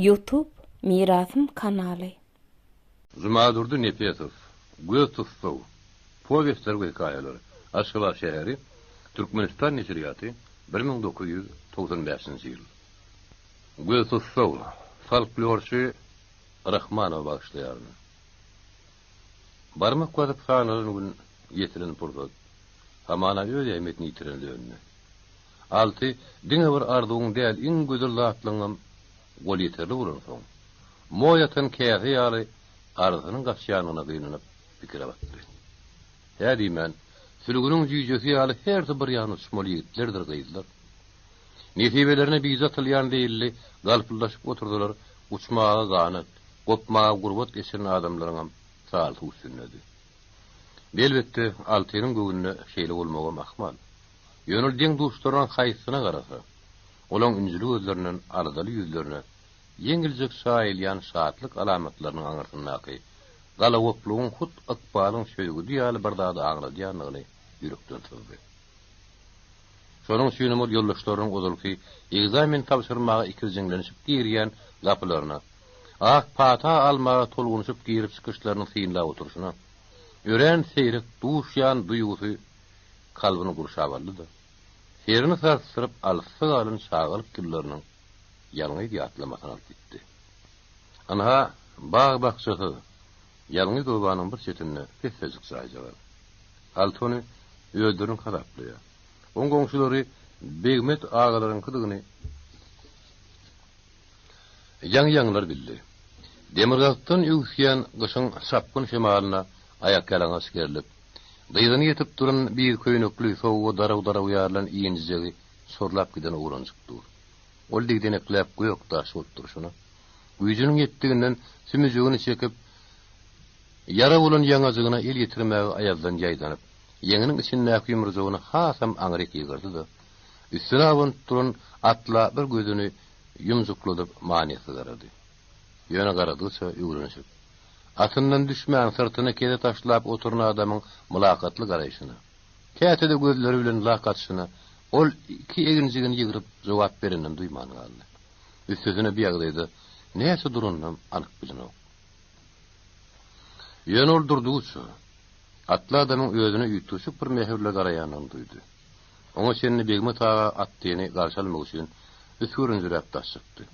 Youtube Mirasym kanaly. Jumadurdy Nepesow, Göz tussag, Powestler we hekaýalar, Aşgabat şäheri, Türkmenistan neşirýaty, 1995-nji ýyl. Göz tussag, folklorçy Rahmanowa bagyşlaýaryn. Barmak basyp sanalan gün ýetilen pursat, hamana öz ähmiýetini ýitiren döndi. Alty, diňe bir arzuwyň däl, iň gözel zatlaryňam golýeterli bolansoň, moý atan käse ýaly arzysynyň gaçýandygyna gynanyp, pikire batdy. Hä diýmän, sülgüniň jüýjesi ýaly hersi bir ýana uçmaly ýigitlerdir gyzlar. Nesibelerine bije atylýan zeýilli galpyldaşyp oturdylar, uçmaga ganat, gopmaga gurbat eçilen adamlaryňam salty üstündedi. Elbetde, Altynyň göwnüne şeýle bolmagam ahmal. Ýöne ol deň-duşlarynyň haýsysyna garasa, olaň ünjüli gözlerinden aladaly ýüzlerine ýeňiljek çaýylýan şatlyk alamatlarynyň aňyrsyndaky galagoplugyň hut ykbalyň çözgüdi ýaly bir zady aňladýandygyny ýürekden syzdy. Şonuň üçinem ol ýoldaşlarynyň ozalky ekzamen tabşyrmaga ikirjiňlenişip girýän gapylaryna, ak pata almaga tolgunyşyp girip çykyşlaryny synlap oturyşyna, örän seýrek duşýan duýgusy kalbyny gurşap aldy-da, serini sarsdyryp alysda galan çagalyk ýyllarynyň ýalňyz ýatlamasyny alyp gitdi. Ynha, bag-bakjasyz, ýalňyz obanyň bir çetinde pessejik jaýjagaz. Alty ony özleriniňki hasaplaýar. Oň goňşulary Begmet agalaryňkydygyny Ýaňy-ýaňylar bildi. Demirgazykdan öwüsýän gyşyň çapgyn şemalyna aýakýalaňaç gerlip, dyzyna ýetip duran bir köýnekli, sowuga daraw-daraw ýarylan injijegi çorlap giden oglanjyk dur. Ol digdenekläp gök daş bolup durşuna, güýjüniň ýetdiginden sümüjigini çekip, ýara bolan ýaňajygyna el ýetirmäge aýazdan ýaýdanyp, ýeňiniň içindäki ýumrujagyny hasam aňryk ýygyrdy-da, üstüne abanyp duran atla bir gözüni ýumjukladyp manysyz garady. Ýöne garadygyça öwrenişip, atyndan düşmän syrtyny kese taşlap oturan adamyň mylakatly garaýşyna, käte-de gözleri bilen lak atyşyna ol iki eginjigini ýygryp jogap berenini duýman galdy. Üstesine bu ýagdaýda näçe duranynam anyk bilenok. Ýöne ol durdugyça, atly adamyň özüne üýtgeşik bir mähirle garaýanyny duýdy. Oňa çenli Begmet aga Atdyny garşy almak üçin üsgürinjiräp daş çykdy.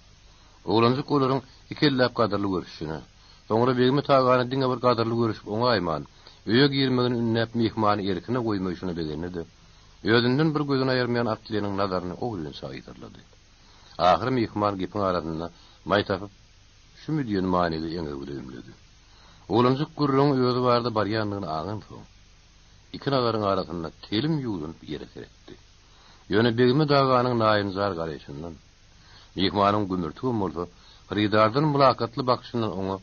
Oglanjyk olaryň iki elläp gadyrly görüşişine, soňra Begmet agany diňe bir gadyrly görüşip oňaýman, öýe girmegini ündäp myhmany erkine goýmaýşyna begendi-de, özünden bir gözüni aýyrmaýan Atlynyň nazaryny ogrynça yzarlady. Ahyry myhman gepiň arasynda maý tapyp, şümi diýen manyda eňegi bile ümledi. Oglanjyk gürrüňiň özi barada barýandygyny aňansoň, Iki nazaryň arasynda telim ýuwdunyp ýere seretdi. Ýöne Begmet aganyň naýynjar garaýşyndan, myhmanyň gümürtigem bolsa, hyrydardan mylakatly bakyşyndan oňa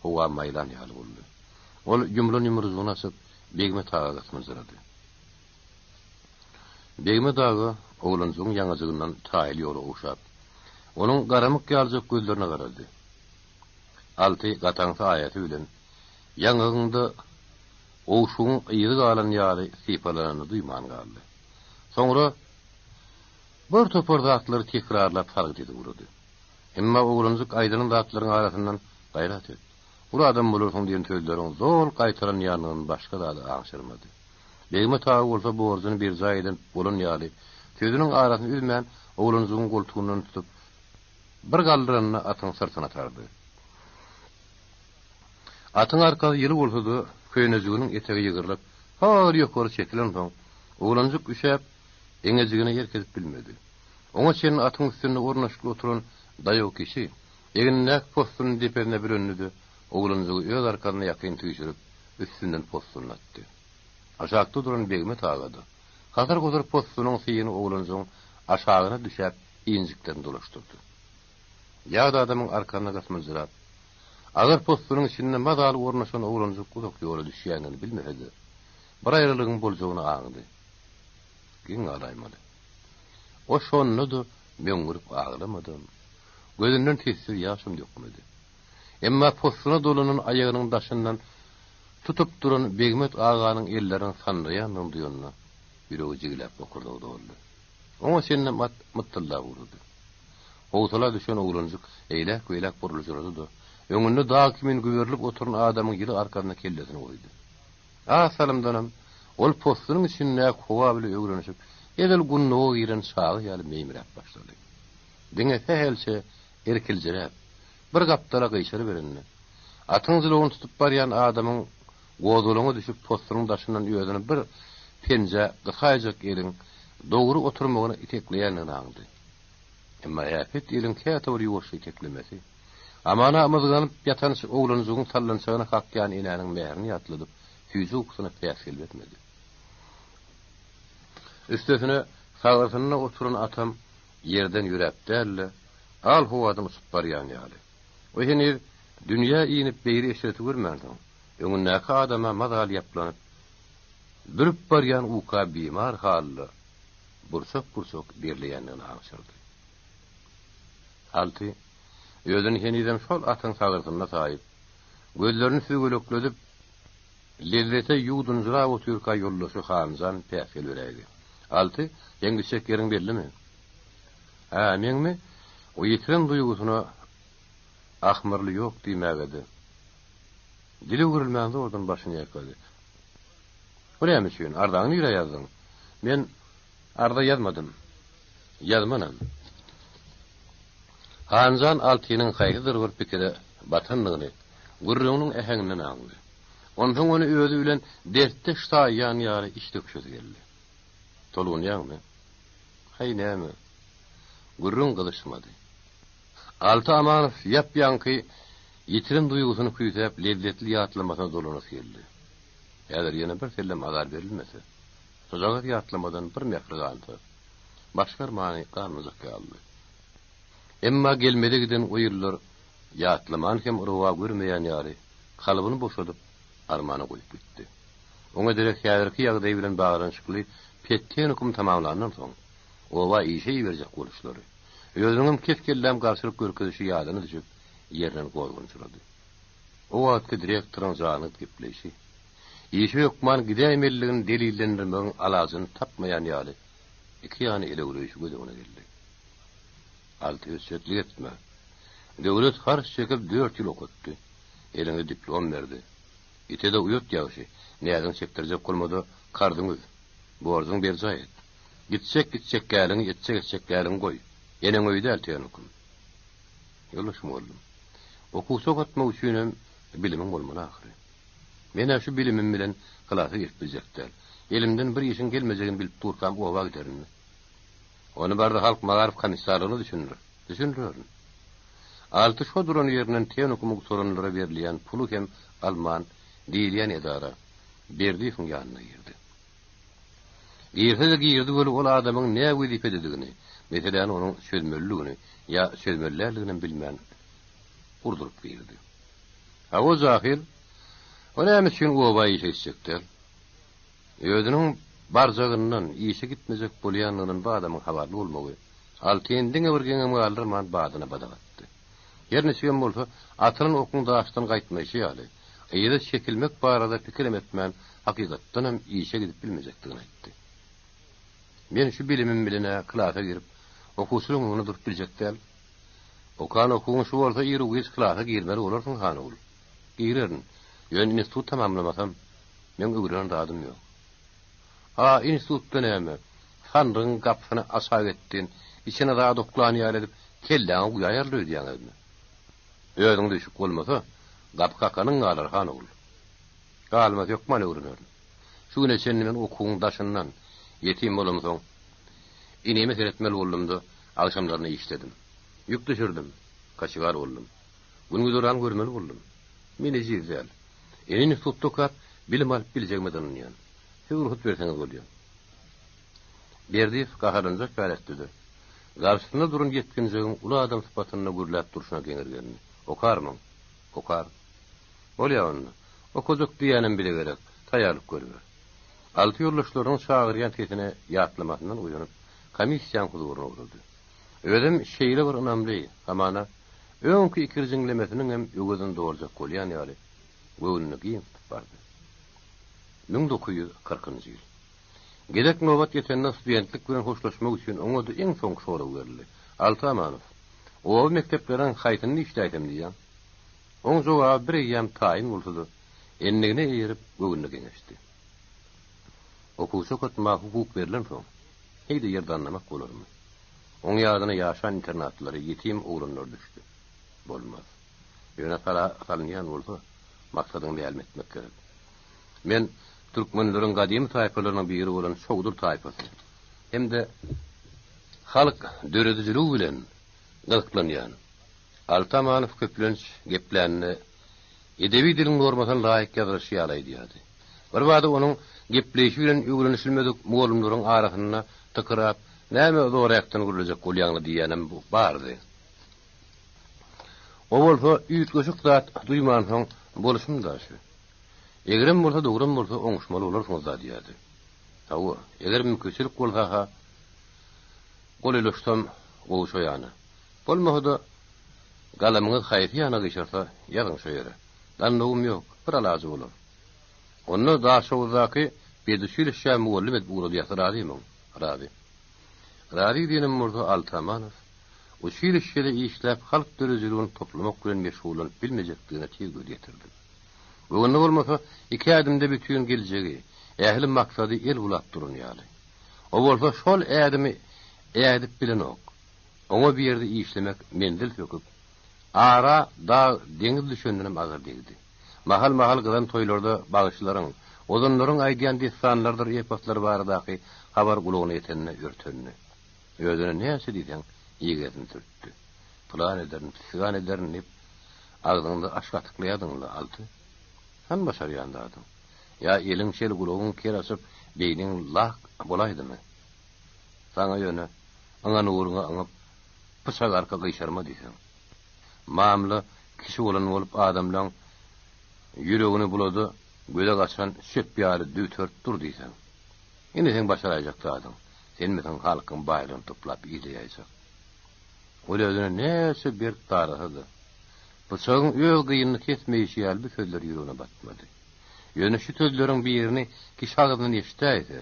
howa maýlan ýaly boldy. Ol ýumlan ýumrujygyny açyp, Begmet aga gysmyljyrady. Begmet aga oglanjygyň ýaňajygyndan taýly ýola ogşap, onuň garamyk ýalyjak gözlerine garady. Alty gataňsy aýasy bilen ýaňagyňda Gowşugyň yzy galan ýaly sypalanyny duýman galdy. Soňra bir topar zatlary tekrarlap sargyt edip ugrady. Emma oglanjyk aýdylan zatlaryň arasyndan Gaýrat et, uly adam bolarsyň diýen sözleriň zol gaýtalanýanlygyndan başga zady aňşyrmady. Begmet aga bolsa borjuny berjaý eden bolan ýaly, sözüniň arasyny üzmän, oglanjygyň goltugyndan tutup, bir galdyranda atyň syrtyna atardy. Atyň arkasy ýyly bolsa-da, köýnejiginiň etegi ýygrylyp, has ýokary çekilensoň, oglanjyk üşäp, eňejigine erk edip bilmedi. Oňa çenli atyň üstünde ornaşykly oturan daýaw kişi, egnindäki possunyny depesine bürendi-de, oglanjygy öz arkasyna ýakyn süýşürip, üstünden possunyny atdy. Aşakda duran Begmet aga-da, hasyr-husur possunyň syýyny oglanjygyň aşagyna düşäp, injiklerini dolaşdyrdy. Ýat adamyň arkasyna gysmyljyrap, agyr possunyň içinde mazaly ornaşan oglanjyk uzak ýola düşýändigini bilmese-de, bir aýralygyň boljagyny aňdy. Geň galaýmaly. O şonda-da möňňürip aglamadam, gözünden sessiz ýaşam dökmedi. Emma possuna dolanan aýagynyň daşyndan tutup duran Begmet aganyň elleriniň sandyraýandygyny duýanda, ýüregi jigläp bokurdagy doldy. Oňa çenlem at mytdyldap ugrady. Howsala düşen oglanjyk eýläk-beýläk buruljyrady-da, öňünde dag kimin güberilip oturan adamyň ýyly arkasyna kellesini goýdy. Az salymdanam, ol possunyň içindäki howa bile öwrenişip, edil gundaga giren çaga ýaly meýmiräp başlady. Diňe sähelçe irkiljiräp, bir gapdala gyşaryberende, atyň jylawyny tutup barýan adamyň gozgalaňa düşüp possunyň daşyndan özüni bir penjä gysaýjak eliň dogry oturmagyna itekleýändigini aňdy. Emma äpet eliň käte bir ýuwaşja iteklemesi, Amana ymyzganyp ýatan oglanjygyň sallançagyna kakýan enäniň mährini ýatladyp, süýji ukusyna päsgel bermedi. Üstesine, sagrysynda oturan atam ýerden ýöräp däl-de, al howadan uçup barýan ýaly. O heniz dünýä inip beýle eşreti görmänsoň, öňündäki adama mazaly ýaplanyp, bürüp barýan uka bimar halda burçak-burçak derleýändigini aňşyrdy. Alty, özüni henizem şol atyň sagrysynda saýyp, gözlerini süzgelekledip, lezzete ýuwdunjyrap otyrka ýoldaşy Hanjan päsgel beräýdi. Alty, seň gitjek ýeriň bellimi? Hä, meňmi? O ýitiren duýgusyna ahmyrly ýok diýmäge-de, dili öwrülmän zordan başyny ýaýkady. Bu näme üçin? Arzaňy nirä ýazdyň? Men arza ýazmadym. Ýazmanam. Hanjan Altynyň haýsydyr bir pikire batandygyny gürrüňiniň äheňinden aňdy. Onsoň ony özi bilen dertdeş saýýan ýaly iç döküşesi geldi. Tolgunýaňmy? Haý, näme? Gürrüň gyzyşmady. Alty Amanow ýap-ýaňky ýitiren duýgusyny küýsäp, lezzetli ýatlamasyna dolanasy geldi. Häzir ýene bir sellem azar berilmese, şojagaz ýatlamadan bir mähri galsa, başga armany galmajak ýalydy. Emma gelmeli giden o ýyllar ýatlamany hem rowa görmeýän ýaly, kalbyny boşadyp, armana goýup gitdi. Oňa derek häzirki ýagdaýy bilen baglanyşykly pedtehnikum tamamlandan soň, oba işe iberjek boluşlary, özüniňem kes-kelläm garşylyk görkezişi ýadyna düşüp, ýerinden gozganjyrady. O wagtky direktoryň janygyp gepleýşi, işe hökman gidäýmelidigini delillendirmegiň alajyny tapmaýan ýaly, iki ýana elewreýşi göz öňüne geldi. Alty hötjetlik etme. Döwlet harç çekip dört ýyl okatdy. Eliňe diplom berdi. Ite-de uýat ýagşy, näziňi çekdirjek bolma-da, karzyňy üz. Borjuňy berjaý et. Gitjek gitjekgäliňi, etjek etjekgäliňi goý. Eneň öýi däl tehnikum. Ýoldaş mugallym, okuwçy okatmak üçinem bilimiň bolmaly ahyry. Men-ä şu bilimim bilen klasa girip biljek däl. Elimden bir işiň gelmejegini bilip durkam oba giderinmi? Ony bar-da halk magaryf komissarlygyna düşündir. Düşündirerin. Alty şo duran ýerinden tehnikumy gutaranlara berilýän puly hem alman diýilýän edara Berdiýewiň ýanyna girdi. Girse-de girdi weli ol adamyň nä wezipededigini, meseläni onuň çözmelidigini ýa çözmeli däldiginem bilmän urduryp girdi. Hawa, jahyl, o näme üçin oba işe gitjek däl? Özüniň barjagyndan, işe gitmejek bolýandygyndan bu adamyň habarly bolmagy Altyny diňe bir geňem galdyrman badyna badak atdy. Her niçigem bolsa, atylan okuň daşdan gaýtmaýşy ýaly, yza çekilmek barada pikirem etmän, hakykatdanam işe gidip bilmejekdigini aýtdy. Men şu bilimim bilen-ä klasa girip, okuwçylaryň öňünde durup biljek däl. Okan okuwyň şu bolsa iru-giç klasa girmeli bolarsyň, han ogul. Girerin. Ýöne institut tamamlamasam, meň öwrenen zadym ýok. A institutda näme, sandygyň gapysyny açagetdin, içine zat oklan ýaly edip, kelläňe guýaýarlar öýdýäňizmi? Özüňde üşük bolmasa, gapy kakanyň galar, han ogul. Galmaz, hökman öwrenerin. Şu güne çenli men okuwyň daşyndan, ýetim bolamsoň, inime seretmeli boldum-da, agşamlaryna işledim. Ýük düşürdim, koçegar boldum. Gün-güzeran görmeli boldum. Men ejiz däl. Indi institutda okap, bilim alyp biljegime ynanýan. Siz rugsat berseňiz bolýa. Berdiýew gaharlanjak ýaly etdi-de, garşysynda duran ýetginjegiň uly adam sypatynda gürläp durşuna geňirgendi. Okarmyň? Okaryn. Bolýa onda. Okajak diýýänem bize gerek. Taýýarlyk görüber. Alty ýoldaşlarynyň çagyrýan sesine ýatlamasyndan oýanyp, komissiýaň huzuryna ugrady. Özem şeýle bir ynamly, hamana, öňki ikirjiňlemesiniňem öwezini doljak bolýan ýaly, göwnüni giň tutup bardy. 1940-njy ýyl. Gezek nobat ýetende studentlik bilen hoşlaşmak üçin oňa-da iň soňky sorag berildi. Alty Amanow. Oba mekdepleriniň haýsynda işläýsem diýýäň? Oň jogaby bir eýýäm taýyn bolsa-da, endigine eýerip, göwnüne geňeşdi. Okuwçy okatmaga hukuk berlensoň, heý-de ýer dannamak bolarmy? Oň ýadyna ýaşan internatlary, ýetim oglanlar düşdi. Bolmaz. Ýöne sala salynýan bolsa, maksadyňy mälim etmek gerek. Men türkmenleriň gadymy taýpalarynyň biri bolan çowdur taýpasy hem-de halk döredijiligi bilen gyzyklanýan Alty Amanow köplenç geplände edebi diliň normasyna laýyk ýazylyşy ýaly aýdýardy. Birbada onuň gepleýşi bilen öwrenişilmedik mugallymlaryň arasynda tykyrap, Näme zoräkden gürlejek bolýaň-la diýýänem bardy. O bolsa üýtgeşik zat duýmansoň, Bolşum-da şu. Egrem bolsa, dogram bolsa oňuşmaly bolarsyňyz-da diýerdi. Hawa, eger mümkinçilik bolsa-ha, golaýlaşsam gowy şo ýana. Bolmasa-da, galamyňyz haýsy ýana gyşarsa, ýazyň şo ýere. Dandawym ýok, bir alajy bolar. Onda Daşoguzdaky peduçilişşä mugallym edip ugradýas, razymyň? Razy. Razy diýenim bolsa Alty Amanow uçilişşede işläp halk döredijiligini toplamak bilen meşgullanyp bilmejekdigine tiz göz ýetirdi. Göwnüne bolmasa, iki ädimde bütin geljegi, ähli maksady el bulap duran ýaly. O bolsa şol ädimi ädip bilenok. Oňa bir ýerde işlemek menzil söküp, ara dag, deňiz düşendenem agyr degdi. Mahal-mahal gyzan toýlarda bagşylaryň, ozanlaryň aýdýan dessanlarydyr eposlary baradaky habar gulagyna ýetende örtendi. Özüne näçe diýseň, ýegesini sürtdi. Pylan ederin, pisigan ederin diýip, agzyňda aş gatyklaýardyň-la, Alty. Hany başarýan zadyň? Ýa eliň şel, gulagyň ker açyp, beýniň lak bolaýdymy? Saňa ýöne, yňan ugruňa yňyp, pyçak arka gyşarma diýseň. Mamla kişi bolan bolup adamlaň ýüregini bulady, göze gaçan çöp ýaly düwterip dur diýseň. Indi seň başaraýjak zadyň, senmisiň halkyň baýlygyny toplap ile ýaýjak. Ol özüne näçe berk darasa-da, pyçagyň öz gynyny kesmeýşi ýaly bu sözler ýüregine batmady. Ýöne şu sözleriň birini kişi agzyndan eşidäýse,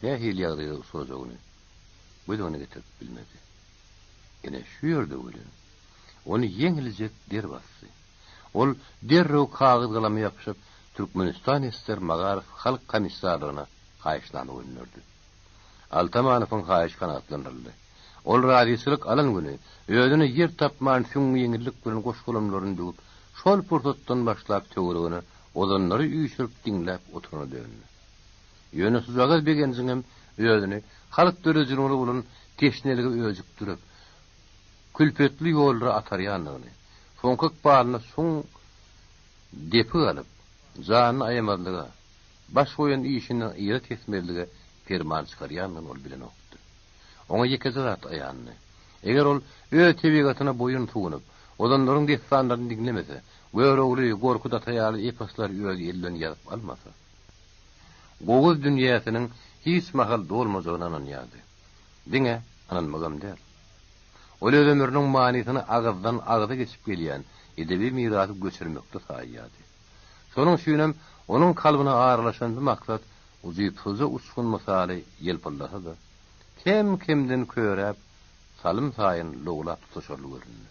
nähili ýagdaýda uçrajagyny göz öňüne getirip bilmedi. Ine, şu ýerde welin, ony ýeňiljek der basdy. Ol derrew kagyz-galama ýapyşyp, Türkmenistan ssr Magaryf halk komissarlygyna haýyşnama gönderdi. Altamanowyň haýyşy kanagatlandyryldy. Ol razyçylyk alan güni özüne ýer tapman süňňi ýeňillik bilen goş-golamlaryny düwüp, şol pursatdan başlap töweregine ozanlary üýşürip diňläp oturana döndi. Ýöne şujagaz begenjiňem özüni halk döredijiligine bolan teşnelige öjükdirip, külpetli ýollara atarýandygyny, soňky ykbalyna çuň depik alyp, janyny aýamazlyga, baş goýan işinden yza tesmezlige perman çykarýandygyny ol bilenokdy. Oňa ýekeje zat aýandy. Eger ol öz tebigatyna boýun sunup, ozanlaryň dessanlaryny diňlemese, Görogly, Gorkut ata ýaly eposlary öz eli bilen ýazyp almasa, Gowuz dünýäsiniň hiç mahal dolmajagyna ynanýardy. Diňe ynanmagam däl. Ol öz ömrüniň manysyny agyzdan agza geçip gelýän edebi mirasy göçürmekde saýýardy. Şonuň üçinem onuň kalbyna aralaşan bu maksat ujypsyzja uçgun mysaly ýylpyldasa-da, kem-kemden köräp, salym saýyn lowlap tutaşarly göründi.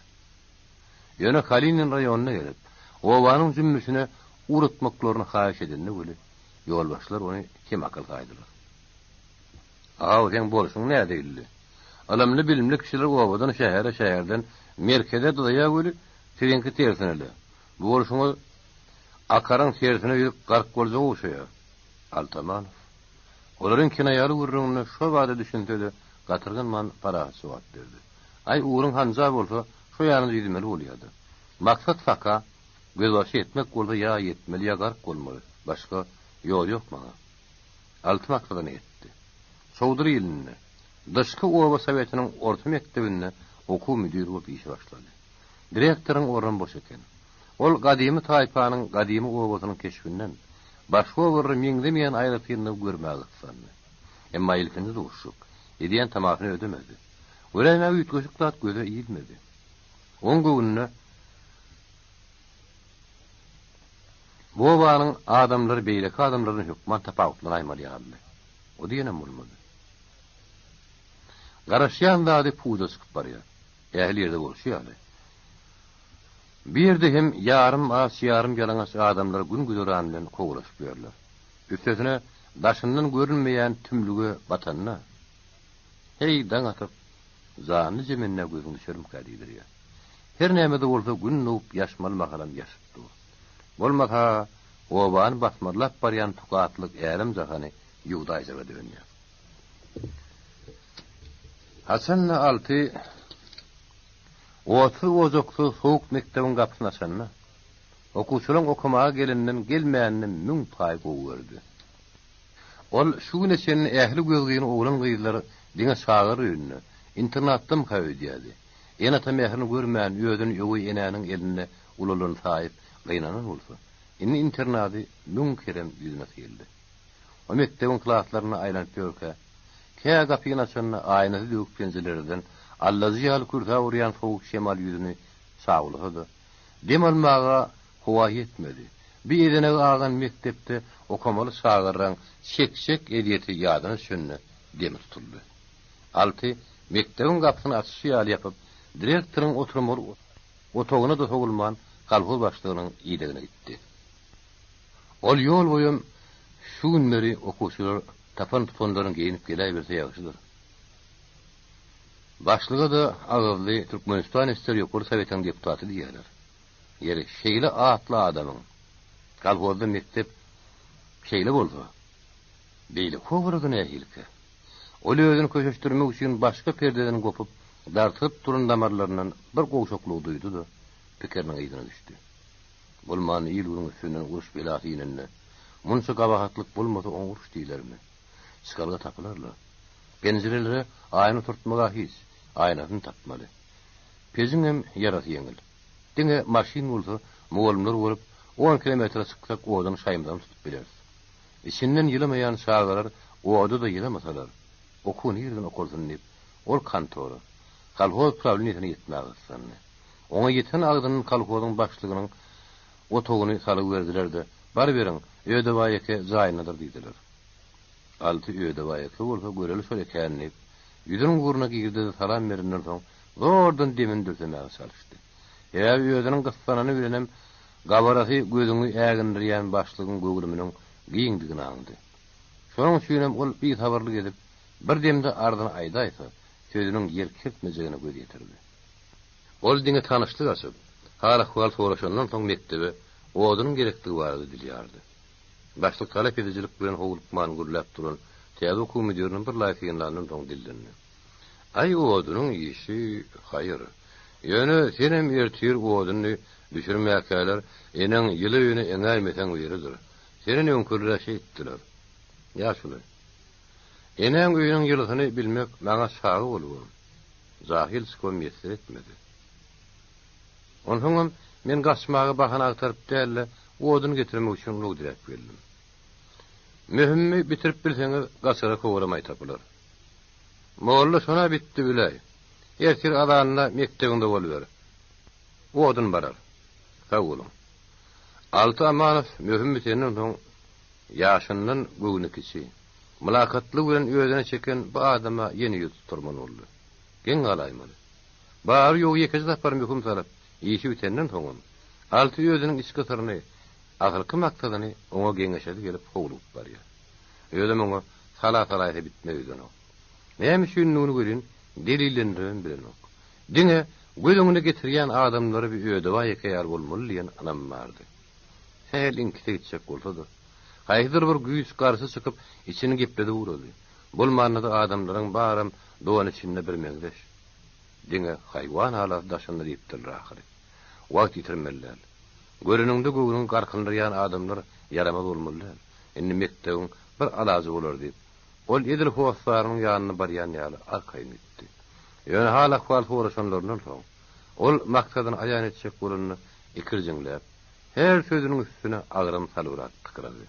Ýöne Kalinin raýonyna gelip, obanyň jümmüşine ugratmaklaryny haýyş edende weli, ýolbaşçylar ony kemakyl saýdylar. Aw, seň bolşuň nädeýilli? Ylymly-bilimli kişiler obadan şähere, şäherden merkeze dyzaýar weli, siziňki tersine-le. Bu bolşuňyz akaryň tersine ýüzüp gark boljaga ogşaýar. Altamanow. Olaryň kinaýaly gürrüňine şo bada düşünse-de, gatyrganman parahat jogap berdi. Aý, ugruň hanja bolsa, şo ýanyňda ýüzmeli bolýa-da. Maksat saka, gözbaşy ýetmek bolsa ýa ýetmeli, ýa gark bolmaly. Başga ýol ýok maňa. Alty maksadyna ýetdi. Çowdur ilinde, Dyşky oba sowetiniň orta mekdebinde okuw müdiri bolup işe başlady. Direktoryň ornam boş eken. Ol gadymy taýpanyň gadymy obasynyň keşbinden başga obalara meňzemeýän aýratynlygy görmäge gyssandy. Emma ilkinji duşuşyk edýän tamasyny ödemedi. Göräýmäge üýtgeşik zat göze ilmedi. Oň göwnüne bu obanyň adamlary beýleki adamlardan hökman tapawutlanaýmaly ýalydy. O diýenem bolmady. Garaşýan zady puja çykyp barýar. Ähli ýerde bolşy ýaly, bu ýerde hem ýarym aç, ýarym ýalaňaç adamlar gün-güzeran bilen kowalaşyp ýörler. Üstesine, daşyndan görünmeýän tümlüge batanda, heý, daň atyp, janly-jemendä gözüň düşermikä diýdirýär. Her näme-de bolsa, Gün dogup ýaşmaly mahalam ýaşyp dur. Bolmasa, obany basmarlap barýan tukatlyk älem-jahany ýuwdaýjaga dönýär. Haçan-da Alty otsuz-ojaksyz sowuk mekdebiň gapysyny açanda, okuwçylaryň okamaga geleninden gelmänini müň paý gowy gördi. Ol şu güne çenli ähli gözgyny oglan-gyzlar diňe çagalar öýünde, internatdamyka öýdýärdi. Ene-ata mährini görmän, özüni öweý enäniň elinde ulalan saýyp, gynanan bolsa, indi internady müň kerem ýüzüne syldy. O mekdebiň klaslarynda aýlanyp ýörkä, kä gapyny açanda aýnasy döwük penjirelerden allajy ýaly kürsäp urýan sowuk şemal ýüzüni çawlasa-da, dem almaga howa ýetmedi. Bir ezenegi agan mekdepde okamaly çagalaryň çekjek ezýeti ýadyna düşende demi tutuldy. Alty mekdebiň gapysyny açyşy ýaly ýapyp, direktoryň oturmaly otagyna-da sowulman, kolhoz başlygynyň idegine gitdi. Ol ýol boýam şu günleri okuwçylar tapan-tupanlaryny geýnip geläýberse ýagşydyr. Başlyga-da agyzly Türkmenistan SSR Ýokary Sowetiniň deputaty diýýärler. Ýeri, şeýle atly adamyň kolhozda mekdep şeýle bolsa, beýleki obalada nähilikä? Ol özüni köşeşdirmek üçin başga perdeden gopup, dartylyp duran damarlaryndan bir gowşaklygy duýdy-da, pikiriniň yzyna düşdi. Bolmanda il-günüň üstünden uruş belasy inende, munça gabahatlyk bolmasa oňa uruş diýlermi? Çykalga tapylar-la. Penjirelere aýna oturtmag-a hiç, aýnasyny tapmaly. Pejiňem ýarasy ýeňil. Diňe maşyn bolsa, mugallymlar bolup, on kilometre çyksak odun şaýymyzam tutup bileris. Içinden ýylamaýan çagalar oda-da ýylamasalar, okuw nireden okalsyn diýip, ol kontora, kolhoz prawleniýesine ýetmäge gyssandy. Oňa ýeten agzyndan kolhozyň başlygynyň otagyny salgy berdiler-de, Baryberiň, Ödebaý eke jaýyndadyr diýdiler. Alty Ödebaý eke bolsa göreli şol ekäni diýip, ýüzüniň ugruna girdi-de salam berenden soň zordan demini dürsemäge çalyşdy. Sebäbi özüniň gyssanany bilenem gabarasy gözüňi ägindirýän başlygyň göwrüminiň giňdigini aňdy. Şonuň üçinem ol bisabyrlyk edip, bir demde arzyny aýdaýsa, sözüniň ýer kertmejegine göz ýetirdi. Ol diňe tanyşlyk açyp, hal-ahwal soraşandan soň mekdebe odunyň gerekdigi barada dil ýardy. Başlyk talap edijilik bilen howlukman gürläp duran täze okuw müdirini birlaý synlandan soň dillendi. Aý, odunyň işi haýyr. Ýöne senem ertir oduny düşürmäkäler eneň ýyly öýüne eňäýmeseň biridir. Senden öňküler-ä şeýtdiler. Ýaşuly. Enäň öýüniň ýylysyny bilmek maňa çaga bolubam. Jahyl çykybam miýesser etmedi. Onsoňam men gaçmaga bahana agtaryp däl-de, odun getirmek üçin ulag diläp geldim. Möhümimi bitirip bilseňiz, gaçara kowalam-aý tapylar. Molla şona bitdi biläý. Ertir azanda mekdebiňde boluber. Odun barar. Sag boluň. Alty Amanow möhüm bitenden soň ýaşyndan göwni kiçi, mylakatlygy bilen özüne çeken bu adama ýene ýüz tutdurmaly boldy. Geň galaýmaly. Bary-ýogy ýekeje sapar möhüm salyp, işi bitenden soňam, Alty özüniň içki syryny, asylky maksadyny oňa geňeşesi gelip howlugyp barýar. Özem oňa sala salaýsa bitmez öýdenok. Näme üçindigini welin delillendiribem bilenok. Diňe göz öňüne getirýän adamlary bir Ödebaý eke ýaly bolmaly diýen ynam bardy. Sähel iňkise gitjek bolsa-da, haýsydyr bir güýç garşy çykyp, içini gepledip ugrady. Bolmanda-da adamlaryň baram dogan içinde birmeňzeş. Diňe haýwan alasy daşynda diýipdirler ahyry. Wagt ýitirmeli däl. Göreniňde göwnüňi garkyndyrýan adamlar ýaramaz bolmaly däl. Indi mekdebiň bir alajy bolar diýip, ol edil hossarynyň ýanyna barýan ýaly arkaýyn gitdi. Ýöne hal-ahwal soraşanlaryndan soň, ol maksadyny aýan etjek bolanda ikirjiňläp, her sözüniň üstüne agram salybrak tykyrady.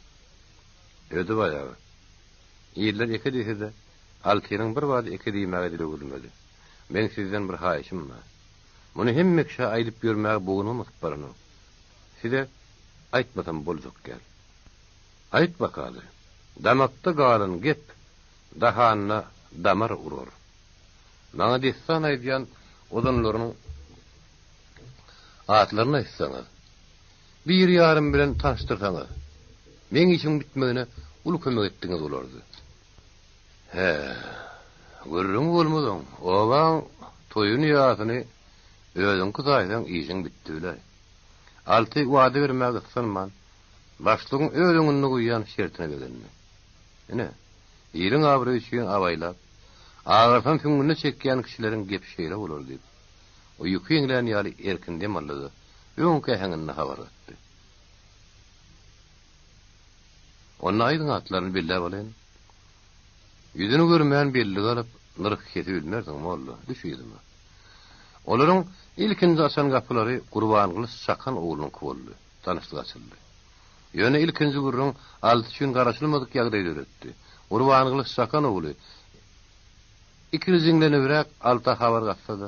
Ödebaý aga, iller eke diýse-de, Altynyň bir bady eke diýmäge dili öwrülmedi. Meň sizden bir haýyşym bar. Muny hemme kişä aýdyp ýörmäge bognuma basyp baranok. Size aýtmasam boljak däl. Aýt bakaly. Damakda galan gep dahanda damar urar. Maňa dessan aýdýan. ozanlarynyň atlaryny aýtsaňyz, bir-ýarym bilen tanyşdyrsaňyz, meň işimiň bitmegine uly kömek etdigiňiz bolardy. Hä, gürrüňi bolmaz oň. Obaň toýuny-ýasyny özüňki saýsaň işiň bitdi biläý. Alty wada bermäge gyssanman, başlygyň öz öňünde goýýan şertine begendi. Ine, iliň abraýy üçin abaýlap, agarsan süňňüne çekýän kişileriň gepi şeýle bolar diýip, o ýüki ýeňlän ýaly erkin dem aldy-da, öňki äheňinde habar gatdy. Onda aýdyň atlaryny belläp alaýyn. Ýüzüni görmän bellik alyp, nyrh kesibilmersiň, molla, düş yzyma. Olaryň ilkinji açan gapylary Gurbangylyç Çakan oglunyňky boldy. Tanyşlyk açyldy. Ýöne ilkinji gürrüň Alty üçin garaşylmadyk ýagdaý döretdi. Gurbangylyç Çakan ogly ikirjiňlenibräk Alta habar gatsa-da,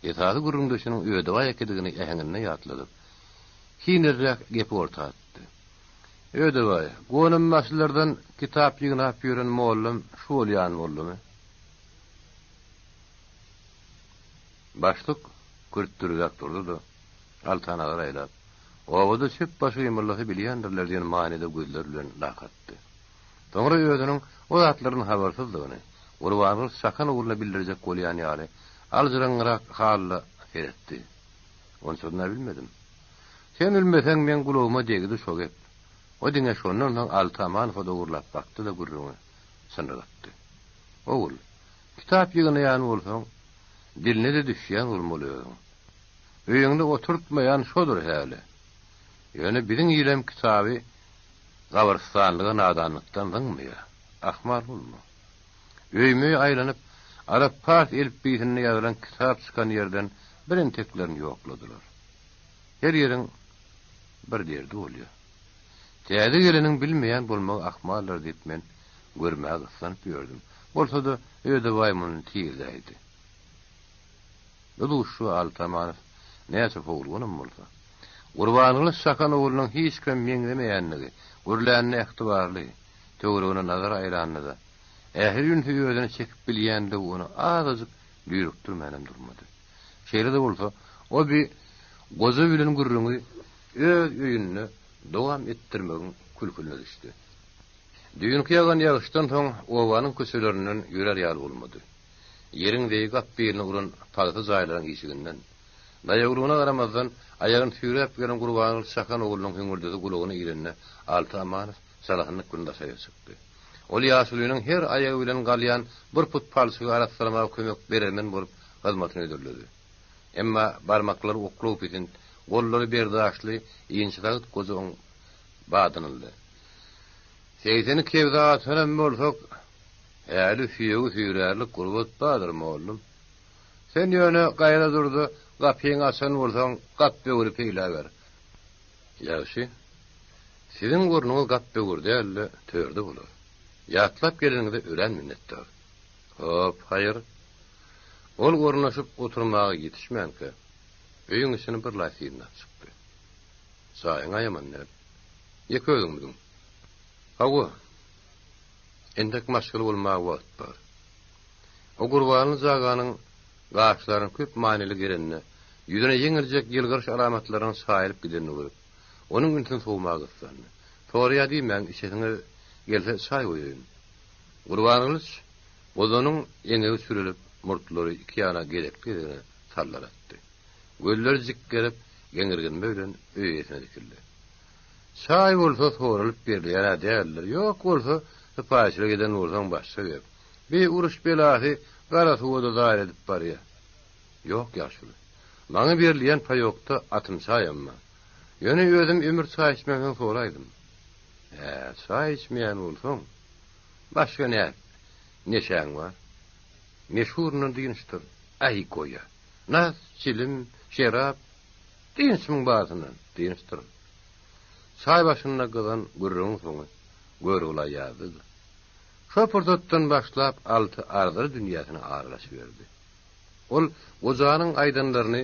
esasy gürrüňdeşiniň Ödebaý ekedigini äheňinde ýatladyp, hiňirräk gepi orta atdy. Ödebaý, gonambaşylardan kitap ýygnap ýören mollam şu bolýan boldumy? Başlyk kürtdürräk durdy-da, Alta nazar aýlap, obada çöp başy gymyldasa bilýändirler diýen manyda gözleri bilen lak atdy. Soňra özüniň o zatlardan habarsyzdygyny Gurbangylyç Çakan ogluna bildirjek bolýan ýaly, aljyraňňyrak halda seretdi. Onçasyny-a bilmedim. Sen bilmeseň, meň gulagyma degdi şo gep. O diňe şondan soň Alty Amanowa dogurlap bakdy-da gürrüňe çynyrgatdy. Ogul, kitap ýygnaýan bolsaň, diline-de düşýän bolmaly özüň. Öýüňde oturtmaýan şodur häli. Ýöne biziň ilem kitaby gabyrystanlyga nadanlykdan zyňmaýar. Ahmal bolma. Öýme-öý aýlanyp, arap-pars elipbiýsinde ýazylan kitap çykan ýerden birenteklerini ýokladylar. Her ýeriň bir derdi bolýar. Täze geleniň bilmeýän bolmagy ahmaldyr diýip men görmäge gyssanyp ýördüm. Bolsa-da, Ödebaý muny tizläýdi. Bu duşuşyga Alty Amanow näçe howluganam bolsa, Gurbangylyç Çakan oglunyň hiç kime meňzemeýändigi, gürlände ähtibarly, töweregine nazar aýlanda-da, ähli ünsi özüne çekip bilýändigi ony azajyk düýrükdirmänem durmady. Şeýle-de bolsa, o bi goja bilen gürrüňi öz öýünde dowam etdirmegiň külküline düşdi. Düýnki ýagan ýagyşdan soň obanyň köçelerinden ýörär ýaly bolmady. Ýeriň zeýi gap birine uran pagsa jaýlaryň işiginden, daýawlygyna garamazdan, aýagyny süýräp gelen Gurbangylyç Çakan oglunyň hüňürdisi gulagyna ilende Alty Amanow çalasynlyk bilen daşaryk çykdy. Ol ýaşulynyň her aýagy bilen galýan bir put palçygy arassalamaga kömek berermen bolup hyzmatyny hödürledi. Emma barmaklary oklaw pisint, gollary berdaşly inçesagt goja oň badyny aldy. Segseni kebze atanam bolsak, häli süýegi süýrärlik gurbat bardyr, mollum. Sen ýöne gaýra dur-da, gapyňy açan bolsaň, gap böwri peýläber. Ýagşy. Siziň ornuňyz gap böwür däl-de, törde bolar. Ýatlap geleniňize örän minnetdar. Hop, haýyr. Ol ornaşyp oturmaga ýetişmänkä, öýüň içini birlaý synlap çykdy. Çaýyň aýaman däl. Ýeke özüňmiziň? Hawa. Entek maşgala bolmaga wagt bar. O Gurbanly jaganyň gaşlarynyň köp manyly gelende, ýüzüne ýeňiljek ýylgyryş alamatlarynyň çaýylyp gidenini görüp, onuň ünsüni sowmaga gyssandy. Soraýa diýmäň, içesiňiz gelse çaý goýaýyn. Gurbangylyç gozanyň eňegi çürelip, murtlary iki ýana gezekli-gezegine sallaratdy. Gözleri jikgerip, geňirgenme bilen öý eýesine dikildi. Çaý bolsa soralyp berilýän-ä däldir, ýok bolsa, sypaýyçylyk eden bolsaň başga gep. Bi uruş belasy gara suwa-da zaýa edip barýa. Ýok, ýaşuly. Maňa berilýän paýokda atym çaýam bar. Ýöne özüm ömür çaý içmänsoň soraýdym. Hä, çaý içmeýän bolsaň, başga nä neşäň bar? Meşhuryndan dynçdyr. Äý, goý-a. Nas, çilim, şerap, dynçmyň barysyndan dynçdyr. Çaý başynda gyzan gürrüňiň soňy Görogla ýazdy-da. Şo pursatdan başlap Alty arzyly dünýäsine aralaşyberdi. Ol gojanyň aýdanlaryny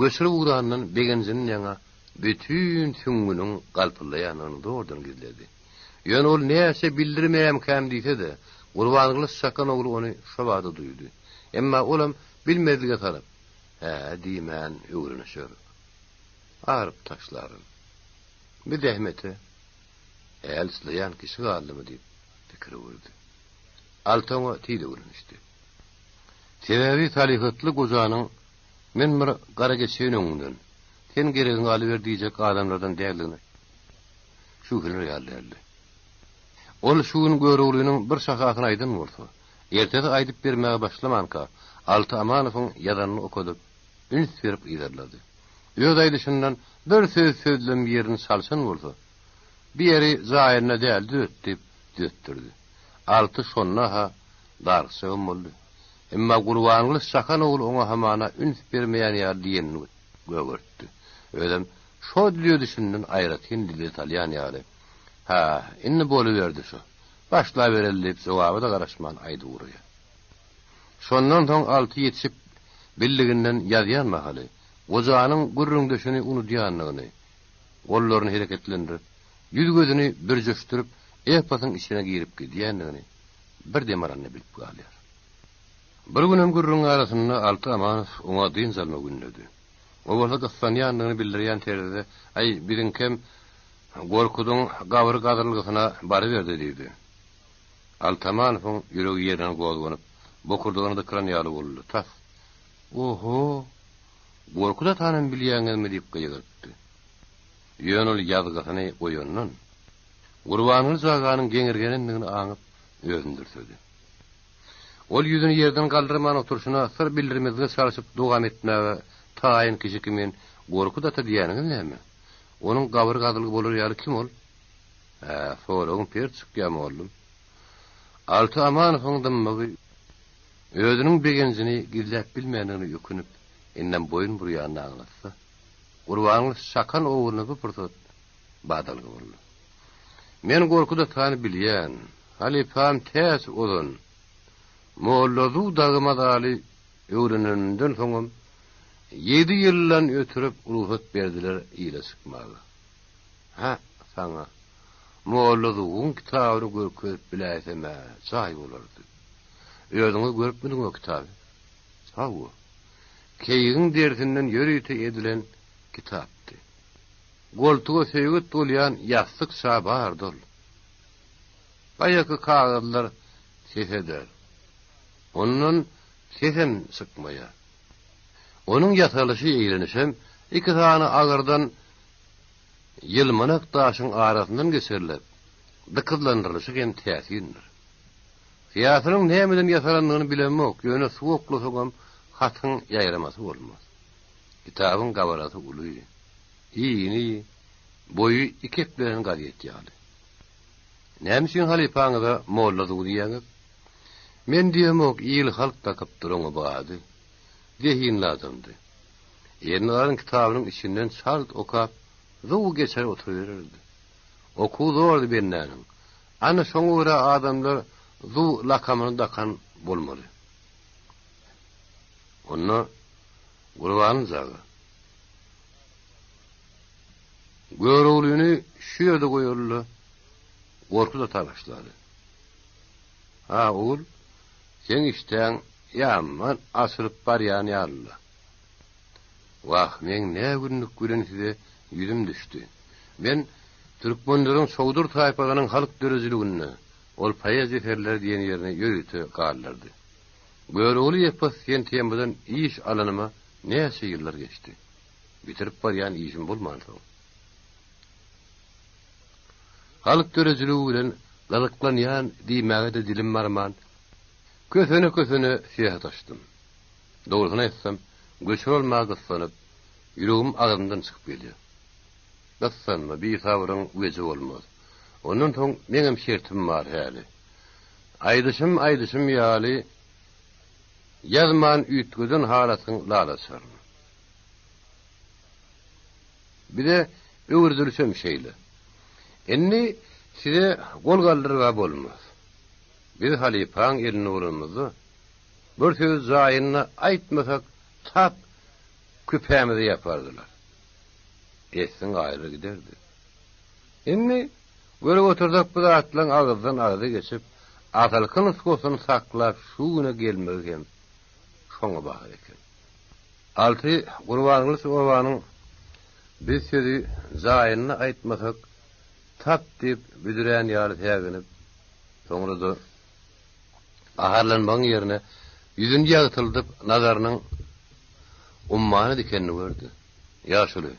göçürip ugrandan begenjinden ýaňa bütin süňňüniň galpyldaýandygyny zordan gizledi. Ýöne ol näçe bildirmeýämkäm diýse-de, Gurbangylyç Çakan ogly ony şobada duýdy. Emma olam. Bilmezlige salyp, hä diýmän öwrenişer. Aryp taşlaryn. Bir zähmete äl çydaýan kişi galdymy diýip pikir öwürdi. Alty oňa tiz öwrenişdi. Sebäbi salyhatly gojanyň Men bir gara geçeýin öňüňden, sen geregiňi alyber diýjek adamlardan däldigine şübheler ýaly däldi. Ol şu gün Göroglynyň bir şahasyny aýdan bolsa, ertesi aýdyp bermäge başlamanka, Alty Amanowyň ýazanyny okadyp, üns berip yzarlady. Öz aýdyşyndan bir söz sözlem ýerini çalşan bolsa, Bir ýeri jaýynda däl, düzet diýip, düzetdirdi. Alty şonda-ha darykjagam boldy. Emma Gurbangylyç Çakan ogly oňa hamana üns bermeýän ýaly diýenini gögertdi. Özem şo düzedişinden aýratyn lezzet alýan ýaly, Hä, indi boluberdi şo. Başlabereli diýip, jogaba-da garaşman aýdyp ugraýar. Şondan soň Alty ýetişip bildiginden ýazýan mahaly, gojanyň gürrüňdeşini unudýandygyny, gollaryny hereketlendirip, ýüz-gözüni bürjeşdirip, eposyň içine girip gidýändigini bir dem alanda bilip galýar. Bir günem gürrüň arasynda Alty Amanow oňa dynç almagy ündedi. O bolsa gyssanýandygyny bildirýän terzde, Aý, biziňkem Gorkudyň gabyr gazylgysyna baryberdi diýdi. Alty Amanowyň ýüregi ýerinden gozganyp, bokurdagyna dykylan ýaly boldy. Tas, Oho! Gorkut atanam bilýäňizmi diýip gygyrypdy. Ýöne ol ýazgysyny goýandan, Gurbangylyç aganyň geňirgenendigini aňyp, özüni dürsedi. Ol ýüzüni ýerden galdyrman oturyşyna syr bildirmezlige çalşyp dowam etmäge taýyn kişi kimin, Gorkut ata diýýäniňiz näme? Onuň gabyr gazylgy bolar ýaly kim ol? Hä, soragyň pert çykýa, mollum. Alty Amanowyň dymmagy özüniň begenjini gizläp bilmändigine ökünip, indem boýun burýanyny aňlatsa, Gurbangylyç Çakan ogluna bu pursat badalga boldy. Men Gorkut atany bilýän, halypam Täç ozan, Molla Zuw dagy mazaly öwreneninden soňam ýedi ýyldan ötürip rugsat berdiler ile çykmaga. Hä, saňa Molla Zuwuň kitabyny görkezip biläýsem-ä jaý bolardy. Özüňiz görüpmidiň o kitaby? Hawa. Keýigiň derisinden ýörite edilen kitapdy. Goltuga söýget bolýan ýassyk şa bardy ol. Baýaky kagyzlar ses eder. Ondan sesem çykmaýar. Onuň ýasalyşy, eýlenişem iki sany agyrdan ýylmanak daşyň arasyndan geçirilip, dykyzlandyrylyşy hem täsindir. Syýasynyň nämeden ýasalandygyny bilemok, ýöne suw oklasaňam hatyň ýaýramasy bolmaz. Kitabyň gabarasy uly. Ini, boýy iki eplenen gazet ýaly. Näme üçin halypaňyza Molla Zuw diýýäňiz? Men diýemok, il-halk dakypdyr oňa bu ady. Zehinli adamdy. Eline alan kitabynyň içinden çalt okap, zuw geçer oturybererdi. Okuwy zordy bendäniň. Ana, şoňa görä adamlar Zuw lakamyny dakan bolmaly. Onda Gurbangylyç aga. Göroglyny şu ýerde goýaly-da, Gorkut ata başlady. Ha, ogul, seň işdäň ýaman açylyp barýan ýaly-la. Wah, meň nä günlük bilen size ýüzüm düşdi. Men türkmenleriň çowdur taýpasynyň halk döredijiliginde ol poeziýa eserleri diýen ýerini ýörite galdyrdy. Görogly epos diýen temadan iş alanyma näçe ýyllar geçdi. Bitirip barýan işim bolmansoň. Halk döredijiligi bilen gyzyklanýan diýmäge-de dilim barman, kösene-kösene syýahat açdym. Dogrusyny aýtsam, göçür almaga gyssanyp, ýüregim agzymdan çykyp gelýär. Gyssanma, bisabryň weji bolmaz. Ondan soň meňem şertim bar häli. Aýdyşym aýdyşym ýaly, ýazman üýtgeden halatyň lal açaryn. Bize öwredilişem şeýle. Indi size gol galdyryb-a bolmaz. Biz halypaň elinde bolanymyzda, bir sözi jaýynda aýtmasak, tap küpämize ýapardylar. Dessiň aýry giderdi. Indi görüp otursak bu zatlaryň agyzdan agza geçip, asylky nusgasyny saklap şu güne gelmegi hem. Soňabaka eken. Alty Gurbangylyç obanyň Biz sözi jaýynda aýtmasak, tap diýip büdürän ýaly säginip, soňra-da gaharlanmagyň ýerine ýüzüni ýagtyldyp, nazarynyň ummana dikenini gördi. Ýaşuly,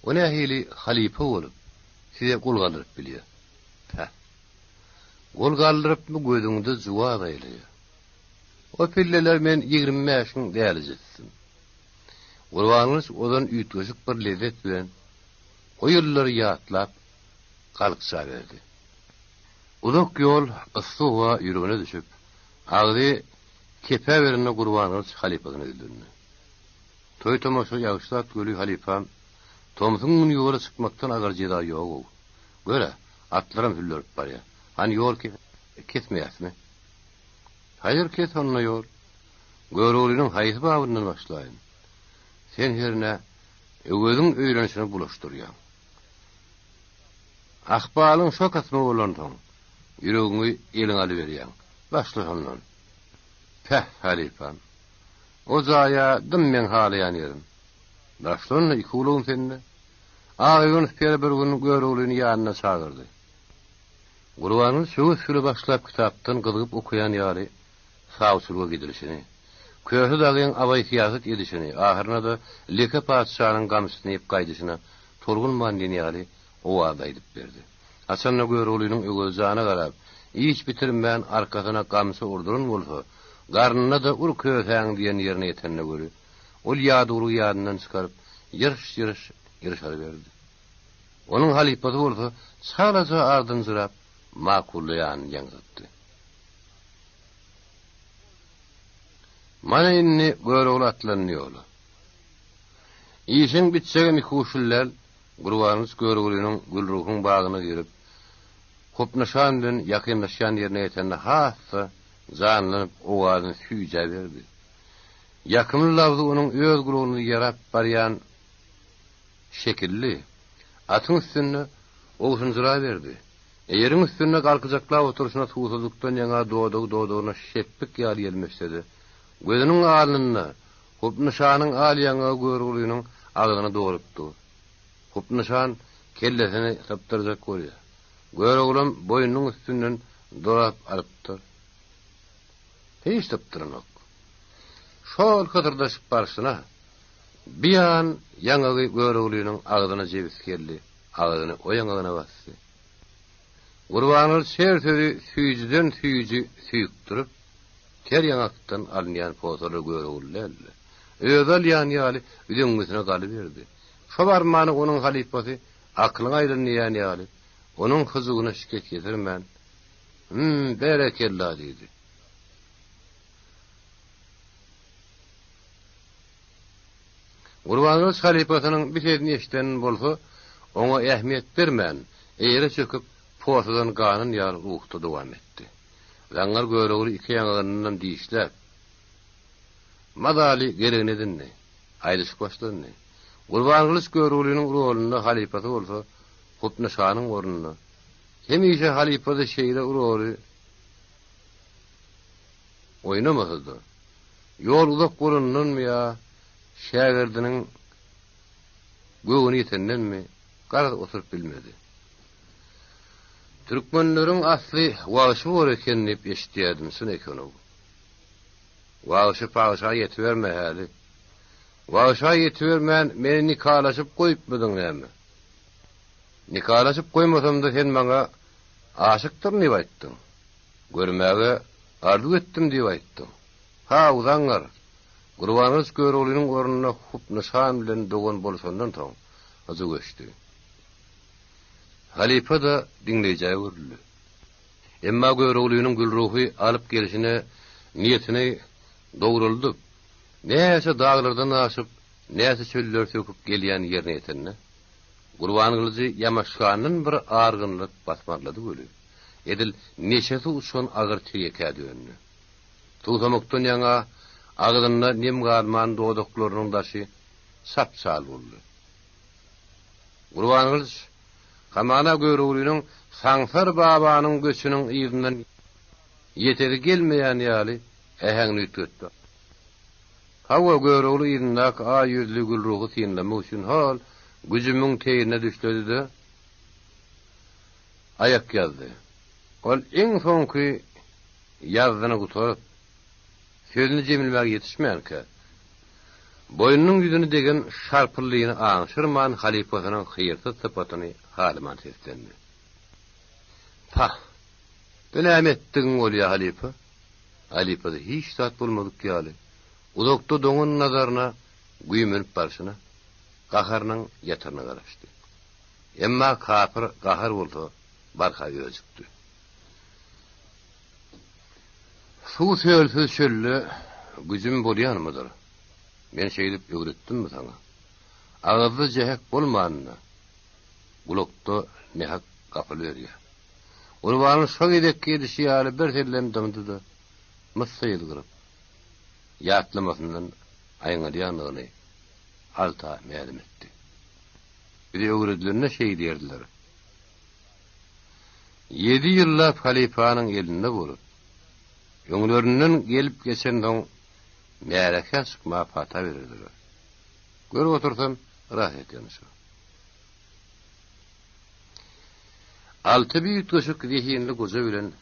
o nähili halypa bolup, size gol galdyryp bilýär? Päh! Gol galdyrypmy gözüňde juwaz aýlaýar. O pilleler men 20 bäşiň dälijesidim. Gurbangylyç ozan üýtgeşik bir lezzet bilen o ýyllary ýatlap galykjaberdi. Uzak ýol yssy howa ýüregine düşüp, agzy kepä berende Gurbangylyç halypasyna ýüzlendi. Toý-tomaşa ýagşy zat weli halypam, tomsuň güni ýola çykmakdan agyr jeza ýog-ow. Gör-ä, atlaram hüllerip barýa. Hany ýol kesmeýäsmi? Haýyr kes onda ýol. Göroglynyň haýsy babyndan başlaýyn? Sen hernä Öweziň öýlenişini bulaşdyrýaň. Ahbalyň şo kysmy bolansoň, ýüregiňi eliňe alyberýäň. Başla şondan. Päh, halypam. O jaýa dym meň halaýan ýerim. Başla onda, iki gulagym sende. Agaýunus peri bir gün Göroglyny ýanyna çagyrdy. Gurbangylyç höwes bile başlap kitapdan gyzygyp okaýan ýaly sawçylyga gidilişini, Köse dagyň abaý-syýasat edişini, ahyrynda-da Leke patyşanyň gamçysyny iýip gaýdyşyna tolgunman diýen ýaly owazda aýdyp berdi. Haçanda Göroglynyň Öwez jana garap, iş bitirmän arkasyna gamçy urduran bolsa, garnyna-da ur kösäň diýen ýerine ýetende göri, ol ýadawlygy ýadyndan çykaryp, ýyrş-ýyrş ýyrşaryberdi. Onuň halypasy bolsa çalaja ardynjyrap, makullaýanyny ýaňzytdy. Mana indi Görogly atlandy ýola. Işiň bitjegem ikuçly däl, Gurbangylyç Göroglynyň Gülruhyň bagyna girip, Hupnyşan bilen ýakynlaşýan ýerine ýetende has-da janlanyp owazyny süýjäberdi. Ýakymly labzy onuň öz gulagyna ýarap barýan şekilli atyň üstünde owsunjyraberdi. Eýeriň üstünde galkyjaklap oturyşyna suwsuzlykdan ýaňa dodagy dodagyna şepbik ýaly ýelmeşse-de, gözüniň alnynda Hupnyşanyň al ýaňagy Göroglynyň agzyna dolup dur. Hupnyşan kellesini sypdyrjak bolýar. Göroglam boýnunyň üstünden dolap alypdyr. Hiç sypdyranok. Şol hysyrdaşyp barşyna, bir ýan ýaňagy Göroglynyň agzyna jebis geldi, agzyny o ýaňagyna basdy. Gurbangylyç her sözi süýjüden süýji süýkdürip, ter ýaňakdan alynýan posalar Görogly däldi. Özi alýan ýaly üzeňňisine galyberdi. Şo barmana onuň halypasy aklyňa aýlan diýýän ýaly, onuň hyjuwyna şikes ýetirmän, Hüm, berekella diýdi. Gurbangylyç halypasynyň bi sözüni eşiden bolsa, oňa ähmiýet bermän, eýere çöküp, posadan ganan ýaly ruhda dowam etdi. Zaňňar Görogly iki ýaňagyndanam dişläp, mazaly geregini edindi. Aýdyşyk başlandy. Gurbangylyç Göroglynyň rolunda, halypasy bolsa Hupnyşanyň ornunda. Hemişe halypasy şeýle roly oýnamasa-da, Ýol uzak bolanyndanmy ýa şägirdiniň göwni ýetendenmi, garaz oturyp bilmedi. Türkmenleriň asly wagşy bor eken diýip eşidýärdim, çyn eken-ow. Wagşy-pagşa ýetiberme häli. Wagşa ýetibermän meni nikalaşyp goýupmydyň näme? Nikalaşyp goýmasam-da sen maňa aşykdyryn diýip aýtdyň. Görmäge arzuw etdim diýip aýtdyň. Haw, zaňňar! Gurbangylyç Göroglynyň ornuna Hupnyşan bilen dogan bolşandan soň, hyjuw öçdi. Halypa-da diňleýjä öwrüldi. Emma Göroglynyň Gülruhy alyp gelşine niýetini dogruldyp, näçe daglardan aşyp, näçe çölleri söküp gelýän ýerine ýetende, Gurbangylyjy ýamaşgandan bir argynlyk basmarlady weli, edil neşesi uçan agyr tirýekä döndi. Suwsamakdan ýaňa agzynda nem galman dodaklarynyň daşy çap-çal boldy. Gurbangylyç hamana Göroglynyň Saňsar babanyň göçüniň yzyndan ýetesi gelmeýän ýaly äheňini üýtgetdi. Hawa, Görogly yzyndaky aý ýüzli Gülruhy synlamak üçin hol güjümiň teýine düşledi-de, aýak ýazdy. Ol iň soňky ýazdyny gutaryp, sözüni jemlemäge ýetişmänkä, boýnunyň ýüzüne degen şarpyllyny aňşyrman halypasynyň hyýrsyz sypatyny halaman seslendi. Pah! Bu näme etdigiň bolýa, halypa? Halypasy hiç zat bolmadyk ýaly, uzakda doňan nazaryna güýmenip barşyna, gaharynyň ýataryna garaşdy. Emma kapyr gahar bolsa barha öjükdi. Suw-sölsüz çölde güjüm bolýanmydyr? Men şeýdip öwretdimmi saňa? Agyzda jähek bolmanda, gulakda nähak gapylyberýär. Gurbanyň şo gezekki edişi ýaly birsellem dymdy-da, myssa ýylgyryp, ýatlamasyndan aýňalýandygyny Alta mälim etdi. Bize öwredilende şeý diýerdiler. Ýedi ýyllap halypanyň elinde bolup, öňlerinden gelip geçensoň märekä çykmaga pata bererdiler. Görüp otursam, ras ekeni şo. Alty bir üýtgeşik zehinli goja bilen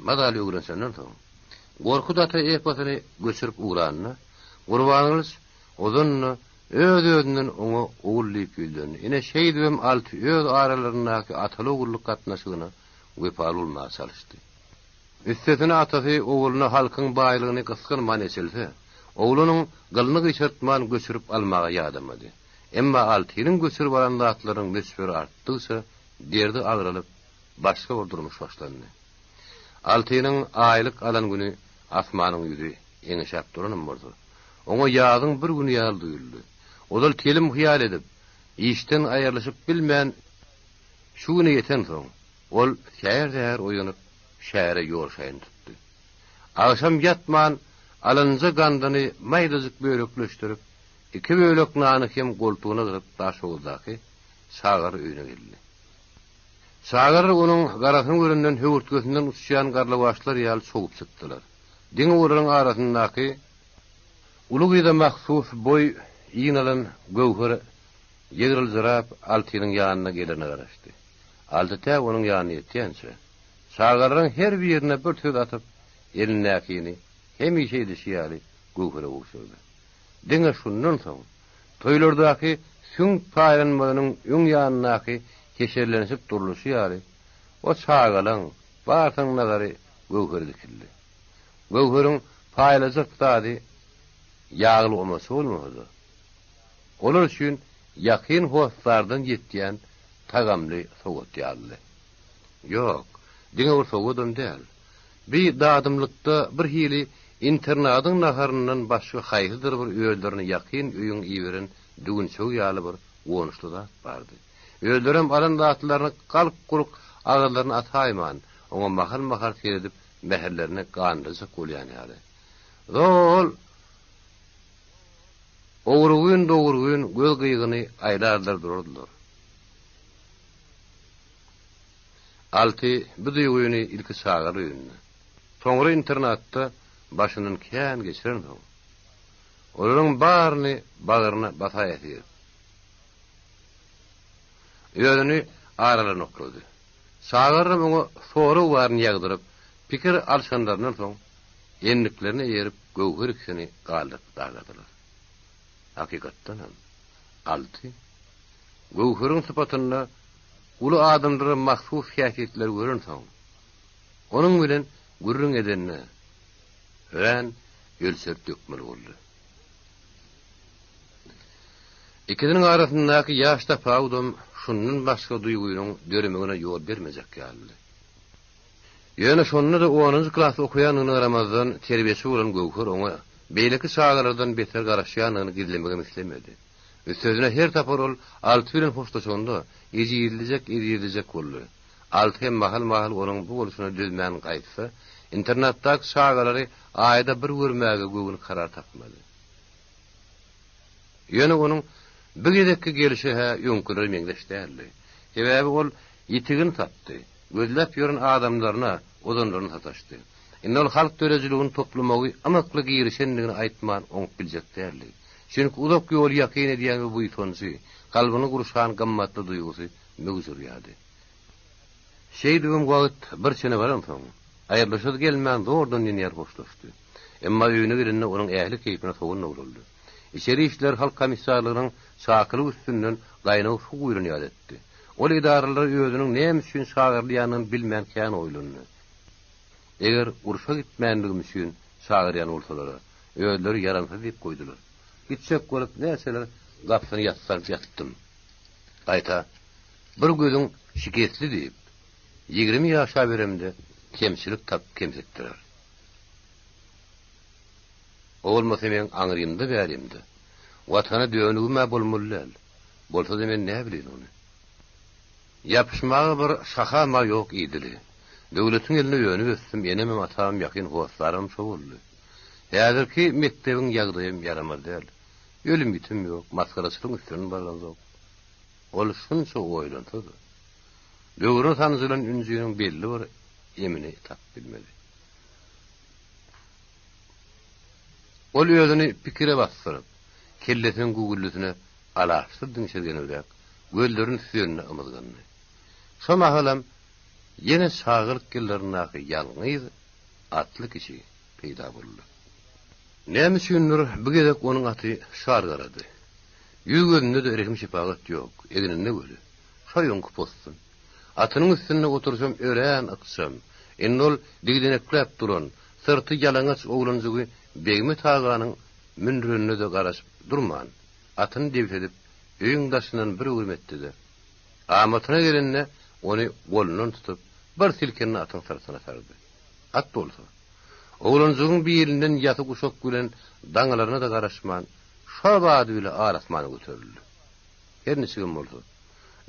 mazaly öwrenişenden soň, Gorkut ata eposyny göçürip ugranda, Gurbangylyç ozan-da öz-özünden oňa ogul diýip ýüzlendi. Ine, şeýdibem Alty öz aralaryndaky ataly-ogullyk gatnaşygyna wepaly bolmaga çalyşdy. Üstesine atasy ogluna halkyň baýlygyny gysganman eçilse, oglunyň gylyny gyşartman göçürip almaga ýadamady. Emma Altynyň göçürip alan zatlarynyň möçberi artdygyça, derdi agralyp, başga bir durmuş başlandy. Altynyň aýlyk alan güni asmanyň ýüzi eňişäp duranam bolsa, oňa ýazyň bir güni ýaly duýuldy. Ozal telim hyýal edip, işden aýrylyşyp bilmän şu güne ýetensoň, ol säher-säher oýanyp, şähere ýol şaýyny tutdy. Agşam ýatman, alynja gandyny maýdajyk bölekleşdirip, iki bölek nany hem goltugyna gysyp Daşhowuzdaky çagalar öýüne geldi. Çagalar onuň garasyny görenden höwürtgesinden uçýan garlawaçlar ýaly çogup çykdylar. Diňe olaryň arasyndaky uly gyza mahsus boý ýygnalan Göwher ýygryljyrap Altynyň ýanyna gelerine garaşdy. Alty tä onuň ýanyna ýetýänçä, çagalaryň her birine bir söz atyp, elindäkini, hemişe edişi ýaly, Göwhere gowşurdy. Diňe şundan soň, toýlardaky süňk paýlanmazynyň öň ýanyndaky heşerlenişip durluşy ýaly, o çagalaň barsynyň nazary Göwhere dikildi. Göwheriň paýlajak zady ýagly omaça bolmasa-da, olar üçin ýakyn hossardan ýetýän tagamly sowgat ýalydy. Ýok, diňe bir sowgadam däl. Bi dadymlykda bir hili internadyň naharyndan başga haýsydyr bir özlerine ýakyn öýüň iberen düwünçegi ýaly bir guwançly zat bardy. Özlerem alan zatlaryny galk-gulk agyzlaryna ataýman, oňa mahal-mahal seredip mähirlerini gandyrjak bolýan ýaly. Zol ogrugyn-dogrugyn göz gyýgyny aýlardylar durardylar. Alty bu duýgyny ilki çagalar öýünde, soňra internatda başyndan kän geçirensoň, olaryň baryny bagryna basaýasy gelip, özüni aralaryna oklady. Çagalaram oňa sorag baryny ýagdyryp, pikir alşanlaryndan soň, endiklerine eýerip Göwher ikisini galdyryp dagadylar. Hakykatdanam, Alty Göwheriň sypatynda uly adamlara mahsus häsiýetleri görensoň, onuň bilen gürrüň edende örän ölçerip-dökmeli boldy. Ikisiniň arasyndaky ýaş tapawudam şundan başga duýgynyň döremegine ýol bermejek ýalydy. Ýöne şonda-da onunjy klasda okaýandygyna garamazdan, terbiýeçi bolan Göwher oňa beýleki çagalardan beter garaşýandygyny gizlemegem islemedi. Üstesine her sapar ol Alty bilen hoşlaşanda, ejizlejek-ejizlejek boldy. Alty hem mahal-mahal onuň bu bolşuna dözmän gaýtsa, internatdaky çagalary aýda bir görmäge göwni karar tapmady. Ýöne onuň bu gezekki gelşi-hä öňkülere meňzeş däldi. Sebäbi ol ýitigini tapdy, gözläp ýören adamlaryna, ozanlaryna sataşdy. Indi ol halk döredijiligini toplamagy ymykly girişendigini aýtman oňup biljek däldi. Çünki uzak ýoly ýakyn edýän we buýsanjy, kalbyny gurşan gymmatly duýgusy möwç urýardy. Şeýdibem wagt bir çene baransoň, aýrylyşasy gelmän zordan diýen ýaly hoşlaşdy. Emma öýüne gelende onuň ähli keýpine sogan dograldy. Içeri işler halk komissarlygynyň çakylyk üstünden gaýnag suw guýlan ýaly etdi. Ol edaralara özüniň näme üçin çagyrylýanyny bilmän kän oýlandy. Eger urşa gitmänligim üçin çagyrýan bolsalar-a, özleri ýaramsyz diýip goýdular. Gitjek bolup näçeler gapysyny ýassanyp ýatdym. Gaýta, bir gözüň şikesli diýip, 20 ýaşaberemde kemçilik tapyp kemsitdiler. O bolmasa meň aňrymda-bärimde Watana dönügim-ä bolmaly däl. Bolsa-da men näbileýin ony. Ýapyşmaga bir şaham-a ýok idili. Döwletiň elinde önüp-ösdüm, enemem, atamam, ýakyn hossarymam şo boldy. Häzirki mekdebiň ýagdaýam ýaramaz däl. Ölüm-ýitim ýok, masgaraçylygyň üstünden barlanzok. Ol şunça oýlansa-da, böwrüne sanjylan ünjiniň belli bir emini tapyp bilmedi. Ol özüni pikire basdyryp, kellesiniň güwwüldisine alaçsyz diňşirgenibräk, gözlerini süzenine ymyzgandy. Şo mahalam ýene çagalyk ýyllaryndaky ýalňyz atly kişi peýda boldy. Näme üçindir, bu gezek onuň aty şar garady. Ýüz-gözünde-de rehim-şepagat ýok, egninde weli, şo öňki possun. Atynyň üstünde oturyşam örän ykjam. Indi ol digdenekläp duran, syrty ýalaňaç oglanjygy Begmet aganyň mündürenine-de garaşyp durman, atyny debsedip, öýüň daşyndan bir öwrüm etdi-de, amatyna gelende ony golundan tutup, bir silkende atyň syrtyna sardy. At bolsa, oglanjygyň bilinden ýasy guşak bilen daňylaryna-da garaşman, şo bady bile al-asmana göterildi. Her niçigem bolsa,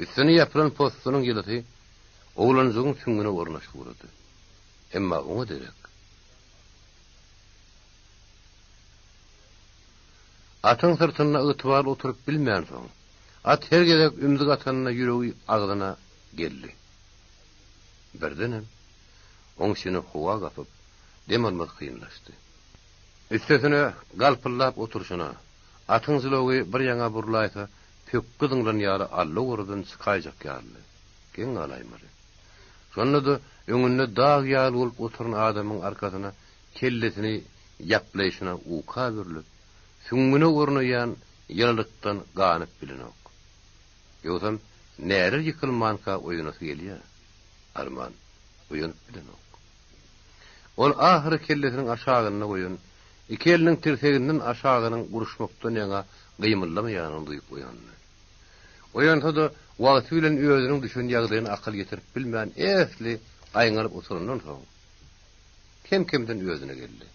üstüne ýapylan possunyň ýylysy oglanjygyň süňňüne ornaşyp ugrady. Emma oňa derek. Atyň syrtynda ygtybarly oturyp bilmänsoň, at her gezek ümzük atanda ýüregi agzyna geldi. Birdenem, oň içini howa gapyp, dem almasy kynlaşdy. Üstesine, galpyldap oturyşyna, atyň jylawy bir ýaňa burlaýsa, pökgi zyňlan ýaly allowarradan çykaýjak ýalydy. Geň galaýmaly. Şonda-da öňünde dag ýaly bolup oturan adamyň arkasyna kellesini ýaplaýşyna uka bürlüp, süňňüne ornaýan ýylylykdan ganyp bilenok. Ýogsam näler ýykylmanka oýanasy gelýär. Arman, oýanyp bilenok. Ol ahyry kellesiniň aşagynda goýan iki eliniň tirseginden aşagynyň guruşmakdan ýaňa gymyldamaýanyny duýup oýandy. Oýansa-da, wagty bilen özüniň düşen ýagdaýyna akyl ýetirip bilmän esli gaýňalyp oturandan soň, kem-kemden özüne geldi.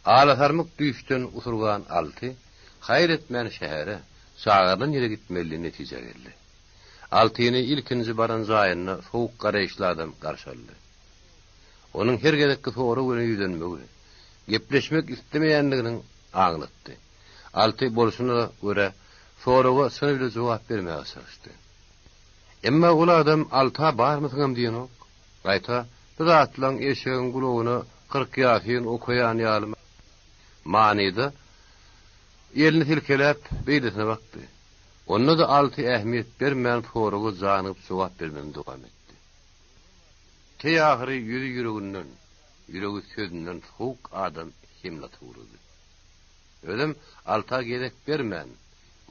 Alasarmyk düýşden usurgan Alty, haýyr etmän şähere, çagyrylan ýere gitmeli netijä geldi. Altyny ilkinji baran jaýynda sowuk garaýyşly adam garşy aldy. Onuň her gezekki sorag bilen ýüzlenmegi, gepleşmek islemeýändiginiň aňlatdy. Alty bolşuna görä, soraga çyny bile jogap bermäge çalyşdy. Emma ol adam Alta barmysyňam diýenok. Gaýta, bu zatlaň eşegiň gulagyna 40 ýasyn okaýan ýaly manyda elini silkeläp, beýlesine bakdy. Onda-da Alty ähmiýet bermän soraga janygyp jogap bermegini dowam etdi. Teý ahyry ýüzi ýüreginden, ýüregi sözünden sowuk adam hemlata ugrady. Özem Alta gezek bermän,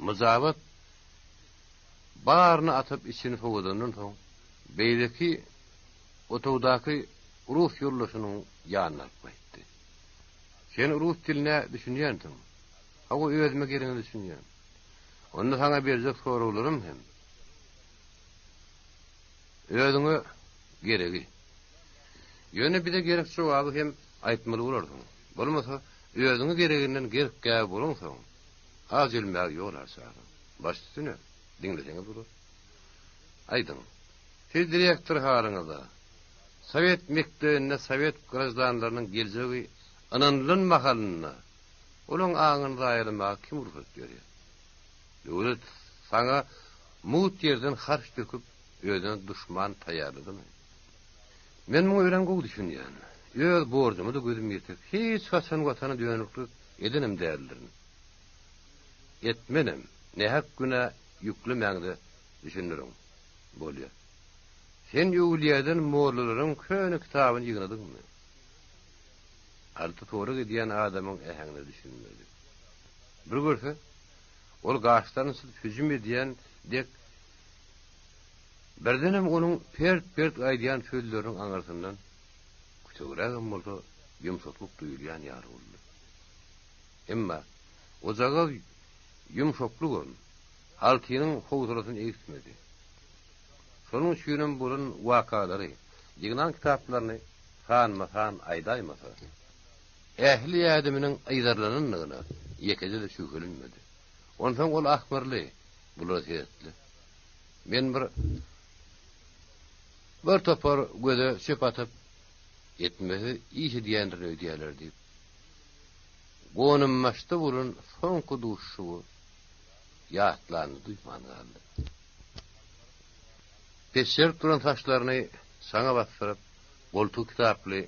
myjabat baryny atyp içini sowadandan soň, beýleki otagdaky rus ýoldaşynyň ýanyna alyp gaýtdy. Sen rus diline düşünýänsiň. Hawa, özüme geregine düşünýän. Onda saňa berjek soraglarym hem. Özüňe geregi. Ýöne bize gerek jogaby hem aýtmaly bolarsyň. Bolmasa, özüňe gereginden gerk-gäbe bolaňsoň, aç ölmäge ýol açarsyň. Baş üstüne, diňleseňiz bolar. Aýdyň, siz direktor halyňyzda, sowet mekdebinde sowet graždanlarynyň geljegi ynanylan mahalynda olaň aňyny zaýalamaga kim rugsat berýär? Döwlet saňa mugt ýerden harç döküp, özüne duşman taýýarladymy? Men muňa örän gowy düşünýän. Öz borjuma-da gözüm ýetik. Hiç haçan Watana dönüklik edenem däldirin. Etmenem. Nähak günä ýüklemäň-de düşündiriň. Bolýa. Sen öwülýäden mollalaryň köne kitabyny ýygnadyňmy? Alty sorag edýän adamyň äheňine düşünmedi. Bir görse, ol gaşlaryny çytyp hüjüm edýän dek, birdenem onuň pert-pert aýdýan sözleriniň aňyrsyndan kütegrägem bolsa ýumşaklyk duýulýan ýaly boldy. Emma ojagaz ýumşaklygam Altynyň howsalasyny egsmedi. Şonuň üçinem bolan wakalary, ýygnan kitaplaryny sanma-san aýdaýmasa, ähli ädiminiň yzarlanandygyna ýekeje-de şübhelenmedi. Onsoň ol ahmyrly bulara seretdi. Men bir bir topar göze çöp atyp, etmesiz iş edýändirin öýdýärler diýip, Gonambaşda bolan soňky duşuşygy ýatlanyny duýman galdy. Peşşerip duran saçlaryny çaňa basdyryp, goltugy kitaply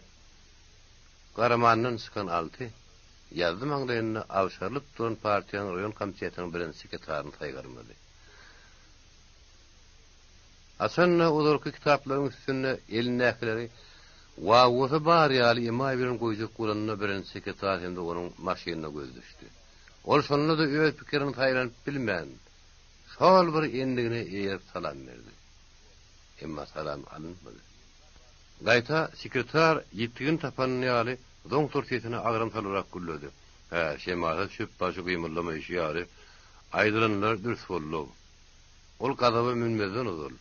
garamandan çykan Alty, ýazzy maňlaýynda abşarylyp duran partiýanyň raýon komitetiniň birinji sekretaryny saýgarmady. Haçan-da ozalky kitaplaryň üstünde elindäkileri wawwasy bar ýaly emaý bilen goýjak bolanda birinji sekretar hem-de onuň maşynyna gözi düşdi. Ol şonda-da öz pikirini saýlanyp bilmän, şol bir endigine eýerip salam berdi. Emma salam alynmady. Gaýta sekretar ýitgini tapan ýaly zoňtar sesine agram salybrak gürledi. Hä, şemala çöp başy gymyldamaýşy ýaly, aýdylanlar dürs boldy-ow. Ol gazaba münmezden ozal,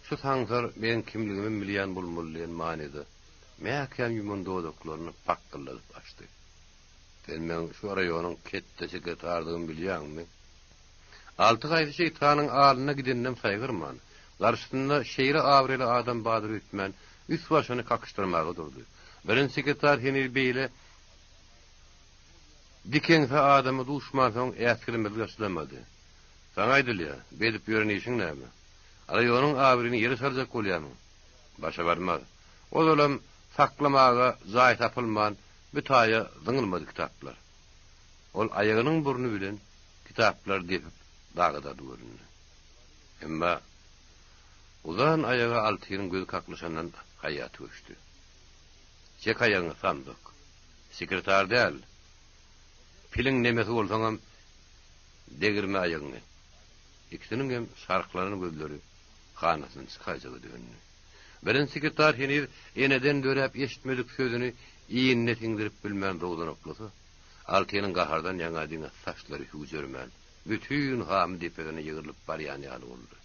Şu saňsar meň kimligimem bilýän bolmaly diýen manyda mäkäm ýuman dodaklaryny pakgyldadyp açdy. Sen meň şu raýonyň ketde sekretarydygymy bilýäňmi? Alty haýsy şeýtanyň alyna gideninem saýgarman, garşysynda şeýle abraýly adam bardyr öýtmän, üst-başyny kakyşdyrmaga durdy. Birinji sekretar heniz beýle dikeňsi adama duşmansoň äsgermezlige çydamady. Saňa aýdylýar, beýdip ýören işiň näme? Raýonyň abraýyny ýere saljak bolýarmyň? Başa barmaz. Ozalam saklamaga jaý tapylman, bu taýa zyňylmady kitaplar. Ol aýagynyň burny bilen kitaplary depip dagydardy göründi. Emma uzan aýaga Altynyň gözi kaklyşandan haýýaty göçdi. Çek aýagyňy, samsyk! Sekretar däl, piliň nemesi bolsaňam degirme aýagyňy. Ikisiniň hem şarklanan gözleri hanasyndan çykaýjaga döndi. Birinji sekretar heniz eneden döräp eşitmedik sözüni inine siňdirip bilmän dowzanaklasa, Altynyň gahardan ýaňa diňe saçlary hüwjermän, bütin hamy depesine ýygrylyp barýan ýaly boldy.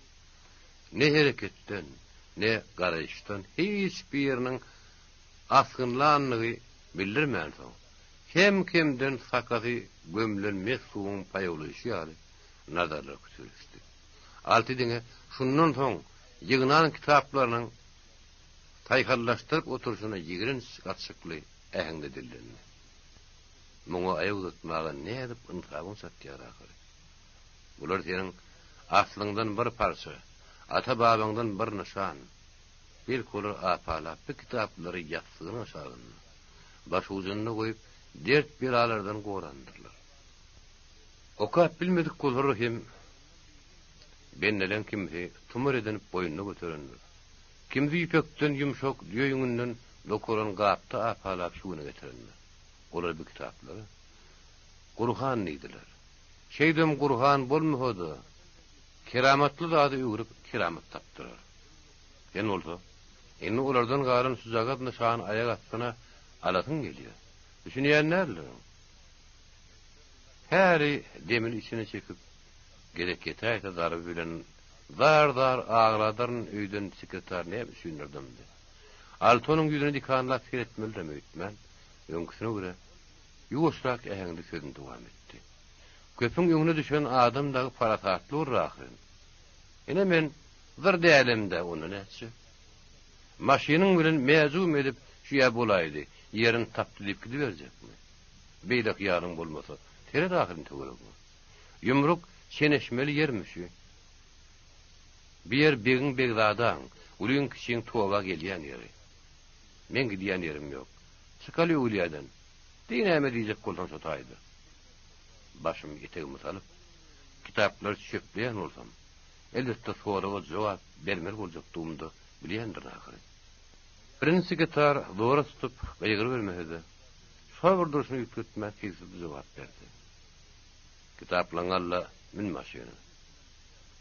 Ne hereketden, ne garaýyşdan hiç biriniň asgynlandygy bildirmänsoň, kem-kemden sakasy gömlen mes suwuň paýawlaýşy ýaly nazarlar kütelişdi. Alty diňe şundan soň ýygnan kitaplarynyň saýhallaşdyryp oturyşyna ýigrenç gatyşykly äheňde dillendi. Muňa aýak uzatmaga nädip ynsabyň çatýar ahyry? Bular seniň aslyňdan bir parça, ata-babaňdan bir nyşan. Belki olar apalap bu kitaplary ýassygynyň aşagynda, başujunda goýup dert-belalardan gorandyrlar. Okap bilmedik bolsalar hem bendeleň kimsi tumar edinip boýnuna göterendir. Kimsi ýüpekden ýumşak düýe ýüňünden dokalan gapda apalap şu güne getirendir. Olar bu kitaplara Gurhan diýdiler. Şeýdem Gurhan bolmasa-da, keramatly zady öwrüp keramat tapdylar. Sen bolsa, indi olardan galan şujagaz nyşany aýak astyna alasyň gelýär. Düşünýän däldirin. Häli demini içine çekip, gezek ýetäýse zarby bilen zar-zar agladaryn öýden sekretar näme üçindir dymdy. Alty onuň ýüzüne dikanlap seretmelidirem öýtmän, öňküsine görä ýuwaşrak äheňde sözüni dowam etdi. Köpüň öňüne düşen adam dagy parasatly bolur ahyryn. Ine men zyr dälem-dä, onda nätjek? Maşynyň bilen mäjum edip şu-ýa bolaýdy, ýerini tapdy diýip gidiberjekmi? Beýle hyýalyň bolmasa, seret ahyryn töweregiňe. Ýumruk çeneşmeli ýermi şü? Bu ýer begiň begzadaň, ulyň-kiçiň toba gelýän ýeri. Meň gidýän ýerim ýok. Çykaly öwülýäden. Diý näme diýjek bolsaň şo taýda. Başymy etegime salyp, kitaplary çöpleýän bolsam, elbetde soraga jogap bermeli boljakdygymda bilýändirin ahyry. Birinji sekretar zora tutup gygyrybermese-de, şol bir durşuny üýtgetmän tygşytly jogap berdi. Kitaplaryňy al-da, mün maşyna.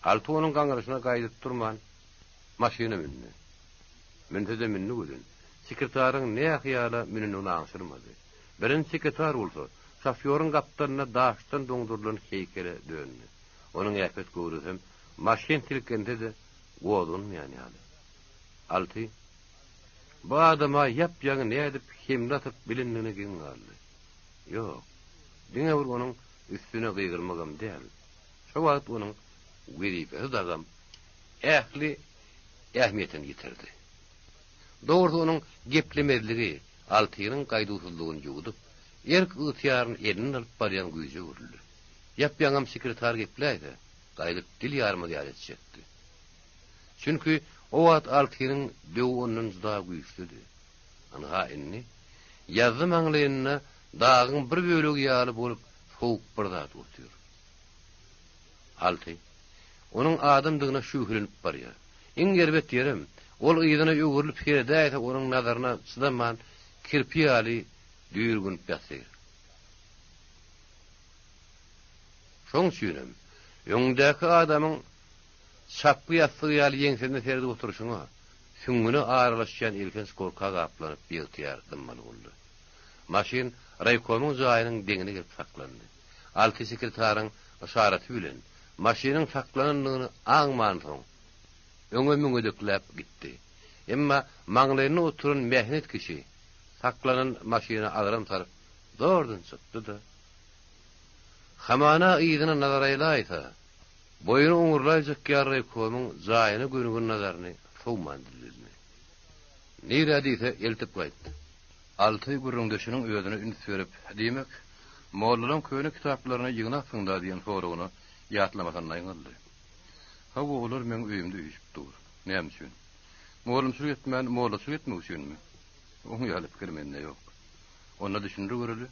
Alty onuň gaňryşyna gaýdyp durman, maşyna mündi. Münse-de mündi welin, sekretaryň nä hyýala münendigini aňşyrmady. Birinji sekretar bolsa, şofýoryň gapdalynda daşdan doňdurylan heýkele döndi. Onuň äpet göwresem maşyn silkense-de gozganmaýan ýaly. Alty bu adama ýap-ýaňy nädip hemle atyp bilendigine geň galdy. Ýok, diňe bir onuň üstüne gygyrmagam däl, şo wagt onuň wezipesi dagam ähli ähmiýetini ýitirdi. Dogrusy onuň geplemezligi Altynyň gaýduwsyzlygyny ýuwudyp, erk-ygtyýaryny elinden alyp barýan güýje öwrüldi. Ýap-ýaňam sekretar gepläýse, gaýdyp dil ýarmaz ýaly etjekdi. Çünki o wagt Altynyň döwi ondan juda güýçlüdi. Ynha indi, ýazzy maňlaýynda dagyň bir bölegi ýaly bolup sowuk bir zat otyr. Alty. Onuň adamdygyna şübhelenip barýar. Iň erbet ýerem, ol yzyna öwrülip seredäýse onuň nazaryna çydaman kirpi ýaly düýrgünip ýatyr. Şoň üçinem, öňündäki adamyň çapgy ýassygy ýaly ýeňsesine seredip oturyşyňa, süňňüne aralaşýan elhenç gorka gaplanyp biygtyýar dymmaly boldy. Maşyn raýkomyň jaýynyň deňine gelip saklandy. Alty sekretaryň yşaraty bilen maşynyň saklanandygyny aňmansoň, öňe müňedekläp gitdi. Emma maňlaýynda oturan mähnet kişi saklanan maşyna agram salyp zordan çykdy-da, hamana yzyna nazar aýlaýsa, boýuny oňurlaýjak ýaly raýkomyň jaýyna gönügen nazaryny sowman dillendi. Nirä diýse, eltip gaýt. Alty gürrüňdeşiniň özüne üns berip, Diýmek, mollalaň köne kitaplaryny ýygnapsyň-da diýen soragyna ýatlamasynda aýňaldy. Hawa, olar meň öýümde üýşüp dur. Näme üçin? Mugallymçylyk etmän, mollaçylyk etmek üçinmi? Oň ýaly pikir mende ýok. Onda düşündir göreli.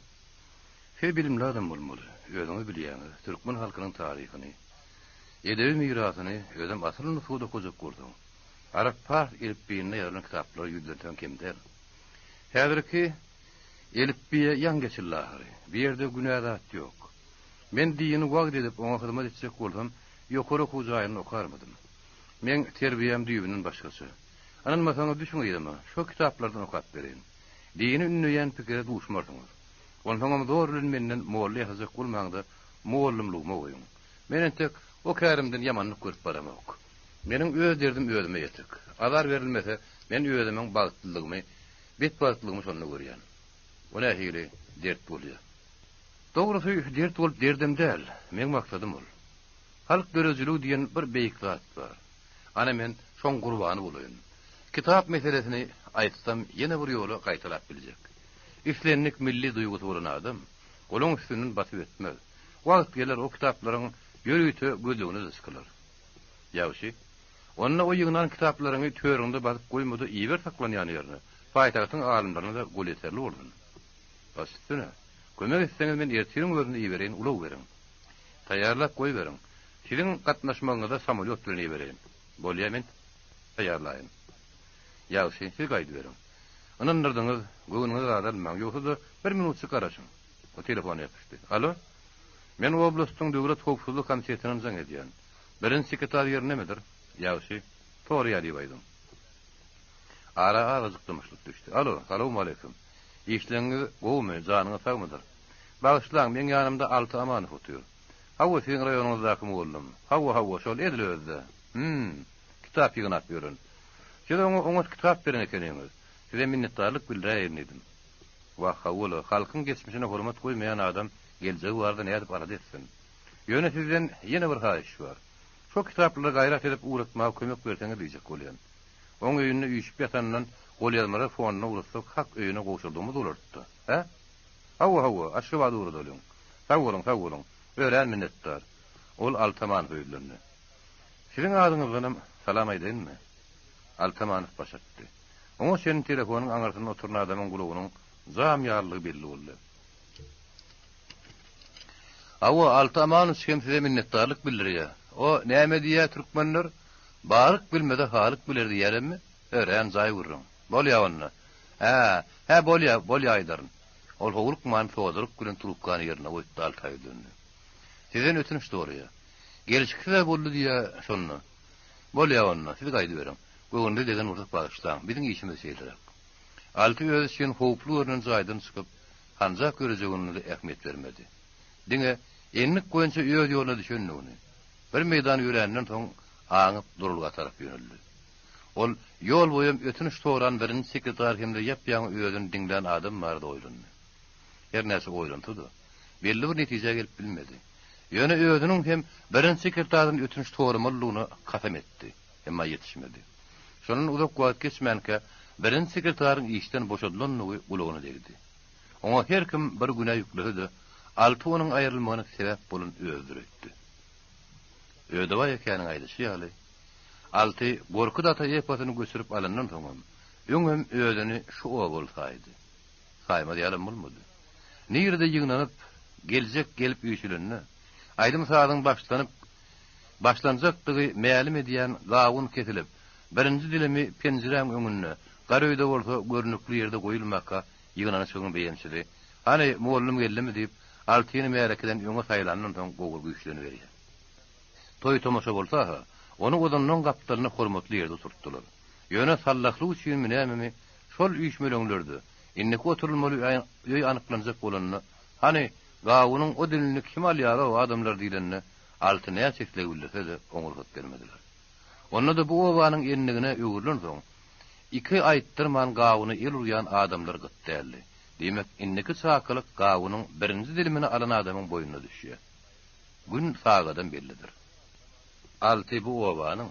Siz bilimli adam bolmaly. Özüňiz bilýäňiz, türkmen halkynyň taryhyny, edebi mirasyny özem asyl nusgada okajak bolsaň, arap-pars elipbiýinde ýazylan kitaplara ýüzlenseň kem däl. Häzirki elipbiýe ýaň geçildi ahyry. Bu ýerde günä zat ýok. Men dini wagyz edip oňa hyzmat etjek bolsam, ýokary okuw jaýynda okarmydym. Meň terbiýäm düýbünden başgaça. Ynanmasaňyz düşüň yzyma, şo kitaplardan okap bereýin. Dini ündeýän pikire duşmarsyňyz. Onsoňam zor bilen menden molla ýasajak bolmaň-da, mugallymlygyma goýuň. Men entek o kärimden ýamanlyk görüp baramok. Meniň öz derdim özüme ýetik. Azar berilmese, men özümiň bagtlylygymy, betbagtlygymy şonda görýän. O nähili dert bolýa? Dogrusy, dert bolup derdem däl. Meň maksadym ol. Halk döredijiligi diýen bir beýik zat bar. Ana men şoň gurbany bolaýyn. Kitap meselesini aýtsam ýene bir ýola gaýtalap biljek. Islendik milli duýgusy bolan adam olaň üstünden basyp ötmez. Wagt geler o kitaplaryň ýörite gözlegine-de çykylar. Ýagşy. Onda o ýygnan kitaplaryňy törüňde basyp goýma-da iber saklanýan ýerine, paýtagtyň alymlaryna-da golýeterli bolsun. Baş üstüne. Kömek etseňiz men ertiriň özünde ibereýin ulag beriň. Taýýarlap goýberiň. Siziň gatnaşmagyňyzda samolýot bilen ibereýin. Bolýa men taýýarlaýyn. Ýagşy, siz gaýdyberiň. Ynandyrdyňyz, göwnüňize zat almaň, ýogsa-da bir minutjyk garaşyň. O telefona ýapyşdy. Alo? Men oblastyň döwlet howpsuzlyk komitetinden jaň edýän. Birinji sekretar ýerindemidir? Ýagşy, soraýar diýip aýdyň. Ara azajyk dymyşlyk düşdi. Alo, salowmaleýkim. Işleňňiz gowumy, janyňyz sagmydyr? Bagyşlaň, meň ýanymda Alty Amanow otyr. Hawa, siziň raýonyňyzdaky mugallym. Hawa, hawa, şol edil özi-de. Hüm, kitap ýygnap ýören. Siz oňa oňat kitap beren ekeniňiz. Size minnetdarlyk bildiräýerin diýdim. Wah, hawa-la, halkyň geçmişine hormat goýmaýan adam geljegi barada nädip alada etsin? Ýöne sizden ýene bir haýyş bar. Şo kitaplary gaýrat edip ugratmaga kömek berseňiz diýjek bolýan. Oň öýünde üýşüp ýatanyndan golýazmalar fonduna ugratsak hak öýüne gowşurdygymyz bolardy-da. Hä? Hawa, hawa, Aşgabada ugradalyň. Sag boluň, sag boluň. Örän minnetdar. Ol Altamanowa ýüzlendi. Siziň adyňyzdanam salam aýdaýynmy? Altamanow baş atdy. Oňa çenli telefonyň aňyrsynda oturan adamyň gulagynyň jam ýalydygy belli boldy. Hawa, Alty Amanowiç hem size minnetdarlyk bildirýär. O, näme diýýär türkmenler? Balyk bilmeze halyk biler diýýäremmi? Örän jaý gürrüň. Bolýa onda. Hä, hä, bolýa, bolýa aýdaryn. Ol howlukman sodalyk bilen trubkany ýerine goýupdy, Alta ýüzlendi. Sizden ötünç soraýar. Gelşiksiz-ä boldy diýýä şonda. Bolýa onda, siz gaýdyberiň. Göwnüňize degen bolsa bagyşlaň, biziň işimiz şeýleräk. Alty özi üçin howply görnen jaýdan çykyp, hanjak ýörejegine-de ähmiýet bermedi. Diňe endik boýunça öz ýoluna düşendigini, bir meýdan ýöränden soň aňyp duralga tarap ýöneldi. Ol ýol boýam ötünç soran birinji sekretar hem-de ýap-ýaňy özüni diňlän adam barada oýlandy. Her näçe oýlansa-da, belli bir netijä gelip bilmedi. Ýöne özüniň hem birinji sekretardan ötünç soramalydygyna kasam etdi. Emma ýetişmedi. Şondan uzak wagt geçmänkä, birinji sekretaryň işden boşadylandygy gulagyna degdi. Oňa her kim bir günä ýüklese-de, Alty onuň aýrylmagyna sebäp bolan özüdir öýtdi. Ödebaý ekäniň aýdyşy ýaly, Alty Gorkut ata eposyny göçürip alandan soňam, öňem özüni şu obaly saýdy. Saýmaz ýalam bolmady. Nirede ýygnanyp, geljek gelip üýşülende, aýdym-sazyň başlanyp, başlanjakdygy mälim edýän gawun kesilip, birinji dilimi penjiräň öňünde, gar öýde bolsa görnükli ýerde goýulmaka ýygnanyşygyň beýemçisi, Hany, mollum geldimi diýip, Altyny märekeden öňe saýlandan soň gowur güýçleniberýär. Toý-tomaşa bolsa-ha, ony ozanlaň gapdalynda hormatly ýerde oturtdylar. Ýöne sallahlyk üçinmi nämemi, şol üýşmeleňlerde, indiki oturylmaly öý anyklanjak bolanda, Hany, gawunyň o dilini kim alýar-ow, adamlar diýlende, Alty näçe isleg bildirse-de, oňa rugsat bermediler. Onda-da bu obanyň endigine öwrülensoň, iki aýtdyrman gawuna el urýan adamlar gyt däldi. Diýmek, indiki çakylyk gawunyň birinji dilimini alan adamyň boýnuna düşýär. Gün sagadam bellidir. Alty bu obanyň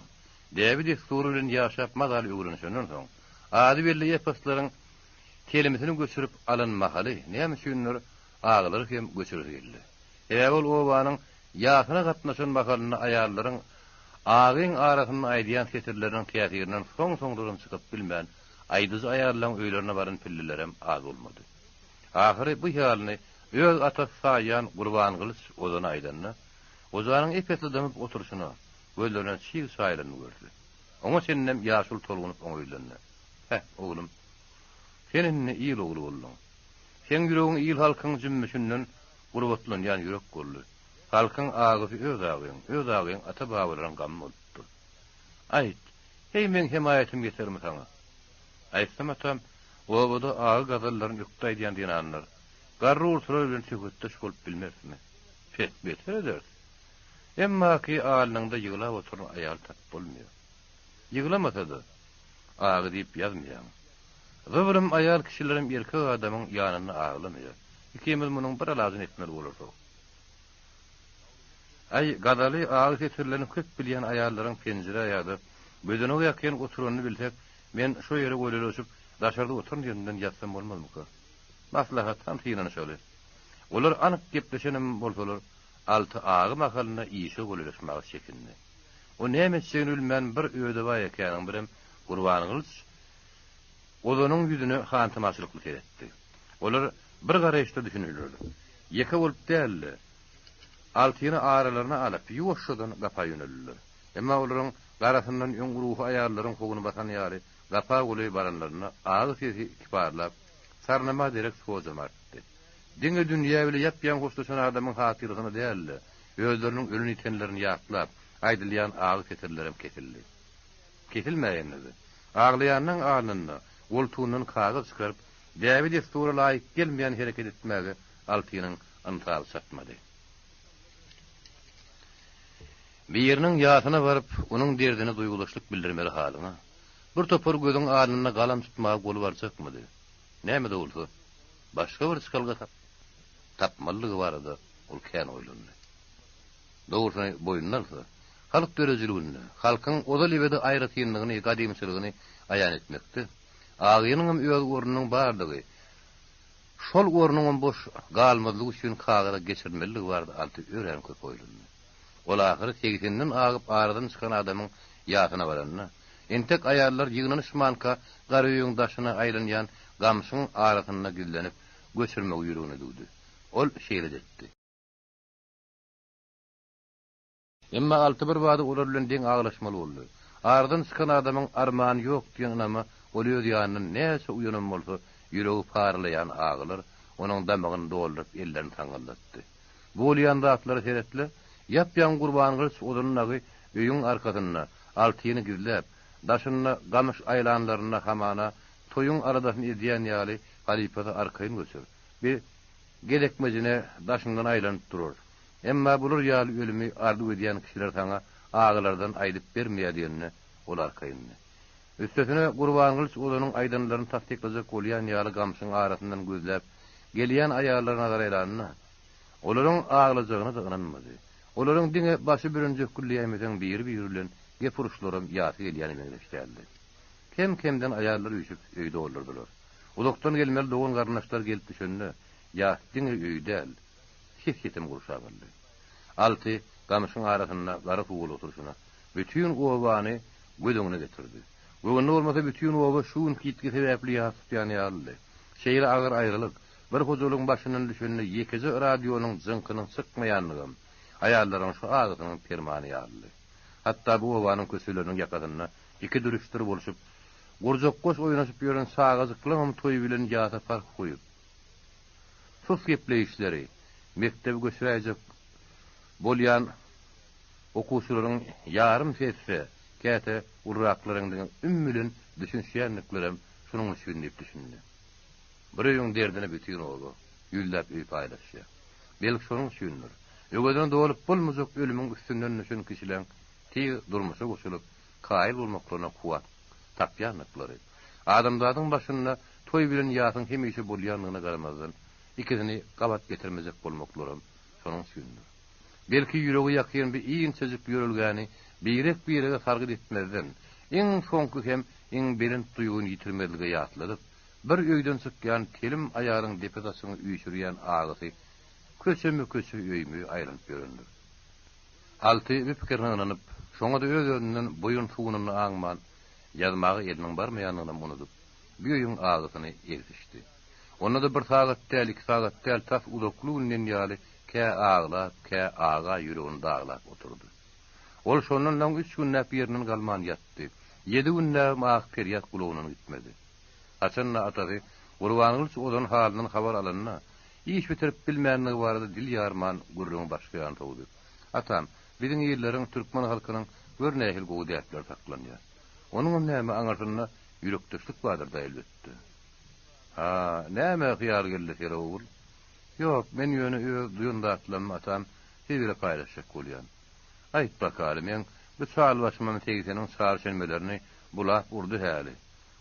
däbi-dessury bilen ýaşap mazaly öwrenişenden soň, ady belli eposlaryň telimsini göçürip alan mahaly näme üçindir agylary hem göçüresi geldi. Sebäbi ol obanyň ýasyna gatnaşan mahalynda aýallaryň agyň arasynda aýdýan setirleriniň täsirinden soň-soňlaram çykyp bilmän, aýdyjy aýallaň öýlerine baran pillelerem az bolmady. Ahyry bu hyýalyny öz atasy saýýan Gurbangylyç ozana aýdanda, gojanyň ep-esli dymyp oturyşyna, gözlerinden çyg çaýylanyny gördi. Oňa çenlem ýaşuly tolgunyp oňa ýüzlendi. Heh, oglum, sen indi il ogly bolduň. Seň ýüregiň il-halkyň jümmüşinden gurbatlanýan ýürek boldy. Halkyň agysy öz agyň, öz agyň ata-babalaryň gamy bolupdyr. Aýt, heý meň hemaýatym ýetermi saňa? Aýtsam atam, obada agy gazallaryny ökde aýdýan zenanlar, garry ursalar bilen söhbetdeş bolup bilmerismi? Pes, beter ederis. Emmaki alnyňda ýyglap oturan aýal tapyp bolmaýar. Ýyglamasa-da, agy diýip ýazmaýaň. Zybrym aýal kişilerem erkek adamyň ýanynda aglamaýar. Ikimiz munuň bir alajyny etmeli bolarys. Aý, gazaly agy setirlerini köp bilýän aýallaryň penjirä ýa-da gözenek ýakyn oturanyny bilsek, men şo ýere golaýlaşyp, daşarda oturan ýerimden ýatsam bolmazmyka? Maslahat, hany synanyşaly. Olar anyk gepleşenem bolsalar, Alty agy mahalynda işe golaýlaşmaga çekindi. O näme etjegini bilmän bir Ödebaý ekäniň birem Gurbangylyç Ozanyň ýüzüne hantamaçylykly seretdi. Olar bir garaýyşda düşündiler. Ýeke bolup däl-de, Altyny aralaryna alyp, ýuwaşjadan gapa ýöneldiler. Emma olaryň garasyndan öň ruhy aýallaryň howuny basan ýaly gapa golaý baranlarynda agy sesi kiparlap, sarnama derek sojama artdy. Diňe dünýä bile ýap-ýaňy hoşlaşan adamyň hatyrasyna däl-de, özleriniň ölen-ýitenlerini ýatlap, aýdylýan agy setirlerem kesildi. Kesilmäýende-de, aglaýanyň alnynda goltugyndan kagyz çykaryp, däbi-dessura laýyk gelmeýän hereket etmäge Altynyň ynsaby çatmady. Biriniň ýasyna baryp, onuň derdine duýgudaşlyk bildirmeli halyňa, bir topar gözüň alnynda galam tutmaga goly barjakmydy? Näme-de bolsa, başga bir çykalga tapmalydygy barada ol kän oýlandy. Dogrusyny boýnuna alsa, halk döredijiliginde halkyň ozal-ebedi aýratynlygyny, gadymçylygyny aýan etmekde agynyňam öz ornunyň bardygy, şol ornuňam boş galmazlygy üçin kagyza geçirilmelidigi barada Alty örän köp oýlandy. Ol ahyry segsenden agyp aradan çykan adamyň ýasyna baranda, Entek aýallar ýygnanyşmanka gara öýüň daşyna aýlanýan gamşyň arasynda gizlenip, göçürmegi ýüregine düwdi. Ol şeýle-de etdi. Emma Alty birbada olar bilen deň aglaşmaly boldy. Aradan çykan adamyň armany ýok diýen ynama ol öz ýanyndan näçe uýanam bolsa, ýüregi paralaýan agylar onuň damagyny dolduryp ellerini saňňyldatdy. Bu bolýan zatlara seretle, ýap-ýaňy Gurbangylyç ozan dagy öýüň arkasynda Altyny gizläp, daşynda gamyş aýlanlarynda hamana toýuň aladasyny edýän ýaly halypasy arkaýyn göçür. Bi gezekmejine daşyňdan aýlanyp durar. Emma bular ýaly ölümi arzuw edýän kişiler saňa agalardan aýdyp bermeýär diýende, ol arkaýyndy. Üstesine, Gurbangylyç ozanyň aýdanlaryny tassyklajak bolýan ýaly gamşyň arasyndan gözläp gelýän aýallara nazar aýlanda, olaryň aglajagyna-da ynanmady. Olaryň diňe başy bürünjek gülläýmeseň biri-biri bilen gep uruşlaram ýasy gelýäne meňzeş däldi. Kem-kemden aýallar üýşüp öýi doldurdylar. Uzakdan gelmeli dogan-garyndaşlar gelip düşende, ýas diňe öýi däl, Ses-ýetim gurşap aldy. Alty gamyşyň arasynda gara suwuly oturyşyna bütin obany göz öňüne getirdi. Göwnüne bolmasa bütin oba şu günki ýitgi sebäpli ýas tutýan ýalydy. Şeýle agyr aýralyk bir hojalygyň başyndan düşende ýekeje radionyň jyňkynyň çykmaýanlygam aýallaryň şu agysynyň permany ýalydy. Hatda bu obanyň köçeleriniň ýakasynda iki dürüşdir bolşup, gurjakgoş oýnaşyp ýören çagajyklaňam toý bilen ýasa parh goýup, Sus gepleýişleri, mekdebi göçüräýjek bolýan okuwçylaryň ýarym sesde, käte uluraklaryň diňe üm bilen düşünişýändiklerem şunuň üçin diýip düşündi. Bir öýüň derdini bütin oba, ýüzläp öý paýlaşýar. Belki şonuň üçindir. Öwezini dolup bolmajak ölümiň üstünden düşen kişileň tiz durmuşa goşulyp, kaýyl bolmaklaryna kuwwat tapýandyklary, adamzadyň başynda toý bilen ýasyň hemişe bolýandygyna garamazdan, ikisini gabat getirmejek bolmaklaram şonuň üçindir. Belki ýürege ýakyn bir inçejik ýörelgäni birek-birege sargyt etmezden, iň soňky hem iň belent duýgyny ýitirmezlige ýatladyp, bir öýden çykýan telim aýalyň depe saçyňy üýşürýän agysy köçeme-köçe, öýme-öý aýlanyp ýörendir. Alty bu pikirine ynanyp, şoňa-da öz-özünden boýun suwunyny aňman, ýazmaga eliniň barmaýandygynam unudyp, bu öýüň agysyny egsişdi. Onda-da bir sagat däl, iki sagat däl, tas uzakly gün diýen ýaly kä aglap, kä aga ýüregini daglap oturdy. Ol şondan soň üç günläp ýerinden galman ýatdy. Ýedi günläbem ahy-perýat gulagyndan gitmedi. Haçan-da atasy Gurbangylyç ozan halyndan habar alanda, iş bitirip bilmändigi barada dil ýarman gürrüňi başga ýana sowdy. Atam, biziň illeriň, türkmen halkynyň gör nähili gowy däpleri saklanýar. Onuňam näme aňyrsynda ýürekdeşlik bardyr-da elbetde. Ha, näme hyýal geldi sere ogul? Ýok, men ýöne öz duýan zatlarymy atam siz bile paýlaşjak bolýan. Aýt bakaly, meň bu çal başymam segseniň çarşenbelerini bulap urdy häli.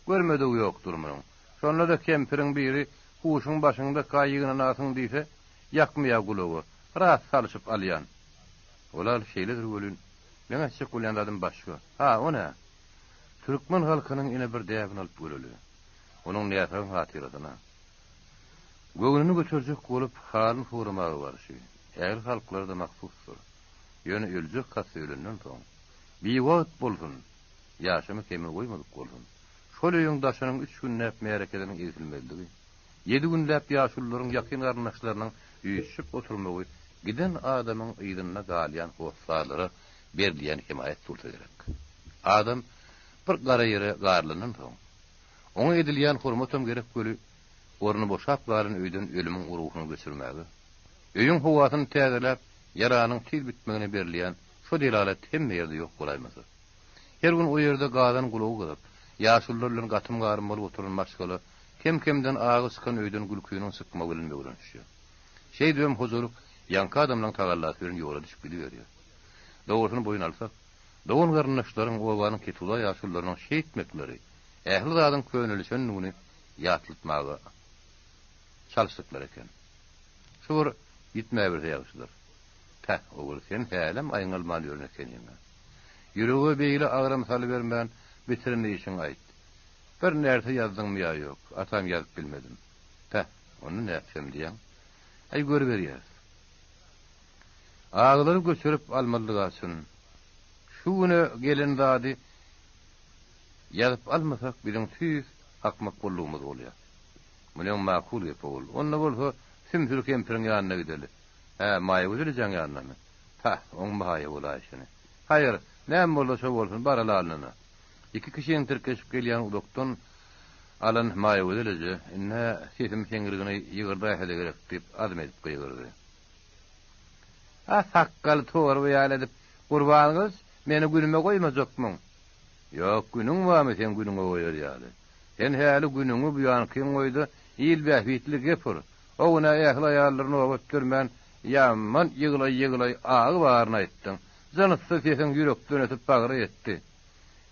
Görmedigi ýokdur munuň. Şonda-da kempiriň biri Huşuň başyňdaka ýygnanarsyň diýse, ýakmaýar gulaga. Ras salyşyp alýan. Ol-al şeýledir welin, meň aýtjak bolýan zadym başga. Ha, o nä? Türkmen halkynyň ine bir däbini alyp göreli. Onuň näsagyň hatyrasyna. Göwnüni göterjek bolup, halyny soramaga barşy, ähli halklara-da mahsusdyr. Ýöne öljek hassa ölenden soň, biwagt bolsun, Ýaşymy kemine goýmadyk bolsun. Şol öýüň daşynyň üç günläp märekedeniň egsilmezligi, ýedi günläp ýaşulularyň ýakyn garyndaşlarynyň üýşüşip oturmagy giden adamyň yzynda galýan hossarlara berilýän hemaýat bolsa gerek. Adam bir gara ýere garylandan soň, oňa edilýän hormatam gerek weli, orny boşap galan öýden ölümiň ruhuny göçürmäge, öýüň howasyny täzeläp, ýaranyň tiz bitmegine berilýän şo delalat hemme ýerde ýok bolaýmasa. Her gün o ýerde gazan gulagy gyzyp, ýaşulular bilen gatym-garym bolup oturan maşgala kem-kemden agy çykan öýden gülküniň çykmagy bilen möwrenişýär. Şeýdibem hojalyk ýaňky adamlaryň tagallasy bilen ýola düşüp gidiberýär. Dogrusyny boýun alsak, dogan-garyndaşlaryň, obanyň kethuda ýaşulularynyň şeýtmekleri ähli zadyň könelişendigini ýatlatmaga çalyşdyklary eken. Şu bir ýitmäberse ýagşydyr. Päh, ogul, sen hälem aýňalman ýören ekeniň-ä. Ýürege beýle agram salybermän, bitiren işiňi aýt. Bir närse ýazdyňmy ýa ýok? Atam ýazyp bilmedim. Päh, onda nätsem diýýäň? Aý, görüberýäs. Agylary göçürip almalydyga çyn. Şu güne gelen zady. Ýazyp almasak, biziň tüýs akmak boldugymyz bolýar. Munyň makul gep ogul. Onda bolsa Sümsül kempiriň ýanyna gideli. Hä, Maýagözel ejäň ýanynamy? Pah, oň maýa bolaýşyny. Haýyr, näme bolsa şo bolsun, baraly alnyna. Iki kişiniň tirkeşip gelýän uzakdan alan Maýagözel eje, Indi-hä sesim seňrigini ýygyrdaýsa-da gerek diýip, azm edip gygyrdy. A sakgaly torba ýaly edip, Gurbangylyç, meni günüme goýmajakmyň? Ýok, günüň barmy seň günüňe goýar ýaly? Sen häli günüňi bu ýankyň goý-da, il bähbitli gep ur. O gün-ä ähli aýallar nobat bermän, ýaman ýyglaý-ýyglaý agy baryny aýtdyň. Jynssyz sesiň ýürekden ötüp bagra ýetdi.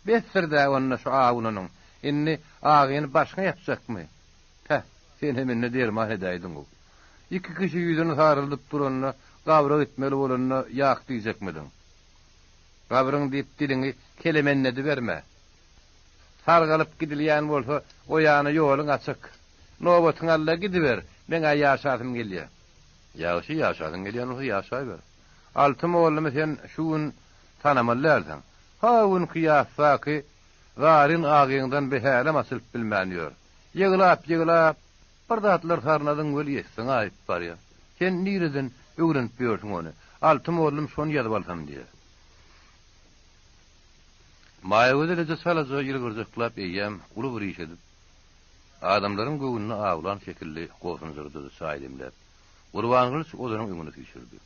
Besdir-dä onda şu awunynyň. Indi agyny başyňa ýapjakmy? Päh, sen hem indi derman edäýdiň-ow. Iki kişi ýüzüni saraldyp duranda, gabra gitmeli bolanda ýak diýjekmidiň? Gabryň diýip diliňi kelemennediberme. Sargalyp gidilýän bolsa, o ýana ýoluň açyk. Nobatyňy al-da gidiber, meň-ä ýaşasym gelýä. Ýagşy, ýaşasyň gelýän bolsa ýaşaber. Alty mollumy sen şu gün tanamaly dälsiň. Ha günki ýasdaky zaryn agyňdan bir hälem açylyp bilmän ýör. Ýyglap-ýyglap, bir zatlar sarnadyň weli essiň aýyp barýar. Sen nireden öwrenip ýörsüň ony? Alty mollum şony ýazyp alsam diýýär. Maýagözel eje çalaja ýylgyrjaklap eýýäm uly bir iş edip, adamlaryň göwnüni awlan şekilli gobsunjyrady-da çaý demläp, Gurbangylyç ozanyň öňüne süýşürdi.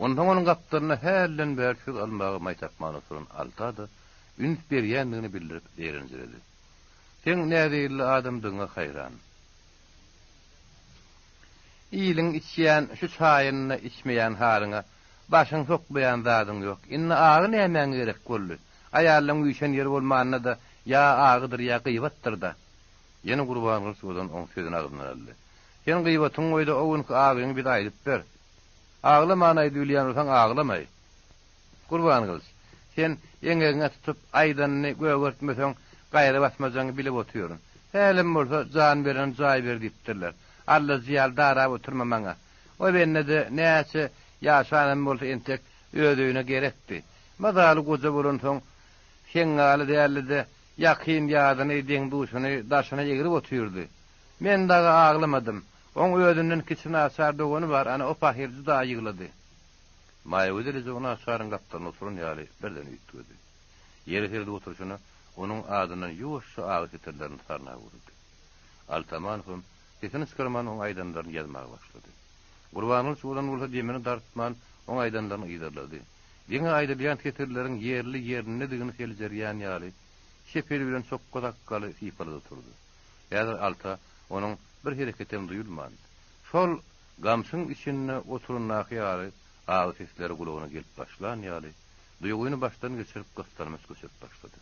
Onsoň onuň gapdalynda hälden bäri söz almaga maý tapman oturan Alta-da üns berýändigini bildirip zeýrenjiredi. Seň näzeýilli adamdygyňa haýran. Iliň içýän şu çaýyny-da içmeýän halyňa başyňy sokmaýan zadyň ýok. Indi agy nämäňe gerek boldy? Aýallaň üýşen ýeri bolmanda-da ýa agydyr, ýa gyýbatdyr-da. Ýene Gurbangylyç ozan oň sözüni agzyndan aldy. Sen gyýbatyňy goý-da, o günki agyňy bize aýdyp ber. Aglaman aýdybilýän bolsaň aglamaý. Gurbangylyç, sen eňegiňe tutup, aýdanyny gögertmeseň, gaýra basmajagyňy bilip otyryn. Hälem bolsa, jan berene jaý ber diýipdirler. Allajy ýaly darap oturma maňa. O bende-de näçe ýaşanam bolsa entek öz öýüne gerekdi. Mazaly goja bolansoň, seňňaly däldi-de, ýakyn-ýadyny, deň-duşuny daşyna egrip otyrdy. Men dagy aglamadym. Oň özünden kiçi naçar dogany bar, ana o pahyr juda ýyglady. Maýagözel eje o naçaryň gapdalynda oturan ýaly birden üýtgedi. Ýere seredip oturyşyna onuň adyndan ýuwaşja agy setirlerini sarnap urdy. Alty Amanowam sesini çykarman oň aýdanlaryny ýazmaga başlady. Gurbangylyç bolan bolsa demini dartman oň aýdanlaryny yzarlady. Diňe aýdylýan setirleriň ýerli-ýerindedigini seljerýän ýaly, çep eli bilen çokga sakgaly sypalady oturdy. Häzir Alta onuň bir hereketem duýulman, şol gamşyň içinde oturandaky ýaly agy sesleri gulagyna gelip başlan ýaly, duýgyny başdan geçirip gyssanmaç göçürip başlady.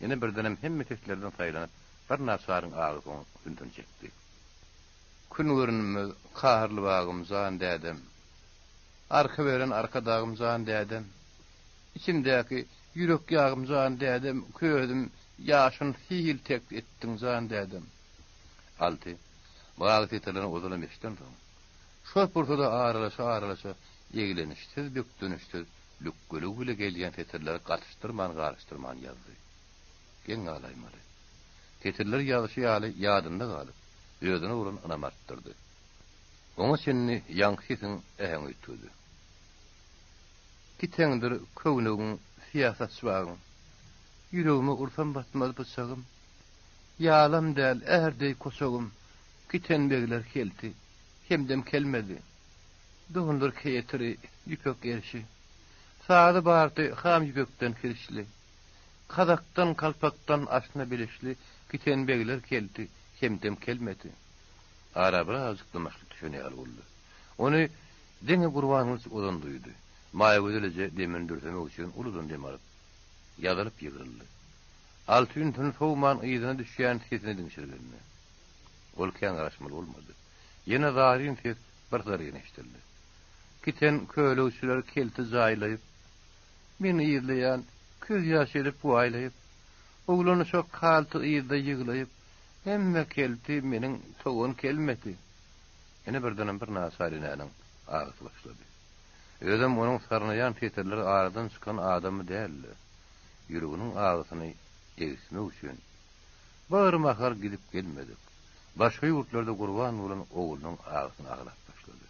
Ine birdenem hemme seslerden saýlanyp bir naçaryň agysy oň ünsüni çekdi. Gün görünmez kahrly bagym jan dädem. Arka beren arkadagym jan dädem. Içimdäki ýürek ýagym jan dädem, közüm ýaşyn sil tek etdiň jan dädem. Alty. Bu agy setirlerini ozalam eşidensoň, şol pursada aralaşa-aralaşa eglenişsiz, bökdenişsiz lükgeligi bile gelýän setirleri gatyşdyrman-garyşdyrman ýazdy. Geň galaýmaly. Setirler ýazyşy ýaly ýadynda galyp, özüne bolan ynamy artdyrdy. Oňa çenli ýaňky sesiň äheňi üýtgedi. Kiteňdir köwnegiň syýa saçbagyň, Ýüregime ursam batmaz pyçagym. Ýalam däl är deý koçagym, Kiten begler kelti, hemdem kelmedi. Dondur ketiri, ýüpek gerşi, Sazy bardy ham ýüpekden kirişli. Kazakdan, kalpakdan aşna bilişli, Kiten begler kelti, hemdem kelmedi. Ara birazajyk dymyşlyk düşen ýaly boldy. Ony diňe Gurbangylyç ozan duýdy. Maýagözel eje demini dürsemek üçin uludan dem alyp, ýazylyp ýygryldy. Alty ünsüni sowman yzyna düşýän sesine diňşirgendi. Ol kän garaşmaly bolmady. Ýene zaryn ses bir zaryn eşidildi. Kiten kölegçiler kelte jaýlaýyp, Meni yzlaýan, köz ýaş edip waýlaýyp, Oglan uşak kalty yzda ýyglaýyp, Hemme kelti meniň towan kelmesi. Ine birdenem bir naçar enäniň agysy başlady. Özem onuň sarnaýan setirleri aradan çykan adamy däldi. Ýüreginiň agysyny egismek üçin. Bir mahal gidip gelmedik, başga ýurtlarda gurban bolan oglunyň agysyny aglap başlady.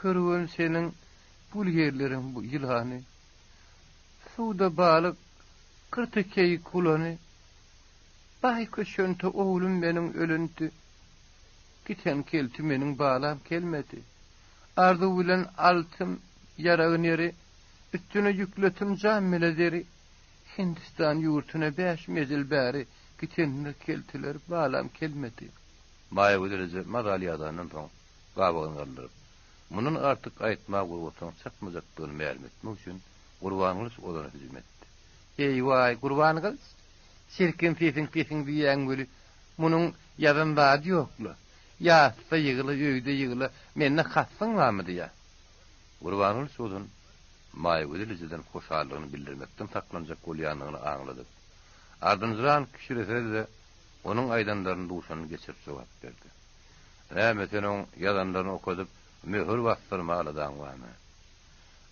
Körgün seniň bul ýerleriň bu ýylany, Suwda balyk, gyrty keýik gulany, Baý köşente oglum meniň ölündi, Giten kelti meniň balam kelmedi. Arzuw bilen altym ýaragy neri, Üstüne ýükletim jan bile zeri, Hindistan ýurtuna bäş mezil bäri Gitenler keltiler balam kelmedi. Maýagözel eje mazaly ýadandan soň gabagyny galdyryp, mundan artyk aýtmaga gurbatynyň çatmajakdygyny mälim etmek üçin Gurbangylyç ozana hüjüm etdi. Eý-waý, Gurbangylyç, çirkin sesiň pesiň diýýäň weli, munuň ýazan zady ýok-la. Ýatsa ýygla, öýde ýygla, mende kasdyň barmy diýýä. Gurbangylyç ozan Maýagözel ejeden hoşallygyny bildirmekden saklanjak bolýandygyny aňladyp, ardynjyran kişirese-de, onuň aýdanlaryny duşanyny geçirip jogap berdi. Näme, sen oň ýazanlaryny okadyp, möhür basdyrma aladaň barmy?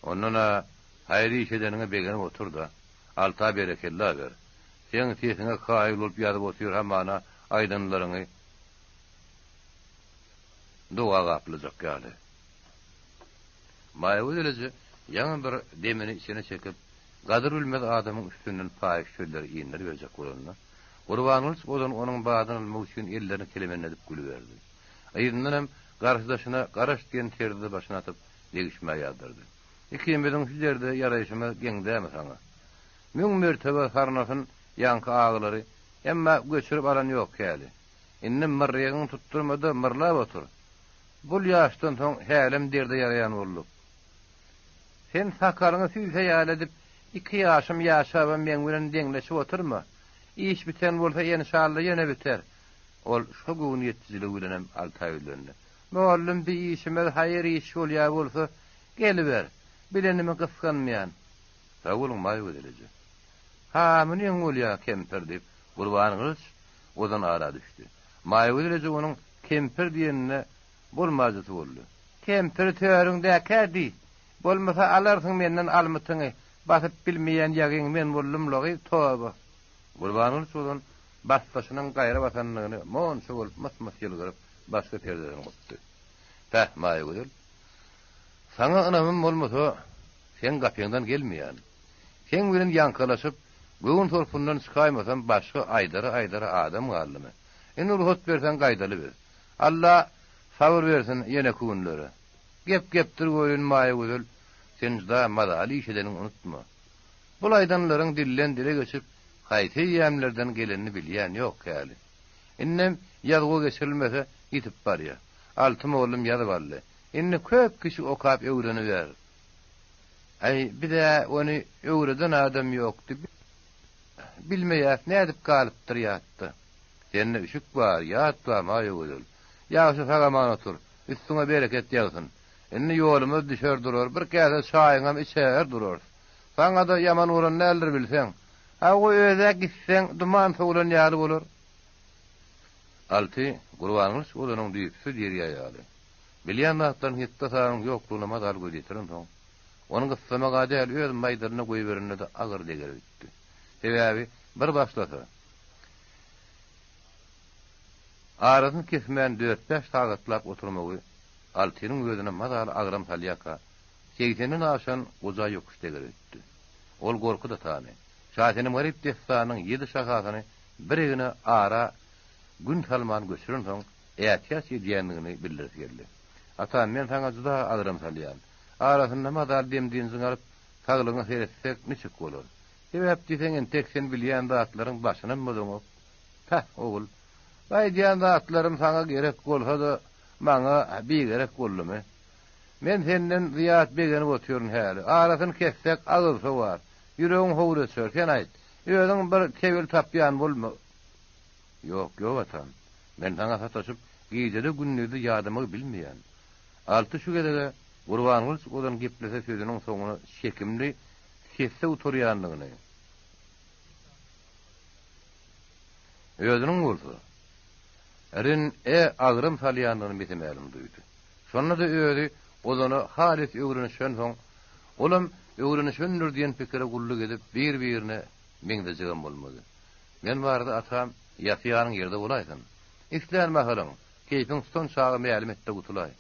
Ondan-a haýyr iş edeniňe begenip otur-da, Alta berekella ber. Seň sesiňe kaýyl bolup ýazyp otyr hamana aýdanlaryňy doga gaplajak ýaly. Maýagözel eje ýaňy bir demini içine çekip, gadyr bilmez adamyň üstünden paýyş sözleri indiriberjek bolanda, Gurbangylyç ozan onuň badyny almak üçin ellerini kelemenledip gülüberdi. Yzyndanam garşydaşyna garaş diýen terzde başyny atyp, degişmä ýazdyrdy. Ikimiziň şu derde ýaraýşymyz geň dämi saňa? Müň mertebe sarnasyn ýaňky agylary, emma göçürip alan ýok häli. Indi myrrygyňy tutdurma-da myrlap otur. Bul ýaşdan soň hälem derde ýaraýan bolduk. Sen sakalyňy süýse ýaly edip, iki ýaşym ýaşabam meň bilen deňleşip oturma. Iş biten bolsa enşalla ýene biter. Ol şo göwniýetijiligi bilenem Alta ýüzlendi. Mollum bi işimiz haýyr iş bolýa bolsa, geliber. Bilenimi gysganmaýan. Sag boluň, Maýagözel eje. Ha, munyň bolýa, kempir, diýip, Gurbangylyç ozan ara düşdi. Maýagözel eje onuň kempir diýenine bolmajysy boldy. Kempir törüňdäkä diý. Bolmasa alarsyň menden almytyňy. Basyp bilmeýän ýagyň men boldum-la gyz, toba. Gurbangylyç ozan basdaşynyň gaýra basandygyny monça bolup mys-mys ýylgyryp, başga perdeden gopdy. Päh, Maýagözel, saňa ynamym bolmasa, seň gapyňdan gelmeýän. Seň bilen ýaňkalaşyp, göwün solpundan çykaýmasam, başga aýdara-aýdara adam galdymy? Indi rugsat berseň gaýdaly biz. Alla sabyr bersin ýeneki günlere. Gep gepdir welin Maýagözel, sen juda mazaly iş edeniňi unutma. Bul aýdanlaryň dilden dile geçip, haýsy eýýämlerden gelenini bilýän ýok häli. Indem ýazuwa geçirilmese ýitip barýa. Alty mollum ýazyp aldy. Indi köp kişi okap öwreniber. Aý, biz-ä ony öwreden adam ýokdy. Bilmeýäs, nädip galypdyr ýatda. Sende üşük bar, ýat bar, Maýagözel. Ýagşy sag-aman otur. Üstüňe bereket ýagsyn. Indi ýolumyz düşer durar, bir käse çaýyňam içer durarys. Saňa-da ýaman bolan däldir bilseň. Hawa, öz-ä gitseň, duman sowlan ýaly bolar. Alty, Gurbangylyç ozanyň düýpsüz derýa ýaly. Bilýän zatlaryň hetde-hasabynyň ýoklugyna mazaly göz ýetirensoň, ony gyssamag-a däl, öz maýdalyna goýberende-de agyr deger öýtdi. Sebäbi, bir başlasa, arasyny kesmän dört-bäş sagatlap oturmagy Altynyň özüne mazaly agram salýarka, segsenden aşan goja ýokuş deger öýtdi. Ol Gorkut atany, Şasenem-Garyp dessanynyň ýedi şahasyny bir egine ara gün salman göçürensoň, ätiýaç edýändigini bildiresi geldi. Atam, men saňa juda agram salýan. Arasynda mazaly dem-dynjyňy alyp, saglygyňa seretsek niçik bolar? Sebäp diýseň, entek sen bilýän zatlaryň başynam bozaňok. Päh, ogul, bu aýdýan zatlarym saňa gerek bolsa-da, maňa bigerek boldumy? Men senden zyýat begenip otyryn häli. Arasyny kessek, agyz sowar, ýüregiň howur öçer. Sen aýt, özüň bir tebil tapýan bolma. Ýok, ýok, atam. Men saňa sataşyp, gijede-gündizde ýadamagy bilmeýän. Alty şu gezeg-ä Gurbangylyç ozan geplese sözüniň soňuna çekimli sesde gutarýandygyny, özüniň bolsa, rin-e agram salýandygyny mese-mälim duýdy. Şonda-da özi Ozana halys öwrenişensoň, olam öwrenişendir diýen pikire gulluk edip, bir-birine meňzejegem bolmady. Men barada atam. Ýasy ýanyň ýerde bolaýsyn. Islän mahalyň, keýpiň tutan çagy mälim et-de gutulaý.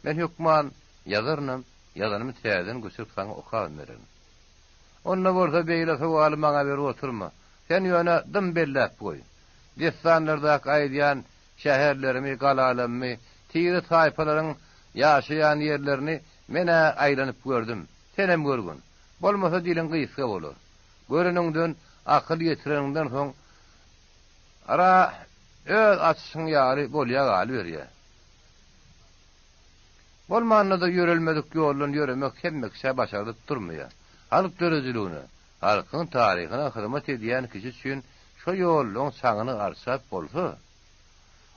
Men hökman ýazarynam, ýazanymy täzeden göçürip saňa okabam bererin. Onda bolsa beýle sowaly maňa berip oturma. Sen ýöne dym belläp goý. Dessanlardaky aýdýan şäherlerimi, galalammy, tire-taýpalaryň ýaşaýan ýerlerini men-ä aýlanyp gördüm. Senem görgün. Bolmasa diliň gysga bolar. Göreniňden, akyl ýetireniňden soň ara öz açyşyň ýaly bolýa galyberýä. Bolmanda-da ýörelmedik ýoldan ýöremek hemme kişä başardyp durmaýa. Halk döredijiligine, halkyň taryhyna hyzmat edýän kişi üçin şo ýollaň çaňyny arçap bolsa,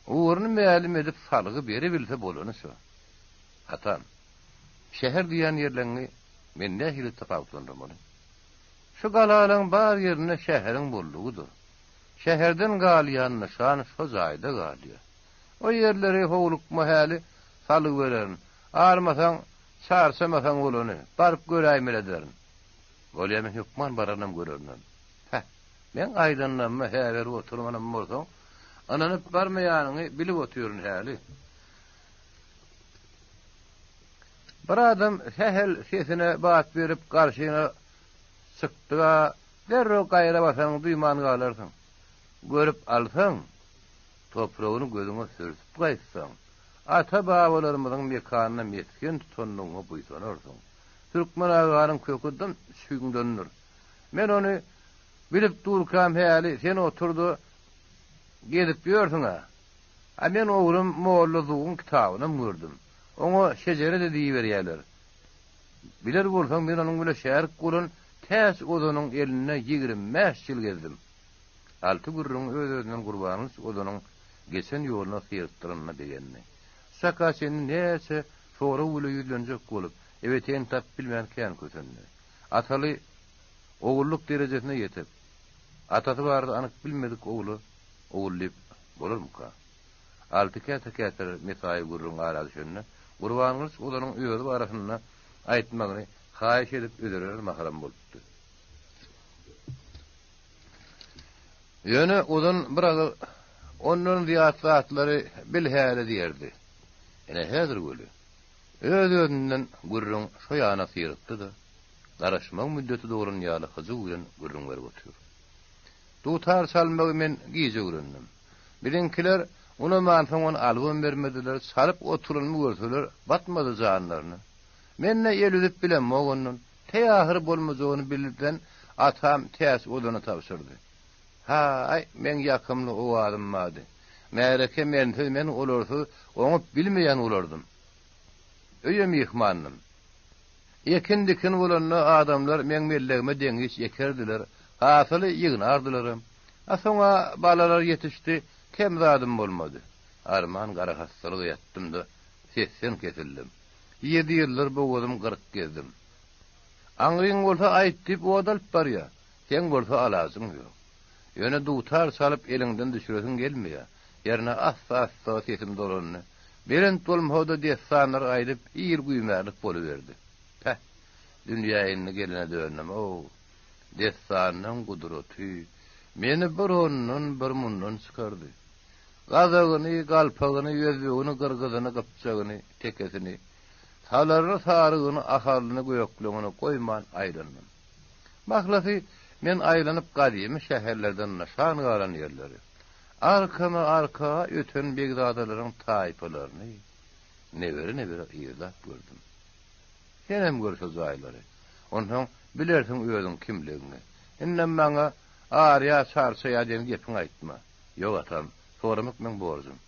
ugruny mälim edip salgy beribilse bolany şo. Atam, şäher diýýän ýerleňňi men nähili tapawutlandyrmaly? Şu galalaň bar ýerinde şäheriň boldugydyr. Şäherden galýan nyşan şo jaýda galýar. O ýerleri howlukma häli salgy bererin. Armasaň, çarçamasaň bolany, baryp göräýmeli ederin. Bolýa men hökman bararynam görerinem. Päh, meň aýdanlaryma hä berip oturmanam bolsaň, ynanyp barmaýanyňy bilip otyryn häli. Bir adam sähel sesine bat berip garşyňa çykdyga, derrew gaýra basanyňy duýman galarsyň. Görüp alsaň, topragyny gözüňe sürtüp gaýtsaň, ata-babalarymyzyň mekanyna mesgen tutandygyňa buýsanarsyň. Türkmen aganyň köki dym çüňdendir. Men ony bilip durkam häli sen otur-da gezip ýörsüň-ä. A men oglum Molla Zuguň kitabynam gördüm. Oňa şejere-de diýiberýärler. Biler bolsaň, men onuň bile şärik bolan Täç ozanyň elinde 25 ýyl gezdim. Alty gürrüňi öz-özünden Gurbangylyç ozanyň geçen ýoluna syrykdyranyna begendi. Şu çaka çenli näçe sorag bile ýüzlenjek bolup, ebeteýini tapyp bilmän kän kösendi. Ataly ogullyk derejesine ýetip, atasy barada anyk bilmedik ogla ogul diýip bolarmyka? Alty käte-käteler mesaýy gürrüň ara düşende, Gurbangylyç ozanyň özi barasynda aýtmagyny haýyş edip özerer mahalam bolupdy. Ýöne ozan bir agyz ondan zyýat zatlary bil häli diýerdi. Ine häzir weli, öz-özünden gürrüň şo ýana syrykdy-da, garaşmagyň müddeti dolan ýaly hyjuw bilen gürrüň berip otyr. Dutar çalmagy men gije öwrendim. Biziňkiler unamansoň ony alybam bermediler, çalyp oturanymy görseler, batmady janlaryna. Men-de el üzüp bilemok ondan. Teý ahyry bolmajagyny bilibden atam Täç ozana tabşyrdy. Ha-aý, meň ýakymly owazym bardy. Märeke mensiz, men olarsyz oňup bilmeýän bolardym. Öýe myhmandym. Ekin-dikin bolanda adamlar meň mellegime deňiç ekerdiler, hasyly ýygnardylaram. A soň-a balalar ýetişdi, kem zadym bolmady. Arman garahassalyga ýatdym-da, sesden kesildim. Ýedi ýyldyr bogazym gyryk gezdim. Aňryň bolsa aýt diýip ot alyp barýa, seň bolsa alajyň ýok. Ýöne dutar çalyp eliňden düşüresiň gelmeýä. Hernä assa-assa sesim dolandy. Belent bolmasa-da dessanlar aýdyp il güýmärlik boluberdi. Päh, dünýä indi gelene döndüm-ow. Dessanyň gudraty meni bir ondan, bir mundan çykardy. Gazagyny, galpagyny, özbegini, gyrgyzyny, gypjagyny, tekesini, salaryny, sarygyny, ahalyny, gökleňini goýman aýlandym. Mahlasy, men aýlanyp gadymy şäherlerden nyşan galan ýerleri, arkama-arka öten begzadalaryň taýpalaryny nebere-nebere yzlap gördüm. Senem gör şo jaýlary. Onsoň bilersiň özüň kimligiňi. Indem maňa Arýa, çarçaýa diýen gepiňi aýtma. Ýok, atam, soramak meň borjum.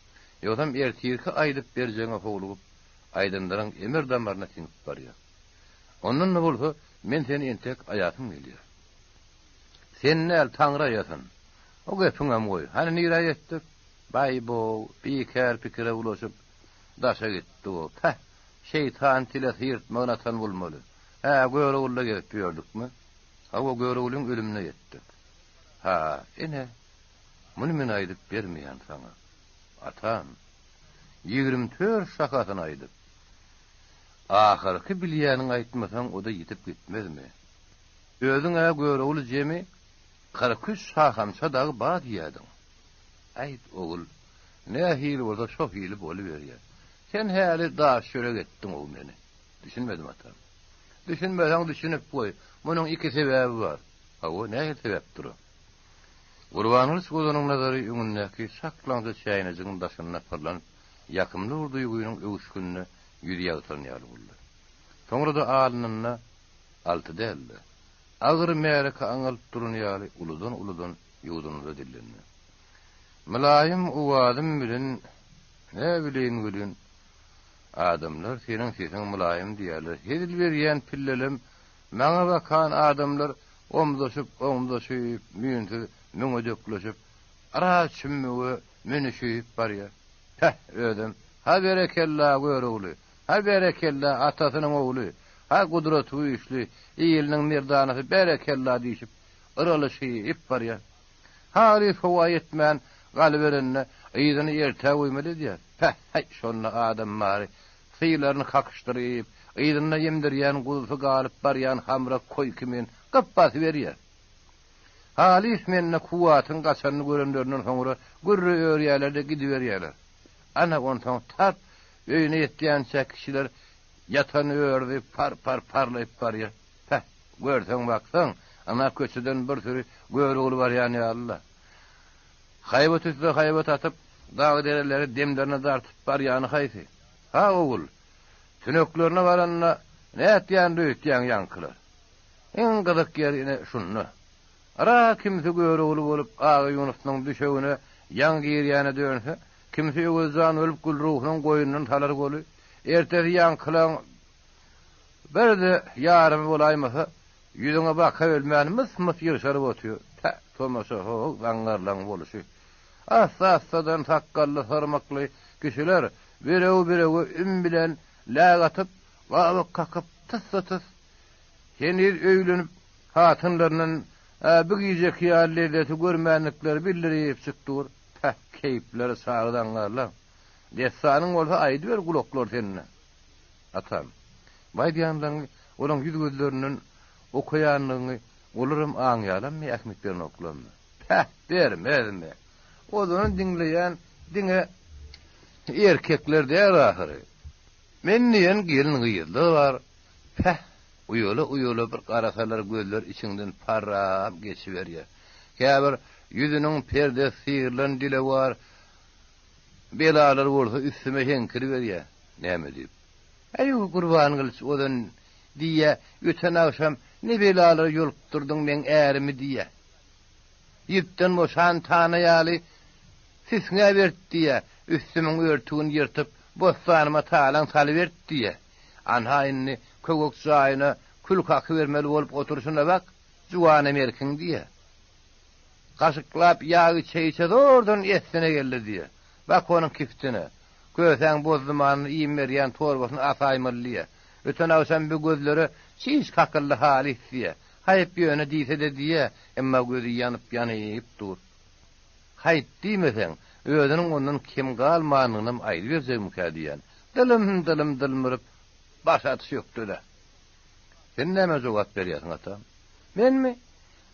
Ýogsam ertirki aýdyp berjegiňe howlugyp, aýdanlaryň emer-damaryna siňip barýar. Ondan-da bolsa, men seni entek aýasym gelýär. Sen däl, Taňry aýasyn. O gepiňem goý. Hany nirä ýetdik? Baý-bow, bikär pikire bulaşyp, daşa gitdi-ow. Päh, şeýtan tile syrtmagyny atan bolmaly. Hä, Görogulda gezip ýördükmi? Hawa, Göroglyň ölümine ýetdik. Ha, ine, muny men aýdyp bermeýän saňa. Atam, 24 şahasyny aýdyp, ahyrky bilýäniňi aýtmasaň, o-da ýitip gitmezmi? Özüň-ä Görogly jemi 43 şahamça dagy bar diýýädiň. Aýt, ogul, nähili bolsa şo hili boluberýär. Sen häli daş çörek etdiň-ow meni. Düşünmedim, atam. Düşünmeseň düşünip goý. Munuň iki sebäbi bar. Hawa, nähili sebäpdir o? Gurbangylyç gozanyň nazary öňündäki çaklaňja çäýnejigiň daşynda pyrlanyp, ýakymly bir duýgynyň öwüşginine ýüzi ýagtylan ýaly boldy. Soňra-da alnynda Alty däl-de, agyr märeke aňalyp duran ýaly uludan-uludan ýuwdundy-da dillendi. Mylaýym owazym bilen, näbileýin welin, adamlar seniň sesiň mylaýym diýýärler. Hezil berýän pillelem maňa bakan adamlar omzaşyp-omzaşyp, müýnsüz müňedekleşip, ara çümmüge münüşip barýar. Päh, özem, ha berekella, Görogly, ha berekella, atasynyň ogly, ha gudraty güýçli, iliniň merdanasy berekella diýşip, yralyşyp barýar. Halys howa ýetmän galyberende, yzyny ertä goýmaly edýär. Päh-häý, şonda adam bary sylaryny kakyşdyryp, yzynda emdirýän guzusy galyp barýan hamrak koý kimin gyp basyberýär. Halys mende kuwwatyň gaçanyny görenlerinden soňra gürre örýärler-de gidiberýärler. Ana, onsoň tap öýüne ýetýänçä kişiler ýatan ördi par-par parlaýyp barýar. Päh, görseň-baksaň, ana köçeden bir süri Görogly barýan ýaly-la. Haýbat üstüne haýbat atyp, dag-dereleri demlerine dartyp barýany haýsy? Ha, ogul, tüneklerine baranda nätýändir öýtýäň ýaňkylar? Iň gyzyk ýeri ine şunda. Ara kimsi Görogly bolup Agaýunusynyň düşegine ýaňy girýäne dönse, kimsi Öwezjan bolup Gülruhynyň goýnundan salar goly. Ertesi ýaňkylaň bir-de ýarymy bolaýmasa, ýüzüňe bakabilmän mys-mys ýyrşaryp otyr. Päh, tomaşa ho-ow zaňňarlaň boluşy. Assa-assadan sakgally-syrmykly kişiler birew-birewe üm bilen läk atyp, gabak kakyp, tyssa-tys Heniz öýlenip, hatynlaryndan bu gijeki ýaly lezzeti görmänlikleri bildiripjik dur. Päh, keýpleri çagy zaňňarlaň. Dessanyň bolsa aýdyber gulaklar sende. Atam, bu aýdýanlaryňy olaň ýüz-gözlerinden okaýanlygyňy olaram aňýalammy, ähmiýet berenoklarmy? Päh, bermezmi? Ozany diňleýän diňe erkekler däl ahyry. Men diýen gelin-gyzlar bar. Päh, uýala-uýala bir garasalar gözler içiňden parrap geçiberýär. Käbir ýüzüniň perdesi syrylan dilewar belalar bolsa üstüme heňkiriberýär. Näme diýip? Äý, Gurbangylyç ozan diýýä, öten agşam ne belalara ýolukdyrdyň meň ärimi diýýä. Ýüpden boşan tana ýaly süsňäberdi diýýä, üstümiň örtügini ýyrtyp, bossanyma talaň salyberdi diýýä. Anha indi köwek jaýyna kül kakybermeli bolup oturyşyna bak, juwana merkiň diýýä. Gaşyklap ýag içe-içe zordan essine geldi diýýä. Bak onuň kiftine. Kösäň bozdumanyny iým berýän torbasyny asaýmaly diýýä. Öten agşam bi gözlere çiş kakyldy halys diýýä. Haýp ýöne diýse-de diýýä, emma gözi ýanyp-ýanyp dur. Haýp diýmeseň, özüniň ondan kem galmanlygynam aýdyberjegmikä diýýän. Dylym-dylym dylmyryp, baş atyş ökde-dä. Sen nämä jogap berýärsiň, atam? Menmi?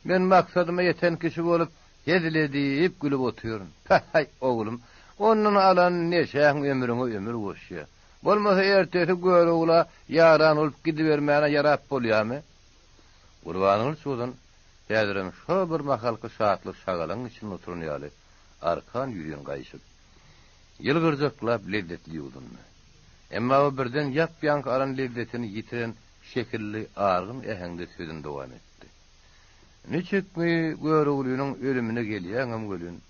Men maksadyma ýeten kişi bolup, hezil edip gülüp otyryn. Päh-häý, oglum, ondan alan neşäň ömrüňe ömür goşýar. Bolmasa ertesi Görogla ýaran bolup gidibermäne ýarap bolýarmy? Gurbangylyç ozan häzirem şo bir mahalky şatlyk-şagalaňyň içinde oturan ýaly arkan ýüzin gaýşyp, ýylgyrjaklap lezzetli ýuwdundy. Emma o birden ýap-ýaňky alan lezzetini ýitiren şekilli argyn äheňde sözüni dowam etdi. Niçikmi Göroglynyň ölümine gelýäňem welin,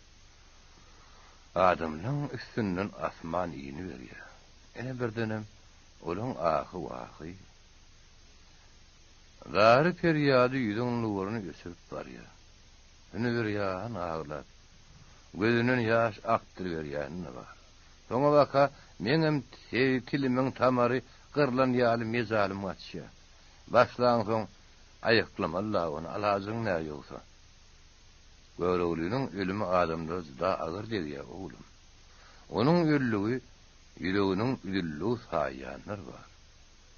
adamlaň üstünden asman iniberýär. Ine birdenem olaň ahy-wahy. Zary-perýady ýüzüň nuruny öçürip barýar. Hünübirýan aglap, gözünden ýaş akdyryberýäni-de bar. Soňabaka meňem tilimiň tamary gyrlan ýaly mejalym gaçýar. Başlaňsoň aýyklamaly-la ony, alajyň nä ýogsa. Göroglynyň ölümi adamlara juda agyr degýär, oglum. Onuň öldügi ýüreginiň üzüldigi saýýanlar bar.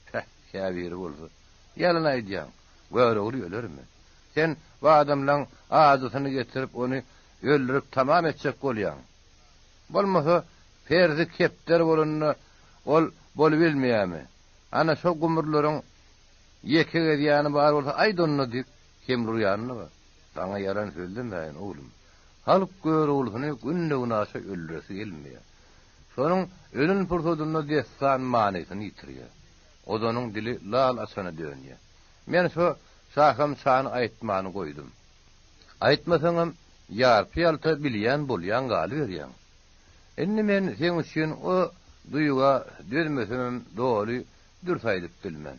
Päh, käbiri bolsa, Ýalan aýdýaň, Görogly ölermi? Sen bu adamlaň ajysyny getirip, ony öldürip tamam etjek bolýaň. Bolmasa, perzi kepderi bolanda ol bolubilmeýärmi? Ana, şo gumrularyň ýeke gezýäni bar bolsa aýt onda diýip, hemle urýany-da bar. Saňa ýalan sözlemäýin, oglum. Halk Göroglusyny günde-günaşa öldüresi gelmeýär. Şonuň ölen pursadynda dessan manysyny ýitirýär. Ozanyň dili lal açana dönýär. Men şo şaham şany aýtmany goýdum. Aýtmasaňam, ýarpy-ýalta bilýän bolýaň galyberýäň. Indi men seň üçin o duýga dözmesemem doly dürs aýdyp bilmen.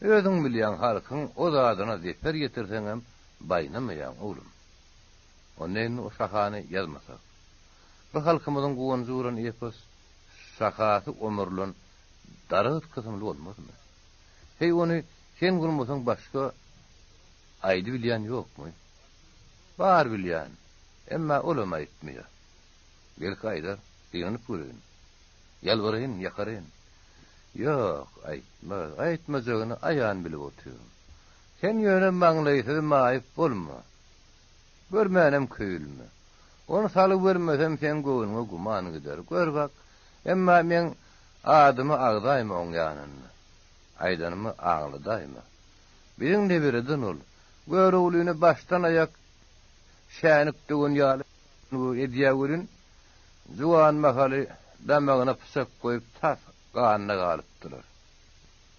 Özüň bilýäň halkyň o zadyna zeper ýetirseňem baýnamaýaň oglum. Onda indi o şahany ýazmasak. Bu halkymyzyň guwanjy bolan epos şahasy omurlan daragt kysymly bolmazmy? Heý ony sen gurmasaň başga aýdybilýän ýokmy? Bar bilýän, emma olam aýtmaýar. Belki aýdar, gynanyp göreýin. Ýalbaraýyn, ýakaraýyn. Ýok, aýtmaz, aýtmajagyny aýan bilip otyryn. Sen ýöne maňlaýsyz maýyp bolma. Görmänem köýülme. Ony salybermesem seň göwnüňe güman gider. Gör bak, emma meň adymy agzaýma oň ýanynda. Aýdanymy aňladaýma. Biziň nebereden ol. Göroglyny başdan-aýak şänik döwen ýaly edýä welin, juwan mahaly damagyna pyçak goýup tas ganyna galypdylar.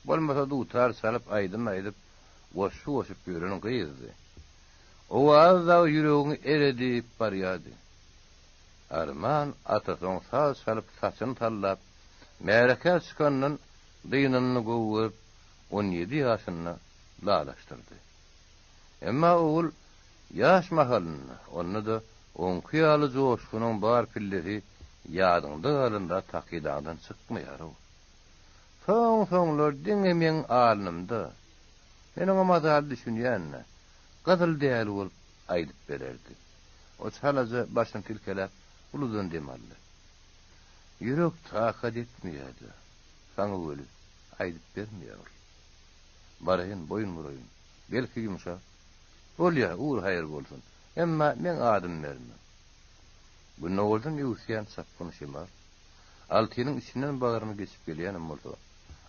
Bolmasa dutar çalyp aýdym aýdyp, goşgy goşup ýören gyzdy. Owazy dagy ýüregiňi eredip barýardy. Arman atasoň saz çalyp saçyny sallap, märekä çykandan dynanyny gowy görüp 17 ýaşynda lalaşdyrdy. Emma ogul ýaş mahalynda, onda-da oňki ýaly joşgunyň bar pillesi ýadyňda galan zat hakydaňdan çykmaýar-ow. Soň-soňlar diňe meň alnymda, men oňa mazaly düşünýän-dä, gyzyl däli bolup aýdyp bererdi. O çalaja başyny silkeläp, uludan dem aldy. Ýürek takat etmeýär-dä, saňa weli aýdyp bermeýär ol. Baraýyn, boýun buraýyn. Belki ýumşar. Bolýa, ugur haýyr bolsun. Emma meň adymy berme. Gündogardan öwüsýän çapgyn şemal, Altynyň içinden bagryny geçip gelýänem bolsa,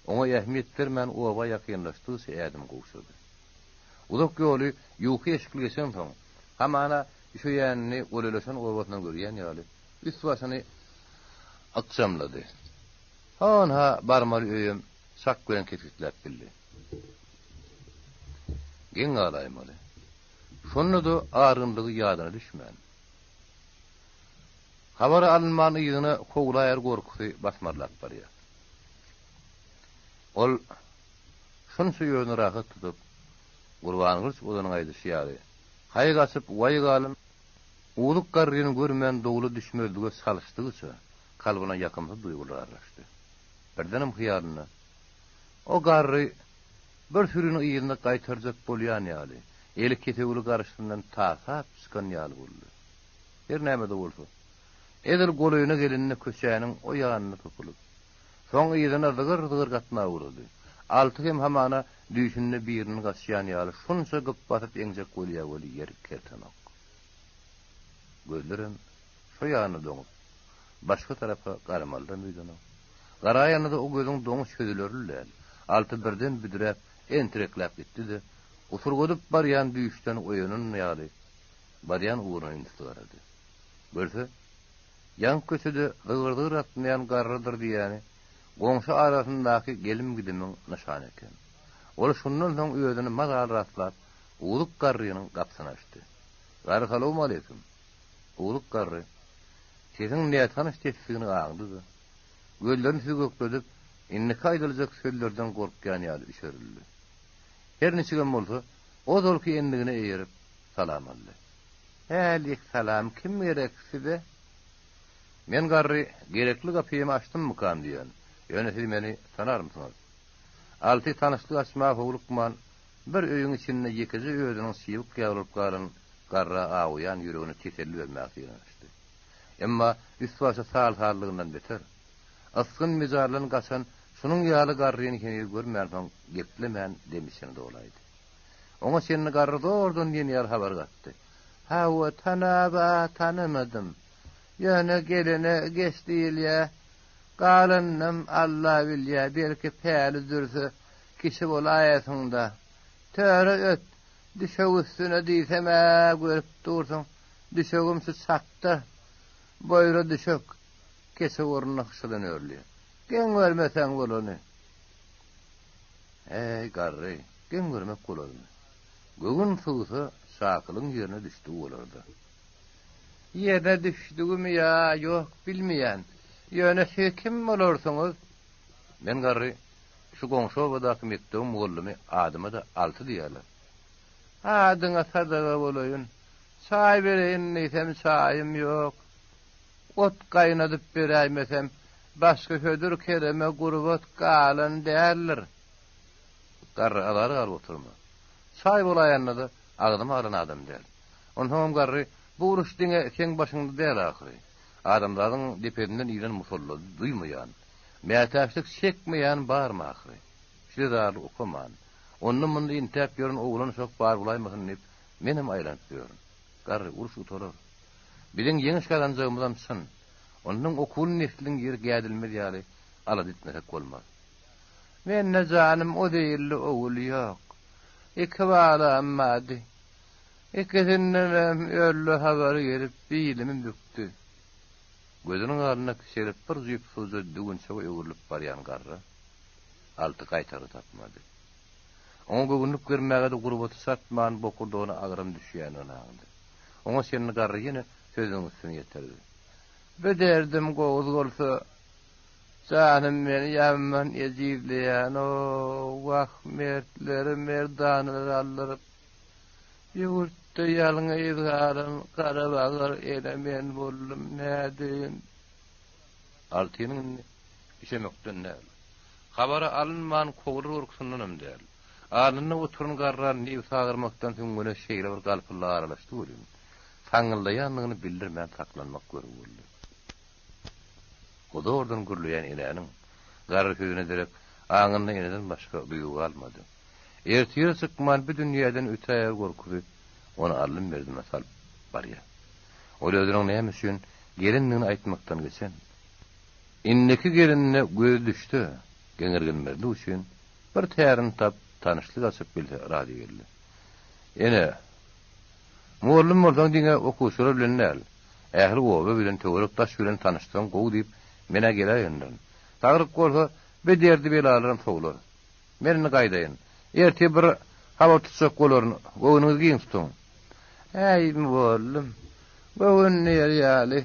oňa ähmiýet bermän oba ýakynlaşdygyça ädim gowşady. Uzak ýoly ýuka eşikli geçensoň, hamana üşeýänini golaýlaşan obasyndan görýän ýaly, üst-başyny ykjamlady. Hanha, barmaly öýem çak bilen kesgitläp bildi. Geň galaýmaly. Şonda-da argynlygy ýadyna düşmän. Habar alynman yzyna kowlaýar gorkusy basmarlap barýar. Ol şunça özüni rahat tutup, Gurbangylyç ozanyň aýdyşy ýaly, haý gaçyp, waý galan Uzuk garryny görmän dowla düşmezlige çalyşdygyça, kalbyna ýakymsyz duýgular aralaşdy. Birdenem hyýalynda, o garry bir sürini yzyna gaýtarjak bolýan ýaly, eli kesewli garşysyndan tasap çykan ýaly boldy. Her näme-de bolsa, edil golaýyna gelende köçäniň o ýanyna topulyp, soň yzyna zygyr-zygyr gatnap ugrady. Alty hem hamana düýşünde biriniň gaçýan ýaly şunça gyp basyp eňjek bolýa weli ýer kertenok. Gözlerem şo ýanda doňup, başga tarapa garamalyram öýdenok. Garaýanda-da o gözüň doňy çözülerli däl. Alty birden büdräp, entirekläp gitdi-de, usurgadyp barýan düýşden oýanan ýaly, barýan ugruna ünsli garady. Görse, ýaňky köçede zygyr-zygyr atmaýan garrydyr diýýäni goňşy arasyndaky gelim-gidimiň nyşany eken. Ol şundan soň özüni mazaly rastlap, Uzuk garrynyň gapysyny açdy. Garry salowmaleýkim! Uzuk garry sesiň nätanyş sesdigini aňdy-da, gözlerini süzgekledip, indiki aýdyljak sözlerden gorkýan ýaly üşerildi. Her niçigem bolsa, ozalky endigine eýerip, salam aldy. Älik salam, kim gerek size? Men garry, gerekli gapymy açdymmykam diýen, ýöne siz meni tanarmysyňyz? Alty tanyşlyk açmaga howlukman, bir öýüň içinde ýekeje özüniň çybyk ýaly bolup galan garra awuýan ýüregine teselli bermäge synanyşdy. Emma üst-başy sal-sallygyndan beter, ysgyn-mejaldan gaçan şunuň ýaly garryny heniz görmänsoň geplemän dem içine dolaýdy. Oňa çenli garry zordan diýen ýaly habar gatdy. Hawa, tanab-a tanamadym. Ýöne gelene geç diýilýä. Galanynam Alla bilýä, belki päli dürse kişi bolaýasyň-da. Töre öt, düşek üstüne diýsem-ä görüp dursuň, düşegim şu çakda. Boýra düşek, keçe ornuna hyşadan örülýä. Geň görmeseň bolany. Äý, garry, geň görmek bolarmy? Göwün sygsa, çakylygyň ýerine düşdügi bolar-da. Ýerine düşdügimi ýa ýok, bilmeýän. Ýöne siz kim bolarsyňyz? Men garry, şu goňşy obadaky mekdebiň mugallymy, adyma-da Alty diýýärler. Adyňa sadaga bolaýyn. Çaý bereýin diýsem, çaýym ýok. Ot gaýnadyp beräýmesem, başga hödür-kereme gurbat galan däldir. Garry azara galyp oturma. Çaý bolaýanda-da agzyma alan adam däl. Onsoňam garry, bu uruş diňe seň başyňda däl ahyry. Adamzadyň depesinden inen musallady duýmaýan, mätäçlik çekmeýän barmy ahyry? Şu zerarly okaman, onda-munda entäp ýören oglan-uşak bar bolaýmasyn diýip, menem aýlanyp ýörün. Garry, uruş gutarar. Biziň ýeňiş gazanjagymyzam çyn. Onsoň okuwly nesliň ýeri gädilmez ýaly alada etmesek bolmaz. Mende janym o zeýilli ogul ýok. Iki balam bardy. Ikisindenem öldi habary gelip bilimi bükdi. Gözüniň alnynda kiçelip bir jüp suwja düwünçege öwrülip barýan garra Alty gaýtargy tapmady. Oňa göwünlik bermäge-de gurbaty çatman bokurdagyna agram düşýändigini aňdy. Oňa çenli garry ýene sözüniň üstüni ýetirdi. Bu derdim gowuz bolsa, Janym meni ýaman ejizleýän-ow, wah, mertleri merdanalar aldyryp, ýurtda ýalňyz galan garabagyr ene men boldum, nädeýin? Altynyň indi üşemekden däl, habary alynman kowlar gorkusyndanam däl, alnynda oturan garra nebsi agyrmakdan süňňüne şeýle bir galpyldy aralaşdy welin, saňňyldaýandygyny bildirmän saklanmak görgi boldy. Zordan gürleýän enäniň garry sözüne derek aňynda eneden başga duýgy galmady. Ertire çykman bu dünýäden ötäýer gorkusy ony aldym-berdime salyp barýar. Ol özüniň näme üçin gelendigini aýtmakdan geçen, indiki gelenine gözi düşse, geňirgenmezlik üçin bir tärini tapyp, tanyşlyk açyp bilse razy geldi. Ene, mugallym bolsaň diňe okuwçylar bilen däl, Ähli oba bilen, töwerek-daş bilen tanyşsaň gowy diýip, men-ä geläýendirin. Saglyk bolsa, bi derdi-belalaram sowlar. Men indi gaýdaýyn. Ertir bir habar tutjak bolaryn, göwnüňizi giň tutuň. Äý, mugallym, göwün diýer ýaly,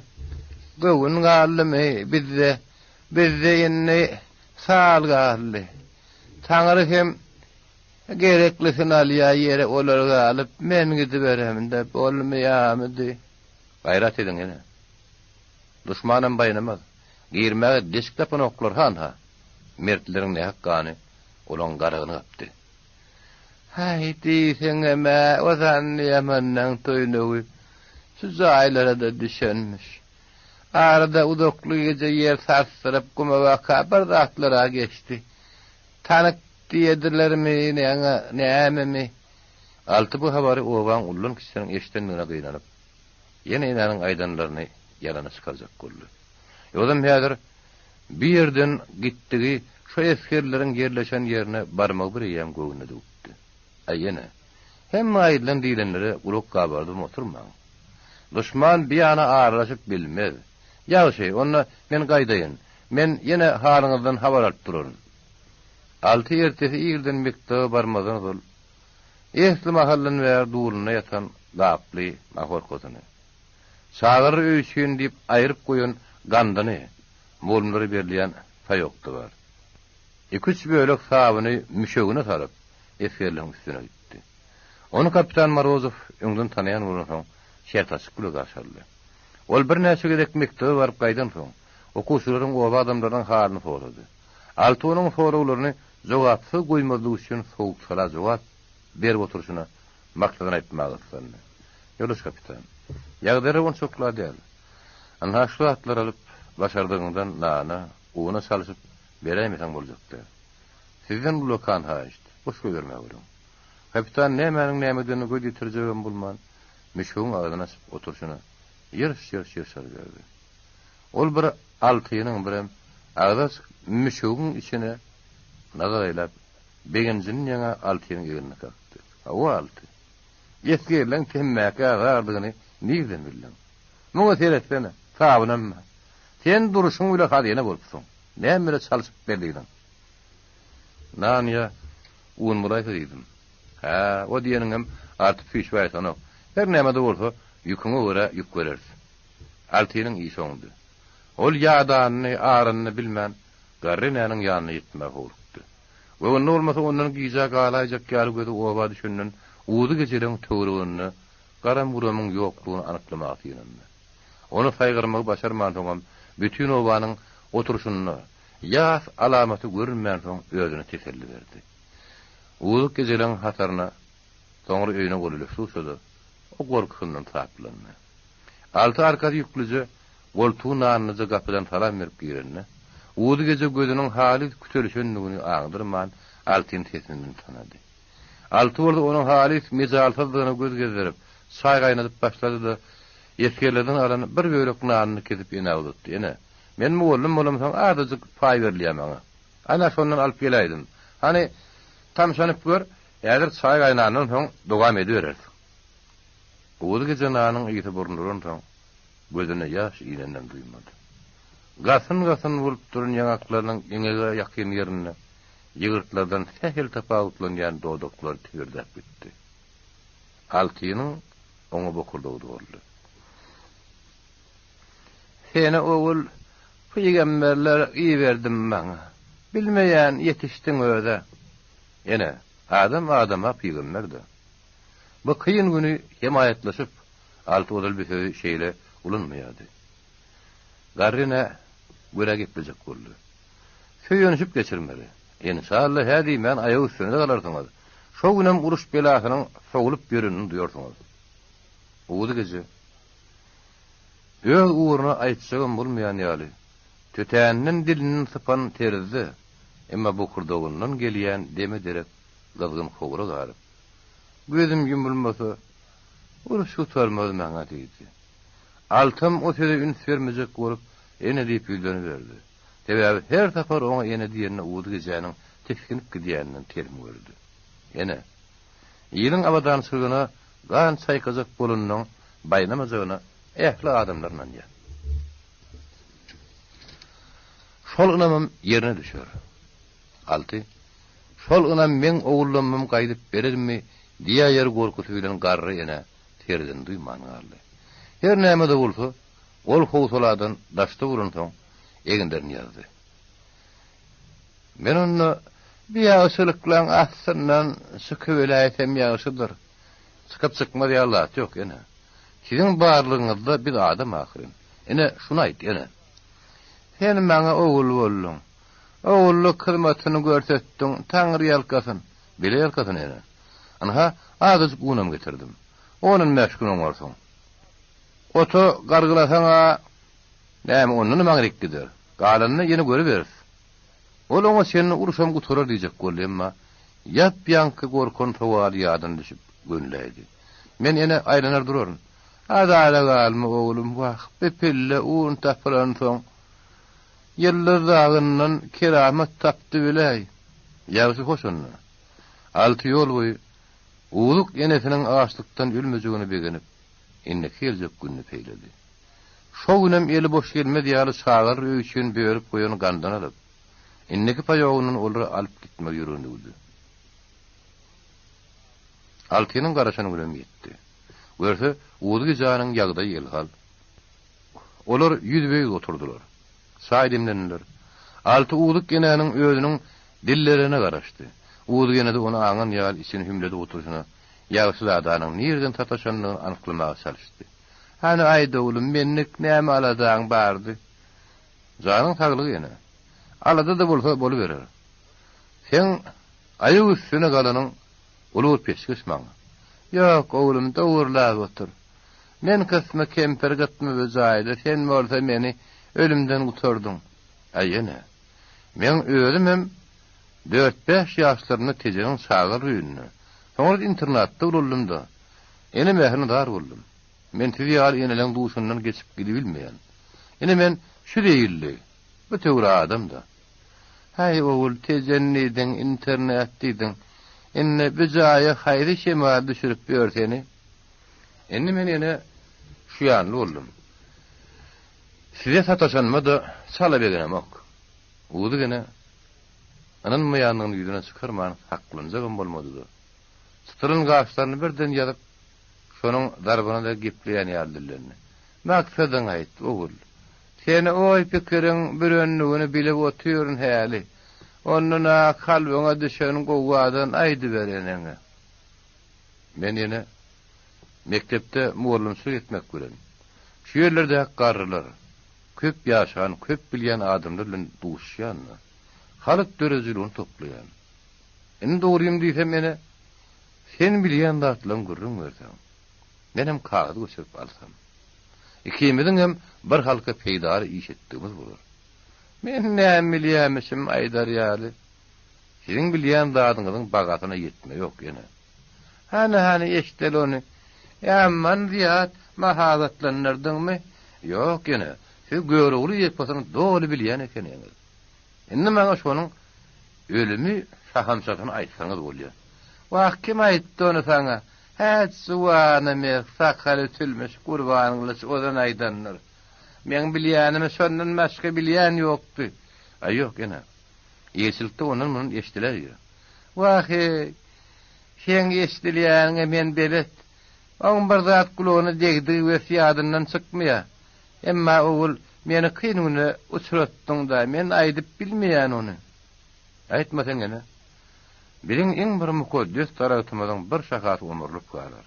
göwün galdymy bizde? Bizde indi sal galdy. Taňry hem gereklisini alýar, ýere olar galyp, men gidiberemde bolmaýamydy? Gaýrat ediň, ene. Duşmanam baýnamaz. Girmäge deşik tapanoklar, hanha. Mertleriň nähak gany olaň garagyny gapdy. Häý, diýseňem-ä, o zanny ýamanlaň toýnagy şu jaýlara-da düşenmiş. Arada uzakly gije ýer sarsdyryp, guma baka bir zatlar-a geçdi. Tank diýedilermi, nämemi? Alty bu habary obaň ullan-kiçisiniň eşidendigine gynanyp, ýene enäniň aýdanlaryny ýalana çykarjak boldy. Ýogsam häzir bi ýerden gitdigi şo esgerleriň ýerleşen ýerine barmagy bir eýýäm göwnüne düwüpdi. Aý ene, hemme aýdylan-diýlenlere gulak gabardybam oturmaň. Duşman bi ýana aralaşyp bilmez. Ýagşy, onda men gaýdaýyn. Men ýene halyňyzdan habar alyp duraryn. Alty ertesi irden mekdebe barmazdan ozal, esli mahaldan bäri dulunda ýatan gaply mahorkasyny, çagalar öýi üçin diýip aýryp goýan gandyny, mugallymlara berilýän paýok-da bar. Iki-üç bölek sabyny müşegine salyp, esgerleriň üstüne gitdi. Ony kapitan Morozow öňden tanaýan bolansoň, şert açyk bile garşy aldy. Ol birnäçe gezek mekdebe baryp gaýdansoň, okuwçylaryň, oba adamlarynyň halyny sorady. Alty onuň soraglaryny jogapsyz goýmazlyk üçin sowuk-sala jogap berip oturyşyna maksadyny aýtmaga gyssandy. Ýoldaş kapitan, ýagdaýlar onçakly-a däl. Ynha, şu zatlary alyp, başardygyňdan nana, una çalşyp beräýmeseň boljak däl. Sizden ullakan haýyşt, boş goýbermäweriň. Kapitan nämäniň nämedigine göz ýetirjegem bolman. müşügiň agzyny açyp oturyşyna ýyrş-ýyrş ýyrşaryberdi. Ol bir Altynyň, birem agzy açyk müşügiň içine nazar aýlap, begenjinden ýaňa Altynyň egnine kakdy. Hawa, Alty. Esgerleň temmäkä zardygyny nirden bildiň? Muňa seretsene, sabynam bar. Sen durşuň bile hazyna bolupsyň. Näme bile çalşyp berdigiň? Nan ýa un bolaýsa diýdim. Hä, o diýeniňem artyp süýşübäýsenok. Her näme-de bolsa, ýüküňe görä ýük bereris. Altynyň işi oňdy. Ol ýadanyny, aranyny bilmän, garry enäniň ýanyna ýetmäge howlukdy. Göwnüne bolmasa ondan gijä galaýjak ýaly gözi oba düşenden uzy gejeleň töwereginde garam-guramyň ýoklugyny anyklamaga synandy. Ony saýgarmagy başarmansoňam bütin obanyň oturyşynda ýas alamaty görünmänsoň özüne teselli berdi. Uzuk gejeleň hataryna soňra öýüne golaýlaşdygyça-da o gorkusyndan saplandy. Alty arkasy ýüklüje, goltugy nanlyja gapydan salam berip girende, Uzy geje gözüniň halys kütelişendigini aňdyrman, Altyny sesinden tanady. Alty bolsa onuň halys mejalsyzdygyna göz gezdirip, çaý gaýnadyp başlady-da, esgerlerden alan bir bölek nanyny kesip enä uzatdy, Ene, men mugallym bolamsoň azajyk paý berilýär maňa. Ana, şondan alyp geläýdim. Hany, tamşanyp gör, häzir çaý gaýnandan soň dowam edibereris. Guzy gije nanyň ysy burnuransoň, gözüne ýaş ineninem duýmady. Gasyn-gasyn bolup duran ýaňaklarynyň eňege ýakyn ýerinde ýygyrtlardan sähel tapawutlanýan dodaklary tibirdäp gitdi. Altynyň oňa bokurdagy doldy. Seni ogul, pygamberler iberdim maňa. Bilmeýän ýetişdiň öz-ä. Ene, adam adama pygamber-dä. Bu kyn güni hemaýatlaşyp, Alty ozal bir sözi şeýle ulanmaýardy. Garry ene görä geplejek boldy. Söýenişip geçirmeli. Enşalla hä diýmän aýak üstüne-de galarsyňyz. Şo günem uruş belasynyň sowlup ýörenini duýarsyňyz. Guzy gije öz ugruna aýtjagam bolmaýan ýaly, tötänden dilinden sypan terzde, emma bokurdagyndan gelýän deme derek gyzgyn howra galyp, Gözüm ýumulmasa, uruş gutarmaz maňa diýdi. Altam o söze üns bermejek bolup, ene diýip ýüzleniberdi. Sebäbi her sapar oňa ene diýende Uzy gijäniň tisginip gidýäninden telim gördi. Ene, iliň abadançylygyna gan çaýkajak bolanynyň baýnamajagyna ähli adamlar ynanýar. Şol ynamam ýerine düşer. Alty, Şol ynam meň ogullammym gaýdyp berermi diýäýer gorkusy bilen garry ene serden duýman galdy. Her näme-de bolsa, ol howsaladan daşda bolansoň, eginlerini ýazdy. Men onda bu ýagşylyklaň astyndan çykybeläýsem ýagşydyr. Çykyp-çykmaz ýaly zat ýok, ene. Siziň barlygyňyzda biz adam ahyryn. Ene, şuny aýt, ene. Sen maňa ogul bolduň. Ogullyk hyzmatyny görsetdiň, Taňry ýalkasyn. Bile ýalkasyn, ene. Ynha, azajyk unam getirdim. On-on bäş gün oňarsyň. Ota gargylasaň-a, näme, ondanam aňryk gider. Galanyny ýene görüberis. Ol oňa çenli urşam gutarar diýjek boldy, emma ýap-ýaňky gorkan sowaly ýadyna düşüp, gönüläýdi. Men ene aýlanar duraryn. Azara galma, oglum, wah, bi pille un tapylansoň, Ýyldyz dagyndan keramat tapdy biläý. Ýagşy hoş onda. Alty ýol boýy Uzuk enesiniň açlykdan ölmejegine begenip, indiki geljek gününi peýledi. Şo günem eli boş gelmez ýaly çagalar öýi üçin bölüp goýan gandan alyp, indiki paýogyndan olary alyp gitmegi ýüregine düwdi. Altynyň garaşan günem ýetdi. Görse, Uzuk ejäniň ýagdaýy elhal. Olar ýüzbe-ýüz oturdylar. Çaý demlendiler. Alty Uzuk enäniň özüniň dillerine garaşdy. Uzuk ene-de ony aňan ýaly içini hümledip oturyşyna, ýagşyzadanyň nireden sataşandygyny anyklamaga çalyşdy. Hany aýt oglum, menlik näme aladaň bardy? Janyň saglygy ene. Alada-da bolsa boluberer. Seň aýak üstüne galanyň uly bir peşgeş maňa. Ýok, oglum, dogurlap otur. Men kysmy kempir gytmy bu jaýda, sen bolsa meni ölümden gutardyň. Aý ene, meň özümem dört-bäş ýaşlarymda Tejeniň çagalar öýünde, soňra internatda ulaldym-da. Ene mährine zar boldum. Men siz ýaly eneleň duşundan geçip gidibilmeýän. Ine men şu zeýilli, bu töwra adam-da. Häý, ogul, Tejen diýdiň, internet diýdiň. Indi bu jaýa haýsy şemal düşürip ýör seni? Indi men ene şu ýanly boldum. Size sataşanyma-da çala begenemok. Guzy ene ynanmaýandygyny ýüzüne çykarman saklanjagam bolmady-da, çytylan gaşlaryny birden ýazyp, şonuň zarbyna-da gepleýän ýaly dillendi. Maksadyňy aýt, ogul. Seni oý-pikiriň bürendigini bilip otyryn häli. Ondan-a kalbyňa düşen gowgadan aýdyber eneňe. Men ýene mekdepde mugallymçylyk etmek bilen, şu ýerlerdäki garrylar, köp ýaşan, köp bilýän adamlar bilen duşuşýan-da, halk döredijiligini toplaýan. Indi dogrymy diýsem, ene, sen bilýän zatlaryňy gürrüň berseň, menem kagyz göçürip alsam, ikimiziň hem bir halka peýdaly iş etdigimiz bolar. Men näme bilýämişim aýdar ýaly. Siziň bilýän zadyňyzyň bagasyna ýetme ýok, ene. Hany, hany, eşideli ony. Ýaman zyýat mahabatlandyrdyňmy? Ýok, ene, siz Görogly eposyny doly bilýän ekeniňiz. Indi maňa şonuň ölümi şahamçasyny aýtsaňyz bolýar. Wah, kim aýtdy ony saňa? Hä, juwana mes, sakaly ütülmiş Gurbangylyç ozan aýdandyr. Meň bilýänimi şondan başga bilýän ýokdy. Aý, ýok, ene. Ilçilikde ondan-mundan eşdiläýýär. Wah-eý, seň eşdilýäniňe men belet. Oň bir zat gulagyna degdigi wes ýadyndan çykmaýar. Emma, ogul, meni kyn güne uçratdyň-da, men aýdyp bilmeýän ony. Aýtmasaň ene, biziň iň bir mukaddes daragtymyzyň bir şahasy omurlyp galar.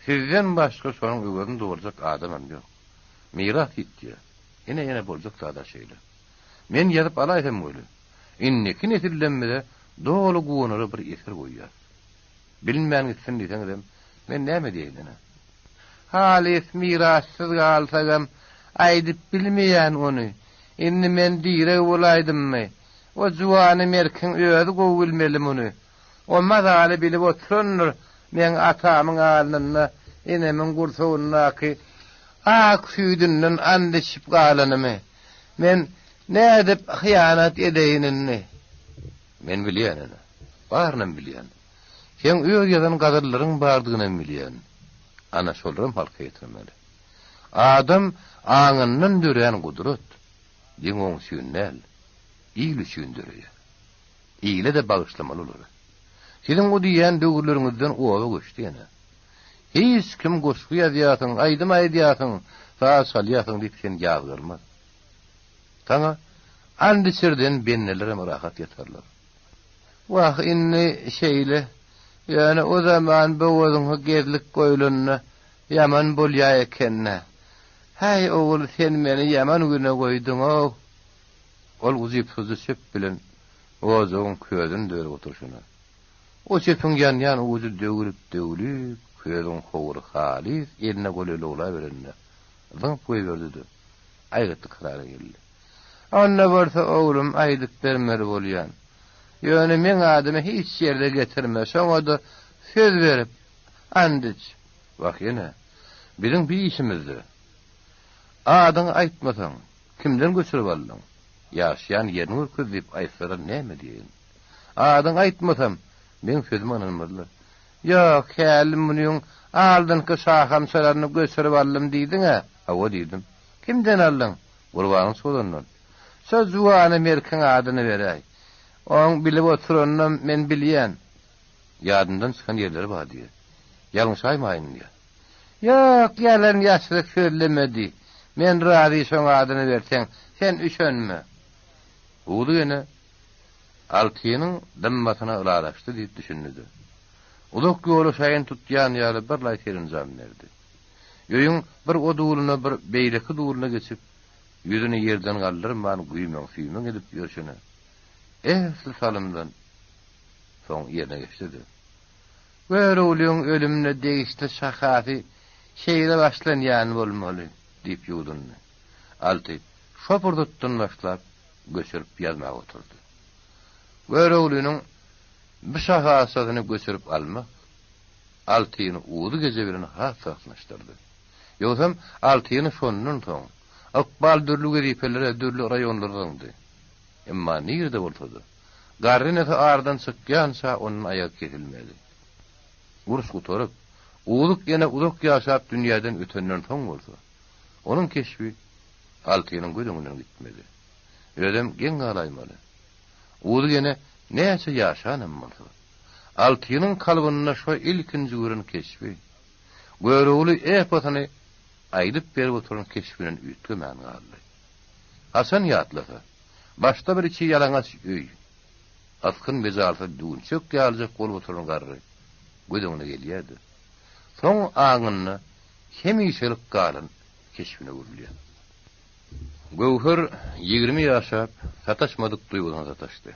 Sizden başga şonuň öwezini doljak adamam ýok. Miras ýitýär. Ine, ene boljak zad-a şeýle. Men ýazyp alaýsam weli, indiki nesillemize doly guwanara bir eser goýýas. Bilinmän gitsin diýseňizem, men näme diýeýin ene? Halys mirassyz galsagam, aýdyp bilmeýän ony. Indi men direg bolaýdymmy? O juwany merkiň özi gowy bilmeli muny. O mazaly bilip oturandyr meň atamyň alnynda enemiň gursagyndaky ak süýdünden and içip galanymy. Men nädip hyýanat edeýin indi? Men bilýän ene. Barynam bilýän. Seň öz ýazan gazallaryň bardygynam bilýän. Ana, şolaram halka ýetirmeli. Adam aňyndan dörän gudrat diňe oň üçin däl, il üçin döreýär. Ile-de bagyşlamaly olary. Siziň o diýýän döwürleriňizden oba göçdi ene. Hiç kim goşgy ýazýarsyň, aýdym aýdýarsyň, saz çalýarsyň diýip seni ýazgarmaz. Saňa and içirden bendelerem rahat ýatarlar. Wah, indi şeýle. Ýöne o zaman bogazyňa gezlik goýlanda ýaman bolýa eken-dä. Häý, ogul, sen meni ýaman güne goýduň-ow. Ol ujypsyzja çöp bilen ojagyň közüni dörüp oturyşyna. O çöpüň ýanýan ujy döwlüp-döwlüp, közüň howry halys eline golaý lowlaberende, zyňyp goýberdi-de, aýgytly karara geldi. Onda bolsa, oglum, aýdyp bermeli bolýan. Ýöne meň adymy hiç ýerde getirme, şoňa-da söz berip, and iç. Wah, ene, biziň bir işimizde. Adyňy aýtmasaň, kimden göçürip aldyň, ýaşaýan ýerini görkez diýip aýtsalar näme diýeýin? Adyňy aýtmasam, meň sözüme ynanmazlar. Ýok, häli munyň aldynky şahamçalaryny göçürip aldym diýdiň-ä? Hawa diýdim. Kimden aldyň? Gurbanyň çozandan. Şo juwana merkiň adyny beräý. Oň bilip oturanynam men bilýän. Ýadyndan çykan ýerleri bar diýýär. Ýalňyşaýmaýyn diýýär. Ýok, ýalan-ýaşryk sözleme diý. Men razy şoň adyny berseň, sen üşenme. Guzy ene Altynyň dymmasyna ylalaşdy diýip düşündi-de, uzak ýola şaýyny tutýan ýaly birlaý serenjam berdi. Öýüň bir o duluna, bir beýleki duluna geçip, ýüzüni ýerden galdyrman güýmeň-süýmeň edip ýörşüne, esli salymdan soň ýerine geçdi-de, Göroglyň ölümine degişli şahasy şeýle başlanýan bolmaly diýip ýuwdundy. Alty şo pursatdan başlap göçürip ýazmaga oturdy. Göroglynyň bu şahasasyny göçürip almak. Altyny Uzy geje bilen has gatnaşdyrdy. Ýogsam Altyny şondan soň, ykbal dürli wezipelere, dürli raýonlara zyňdy. Emma nirede bolsa-da, garry enesi aradan çykýança ondan aýagy kesilmedi. Uruş gutaryp, Uzuk ene uzak ýaşap dünýäden ötenden soň bolsa, onuň keşbi Altynyň göz öňünden gitmedi. Özem geň galaýmaly. Uzuk ene näçe ýaşanam bolsa, Altynyň kalbynda şo ilkinji gören keşbi, Görogly eposyny aýdyp berip oturan keşbinden üýtgemän galdy. Haçan ýatlasa, başda bir içi ýalaňaç öý, ysgyn-mejalsyz düwünçek ýalyjak bolup oturan garry göz öňüne gelýärdi. Soň aňynda hemişelik galan keşbine öwrülýär. Göwher 20 ýaşap, sataşmadyk duýgusyna sataşdy.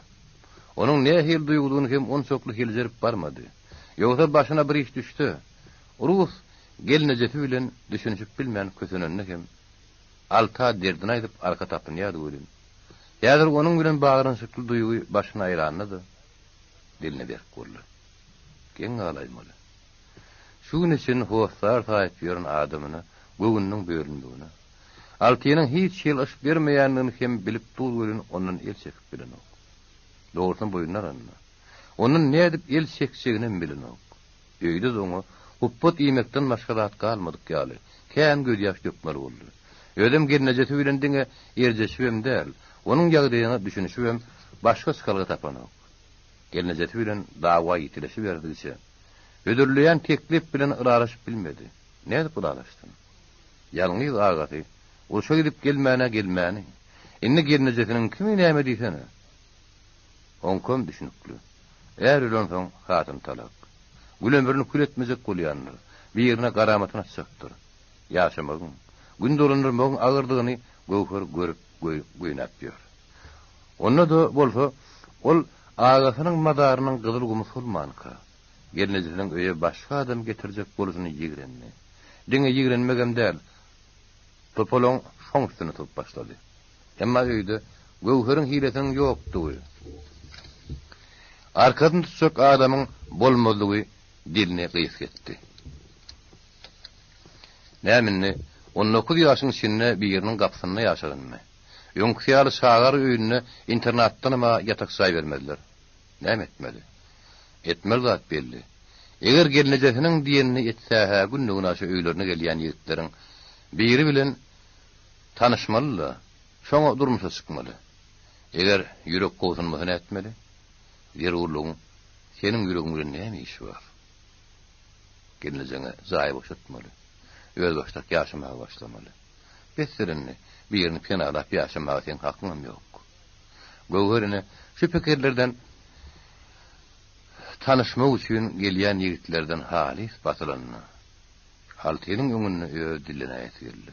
Onuň nähili duýgudygyny hem onçakly seljerip barmady. Ýogsa başyna bir iş düşse, rus gelnejesi bilen düşünişip bilmän kösenende hem Alta derdini aýdyp arka tapynýardy welin, häzir onuň bilen baglanyşykly duýgy başyny aýlanda-da, diline berk boldy. Geň galaýmaly. Şu güne çenli hossar saýyp ýören adamyna göwnüniň bölünmegine, Altynyň hiç hili yş bermeýändigini hem bilip dur welin ondan el çekip bilenok. Dogrusyny boýnuna alanda, ondan nädip el çekjeginem bilenok. Öýde-de oňa hupbat iýmekden başga zat galmadyk ýaly, kän gözýaş dökmeli boldy. Özem gelnejesi bilen diňe erjeşibem däl, onuň ýagdaýyna düşünişibem başga çykalga tapanok. Gelnejesi bilen dawa ýitileşiberdigiçe, hödürleýän teklip bilen ylalaşyp bilmedi. Nädip ylalaşsyn? Ýalňyz agasy urşa gidip gelmän-ä gelmäni. Indi gelnejesiniň kimi näme diýsene? Oňkam düşünikli. Är ölensoň hatyn talak. Gül ömrüni kül etmejek bolýandyr. Birine garamatyny açjakdyr. Ýaşamagyň, gün dolandyrmagyň agyrdygyny Göwher görüp göýnäp ýör. Onda-da bolsa, ol agasynyň mazarynyň gyzyl gumy solmanka, gelnejesiniň öýe başga adam getirjek bolşuny ýigrendi. Diňe ýigrenmegem däl, topalaň şoň üstüne turup başlady. Emma öýde Göwheriň hilesiniň ýokdugy, arkasyny tutjak adamyň bolmazlygy dilini gysga etdi. Näme indi, on dokuz ýaşyň içinde biriniň gapysynda ýaşadynmy? Öňküsi ýaly çagalar öýünde internatdanam-a ýatak jaý bermezler. Näme etmeli? Etmeli zat belli. Eger gelnejesiniň diýenini etse-hä günde-günaşa öýlerine gelýän ýigitleriň biri bilen tanyşmaly-da, şoňa durmuşa çykmaly. Eger ýürek gobsunmasa nätmeli? Zerurlygyň seniň ýüregiň bilen näme işi bar? Gelnejeňe jaý boşatmaly. Özbaşdak ýaşamaga başlamaly. Besdir indi, birini penalap ýaşamaga seň hakyňam ýok. Göwher ine, şu pikirlerden tanyşmak üçin gelýän ýigitlerden halys basylanda, Altynyň öňünde öz dillenäýesi geldi.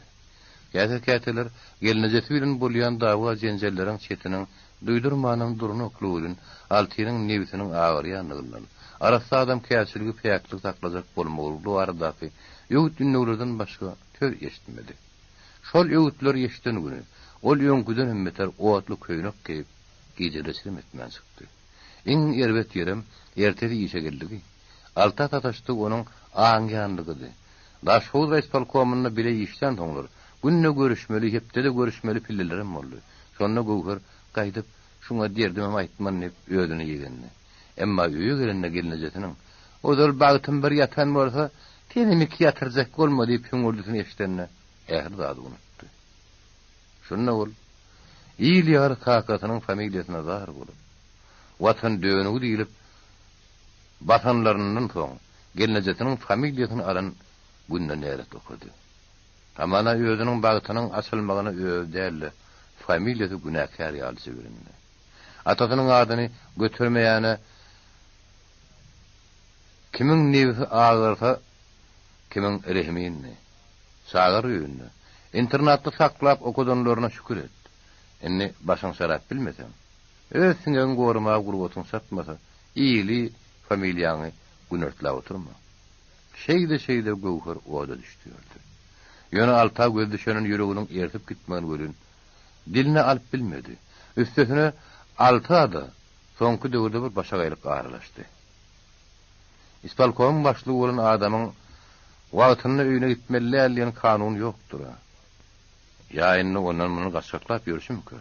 Käte-käteler gelnejesi bilen bolýan dawa-jenjelleriň çetiniň duýdurmanam duranokly welin, Altynyň nebsiniň agyrýandygyndan, arassa adamkärçiligi, päkligi saklajak bolmalydygy baradaky öwüt-ündewlerden başga söz eşitmedi. Şol öwütleri eşiden güni ol öňküdenem beter otly köýnek geýip, gijeleçilim etmän çykdy. Iň erbet ýerem ertesi işe geldigi. Alta sataşdygy onuň aňýanlygydy. Daşhowuz raýispolkomynda bile işlänsoňlar, günde görüşmeli, hepdede görüşmeli pillelerem boldy. Şonda Göwher gaýdyp, şuňa derdimem aýtman diýip, özüne ýegendi. Emma öýe gelende gelnejesiniň, Ozal bagtym bir ýatan bolsa, senem iki ýatyrjak bolma diýip hüňürdisini eşidende, ähli zady unutdy. Şonda ol, il ýaly kakasynyň familiýasyna zar bolup, Watan dönügi diýlip basanlaryndan soň, gelnejesiniň familiýasyny alan gününe nälet okady. Hamana özüniň bagtynyň açylmagyna özi däl-de, familiýasy günäkär ýaly jibrindi. Atasynyň adyny götermeýäne kimiň nebsi agyrsa, kimiň rehimi indi. Çagar öýünde, internatda saklap okadanlaryna şükür et. Indi başyň sarap bilmeseň, öz siňegiňi goramaga gurbatyň çatmasa, ili familiýaňy günertläp oturma. Şeýde-şeýde Göwher oda düşdi ýördi. Ýöne Alta gözi düşenden ýüreginiň ersip gitmegini welin, diline alyp bilmedi. Üstesine, Alta-da soňky döwürde bir başagaýlyk aralaşdy. Ispolkomyň başlygy bolan adamyň wagtynda öýüne gitmeli däl diýen kanun ýokdur-a. Ýa indi ondan-mundan gaçgaklap ýörşümkä?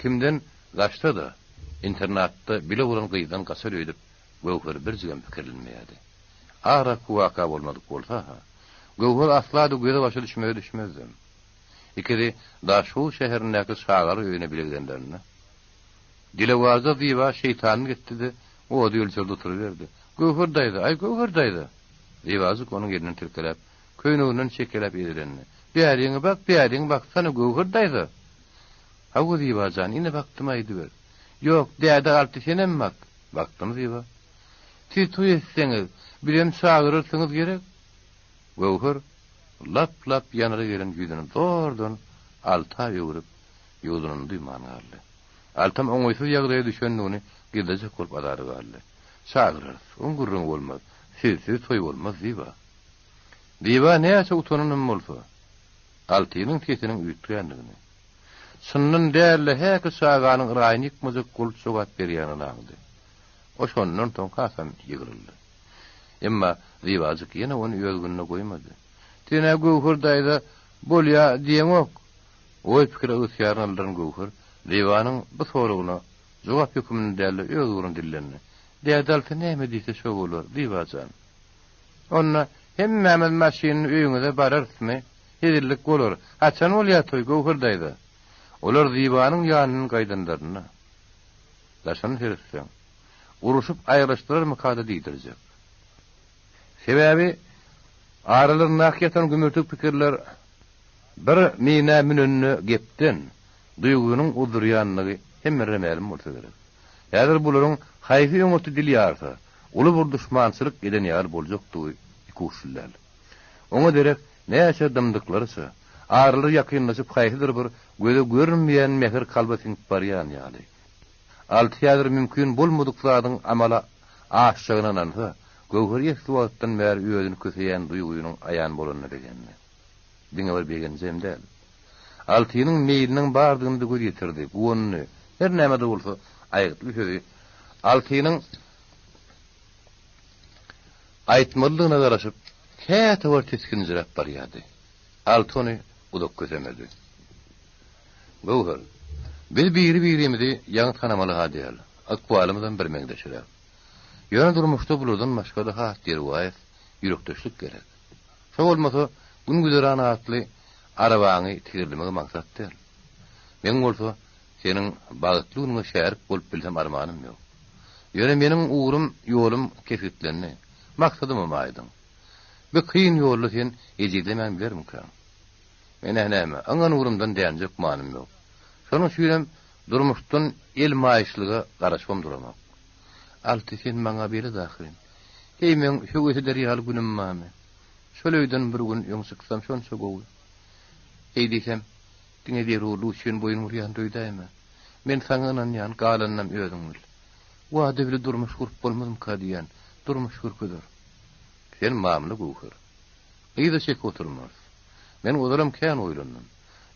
Kimden gaçsa-da, internatda bile bolan gyzdan gaçar öýdüp, Göwher birjigem pikirlenmeýärdi. Araky waka bolmadyk bolsa-ha, Göwher asla-da göze-başa düşmege düşmezdem. Ikisi Daşhowuz şäherindäki çagalar öýüne bile gidenlerinde, dilewarja Zyba şeýtanyny getdi-de, ody ölçerdi oturyberdi. Göwher daýza, aý, Göwher daýza! Zybajyk onuň elinden tirkeläp, köýneginden çekeläp ezilendi. Bäriňe bak, bäriňe baksana, Göwher daýza! Hawa, Zyba jan, ine bakdym aýdyber. Ýok, däde Alty senem bak. Bakdym Zyba. Siz toý etseňiz, bizem çagyrarsyňyz gerek? Göwher lap-lap ýanara gelen ýüzüni zordan Alta öwrüp, ýuwdunyny duýman galdy. Altam oňaýsyz ýagdaýa düşendigini gizlejek bolup azara galdy. Çagyrarys, oň gürrüňi bolmaz, sizsiz toý bolmaz, Zyba. Zyba näçe utananam bolsa, Altynyň sesiniň üýtgändigini, çyndan däl-de häki çaganyň raýyny ýykmajak bolup jogap berýänini aňdy. O şondan soň hasam ýygryldy. Emma Zybajyk ýene ony öz gününe goýmady. Sen-ä Göwher daýza bolýa diýeňok. Oý-pikire ygtyýaryny aldyran Göwher Zybanyň bu soragyna jogap höküminde däl-de öz ugruna dillendi. Däde Alty näme diýse şo bolar, Zyba jan. Onda hemmämiz maşynly öýüňize bararysmy? Hezillik bolar. Haçan bolýa toý, Göwher daýza? Olar Zybanyň ýanyndan gaýdanlarynda, daşyny seretseň, uruşyp aýrylyşdyrarmyka-da diýdirjek. Sebäbi aralaryndaky ýatan gümürtik pikirler bir mina münende gepden, duýgynyň uzdurýandygy hemmelere mälim bolsa gerek. Häzir bularyň haýsy öňürti dil ýarsa, uly bir duşmançylyk eden ýaly boljakdygy ikuçly däl. Oňa derek näçe dymdyklaryça, aralary ýakynlaşyp haýsydyr bir göze görünmeýän mähir kalba siňip barýan ýaly. Alty häzir mümkin bolmadyk zadyň amala aşjagyna ynansa, Göwher esli wagtdan bäri özüni köseýän duýgynyň aýan bolanyna begendi. Diňe bir begenjem däl. Altynyň meýliniň bardygyna-da göz ýetirdi, guwandy. Her näme-de bolsa, aýgytly sözi Altynyň aýtmalydygyna garaşyp, käte bir tisginjiräp barýardy. Alty ony uzak kösemedi. Göwher, biz biri-birimizi ýaňy tanamaly-ha däl, ykbalymyzam birmeňzeşräk. Ýöne durmuşda bulardan başga-da has derwaýys ýürekdeşlik gerek. Şo bolmasa, gün-güzeran atly arabaňy tigirlemegem aňsat däl. Meň bolsa seniň bagtly günüňe şärik bolup bilsem armanym ýok. Ýöne meniň ugrum, ýolum kesgitlendi. Maksadymam aýdyň. Bu kyn ýolda sen ejizlemän bilermikäň? Men-ä näme, yňan ugrumdan dänjek gümanym ýok. Şonuň üçinem durmuşdan el maýyşlyga garaşybam duramok. Alty, sen maňa belet ahyryn. Heý, meň höwes eder ýaly günüm barmy? Şol öýden bir gün öň çyksam şonça gowy. Heý diýsem, diňe zerurlyk üçin boýun burýan duýdaýma. Men saňa ynanýan, galanynam özüň bil. Wada bile durmuş gurup bolmazmyka diýýän, durmuş görkezer. Sen mamla Göwher. Yza çekip oturmarys. Men ozalam kän oýlandym.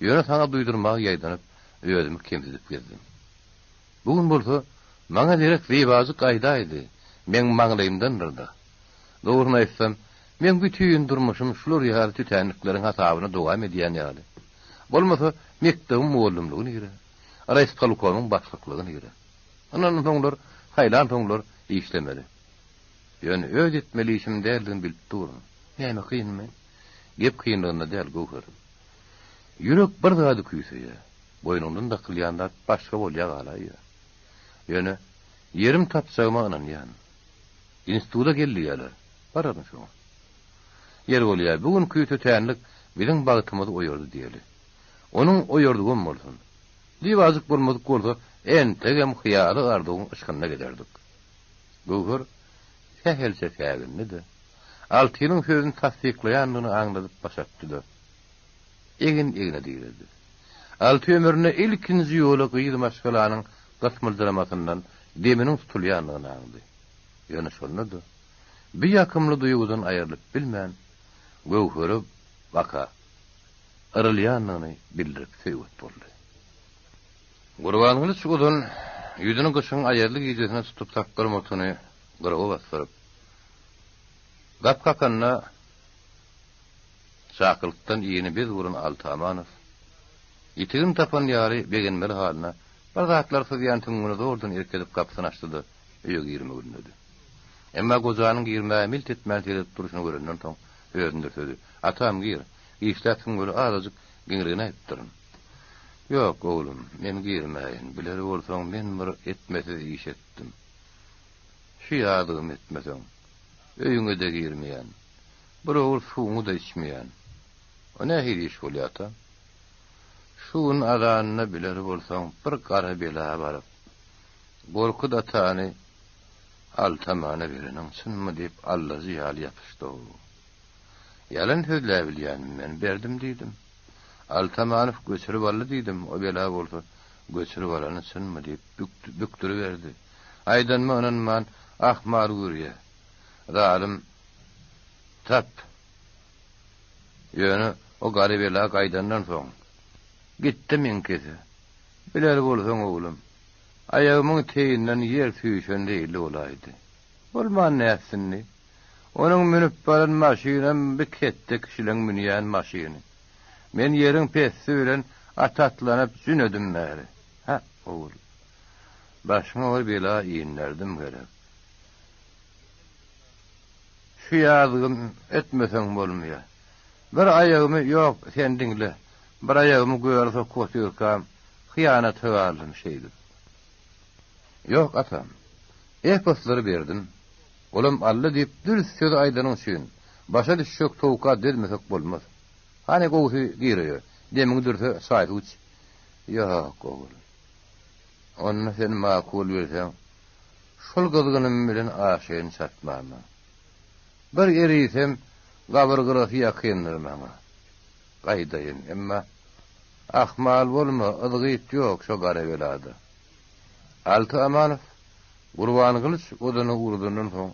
Ýöne saňa duýdurmaga ýaýdanyp, özümi kemsidip gezdim. Bu gün bolsa, maňa derek Zybajyk aýdaýdy, meň maňlaýymdandyr-da. Dogrusyny aýtsam, meň bütin durmuşym şular ýaly tötänlikleriň hasabyna dowam edýän ýaly. Bolmasa, mekdebiň mugallymlygy nire, raýispolkomyň başlyklygy nire? Ynanansoňlar, saýlansoňlar işlemeli. Ýöne öz etmeli işim däldigini bilip durun. Näme kynmy? Gep kynlygynda däl, Göwher. Ýürek bir zady küýseýär. Boýnuňdan dakylýan zat başga bolýa galaýýa. Ýöne, ýerim tapjagyma ynanýan. Instituta gel diýýäler. Bararyn şoňa. Ýeri bolýa, bu günki tötänlik biziň bagtymyzy oýardy diýeli. Onuň oýardygam bolsun. Diýip bolmadyk bolsa, entegem hyýaly arzuwyň yşkynda gezerdik. Göwher sähelçe sägindi-de, Altynyň sözüni tassyklaýandygyny aňladyp baş atdy-da, egin-egne diredi. Alty ömründe ilkinji ýola gyz maşgalanyň gysmyljyramasyndan deminiň tutulýandygyny aňdy. Ýöne şonda-da, bi ýakymly duýgudan aýrylyp bilmän, Göwhere baka yrylýandygyny bildirip söýget boldy. Gurbangylyç uzyn ýüzüni gyşyň aýazly gijesine tutup sakgal-murtuny gyrawa basdyryp. Gap kakanda çakylykdan ýyny bez bolan Alty Amanow, ýitigini tapan ýaly begenmeli halyna bir zatlar syzýan tüňňüni zordan erk edip gapysyny açdy-da, öýe girmegi ündedi. Emma gojanyň girmäge milt etmän seredip durşuny görenden soň özüni dürsedi. Atam, gir. Işläpsiň weli azajyk geňirgenäýipdirin. Ýok, oglum, men girmäýin. Biler bolsaň, men bir etmesiz iş etdim. Şu ýazygymy etmeseň, öýüňe-de girmeýän, bir owurt suwuňy-da içmeýän. O nähili iş bolýa, ata? Şu gün azanynda biler bolsaň, bir gara bela baryp, Gorkut atany Altamana bereniň çynmy diýip allajy ýaly ýapyşdy-ow. Ýalan sözläbilýänmi men, berdim diýdim. Altamanow göçürip aldy diýdim, o bela bolsa göçürip alany çynmy diýip bükdüriberdi. Aýdanyma ynanman ahmal görýä. Zalym tap. Ýöne o gara bela gaýdandan soň gitdi meňkisi. Biler bolsaň oglum, aýagymyň teýinden ýer süýşen zeýilli bolaýdy. Bolman nätsin-di. Onuň münüp baran maşynam bi ketde kişileň münýän maşyny. Men ýeriň pessi bilen at atlanyp jünedim bäri. Hä, ogul. Başyňa bir bela inderdim gerek. Şu ýazgym etmeseň bolmaýar. Bir aýagymy, ýok, sen diňle, bir aýagymy göre sokup otyrkam, hyýanata galdym şeýdip. Ýok, atam. Eposlary berdim. Olam Alla diýip dürs sözi aýdanyň üçin, başa düşjek sowka dözmesek bolmaz. Hany gowusy gir öýe, demiňi dürse çaý-suw iç. Ýok, ogul. Onda sen makul bilseň, şol gyzgynym bilen aşaýyn çatmama. Bir erisem, gabyr gyrasy ýakyndyr maňa. Gaýdaýyn, emma ahmal bolma, yzgyt ýok şo gara belada. Alty Amanow Gurbangylyç ozany ugradandan soň,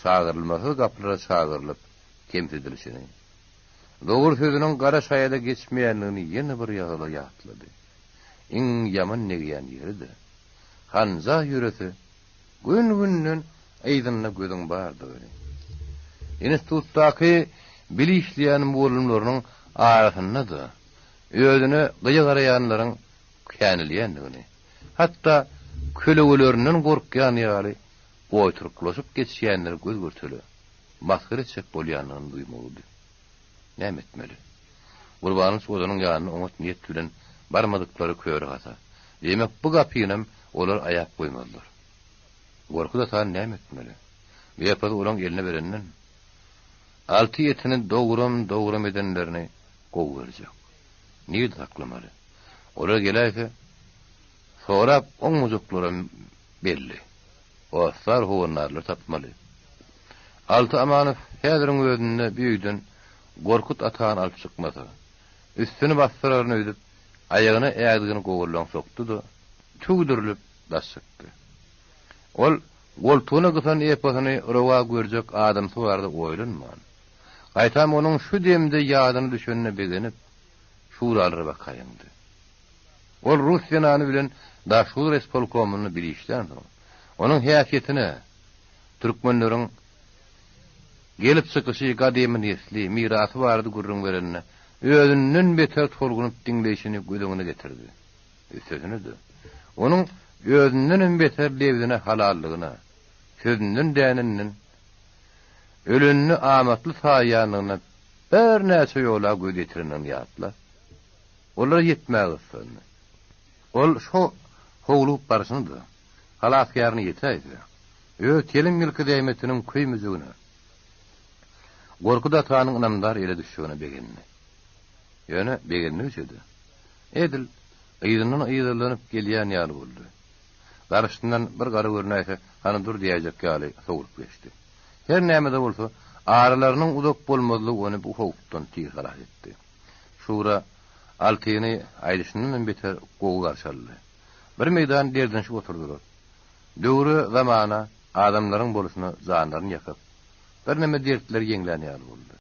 çagyrylmasyz gapylara çagyrylyp kemsidilişini, dogry sözüniň gara şaýada geçmeýändigini ýene bir ýazala ýatlady. Iň ýaman degýän ýeri-de, hanja ýörese, gün-günden yzynda gözüň bardygy. Institutdaky bile işleýän mugallymlarynyň arasynda-da özüne gyýa garaýanlaryň känelýändigini, hatda kölegelerinden gorkýan ýaly oýturyklaşyp geçýänleri göz-görtele masgara etjek bolýandygyny duýmalydy. Näme etmeli? Gurbangylyç ozanyň ýanyna oňat niýet bilen barmadyklary köre hasa. Diýmek, bu gapynam olar aýap goýmazlar. Gorkut atany näme etmeli? Bu ýapasy olaň eline berenden, alty etini dogram-dogram edenlerini gowy görjek. Nirde saklamaly? Olar geläýse, sorap oňmajaklaram belli. Hossar-howandarlar tapmaly. Alty Amanow häziriň özünde bu öýden Gorkut atany alyp çykmasa, üstüni basdyraryn öýdüp, aýagyna ädigini gowallaň sokdy-da, tüwdürilip daş çykdy. Ol goltugyna gysan eposyny rowa görjek adamsy barada oýlanman, gaýtam onuň şu demde ýadyna düşenine begenip, şuralara bakaýyňdy. Ol rus zenany bilen Daşoguz rayspolkomynda bir işlänsoň, onuň häsiýetine, türkmenleriň gelip çykyşy, gadymy nesli, mirasy barada gürrüň berende, özünden beter tolgunyp diňleýşini göz öňüne getirdi. Üstesine-de, onuň özündenem beter lebzine halallygyna, sözünden dänenden, ölenini amatly saýýandygyna birnäçe ýola göz ýetirendigini ýatlap, Olara ýetmäge gyssandy. Ol şo howlugyp barşyna-da, halasgärine ýetäýse, öz telim ýylky zähmetiniň köýmejegine, Gorkut atanyň ynamdar ele düşjegine begendi. Ýöne begendigiçe-de, edil yzyndan yzarlanyp gelýän ýaly boldy. Garşysyndan bir gara görünäýse, hany dur diýäýjek ýaly sowrup geçdi. Her näme-de bolsa, aralarynyň uzak bolmazlygy ony bu howpdan tiz halas etdi. Şura Altyny aýdyşyndanam beter gowy garşy aldy. Bir meýdan derdinişip oturdylar. Döwre, zamana, adamlaryň bolşuna janlaryny ýakyp, birneme dertleri ýeňlän ýaly boldy.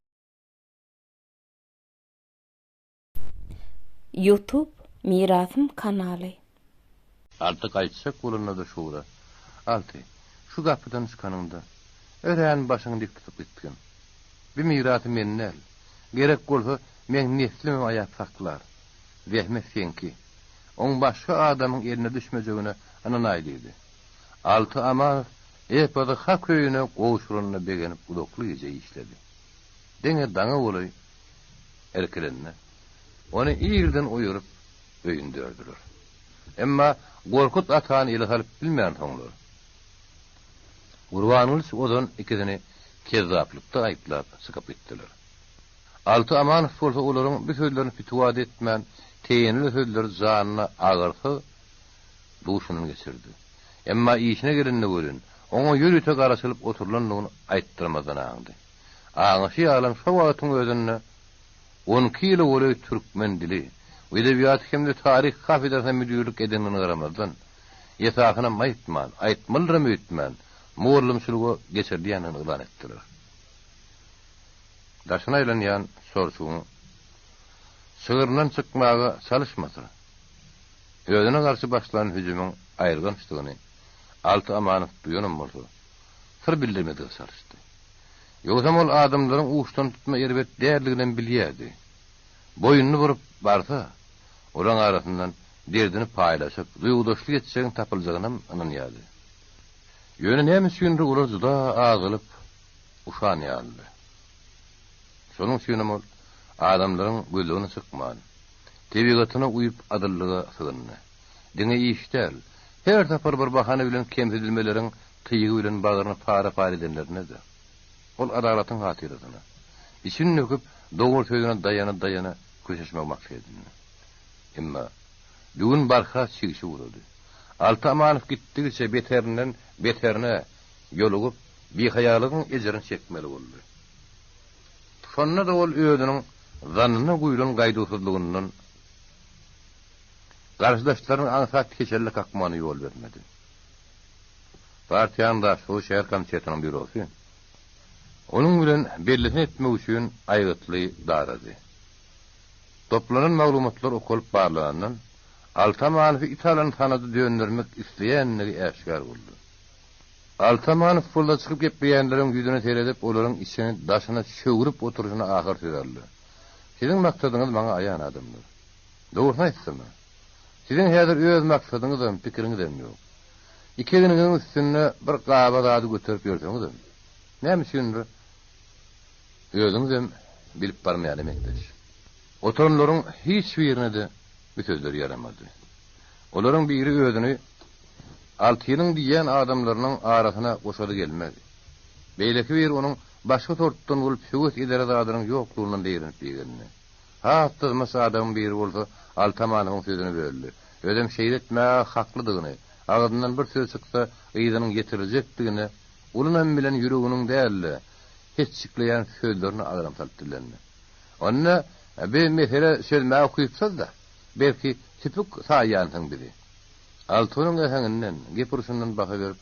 Youtube Mirasym kanaly. Alty gaýtjak bolanda-da Şura, Alty, şu gapydan çykanyňda, Örän başyňy dik tutup gitgin. Bi mirasy men däl, gerek bolsa, meň neslimem aýap saklar. Zähmet seňki. Oň başga adamyň eline düşmejegine ynanaý diýdi. Alty Amanow eposy hak öýüne gowşuranyna begenip uzakly gije işledi. Diňe daňa golaý irkilende, ony irden oýaryp öýünde ördüler. Emma Gorkut atany ele salyp bilmänsoňlar, Gurbangylyç ozan ikisini kezzaplykda aýyplap çykyp gitdiler. Alty Amanow bolsa olaryň bu sözlerini pitiwa-da etmän, teýeneli sözleri janyna agyrsyz duşundan geçirdi. Emma işine gelende welin, oňa ýörite garaşylyp oturylandygyny aýtdyrmazdan aňdy. Aňyşy ýalam şo wagtyň özünde 12 ýyla golaý türkmen dili we edebiýaty hem-de taryh kafedrasyna müdirlik edendigine garamazdan, esasynam aýtman, aýtmalydyram öýtmän, mugallymçylyga geçirilýändigini yglan etdiler. Daşyna aýlanýan çorçugyň çygryndan çykmaga çalyşmasa, özüne garşy başlan hüjümiň aýylgançdygyny Alty Amanow duýanam bolsa, syr bildirmezlige çalyşdy. Ýogsam ol adamlaryň uçdantutma erbet däldiginem bilýärdi. Boýnuny burup barsa, olaň arasyndan derdini paýlaşyp, duýgudaşlyk etjegiň tapyljagynam ynanýardy. Ýöne näme üçindir olar juda azalyp, uşan ýalydy. Şonuň üçinem ol adamlaryň gözlegine çykman, tebigatyna uýup adyllyga sygyndy. Diňe iş däl, her sapar bir bahana bilen kemsidilmeleriň tygy bilen bagryny para-para edenlerine-de, ol adalatyň hatyrasyna, içini döküp, dogry sözüne daýana-daýana köşeşmegi maksat edindi. Emma düwün barha çigşi ugrady. Alty Amanow gitdigiçe beterinden beterine ýolugyp, bihaýalygyň ejirini çekmeli boldy. Şonda-da ol özüniň zannyna guýlan gaýduwsyzlygyndan garşydaşlarynyň aňsat keçelle kakmagyna ýol bermedi. Partiýanyň Daşoguz şäher komitetiniň býurosy onuň bilen bellisini etmek üçin aýgytly darady. Toplanan maglumatlar okalyp barlanandan, Alty Amanowy it alan sanada döndermek isleýändigi äşgär boldy. Alty Amanow pulda çykyp gepleýänleriň ýüzüne seredip, olaryň içini daşyna çöwrüp oturyşyna ahyr söz aldy. Siziň maksadyňyz maňa aýan, adamlar. Dogrusyny aýtsam-a, siziň häzir öz maksadyňyzam, pikiriňizem ýok. Iki egniňiziň üstünde bir gaba zady göterip ýörseňizem, näme üçindir, özüňizem bilip barmaýana meňzeş. Oturanlaryň hiç birine-de bu sözler ýaramady. Olaryň biri özüni Altynyň diýýän adamlarynyň arasyna goşaly gelmez. Beýleki biri onuň başga sortdan bolup höwes edere zadynyň ýoklugyndan zeýrenip begendi. Has dyzmaç adamyň biri bolsa Alty Amanowyň sözüni böldi. Özem şeýle etmäge haklydygyny, agzyndan bir söz çyksa yzynyň ýetiriljekdigine uly ynam bilen ýüreginiň däl-de, heçjikleýän sözlerine agram salyp dillendi. Onda bi mesele çözmäge ukypsyz-da. Belki, süpük saýýansyň bizi. Altunyň äheňinden, gep urşundan baha berip,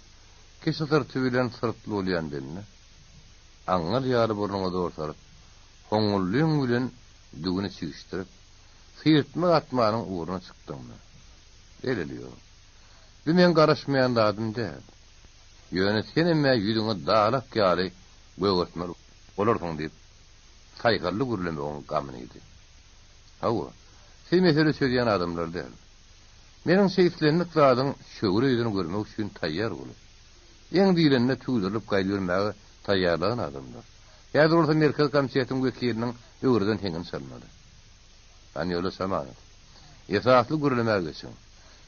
kişi syrty bilen syrtly bolýan bende, aňňal ýaly burnuňa zor salyp, hoňňullyň bilen düwüni çigişdirip, syrtmak atmanyň ugruna çykdyňmy? Zeleli ýok. Bi meň garaşmaýan zadym däl. Ýöne senem-ä ýüzüňi dalak ýaly gögertmeli bolarsyň diýip, saýhally gürlemegiň gamyny iýdi. Hawa, siz mesele çözýän adamlar däl. Meniňçe islendik zadyň çöwre ýüzüni görmek üçin taýýar bolup, eň diýlende tüwdürilip gaýdybermäge taýýarlanan adamlar. Häzir bolsa Merkezi komitetiň wekiliniň öwreden heňini çalmaly. Hany ýoldaş Amanow, esasly gürlemäge geçiň.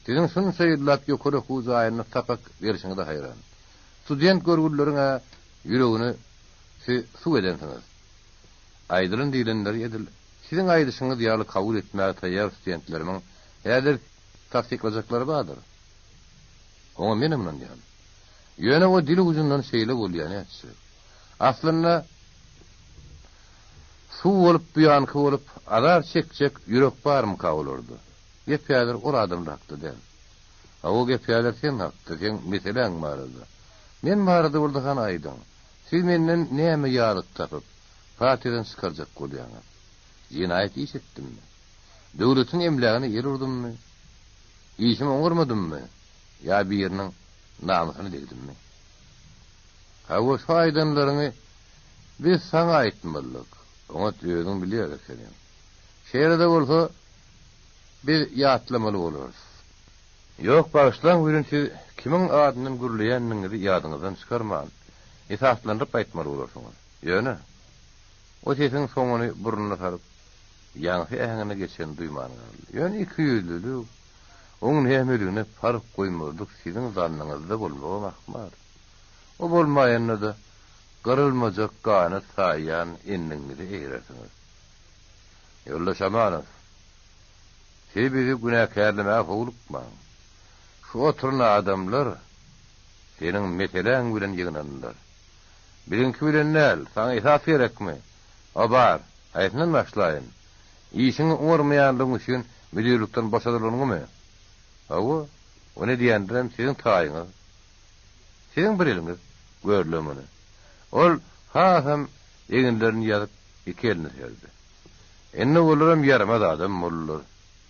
Siziň şunça ýyllap ýokary okuw jaýynda sapak berşiňize haýran. Student görgülileriň-ä ýüregini siz suw edensiňiz. Aýdylan-diýlenleri edil siziň aýdyşyňyz ýaly kabul etmäge taýýar studentlerimiň häzir tassyklajaklary bardyr. Oňa menem ynanýan. Ýöne o dil ujundan şeýle bolýa nätjek. Aslynda suw bolup buýanky bolup azar çekjek ýürek barmyka olarda? Gep häzir ol adamlar hakda däl. Hawa gep häzir sen hakda, seň meseläň barada. Men barada bolsa hany aýdyň. Siz menden näme ýazyk tapyp, partiýadan çykarjak bolýaňyz? Jenaýat iş etdimmi? Döwletiň emlägine el urdummy? Işimi oňarmadymmy? Ýa biriniň namysyna degdimmi? Hawa, şu aýdanlaryňy biz saňa aýtmalydyk. Oňat özüň bilýär ekeniň. Şeýle-de bolsa, biz ýatlamaly bolarys. Ýok, bagyşlaň welin siz kimiň adyndan gürleýändigiňizi ýadyňyzdan çykarman, esaslandyryp aýtmaly bolarsyňyz. Ýöne, o sesiň soňuny burnuna salyp, ýaňsy äheňine geçenini duýman galdy. Ýöne ikiýüzlülik, oň nämeligine parh goýmazlyk siziň zannyňyzda bolmagam ahmal. O bolmaýanda-da, gyrylmajak ganat saýýan endigiňize eýerersiňiz. Ýoldaş Amanow, siz bizi günäkärlemäge howlukmaň. Şu oturan adamlar seniň meseläň bilen ýygnandylar. Biziňki bilen däl, saňa esas gerekmi? O bar, haýsyndan başlaýyn? Işiňi oňarmaýanlygyň üçin müdirlikden boşadylanyňymy? Hawa, ony edýänlerem siziň taýyňyz. Siziň bir eliňiz, görle muny. Ol hasam eginlerini ýazyp, iki elini serdi. Indi olaram ýaramaz adam boldular.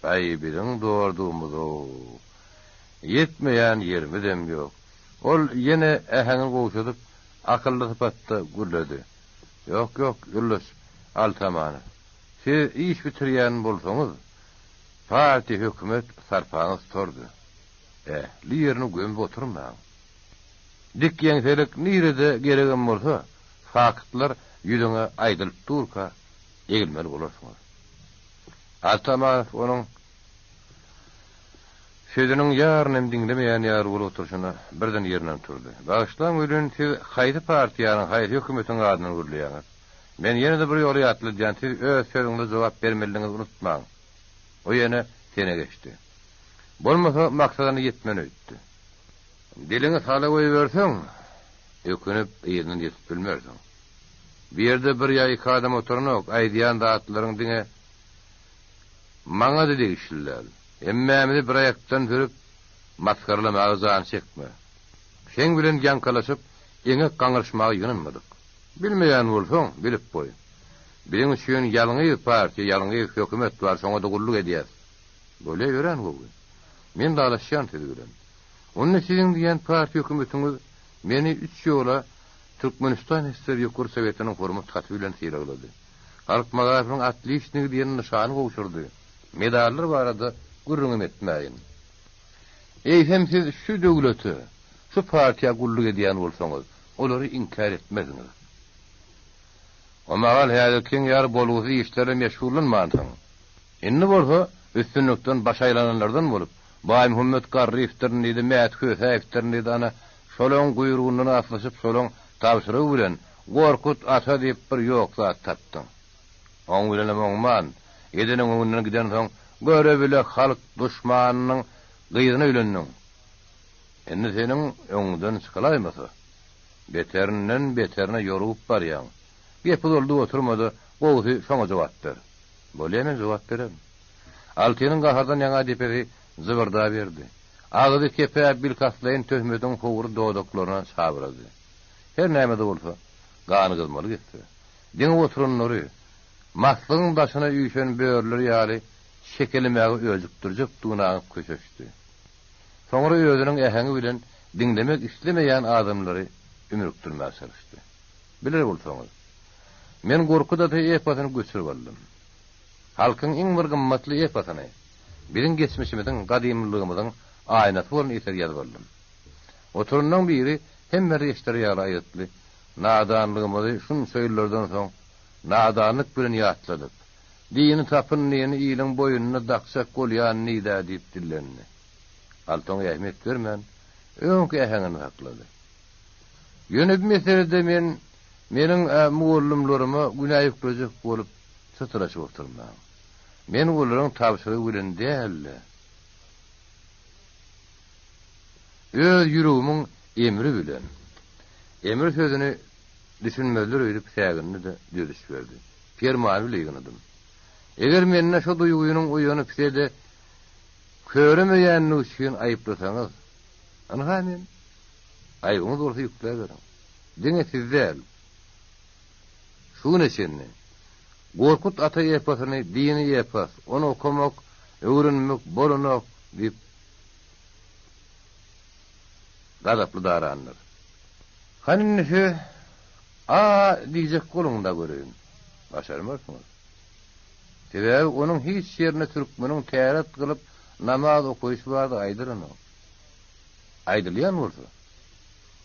Aý, biziň dordugymyz-ow. Ýetmeýän ýerimizem ýok. Ol ýene äheňini gowşadyp, akylly sypatda gürledi. Ýok, ýok, ýoldaş Altamanow. Siz iş bitirýän bolsaňyz, partiýa, hökümet sarpaňyz tutardy. Ähli ýerini gömüp oturmaň. Dik ýeňselik nirede geregem bolsa, faktlar ýüzüňe aýdylyp durka egilmeli bolarsyňyz. Altamanow onuň sözüniň ýarynam diňlemeýän ýaly bolup oturyşyna birden ýerinden turdy. Bagyşlaň welin, siz haýsy partiýanyň, haýsy hökümetiň adyndan gürleýäňiz? Men ýene-de bir ýola ýatladýan, siz öz sözüňize jogap bermelidigiňizi unutmaň. O ýene sene geçdi. Bolmasa maksadyna ýetmen öýtdi. Diliňi sala goýberseň, ökünip yzyndan ýetip bilmersiň. Bu ýerde bir ýa iki adam oturanok, aýdýan zatlaryň diňe maňa-da degişli däl. Hemmämizi bir aýakdan sürüp, masgaralamaga jan çekme. Seň bilen ýaňkalaşyp, eňek gaňryşmaga ýygnanmadyk. Bilmeýän bolsaň, bilip goý. Biziň üçin ýalňyz partiýa, ýalňyz hökümet bar, şoňa-da gulluk edýäs. Bolýa örän gowy. Men ylalaşýan siz bilen. Onda siziň diýýän partiýa hökümetiňiz meni üç ýola Türkmenistan SSR Ýokary Sowetiniň hormat haty bilen sylaglady. Halk magaryfynyň otliçnigi diýen nyşany gowşurdy. Medallar barada gürrüňem etmäýin. Eýsem siz şu döwlete, şu partiýa gulluk edýän bolsaňyz, olary inkär etmezdiňiz. O mahal häzirkiň ýaly bolgusyz işlerle meşgullanmansyň. Indi bolsa üstünlikden baş aýlananlardan bolup, Baýmuhammet Garryýewdirin diýdi, Mäti Kösäýewdirin diýdi, ana, şolaň guýrugyndan aslyşyp, şolaň tabşyrygy bilen Gorkut ata diýip bir ýok zat tapdyň. Oň bilenem oňman, edeniň öňünden gidensoň, göre-bile halk duşmanynyň gyzyna öýlendiň. Indi seniň öňüňden çykylaýmasa, beterinden beterine ýorugyp barýaň. Gepi doldup oturma-da, gowusy şoňa jogap ber. Bolýa men jogap bererin. Altynyň gahardan ýaňa depesi jybyrdaberdi. Agzy kepäp bilkastlaýyn töhmediň howry dodaklaryna çabyrady. Her näme-de bolsa, gany gyzmaly gitse. Diňip oturanlary, maslygyň daşyna üýşen börüler ýaly şekelemäge öjükdirjekdigini aňyp köşeşdi. Soňra özüniň äheňi bilen diňlemek islemeýän adamlary ümürikdirmäge çalyşdy. Biler bolsaňyz, men Gorkut ata eposyny göçürip aldym. Halkyň iň bir gymmatly eposyny, biziň geçmişimiziň, gadymlylygymyzyň aýnasy bolan eseri ýazyp aldym. Oturanlaryň biri hemmeler eşder ýaly aýgytly, Nadanlygymyzy şunça ýyllardan soň nadanlyk bilen ýatladyp, dini tapyndyny iliň boýnuna dakjak bolýan nidä diýip dillendi. Alty oňa ähmiýet bermän, öňki äheňini saklady. Ýöne bu meselede men meniň mugallymlaryma günä ýüklejek bolup çytraşyp oturmaň. Men olaryň tabşyrygy bilen däl-de, öz ýüregimiň emri bilen. Emir sözüni düşünmezler öýdüp sägindi-de düzediş berdi. Permany bile ýygnadym. Eger mende şo duýgynyň oýanyp size-de köremeýänligi üçin aýyplasaňyz, ynha men Aýbyňyz bolsa ýükläberiň. Diňe siz däl. Şu güne çenli Gorkut ata eposyny dini epos, ony okamak, öwrenmek bolanok diýip gazaply darandyr. Hany indi siz A diýjek boluň-da göreýin. Başarmarsyňyz. Sebäbi onuň hiç ýerinde türkmeniň täret gylyp namaz okaýşy barada aýdylanok. Aýdylýan bolsa,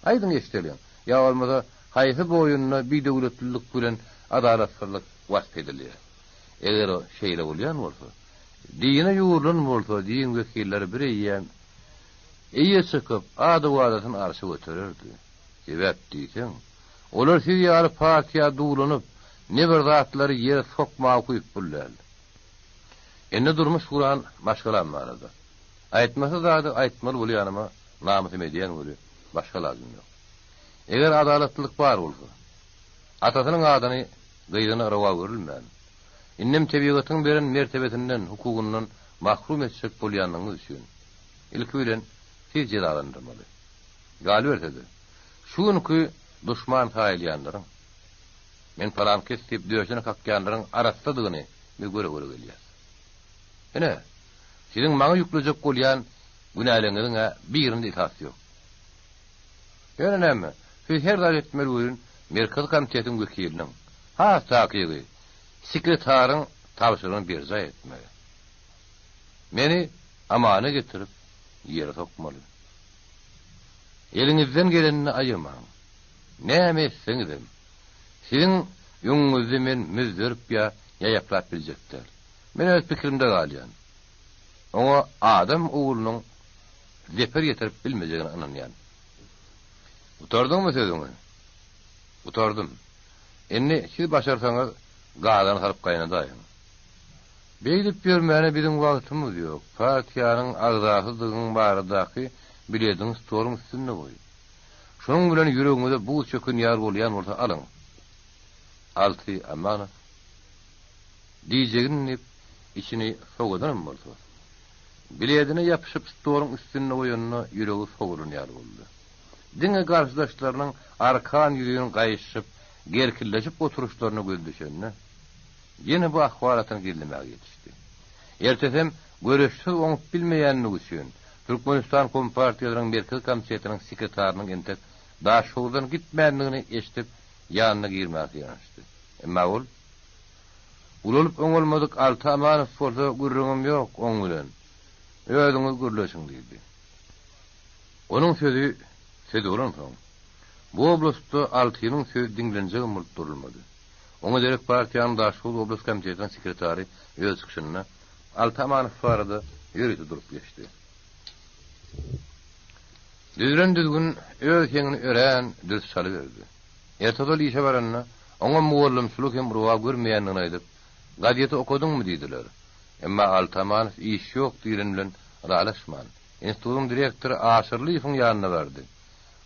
aýdyň eşideliň. Ýa bolmasa haýsy boýunda bidöwletlilik bilen adalatsyzlyk wasp edilýär? Eger şeýle bolýan bolsa, dine ýugrulan bolsa din wekilleri bir eýýäm eýe çykyp, ady-wadasyny arşa götererdi. Sebäp diýseň, olar siz ýaly partiýa duwlanyp, ne bir zatlary ýere sokmaga ukyply däl. Indi durmuş guran maşgalam barada. Aýtmasy zady aýtmaly bolýanyma namysym edýän weli, başga lajym ýok. Eger adalatlylyk bar bolsa, atasynyň adyny gyzyna rowa görülmän, indem tebigatyň beren mertebesinden, hukugyndan mahrum etjek bolýanlygyňyz üçin, ilki bilen siz jezalandyrmaly. Galyberse-de, şu günki duşman saýylýanlaryň, men palankes diýip döşüne kakýanlaryň arassadygyny biz göre-göre gelýäs. Ine, siziň maňa ýüklejek bolýan günäleriňiziň-ä birinde esas ýok. Ýöne näme, siz her zat etmeli welin Merkezi Komitetiň wekiliniň, has takygy, sekretaryň tabşyrygyny berjaý etmeli. Meni amana getirip, ýere sokmaly. Eliňizden gelenini aýamaň. Näme etseňizem, siziň öňüňizde men müzzerip ýa ýaýaklap biljek däl. Men öz pikirimde galýan. Oňa adam oglunyň zeper ýetirip bilmejegine ynanýan. Gutardyňmy sözüňi? Gutardym. Indi siz başarsaňyz gazany salyp gaýnadaýyň. Beýdip ýörmäne biziň wagtymyz ýok. Partiýanyň agzasydygyň baradaky bilediňi stoluň üstünde goý. Şunuň bilen ýüregiňize buz çöken ýaly bolýan bolsa alyň. Alty Amanow diýjegini diýip, içini sowadanam bolsa, biledine ýapyşyp stoluň üstünde goýanda ýüregi sowulan ýaly boldy. Diňe garşydaşlarynyň arkan ýüzin gaýyşyp, gerkilleşip oturyşlaryna gözi düşende, ýene bu ahwalatyny gizlemäge ýetişdi. Ertesem göreşsiz oňup bilmeýänligi üçin, Türkmenistan Kompartiýasynyň Merkezi Komitetiniň sekretarynyň entek Daşhowuzdan gitmändigini eşidip, ýanyna girmäge synanyşdy. Emma ol, Ulalyp oňalmadyk Alty Amanow bolsa gürrüňim ýok oň bilen. Özüňiz gürleşiň diýdi. Onuň sözi söz bolansoň, bu oblastda Altynyň sözi diňlenjegem bolup durulmady. Oňa derek partiýanyň Daşhowuz oblast komitetiniň sekretary öz çykyşynda Alty Amanow barada ýörite durup geçdi. Düzülen düzgün öz heňini örän dürs çalyberdi. Ertesi ol işe baranda, oňa mugallymçylyk hem rowa görmeýändigini aýdyp, Gazeti okadyňmy diýdiler. Emma Alty Amanow iş ýok diýlen bilen ylalaşman, institutyň direktory Aşyrlyýewiň ýanyna bardy.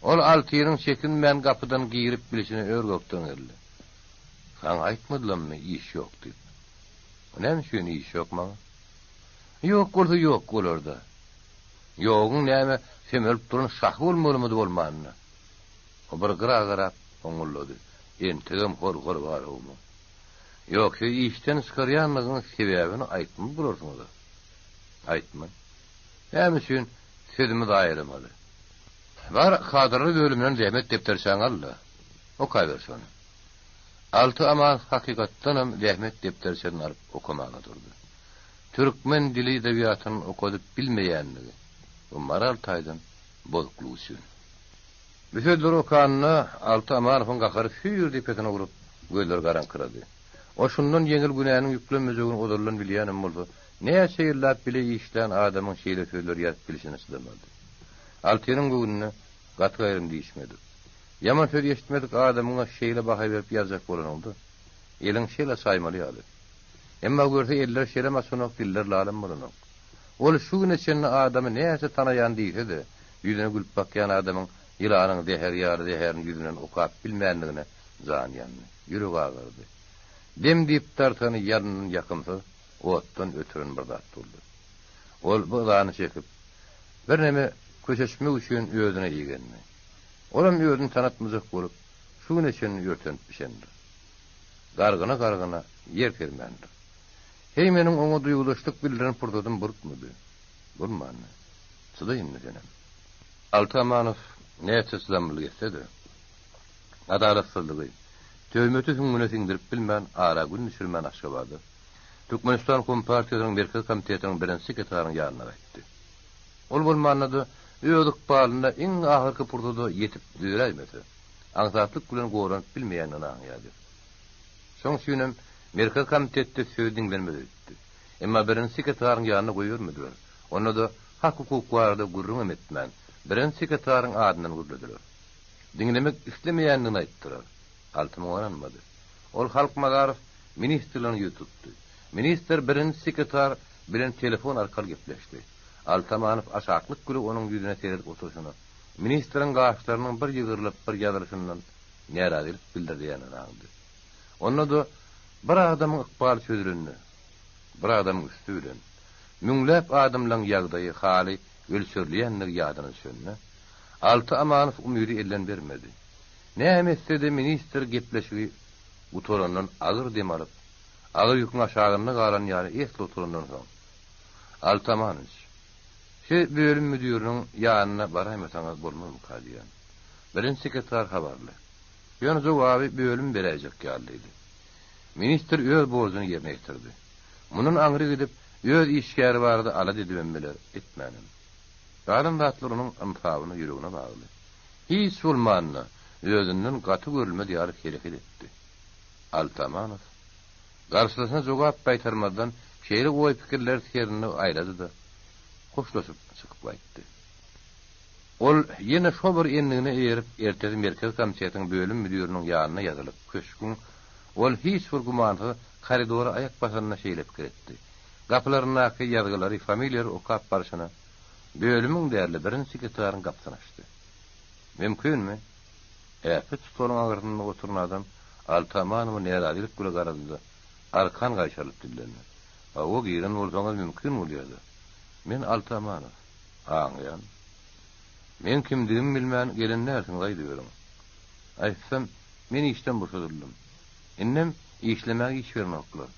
Ol Altynyň çekinmän gapydan girip bilşine ör-gökden geldi. Saňa aýtmadylammy iş ýok diýip? O näme üçin iş ýok maňa? Ýok bolsa ýok bolar-da. Ýoguň näme semelip duran şahy bolmalymydy bolmanda? O bir gyra garap hoňňuldady. Entegem hor-hor bar-ow muň. Ýok, siz işden çykarýanlygyňyz sebäbini aýtmaly bolarsyňyz-a. Aýtman. Näme üçin sözümi zaýalamaly? Bar, kadrlar bölüminden zähmet depderçäňi al-da, okaber şony. Alty Amanow hakykatdanam zähmet depderçesini alyp okamaga durdy. Türkmen dili edebiýatyny okadyp bilmeýänligi we moral taýdan bozuklygy üçin. Bu sözleri okanda Alty Amanowyň gahary süýr depesine urup, gözleri garaňkyrady. O şundan ýeňil günäniň ýüklenmejegini ozaldan bilýänem bolsa, näçe ýyllap bile işlän adamyň şeýle sözleri ýazyp bilşine çydamady. Altynyň göwnüne gaty-gaýrym diýişmedik. Ýaman söz eşitmedik adamyňa şeýle baha berip ýazjak bolanyňda, eliň şel açaýmaly ýaly. Emma görse eller şelem açanok, diller lalam bolanok. Ol şu güne çenli adamy näçe tanaýan diýse-de, ýüzüne gülüp bakýan adamyň ýylanyň zäheri ýaly zäherini ýüzünden okap bilmändigine jany ýandy, ýüregi agyrdy. Dem diýip dartany ýalyndan ýakymsyz otdan ötüren bir zat boldy. Ol bu yzany çekip, birneme köşeşmek üçin özüne igendi. Olam özüni tanatmajak bolup, şu güne çenli örtenip bişendir. Gargyna-gargyna ýer sermändir. Heý, meniň oňa duýgudaşlyk bildiren pursadym bolupmydy? Bolmandy. Çyda indi senem. Alty Amanow näçe çydamlylyk etse-de. Adalatsyzlygy, töhmeti süňňüne siňdirip bilmän, ara gün düşürmän Aşgabada, Türkmenistan Kompartiýasynyň Merkezi Komitetiniň birinji sekretarynyň ýanyna gaýtdy. Ol bolmanda-da öz ykbalynda iň ahyrky pursada ýetip düzeläýmese, aňsatlyk bilen goranyp bilmeýändigini aňýardy. Şoň üçinem Merkezi Komitetde sözi diňlenmez öýtdi. Emma birinji sekretaryň ýanyna goýbermediler. Onda-da hak-hukuk barada gürrüňem etmän, birinji sekretaryň adyndan gürlediler. Diňlemek islemeýändigini aýtdylar. Alty muňa ynanmady. Ol Halk Magaryf ministrligine ýüz tutdy. Ministr birinji sekretar bilen telefon arkaly gepleşdi. Alty Amanow aşaklyk güli onuň ýüzüne seredip oturyşyna, ministriň gaşlarynyň bir ýygrylyp, bir ýazylyşyndan närazylyk bildirýändigini aňdy. Onda-da bir adamyň ykbaly çözülende, bir adamyň üsti bilen, müňläp adamlaň ýagdaýy, haly ölçerilýändigi ýadyna düşende, Alty Amanow umydy elden bermedi. Näme etse-de ministr gepleşigi gutarandan agyr dem alyp, agyr ýüküň aşagynda galan ýaly esli oturandan soň, Alty Amanowiç, şi bölüm müdiriniň ýanyna baraýmasaňyz bolmazmyka diýýän. Birinji sekretar habarly. Ýöne jogaby bölüm beräýjek ýaly diýdi. Ministr öz borjuny ýerine ýetirdi. Mundan aňry gidip, öz işgäri barada alada edibem biler, etmänem. Galan zatlar onuň ynsabyna, ýüregine bagly. Hiç bolmanda, özünden gaty görülmez ýaly hereket etdi. Alty Amanow garşydaşyna jogap gaýtarmazdan şeýle oý-pikirleri serinde aýlady-da, hoşlaşyp çykyp gaýtdy. Ol ýene şo bir endigine eýerip, ertesi Merkezi komitetiň bölüm müdiriniň ýanyna ýazylyp, köşgüň Ol hiç bir gümansyz koridora aýak basanda şeýle pikir etdi. Gapylaryndaky ýazgylary, familiýalary okap barşyna, bölümiň däl-de, birinji sekretaryň gapysyny açdy. Mümkinmi? Äpet stoluň aňyrsynda oturan adam Alty Amanowa närazylyk bile garady-da, arkan gaýşarylyp dillendi. Hawa, giren bolsaňyz mümkin bolýa-da. Men Alty Amanow. Aňlaýan. Meň kimdigimi bilmän gelen dälsiňiz aýdyberiň. Aýtsam, men işden boşadyldym. Indem işlemäge iş berenoklar.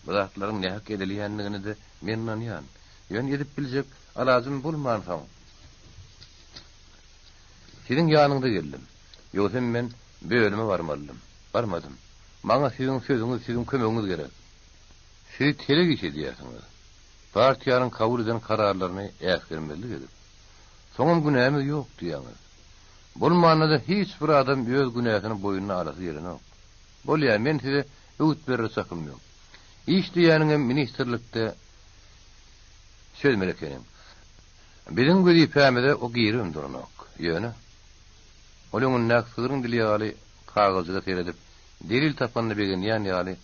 Bu zatlaryň nähak edilýändigine-de men ynanýan. Ýöne edip biljek alajym bolmansoň, siziň ýanyňyza geldim. Ýogsam men bölüme barmalydym. Barmadym. Maňa siziň sözüňiz, siziň kömegiňiz gerek. Siz telek iş edýärsiňiz. Partiýanyň kabul eden kararlaryny äsgermezlik edip, soňam günämiz ýok diýýäňiz. Bolmanda-da hiç bir adam öz günäsini boýnuna alasy gelenok. Bolýa, men size öwüt berere çakym ýok. Iş diýýäniňem ministrlikde çözmeli ekeniň. Biziň wezipämize o giribem duranok. Ýöne, ol öňündäki sygryň dili ýaly kagyzjyga seredip, delil tapanyna begenýän ýaly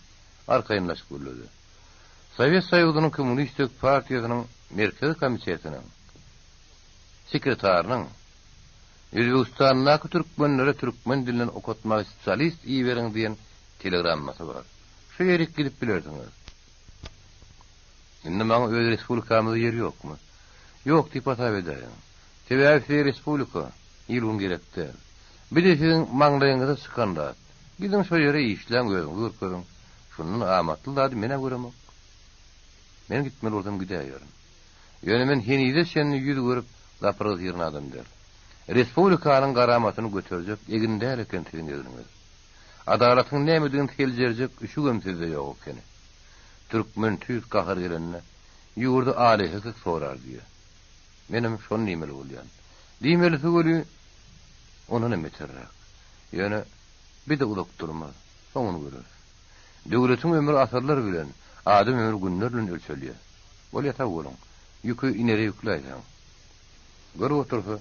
arkaýynlaşyp gürledi. Sowet Soýuzynyň Kommunistik partiýasynyň Merkezi Komitetiniň sekretarynyň Özbegistandaky türkmenlere türkmen dilinden okatmaga spesialist iberiň diýen telegrammasy bar. Şu ýerik gidip bilersiňiz. Indi maňa öz respublikamyzda ýer ýokmy? Ýok diýip hasap edäýiň. Sebäbi size respublika, il-gün gerek däl. Bir-de siziň maňlaýyňyza çykan zat. Gidiň şo ýere işläň, özüňizi görkeziň. Şundan amatly zady men-ä göremok. Men gitmeli bolsam gidäýerin. Ýöne men henize çenli ýüz görüp gapyrga syran adam däl. Respublikanyň garamatyny göterjek egin däl eken siziň egniňiz. Adalatyň nämedigini seljerjek üşügem sizde ýok ekeni. Türkmen tüýs gahar gelende ýurdy alehekek sorar diýýä. Menem şony diýmeli bolýan. Diýmelisi weli ondanam beterräk. Ýöne bir-de uzak durmaz. Soňuny göreris. Döwletiň ömri asyrlar bilen, adam ömri günler bilen ölçelýär. Bolýa sag boluň. Ýüki inere ýükläýseň. Görüp otursa,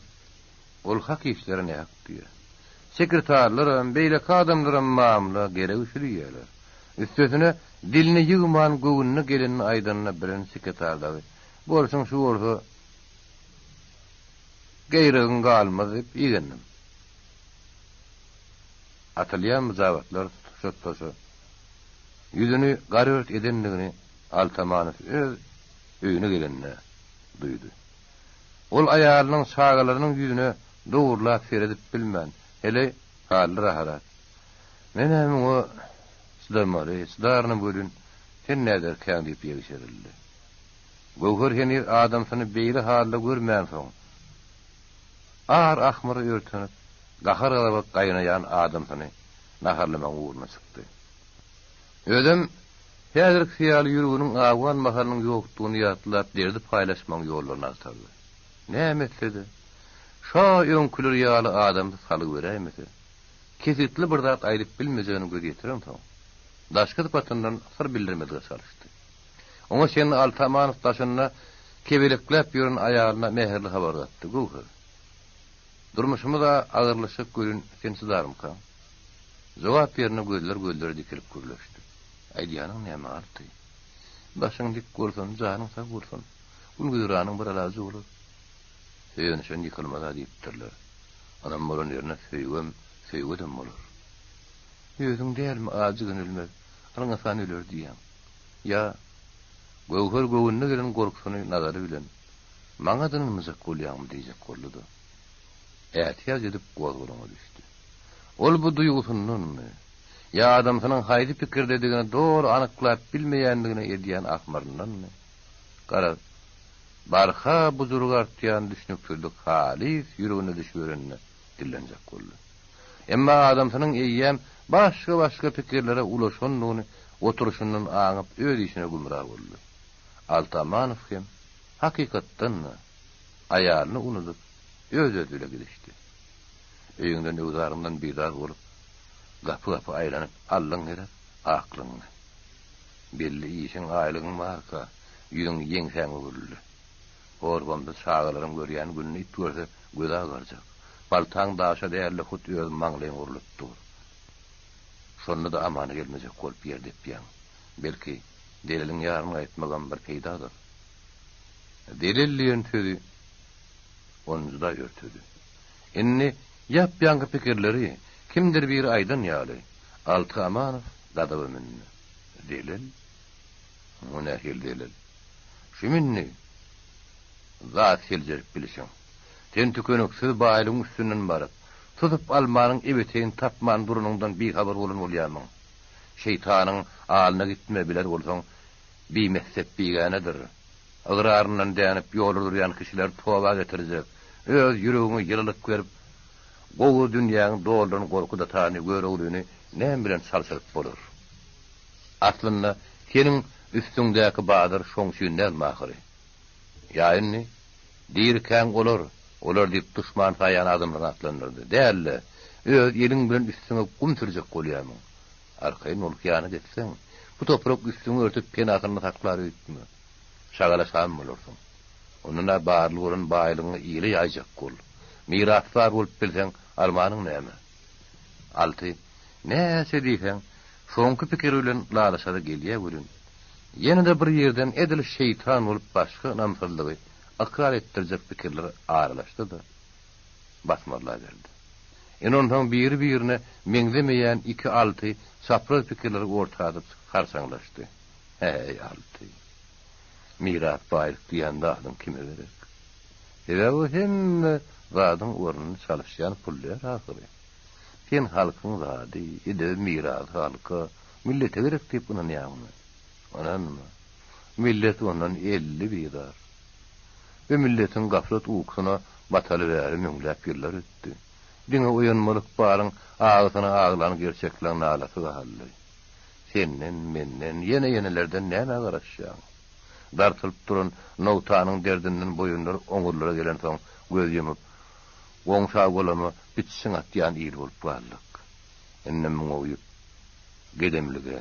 ol hak işlere nähak diýýär. Sekretarlaram, beýleki adamlaram mamla, geregi şu diýýärler. Üstesine, dilini ýygman göwnüne gelenini aýdanyna birinji sekretar dagy, Bolşuň şu bolsa, geýregiň galmaz diýip igendim. Atylýan myjabatlar tutuşa-tutuşa ýüzüni garört edendigini Altamanow öz öýüne gelende duýdy. Ol aýalynyň, çagalarynyň ýüzüne dogurlap seredip bilmän, heleý, Hally rahat. Men-ä muňa çydamaly, çydarynam welin, sen näderkäň diýip ýegşerildi. Göwher heniz adamsyny beýle halda görmänsoň, ar-ahmyra örtenip. gahar-gazaba gaýnaýan adamsyny naharlamagyň ugruna çykdy. Özem häzirkisi ýaly ýüreginiň awan mahalynyň ýokdugyny ýatlap derdi paýlaşmagyň ýollaryny agtardy. Näme etse-de, şa öňküleri ýaly adamsy salgy beräýmese, kesgitli bir zat aýdyp bilmejegine göz ýetirensoň, daşky sypatyndan syr bildirmezlige çalyşdy. Oňa çenli Alty Amanow daşynda kebelekläp ýören aýalyna mähirli habar gatdy, Göwher, durmuşymyz-a agyrlaşjak welin, sen çydarmykaň? Jogap ýerine gözler gözlere dikilip gürleşdi. Aýdýanyň näme, Alty? Başyň dik bolsun, janyň sag bolsun. Gün-güzeranyň bir alajy bolar. Söýenişen ýykylmaz-a diýipdirler. Ynam bolan ýerine söýgem, söýgedem bolar. Özüň dälmi ajy ölmez, alňasan öler diýýäň. Ýa, Göwher göwnüne gelen gorkusyny nazary bilen, Maňa dynmajak bolýaňmy diýjek boldy-da, ätiýaç edip gozgalaňa düşdi. Ol bu duýgusyndanmy, ýa adamsynyň haýsy pikirdedigini doly anyklap bilmeýändigine edýän ahmyryndanmy, garaz, barha bujurygy artýan düşnüksizlik halys ýüregine düşüberenine dillenjek boldy. Emma adamsynyň eýýäm başga-başga pikirlere ulaşandygyny oturyşyndan aňyp öz işine gümra boldy. Alty Amanow hem, hakykatdan-da, aýalyny unudyp, öz-özi bile gidişdi. Öýüňden öwzaryňdan bizar bolup, gapy-gapy aýlanyp aldyň gerek aklyňy. Belli işiň, aýlygyň barka, ýüzüň ýeňsäňe öwrüldi. Hor-homsy çagalaryň görýän gününi it görse, gözi agarjak. Paltaň daşa däl-de, hut öz maňlaýyňa urlup dur. Şonda-da amana gelmejek bolup ýer depýäň. Belki, zeleliň ýaryny gaýtmagam bir peýdadyr. Zelel diýen sözi ony juda örtedi. Indi ýap-ýaňky pikirleri kimdir biri aýdan ýaly, Alty Amanow gazaba mündi. Zelel? O nähili zelel? Şum indi zat seljerip bilişiň. Sen tükeniksiz baýlygyň üstünden baryp, susup almanyň ebeteýini tapman duranyňdan bihabar bolan bolýarmyň? Şeýtanyň alyna gitme, biler bolsaň, bimessep bigänedir. Ygraryndan dänip ýola durýan kişileri toba getirjek, öz ýüregiňe ýylylyk berip, gowy dünýäňi dolduran Gorkut atany, Göroglyny näme bilen çalşyryp bolar? Aslynda, seniň üstüňdäki bazar şoň üçin dälmi ahyry? Ýa indi, dirikäň olar, olar diýip duşman saýan adamlaryňy atlandyrdy. Däl-de, öz eliň bilen üstüňe gum sürjek bolýarmyň? Arkaýyn bol, hyýanat etseň, bu toprak üstüňi örtüp penasynda saklar öýtme. Şagala şam bolarsyň. Ondan-a barly bolan baýlygyňy ile ýaýjak bol. Mirasdar bolup bilseň, armanyň näme? Alty, näçe diýseň, soňky pikiri bilen ylalaşasy gelýä welin, ýene-de bir ýerden edil şeýtan bolup başga ynamsyzlygy ykrar etdirjek pikirler aralaşdy-da, basmarlaberdi. Ine onsoň biri-birine meňzemeýän iki Alty çapraz pikirleri orta atyp harsaňlaşdy. Häý, Alty! Miras baýlyk diýen zadyň kime gerek? Sebäbi o hemme zadyň ornuny çalyşýan pul däl ahyry. Sen halkyň zady, edebi mirasy halka, millete gerek diýip ynanýaňmy? Ynanma. Millet ondan elli bizar. Bu milletiň gaflat ukusyna bataly bäri müňläp ýyllar ötdi. Diňe oýanmaly ykbalyň agysyna aglan gerçekleň nalasy galdy. Senden, menden, ýene-ýenelerden nämä garaşýaň? Dartylyp duran nogtanyň derdinden boýunlar oňurlara gelensoň göz ýumup, goňşa-golama pitjiň atýan il bolup galdyk. Indem muňa uýup, gedemlige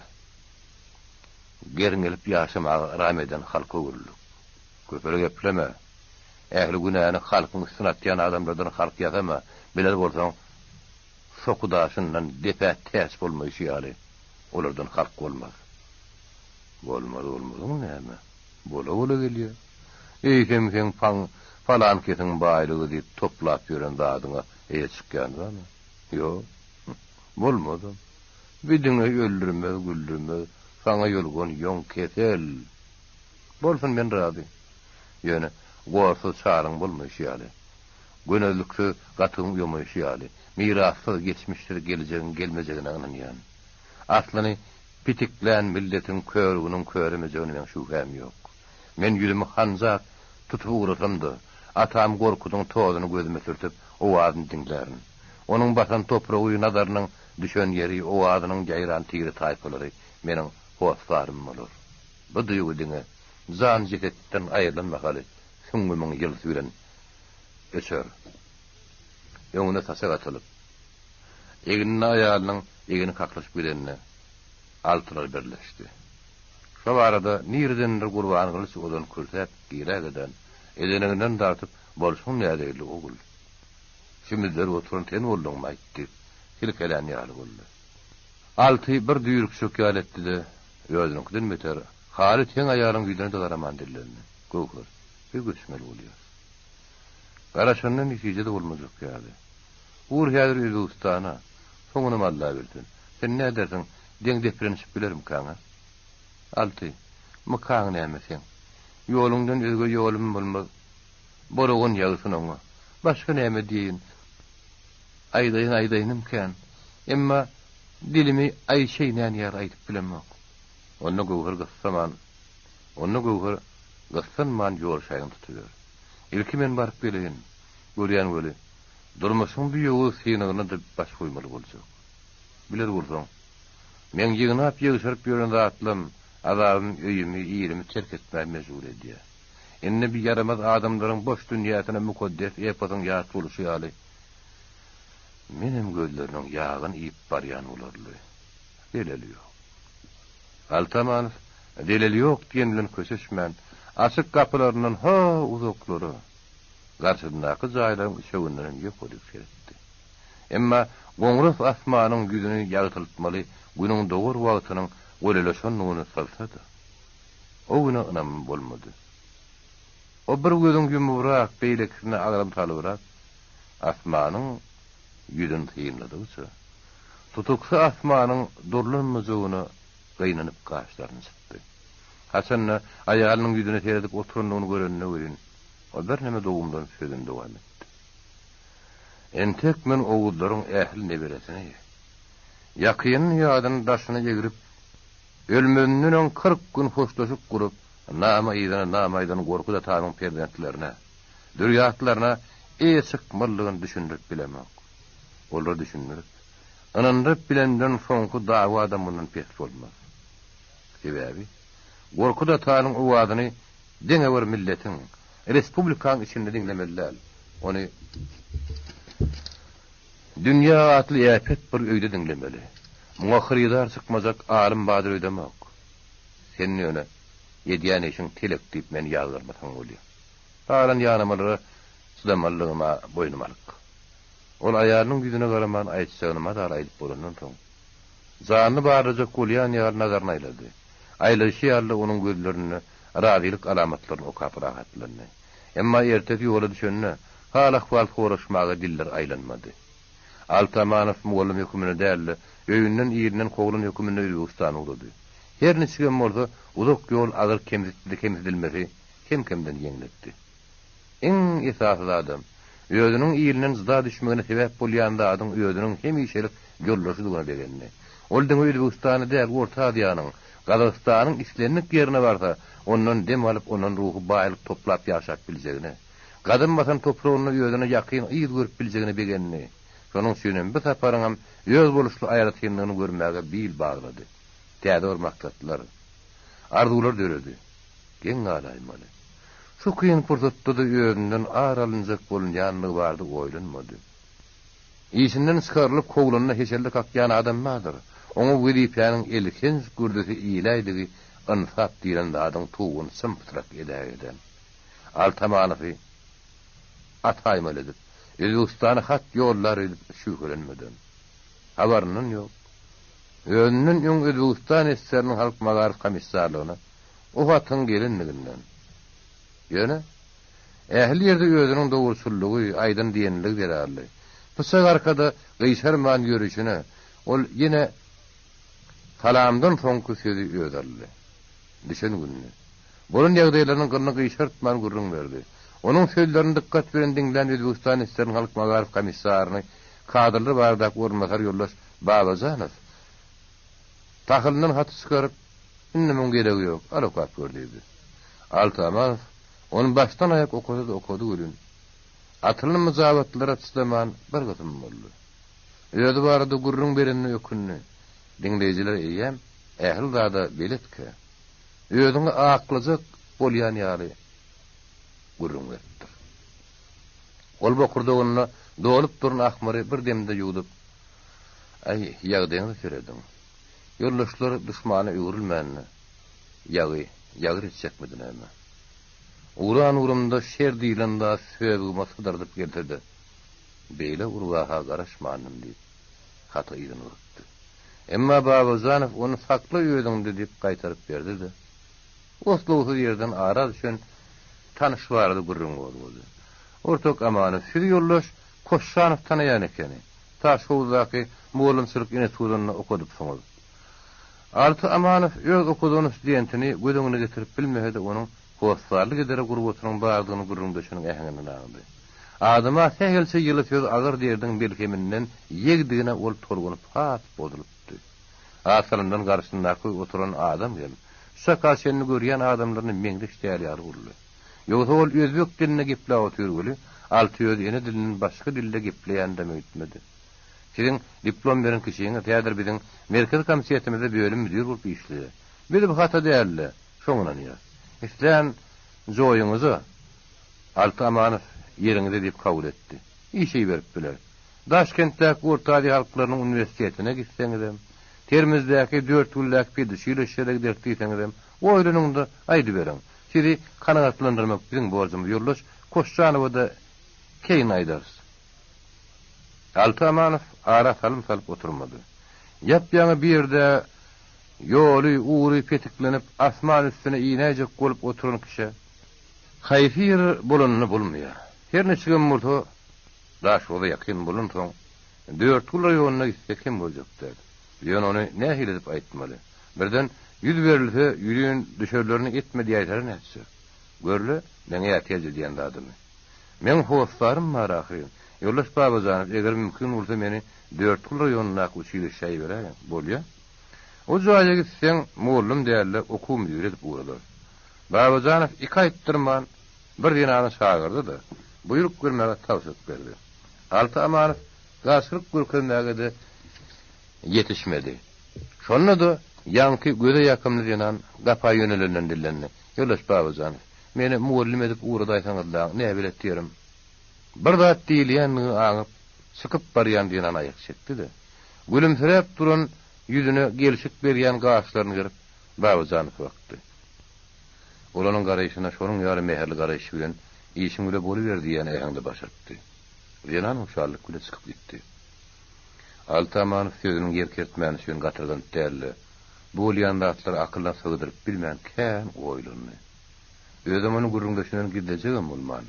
gerňelip ýaşamaga ram eden halka öwrüldik. Köpeli gepleme. Ähli günäni halkyň üstüne atýan adamlardan halk ýasama, biler bolsaň, soky daşyndan depä täç bolmaýşy ýaly, olardan halk bolmaz. Bolmaz bolmazyň näme? Bola-bola gelýär. Eýsem seň paň palankesiň baýlygy diýip toplap ýören zadyňa eýe çykýan barmy? Ýok. Bolmazam. Bi diňe öldürmez, güldürmez, saňa ýolgan ýoň kesel. Bolsun men razy. Ýöne gorsuz çaryň bolmaýşy ýaly, gönezliksiz gatygyň uýamaýşy ýaly, mirassyz, geçmişsiz geljegiň gelmejegine ynanýan. Aslyny pitiklän milletiň körüginiň köremejegine meň şübhäm ýok. Men ýüzümi hanjak tutup ugrasam-da, atam Gorkudyň tozuny gözüme sürtüp, owazyny diňlärin. Onuň basan topragy, nazarynyň düşen ýeri, owazynyň ýaýran tire-taýpalary meniň hossarym bolar. Bu duýgy diňe jan jesetden aýrylan mahaly süňňümiň ýylysy bilen öçer. Öňüne saçak atylyp, egnine aýalynyň egni kaklyşyp gidende, altylar birleşdi. Şo arada niredendir Gurbangylyç ozan kürsäp girägeden, ezeneginden dartyp, Bolşuň näzeýli, ogul? Şu müzzerip oturan sen bolduňmy-aýt? diýip, silkelän ýaly boldy. Alty bir düýrükjek ýaly etdi-de, özüniňkiden beter, haly teň aýalyň ýüzüne-de garaman dillendi, Göwher, biz göçmeli bolýas. Garaşanda netije-de bolmajak ýaly. Ur häzir Özbegistana, soňunam Alla bilsin. Sen nädersiň, deň deprenişip bilermikäň, a? Alty, mykaň näme seň? Ýoluňdan özge ýolum bolmaz. Boragan ýagsyn oňa. Başga näme diýeýin? Aýdaýyn aýdaýynym kän. Emma dilimi aý çeýnän ýaly aýdyp bilemok. Onda Göwher gyssaman, onda Göwher gyssanman ýol şaýyňy tutuber. Ilki men baryp geleýin. Görýän weli, durmuşyň bu ýowuz synagyna-da baş goýmaly boljak. Biler bolsaň, meň ýygnap-ýygşyryp ýören zatlam azabym öýümi, ilimi terk etmäge mejbur edýär. Indi bi ýaramaz adamlaryň boş dünýäsine mukaddes eposyň ýat boluşy ýaly, menem gözleriniň ýagyny iýip barýan bolarly. Zeleli ýok. Altamanow zeleli ýok diýen bilen köşeşmän, açyk gapylaryndan ho uzaklara, garşysyndaky jaýlaryň üçegindenem ýokaryk seretdi. Emma goňras asmanyň ýüzüni ýagtyltmaly Günüň dogar wagtynyň golaýlaşandygyny syzsa-da, o güne ynamym bolmady. O bir gözüň ýumubrak, beýlekisine agram salybrak, asmanyň ýüzüni synladygyça, tutuksy asmanyň durlanmajagyna gynanyp gaşlaryny çytdy. Haçan-da, aýalynyň ýüzüne seredip oturandygyny görende welin, o birneme dogumlanyp sözüni dowam etdi. Entek men oguzlaryň ähli neberesini, ýakynyny-ýadyny daşyna egrip, ölmezinden öň 40 gün hoşlaşyk gurup, nama yzyna nama aýdan Gorkut atamyň perzentlerine, zürýatlaryna eýe çykmalydygyny düşündirip bilemok. Olara düşündirip, ynandyryp bilemden soňky dawa-da mundan pes bolmaz. Sebäbi, Gorkut atanyň owazyny diňe bir milletiň, respublikaň içinde diňlemeli däl, ony dünýä atly äpet bir öýde diňlemeli. Muňa hyrydar çykmajak alym bardyr öýdemok. Sen ýöne edýän işiň telek diýip meni ýazgarmasaň bolýa. Galan ýanamalara çydamalydygyma boýnuma alyk. Ol aýalynyň ýüzüne garaman aýtjagyny mazaly aýdyp bolandan soň, janyny barlajak bolýan ýaly nazaryny aýlady. Aýlaýşy ýaly-da onuň gözlerinde razylyk alamatlaryny okap rahatlandy. Emma ertesi ýola düşende, hal-ahwal soraşmaga dilleri aýlanmady. Alty Amanow mugallym höküminde däl-de, öýünden-ilinden kowlan höküminde Özbegistana ugrady. Her niçigem bolsa, uzak ýol agyr kemsidilmesi kem-kemden ýeňletdi. Iň esasy zadam, özüniň ilinden jyda düşmegine sebäp bolýan zadyň özüniň hemişelik ýoldaşydygyna begendi. Ol diňe Özbegistana däl, Orta Aziýanyň, Gazagystanyň islendik ýerine barsa, ondan dem alyp, ondan ruhy baýlyk toplap ýaşap biljegine, gadam basan topragynda özüne ýakyn yz görüp biljegine begendi. Şonuň üçinem bu saparyňam özboluşly aýratynlygyny görmäge bil baglady. Täze bir maksatlar, arzuwlar döredi. Geň galaýmaly. Şu kyn pursatda-da özünden ar alynjak bolunýandygy barada oýlanmady. Işinden çykarylyp kowlanda heşelle kakýan adam bardyr. Oňa wezipäniň elhenç gürzüsi iläýdigi ynsap diýlen zadyň tuguny çym-pytrak edägeden. Altamanowy ataýmaly edip, Özbegistana hat ýollar öýdüp şübhelenmeden. Habaryndan ýok. Özünden öň Özbegistan SSR-niň Halk magaryf komissarlygyna o hatyň gelendiginden. Ýöne, ähli ýerde özüniň dogruçyllygy, aýdan-diýenligi zerarly, pyçak arkada gyşarman ýörüşine, ol ýene salamdan soňky sözi özi aldy. Düşen gününi, bolan ýagdaýlarynyň gylyny gyşartman gürrüň berdi. Onuň sözlerini dykgat bilen diňlän Özbegistan SSR-niň halk magaryf komissaryny kadrlar baradaky orunbasary ýoldaş Babajanow tahylyndan haty çykaryp, Indi muň geregi ýok, al okap gör diýdi. Alty Amanow ony başdan-aýak okasa-da okady welin, atylan myjabatlara çydaman bir gysym boldy. Özi barada gürrüň berenine ökündi. Diňleýjiler eýýäm ähli zada beletkä, özüňi aklajak bolýan ýaly gürrüň beripdir. Ol bokurdagynda dolup duran ahmyry bir demde ýuwdup, Aý, ýagdaýyňyza serediň. Ýoldaşlar duşmana öwrülmände, ýagy ýagyr etjekmidi näme? Ugran ugrumda şer diýlen zat söbügime sydyrdyp gelse-de, beýle urga-ha garaşmandym diýip, haty yzyna urupdy. Emma Babajanow ony sakla özüňde diýip gaýtaryp berdi-de, oslagsyz ýerden ara düşen tanyş barada gürrüň gozgady. Ortak Amanow, sizi ýoldaş Koşşanow tanaýan ekeni. Daşhowuzdaky mugallymçylyk institutynda okadypsyňyz. Alty Amanow öz okadan studentini göz öňüne getirip bilmese-de onuň hossarlyk edere gurbatynyň bardygyny gürrüňdeşiniň äheňinden aňdy. Adama sähelçe ýyly söz agyr derdiň melheminden ýegdigine ol tolgunyp has bozulypdy. Az salymdan garşysyndaky oturan adam hem şu çaka çenli görýän adamlaryna meňzeş däl ýaly boldy. Ýogsa ol özbek dilinde gepläp otyr weli, Alty öz ene dilinden başga dilde gepleýändirem öýtmedi. Siziň diplom beren kişiňiz häzir biziň Merkezi Komitetimizde bölüm müdiri bolup işleýär. Biz bu hata däl-de, şoňa ynanýarys. Islän joýuňyza Alty Amanow ýeriňize diýip kabul etdi. Işe iberip biler. Daşkentdäki Orta Aziýa halklarynyň uniwersitetine gitseňizem, Termizdäki, Dörtgüldäki peduçilişşä-de gideris diýseňizem, oýlanyň-da, aýdyberiň. Sizi kanagatlandyrmak biziň borjumyz, ýoldaş Koşşanowa-da keýin aýdarys. Alty Amanow ara salym salyp oturmady. Ýap-ýaňy bir ýerde ýoly, ugry petiklenip, asman üstüne inäýjek bolup oturan kişä haýsy ýer bolanyny bolmaýar. Her niçigem bolsa, Daşoguza ýakyn bolansoň, Dörtgül raýonyna gitse kem boljak däl. Ýöne ony nähili edip aýtmaly? Birden ýüz berilse, ýüzin düşerlerini etme diýäýseler nätjek? Gör-le, meň ätiýaç edýän zadymy. Meň hossarym bar ahyryn. Ýoldaş Babajanow, eger mümkin bolsa meni Dörtgül raýonyndaky uçilişşä iberäýiň. Bolýa. O jaýa gitseň, mugallym däl-de, okuw müdiri edip ugradar. Babajanow iki aýtdyrman, bir zenany çagyrdy-da, buýruk bermäge tabşyryk berdi. Alty Amanow garşylyk görkezmäge-de ýetişmedi. Şonda-da ýaňky göze ýakymly zenan gapa ýönelenden dillendi, Ýoldaş Babajanow, meni mugallym edip ugradaýsaňyzlaň, näbelet ýerim. Bir zat diýilýändigini aňyp, çykyp barýan zenan aýak çekdi-de, gülümsiräp duran ýüzüne gelşik berýän gaşlaryny gerip, Babajanowa bakdy. Ol onuň garaýşyna şonuň ýaly mähirli garaýyş bilen işiň bile boluber diýýän äheňde baş atdy. Zenan hoşallyk bilen çykyp gitdi. Alty Amanow sözüniň ýer kertmäni üçin gatyrganyp däl-de, bu bolýan zatlary akylyna sygdyryp bilmän kän oýlandy. Özem ony gürrüňdeşinden gizlejegem bolman,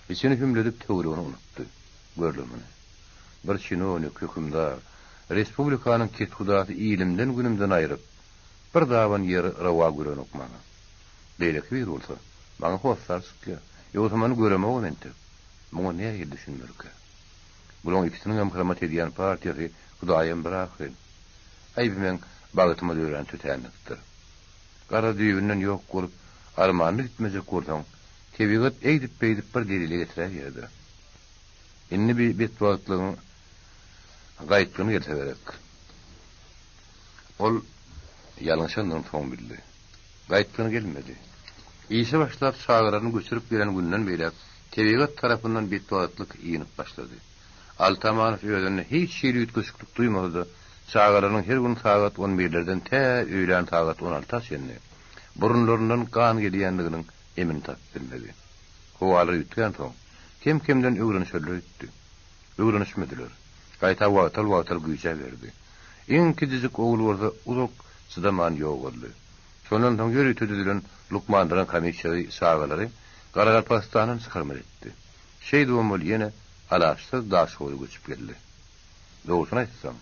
içini hümledip töweregini unutdy. Görle muny. Bir çinownik, hökümdar, respublikanyň kethudasy ilimden-günümden aýryp, bir daban ýeri rowa görenok maňa. Beýleki biri bolsa, maňa hossar çykýar. Ýogsam ony göremogam entek. Muňa nähili düşünmelikä? Bulaň ikisiniňem hyzmat edýän partiýasy Hudaýam bir ahyryn. Aý bi meň bagtyma dörän tötänlikdir. Gara düýbünden ýok bolup, armanly gitmejek bolsaň, tebigat eýdip-beýdip bir delile getiräýýär-dä. Indi bi betbagtlygyň gaýtgyny gelse gerek. Ol ýalňyşandygyny soň bildi. Gaýtgyny gelmedi. Işe başlap çagalaryny göçürip gelen günden beýläk tebigat tarapyndan betbagtlyk inip başlady. Alty Amanow özünde hiç hili üýtgeşiklik duýmasa-da, çagalarynyň her gün sagat on birlerden tä öýlän sagat on alta çenli burunlaryndan gan gelýändiginiň emini tapyp bilmedi. Howalar üýtgänsoň, kem-kemden öwrenişerler öýtdi. Öwrenişmediler. Gaýta wagtal-wagtal güýjäberdi. Iň kiçijik ogul bolsa uzak çydaman ýogaldy. Şondan soň ýörite düzülen lukmanlaryň komissiýasy çagalary Garagalpagystandan çykarmaly etdi. Şeýdibem ol ýene alaçsyz Daşhowuza göçüp geldi. Dogrusyny aýtsaň,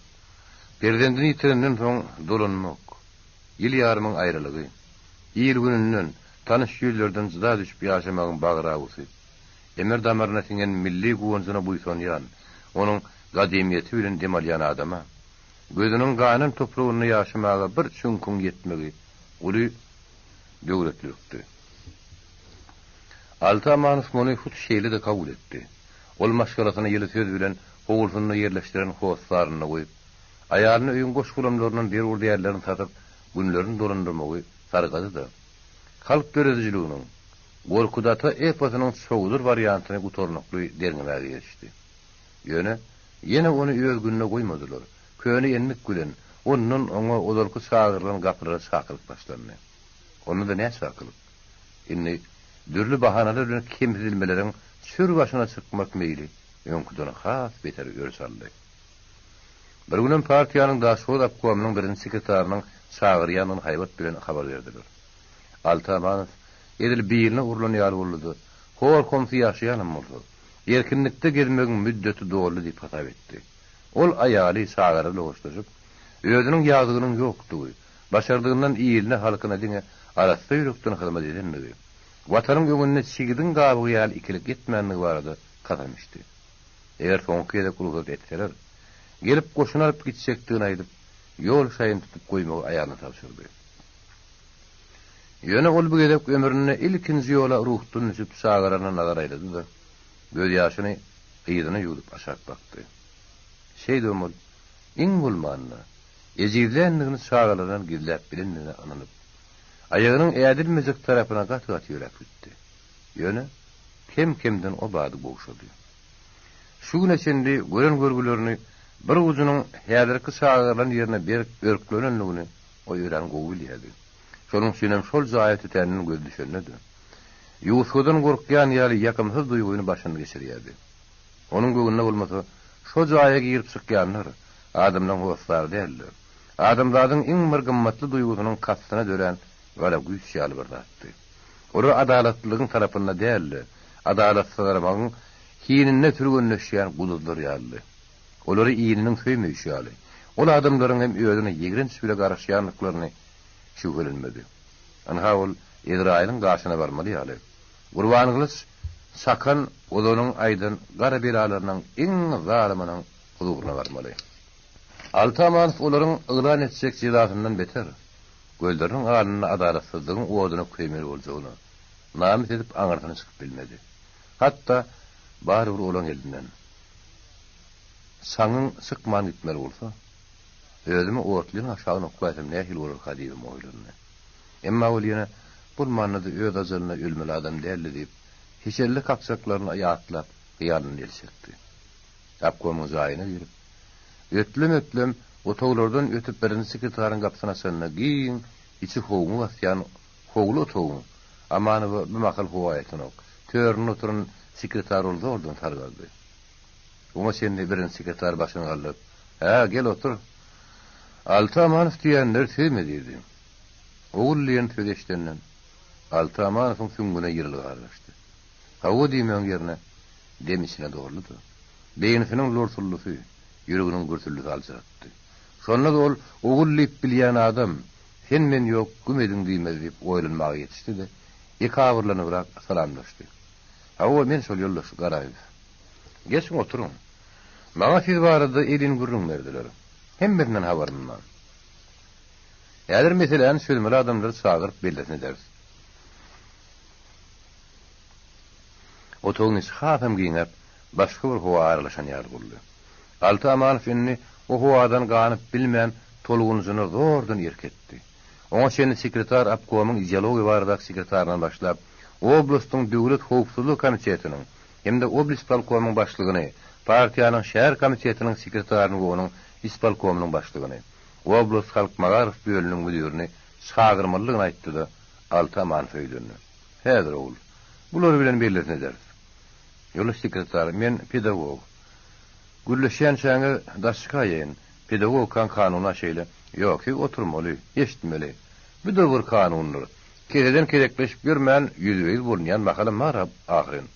perzendini ýitirenden soň dolanmak, ýyl ýarymyň aýralygy, il-gününden, tanyş ýüzlerden jyda düşüp ýaşamagyň bagyr awusy, emir-damaryna siňen milli guwanjyna buýsanýan, onuň gadymyýeti bilen dem alýan adama, gözüniň ganan topragynda ýaşamaga bir çüňküň ýetmegi uly döwletlilikdi. Alty Amanow muny hut şeýle-de kabul etdi. Ol maşgalasyny ýyly söz bilen howlusynda ýerleşdiren hossarynda goýup, aýalyna öýüň goş-golamlaryndan zerur dällerini satyp, günlerini dolandyrmagy sargady-da, halk döredijiliginiň Gorkut ata eposynyň çowdur wariantyny gutarnykly derňemäge girişdi. Ýöne, ýene ony öz gününe goýmadylar, köne endik bilen, ondan-oňa ozalky çagyrylan gapylara çakylyk başlandy. Onda-da nä çakylyk? Indi dürli bahanalar bilen kemsidilmeleriň çür başyna çykmak meýli öňküden has beter örç aldy. Bir günem partiýanyň Daşoguz obkomynyň birinji sekretarynyň çagyrýandygyny haýbat bilen habar berdiler. Alty Amanow edil biline urlan ýaly boldy-da, hor-homsy ýaşaýanam bolsa, erkinlikde gezmegiň müddeti doldy diýip hasap etdi. Ol aýaly, çagalary bilen hoşlaşyp, özüniň ýazgynyň ýokdugy, başardygyndan iline-halkyna diňe arassa ýürekden hyzmat edendigi, Watanyň öňünde çigidiň gabygy ýaly ikilik etmändigi barada kasam içdi. Eger soňky gezek rugsat etseler, gelip goşun alyp gitjekdigini aýdyp, ýol şaýyny tutup goýmagy aýalyna tabşyrdy. Ýöne ol bu gezek ömründe ilkinji ýola ruhdan düşüp çagalaryna nazar aýlady-da, gözýaşyny yzyna ýuwdup aşak bakdy. Şeýdibem ol, iň bolmanda, ejizländigini çagalaryndan gizläp bilendigine ynanyp, aýagynyň ädilmejek tarapyna gaty-gaty ýöräp gitdi. Ýöne kem-kemden o bady gowşady. Şu güne çenli gören görgülerini bir ujunyň häzirki çagyrylan ýerine berk örklenendigini o örän gowy bilýärdi. Şonuň üçinem şol jaýa tötänden gözi düşende-de, ýuwusgadan gorkýan ýaly ýakymsyz duýgyny başyndan geçirýärdi. Onuň göwnüne bolmasa, şo jaýa girip çykýanlar adamlaryň hossary däldi. Adamzadyň iň bir gymmatly duýgusynyň kastyna dörän gara güýç ýaly bir zatdy. Olar adalatlylygyň tarapynda däl-de, adalatsyzramagyň hininde türgenleşýän guduzlar ýalydy. Olary iliniň söýmeýşi ýaly, ol adamlaryň hem özüne ýigrenç bile garaşýandyklaryny şübhelenmedi. Ynha ol Ezraýylyň gaşyna barmaly ýaly, Gurbangylyç Çakan ozanyň aýdan gara belalarynyň iň zalymynyň huzuryna barmaly. Alty Amanow olaryň yglan etjek jezasyndan beter, gözleriniň alnynda adalatsyzlygyň oduna köýmeli boljagyna namys edip aňyrsyna çykyp bilmedi. Hatda barybir olaň elinden çaňyň çykman gitmeli bolsa, özümi otlynyň aşagyna oklaýsam nähili bolarka diýibem oýlandy. Emma ol ýene bolmanda-da öz ajalyna ölmeli adam däldi diýip, heşelle kakjaklaryny ýatlap, hyýalyndan el çekdi. Obkomyň jaýyna girip, ötlem-ötlem otaglardan ötüp birinji sekretaryň gapysyny açanda giň, içi howuňy basýan howly otagyň, Amanowa bu mahal howa ýetenok, töründe oturan sekretar ol zordan sargardy. Oňa çenli birinji sekretar başyny galdyryp, Hä, gel otur. Alty Amanow diýenleri sizmi? diýdi. Ogul diýen sözi eşidenden, Alty Amanowyň süňňüne ýylylyk aralaşdy. Hawa diýmegiň ýerine dem içine doldy-da, beýnisiniň lorsuldysy, ýüreginiň gürsüldisi aljyratdy. Şonda-da ol ogul diýip bilýän adam, sen-men ýok, güm ediň diýmez diýip oýlanmaga ýetişdi-de, ekabyrlanybrak salamlaşdy. Hawa, men şol ýoldaş Garaýew. Geçiň, oturyň. Maňa siz barada elin gürrüň berdiler. Hemmesinden habarym bar. Häzir meseläni çözmeli adamlary çagyryp bellisini ederis. Otagyň içi hasam giňäp, başga bir howa aralaşan ýaly boldy. Alty Amanow indi o howadan ganyp bilmän, tolgunjyny zordan erk etdi. Oňa çenli sekretar obkomyň ideologiýa baradaky sekretaryndan başlap, oblastyň döwlet howpsuzlyk komitetiniň hem-de oblispolkomyň başlygyny, partiýanyň şäher komitetiniň sekretaryny we onuň ispolkomynyň başlygyny, oblast halk magaryf bölüminiň müdirini çagyrmalydygyny aýtdy-da, Alty Amanowa ýüzlendi. Häzir, ogul. Bular bilen bellisini ederis. Ýoldaş sekretar, men pedagog. Gürleşýänçäňiz daş çykaýaýyn. Pedagogikaň kanuny-a şeýle. Ýok, siz oturmaly, eşitmeli. Bu-da bir kanundyr. Keseden gezekleşip ýörmän, ýüzbe-ýüz bolunýan mahalam bar ahyryn.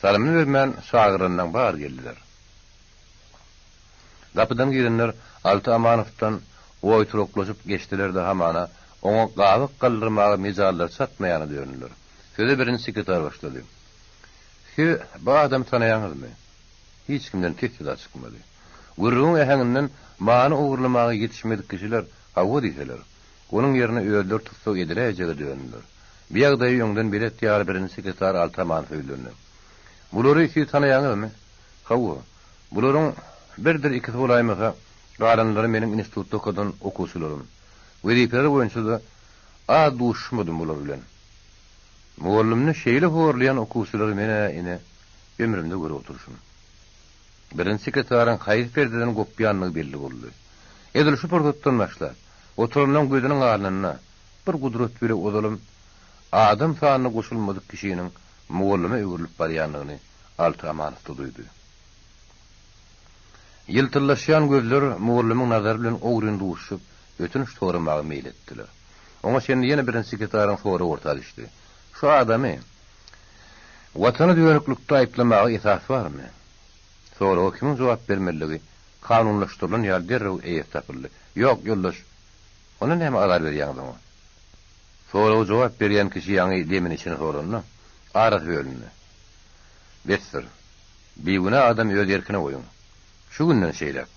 Salymyny bermän, çagyranlaň bary geldiler. Gapydan girenler Alty Amanowdan oýturaklaşyp geçdiler-de hamana, oňa gabak galdyrmaga mejallary çatmaýana döndüler. Söze birinji sekretar başlady. Siz bu adamy tanaýaňyzmy? Hiç kimden ses-seda çykmady. Gürrüňiň äheňinden many ogurlamaga ýetişmedik kişiler hawa diýseler, onuň ýerine özleri tussag ediläýjege döndüler. Bu ýagdaýy öňden belet ýaly birinji sekretar Alty Amanowa ýüzlendi. Bulary siz tanaýaňyzmy? Hawa. Bularyň birdir ikisi bolaýmasa, galanlary meniň institutda okadan okuwçylarym. Wezipeler boýunça-da az duşuşmadym bular bilen. Mugallymyny şeýle horlaýan okuwçylary men-ä ine, ömrümde görüp oturyşym. Birinji sekretaryň haýsy perdeden gopýandygy belli boldy. Edil şu pursatdan başlap, oturanlaryň gözüniň alnynda bir gudrat bile ozalam adam sanyna goşulmadyk kişiniň mugallyma öwrülip barýandygyny Alty Amanow-da duýdy. Ýyltyllaşýan gözler mugallymyň nazary bilen ogryn duşup, ötünç soramaga meýil etdiler. Oňa çenli ýene birinji sekretaryň soragy orta düşdi. Şu adamy Watana dönüklikde aýyplamaga esas barmy? Soraga kimiň jogap bermelidigi kanunlaşdyrylan ýaly derrew eýesi tapyldy. Ýok, ýoldaş, onda näme azar berýäňiz oňa? Soraga jogap berýän kişi ýaňy demini içine soranda, arasy bölündi. Besdir. Bigünä adamy öz erkine goýuň. Şu günden şeýläk,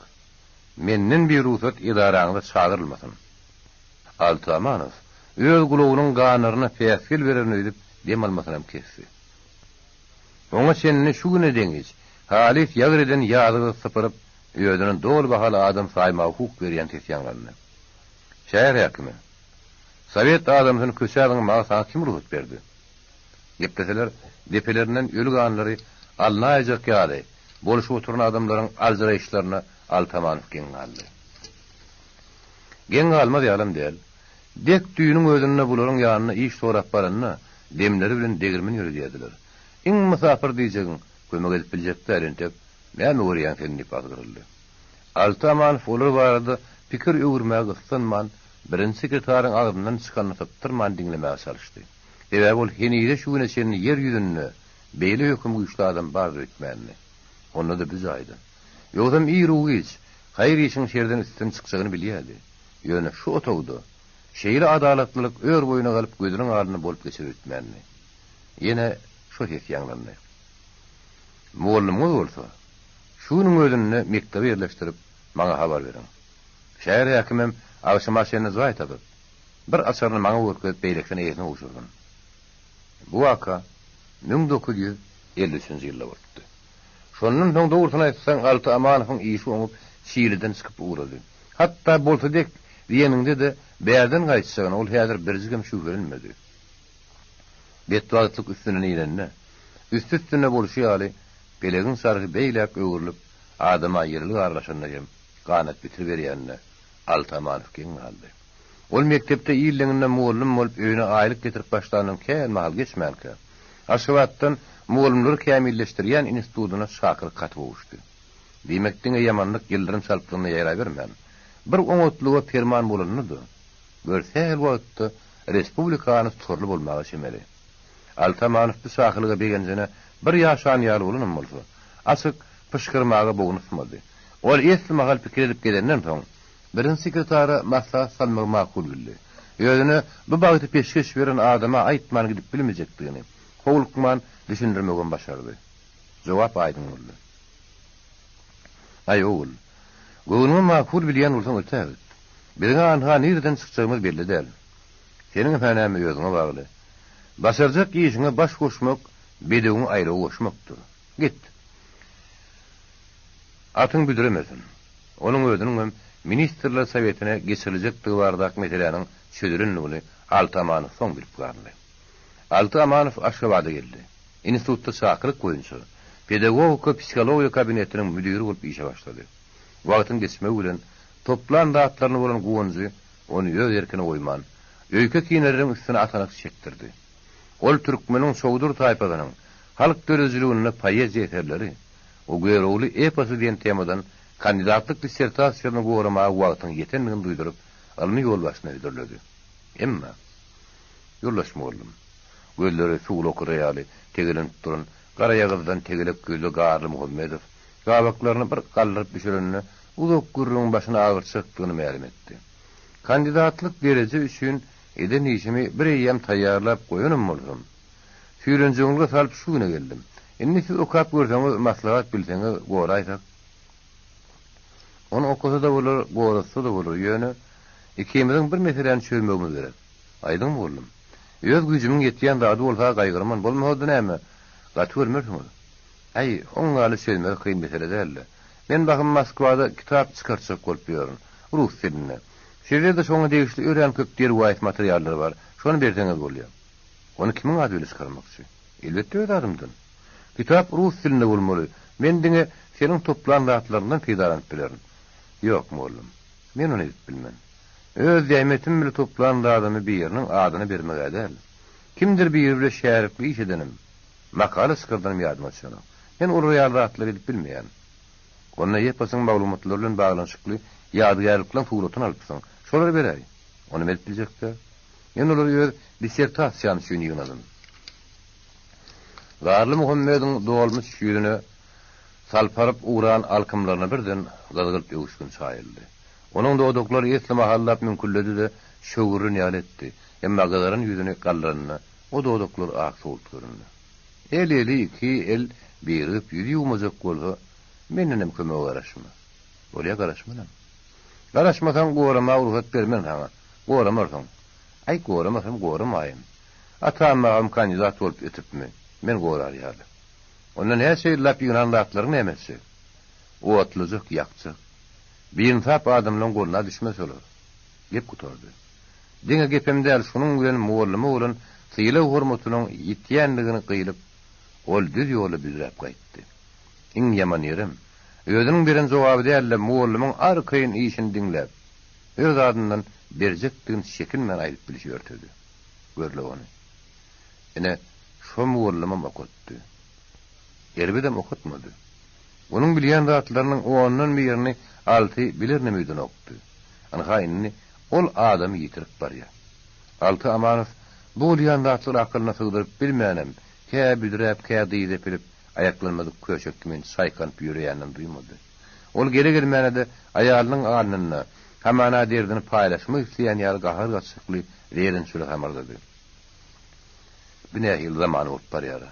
menden birugsat edaraňyza çagyrylmasyn. Alty Amanow öz gulagynyň ganaryna päsgel bererin öýdüp dem almasynam kesdi. Oňa çenli şu güne deňiç halys ýagyr eden ýazygy sypyryp, özüni doly bahaly adam saýmaga hukuk berýän ses ýaňlandy. Şäher häkimi, Sowet adamsyny köçä zyňmaga saňa kim rugsat berdi? Gepleseler, depelerinden öli ganlary alnaýjak ýaly bolşup oturan adamlaryň aljyraýyşlaryna Alty Amanow geň galdy. Geň galmaz ýalam däl. Dek düýnüň özünde bularyň ýanyna iş sorap baranda, demleri bilen degirmen ýöredýärdiler. Iň mysapyr diýjegiň, kömek edip biljek däl entek, näme görýäň sen diýip azgyryldy. Alty Amanow olar barada pikir öwürmäge gyssanman, birinji sekretaryň agzyndan çykanyny sypdyrman diňlemäge çalyşdy. Sebäbi ol henize-şu güne çenli ýer ýüzünde beýle höküm güýçli adam bardyr öýtmändi. Onda-da bu jaýda. Ýogsam iru-giç, haýyr işiň şerden üstün çykjagyny bilýärdi. Ýöne şu otagda şeýle adalatlylyk ör boýuna galyp gözüniň alnynda bolup geçer öýtmändi. Ýene şo ses ýaňlandy. Mugallymyňyz bolsa, şu günüň özünde mekdebe ýerleşdirip, maňa habar beriň. Şäher häkimem agşama çenli jaý tapyp, bir açaryny maňa görkezip beýlekisini eýesine gowşursyn. Bu waka 1953-nji ýylda bolupdy. Şondan soň dogrusyny aýtsaň Alty Amanowyň işi oňup Çiliden çykyp ugrady. Hatda bolsa dek diýeniňde-de bärden gaýtjagyna ol häzir birjigem şübhelenmedi. Betbagtlyk üstünden inende, üsti-üstüne bolşy ýaly, pelegiň çarhy beýläk öwrülip, adama ýylylyk aralaşanda hem ganat bitiriberýänine Alty Amanow geň galdy. Ol mekdepde il deňinde mugallym bolup öýüne aýlyk getirip başlandan kän mahal geçmänkä, Aşgabatdan mugallymlary kämilleşdirýän institudyna çakylyk haty gowuşdy. Diýmek, diňe ýamanlyk ýyldyrym çaltlygynda ýaýrabermän, bir oňatlyga perman bolanda-da, gör sähel wagtda respublikany tutarly bolmaga çemeli. Alty Amanow bu çakylyga begenjine bir ýaşan ýaly bolanam bolsa, açyk pyşgyrmaga bognusmady. Ol esli mahal pikir edip gezenden soň, Birinji sekretara maslahat salmagy makul bildi. Özüne bu bagty peşgeş beren adama aýtman gidip bilmejekdigini, howlukman düşündirmegem başardy. Jogap aýdyň boldy. Aý, ogul, göwnüňe makul bilýän bolsaň ötägit. Biziň anha nireden çykjagymyz belli däl. Seniňem-hä näme özüňe bagly. Başarjak işiňe baş goşmak bedewiňi aýlawa goşmakdyr. Git. Atyň büdremesin. Onuň özüniňem Ministrler Sowetine geçiriljekdigi baradaky meseläniň çözülendigini Alty Amanow soň bilip galdy. Alty Amanow Aşgabada geldi. Institutda çakylyk boýunça pedagogika-psihologiýa kabinetiniň müdiri bolup işe başlady. Wagtyň geçmegi bilen toplan zatlaryna bolan guwanjy ony öz erkine goýman, öýke-kineleriň üstüne atanak çekdirdi. Ol türkmeniň çowdur taýpasynyň halk döredijiliginde poeziýa eserleri, O Görogly eposy diýen temadan kandidatlyk dissertasiýasyny goramaga wagtyň ýetendigini duýduryp, ylmy ýolbaşçyna hödürledi. Emma, ýoldaş mugallym, gözleri suwly okara ýaly tegelenip duran garaýagyzdan tegelek ýüzli Garly Muhammedow gabaklaryny bir galdyryp düşürende uzak gürrüňiň başyny agyrtjakdygyny mälim etdi. Kandidatlyk dereje üçin eden işimi bir eýýäm taýýarlap goýanam bolsam, Süýrenjeňlige salyp şu güne geldim. Indi siz okap görseňiz, maslahat bilseňiz, goraýsak. Ony okasa-da bolar, goratsa-da bolar, ýöne ikimiziň bir meseläni çözmegimiz gerek. Aýdyň, mugallym. Öz güýjümiň ýetýän zady bolsa gaýgyrman, bolmasa-da näme, gaty görmersiňiz. Äý, oň ýaly çözmegi kyn mesele däl-le. Men bahym Moskwada kitap çykartjak bolup ýörün. Rus dilinde. Sizde-de şoňa degişli örän köp derwaýys materiallar bar. Şony berseňiz bolýa. Ony kimiň ady bile çykarmakçy? Elbetde öz adymdan. Kitap rus dilinde bolmaly. Men diňe seniň toplan zatlaryňdan peýdalanyp bilerin. Ýok, mollum. Men ony edip bilmen. Öz zähmetim bile toplan zadymy biriniň adyna bermeg-ä däl. Kimdir biri bile şärikli iş edenim, makala çykardanym ýadyma düşenok. Men olar ýaly zatlary edip bilmeýän. Onda eposyň maglumatlary bilen baglanyşykly ýadygärlikleriň suratyny alypsyň. Şolary beräý. Onam edip biljek däl. Men olary öz dissertasiýam üçin ýygnadym. Garly Muhammediň dolmuş ýüzüne salparyp ugran alkymlaryna birden gyzgylt öwüşgin çaýyldy. Onuň dodaklary esli mahallap müňkülledi-de, şöwürlen ýaly etdi. Emma gyzaran ýüzüni galdyranda, o dodaklar ak sowult göründi. El eli iki el birigip ýüz ýuwmajak bolsa, mendenem kömege garaşma. Bolýa garaşmanam. Garaşmasaň goramaga rugsat bermen saňa. Goramarsyň. Aý goramasam goramaýyn. Atam agam kandidat bolup ötüpmi, men gorar ýaly. Onda näçe ýyllap ýygnan zatlaryň näme etjek? Otlajak, ýakjak. Biýynsap adamlaň goluna düşmez olar. Gep gutardy. Diňe gepem däl, şunuň bilen mugallyma bolan sylag-hormatynyň ýitýändigini gyýlyp, ol düz ýola büdräp gaýtdy. Iň ýaman ýerem, özüniň beren jogaby däl-de, mugallymyň arkaýyn işini diňläp, öz adyndan berjekdigini çekinmän aýdyp bilşi örtedi. Görle ony. Ine, şo mugallymam okatdy. Erbedem okatmady. Onuň bilýän zatlarynyň ondan birini Alty bilerinem öýdenokdy. Ynha indi ol adamy ýitirip barýar. Alty Amanow bu bolýan zatlary akylyna sygdyryp bilmänem, kä büdräp, kä dyz epilip, aýaklanmadyk köşek kimin çaýkanyp ýöreýäninem duýmady. Ol gele-gelmäne-de aýalynyň alnynda, hamana derdini paýlaşmak isleýän ýaly gahar-gaçykly zeýrençli samyrdady. Bu nähili zamana bolup barýar-a?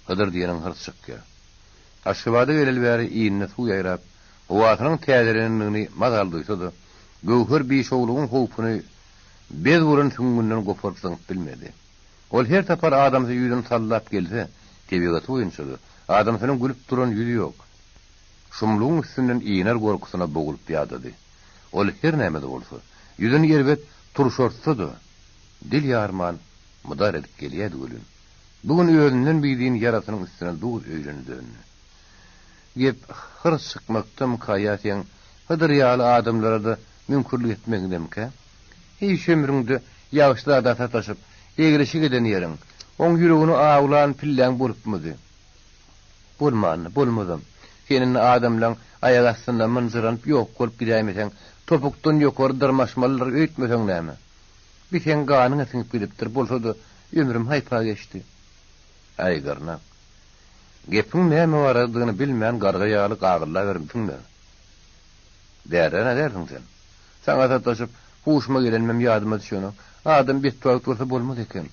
Hydyr diýeniň hyrs çykýar. Aşgabada geleli bäri inine suw ýaýrap, howasynyň täzelenendigini mazaly duýsa-da, Göwher bişowlugyň howpuny bez bolan süňňünden goparyp zyňyp bilmedi. Ol her sapar adamsy ýüzüni sallap gelse, tebigaty boýunça-da, adamsynyň gülüp duran ýüzi ýok. Şumlugyň üstünden iner gorkusyna bogulyp ýadady. Ol her näme-de bolsa, ýüzüni erbet turşartsa-da, dil ýarman, mydar edip gelýärdi welin, bu gün özünden bidin ýarasynyň üstüne duz öýlene döndi. Gep hyrs çykmakdamyka ýa seň Hydyr ýaly adamlara-da müňkürlik etmegiňdemikä? Hiç ömrüňde ýagşyzada sataşyp, eglişik eden ýeriň, oň ýüregini awlan pilläň bolupmydy? Bolmandy, bolmazam. Sen indi adamlaň aýak astynda mynjyranyp ýok bolup gidäýmeseň, topukdan ýokary dyrmaşmalydyr öýtmeseň näme? Bi seň ganyňa siňip gidipdir, bolsa-da, ömrüm haýpa geçdi. Aý, gyrnak. Gepiň näme baradadygyny bilmän garga ýaly gagyllabermisiň-dä. Därden-ä dälsiň sen. Saňa sataşyp, huşuma gelenimem ýadyma düşenok. Adam betbagt bolsa bolmaz eken.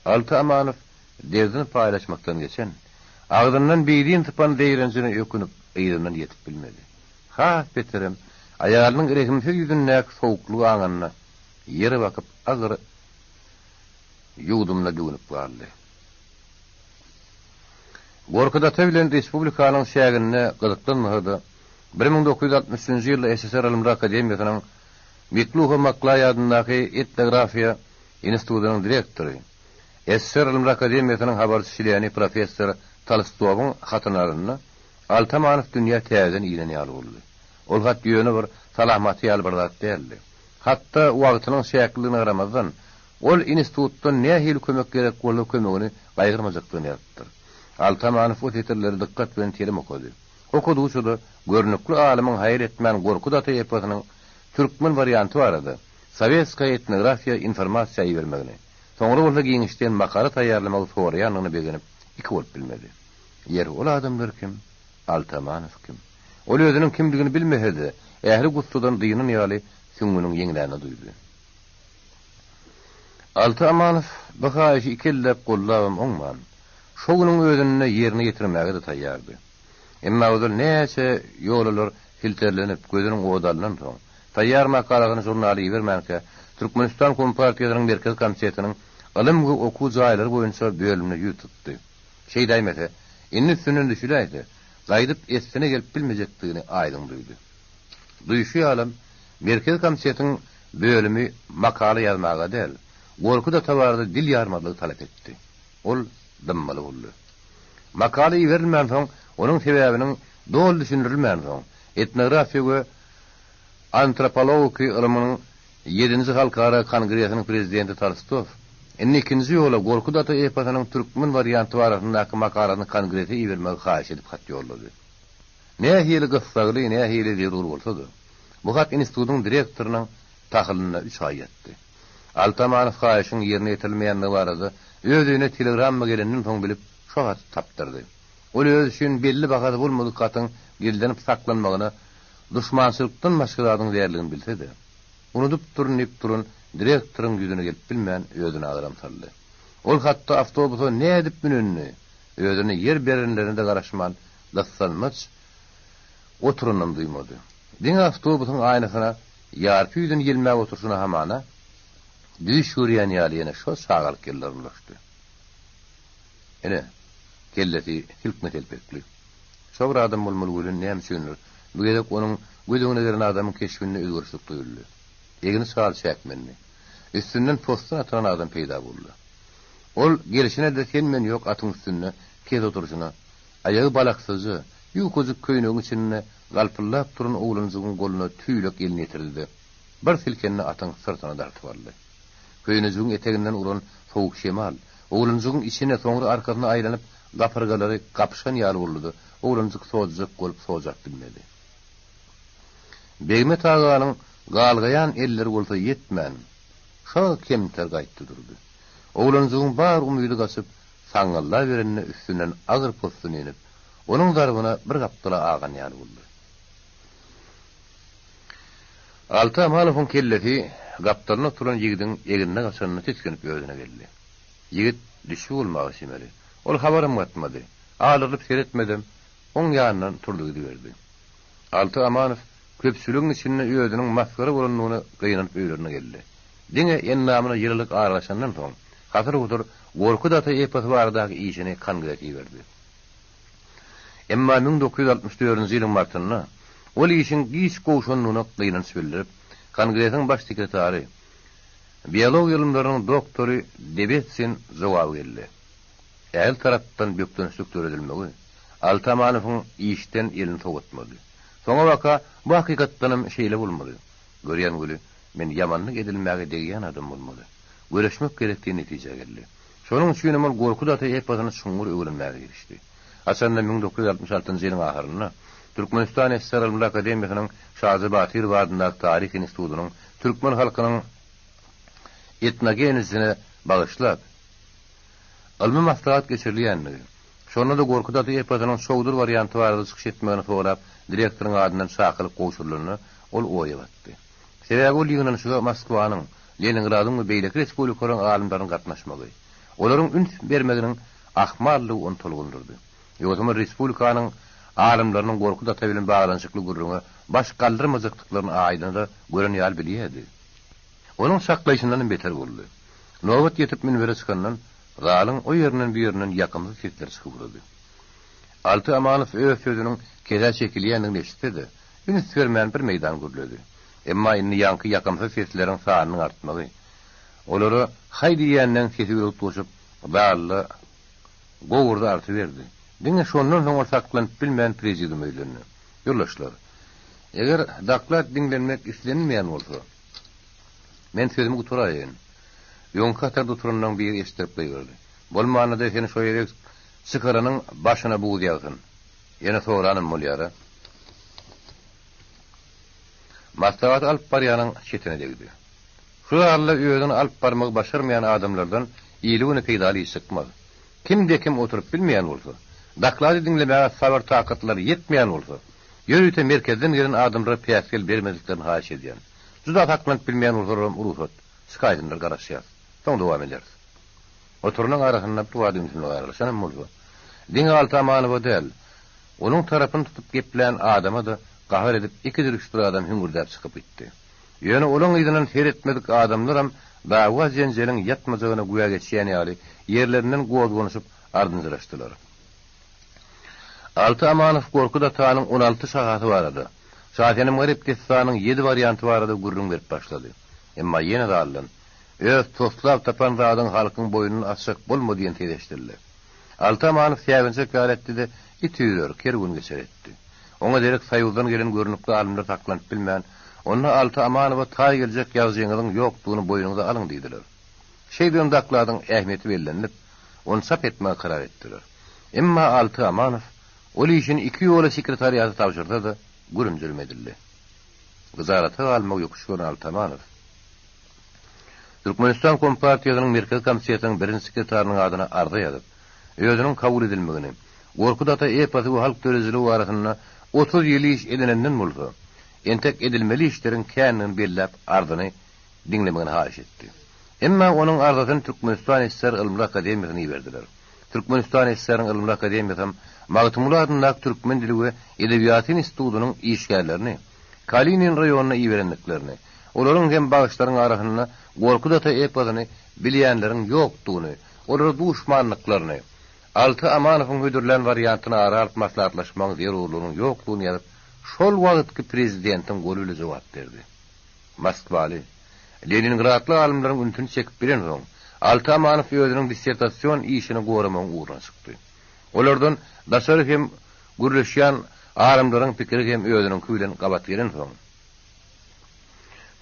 Alty Amanow derdini paýlaşmakdan geçen, agzyndan bidin sypan zeýrenjine ökünip, yzyndan ýetip bilmedi. Has beterem, aýalynyň rehimsiz ýüzündäki sowuklygy aňanda, ýere bakyp agyr ýuwdumyna düwnüp galdy. Gorkut ata bilen respublikanyň çäginde gyzyklanmasa-da, 1963-nji ýylda SSR Ylymlar akademiýasynyň Mikluho-Maklaý adyndaky etnografiýa institutynyň direktory, SSR Ylymlar akademiýasynyň habarçy çleni professor Tolstowyň hatyny alanda, Alty Amanow dünýä täzeden inen ýaly boldy. Ol hat ýöne bir salam haty ýaly bir zat däldi. Hatda wagtynyň çäkliligine garamazdan, ol institutdan nähili kömek gerek bolsa kömegini gaýgyrmajakdygyny ýazypdyr. Alty Amanow o setirleri dykgat bilen telim okady. Okadygyça-da, görnükli alymyň haýal etmän Gorkut ata eposynyň türkmen warianty barada Sowetskaýa etnografiýa informasiýa ibermegini, soňra bolsa giňişleýin makala taýýarlamagy soraýandygyna begenip iki bolup bilmedi. Ýeri, ol adamlar kim? Alty Amanow kim? Ol özüniň kimdigini bilmese-de, ähli gussadan dynan ýaly süňňüniň ýeňlänini duýdy. Alty Amanow bu haýyşy iki elläp gollabam oňman, şo günüň özünde ýerine ýetirmäge-de taýýardy. Emma ozal näçe ýolalar silterlenip, gözüniň ody alnansoň, taýýar makalasyny žurnala ibermänkä, Türkmenistan Kompartiýasynyň Merkezi Komitetiniň Ylym we okuw jaýlary boýunça bölümine ýüz tutdy. Şeýdäýmese, Indi üstünden düşüläýse, gaýdyp essine gelip bilmejekdigini aýdyň duýdy. Duýşy ýalam, Merkezi komitetiň bölümi makala ýazmaga däl, Gorkut ata barada dil ýarmazlygy talap etdi. Ol dymmaly boldy. Makala iberilmänsoň, onuň sebäbiniň doly düşündirilmänsoň, etnografiýa we antropologiki ylymynyň Ýedinji halkara kongresiniň prezidenti Tolstow indi ikinji ýola Gorkut ata eposynyň türkmen warianty barasyndaky makalasyny kongrese ibermegi haýyş edip hat ýollady. Nähili gyssagly, nähili zerur bolsa-da, bu hat institutyň direktorynyň tahylynda üç aý ýatdy. Alty Amanow haýyşyň ýerine ýetirilmeýändigi barada öz öýüne telegramma gelenden soň bilip, şo haty tapdyrdy. Ol özi üçin belli bahasy bolmadyk hatyň gizlenip saklanmagyna duşmançylykdan başga zadyň däldigini bilse-de, unudypdyryn diýip duran direktoryň ýüzüne gelip bilmän özüne agram saldy. Ol hatda awtobusa nädip münenini, özüne ýer berenlerine-de garaşman, gyssanmaç oturanynam duýmady. Diňe awtobusyň aýnasyna ýarpy ýüzüni ýelmäp oturyşyna hamana, düýş görýän ýaly ýene şo çagalyk ýyllaryna ulaşdy. Ine, kellesi silkme telpekli. Şo bir adam bolmaly welin, näme üçindir, bu gezek onuň göz öňüne gelen adamyň keşbinde özgerişlik duýuldy. Egni çal çäkmenli. Üstünden possun atylan adam peýda boldy. Ol gelşine-de sen-men ýok atyň üstünde kes oturyşyna, aýagy balaksyzja, ýukajyk köýnegiň içinde galpyldap duran oglanjygyň goluna tüýlek elini ýetirdi-de, bir silkende atyň syrtyna dartyp aldy. Köýnejigiň eteginden uran sowuk şemal, oglanjygyň içine, soňra arkasyna aýlanyp, gapyrgalary gapyşan ýaly boldy-da, oglanjyk sojajak bolup sojap bilmedi. Begmet aganyň galgaýan elleri bolsa ýetmän, şo kemter gaýtdy durdy. Oglanjygyň bar umydy gaçyp, saňňyllaberende üstünden agyr possun inip, onuň zarbyna bir gapdala agan ýaly boldy. Alty Amanowyň kellesi gapdalynda oturan ýigidiň egnine gaçanynda tisginip özüne geldi. Ýigit düşbi bolmaga çemeli. Ol habaram gatmady. Alyrylyp seretmedem, oň ýanyndan turdy gidiberdi. Alty Amanow köpçüligiň içinde özüniň masgara bolandygyna gynanyp öýlerine geldi. Diňe endamyna ýylylyk aralaşandan soň, hasyr-husyr Gorkut ata eposy baradaky işini kongrese iberdi. Emma 1964-nji ýylyň martynda ol işiň giç gowşandygyna gynanç bildirip, Kongresiň baş sekretary, biologiýa ylymlarynyň doktory Debetsin jogaby geldi. Ähli tarapdan bökdençlik döredilmegi Alty Amanowyň işden elini sowatmady. Soňabaka bu hakykatdanam şeýle bolmaly. Görýän weli, men ýamanlyk edilmäge degýän adam bolmaly. Göreşmek gerek diýen netijä geldi. Şonuň üçinem ol Gorkut ata eposyny çuňňur öwrenmäge girişdi. Haçanda 1966-njy ýylyň ahyrynda Türkmenistan SSR Ylymlar akademiýasynyň Şaja Batyrow adyndaky Taryh institutynyň türkmen halkynyň etnogenezisine bagyşlap ylmy maslahat geçirilýändigi, şonda-da Gorkut ata eposynyň Çowdur warianty barada çykyş etmegini sorap direktoryň adyndan çakylyk gowşurylanda ol oýa batdy. Sebäbi ol ýygnanyşyga Moskwanyň, Leningradyň we beýleki respublikalaryň alymlarynyň gatnaşmagy, olaryň üns bermeginiň ahmaldygy ony tolgundyrdy. Ýogsam ol respublikanyň alymlarynyň Gorkut ata bilen baglanyşykly gürrüňe baş galdyrmajakdyklaryny aýnada gören ýaly bilýärdi. Onuň çaklaýşyndanam beter boldy. Nobat ýetip münbere çykandan, zalyň o ýerinden bu ýerinden ýakymsyz sesler çykyp ugrady. Alty Amanow öz sözüniň kesä çekilýändigini eşitse-de, üns bermän bir meýdan gürledi. Emma indi ýaňky ýakymsyz sesleriň sanynyň artmagy, olara haý diýýänleň sesi bilen utgaşyp, zalda gowurdy artyberdi. Diňe şondan soň ol saklanyp bilmän prezidiuma ýüzlendi. Ýoldaşlar, eger doklad diňlenmek islenilmeýän bolsa, men sözümi gutaraýyn. Öňki hatarda oturanlaryň biri eşitdirip gygyrdy. Bolmanda-da seni şo ýere çykaranyň başyna buz ýagsyn. Ýene soranam bolýar-a. Maslahaty alyp barýanyň çetine degdi. Şu zalda özüni alyp barmagy başarmaýan adamlardan ili-güne peýdaly iş çykmaz. Kimde-kim oturyp bilmeýän bolsa, doklady diňlemäge sabyr-takatlary ýetmeýän bolsa, ýörite merkezden gelen adamlara päsgel bermezliklerini haýyş edýän. Juda saklanyp bilmeýän bolsalaram rugsat, çykaýsynlar garaşýas. Soň dowam ederis. Oturanyň arasynda bir bada ümsümlik aralaşanam bolsa, diňe Alty Amanowa däl, onuň tarapyny tutup geplän adama-da gahar edip ikidir-üçdür adam hüňürdäp çykyp gitdi. Ýöne olaň yzyndan seretmedik adamlaram dawa-jenjeliň ýatmajagyna güwä geçýän ýaly ýerlerinden gozganyşyp ardynjyraşdylar. Alty Amanow Gorkut atanyň 16 şahasy barada, Şasenem-Garyp dessanyň ýedi warianty barada gürrüň berip başlady. Emma ýene zaldan, Öz toslap tapan zadyňy halkyň boýnuna asjak bolma diýen ses eşidildi. Alty Amanow säginjek ýaly etdi-de, it üýrer, kerwen geçer etdi. Oňa derek Soýuzdan gelen görnükli alymlar saklanyp bilmän, Onda Alty Amanowa taý geljek ýazyjyňyzyň ýokdugyny boýnuňyza alyň diýdiler. Şeýdibem dokladyň ähmiýeti bellenilip, ony çap etmegi karar etdiler. Emma Alty Amanow ol işini iki ýola sekretariata tabşyrsa-da, gürüm-jürüm edildi. Gyjalata galmagy ýokuş gören Alty Amanow, Türkmenistan Kompartiýasynyň Merkezi Komitetiniň birinji sekretarynyň adyna arza ýazyp, özüniň kabul edilmegini, Gorkut ata eposy we halk döredijiligi barasynda 30 ýyl iş edinenden bolsa, entek edilmeli işleriň kändigini belläp arzyny diňlemegini haýyş etdi. Emma onuň arzasyny Türkmenistan SSR Ylymlar Akademiýasyna iberdiler. Türkmenistan SSR-niň Ylymlar Akademiýasam Magtymguly adyndaky Türkmen dili we edebiýaty institutynyň işgärlerini Kalinin raýonyna iberendiklerini, olaryň hem bagşylaryň arasynda Gorkut ata eposyny bilýänleriň ýokdugyny, olara duşmandyklaryny, Alty Amanowyň hödürlän wariantyny ara alyp maslahatlaşmagyň zerurlygynyň ýokdugyny ýazyp, şol wagtky prezidentiň goly bile jogap berdi. Moskwaly, Leningradly alymlaryň ünsüni çekip bilensoň, Alty Amanow özüniň dissertasion işini goramagyň ugruna çykdy. Olardan daşary hem gürleşýän alymlaryň pikiri hem özüniňki bilen gabat gelensoň,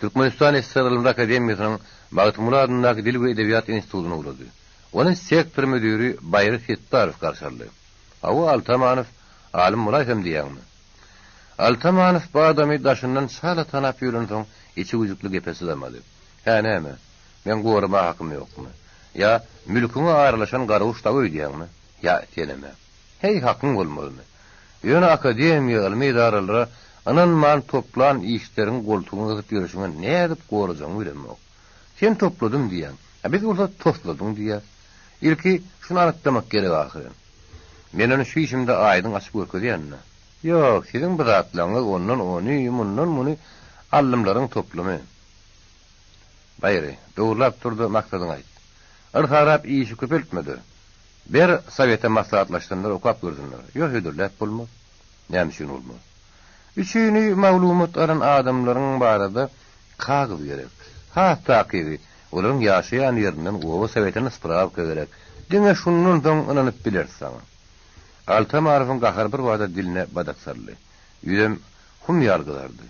Türkmenistan SSR Ylymlar akademiýasynyň Magtymguly adyndaky Dil we edebiýat institutyna ugrady. Ony sektor müdiri Baýry Setdarow garşy aldy. Hawa, Alty Amanow, alym bolaýsam diýýäňmi? Alty Amanow bu adamy daşyndan çala tanap ýörensoň, içi güjükli gepe çydamady. Hä, näme, meň gorama hakym ýokmy? Ýa mülküňe aralaşan garaguş dagy öýdýäňmi? Ýa senem-ä. Heý, hakyň bolmazmy? Ýöne akademiýa, ylmy edaralara ynanman toplan işleriňi goltugyňa gysyp ýörşüňe nädip gorajagyňy bilemok. Sen topladym diýýäň, a biz bolsa tosladyň diýýäs. Ilki şuny anyklamak gerek ahyryn. Men ony şu işimde aýdyň açyp görkezýän-dä. Ýok, siziň bu zatlaryňyz ondan ony, mundan muny allymlaryň toplumy. Baýry, dogurlap dur-da maksadyňy aýt. Yrsarap işi köpeltme-de. Ber, sowete maslahatlaşsynlar, okap görsünler. Ýok, hödürläp bolmaz. Näme üçin bolmaz? Üçini maglumat alan adamlaryň barada kagyz gerek. Has takygy, olaryň ýaşaýan ýerinden oba sowetine sprawka gerek. Diňe şundan soň ynanyp bileris saňa. Alty Amarowyň gahary birbada diline badak saldy. Ýüzem hum ýaly gyzardy.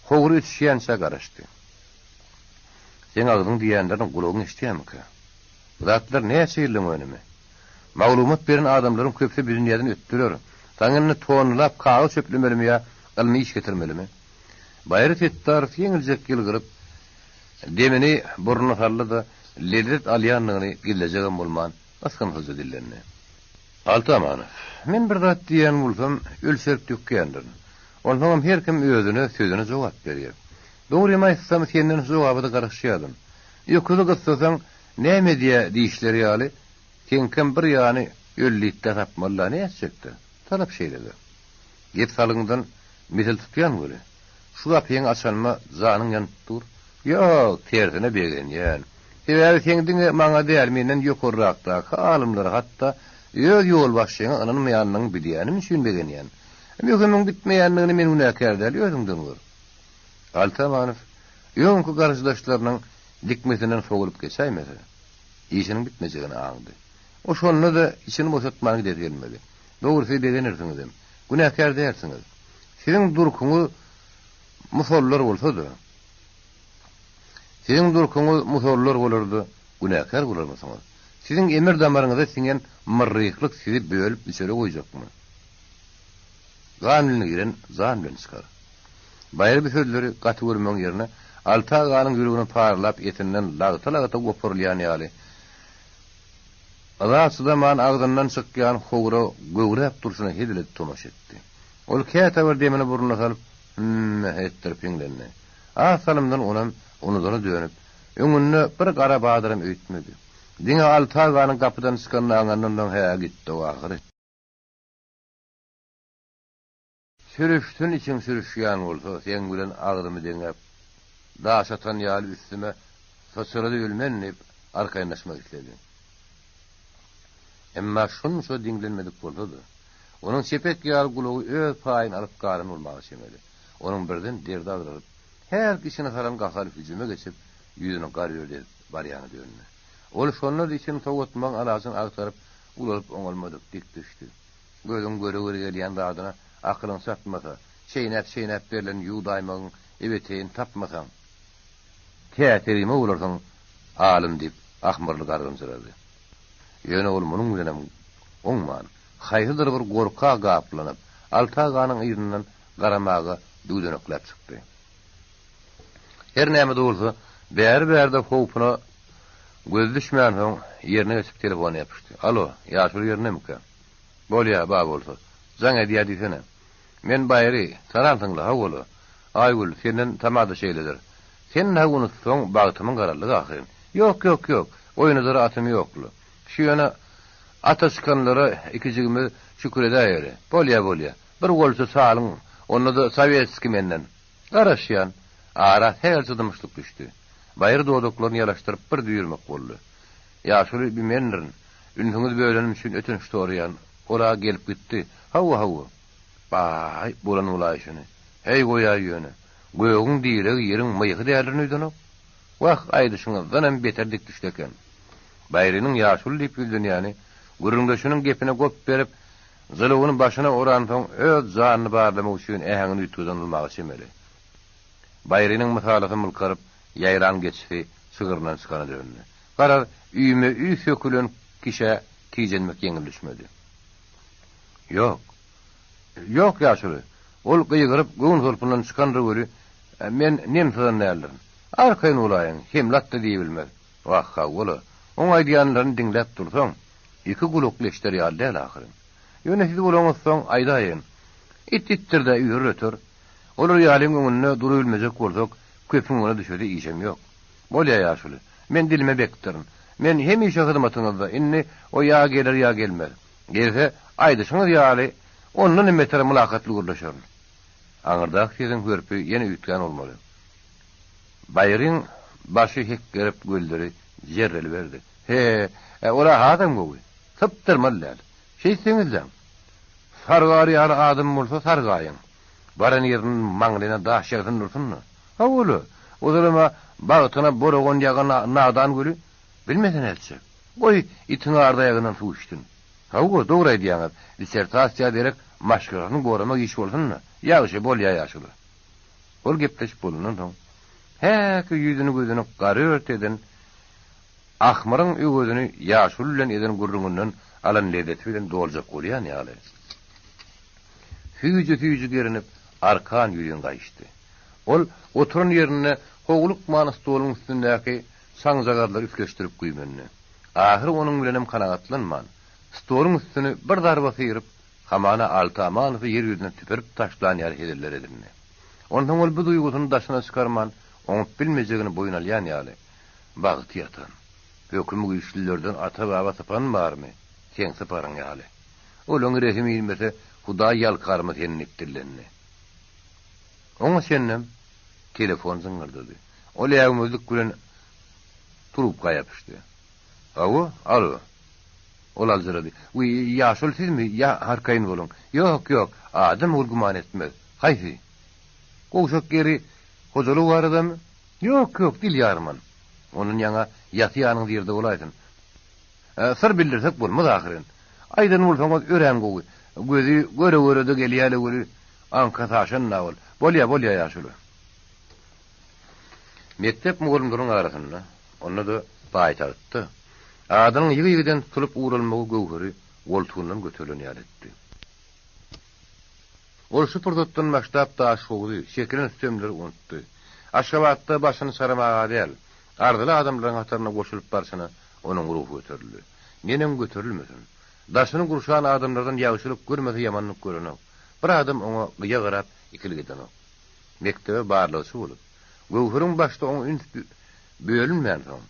Howry ötüşýänçä garaşdy. Seň agzyň diýýänlerini gulagyň eşidýärmikä? Bu zatlar näçe ýyllaň önümi? Maglumat beren adamlaryň köpüsi bu dünýäden ötdüler. Saňa indi tonnalap kagyz çöplemelimi ýa ylmy iş getirmelimi? Baýry Setdarow ýeňiljek ýylgyryp, demini burnuna saldy-da, lezzet alýandygyny gizlejegem bolman, ysgynsyzja dillendi. Alty Amanow, men bir zat diýýän bolsam, ölçerip dökýändirin. Onsoňam her kim özüne, sözüne jogap berýär. Dogrymy aýtsam, senden şu jogaba-da garaşýardym. Öküzi gyssasaň, näme edýä diýişleri ýaly, seňkem bir ýany öllitdä tapmaly-da, nätjek-dä? Talap şeýle-dä. Gep salgyňdan mesel tutýan weli, şu gapyňy açanyma janyň ýanyp dur. Ýok, tersine begenýän. Sebäbi seň diňe maňa däl, menden ýokarrakdaky alymlara, hatda öz ýolbaşçyňa ynanmaýandygyňy bilýänim üçin begenýän. Möhümiň bitmeýändigine men günäkär däl, özüňden gör. Alty Amanow öňki garşydaşlarynyň dikmesinden sowulyp geçäýmese, işiniň bitmejegini aňdy. O şonda-da içini boşatman gidesi gelmedi. Dogrusy begenersiňizem. Günäkär dälsiňiz. Siziň durkuňyz musallar bolsa-da, Siziň durkuňyz musallar bolar-da, günäkär bolarmysyňyz? Siziň emir-damaryňyza siňen myrryhlyk sizi bölüp üçere goýjakmy? Gan bilen giren jan bilen çykar. Baýry bu sözleri gaty görmegiň ýerine, Alty aganyň ýüregini paralap etinden lagta-lagta goparylýan ýaly, yza çydaman agzyndan çykýan howra göwräp durşuna hezil edip tomaşa etdi. Ol käte bir demini burnuna salyp, hümm etdirip hiňlendi. Az salymdan onam unudana dönüp, öňünde bir gara bardyram öýtmedi. Diňe Alty aganyň gapydan çykanyny aňandan soň hä gitdi-ow ahyry. Sürüşsin içiň sürüşýän bolsa, seň bilen agzymy deňäp, daş atan ýaly üstüme syçrady ölmen diýip, arkaýynlaşmak isledi. Emma şunça diňlenmedik bolsa-da, Onuň çepek ýaly gulagy öz paýyny alyp galan bolmaga çemeli. Onuň birden derdi agralyp, her içine salan gahary hüjüme geçip, ýüzüni garöl edip barýana döndi. Ol şonda-da içini sowatmagyň alajyny agtaryp, ulalyp oňalmadyk, dik düşdi. Gözüň göre-göre gelýän zadyna akylyň çatmasa, çeýnäp-çeýnäp berlen ýuwdaýmagyň ebeteýini tapmasaň, täterime bolarsyň, alym diýip, ahmyrly gargynjyrady. Ýöne ol munuň bilenem oňman, haýsydyr bir gorka gaplanyp, Alty aganyň yzyndan garamaga düwdenekläp çykdy. Her näme-de bolsa, bäri-bärde howpuna gözi düşmänsoň, ýerine geçip telefona ýapyşdy. Alo, ýaşuly ýerindemikä? Bolýa, bar bolsa. Jaň edýä diýsene. Men Baýry, tanansyň-la, hawa-la. Aýgül, senden tama-da şeýledir. Sen-hä unutsaň, bagtymyň garaldygy ahyryn. Ýok, ýok, ýok, oýnadara atym ýok-la. Şu ýöne ata çykanlara ikijigimiz şükür edäýeli. Bolýa, bolýa. Bir golça salyň, onda-da sowetskiý menden. Garaşýan. Ara sähelçe dymyşlyk düşdi. Baýry dodaklaryny ýalaşdyryp bir düýrmek boldy. Ýaşuly bi mendirin. Ünsüňizi bölenim üçin ötünç soraýan. Ol-a gelip gitdi. Hawa, hawa. Baý, bolan bolaý şuny. Heý, goýaý ýöne. Gögüň diregi ýeriň myhy däldirin öýdenok. Wah, aýdyşyňyzdanam beter dik düşdi eken. Baýrynyň ýaşuly diýip ýüzlenýäni, gürrüňdeşiniň gepine gop berip, Jylawyny başyna oransoň, öz janyny barlamak üçin äheňini üýtgeden bolmaga çemeli. Baýrynyň mysalasy mylkaryp, ýaýran geçisi çygryndan çykana döndi. Garaz, üýme-üý sökülen kişä tijenmek ýeňil düşmedi. Ýok. Ýok, ýaşuly. Ol gygyryp, göwün solpundan çykandyr weli, men nemsadan däldirin. Arkaýyn bolaýyň, hemle atdy diýibilmez. Wah, hawa-la, oň aýdýanlaryny diňläp dursaň, iki gulakly eşder ýaly däl ahyryn. Ýöne siz bolaňyzsoň, aýdaýyn. It itdir-dä, üýrer öter. Olar ýalyň öňünde durubilmejek bolsak, köpüň öňüne düşesi işem ýok. Bolýa, ýaşuly. Men dilime bekdirin. Men hemişe hyzmatyňyzda, indi o ýa geler, ýa gelmez. Gelse, aýdyşyňyz ýaly, ondanam beter mylakatly gürleşerin. Aňyrdaky sesiň hörpi ýene üýtgän bolmaly. Baýryň başy hekgerip gözleri jerreliberdi. He-e, ol-a hasam gowy. Sypdyrmaly däl. Şeýtseňizläň. Sargar ýaly adam bolsa sargaýyň. Baran ýerinden maňlaýyna daş ýagsyn dursun-da. Hawa-la, ozalam-a bagtyna boragan ýagan nadan güli bilmese nätjek. Goý, itiň ardaýagyndan suw içsin. Hawa, dogry aýdýaňyz, dissertasiýa derek maşgalasyny goramak iş bolsun-da. Ýagşy, bolýa ýaşuly. Ol gepleşip bolandan soň, häki ýüzüni-gözüni garört eden ahmyryň öwezini ýaşuly bilen eden gürrüňinden alan lezzeti bilen doljak bolýan ýaly, süýji-süýji gerinip, arkan ýüzin gaýyşdy. Ol oturan ýerinde howlukman stoluň üstündäki çaňjagazlary üfleşdirip güýmendi. Ahyry onuň bilenem kanagatlanman, stoluň üstüni bir zarba syryp, Hamana Alty Amanowy ýer ýüzüne süpürip taşlan ýaly heziller edindi. Onsoň ol bu duýgusyny daşyna çykarman, oňup bilmejegini boýun alýan ýaly, Bagty ýatan. Hökümi güýçlülerden ata-baba sypan barmy, seň syparyň ýaly. Olaň rehimi inmese, Hudaý ýalkarmy seni diýip dillendi. Oňa çenlem telefon jyňňyrdady. Ol äwmezlik bilen trubka ýapyşdy. Hawa, alo. Ol aljyrady. Wiý, ýaşuly sizmi? Ýa, arkaýyn boluň. Ýok, ýok, adam ol güman etmez. Haýsy? Gowşak ýeri hojalyk baradamy? Ýok, ýok, dil ýarman. Ondan ýaňa ýasy ýanyňyz ýerde bolaýsyn. Syr bildirsek bolmaz ahyryn. Aýdan bolsaňyz örän gowy. Gözi göre-göre-de gelýä-le weli, aňkasy aşan-da ol. Bolýa, bolýa, ýaşuly. Mekdep mugallymlarynyň arasynda, onda-da paýtagtda, adynyň ýygy-ýygydan tutulyp ugralmagy Göwheri goltugyndan göterilen ýaly etdi. Ol şu pursatdan başlap Daşhowuzy, çekilen sütemleri unutdy. Aşgabatda başyny çaramaga däl, arzyly adamlaryň hataryna goşulyp barşyna onuň ruhy göterildi. Neneň göterilmesin? Daşyny gurşan adamlardan ýagşylyk görmese ýamanlyk görenok. Bir adam oňa gyýa garap ikilik edenok. Mekdebe barlagçy bolup, Göwheriň başda oňa üns bölünmänsoň,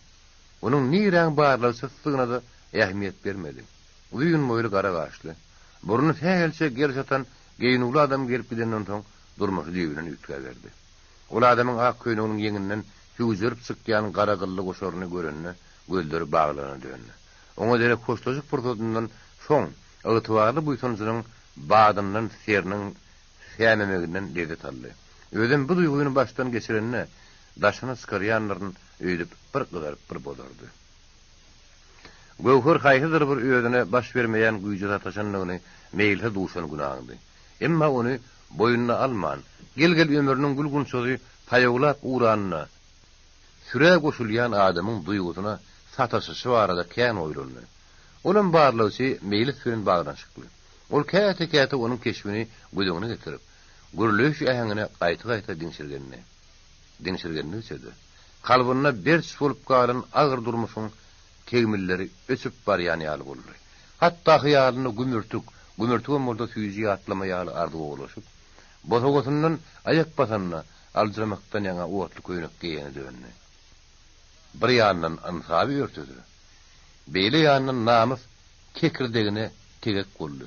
onuň niräň barlagçysydygyna-da ähmiýet bermedi. Uzyn boýly gara gaşly, burny sähelçe geriş atan geýnüwli adam gelip gidenden soň durmuşy düýbünden üýtgäberdi. Ol adamyň ak köýneginiň ýeňinden hüwjerip çykýan gara gylly goşaryny görende gözleri baglana döndi. Oňa derek hoşlaşyk pursadyndan soň ygtybarly buýsanjynyň. badyndan seriniň sämemeginden lezzet aldy. Özem bu duýgyny başdan geçirende daşyna çykarýandyryn öýdüp bir gyzaryp bir bozardy. Göwher haýsydyr bir özüne baş bermeýän güýje sataşandygyny meýilsiz duşan güni aňdy. Emma ony boýnuna alman, gel-gel ömrüniň gül-gunçasy paýawlap ugranyna, sürä goşulýan adamyň duýgusyna sataşyşy barada kän oýlandy. Olam barlagçy Meýlis bilen baglanyşykly. Ol käte-käte onuň keşbini göz öňüne getirip, gürleýiş äheňine gaýta-gaýta diňşirgendi. Diňşirgendigiçe-de, kalbynda berç bolup galan agyr durmuşyň tegmilleri öçüp barýan ýaly boldy. Hatda hyýalynda gümürtik, gümürtigem bolsa süýji ýatlama ýaly arzuw owalaşyp, bosagasyndan aýak basanda aljyramakdan ýaňa otly köýnek geýene döndi. Bir ýandan ynsaby örtese, beýle ýandan namys kekirdegine tegek boldy.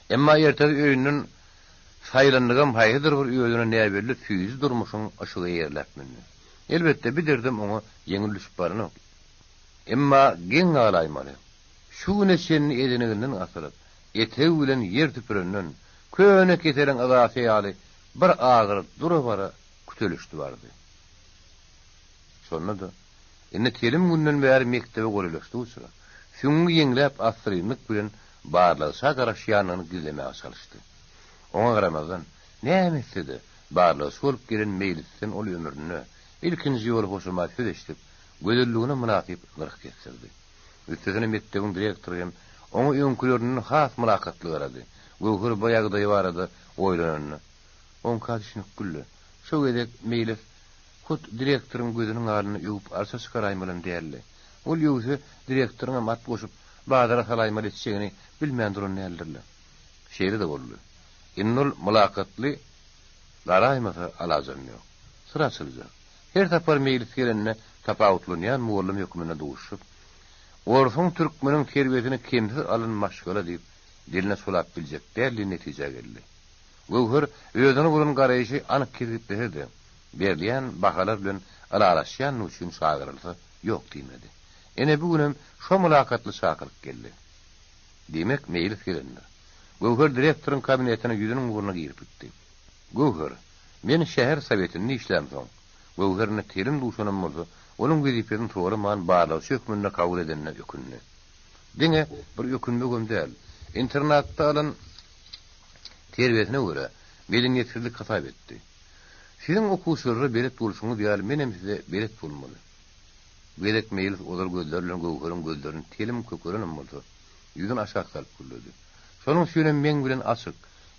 Emma ertesi öýünden saýlandygam haýsydyr bir özüne näbelli süýji durmuşyň yşygy eýerläp mündi. Elbetde, bi derdem oňa ýeňil düşüp baranok. Emma geň galaýmaly, şu güne çenli ezeneginden asylyp, etegi bilen ýer süpürenden, köne keseliň yzasy ýaly bir agyry dura-bara kütelişdi bardy. Şonda-da, indi telim günden bäri mekdebe golaýlaşdygyça, süňňi ýeňläp assyrynlyk bilen barlagça garaşýandygyny gizlemäge çalyşdy. Oňa garamazdan, näme etse-de, barlagçy bolup gelen Meýlisden ol ömründe ilkinji ýola hoşamaý söz eşidip, gözelligine mynasyp nyrh kesdirdi. Üstesine mekdebiň direktory hem oňa öňkülerinden has mylakatly garady. Göwher bu ýagdaý barada oýlananda, oňka düşünip güldi. Şo gezek Meýlis hut direktoryň gözüniň alnynda öwüp arça çykaraýmalam däldi. Ol ýöwse direktoryňam at goşup, bazara salaýmaly etjegini bilmän duran däldir-le. Şeýle-de boldy. Indi ol mylakatly garaýmasa alajam ýok. Syr açyljak. Her sapar meýlis gelende tapawutlanýan mugallym hökmünde duşup, Orsuň türkmeniň terbiýesini kemsiz alan maşgala diýip, diline sulap biljek däl diýen netijä geldi. Göwher özüne bolan garaýşy anyk kesgitlese-de, berilýän bahalar bilen ylalaşýandygy üçin çagyrylsa ýok diýmedi. Ine bu günem şo mylakatly çakylyk geldi. Diýmek, meýlis gelendir. Göwher direktoryň kabinetine ýüzüniň ugruna girip gitdi. Göwher, men şäher sowetinde işlämsoň, Göwher indi telim duşanam bolsa, onuň wezipesini soraman barlagçy hökmünde kabul edenine ökündi. Diňe bir ökünmegem däl, internatda alan terbiýesine görä, medeniýetsizlik hasap etdi. Siziň okuwçylara belet bolşuňyz ýaly menem size belet bolmaly. Bu gezek Meýlis ozal gözleri bilen Göwheriň gözlerini telim kökerenem bolsa, ýüzüni aşak salyp gürledi. Şonuň üçinem meň bilen açyk,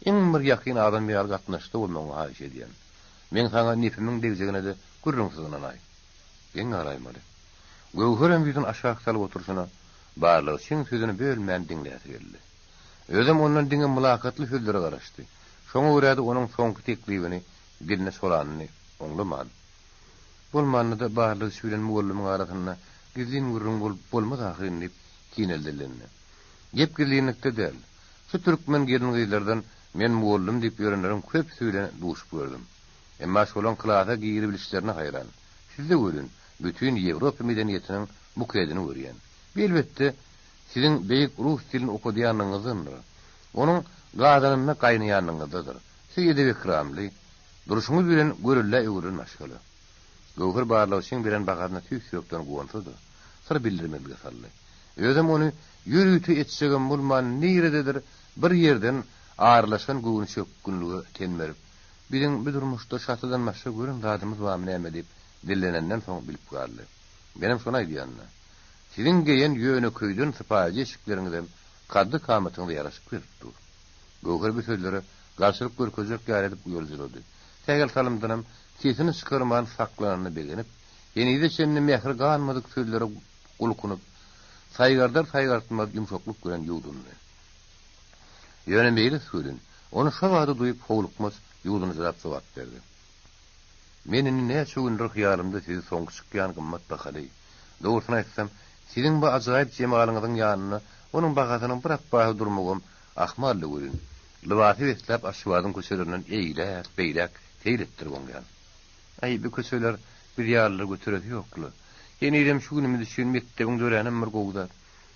iň bir ýakyn adam ýaly gatnaşykda bolmagyňy haýyş edýän. Meň saňa nepimiň degjegine-de gürrüňsiz ynanaý. Geň galaýmaly. Göwherem ýüzüni aşak salyp oturyşyna, barlagçyň sözüni bölmän diňläsi geldi. Özem ondan diňe mylakatly sözlere garaşdy. Şoňa görä-de onuň soňky teklibini diline solanyny oňlaman. Bolmanda-da barlagçy bilen mugallymyň arasynda gizlin gürrüň bolup bolmaz ahyryn diýip, kineli dillendi. Gep gizlinlikde däl. Şu türkmen gelin-gyzlardan men mugallym diýip ýörenleriň köpüsi bilen duşup gördüm. Emma şolaň klasa giribilişlerine haýran. Sizde welin, bütin Ýewropa medeniýetiniň bukedini görýän. Bu elbetde, siziň beýik rus dilini okadýanlygyňyzdandyr. Onuň gazanynda gaýnaýanlygyňyzdadyr. Siz edep-ekramly, durşuňyz bilen görellä öwrülen maşgala. Göwher barlagçyň beren bahasyna tüýs ýürekden guwansa-da, syr bildirmezlige saldy. Özem ony ýörite etjegem bolman nirededir bir ýerden aralaşan göwnüçökgünlige ten berip, Biziň bu durmuşda şatydan başga gören zadymyz barmy näme diýip dillenenden soň bilip galdy. Menem şony aýdýan-da. Siziň geýen ýönekeýden sypaýyja eşikleriňizem kaddy-kamatyňyza ýaraşyp gelip dur. Göwher bu sözlere garşylyk görkezjek ýaly edip uýaljyrady. Sähel salymdanam sesini çykarman saklanyna begenip, henize çenli mähri ganmadyk sözlere gulkunyp, saýgardar-saýgartmaz ýumşaklyk bilen ýuwdundy. Ýöne Meýlis welin, ony şo bada duýup howlukmaç ýuwdunjyrap jogap berdi. Men indi näçe gündür hyýalymda sizi soňky çykýan gymmat bahaly, dogrusyny aýtsam, siziň bu ajaýyp jemalyňyzyň ýanynda onuň bahasynyň bir apbasy durmagam ahmaldy welin, lybasy besläp Aşgabadyň köçelerinden eýläk-beýläk seýl etdirip oňýan. Aý, bu köçeler biz ýalylar göteresi ýok-la. Henizem şu günümiz üçin mekdebiň döränem bir gowy zat.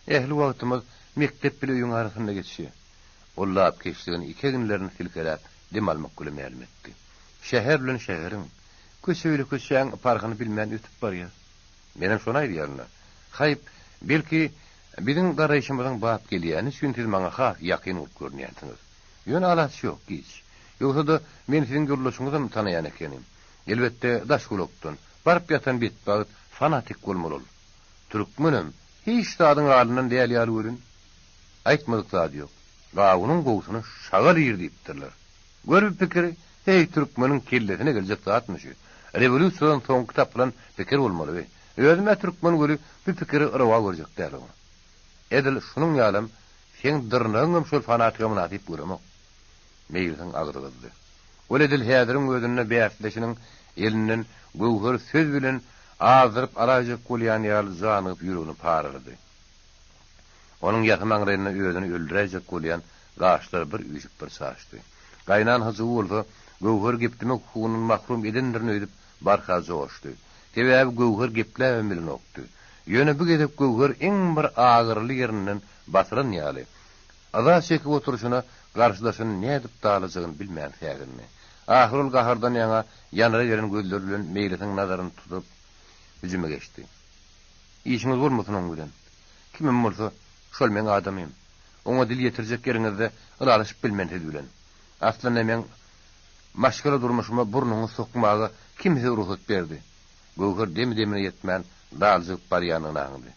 Ähli wagtymyz mekdep bile öýüň arasynda geçýär. Ol lapykeçligini eginlerini silkeläp dem almak bilen mälim etdi. Şäher bilen şäheriň, köçe bile köçäň parhyny bilmän ötüp barýas. Menem şony aýdýaryn-da. Haýp, belki, biziň garaýşymyzyň bap gelýäni üçin siz maňa has ýakyn bolup görünýänsiňiz. Ýöne alaç ýok, giç. Ýogsa-da, men siziň ýoldaşyňyzam tanaýan ekenim. Elbetde, daş gulakdan. Baryp ýatan betbagt fanatik bolmaly ol. Türkmenem, hiç zadyň halyndan däl ýaly welin, aýtmadyk zady ýok. Gawunyň gowusyny şagal iýr diýipdirler. Gör bu pikiri, heý, türkmeniň kellesine geljek zatmy şu? Rewolýusiýadan soňky tapylan pikir bolmaly bi. Özüm-ä türkmen weli bu pikiri rowa görjek däl oňa. Edil şunuň ýalam seň dyrnagyňam şol fanatige mynasyp göremok. Meýlisiň agzy gyzdy. Ol edil häziriň özünde bäsdeşiniň elinden göwher söz bilen azdyryp alaýjak bolýan ýaly janygyp ýüregini paralady. Onuň ýasy maňlaýynda özüni öldüräýjek bolýan gaşlar bir üýşüp bir çaşdy. Gaýnan hyjuwy bolsa Göwher geplemek hukugyndan mahrum edendirin öýdüp barha joşdy. Sebäbi Göwher gepläbem bilenokdy. Ýöne bu gezek Göwher iň bir agyryly ýerinden basylan ýaly, yza çekip oturyşyna garşydaşyny nädip dalajagyny bilmän sägindi. Ahyr ol gahardan ýaňa ýanara gelen gözleri bilen Meýlisiň nazaryny tutup, hüjüme geçdi. Işiňiz bolmasyn oň bilen. Kimem bolsa, şol meň adamym. Oňa dil ýetirjek ýeriňizde ylalaşyp bilmen siz bilen. Aslynda meň maşgala durmuşyma burnuňyzy sokmaga kim size rugsat berdi? Göwher demi-demine ýetmän daljygyp barýanyny aňdy.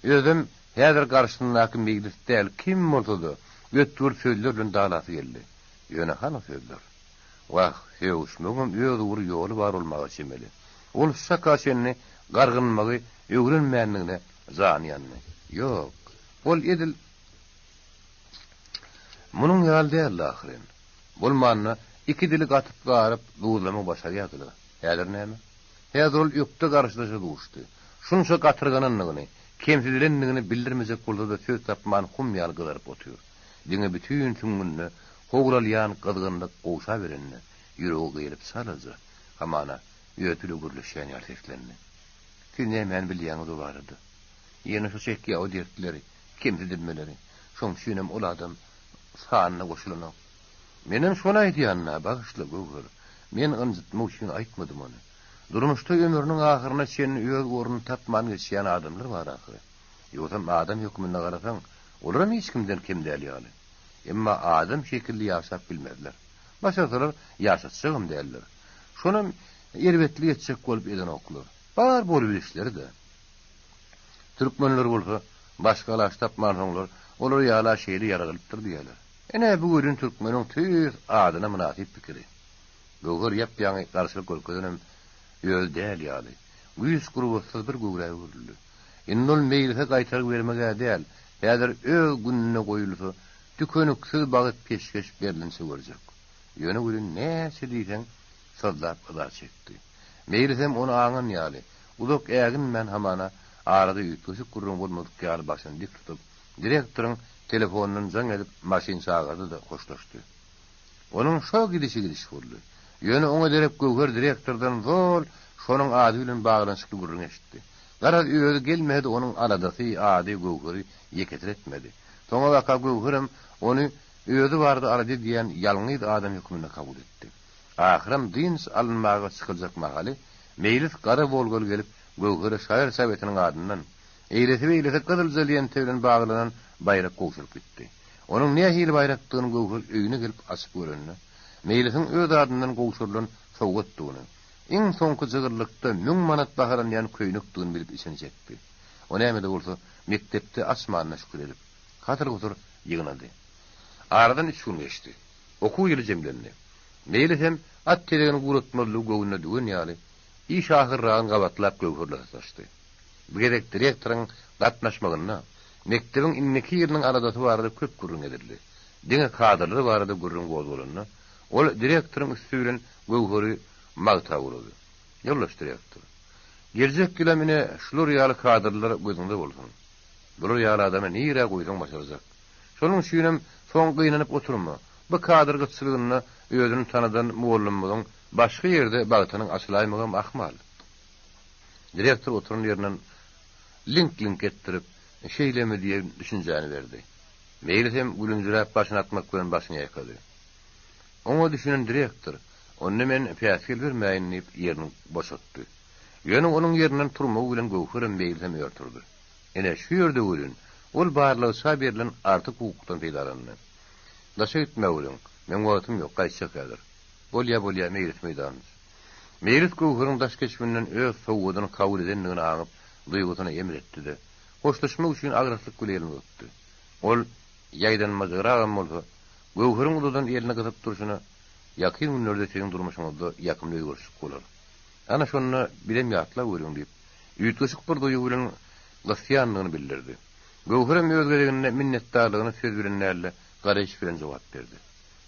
Özem häzir garşysyndaky Meýlis däl, kim bolsa-da, ötgür sözler bilen dalasy geldi. Ýöne hany sözler? Wah, sögüşmegiňem öz ugry ýoly bar bolmaga çemeli. Ol şu çaka çenli gargynmagy öwrenmändigine jany ýandy. Ýok, ol edil munuň ýaly däldi ahyryn. Bolmanda iki dili gatyp-garyp duzlamagy başarýardy-la. Häzir näme? Häzir ol ökde garşydaşa duşdy. Şunça gatyrganandygyny, kemsidilendigini bildirmejek bolsa-da söz tapman hum ýaly gyzaryp otyr. Diňe bütin süňňünde howralýan gyzgynlyk gowşaberende, ýüregi gyýylyp çalaja, hamana, özi bile gürleşýän ýaly seslendi. Siz nämäni bilýäňiz o barada? Ýene şu çekýä o dertleri, kemsidilmeleri. Şoň üçinem ol adam sanyna goşulanok. Menem şony aýdýan-da, bagyşla, Göwher. Men ynjytmak üçin aýtmadym ony. Durmuşda ömrüniň ahyryna çenli öz ornuny tapman geçýän adamlar bar ahyry. Ýogsam adam hökmünde garasaň, olaram hiç kimden kem däl ýaly. Emma adam şekilli ýaşap bilmezler. Başarsalar, ýaşatjagam däldir. Şonam erbetlik etjek bolup edenoklar. Bar bolubilişleri-dä. Türkmenler bolsa, başga alaç tapmansoňlar, olar ýala şeýle ýaradylypdyr diýýärler. Ine, bu welin türkmeniň tüýs adyna mynasyp pikiri. Göwher ýap-ýaňy garşylyk görkezenem özi däl ýaly, güýç-gurbatsyz bir göwrä öwrüldi. Indi ol meýlise gaýtargy bermeg-ä däl, häzir öz gününe goýulsa, tükeniksiz bagt peşgeş berlinçe görjek. Ýöne welin näçe diýseň, syzlap yza çekdi. Meýlisem ony aňan ýaly, uzak äginmän hamana arada üýtgeşik gürrüň bolmadyk ýaly başyny dik tutup, direktoryň telefonundan jaň edip maşyn çagyrdy-da hoşlaşdy. Onuň şo gidişi gidiş boldy. Ýöne oňa derek Göwher direktordan zol şonuň ady bilen baglanyşykly gürrüň eşitdi. Garaz, özi gelmese-de onuň aladasy, ady Göwheri ýeketir etmedi. Soňabaka Göwherem ony özi barada alada edýän ýalňyz adam hökmünde kabul etdi. Ahyram dynç alynmaga çykyljak mahaly Meýlis gara Wolgaly gelip Göwhere şaýr sowetiniň adyndan, eýlesi-beýlesi gyzylja lenta bilen baglanan baýrak gowşuryp gitdi. Onuň nähili baýrakdygyny Göwher öýüne gelip açyp görende, Meýlisiň öz adyndan gowşurylan sowgatdygyny, iň soňky jygyllykda müň manat bahalanýan köýnekdigini bilip içini çekdi. O näme-de bolsa, mekdepde açmanyna şükür edip, hasyr-husur ýygnady. Aradan üç gün geçdi. Okuw ýyly jemlendi. Meýlisem at tezegini guratmazlygy göwnüne düwen ýaly, iş ahyrragyny gabatlap Göwherle sataşdy. Bu gezek direktoryň gatnaşmagynda mekdebiň indiki ýylynyň aladasy barada köp gürrüň edildi. Diňe kadrlar barada gürrüň gozgalanda, ol direktoryň üsti bilen Göwheri magtap ugrady. Ýoldaş direktor, geljek ýylam ine şular ýaly kadrlar gözüňde bolsun. Bular ýaly adamy nirä goýsaň başarjak. Şonuň üçinem soň gynanyp oturma. Bu kadr gytçylygynda özüni tanadan mugallymymyzyň başga ýerde bagtynyň açylaýmagam ahmal. Direktor oturan ýerinden liňk-liňk etdirip, şeýlemi diýen düşünjäni berdi. Meýlisem gülümjiräp başyny atmak bilen başyny ýaýkady. Oňa düşünen direktor, Onda men päsgel bermäýin diýip, ýerini boşatdy. Ýöne onuň ýerinden turmagy bilen Göwherem Meýlisem ör turdy. Ine, şu ýerde welin, ol barlagça berlen artyk hukukdan peýdalandy. Daşa gitmäweriň, meň wagtym ýok, gaýtjak häzir. Bolýa, bolýa, Meýlis Meýdanyç. Meýlis Göwheriň daş keşbinden öz sowgadyny kabul edendigini aňyp, duýgusyna emr etdi-de, hoşlaşmak üçin agraslyk bilen elini uzatdy. Ol ýaýdanmajygragam bolsa, Göwheriň uzadan elini gysyp durşuna, Ýakyn günlerde siziň durmuşyňyzda ýakymly özgerişlik bolar. Ana şonda bizem ýatlap görüň diýip, üýtgeşik bir duýgy bilen gysýandygyny bildirdi. Göwherem öz gezeginde minnetdarlygyny söz bilen däl-de, garaýyş bilen jogap berdi.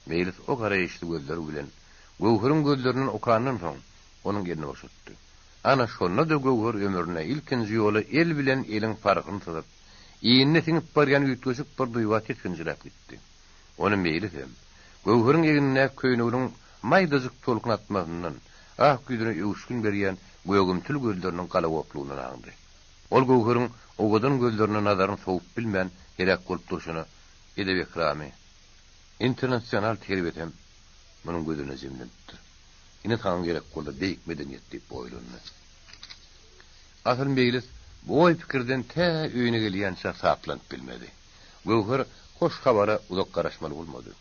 Meýlis o garaýyşly gözleri bilen Göwheriň gözlerinden okandan soň, onuň elini boşatdy. Ana şonda-da Göwher ömründe ilkinji ýola el bilen eliň parhyny syzyp, inine siňip barýan üýtgeşik bir duýga tisginjiräp gitdi. Ony Meýlisem, Göwheriň egnindäki köýneginiň maýdajyk tolkun atmasyndan, ak ýüzüne öwüşgin berýän gögümtil gözleriniň galagoplugyndan aňdy. Ol Göwheriň owadan gözlerine nazaryny sowup bilmän heläk bolup durşuna edep-ekramy, internasional terbiýesem munuň gözünde jemlenipdir. Ine saňa gerek bolsa beýik medeniýet diýip oýlandy. Asyl Meýlis bu oý-pikirden tä öýüne gelýänçä saplanyp bilmedi. Göwher hoş habara uzak garaşmaly bolmady.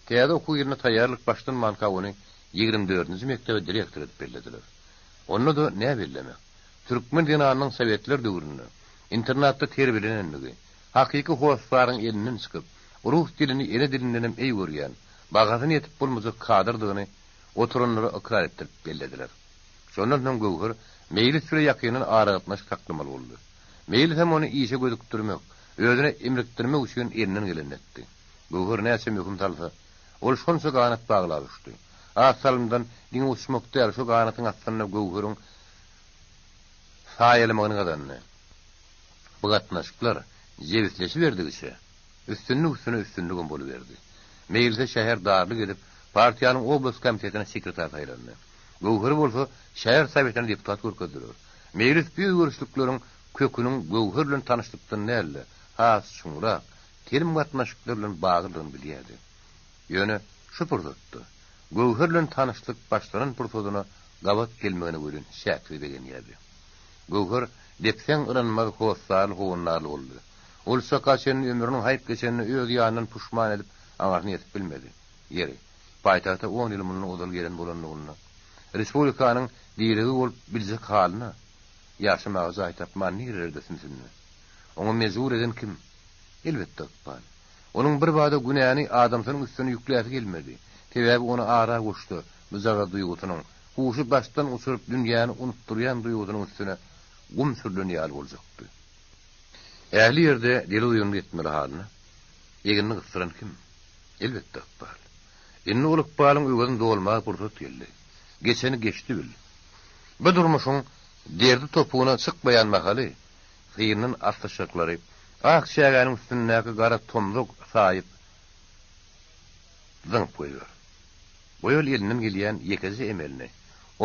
Täze okuw ýylyna taýýarlyk başlanmanka ony 24-nji mekdebe direktor edip bellediler. Onda-da nä bellemek? Türkmen zenanynyň sowetler döwründe internatda terbiýelenendigi, hakyky hossaryň elinden çykyp, rus dilini ene dilindenem eý görýän, bahasyna ýetip bolmajak kadrdygyny oturanlara ykrar etdirip bellediler. Şondan soň Göwher Meýlis bile ýakyndan aragatnaşyk saklamaly boldy. Meýlisem ony işe gözükdirmek, özüne imrikdirmek üçin elinden gelenini etdi. Göwher näçe möhüm salsa, ol şonça ganat baglap uçdy. Az salymdan diňe uçmak däl, şo ganatyň astynda Göwheriň saýalamagyny gazandy. Bu gatnaşyklar jebisleşiberdigiçe, üstünlik üstüne üstünligem boluberdi. Meýlise şäher darlyk edip, partiýanyň oblast komitetine sekretar saýlandy. Göwheri bolsa şäher sowetine deputat görkezdiler. Meýlis bu özgerişlikleriň köküniň Göwher bilen tanyşlykdan däl-de, has çuňrak, telim gatnaşyklar bilen baglydygyny bilýärdi. Ýöne şu pursatda, Göwher bilen tanyşlyk başlanan pursadyna gabat gelmegine welin çäksiz begenýärdi. Göwher depseň ynanmaz hossarly-howandarly boldy. Ol çaka çenli ömrüniň haýp geçenine öz ýanyndan puşman edip aňyrsyna ýetip bilmedi. Ýeri, paýtagta on ýyl mundan ozal gelen bolanlygynda, respublikanyň diregi bolup biljek halyna, ýaşamaga jaý tapman nirelerde sümsündi? Oňa mejbur eden kim? Elbetde, ykbal. Onuň birbada günäni adamsynyň üstüne ýükläsi gelmedi. Sebäbi ony ara goşsa, bujagaz duýgusynyň, huşy başdan uçuryp dünýäni unutdyrýan duýgusynyň üstüne gum sürlen ýaly boljakdy. Ähli ýerde deli-duýanlyk etmeli halyna, egnini gysdyran kim? Elbetde, ykbal. Indi ol ykbalyň öwezini dolmaga pursat geldi. Geçeni geçdi bil. Bu durmuşyň derdi topugyna çykmaýan mahaly syndan aslyşyklary ak çägäniň üstündäki gara tomzak saýyp zyňyp goýber. Bu ýol elinden gelýän ýekeje emelini,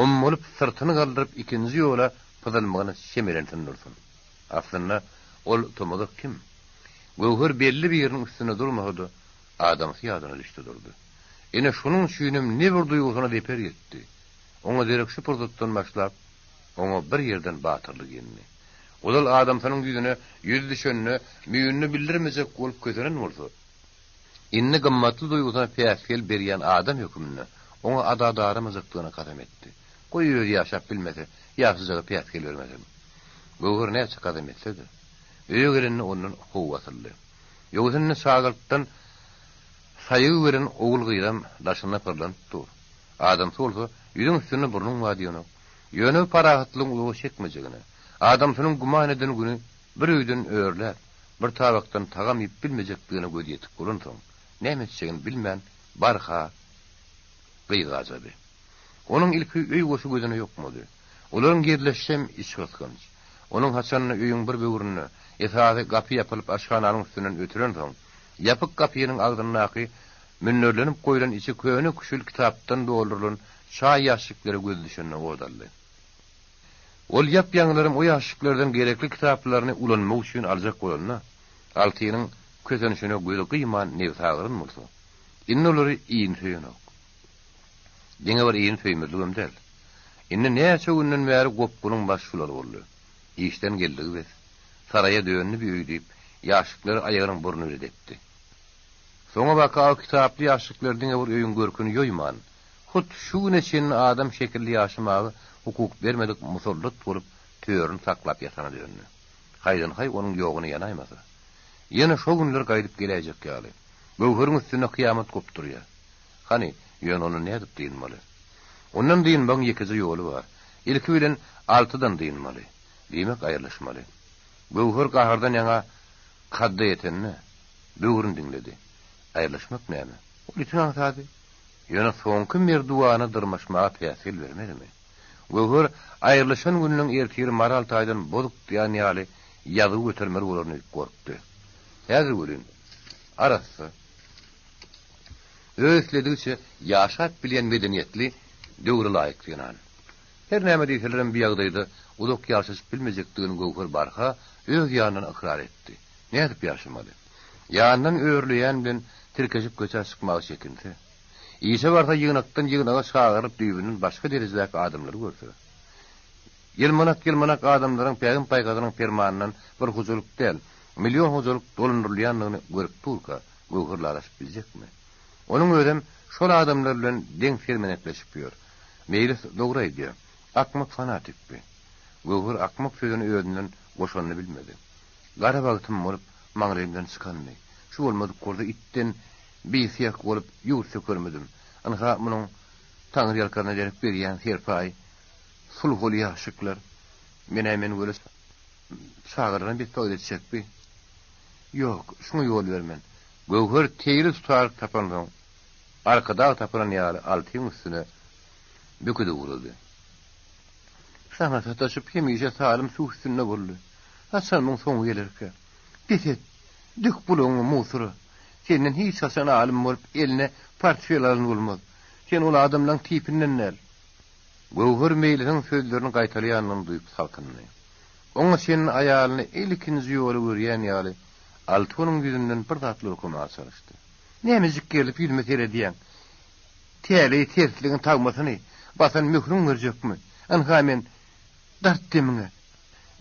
ommalyp syrtyny galdyryp ikinji ýola pyzylmagyny çemelensin dursun. Aslynda ol tomazak kim? Göwher belli biriniň üstünde durmasa-da, adamsy ýadyna düşdi durdy. Ine şonuň üçinem ne bir duýgusyna zeper ýetdi. Oňa derek şu pursatdan başlap, oňa bir ýerden batyrlyk indi. Ozal adamsynyň ýüzüne ýüz düşende müýnüni bildirmejek bolup kösenen bolsa, indi gymmatly duýgusyna päsgel berýän adam hökmünde oňa ada daramajakdygyna kasam etdi. Goý özi ýaşap bilmese, ýaşajaga päsgel bermesin. Göwher näçe kasam etse-de, öýe gelende ondan how asyldy. Ýogsa indi çagalykdan saýgy beren ogul-gyzam daşynda pyrlanyp dur. Adamsy bolsa, ýüzüň üstünde burnuň bar diýenok. Ýöne bu parahatlygyň uzaga çekmejegine, adamsynyň güman eden güni bir öýden örläp, bir tabakdan tagam iýip bilmejekdigine gözi ýetik bolansoň, näme etjegini bilmän, barha gyzgajady. Onuň ilki öý goşy gözüne ýokmady. Olaryň ýerleşişem içgysgynç. Onuň haçanda öýüň bir böwründe esasy gapy ýapylyp aşhananyň üstünden ötülensoň, ýapyk gapynyň agzyndaky münderlenip goýlan içi köne-küşül kitapdan doldurylan çaý ýaşşiklere gözi düşende ot aldy. Ol ýap-ýaňylaram o ýaşşiklerden gerekli kitaplaryny ulanmak üçin aljak bolanda, Altynyň. kösenişine gözi gyýman nebsagyran bolsa, indi olary iýni söýenok. Diňe bir iýni söýmezligem däl. Indi näçe günden bäri gopgunyň başy şular boldy. Işden geldigi bes. Saraýa döndi bi öý diýip, ýaşikleri aýagynyň burny bile depdi. Soňabaka o kitaply ýaşikler diňe bir öýüň görküni ýoýman, hut şu güne çenli adam şekilli ýaşamaga hukuk bermedik musallat bolup törüni saklap ýatana döndi. Haýdan-haý onuň ýoguna ýanaýmasa. Ýene şo günler gaýdyp geläýjek ýaly. Göwheriň üstünde kyýamat gopdurýar. Hany, ýöne ondan nädip dynmaly? Ondan dynmagyň ýekeje ýoly bar. Ilki bilen Altydan dynmaly. Diýmek, aýrylyşmaly. Göwher gahardan ýaňa kadda ýetende, böwrüni diňledi. Aýrylyşmak näme? Ol itiň aňsady. Ýöne soňky merduwana dyrmaşmaga päsgel bermedimi? Göwher aýrylyşan gününiň ertiri moral taýdan bozuk diýen ýaly ýazgy götermeli bolaryn öýdüp gorkdy. Häzir welin, arassa. Öz isledigiçe ýaşap bilýän medeniýetli, döwre laýyk zenan. Her näme diýselerem bu ýagdaýda uzak ýaşaşyp bilmejekdigini Göwher barha öz ýanyndan ykrar etdi. Nädip ýaşamaly? Ýanyndan örleýän bilen tirkeşip köçä çykmaga çekinse. Işe barsa ýygnakdan ýygnaga çagyrylyp düýbünden başga derejedäki adamlary görse. Ýylmanak-ýylmanak adamlaryň pähim-paýhasynyň permanyndan bir hojalyk däl, million hojalyk dolandyrylýandygyny görüp durka, Göwher lalaşyp biljekmi? Onuň özem şol adamlar bilen deň sermenekleşip ýör. Meýlis dogry aýdýar. Akmak fanatik bi. Göwher akmak sözüni özünden goşanyny bilmedi. Gara bagtym bolup maňlaýymdan çykandy. Şu bolmadyk bolsa itden bisyýak bolup ýurt sökermidim. Ynha munuň Taňryýalkasyna derek berýän serpaý sulhuly ýaşşikler. Men-ä men weli çagalaryna betbagt etjek bi. Ýok, şuňa ýol bermen. Göwher teýli tutaryk tapansoň, Arkadag tapylan ýaly Altyň üstüne büküdi ugrady. Saňa sataşyp hemişe salym suw üstünde boldy. Haçan muň soňy gelerkä? Bes et! Dök bulagyňy musora. Senden hiç haçan alym bolup eline portfel alan bolmaz. Sen ol adamlaň tipinden däl. Göwher Meýlisiň sözlerini gaýtalaýanyny duýup salkyndy. Oňa çenli aýalyny ilkinji ýola görýän ýaly Alty onuň ýüzünden bir zatlar okamaga çalyşdy. Nämejik gerlip ýüzüme seredýäň? Täleý tersligiň tagmasyny basan möhrüň görjekmi? Ynha men, dart demiňe.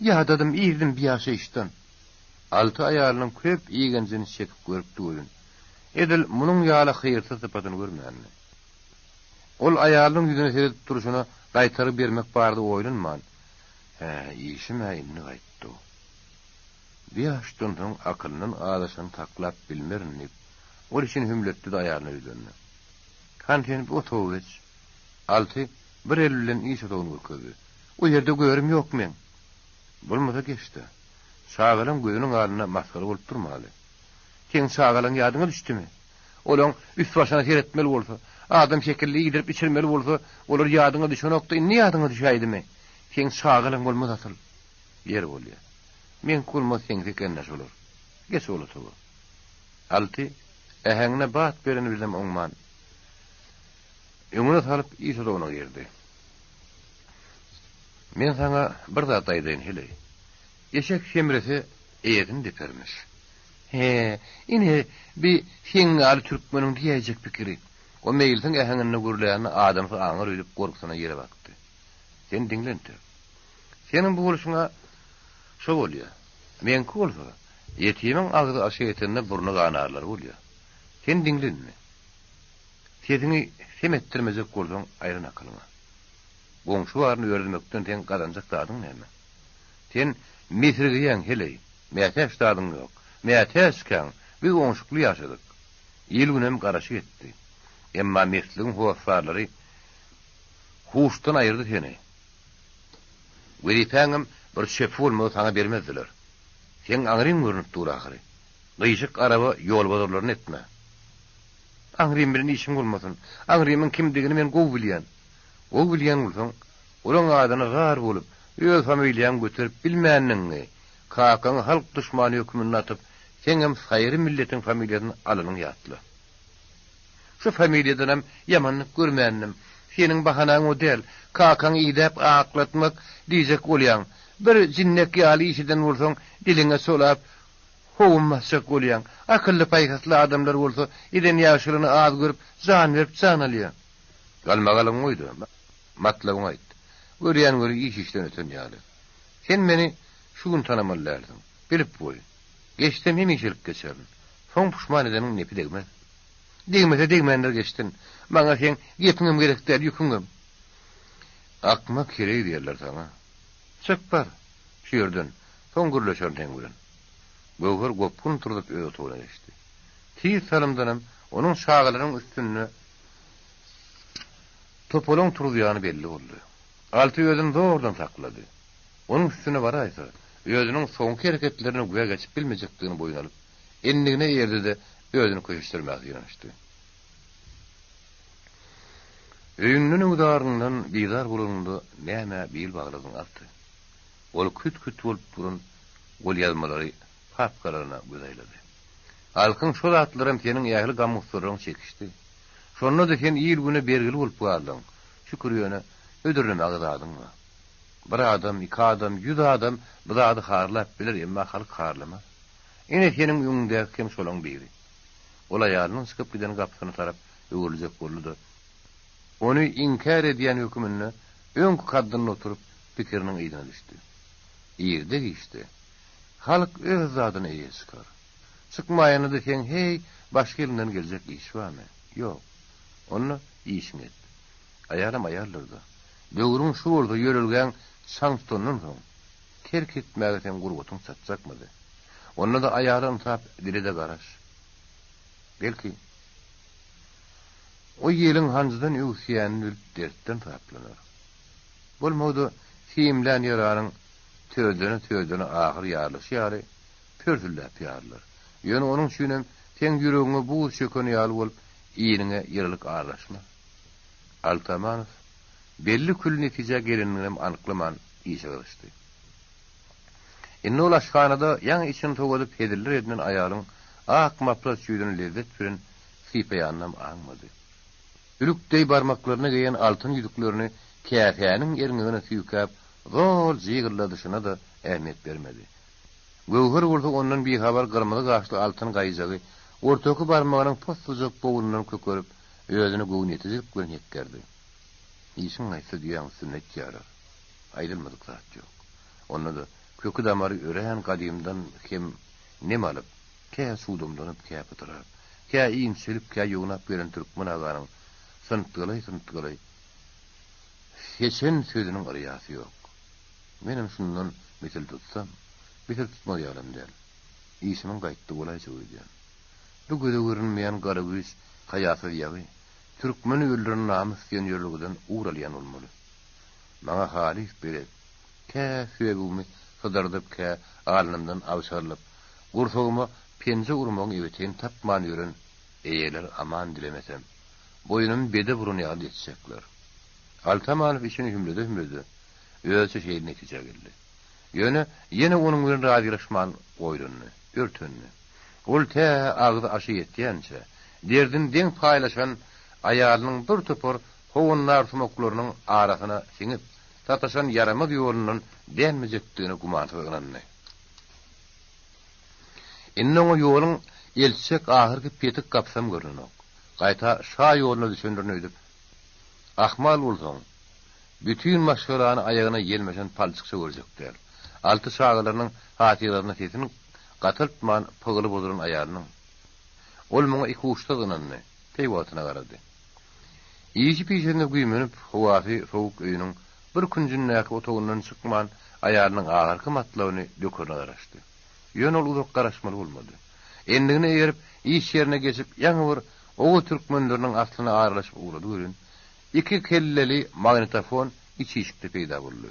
Ýadadym, irdim bi ýaşaýyşdan. Alty aýalynyň köp igenjini çekip görüpdi welin, edil munuň ýaly hyrsyz sypatyny görmändi. Ol aýalynyň ýüzüne seredip durşuna gaýtargy bermek barada oýlanman, Hä, işim-ä indi gaýtdy. Bu ýaşdan soň akylyndan azaşany saklap bilmerin diýip, ol içini hümletdi-de aýalyna ýüzlendi. Hany sen bu otaga geç. Alty bir eli bilen iş otagyny görkezdi. O ýerde görüm ýok meň. Bolmasa geç-de. Çagalaň gözüniň alnynda masgara bolup durmaly. Seň çagalaň ýadyňa düşdümi? Olaň üst-başyna seretmeli bolsa, adam şekilli iýdirip-içirmeli bolsa, olar ýadyňa düşenok-da, indi ýadyňa düşäýdimi? Seň çagalaň bolmaz asyl. Ýer bolýa. Meňki bolmaz seňki eken-dä şolar. Geç ol otaga. Alty, äheňine bat bereni bilenem oňman, öňüne salyp iş otagyna girdi. Men saňa bir zat aýdaýyn, heleý. Eşek semrese, eýesini depermiş. He, ine, bi seň ýaly türkmeniň diýäýjek pikiri. O meýlisiň äheňinde gürlänini adamsy aňar öýdüp gorkusyna ýere bakdy. Sen diňle entek. Seniň bu bolşuň-a şo bolýa. Meňki bolsa, ýetimiň agzy aşa ýetende burny ganarlary bolýa. Sen diňle indi. Sesiňi sem etdirmejek bolsaň aýran akylyňa. Goňşy baryny ördemekden seň gazanjak zadyň näme? Sen mesirgeýäň heleý, mätäç zadyň ýok. Mätäçkäň biz oňşukly ýaşadyk. Il-günem garaşyk etdi. Emma mesligiň hossarlary huşdan aýyrdy seni. Wezipäňem bir çöpi bolmasa saňa bermezdiler. Seň aňryň görnüp dur ahyry. Gyşyk araba ýolbozarlaryny etme. Aňrym bilen işiň bolmasyn. Aňrymyň kimdigini men gowy bilýän. Gowy bilýän bolsaň, olaň adyna zar bolup, öz familiýaňy göterip bilmändigiňi, kakaňy halk duşmany hökmünde atyp, seňem saýry milletiň familiýasyny alanyňy ýatla. Şu familiýadanam ýamanlyk görmändim. Seniň bahanaň o däl. Kakaňy idäp aklatmak diýjek bolýaň. Bir jinnek ýaly iş eden bolsaň, diliňe çolap, Howum basjak bolýaň. Akylly-paýhasly adamlar bolsa eden ýagşylygyny az görüp, jan berip jan alýar. Galmagalyňy goý-da, matlabyňy aýt. Görýän weli iş-işden öten ýaly. Sen meni şu gün tanamaly dälsiň. Bilip goý. Geçsem hemişelik geçerin. Soň puşman edeniň nepi degmez. Degmese degmändir geçsin. Maňa seň gepiňem gerek däl, ýüküňem. Akmak heleý diýerler saňa. Çyk bar, şu ýerden, soň gürleşerin seň bilen. Göwher gopgun turzup öz otagyna geçdi. Tiz salymdanam onuň çagalaryň üstünde topalaň turuzýany belli boldy. Alty özüni zordan saklady. Onuň üstüne baraýsa, özüniň soňky hereketlerine güwä geçip bilmejekdigini boýun alyp, endigine eýerdi-de, özüni köşeşdirmäge synanyşdy. Öýünden-öwzaryňdan bizar bolanyňda nämä bil bagladyň, Alty? Ol küt-küt bolup duran golýazmalary papkalaryna göz aýlady. Halkyň şo zatlaram seniň ähli gam-gussalaryňy çekişdi. Şonda-da sen il-güne bergili bolup galdyň. Şükür ýöne, hödürlemäge zadyň bar. Bir adam, iki adam, ýüz adam bu zady harlap biler, emma halk harlamaz. Ine, seniň öňüňdäki hem şolaň biri. Ol aýalynyň çykyp giden gapysyna tarap öwrüljek boldy-da, ony inkär edýän höküminde öňki kaddynda oturyp, pikiriniň yzyna düşdi. Irde-giçde, halk öz zadyna eýe çykar. Çykmaýanda-da seň heý, başga eliňden geljek iş barmy? Ýok. Onda işiňi et. Aýalam aýaldyr-da. Döwrüň şu bolsa ýörelgäň çaň tutandan soň, terk etmäge seň gurbatyň çatjakmydy? Onda-da aýala ynsap dile-de garaş. Belki, o ýeliň hanjydan öwüsýänini bilip dertden saplanar. Bolmagda simlän ýaranyň tödene-tödene ahyr ýarylyşy ýaly pörsülläp ýarylar. Ýöne onuň üçinem seň ýüregiňe buz çöken ýaly bolup iniňe ýylylyk aralaşmaz. Alty Amanow belli-külli netijä gelendiginem anyklaman işe gyzyşdy. Indi ol aşhanada ýaňy içini sowadyp heziller edinen aýalyň ak maplaç ýüzüni lezzet bilen sypaýanynam aňmady. Ülük deý barmaklaryna geýen altyn ýüzüklerini käsäniň erňegine süýkäp zol jygyrladyşyna-da ähmiýet bermedi. Göwher bolsa ondan bihabar gyrmyzy gaşly altyn gaýyjagy ortaky barmagynyň possujak bogunyndan kökerip, özüni göwnüýetijilik bilen hekgerdi. Işiň gaýtsa düýäň üstünde it ýarar. Aýdylmadyk zat ýok. Onda-da köki-damary örän gadymdan hem nem alyp, kä suwdumlanyp, kä pytrap, kä inçelip, kä ýognap gelen türkmen aganyň syntgylaý-syntgylaý seçen sözüniň yrýasy ýok. Menem şundan misil tutsam, misil tutmaz ýalam däl. Işimiň gaýtdy bolaýjak öýdýän. Bu göze görünmeýän gara güýç haýasyz ýagy, türkmeni öldüren namys diýen ýörelgeden ugur alýan bolmaly. Maňa halys belet. Kä söbügimi sydyrdyp, kä alnymdan abşarylyp, gursagyma penje urmagyň ebeteýini tapman ýören eýeler aman dilemesem, boýnumy bede buran ýaly etjekler. Alty Amanow içini hümlede-hümlede, özüçe şeýle netijä geldi. Ýöne ýene onuň bilen razylaşman oýlandy, örtendi. Ol tä agzy aşa ýetýänçä, derdini deň paýlaşan aýalynyň bir topar howandarsumaklarynyň arasyna siňip, sataşan ýaramaz ýolundan dänmejekdigine gümansyz ynandy. Indi oňa ýoluň eltjek ahyrky petik gapysam görnenok. Gaýta şa ýoluna düşendirin öýdüp, ahmal bolsaň, bütin maşgalany aýagyna ýelmeşen palçykça görjek däl. Alty çagalarynyň hatyrasyna sesini gataltman pygyly bozulan aýalynyň. Ol muňa ikuçsyz ynandy, peýwagtyna garady. Işi-pişesine güýmenip, howasy sowuk öýüniň bir künjündäki otagyndan çykman, aýalynyň ahyrky matlabyny dökerine garaşdy. Ýöne ol uzak garaşmaly bolmady. Endigine eýerip, iş ýerine geçip, ýaňy bir oguz türkmenleriniň aslyna aralaşyp ugrady welin, iki kelleli magnitofon iç işikde peýda boldy.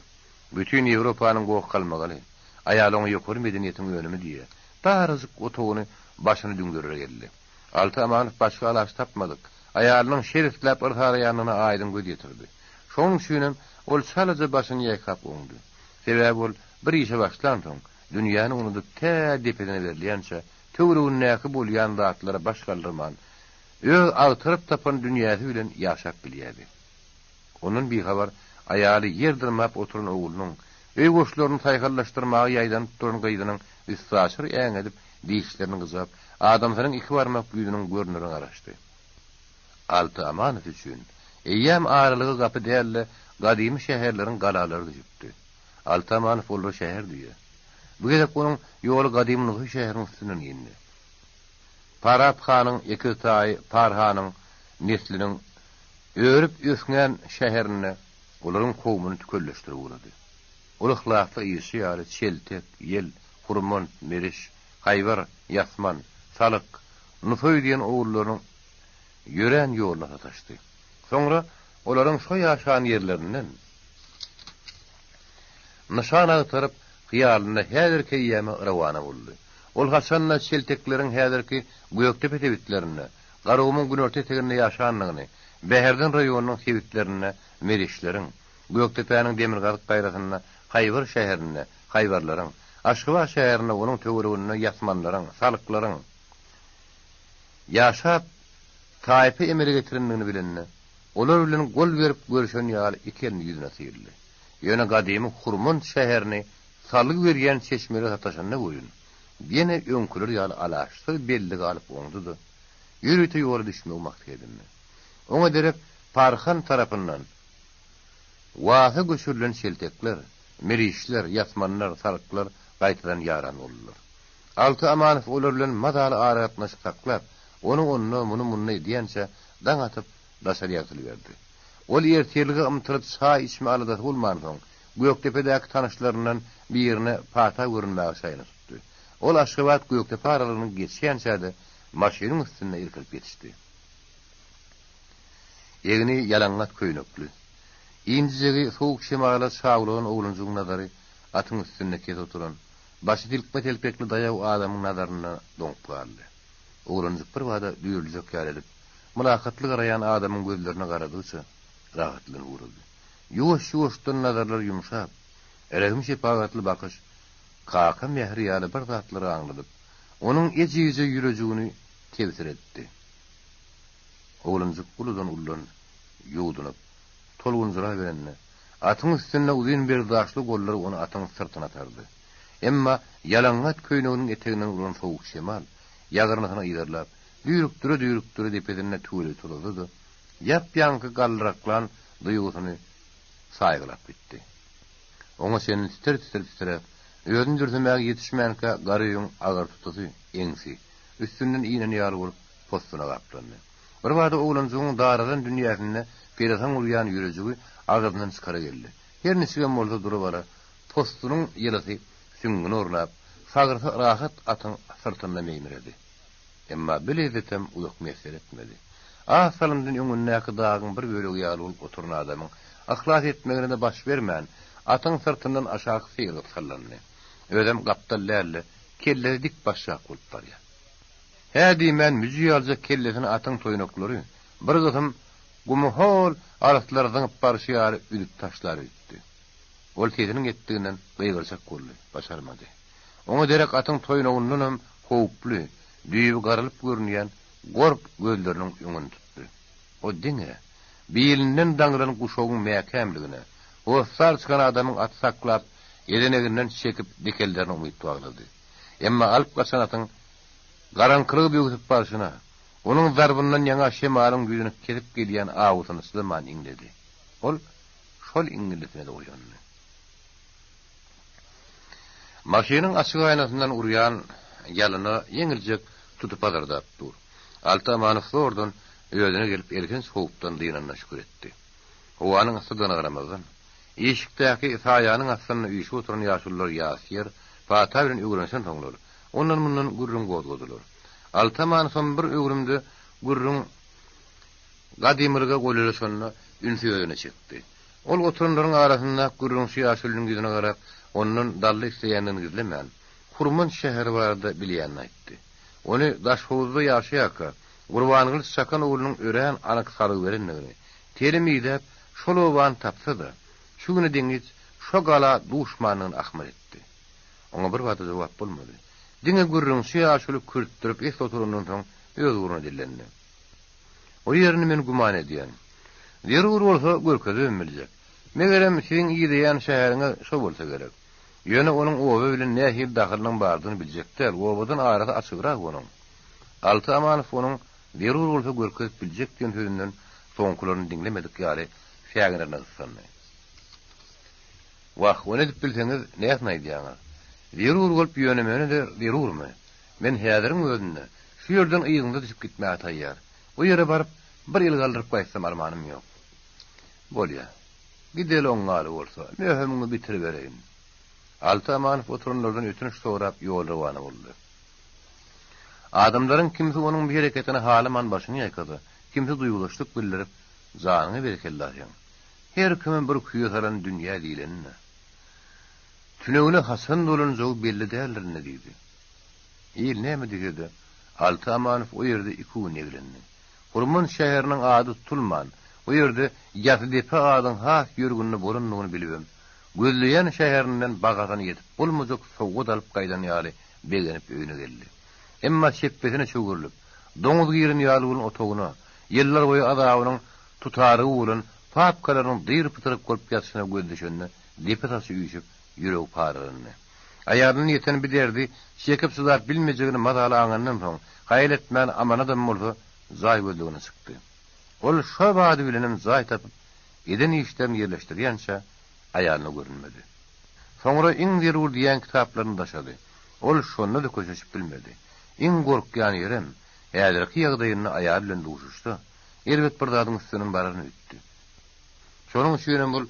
Bütin Ýewropanyň goh-galmagaly, aýaly oňa ýokary medeniýetiň önümi diýýär, darajyk otagyny başyny düňderere geldi. Alty Amanow başga alaç tapmadyk, aýalynyň şer isläp yrsaraýanyna aýdyň göz ýetirdi. Şonuň üçinem ol çalaja başyny ýaýkap oňdy. Sebäbi ol bir işe başlansoň, dünýäni unudyp tä depesine berilýänçä töweregindäki bolýan zatlara baş galdyrman, öz agtaryp tapan dünýäsi bilen ýaşap bilýärdi. Ondan bihabar aýaly ýer dyrmap oturan oglunyň, öý goşlaryny saýhallaşdyrmaga ýaýdanyp duran gyzynyň üstaşyr äňedip. Dişlerini gyjap, adamsynyň iki barmak ýüzüniň görnerine garaşdy. Alty Amanow üçin eýýäm aralyga gapy däl-de, gadymy şäherleriň galalary düşüpdi. Alty Amanow olara şäher diýýär. Bu gezek onuň ýoly gadymy Nusaý şäheriniň üstünden indi. Parap hanyň ekiz taýy Parhanyň nesliniň örüp-ösňän şäherinde olaryň kowmuny tükelleşdirip ugrady. Ol yhlasly yşy ýaly çeltek, ýel, hurmant, meriş, haýbar, ýasman, salyk, nusaý diýen ogullarynyň ýörän ýoluna sataşdy. Soňra olaryň şo ýaşan ýerlerinden nyşan agtaryp, hyýalynda häzirki eýýäme rowana boldy. Ol haçan-da çeltekleriň häzirki Gökdepe sebitlerinde, Garagumuň günorta eteginde ýaşandygyny, Bäherden raýonynyň sebitlerinde merişleriň, Gökdepäniň demirgazyk gaýrasynda Haýbar şäherinde haýbarlaryň, Aşgabat şäherinde onuň töwereginde ýasmanlaryň, salyklaryň ýaşap, taýpa emele getirendigini bilende, olar bilen gol berip görşen ýaly iki elini ýüzüne syldy. Ýöne gadymy Hurmant şäherini salgy berýän çeşmelere sataşanda welin, ýene öňküler ýaly alaçsyz bellige alyp oňdy-da, ýörite ýola düşmegi maksat edindi. Oňa derek Parhan tarapyndan Wasa göçürilen çeltekler, mirişler, ýasmanlar, salyklar gaýtadan ýaran boldular. Alty Amanow olar bilen mazaly aragatnaşyk saklap, ony onda, muny munda edýänçä daň atyp, daşary ýagtylyberdi. Ol ertirlige ymtylyp çaý içme aladasy bolmansoň, Gökdepedäki tanyşlaryndan birine pata görünmäge şaýyny tutdy. Ol Aşgabat-Gökdepe aralygyny geçýänçä-de maşynyň üstünde irkilip ýetişdi. Egni ýalaňňat köýnekli. Injijegi sowuk şemala çawlagan oglanjygyň nazary atyň üstünde kes oturan, başy silkme telpekli daýaw adamyň nazarynda doňup galdy. Oglanjyk birbada düýrüljek ýaly edip, mylakatly garaýan adamyň gözlerine garadygyça rahatlanyp ugrady. Ýuwaş-ýuwaşdan nazarlar ýumşap, rehim-şepagatly bakyş kaka mähri ýaly bir zatlary aňladyp, onuň ejizje ýürejigini tebsiretdi. Oglanjyk uludan-uludan ýuwdunyp, tolgunjyraberende, atyň üstünde uzyn berdaşly gollar ony atyň syrtyna atardy. Emma ýalaňňat köýneginiň eteginden uran sowuk şemal, ýagyrnysyny yzarlap, düýrükdire-düýrükdire depesinde tüweleý tozady-da, ýap-ýaňky galdyraklan duýgusyny saýgylap gitdi. Oňa çenli titir-titir titräp, özüni dürsemäge ýetişmänkä Garöýüň agyr tutusy, eňsi, üstünden inen ýaly bolup, possuna gaplandy. Birbada oglanjygyň daralan dünýäsinde pelesaň urýan ýürejigi agzyndan çykara geldi. Her niçigem bolsa dura-bara possunyň ýylysy süňňüne ornap, sagrysy rahat atyň syrtynda meýmiredi. Emma bu lezzetem uzak miýesser etmedi. Az salymdan öňündäki dagyň bir bölegi ýaly bolup oturan adamyň yhlas etmegine-de baş bermän, atyň syrtyndan aşak syrygyp sallandy. Özem gapdal däl-de, kellesi dik başşak bolup barýar. Hä diýmän müji ýaljak kellesini atyň toýnaklary bir gysym gumy hol alyslara zyňyp barşy ýaly üzüp taşlar öýtdi. Ol sesiniň ýetdiginden gygyrjak boldy, başarmady. Oňa derek atyň toýnagyndanam howply, düýbi garalyp görünýän gorp gözleriniň öňüni tutdy. O diňe, bilinden daňylan guşagyň mäkämligine, hossar çykan adamyň aty saklap, ezeneginden çekip dikelderine umyt baglady. Emma alyp gaçan atyň garaňkylygy böwsüp barşyna, onuň zarbyndan ýaňa şemalyň ýüzüni kesip gelýän awusyna çydaman iňledi. Ol şol iňňildisine-de oýandy. Maşynyň açyk aýnasyndan urýan ýalyna ýeňiljek tuty pazyrdap dur. Alty Amanow zordan özüne gelip elhenç howpdan dynanyna şükür etdi. Howanyň yssydygyna garamazdan, işikdäki saýanyň astynda üýşüp oturan ýaşulular ýas ýer, pata bilen öwrenişensoňlar, ondan-mundan gürrüň gozgadylar. Alty Amanowam bir öwrümde gürrüň gadymylyga golaýlaşanda ünsi özüne çekdi. Ol oturanlaryň arasynda gürrüňçi ýaşulynyň ýüzüne garap, ondan dally isleýändigini gizlemän, Hurmanç şäheri barada bilýänini aýtdy. Ony Daşhowuzda ýaşaýarka, Gurbangylyç Çakan oglunyň örän anyk salgy berendigini, telim idäp, şol obany tapsa-da, şu güne deňiç şo gala duşmandygyny ahmyr etdi. Oňa birbada jogap bolmady. Diňe gürrüňçi ýaşuly kürtdürip esli oturandan soň öz ugruna dillendi. O ýerini men güman edýän. Zerur bolsa görkezibem biljek. Megerem, siziň ideýän şäheriňiz şo bolsa gerek. Ýöne onuň oba bilen nähili dahylynyň bardygyny biljek däl, obadan arasy açygrak onuň. Alty Amanow onuň zerur bolsa görkezip biljek diýen sözünden soňkularyny diňlemedik ýaly säginerine gyssandy. Wah, ony edip bilseňiz, näsini aýdýaňyz? Zerur bolup ýöne-möne-de zerurmy? Men häziriň özünde şu ýerden yzyňyza düşüp gitmäge taýýar. O ýere baryp, bir el galdyryp gaýtsam armanym ýok. Bolýa. Gideli oňňaly bolsa, möhümiňi bitiribereýin. Alty Amanow oturanlardan ötünç sorap ýol rowana boldy. Adamlaryň kimsi onuň bu hereketini halaman başyny ýaýkady, kimsi duýgudaşlyk bildirip, Janyňa berekella seň. Her kimi bir küýe salan dünýä diýlenine. Tünegine haçan dolanjagy belli däldir indi diýdi. Il näme diýse-de, Alty Amanow o ýerde iki gün eglendi. Hurman şäheriniň ady tutulman, o ýerde Ýasydepe adyň has ýörgünli bolandygyny bilibem, gözleýän şäherinden bagasyna ýetip bolmajak sowgat alyp gaýdan ýaly begenip öýüne geldi. Emma çepbesine çöwrülip, doňuz giren ýaly bolan otagyna, ýyllar boýy azabynyň tutarygy bolan papkalarynyň dyr-pytyrak bolup ýatyşyna göz düşende depe saçy üýşüp, ýüregi paralandy. Aýalyna ýeten bi derdi çekip-çydap bilmejegini mazaly aňandan soň, haýal etmän amanadam bolsa jaý gözlegine çykdy. Ol şo bady bilenem jaý tapyp, eden işlerini ýerleşdirýänçä aýalyna görünmedi. Soňra iň zerur diýýän kitaplaryny daşady. Ol şonda-da köşeşip bilmedi. Iň gorkýan ýerem, häzirki ýagdaýynda aýaly bilen duşuşsa, erbet bir zadyň üstünden bararyn öýtdi. Şonuň üçinem ol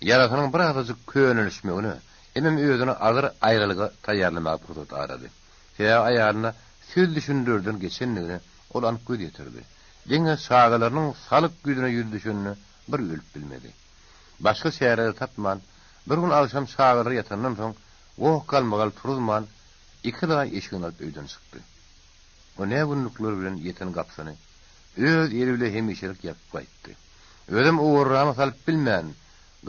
ýarasynyň birazajyk könelişmegine hemem özüni agyr aýralyga taýýarlamaga pursat arady. Sebäbi aýalyna söz düşündirerden geçendigine ol anyk göz ýetirdi. Diňe çagalarynyň salyk ýüzüne ýüzi düşende bir ölüp bilmedi. Başga çäre-de tapman, bir gün agşam çagalary ýatandan soň goh-galmagal turuzman, iki laý eşigini alyp öýden çykdy. O nä günlükler bilen ýeten gapysyny öz eli bile hemişelik ýapyp gaýtdy. Özem owarrama salyp bilmän,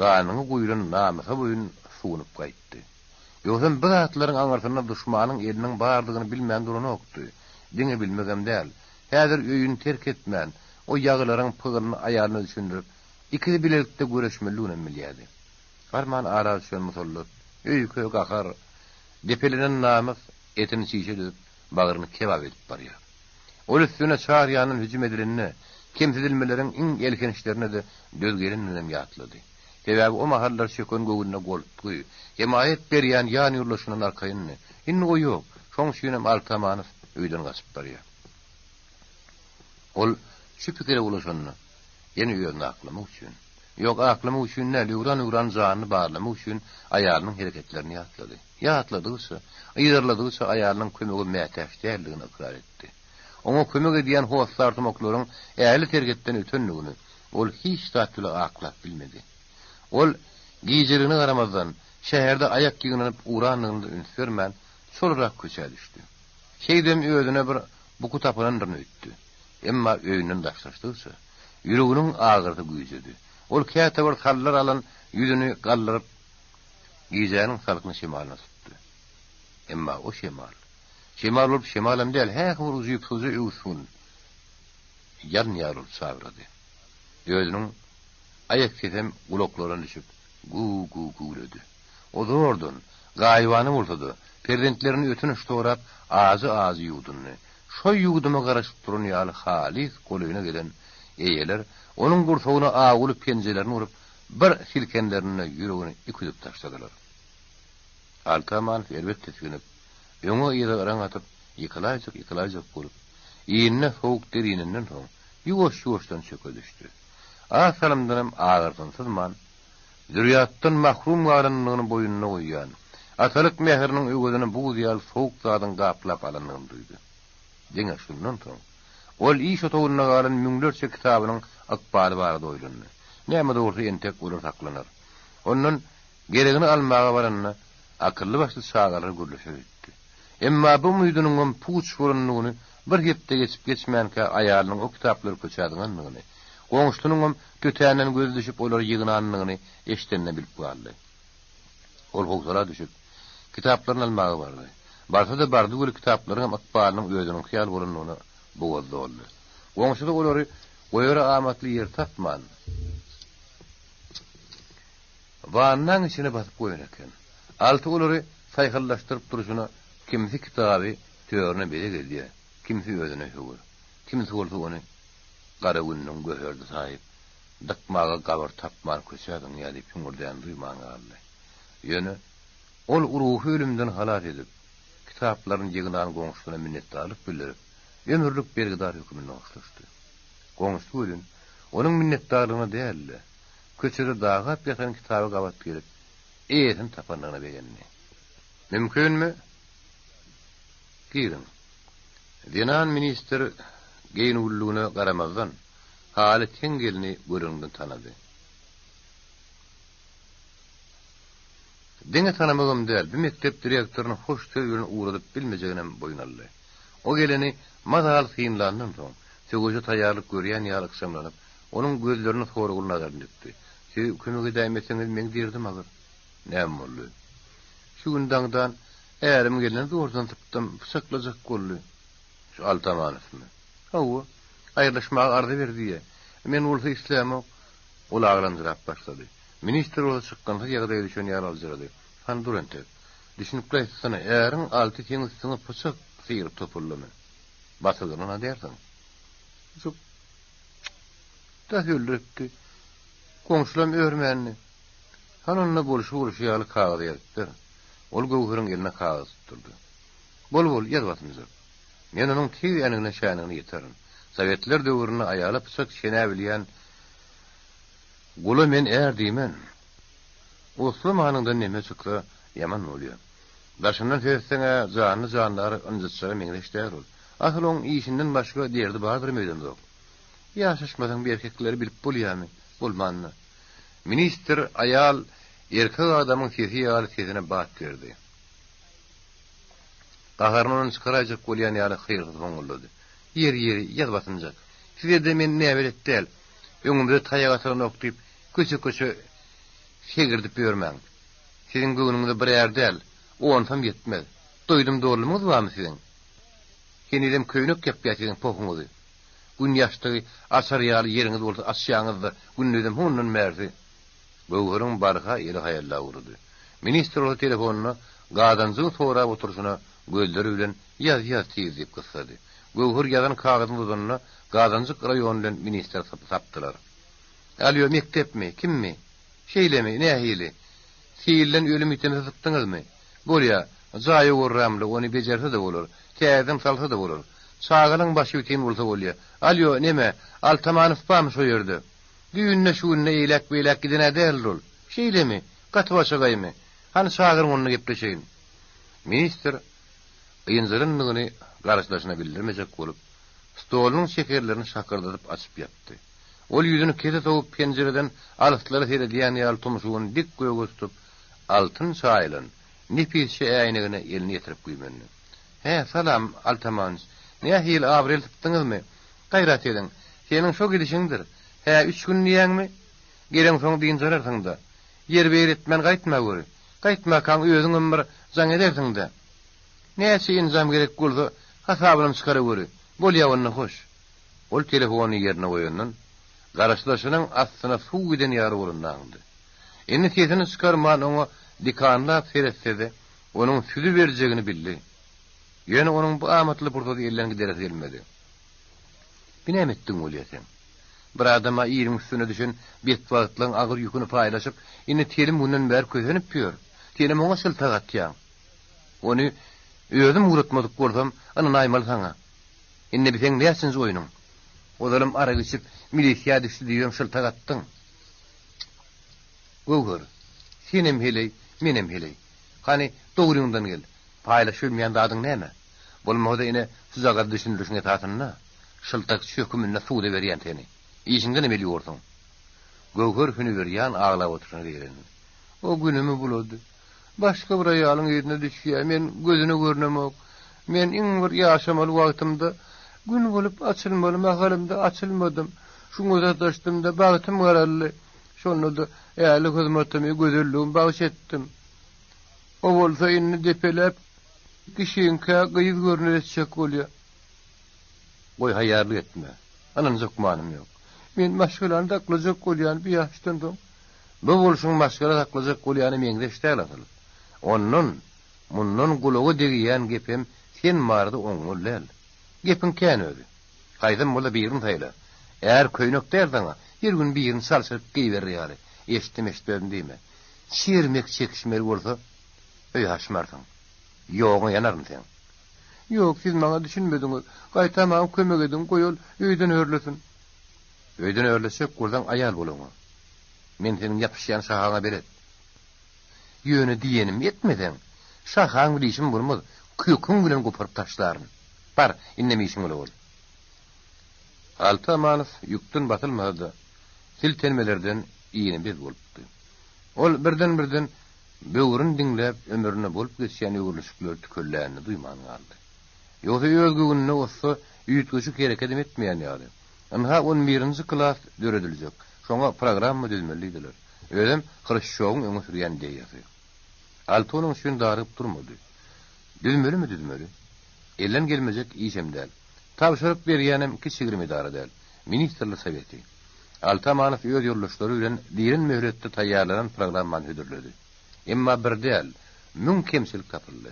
ganyňy guýlan namysa boýun sunup gaýtdy. Ýogsam bu zatlaryň aňyrsynda duşmanyň eliniň bardygyny bilmän duranokdy. Diňe bilmegem däl, häzir öýüni terk etmän, o ýagylaryň pygylyny aýalyna düşündirip, ikisi bilelikde göreşmelidiginem bilýärdi. Arman ara düşen musallat, öýke, gahar, depelenen namys etini çişe düzüp, bagryny kebap edip barýar. Ol üstüne çar ýandan hüjüm edilende, kemsidilmeleriň iň elhençlerine-de döz gelendiginem ýatlady. Sebäbi o mahallar çöken göwnüne goltgy, hemaýat berýän ýanýoldaşyndan arkaýyndy. Indi o ýok. Şoň üçinem Alty Amanow öýden gaçyp barýar. Ol şu pikire ulaşanda, ýene özüni aklamak üçin, ýok, aklamak üçin däl, öwran-öwran janyny barlamak üçin aýalynyň hereketlerini ýatlady. Ýatladygyça, yzarladygyça aýalynyň kömege mätäç däldigini ykrar etdi. Oňa kömek edýän hossarsumaklaryň ähli serhetden ötendigini ol hiç zat bile aklap bilmedi. Ol, gijeligine garamazdan, şäherde aýak ýygnanyp ugrandygyna-da üns bermän, çolarak köçä düşdi. Şeýdibem özüne bir buky tapylandyryn öýtdi. Emma öýünden daşlaşdygyça, ýüreginiň agyrysy güýjedi. Ol käte bir sallar alan ýüzüni galdyryp, Gijäniň salkyn şemalyna tutdy. Emma o şemal, şemal bolup şemalam däl, häki bir ujypsyzja öwüsgin, ýalyn ýaly bolup çabyrady. Özüniň aýak sesem gulaklaryna düşüp, güw-güw güwledi. O zordan, gaýybana bolsa-da, perzentlerini ötünç sorap, ajy-ajy ýuwdundy. Şo ýuwduma garaşyp duran ýaly halys golaýyna gelen eýeler onuň gursagyna awuly penjelerini urup, Bir silkenlerinde ýüregini üküdip taşladylar. Alty Amanow erbet tisginip, öňe-yza yraň atyp, ýykylaýjak-ýykylaýjak bolup, inine sowuk der inenden soň, ýuwaş-ýuwaşdan çöke düşdi. Az salymdanam agyrsyny syzman, zürýatdan mahrum galandygyny boýnuna goýýan, atalyk mähriniň öwezini buz ýaly sowuk zadyň gaplap alandygyny duýdy. Diňe şundan soň, ol iş otagynda galan müňlerçe kitabynyň ykbaly barada oýlandy. Näme-de bolsa entek olar saklanar. Ondan geregini almaga baranda, akylly-başly çagalar gürleşer öýtdi. Emma bu umydynyňam puç bolandygyny bir hepde geçip-geçmänkä aýalynyň o kitaplary köçä zyňandygyny, goňşusynyňam tötänden gözi düşüp olary ýygnandygyny eşideninde bilip galdy. Ol howsala düşüp, kitaplaryny almaga bardy. Barsa-da bardy weli kitaplaryňam ykbalynyň özüniňki ýaly bolandygyna bogaz doldy. Goňşusy olary goýara amatly ýer tapman, wannaň içine basyp goýan eken. Alty olary saýhallaşdyryp durşuna kimsi kitaby törüne bezeg edýär, kimsi özüne höwür, kimsi bolsa ony gara gününiň göherdi saýyp, dykmaga gabyr tapman köçä zyňýar diýip hüňürdänini duýman galdy. Ýöne ol ruhy ölümden halas edip, kitaplaryny ýygnan goňşusyna minnetdarlyk bildirip, ömürlik bergidar höküminde hoşlaşdy. Goňşusy welin, onuň minnetdarlygyna däl-de, köçede dagap ýatan kitaba gabat gelip, eýesini tapandygyna begendi. Mümkinmi? Giriň. Zenan ministr geýnülüligine garamazdan, haly teň gelni göreninden tanady. Diňe tanamagam däl, bu mekdep direktoryny hoş söz bilen ugradyp bilmejeginem boýun aldy. O geleni mazaly synlandan soň, söweşe taýýarlyk görýän ýaly ykjamlanyp, onuň gözlerine soragly nazaryny dikdi. Siz kömek edäýmeseňiz, meň derdim agyr. Näme boldy? Şu gün daňdan ärim gelende zordan sypdym, pyçaklajak boldy. Şu Altamanowmy? Hawa. Aýrylyşmaga arza ber diýýä. Men bolsa islämok. Ol aglanjyrap başlady. Ministr bolsa çykgynsyz ýagdaýa düşen ýaly aljyrady. Hany dur entek. Düşünikli aýtsana, äriň Alty seň üstüňe pyçak syryp topuldymy? Batyrdyny-a dälsiň. Pyçak das öldüripdi. Goňşulam örmändi. Hany onda bolşy-bolşy ýaly kagyza ýazyp ber. Ol Göwheriň eline kagyz tutdurdy. Bol, bol, ýaz basymjak. Men onuň tiz änigine-şänigine ýeterin. Sowetler döwründe aýala pyçak çenäbilýän gula men är diýmen. Oslamanyňdan neme çyksa, ýaman bolýa. Daşyndan seretseň-ä janly-jandary ynjytjaga meňzeş däl ol. Asyl oň işinden başga derdi bardyrmy öýdemzok. Ýaşaşmasaň bu erkekleri bilip bolýamy? Bolmanda. Ministr aýal erkek adamyň sesi ýaly sesine bat berdi. Gaharyny ondan çykaraýjak bolýan ýaly hyýrsyz hoňňuldady. Ýeri, ýeri, ýaz basynjak. Size-de men näbelet däl. Öňümize taýak atylanok diýip, köçe-köçe segirdip ýörmäň. Siziň göwnüňize bir är däl, onsam ýetmez. Doýdum-doldumyňyz barmy siziň? Henizem köýnek ýapýar siziň pohuňyzy. Gün ýaşdygy açar ýaly ýeriňiz bolsa açýaňyz-da, gündizem hondan bärsi. Göwheriň barha eli haýallap ugrady. Ministr bolsa telefonda Gazanjygy sorap oturyşyna gözleri bilen ýaz, ýaz tiz diýip gyssady. Göwher ýazan kagyzyny uzadanda Gazanjyk raýon bilen ministr sapdylar. Alýo, mekdepmi? Kimmi? Şeýlemi? Nähili? Silden ölüm-ýitimi sypdyňyzmy? Bolýa, jaýy gorramly, ony bejerse-de bolar, täzeden salsa-da bolar. Çagalaň başy bitin bolsa bolýa. Alýo, neme, Altamanow barmy şo ýerde? Düýn-de, şu gün-de eýläk-beýläk giden-ä däldir ol. Şeýlemi? Gaty başagaýmy? Hany çagyryň onda gepleşeýin. Ministr ynjalandygyny garşydaşyna bildirmejek bolup, stolunyň çekerlerini şakyrdadyp açyp ýapdy. Ol ýüzüni kese sowup penjireden alyslara seredýän ýaly tumşugyny dik göge tutup, altyn çaýylan, nepisje äýnegine elini ýetirip güýmendi. Hä, salam, Altamanyç. Nähili, abrel sypdyňyzmy? Gaýrat ediň. Seniň şo gidişiňdir. Hä, üç gün diýýäňmi? Geleňsoň dynç alarsyň-da. Ýerbe-ýer etmän gaýtmaweri. Gaýtmakaň özüňem bir jaň edersiň-dä. Näçe enjam gerek bolsa, hasabynam çykaraweri. Bolýa onda, hoş. Ol telefony ýerine goýandan, garşydaşynyň astyna suw giden ýaly bolanyny aňdy. Indi sesini çykarman oňa dikanlap seretse-de, onuň süzüberjegini bildi. Ýöne onuň bu amatly pursady elden gideresi gelmedi. Bi näme etdigiň bolýa seň? Bir adam-a iliň üstüne düşen betbagtlygyň agyr ýüküni paýlaşyp, indi telim günden bäri kösenip ýör. Senem oňa şyltak atýaň. Ony özüm ugratmadyk bolsam, ynanaýmaly saňa. Indi bi seň näçinji oýnuň? Ozalam arak içip, milisiýa düşdi diýibem şyltak atdyň. Göwher, senem heleý, menem heleý. Hany, dogryňdan gel. Paýlaşybilmeýän zadyň näme? Bolmasa-da ine, şujagaz düşündirişiň esasynda, şyltakçy höküminde suda berýän seni. Işiňdenem el ýuwarsyň. Göwher hünübirýan aglap oturyşyna zeýrendi. O günümi bulady. Başga bir aýalyň yzyna düşýär, men gözüne görnemok. Men iň bir ýaşamaly wagtymda, gün bolup açylmaly mahalymda açylmadym. Şuňa sataşdym-da, bagtym garaldy. Şonda-da ärlik hyzmatymy, gözelligimi bagyş etdim. O bolsa indi depeläp, kişiňkä gyz görner etjek bolýar. Goý, haýýarlyk etme. Ynanjak gümanym ýok. Men maşgalany saklajak bolýan bu ýaşdan soň. Bu bolşuň maşgala saklajak bolýana meňzeş däl asyl. Ondan, mundan gulaga degýän gepem sen barada oňňul däl. Gepiň kän özi. Haýsam bolsa birini saýla. Är köýnek däl saňa, her gün birini çalşyryp geýiberer ýaly. Eşitdim-eşitmedim diýme. Çermek çekişmeli bolsa, öýe aşmarsyň. Ýoguňa ýanaryn seň. Ýok, siz maňa düşünmediňiz. Gaýta maňa kömek ediň, goý ol öýden örlesin. Öýden örleşjek bolsaň aýal bol oňa. Men seniň ýapyşýan şahaňa belet. Ýöne diýenimi etmeseň, şahaň bilen işim bolmaz, köküň bilen goparyp taşlaryn. Bar, indem işiň bile bol. Alty Amanow ýükden basylmasa-da, siltenmelerden ýene bez bolupdy. Ol birden-birden böwrüni diňläp, ömründe bolup geçýän öwrülişikleri tükellänini duýman galdy. Ýogsa öz göwnüne ussa üýtgeşik herekedem etmeýän ýaly. Ynha, on birinji klas dörediljek, şoňa programma düzmeli diýdiler. Özem Hruşçowyň öňe sürýän ideýasy. Alty onuň üçin darygyp durmady. Düzmelimi düzmeli. Elden gelmejek işem däl. Tabşyryk berýänem kiçi-girim edara däl, Ministrler Soweti. Alty Amanow öz ýoldaşlary bilen diýlen möhletde taýýarlanan programmany hödürledi. Emma bir däl, müň kemçilik tapyldy.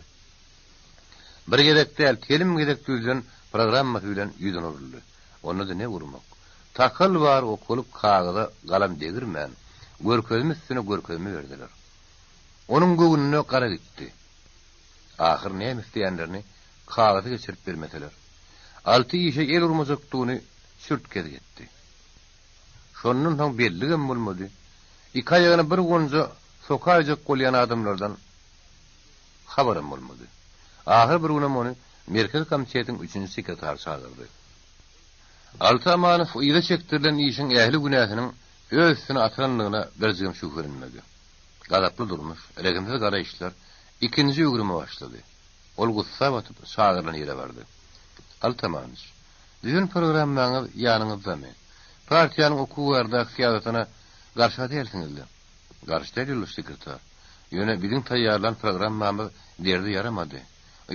Bir gezek däl, telim gezek düzülen programmasy bilen ýüzüne uruldy. Onda-da ne urmak? Takal bar okalyp kagyza galam degirmän, görkezme üstüne görkezme berdiler. Onuň göwnüne gara gitdi. Ahyr näme isleýänlerini kagyza geçirip bermeseler, Alty işe el urmajakdygyny çürt-kesik etdi. Şondan soň belligem bolmady. Iki aýagyny bir gonja sokaýjak bolýan adamlardan habaram bolmady. Ahyr bir günem ony Merkezi komitetiň üçünji sekretary çagyrdy. Alty Amanow yza çekdirilen işiň ähli günäsiniň öz üstüne atylandygyna birjigem şübhelenmedi. Gazaply durmuş, rehimsiz garaýyşlar ikinji öwrüme başlady. Ol gussa batyp, çagyrylan ýere bardy. Alty Amanowiç, düzen programmaňyz ýanyňyzdamy? Partiýanyň okuw baradaky syýasatyna garşy-a dälsiňiz-le? Garşy däl, ýoldaş sekretar. Ýöne biziň taýýarlan programmamyz derde ýaramady.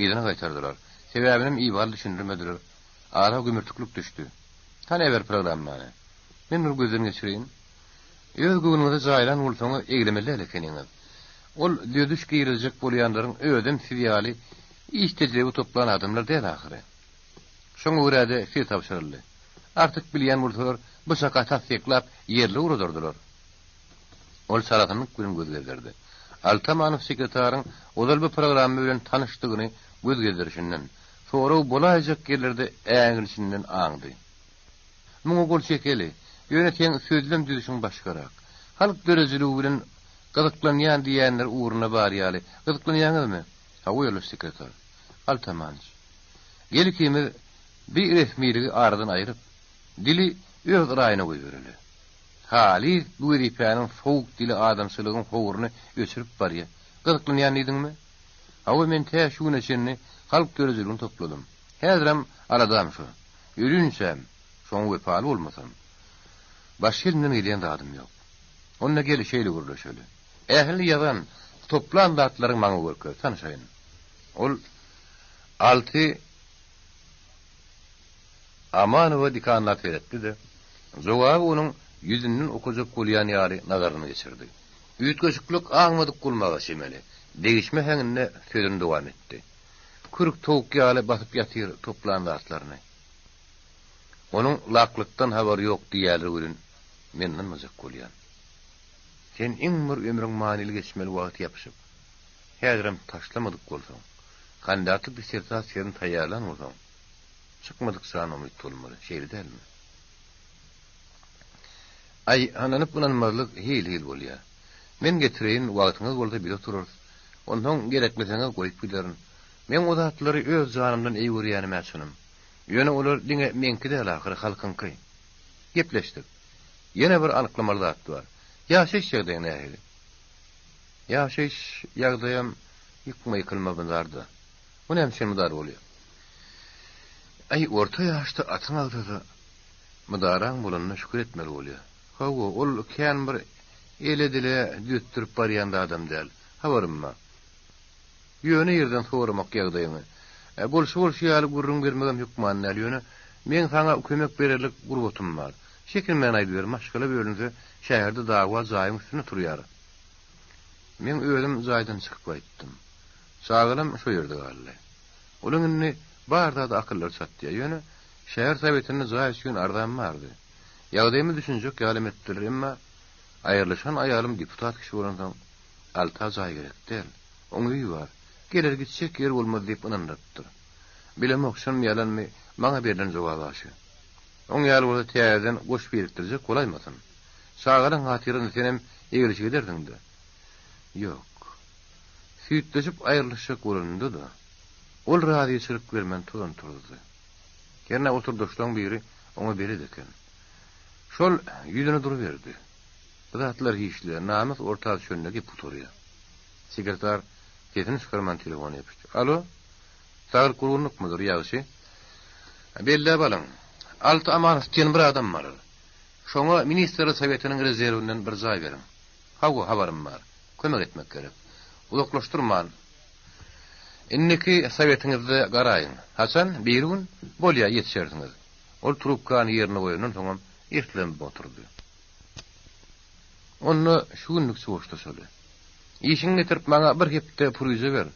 Yzyna gaýtardylar. Sebäbinem ibaly düşündirmediler. Ara gümürtiklik düşdi. Hany äber programmany. Men bir gözden geçireýin. Öz göwnüňize jaýlan bolsaňyz eglemeli däl ekeniňiz. Ol düzediş girizjek bolýanlaryň özem siz ýaly iş tejribe toplan adamlar däl ahyry. Şoňa görä-de size tabşyryldy. Artyk bilýän bolsalar bu çaka tassyklap ýerli ugradardylar. Ol çalasynlyk bilen göz gezdirdi. Altamanow sekretaryň ozal bu programma bilen tanyşdygyny göz gezdirişinden, sorag bolaýjak ýerlerde äňilişinden aňdy. Muňa gol çekeli. Ýöne seň sözlem düzüşiň başgarak. Halk döredijiligi bilen gyzyklanýan diýýänler ugruna bar ýaly. Gyzyklanýaňyzmy? Hawa, ýoldaş sekretar. Altamanow. Gel ikimiz bi resmiligi aradan aýryp, dili öz raýyna goýbereli. Halys bu wezipäniň sowuk dili adamçylygyň howruny öçürip barýa. Gyzyklanýan diýdiňmi? Hawa, men tä şu güne çenli halk döredijiligini topladym. Häzirem aladam şo. Ölünçäm, şoňa wepaly bolmasam, başga elimden gelýän zadym ýok. Onda gel, şeýle gürleşeli. Ähli ýazan, toplan zatlaryňy maňa görkez, tanşaýyn. Ol Alty Amanowa dikanlap seretdi-de, jogaby onuň ýüzünden okajak bolýan ýaly nazaryny geçirdi. Üýtgeşiklik aňmadyk bolmaga çemeli, degişme heňinde sözüni dowam etdi. Kürk towuk ýaly basyp ýatyr toplan zatlaryny. Onuň laklykdan habary ýok diýýärler welin, men ynanmajak bolýan. Sen iň bir ömrüň manyly geçmeli wagty ýapyşyp, häzirem taşlamadyk bolsaň, kandidatlyk dissertasiýasyny taýýarlan bolsaň, çykmadyk jan umyt bolmaly, şeýle dälmi? Aý, ynanyp-ynanmazlyk hil-hil bolýar. Men getireýin, wagtyňyz bolsa bile oturarys. Onsoň gerekleseňiz goýup giderin. Meň o zatlary öz janymdan eý görýänim-ä çynym. Ýöne olar diňe meňki däl ahyry, halkyňky. Gepleşdik. Ýene bir anyklamaly zat bar. Ýaşaýyş ýagdaýyň nähili? Ýaşaýyş ýagdaýam ýykma-ýykylma mydar-da. Bu näme üçin mydar bolýar? Aý, orta ýaşda atyň agzasa, mydaraň bolanyna şükür etmeli bolýar. Hawa, ol kän bir ele-dile düzetdirip barýan zadam däl. Habarym bar. Ýöne ýerden soramak ýagdaýyňy. Bolşy-bolşy ýaly gürrüň bermegem hökman däl, ýöne meň saňa kömek bererlik gurbatym bar. Çekinmän aýdyber, maşgala bölünse, şäherde dawa jaýyň üstünde turýar. Meň özüm jaýdan çykyp gaýtdym. Çagalam şo ýerde galdy. Olaň indi bar zada akyllary çatýar. Ýöne şäher sowetinde jaý üçin arzam bardy. Ýagdaýyma düşünjek ýalam etdiler, emma aýrylyşan aýalym deputat kişi bolansoň, Alta jaý gerek däl. Oň öýi bar. Geler gitjek ýeri bolmaz diýip ynandyrypdyr. Bilemok, çynmy ýalanmy, maňa berlen jogap-a şu. Oň ýaly bolsa täzeden goş birikdirjek bolaýmasyn. Çagalaň hatyrasyna senem eglişik edersiň-dä. Ýok. Süýtleşip aýrylyşjak bolanynda-da, ol razyçylyk bermän tozan turuzdy. Hernä oturdaşlaň biri oňa belet eken. Şol ýüzüne duruberdi. Bu zatlar hiç-le, namys orta düşende gep gutarýar. Sekretar sesini çykarman telefona ýapyşdy. Alo? Saglyk gurgunlykmydyr, ýagşy? Belläp alyň. Alty Amanow diýen bir adam bar. Şoňa Ministrler Sowetiniň rezerwinden bir jaý beriň. Hawa, habarym bar. Kömek etmek gerek. Uzaklaşdyrman, indiki sowetiňizde garaýyň. Haçan? Birigün? Bolýa, ýetişersiňiz. Ol trubkany ýerine goýandan soňam erslenip oturdy. Onda şu günlükçe hoşlaşaly. Işiňi getirip maňa bir hepde puryja ber.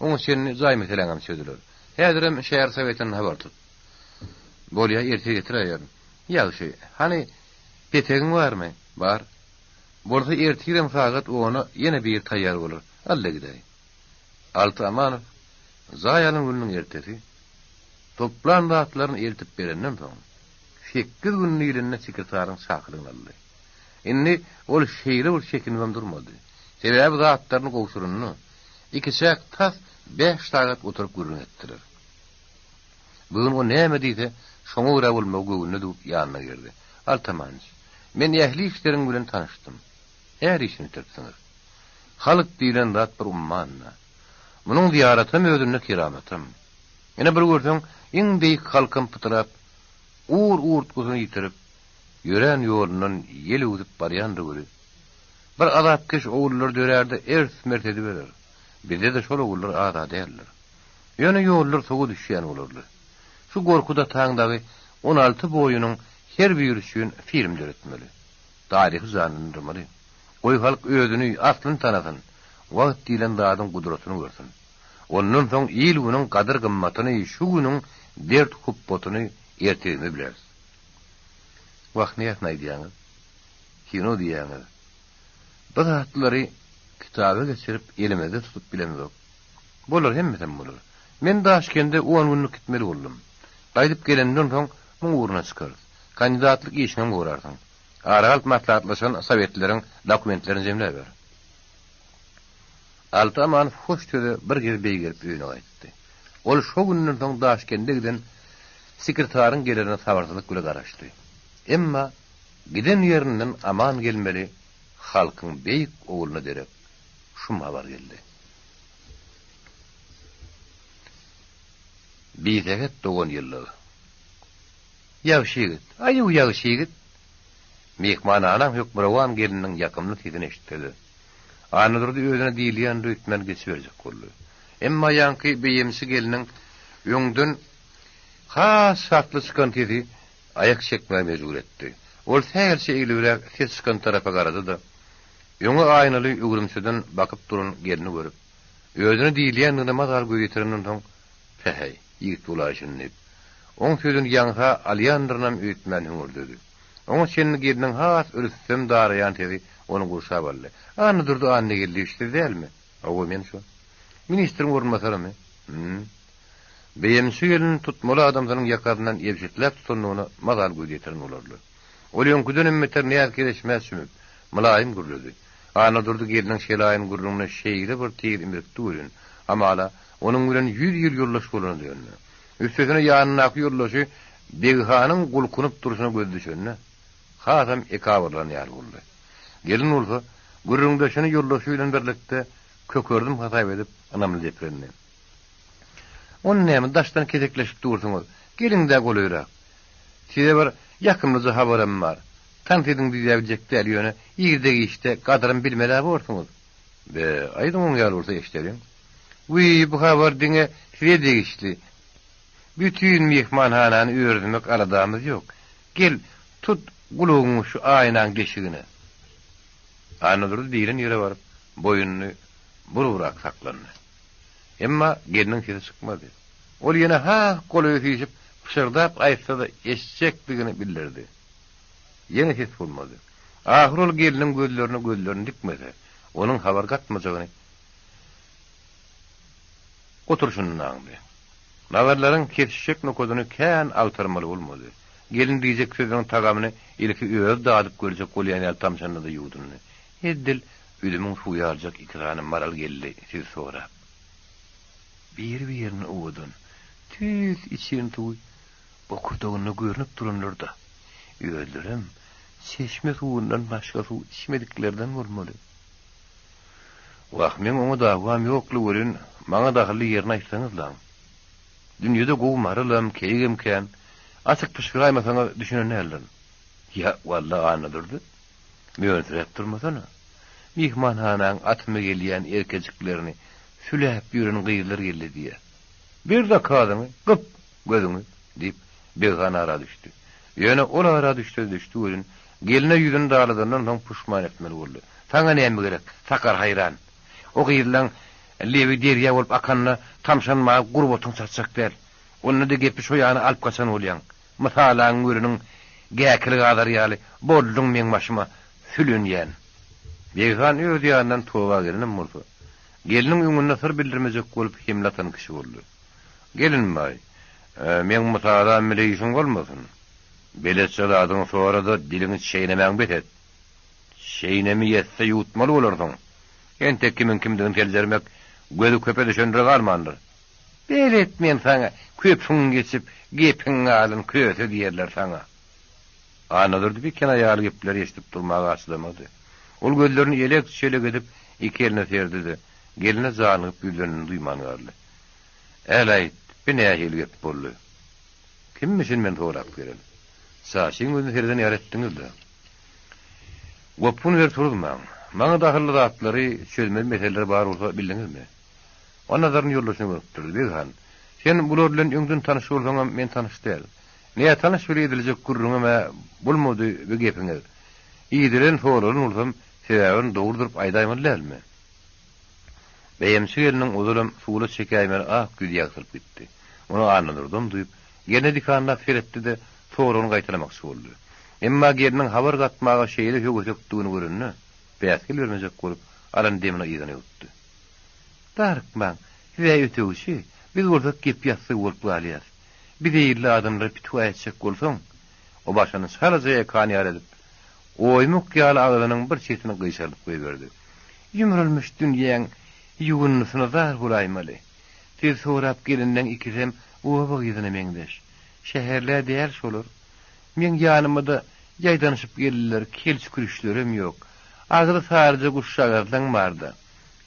Oňa çenli jaý meseläňem çözüler. Häzirem şäher sowetinden habar tut. Bolýa, ertir getiräýerin. Ýagşy. Hany, petegiň barmy? Bar. Bolsa ertirem sagat ona ýene biri taýýar bolar. Al-da gidäý. Alty Amanow jaý alan gününiň ertesi, toplan zatlaryny eltip berenden soň, sekiz gün diýlende sekretaryň çakylygyny aldy. Indi ol şeýle bir çekinibem durmady. Sebäbi zatlaryny gowşuranda, ikiçäk tas bäş sagat oturyp gürrüň etdiler. Bu gün o näme diýse, şoňa görä bolmagy göwnüne düwüp ýanyna girdi. Altamanyç, men ähli işleriň bilen tanyşdym. Är işini bitiripsiňiz. Halk diýlen zat bir umman-da. Munuň zyýaratam özünde keramatam. Ine bir görseň, iň beýik halkam pytrap, ur-urtgusyny ýitirip, ýörän ýolundan ýel öwsüp barýandyr weli. Bir azapkeş ogullar dörär-de ers-mers ediberer. Bizde-de şol ogullar az-a däldir. Ýöne ýollar sowa düşýän bolarly. Şu Gorkut ataň dagy 16 boýunyň her biri üçin film döretmeli. Taryhy janlandyrmaly. Goý halk özüni, aslyny tanasyn, wagt diýlen zadyň gudratyny görsün. Ondan soň il-günüň gadyr-gymmatyny, şu günüň dert-hupbatyny ertirimiz bileris. Wah, näsini aýdýaňyz? Kino diýýäňiz. Bu zatlary kitaba geçirip elimizde tutup bilemzok. Bolar, hemmesem bolar. Men Daşkende on günlük gitmeli boldum. Gaýdyp gelenimden soň muň ugruna çykarys. Kandidatlyk işiňem gorarsyň. Ara alyp maslahatlaşan sowetleriň dokumentlerini jemläber. Alty Amanow hoş söze bir gez beýgelip öýüne gaýtdy. Ol şo günden soň Daşkende giden sekretaryň gelerine sabyrsyzlyk bile garaşdy. Emma giden ýerinden aman gelmeli halkyň beýik ogluna derek şum habar geldi. Bisähet dogan ýyldyz. Ýagşy ýigit, aýu ýagşy ýigit! Myhmanhanaň hökmürowan gelniniň ýakymly sesini eşitse-de, Annadurdy özüne diýilýändir öýtmän geçiberjek boldy. Emma ýaňky beýemçi gelniň öňden has şatly çykan sesi aýak çekmäge mejbur etdi. Ol sähelçe eglibräk ses çykan tarapa garady-da, öňi aýnaly öwrümçeden bakyp duran gelni görüp, özüne diýilýändigine mazaly göz ýetirenden soň, Päheý, ýigit bolaýşyn diýip, oň sözüni ýaňsa alýandyrynam öýtmän hüňürdedi. Oňa çenli gelniň has rüstem daraýan sesi ony gurşap aldy. Annadurdy Annageldiýewiç siz dälmi? Hawa, men şo. Ministriň orunbasarymy? Hüm. Beýemçi gelin tutmaly adamsynyň ýakasyndan ebşitläp tutandygyna mazaly göz ýetiren bolarly. Ol öňküdenem beter näz-kereşmä çümüp, mylaýym gürledi. Annadurdy gelniň şelaýyn gürrüňine şeýle bir tiz imrikdi welin, hamala, onuň bilen ýüz ýyl ýoldaş bolana döndi. Üstesine ýanyndaky ýoldaşy Beghanyň gulkunyp durşuna gözi düşende, hasam ekabyrlan ýaly boldy. Gelin bolsa, gürrüňdeşini ýoldaşy bilen birlikde kökerdim hasap edip, ynamly deprendi. Ony näme, daşdan kesekleşip dursuňyz? Geliň-dä golaýrak. Size bir ýakymlyja habarym bar. Tans ediň diýäbiljek däl, ýöne irde-giçde gadyrym bilmel-ä borsuňyz. Be, aýdyň oň ýaly bolsa eşideliň. Wiý, bu habar diňe size degişli. Bütin myhmanhanany örüzmek aladamyz ýok. Gel, tut gulagyňy şu aýnaň deşigine. Annadurdy diýlen ýere baryp. boýnuny burubrak saklandy. Emma gelniň sesi çykmady. Ol ýene has golaýa süýşüp, pyşyrdap aýtsa-da eşitjekdigini bildirdi. Ýene ses bolmady. Ahyr ol gelniň gözlerine gözlerini dikmese, onuň habar gatmajagyny oturyşyndan aňdy. Nazarlaryň kesişjek nokadyny kän agtarmaly bolmady. Gelin diýjek sözüniň tagamyny ilki özi dadyp görjek bolýan ýaly tamşandy-da ýuwdundy. Edil üzümiň suwy ýaljak iki sany maral geldi sizi sorap. Biri-birine owadan, tüýs içen suwy bokurdagynda görnüp duranlar-da. Özlerem çeşme suwundan başga suw içmediklerden bolmaly. Wah, meň oňa dawam ýok-la welin, maňa dahylly ýerini aýtsaňyzlaň. Dünýede gowy maralam, keýigem kän. Açyk pyşgyraýmasaňyz düşünen däldirin. Ýa, walla, Annadurdy, mönsüräp durmasana. Myhmanhanaň atyma gelýän erkejiklerini süläp ýören gyzlar geldi diýýä. Ber zakazyňy, gyp gözüňi, diýip, Beghan ara düşdi. Ýöne ol ara düşse-de düşdi welin, gelne ýüzüni daladandan soň puşman etmeli boldy. Saňa näme gerek, sakar haýran? O gyzlaň lebi derýa bolup akanda tamşanmaga gurbatyň çatjak däl. Onda-da gepi şo ýana alyp gaçan bolýaň. Mysalaň göreniň gäkilik azar ýaly bolduň meň başyma sülünýän. Beghan öz ýanyndan toba gelenem bolsa, gelniň öňünde syr bildirmejek bolup hemle atan kişi boldy. Gelinbaý, meň mysalam bile işiň bolmasyn. Beletje zadyňy sora-da diliňi çeýnemäň bes et. Çeýnemi ýetse ýuwutmaly bolarsyň. Entek kimiň kimdigini seljermek gözi köpe düşenlere galmandyr. Belet men saňa, köpüň geçip, gepiň galan köse diýerler saňa. Annadurdy bir kinaýaly gepleri eşidip durmaga çydamady. Ol gözlerini elek-çelek edip, iki eline serdi-de, gelne janygyp ýüzlenenini duýman galdy. Äl-aýt, bi nähili gep boldy? Kimmişin men sorap gelen? Çaşyň gözüne sereden ýaly etdiňiz-le. Gopgun berip turuzmaň. Maňa dahylly zatlary, çözmeli meseleler bar bolsa bildiňizmi? O nazaryny ýoldaşyna gönükdirdi. Beg han, sen bular bilen öňden tanyş bolsaňam, men tanyş däl. Nätanyş bile ediljek gürrüňem-ä bolmady bi gepiňiz. Idelen, soralan bolsam, sebäbini dogry durup aýdaýmaly dälmi? Beýemçi gelniň ozalam suwla çekäýmeli ak ýüzi ýagtylyp gitdi. Muny Annadurdam duýup, gelne dikanlap seretdi-de, soragyny gaýtalamakçy boldy. Emma gelniň habar gatmaga şeýle höwesekdigini görende, päsgel bermejek bolup, alan demini yzyna ýuwutdy. Darykmaň, siz-ä ötegçi, biz bolsak gep ýassygy bolup galýas. Biz eýilli adamlara pitwa etjek bolsaň, o başyny çalaja ekan ýaly edip, oýmuk ýaly agzynyň bir çetini gyşardyp goýberdi. Ýumrulmyş dünýäň ýuwundysyna zar bolaýmaly. Siz sorap gelenleň ikisem oba gyzyna meňzeş. Şäherlä däl şolar. Meň ýanyma-da ýaýdanyşyp geldiler, kelç-kürüşlerem ýok. Agzy saryja guşjagazlaň bar-da.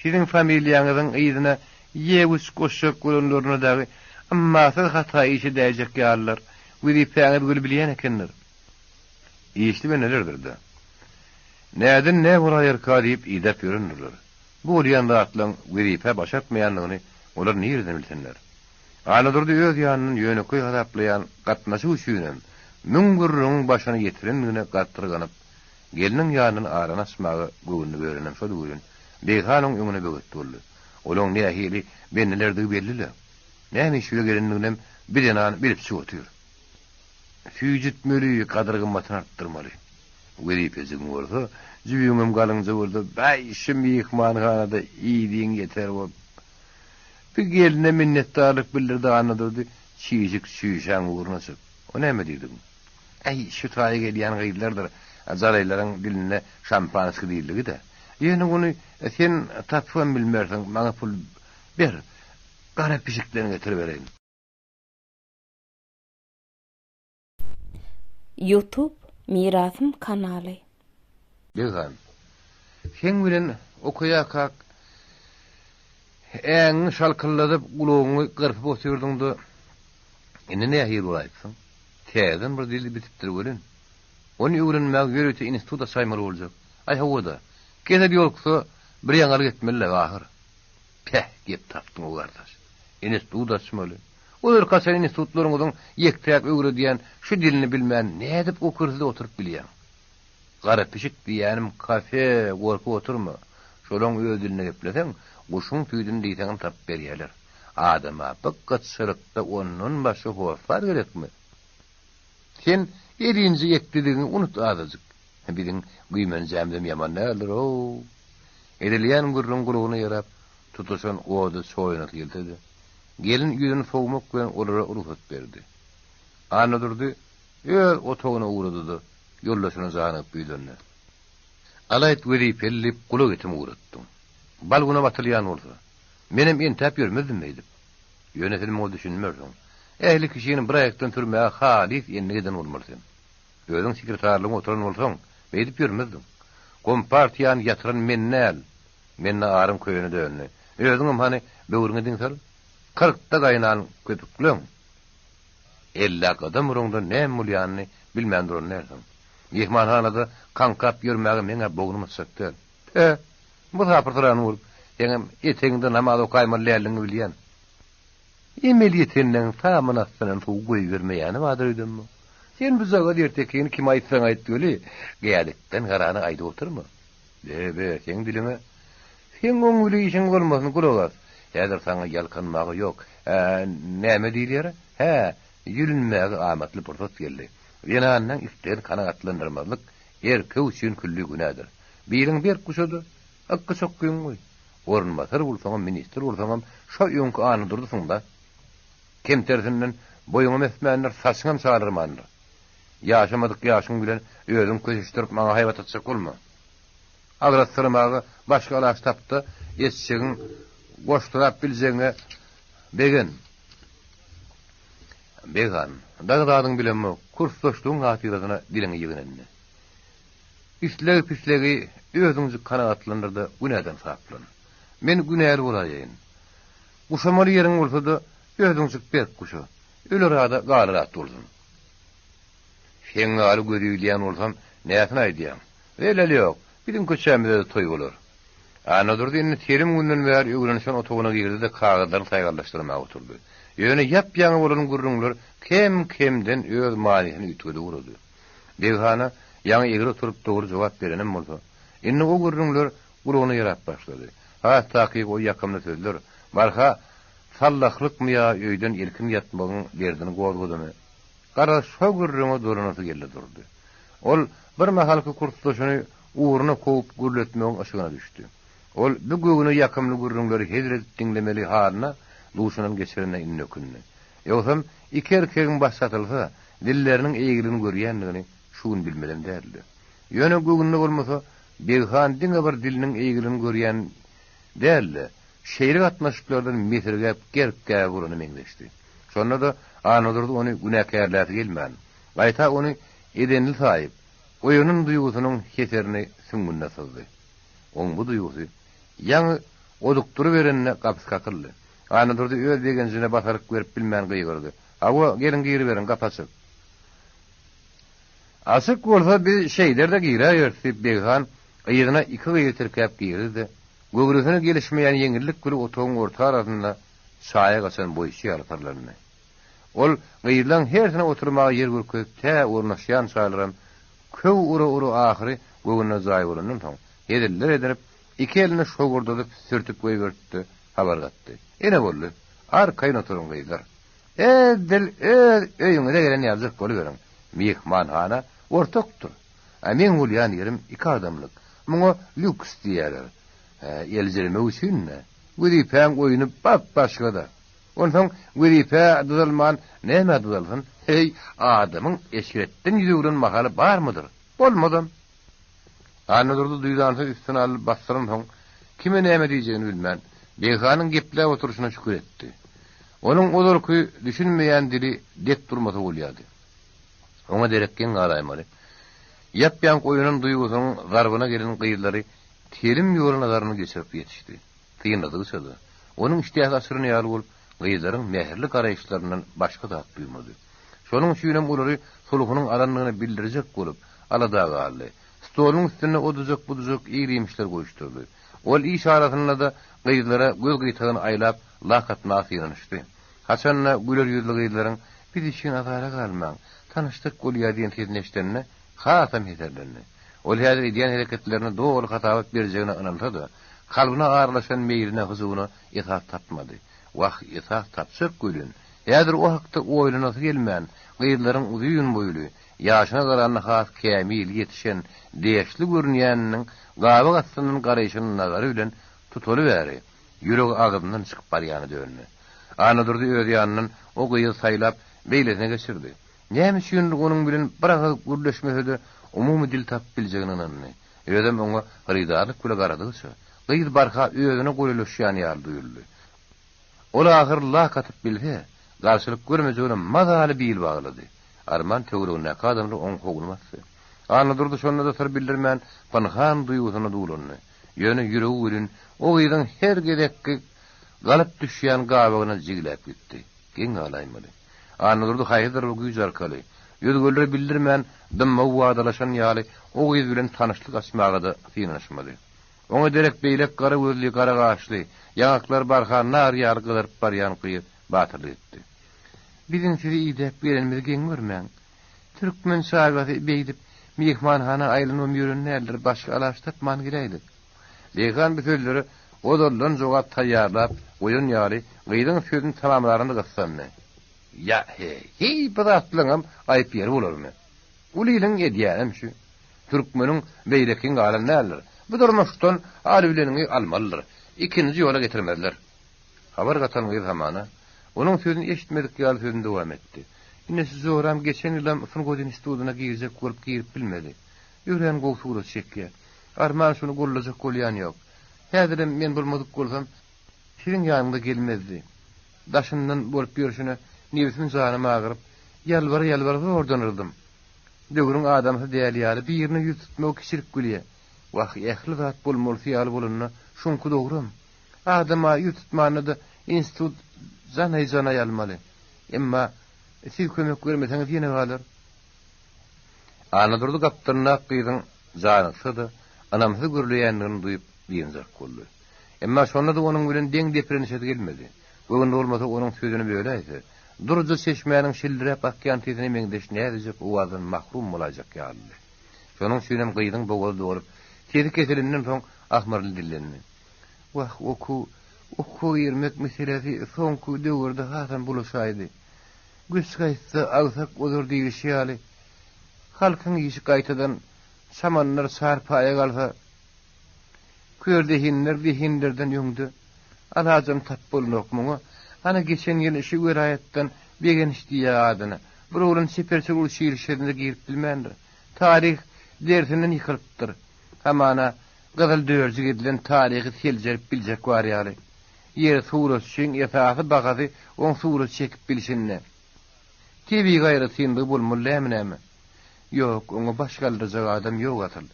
Siziň familiýaňyzyň yzyna ýewiç goşjak bolanlaryna dagy ymmasyz hata iş edäýjek ýalylar. Wezipäňizi weli bilýän ekenler. Işli bendelerdir-dä. Näden nä bolaýarka diýip idäp ýörendirler. Bu bolýan zatlaň wezipä başartmaýandygyny olar nireden bilsinler. Annadurdy öz ýanyndan ýönekeý hasaplaýan gatnaşyk üçinem müň gürrüňiň başyny ýetirendigine gatyrganyp, gelniň ýanyndan arany açmaga göwnüni börenem şol welin, Beghan oň öňüne böwet boldy. Olaň nähili bendelerdigi belli-le. Näme iş bile gelendiginem bir zenan bilipjik otyr. Süýjütmeli, gadyr-gymmatyny artdyrmaly. Wezipejigiň bolsa, jübüňem galyňja bolsa, bäý, şu myhmanhanada iýdigiň ýeter bolup. Bir gelne minnetdarlyk bildirdi Annadurdy, çişik çüýşäň ugruna çyk. O näme diýdigiň? Äý, şu taýa gelýän gyzlardyr, jalaýlaryň dilinde şampanskiý diýildigi-dä. Ýöne ony sen tapybam bilmersiň, maňa pul ber, gara pişikden getiribereýin. Youtube Mirasym kanaly. Beghan, seň bilen okaýarkak äňiňi şalkyldadyp, gulagyňy gyrpyp otyrdyň-da, indi nähili bolaýypsyň? Täzeden bir dil bitipdir welin, ony öwrenmäge ýörite institut açaýmaly boljak. Aý, hawa-da, kesel ýoluksa bir ýaňalyk etmeli-le, ahyr. Päh, gep tapdyň-ow, gardaş. Institut açmaly. Ozalky açan institutlaryňyzyň ýek-täk öwredýän şu dilini bilmän nädip o kürsüde oturyp bilýäň? Gara pişik diýýänim kafe, gorkup oturma. Şolaň öz dilinde gepleseň, guşuň süýdüni diýseňem tapyp berýärler. Adama bu gytçylykda ondan başga hossar gerekmi? Sen elinji ekdidigiňi unut azajyk. Biziň güýmenjämizem ýaman däldir-ow. Edilýän gürrüň gulagyna ýarap, tutaşan oda çoýunasy gelse-de, gelin ýüzüni sowmak bilen olara rugsat berdi. Annadurdy öz otagyna ugrady-da, ýoldaşyna janygyp ýüzlendi. Alaýt wezipeli diýip gulak etim ugratdyň. Bal güne batylýan bolsa, menem entäp ýörmezdim beýdip. Ýöne sen muňa düşünmersiň. Ähli kişini bir aýakdan sürmäge halys endik eden bolmaly sen. Özüň sekretarlygyňa oturan bolsaň, beýdip ýörmezdiň. Kompartiýany ýatyran men däl. Mende arym köýene döndi. Özüňem hany böwrüňe diň sal. Kyrkda gaýnan köpükleň. Ellä gadam uraňda näme bolýanyny bilmän duran dälsiň. Myhmanhanada kaňkap ýörmäge meň-ä bognum açjak däl. Pe, mysapyrsyran bolup, seňem etegiňde namaz okaýmaly däldigiňi bilýän. Emel ýetenleň samyn astyndan suw goýbermeýäni bardyr öýdemmi? Sen bujagaz ertekini kime aýtsaň aýt weli, gädikden garany aýdyp oturma. Be-be, seň diliňe Seň oň bile işiň bolmasyn, gulak as. Häzir saňa ýalkanmaga ýok, ä, näme diýilýär-ä? Hä, ýülünmäge amatly pursat geldi. Zenanyň islegini kanagatlandyrmazlyk erkek üçin külli günädir. Biliň berk guşa-da, ykgy-çokgyňy goý. Orunbasar bolsaňam, ministr bolsaňam, şo öňki Annadurdysyň-da. Kemtersinden boýuňam ösmändir, saçyňam çalyrmandyr. Ýaşamadyk ýaşyň bilen özüňi köşeşdirip maňa haýbat atjak bolma. Agrasdyrmaga başga alaç tap-da, etjegiň goşdurap biljegiňe begen. Beghan, dagy zadyňy bilemok, kursdaşlygyň hatyrasyna diliňi ýygyn indi. Isleg-pislegi özüňjik kanagatlandyr-da günäden saplan. Men günäli bolaýaýyn. Guşamaly ýeriň bolsa-da, özüňjik berk guşa. Öler ada galar at bolsun. Seň ýaly gözi ilýän bolsam, näsini aýdýaň. Zeleli ýok, biziň köçämizde-de toý bolar. Annadurdy indi telim günden bäri öwrenişen otagyna girdi-de kagyzlaryny saýgarlaşdyrmaga oturdy. Ýöne ýap-ýaňy bolan gürrüňler kem-kemden öz manysyny üýtgedip ugrady. Beghana ýaňy egri oturyp dogry jogap berenem bolsa, indi o gürrüňler gulagyna ýarap başlady. Has takygy o ýakymly sözler barha sallahlykmy ýa öýden elkin ýatmagyň derdini gozgadymy, garaz şo gürrüňe dolanasy geldi durdy. Ol birmahalky kursdaşyny ugruna kowup gürletmegiň yşygyna düşdi. Ol bu göwne ýakymly gürrüňleri hezil edip diňlemeli halyna duşundan geçirenine indi ökündi. Ýogsam, iki erkegiň baş çatylsa, dilleriniň eýgiligini görýändigini şu gün bilmezem däldi. Ýöne göwnüne bolmasa, Beghan diňe bir diliniň eýgiligini görýän däl-de, şeýle gatnaşyklardan mesirgäp gerk-gäbe bolana meňzeşdi. Şonda-da Annadurdy ony günäkärläsi gelmän, gaýta ony edenli saýyp, oýanan duýgusynyň heserini süňňünde syzdy. Oň bu duýgusy ýaňy odukdyryberende gapysy kakyldy. Annadurdy öz begenjine basalyk berip bilmän gygyrdy. Hawa, geliň giriberiň, gapy açyk. Açyk bolsa biz şeýder-de giräýeris, diýip, Beghan yzyna iki gyzy tirkäp girdi-de, göwresine gelişmeýän ýeňillik bile otagyň orta arasynda çaýa gaçan boýçy ýaly pyrlandy. Ol gyzlaň hersine oturmaga ýer görkezip tä ornaşýançalaram köw ura-ura ahyry göwnüne jaý bolandan soň, heziller edinip, iki elini şowurdadyp sürtüp goýberdi-de, habar gatdy. Ine boldy. Arkaýyn oturyň gyzlar. Edil öz öýüňize gelen ýaljak boluberiň. Myhmanhana ortakdyr. A meň bolýan ýerim iki adamlyk. Muňa lýuks diýýärler. Hä, eljiremek üçin-dä. Wezipäň oýny bap-başga-da. Onsoň wezipä dyzalman nämä dyzalsyn? Heý, adamyň eşretden ýüz öwren mahaly barmydyr? Bolmazam. Annadurdy duýdansyz üstüne alyp basdyransoň, kime näme diýjegini bilmän, Beghanyň gepläp oturyşyna şükür etdi. Onuň ozalky düşünmeýän dili dek durmasa bolýardy. Oňa derek geň galaýmaly. Ýap-ýaňky oýanan duýgusynyň zarbyna gelen gyzlary telim ýola nazaryny geçirip ýetişdi. Synladygyça-da, onuň işdäsi açylan ýaly bolup, gyzlaryň mähirli garaýyşlaryndan başga zat duýmady. Şonuň üçinem olary sulhunyň alandygyny bildirjek bolup, alada galdy. Stoluň üstünde odujak-budujak ir-iýmişler goýuşdyrdy. Ol iş arasynda-da gyzlara göz gyýtagyny aýlap, lak atmaga synanyşdy. Haçan-da güler ýüzli gyzlaryň Biz üçin azara galmaň, tanyşdyk bolýar diýen sesini eşidende, hasam heserlendi. Ol häzir edýän hereketlerine doly hasabat berjegine ynansa-da, Kalbyna aralaşan meýline, hyjuwyna esas tapmady. Wah, esas tapjak welin, häzir o hakda oýlanasy gelmän, gyzlaryň uzyn boýly, ýaşyna garanda has kämil, ýetişen, deşli görünýäniniň gabak astyndan garaýşyny nazary bilen tutaly bäri, ýüregi agzyndan çykyp barýana döndi. Annadurdy öz ýanyndan o gyzy saýlap, beýlesine geçirdi. Näme üçindir onuň bilen bir agyz gürleşmese-de umumy dil tapyp biljegine ynandy. Özem oňa hyrydarlyk bile garadygyça, gyz barha özüne golaýlaşýan ýaly duýuldy. Ol ahyr lak atyp bilse, garşylyk görmejegine mazaly bil baglady. Arman töweregindäki adamlar oň howuny basdy. Annadurdy şonda-da syr bildirmän, pynhan duýgusyna duwlandy. Ýöne ýüregi welin o gyzyň her gezekki galyp düşýän gabagyna jigläp gitdi. Geň galaýmaly. Annadurdy haýsydyr bir güýç arkaly, özgelere bildirmän dymmagy wadalaşan ýaly o gyz bilen tanyşlyk açmaga-da synanyşmady. Oňa derek beýlek gara gözli, gara gaşly, ýaňaklary barha nar ýaly gyzaryp barýan gyz batyrlyk etdi. Biziň sizi idäp gelenimizi geň görmäň. Türkmen çagasy beýdip myhmanhana aýlanybam ýören däldir, başga alaç tapman geläýdik. Beghan bu sözlere ozaldan jogap taýýarlap goýan ýaly, gyzyň sözüni tamamlarynda gyssandy. Ýa, heý, heý, bu zatlaryňam aýyp ýeri bolarmy? Uly iliň edýänem şü. Türkmeniň beýlekiň galan däldir. Bu durmuşdan alybileniňi almalydyr. Ikinji ýola getirmezler. Habar gatan gyz hamana, onuň sözüni eşitmedik ýaly sözüni dowam etdi. Ine şu joram geçen ýylam sungat institutyna girjek bolup girip bilmedi. Örän gowy surat çekýär. Arman şuny gollajak bolýan ýok. Häzirem men bolmadyk bolsam, siziň ýanyňyza gelmezdi. Daşyndan bolup ýörşüne nebsim janym agyryp, ýalbara-ýalbara zordan yrdym. Döwrüň adamsy däl ýaly birine ýüz tutmagy kiçilik bilýä. Wah, ähli zat bolmalysy ýaly bolanda şoňky dogram. Adama ýüz tutmanda-da institut janaý-janaý almaly. Emma siz kömek bermeseňiz ýene galar. Annadurdy gapdalyndaky gyzyň janyksa-da, ynamsyz gürleýändigini duýup, biynjalyk boldy. Emma şonda-da onuň bilen deň deprenişesi gelmedi. Göwni bolmasa onuň sözüni böläýse, duruja çeşmäniň şildiräp akýan sesine meňzeş näzijek owazdan mahrum bolaýjak ýalydy. Şonuň üçinem gyzyň bogazy dolup, sesi keselinden soň ahmyrly dillendi. Wah, okuw, okuwa girmek meselesi soňky döwürde hasam bulaşaýdy. Göç gaýtsa, agsak bozar diýlişi ýaly, halkyň işi gaýtadan çamanlar çarpaýa galsa, kör zehinler zehinlerden öňde, alajam tap bolnok muňa. Ana, geçen ýyl şu welaýatdan Begenç diýýär adyna, bir oglan çeperçilik uçilişesine girip bilmändir. Taryh dersinden ýykylypdyr. Hamana, gyzyl dörjük edilen taryhy seljerip biljek bar ýaly. Ýeri suratçyň esasy bahasy oň surat çekip bilşinde. Tebigy aýratynlygy bolmaly dämi näme? Ýok, oňa baş galdyrjak adam ýok asyl.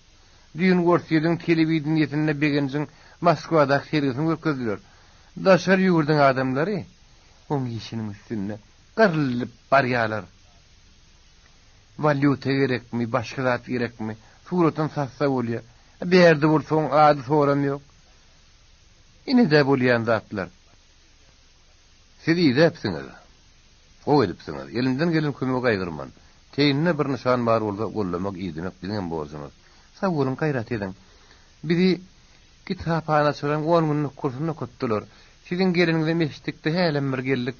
Düýn Orsýediň telewideniýesinde Begenjiň Moskwadaky sergisini görkezdiler. Daşary ýurduň adamlary oň işiniň üstünde gyrlyp barýalar. Walýuta gerekmi, başga zat gerekmi, suratyny satsa bolýa. Bärde bolsa oň ady-soram ýok. Ine-dä bolýan zatlar. Siz idäpsiňiz. Gowy edipsiňiz. Elimden gelen kömegi gaýgyrman. Teýinde bir nyşan bar bolsa gollamak, idemek biziňem borjumyz. Sag boluň, gaýrat ediň. Bizi kitaphanaçylaryň on günlük kursunda okatdylar. Siziň geleniňizem eşitdik-de hälem bir geldik.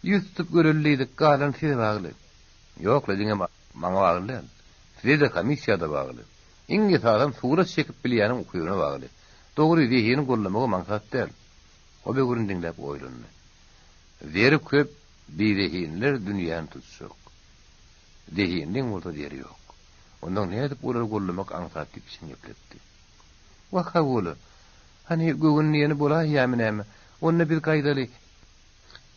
Ýüz tutup göreli diýdik, galany size bagly. Ýok-la, diňe maňa bagly däl. Size-de, komissiýa-da bagly. Iň esasam surat çekip bilýäniň ukybyna bagly. Dogry, zehini gollamagam aňsat däl. O böwrüni diňläp oýlandy. Zeri köp bizehinler dünýäni tutjak. Zehinliň bolsa zeri ýok. Onnoň nädip olary gollamak aňsat diýip içini gepletdi. Wah, hawa-la. Hany, göwün diýeni bolaýýamy näme? Onda biz gaýdaly.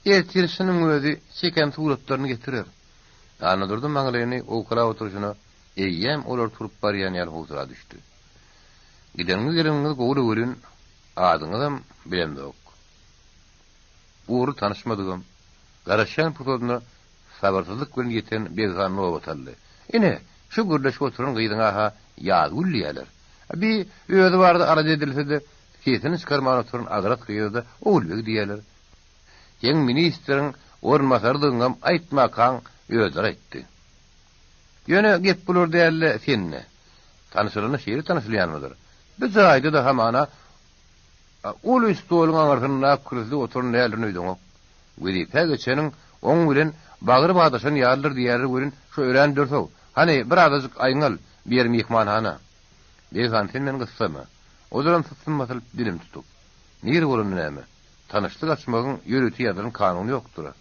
Ertir şunuň özi çeken suratlaryny getirer. Annadurdy maňlaýyny owkalap oturyşyna eýýäm olar turup barýan ýaly howsala düşdi. Gideniňiz-geleniňiz gowy-la welin, adyňyzam bilemzok. Ugurly tanyşmadygam. Garaşýan pursadyna sabyrsyzlyk bilen ýeten Beghan nobat aldy. Ine, şu gürleşip oturan gyzyňa-ha Ýazgül diýýärler. Bi, özi barada alada edilse-de, sesini çykarman oturan agras gyza-da Ogulbeg diýýärler. Seň ministriň orunbasarydygyňam aýtmakaň özleri aýtdy. Ýöne gep bular däl-de, sende. Tanyşylanda şeýle tanyşylýanmydyr? Bu jaýda-da hamana. A uly stoluň aňyrsyndaky kürsüde oturan däldirin öýdeňok. Wezipä geçeniň oň bilen bagry badaşan ýalydyr diýerler welin, şo örän dürs-ow. Hany, bir azajyk aýňal, bu ýer myhmanhana. Beghan, sen meni gyssama. Ozalam sypsym basylyp, dilim tutuk. Nire bolanda näme? Tanyşlyk açmagyň ýörite ýazylan kanuny ýokdur-a.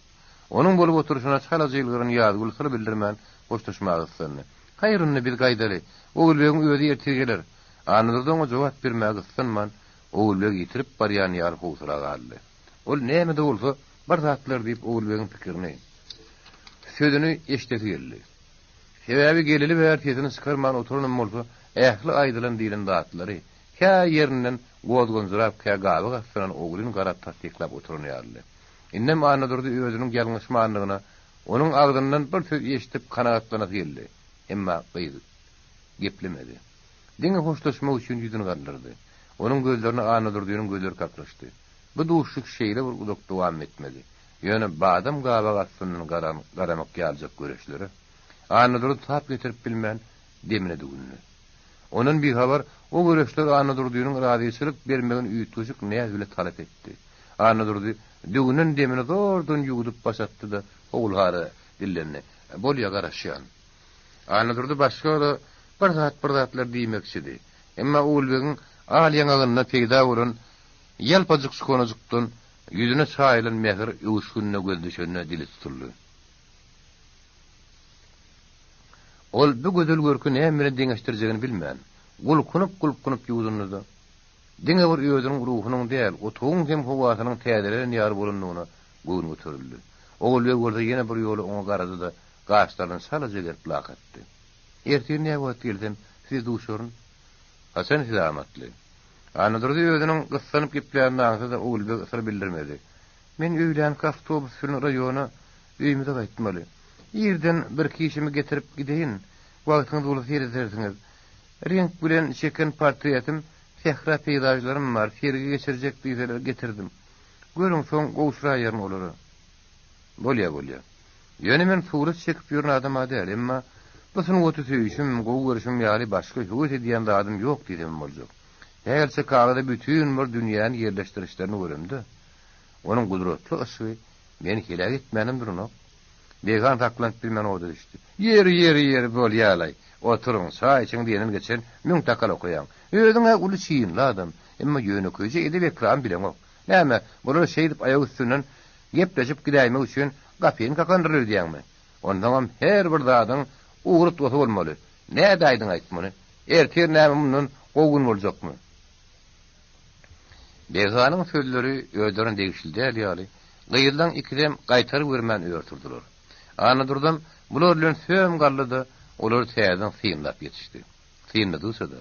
Onuň bolup oturyşyna çalaja ýylgyran Ýazgül syr bildirmän, hoşlaşmaga gyssandy. Haýyr onda biz gaýdaly. Ogulbegiň özi ertir geler. Annadurdy oňa jogap bermäge gyssanman, Ogulbegi ýitirip barýan ýaly howsala galdy. Ol näme-de bolsa, bir zatlar diýip Ogulbegiň pikirini, sözüni eşidesi geldi. Sebäbi geleli bäri sesini çykarman oturanam bolsa, ähli aýdylan-diýlen zatlary, kä ýerinden gozganjyrap, kä gabyk astyndan ogryn garap tassyklap oturan ýalydy. Indem Annadurdy özüniň ýalňyşmandygyna onuň agzyndan bir söz eşidip kanagatlanasy geldi. Emma gyz geplemedi. Diňe hoşlaşmak üçin ýüzüni galdyrdy. Onuň gözlerine Annadurdynyň gözleri kaklyşdy. Bu duşuşyk şeýle bir uzak dowam etmedi. Ýöne badam gabak astyndan garan garamyk ýaljak göreçlere Annadurdy tap getirip bilmän demine düwündi. Ondan bihabar o göreçler Annadurdynyň razyçylyk bermegini üýtgeşik näz bile talap etdi. Annadurdy düwünen demini zordan ýuwdup baş atdy-da, howul-hara dillendi. Bolýa, garaşýan. Annadurdy başga-da bir zat-bir zatlar diýmekçidi. Emma Ogulbegiň al ýaňagynda peýda bolan ýalpajyk çukanajykdan ýüzüne çaýylan mähir öwüşginine gözi düşende dili tutuldy. Ol bu gözel görki näme bilen deňeşdirjegini bilmän, gulkunyp-gulkunyp ýuwdundy-da, Diňe bir özüniň ruhunyň däl, otagyň hem howasynyň täzelenen ýaly bolandygyna göwni göterildi. Ogulbeg bolsa ýene bir ýola oňa garady-da, gaşlaryny çalaja gerip lak atdy. Ertir näwagt gelsem, size duşaryn? Haçan size amatly? Annadurdy özüniň gyssanyp geplänini aňsa-da, Ogulbeg syr bildirmedi. Men öýlänki awtobus bilen raýona, öýümize gaýtmaly. Irden birki işimi getirip gideýin, wagtyňyz bolsa seredersiňiz. Reňk bilen çeken portretim, sähra peýzažlarym bar, sergi geçirjek diýseler getirdim. Görüň, soň gowşuraýaryn olara. Bolýa, bolýa. Ýöne men surat çekip ýören adam-a däl, emma bu sungaty söýüşim, gowy görüşim ýaly başga höwes edýän zadym ýok diýsemem boljak. Sähelçe kagyza bütin bir dünýäni ýerleşdirişlerini göremde, onuň gudratly yşgy meni heläk etmänem duranok. Beghan saklanyp bilmän oda düşdi. Ýeri, ýeri, ýeri, bolýa-laý. Oturyň, çaý içiň diýenden geçen müň takal okaýaň. Özüň-ä uly çynly adam, emma ýönekeýje edep-ekramy bileňok. Näme, bular şeýdip aýak üstünden gepleşip gidäýmek üçin gapyny kakandyr öýdýäňmi? Onsoňam her bir zadyň ugrutgasy bolmaly. Nädäýdiň-aýt muny? Ertir näme mundan gowy gün boljakmy? Beghanyň sözleri özlerine degişli däl ýaly, gyzlaň ikisem gaýtaryp görmän ör turdular. Annadurdam bular bilen söm galdy-da, olary täzeden synlap ýetişdi. Synladygyça-da,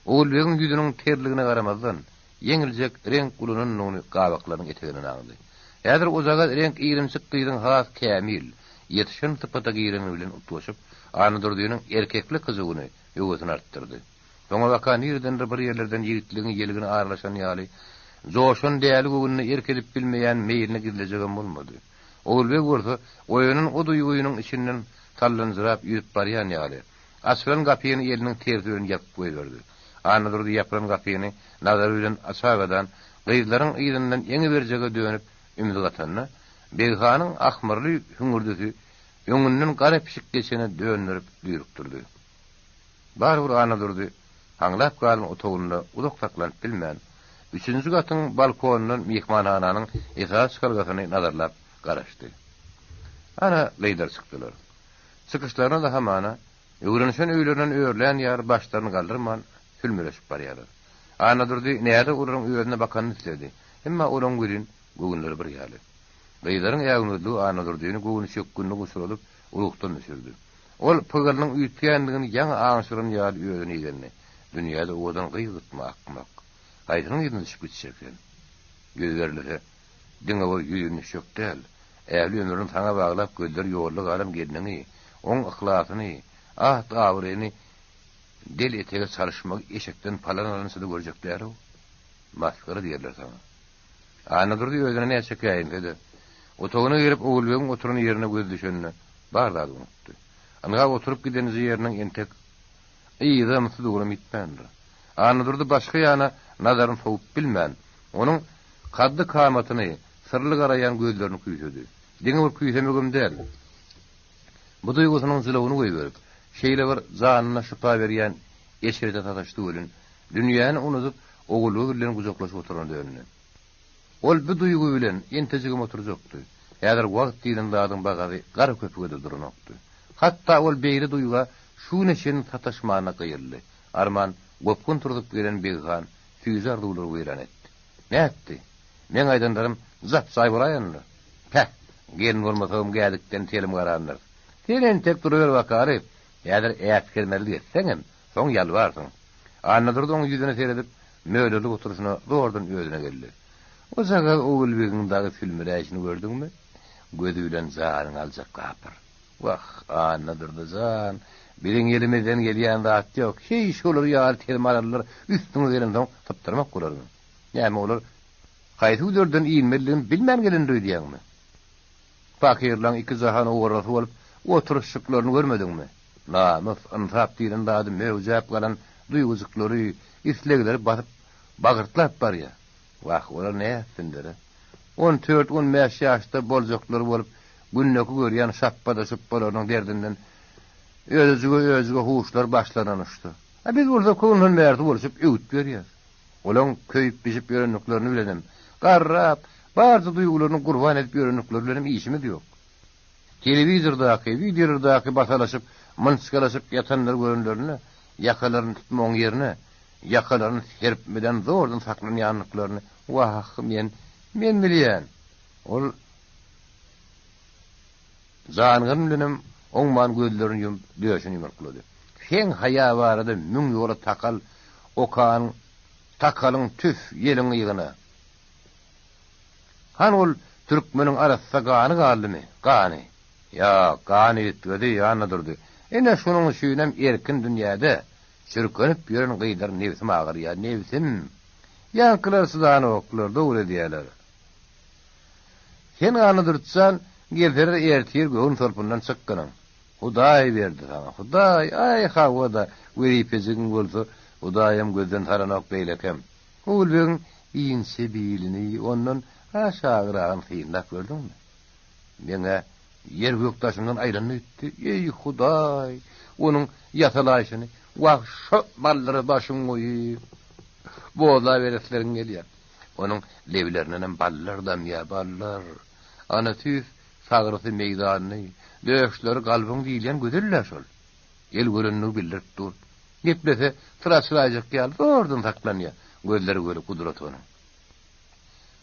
Ogulbegiň ýüzüniň terligine garamazdan, ýeňiljek reňk ulanandygyny gabaklarynyň eteginden aňdy. Häzir ojagaz reňk irimçik gyzyň has kämil, ýetişen sypata gireni bilen utgaşyp, Annadurdynyň erkeklik hyjuwyny, höwesini artdyrdy. Soňabaka niredendir bir ýerlerden ýigitligiň ýelgini aralaşan ýaly, joşan däli göwnüne erk edip bilmeýän meýlini gizlejegem bolmady. Ogulbeg bolsa, oýanan o duýgynyň içinden sallanjyrap ýüzüp barýan ýaly, açylan gapyny eliniň tersi bilen ýapyp goýberdi. Annadurdy ýapylan gapyny nazary bilen açagadan, gyzlaryň yzyndan eňiberjege dönüp ümzük atanda, Beghanyň ahmyrly hüňürdisi öňünden gara pişik geçene dönderip düýrükdirdi. Barybir Annadurdy haňlap galan otagynda uzak saklanyp bilmän, üçünji gatyň balkonyndan myhmanhananyň esasy çykalgasyny nazarlap garaşdy. Ana, gyzlar çykdylar. Çykyşlaryna-da hamana, öwrenişen öýlerinden örlän ýaly başlaryny galdyrman, sülmüreşip barýarlar. Annadurdy näzik olaryň özüne bakanyny isledi. Emma olaryň welin göwünleri bir ýaly. Gyzlaryň äwmezligi Annadurdyny göwnüçökgünlige uçradyp, ruhdan düşürdi. Ol pygylynyň üýtgändigini ýaňy aňşyran ýaly özüni igendi. Dünýäde owadan gyz gytmy, akmak. Haýsynyň yzyna düşüp gitjek sen? Ýüz berilse, diňe bir ýüzüni düşjek däl, ähli ömrüni saňa baglap gözleri ýolda galan gelniňi, oň yhlasyny, at-abraýyny del etege çalyşmagy eşekden palan alynça-da görjek däl-ow. Masgara diýerler saňa. Annadurdy özüne näçe käýinse-de, otagyna girip Ogulbegiň oturan ýerine gözi düşende, bar zady unutdy. Ynha oturyp gidenije ýeriniň entek yzam, suduram ýitmändir. Annadurdy başga ýana nazaryny sowup bilmän, Onuň kaddy-kamatyny, syrly garaýan gözlerini küýsedi. Diňe bir küýsemegem däl, bu duýgusynyň jylawyny goýberip, şeýle bir janyna şypa berýän eşrete sataşdy welin, dünýäni unudyp, Ogulbeg bilen gujaklaşyp oturana döndi. Ol bu duýgy bilen entejigem oturjakdy. Häzir wagt diýlen zadyň bagasy gara köpüge-de duranokdy. Hatda ol beýle duýga şu güne çenli sataşmanyna gyýyldy. Arman, gopgun turzup gelen Beghan süýji arzuwlary weýran etdi. Nätdi? Meň aýdanlarym jap-jaý bolaýandyr. Päh, gelin bolmasagam gädikden telim garandyrys. Sen entek duruber bakaly, häzir äsgermezlik etseňem, soň ýalbarsyň. Annadurdy oň ýüzüne seredip, mölerlip oturyşyna zordan özüne geldi. O jagaz Ogulbegiň dagy sülmüräýşini gördüňmi? Gözi bilen janyňy aljak kapyr. Wah, Annadurdy jan, biziň elimizden gelýän zat ýok. Heý, şolar ýaly telmarallar üstüňe gelensoň sypdyrmak bolarmy? Näme olar haýsy güzerden inmelidigini bilmän gelendir öýdýäňmi? Pakyrlaň iki jahan owarrasy bolup oturyşjyklaryny görmediňmi? Namys, ynsap diýlen zady möwjäp galan duýgujyklary, islegleri basyp, bagyrtlap barýar. Wah, olar nätsinler-ä? On dört, on bäş ýaşda boljaklary bolup, gündeki görýän şapbada-şupbalarynyň derdinden özüjige-özüjige huşlary başlaryndan uçdy. A biz bolsa köňlünden bärsi bolşup öwüt berýäs. Olaň köýüp-bişip ýörendiklerini bilenem, garrap, barja duýgularyny gurban edip ýörendikleri bilenem işimiz ýok. Telewizordaky, wideolardaky basalaşyp, mynçgalaşyp ýatanlary görenlerinde, ýakalaryny tutmagyň ýerine, ýakalaryny serpmeden zordan saklanýandyklaryny, wah, men, men bilýän. Ol jangyn bilenem oňman gözlerini ýumup, döşüni ýumruklady. Seň haýa barada müň ýola takal okanyň, takalyň tüf ýeliň ygyna. Hany ol türkmeniň arassa gany galdymy? Gany. Ýok, gany üýtgedi, Annadurdy. Ine, şonuň üçinem erkin dünýäde çürkenip ýören gyzlar nebsim agyrýar, nebsim. Ýaňkylar çydanoklar, dogry edýärler. Sen Annadurdy jan, gelseler ertir göwün solpundan çykgynyň. Hudaý berdi saňa, Hudaý, aý, hawa-da, wezipejigiň bolsa, Hudaýam gözden salanok beýlekem. Ogulbegiň inçe bilini, ondan aşagyragyny synlap gördüňmi? Meň-ä ýer-gök daşymdan aýlandy gitdi. Eý, Hudaý, onuň ýasalaýşyny! Wah, şo baldyra başyň goýup, bozlaberesleriň gelýär. Onuň leblerindenem ballar damýar, ballar. Ana, tüýs sagrysy meýdanly, döşleri galbyň diýilýän gözel-dä şol. El görenligi bildirip dur. Geplese, syr açylaýjak ýaly zordan saklanýar. Gözleri göli gudrat onuň.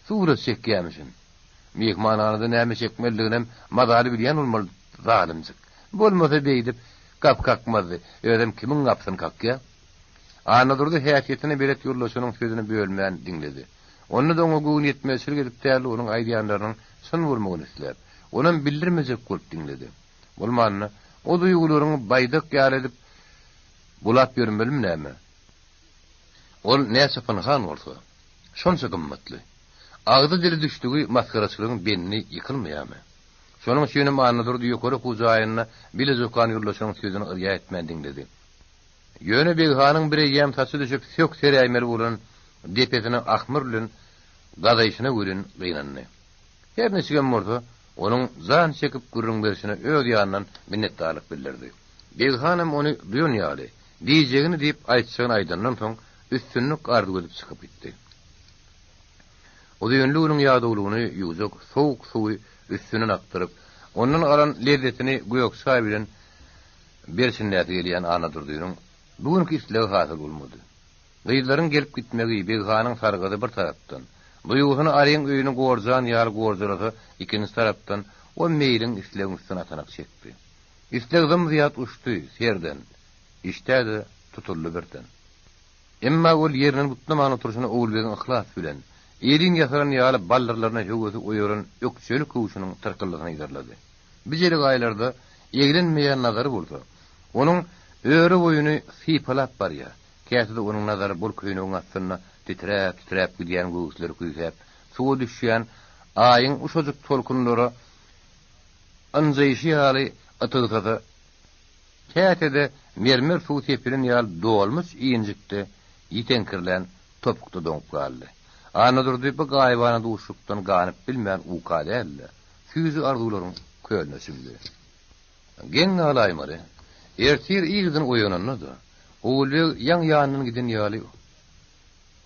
Surat çekýämişin. Myhmanhanada näme çekmelidiginem mazaly bilýän bolmaly zalymjyk. Bolmasa beýdip gapy kakmazdy. Özem kimiň gapysyny kakýa? Annadurdy häsiýetine belet ýoldaşynyň sözüni bölmän diňledi. Onda-da oňa göwniýetmezçilik edip däl, onuň aýdýanlarynyň çyn bolmagyny isläp, onam bildirmejek bolup diňledi. Bolmanda, o duýgularyňy baýdak ýaly edip bulap ýörmelimi näme? Ol näçe pynhan bolsa, şonça gymmatly. Agzy-dili düşdügi masgaraçylygyň bendi ýykylmaýarmy? Şonuň üçinem Annadurdy ýokary okuw jaýynda bile okan ýoldaşynyň sözüni yrýa etmän diňledi. Ýöne Beghanyň bireýýäm saçy düşüp sök seräýmeli bolan depesini ahmyr bilen gazaýşyna welin gynandy. Her niçigem bolsa, onuň jan çekip gürrüň berşine öz ýanyndan minnetdarlyk bildirdi. Beghanam ony duýan ýaly, diýjegini diýip, aýtjagyny aýdandan soň, üstünlik arzuw edip çykyp gitdi. Uzynly günüň ýadawlygyny ýuwjak sowuk suwy üstünden akdyryp, ondan alan lezzetini gök çaý bilen berçinläsi gelýän Annadurdynyň bu günki islegi hasyl bolmady. Gyzlaryň gelip gitmegi, Beghanyň sargydy bir tarapdan, duýgusyny aryň öýüni gorjan ýaly gorjalasa, ikinji tarapdan, o meýliň islegiň üstüne atanak çekdi. Isleg zym-zyýat uçdy serden, işdä-de tutuldy birden. Emma ol ýerinden butnaman oturyşyna Ogulbegiň yhlas bilen, elin ýasalan ýaly baldyrlaryna höwesi oýaran ökjeli köwşüniň tyrkyldysyny yzarlady. Bijelik aýlarda eglenmeýän nazary bolsa, onuň öre-boýuny sypalap barýar. Käte-de onuň nazary bol köýnegiň astynda titräp-titräp gidýän göwüsleri küýsäp, suwa düşýän Aýyň uşajyk tolkunlara ynjaýşy ýaly ytygsasa, käte-de mermer suw sepilen ýaly dolmuş injikde ýiteňkirlän topukda doňup galdy. Annadurdy bu gaýybana duşuşykdan ganyp bilmän uka däl-de, süýji arzuwlaryň kölüne çümdi. Geň galaýmaly, ertir irden oýananda-da, Ogulbeg ýaňy ýanyndan giden ýaly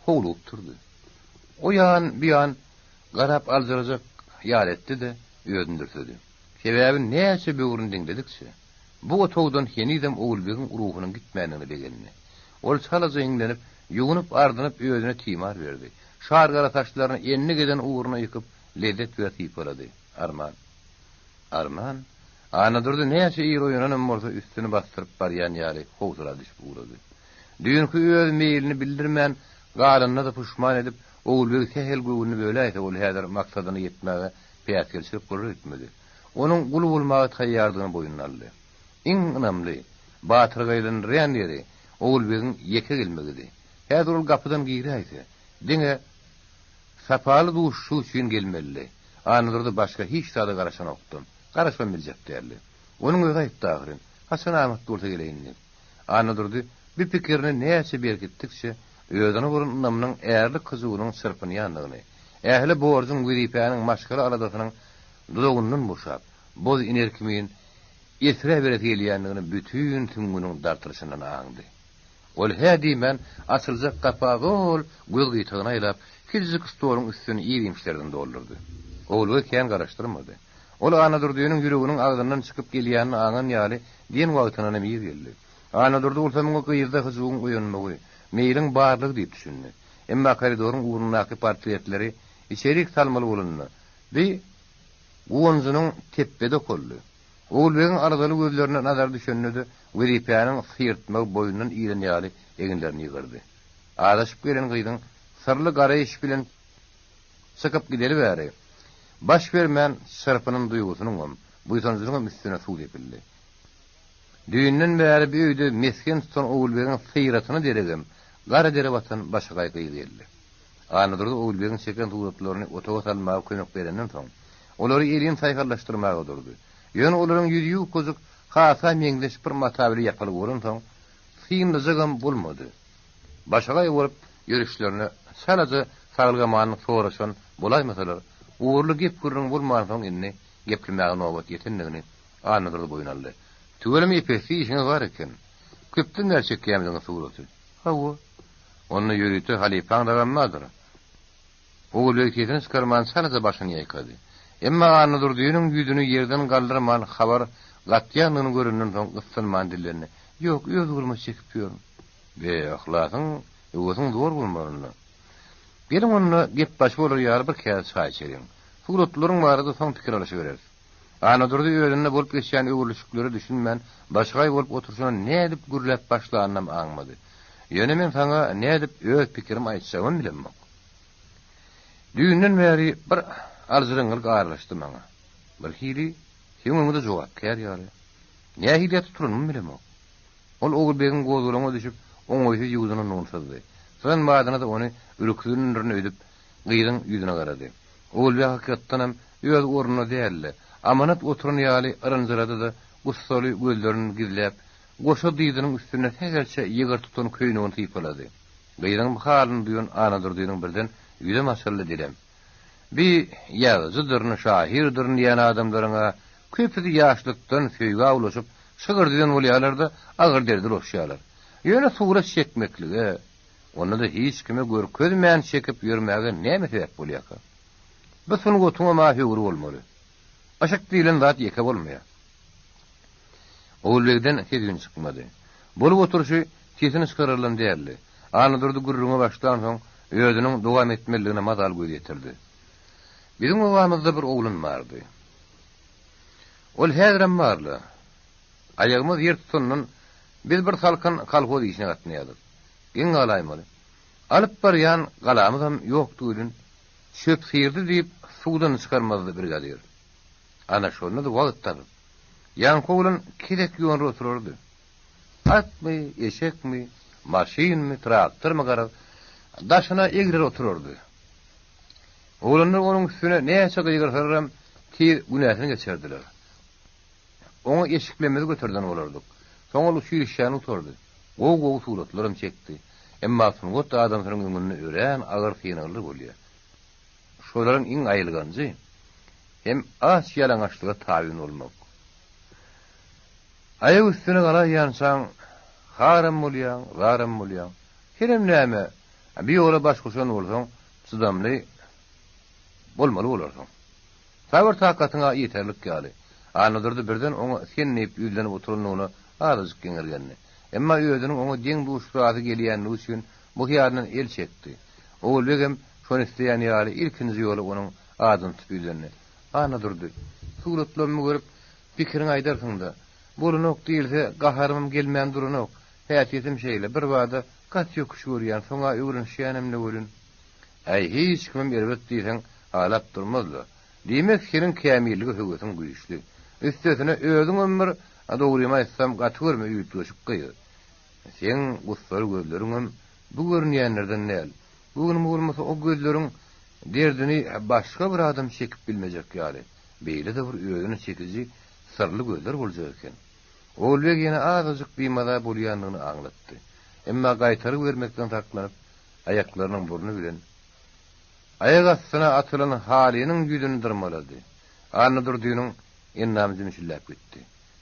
howlugyp turdy. O ýan, bu ýan garap aljyrajak ýaly etdi-de, özüni dürsedi. Sebäbi näçe böwrüni diňledikçe, bu otagdan henizem Ogulbegiň ruhunyň gitmändigine begendi. Ol çalaja hiňlenip, ýuwunyp-ardynyp özüne timar berdi. Şar gara saçlaryny endik eden ugruna ýykyp, lezzet bilen sypalady. Arman. Arman. Annadurdy näçe ir oýananam bolsa üstüni basdyryp barýan ýaly howsala düşüp ugrady. Düýnki öz meýlini bildirmän galanyna-da puşman edip, Ogulbeg sähel göwnüni böläýse ol häzir maksadyna ýetmäge päsgelçilik bolar öýtmedi. Onuň gul bolmaga taýýardygyny boýnuna aldy. Iň ynamly, batyrgaýlandyrýan ýeri Ogulbegiň ýeke gelmegidi. Häzir ol gapydan giräýse, diňe sapaly duşuşyk üçin gelmelidi. Annadurdy başga hiç zada garaşanokdy. Garaşybam biljek däldi. Onuň özi aýtdy ahyryn, haçan amatly bolsa geleýin diýip. Annadurdy bu pikirini näçe berkitdikçe, özüne bolan ynamynyň ärlik hyjuwynyň çyrpynýandygyny, ähli borjuň, wezipäniň, maşgala aladasynyň duzagyndan boşap, boz iner kimin esräberesi gelýändigini bütin süňňüniň dartylyşyndan aňdy. Ol hä diýmän, açyljak gapa zol göz gytagyny aýlap, kiçijik stoluň üstüni ir-iýmişlerden doldurdy. Ogulbeg kän garaşdyrmady. Ol Annadurdynyň ýüreginiň agzyndan çykyp gelýänini aňan ýaly, diýen wagtyndanam ir geldi. Annadurdy bolsa muňa gyzda hyjuwyň oýanmagy, meýliň barlygy diýip düşündi. Emma koridoryň ugrundaky portretleri içerik salmaly bolanda, bi guwanjynyň tepbedi okaldy. Ogulbegiň aladaly gözlerine nazary düşende-de, wezipäniň syrtmagy boýnundan ilen ýaly eginlerini ýygyrdy. Azaşyp gelen gyzyň syrly garaýyş bilen çykyp gideli bäri, baş bermän çyrpynan duýgusynyňam, buýsanjynyňam üstüne suw sepildi. Düýnden bäri bu öýde mesgen tutan Ogulbegiň syratyna deregem gara dere batan başagaý gyz geldi. Annadurdy Ogulbegiň çeken suratlaryny otaga salmaga kömek berenden soň, olary elin saýhallaşdyrmaga durdy. Ýöne olaryň ýüzi ýukajyk hasa meňzeş bir mata bile ýapylygy bolansoň, synlajagam bolmady. Başagaý bolup ýörüşlerine çalaja saglyk-amanlyk soraşan bolaýmasalar, ugurly gep-gürrüň bolmansoň indi geplemäge nobat ýetendigini Annadurdy boýun aldy. Tüweleme epesli işiňiz bar eken. Köpden bäri çekýämiziňiz suraty. Hawa. Onda ýörite halypaň dagam bardyr. Ogulbeg sesini çykarman çalaja başyny ýaýkady. Emma Annadurdynyň ýüzüni ýerden galdyrman habar gatýandygyny görenden soň gyssanman dillendi. Ýok, öz ugruma çekip ýörün. Be, yhlasyň, höwesiň zor bolmaly onda. Geliň onda gep başy bolar ýaly bir käse çaý içeliň. Suratlaryň barada soň pikir alyşybereris. Annadurdy özünde bolup geçýän öwrülişiklere düşünmän, başagaý bolup oturyşyna nädip gürläp başlanynam aňmady. Ýöne men saňa nädip öz pikirimi aýtjagymam bilemok. Düýnden bäri bir aljyraňňylyk aralaşdy maňa. Birhili, seň öňüňde jogapkär ýaly. Nähili ýatyp turanymam bilemok. Ol Ogulbegiň gozgalaňa düşüp, oňaýsyz ýuwdunanyny syzdy. Syzan badyna-da ony ürküzendirin öýdüp, gyzyň ýüzüne garady. Ogulbeg hakykatdanam öz ornunda däldi. Amanat oturan ýaly yrynjyrady-da, gussaly gözlerini gizläp, goşa dyzynyň üstünde sähelçe ýygyrt tutan köýnegini sypalady. Gyzyň bu halyny duýan Annadurdynyň birden ýüzem açyldy, dilem. Bi ýazyjydyryn, şahyrdyryn diýen adamlaryň-a köpüsi ýaşlykdan söýgä ulaşyp, şygyr düzen bolýarlar-da, agyr derde ulaşýarlar. Ýöne surat çekmeklige, onda-da hiç kime görkezmän çekip ýörmäge näme sebäp bolýarka? Bu sungatyňam-a höwri bolmaly. Yşk diýlen zat ýeke bolmaýar. Ogulbegden ses-üýn çykmady. Bolup oturyşy sesini çykararlam däldi. Annadurdy gürrüňe başlansoň, özüniň dowam etmelidigine mazaly göz ýetirdi. Biziň obamyzda bir oglan bardy. Ol häzirem bar-la. Aýagymyz ýer tutandan biz bir salkyn kolhoz işine gatnaýardyk. Geň galaýmaly. Alyp barýan galamyzam ýokdy welin, çöp syrdy diýip, suwdan çykarmazdy brigadir. Ana, şonda-da wagt tapyp, ýaňky oglan kesek ýonra oturardy. Atmy, eşekmi, maşynmy, traktormy garaz, daşyna egrer oturardy. Oglanlar onuň üstüne näçe gygyrsalaram, tiz günäsini geçerdiler. Oňa eşiklerimizi göterden bolardyk. Soň ol uçilişşäni gutardy. Gowy-gowy suratlaram çekdi. Emma sungat adamsynyň öňünde örän agyr synaglar bolýar. Şolaryň iň aýylganjy hem aç-ýalaňaçlyga tabyn bolmak. Aýak üstüne galaýýançaň haram bolýaň, zaram bolýaň. Senem näme, bir ýola baş goşan bolsaň, çydamly bolmaly bolarsyň. Sabyr-takatyň-a ýeterlik ýaly. Annadurdy birden oňa sen diýip ýüzlenip oturandygyna azajyk geňirgendi. Emma özüniň oňa deň-duşrasy gelýänligi üçin bu hyýalyndan el çekdi. Ogulbegem şony isleýän ýaly ilkinji ýola onuň adyny tutup ýüzlendi. Annadurdy, suratlarymy görüp, pikiriňi aýdarsyň-da. Bolanok diýilse, gaharymam gelmän duranok. Häsiýetim şeýle, birbada gaty ýokuş görýän, soň-a öwrenişýänem-le welin. Äý, hiç kimem erbet diýseň, halap durmaz-la. Diýmek, seniň kämillige höwesiň güýçli. Üstesine, özüňem bir, dogrymy aýtsam, gaty görme üýtgeşik gyz. Seň gussaly gözleriňem bu görünýänlerden däl. Göwnüme bolmasa, o gözleriň derdini başga bir adam çekip bilmejek ýaly. Beýle-de bir özüne çekiji syrly gözler boljak eken. Ogulbeg ýene azajyk bimaza bolýandygyny aňlatdy. Emma gaýtargy bermekden saklanyp, aýaklarynyň burny bilen aýak astyna atylan halynyň ýüzüni dyrmalady. Annadurdynyň endamy jümşüldäp gitdi.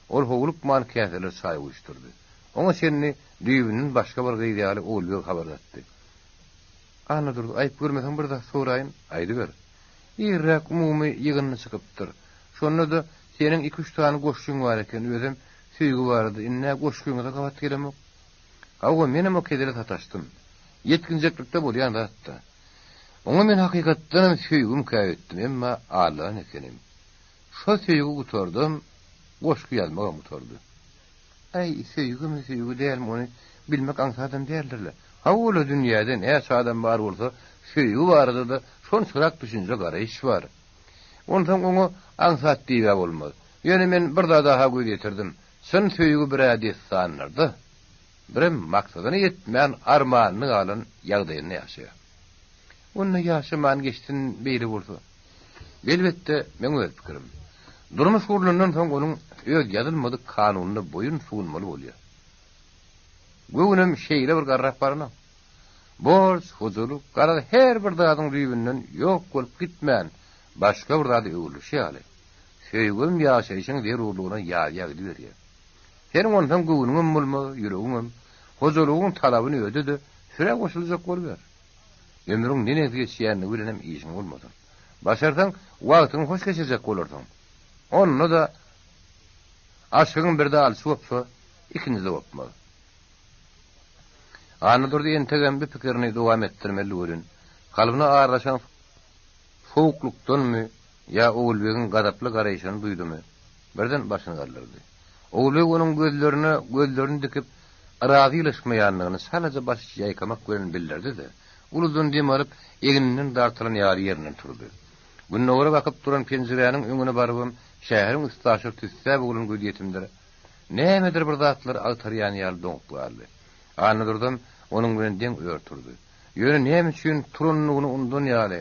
Ol howlukman käselere çaý guýuşdyrdy. Oňa çenli düýbünden başga bir gyz ýaly Ogulbeg habar gatdy. Annadurdy, aýyp görmeseň bir zat soraýyn? Aýdyber. Irräk umumy ýygyndy çykypdyr. Şonda-da seniň iki-üç sany goşgyň bar eken, özem söýgi barada. Ind-ä goşgyňyza gabat gelemok. Hawa, menem o kedere sataşdym. Ýetginjeklikde bolýan zat-da. Oňa men hakykatdanam söýgimkä öýtdüm, emma aldanan ekenim. Şo söýgi gutardam, goşgy ýazmagam gutardy. Äý, söýgümi, söýgi dälmi, ony bilmek aňsadam däldir-le. Hawa-la, dünýäde näçe adam bar bolsa, söýgi barada-da şonçarak düşünje-garaýyş bar. Onsoň oňa aňsat diýib-ä bolmaz. Ýöne men bir zada-ha göz ýetirdim, çyn söýgi bir-ä dessanlarda, birem maksadyna ýetmän armanly galan ýagdaýynda ýaşaýar. Onda ýaşaman geçsin beýle bolsa. Elbetde, meň öz pikirim. Durmuş gurlandan soň onuň öz ýazylmadyk kanunyna boýun sunmaly bolýar. Göwnem şeýle bir garrap baranok. Borç, hojalyk, garaz her bir zadyň düýbünden ýok bolup gitmän, başga bir zada öwrülişi ýaly, söýgem ýaşaýşyň zerurlygyna ýazýa gidiberýär. Seniň onsoň göwnüňem bolmaz, ýüregiňem. Hojalygyň talabyny öde-de, sürä goşuljak boluber. Ömrüň neneňsi geçýänligi bilenem işiň bolmasyn. Başarsaň, wagtyňy hoş geçirjek bolarsyň. Onda-da aşygyň birde alçy gopsa, ikinjide gopmaz. Annadurdy entegem bu pikirini dowam etdirmeli welin, kalbyna aralaşan sowuklykdanmy ýa Ogulbegiň gazaply garaýşyny duýdumy, birden başyny galdyrdy. Ogulbeg onuň gözlerine gözlerini dikip, razylaşmaýandygyny çalaja baş ýaýkamak bilen bildirdi-de, uludan dem alyp, egninden dartylan ýaly ýerinden turdy. Gündogara bakyp duran penjiräniň öňüne barybam, şäheriň üstaşyr tüssä bogulan gözýetimde nämedir bir zatlary agtarýan ýaly doňup galdy. Annadurdam onuň bilen deň ör turdy. Ýöne näme üçin turandygyny unudan ýaly,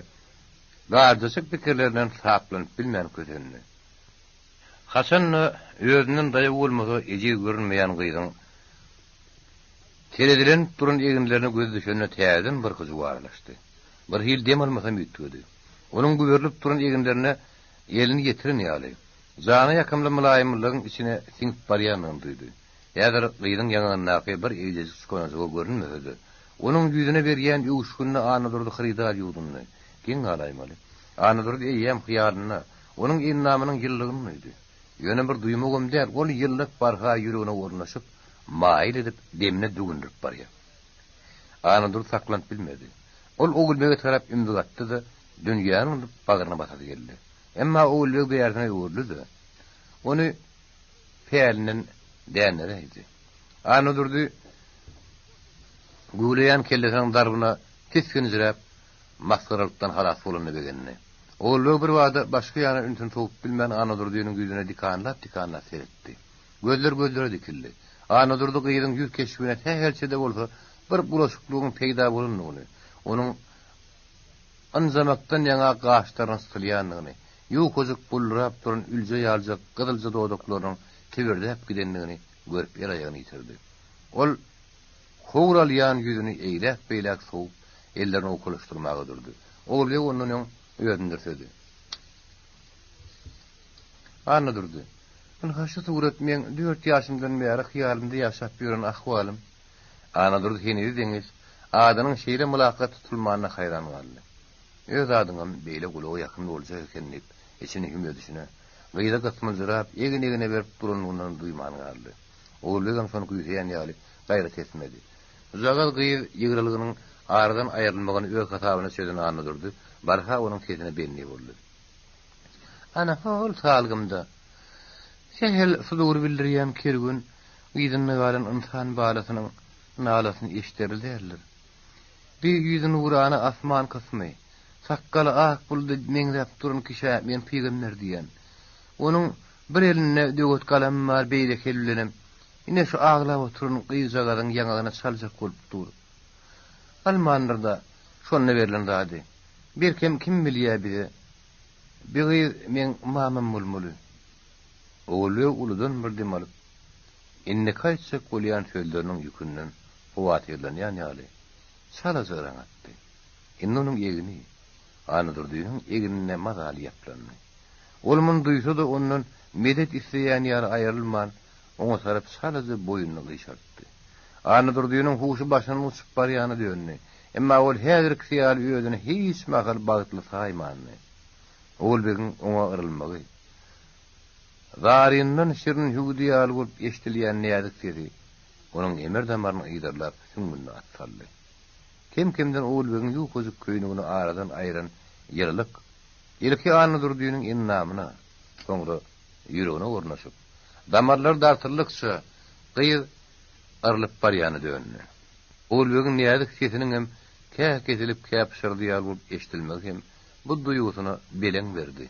garjaşyk pikirlerinden saplanyp bilmän kösendi. Haçan-da, özünden daýaw bolmasa ejiz görünmeýän gyzyň terezilenip duran eginlerine gözi düşende täzeden bir hyjuw aralaşdy. Bir hili dem almasam üýtgedi. Onuň güberilip duran eginlerine elini ýetiren ýaly, jana ýakymly mylaýymlygyň içine siňip barýandygyny duýdy. Häzir gyzyň ýaňagyndaky bir eýjejik çukanajygy görünmese-de, onuň ýüzüne berýän öwüşginine Annadurdy hyrydar ýuwdundy. Geň galaýmaly. Annadurdy eýýäm hyýalynda Onuň endamynyň ýylylygyny duýdy. Ýöne bir duýmagam däl, ol ýylylyk barha ýüregine ornaşyp, maýyl edip, demine düwündirip barýar. Annadurdy saklanyp bilmedi. Ol Ogulbege tarap ümzük atdy-da, dünýäni unudyp, bagryna basasy geldi. Emma Ogulbeg bärsine öwrüldi-de, ony pälinden dänderäýdi. Annadurdy güwleýän kellesiniň zarbyna tisginjiräp, masgaralykdan halas bolanyna begendi. Ogulbeg birbada başga ýana ünsüni sowup bilmän Annadurdynyň ýüzüne dikanlap-dikanlap seretdi. Gözler gözlere dikildi. Annadurdy gyzyň ýüz keşbine sähelçe-de bolsa bir bulaşyklygyň peýda bolandygyny, onuň ynjamakdan ýaňa gaşlarynyň çytylýandygyny, ýukajyk buldurap duran ülje ýalyjak gyzylja dodaklarynyň tibirdäp gidendigini görüp el-aýagyny ýitirdi. Ol. Howur alýan ýüzüni eýläk-beýläk sowup, ellerini owkalaşdyrmaga durdy. Ogulbeg ondan öň özüni dürsedi. Annadurdy, Ynha şu surat meň dört ýaşymdan bäri hyýalymda ýaşap ýören ahwalym. Annadurdy henize deňiç adynyň şeýle mylakgat tutulmanyna haýran galdy. Öz adyňam beýle gulaga ýakymly boljak eken diýip, içini hümledişine, gyza gysmyljyrap, egin-egne berip duranlygyndan duýman galdy. Ogulbegem şony küýseýän ýaly gaýrat etmedi. Bujagaz gyz ýygrylgynyň aradan aýrylmagyny öz hasabyna çözen Annadurdy barha onuň sesine bendi boldy. Ana, hol salgymda, sähel sudur bildirýän kerwen yzynda galan ynsan balasynyň nalasyny eşiderli däldir. Bir ýüzi nurana asman kysmy, sakgaly ak buluda meňzäp duran kişä men pygamber diýýän. Onuň bir elinde döwet galamy bar, beýleki eli bilenem ine şu aglap oturan gyzjagazyň ýaňagyna çaljak bolup dur. Almandyr-da şonda berlen zady. Belkem kim bilýä bize bi gyz meň mamam bolmaly. Ogulbeg uludan bir dem alyp, indiki aýtjak bolýan sözleriniň ýükünden howatyrlanýan ýaly, çalaja yraň atdy. Indi onuň egni Annadurdynyň egnine mazaly ýaplandy. Ol muny duýsa-da ondan medet isleýän ýaly aýrylman, oňa tarap çalaja boýnuny gyşartdy. Annadurdynyň huşy başyndan uçup barýana döndi. Emma ol häzirkisi ýaly özüni hiç mahal bagtly saýmandy. Ogulbegiň oňa yrylmagy, zaryndan şirin hüwdi ýaly bolup eşidilýän näzik sesi onuň emer-damaryny yzarlap süňňünde at saldy. Kem-kemden Ogulbegiň ýukajyk köýnegini aradan aýran ýylylyk ilki Annadurdynyň endamyna, soňra ýüregine ornaşyp, damarlary dartyldykça gyz yrylyp barýana döndi. Ogulbegiň näzik sesiniňem kä kesilip, kä pyşyrdy ýaly bolup eşidilmegi hem bu duýgusyna beleň berdi.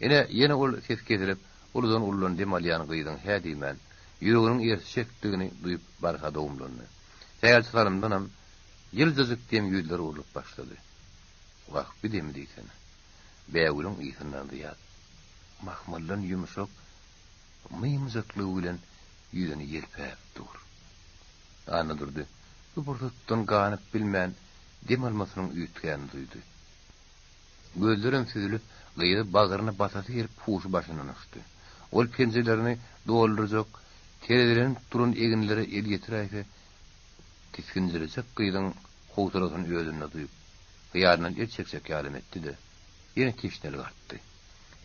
Ine, ýene ol ses kesilip, uludan-uludan dem alýan gyzyň hä diýmän, ýüreginiň ersjekdigini duýup barha dogumlandy. Sähelçe salymdanam ýyljajyk dem ýüzler urlup başlady. Wah, bi demi diýsene. Bägüliň ysyndan zyýat, mahmaldan ýumşak mymyjaklygy bilen ýüzüni ýelpäp dur. Annadurdy bu pursatdan ganyp bilmän, dem almasynyň üýtgänini duýdy. Gözlerem süzülip, gyzy bagryna basasy gelip huşy başyndan uçdy. Ol penjelerini doldurjak, terezilenip duran eginlere el ýetiräýse, tisgindirejek gyzyň howsalasyny özünde duýup, hyýalyndan el çekjek ýalam etdi-de, ýene teşnelik artdy.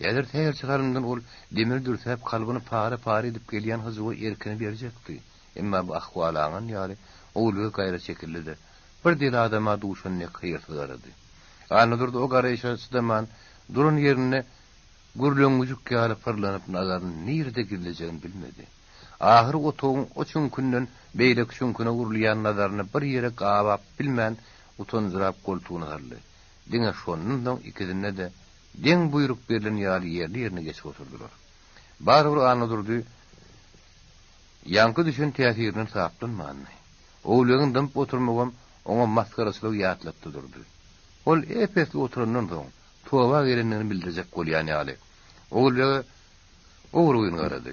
Häzir sähelçe salymdan ol demir dürsäp kalbyny para-para edip gelýän hyjuwa erkini berjekdi. Emma bu ahwaly aňan ýaly, Ogulbeg gaýra çekildi-de, bir deli adama duşan dek hyýrsyz garady. Annadurdy o garaýşa çydaman, duran ýerinde gürleňgüjük ýaly pyrlanyp nazaryny nirede gizlejegini bilmedi. Ahyry otagyň o çüňkünden beýleki çüňküne urulýan nazaryny bir ýere gabap bilmän, utanjyrap goltugyna saldy. Diňe şondan soň ikisinde-de deň buýruk berlen ýaly ýerli-ýerine geçip oturdylar. Barybir Annadurdy ýaňky düşen täsirinden saplanmandy. Ogulbegiň dymyp oturmagam oňa masgaraçylygy ýatlatdy durdy. Ol ep-esli oturandan soň, toba gelendigini bildirjek bolýan ýaly, Ogulbege ogryn garady.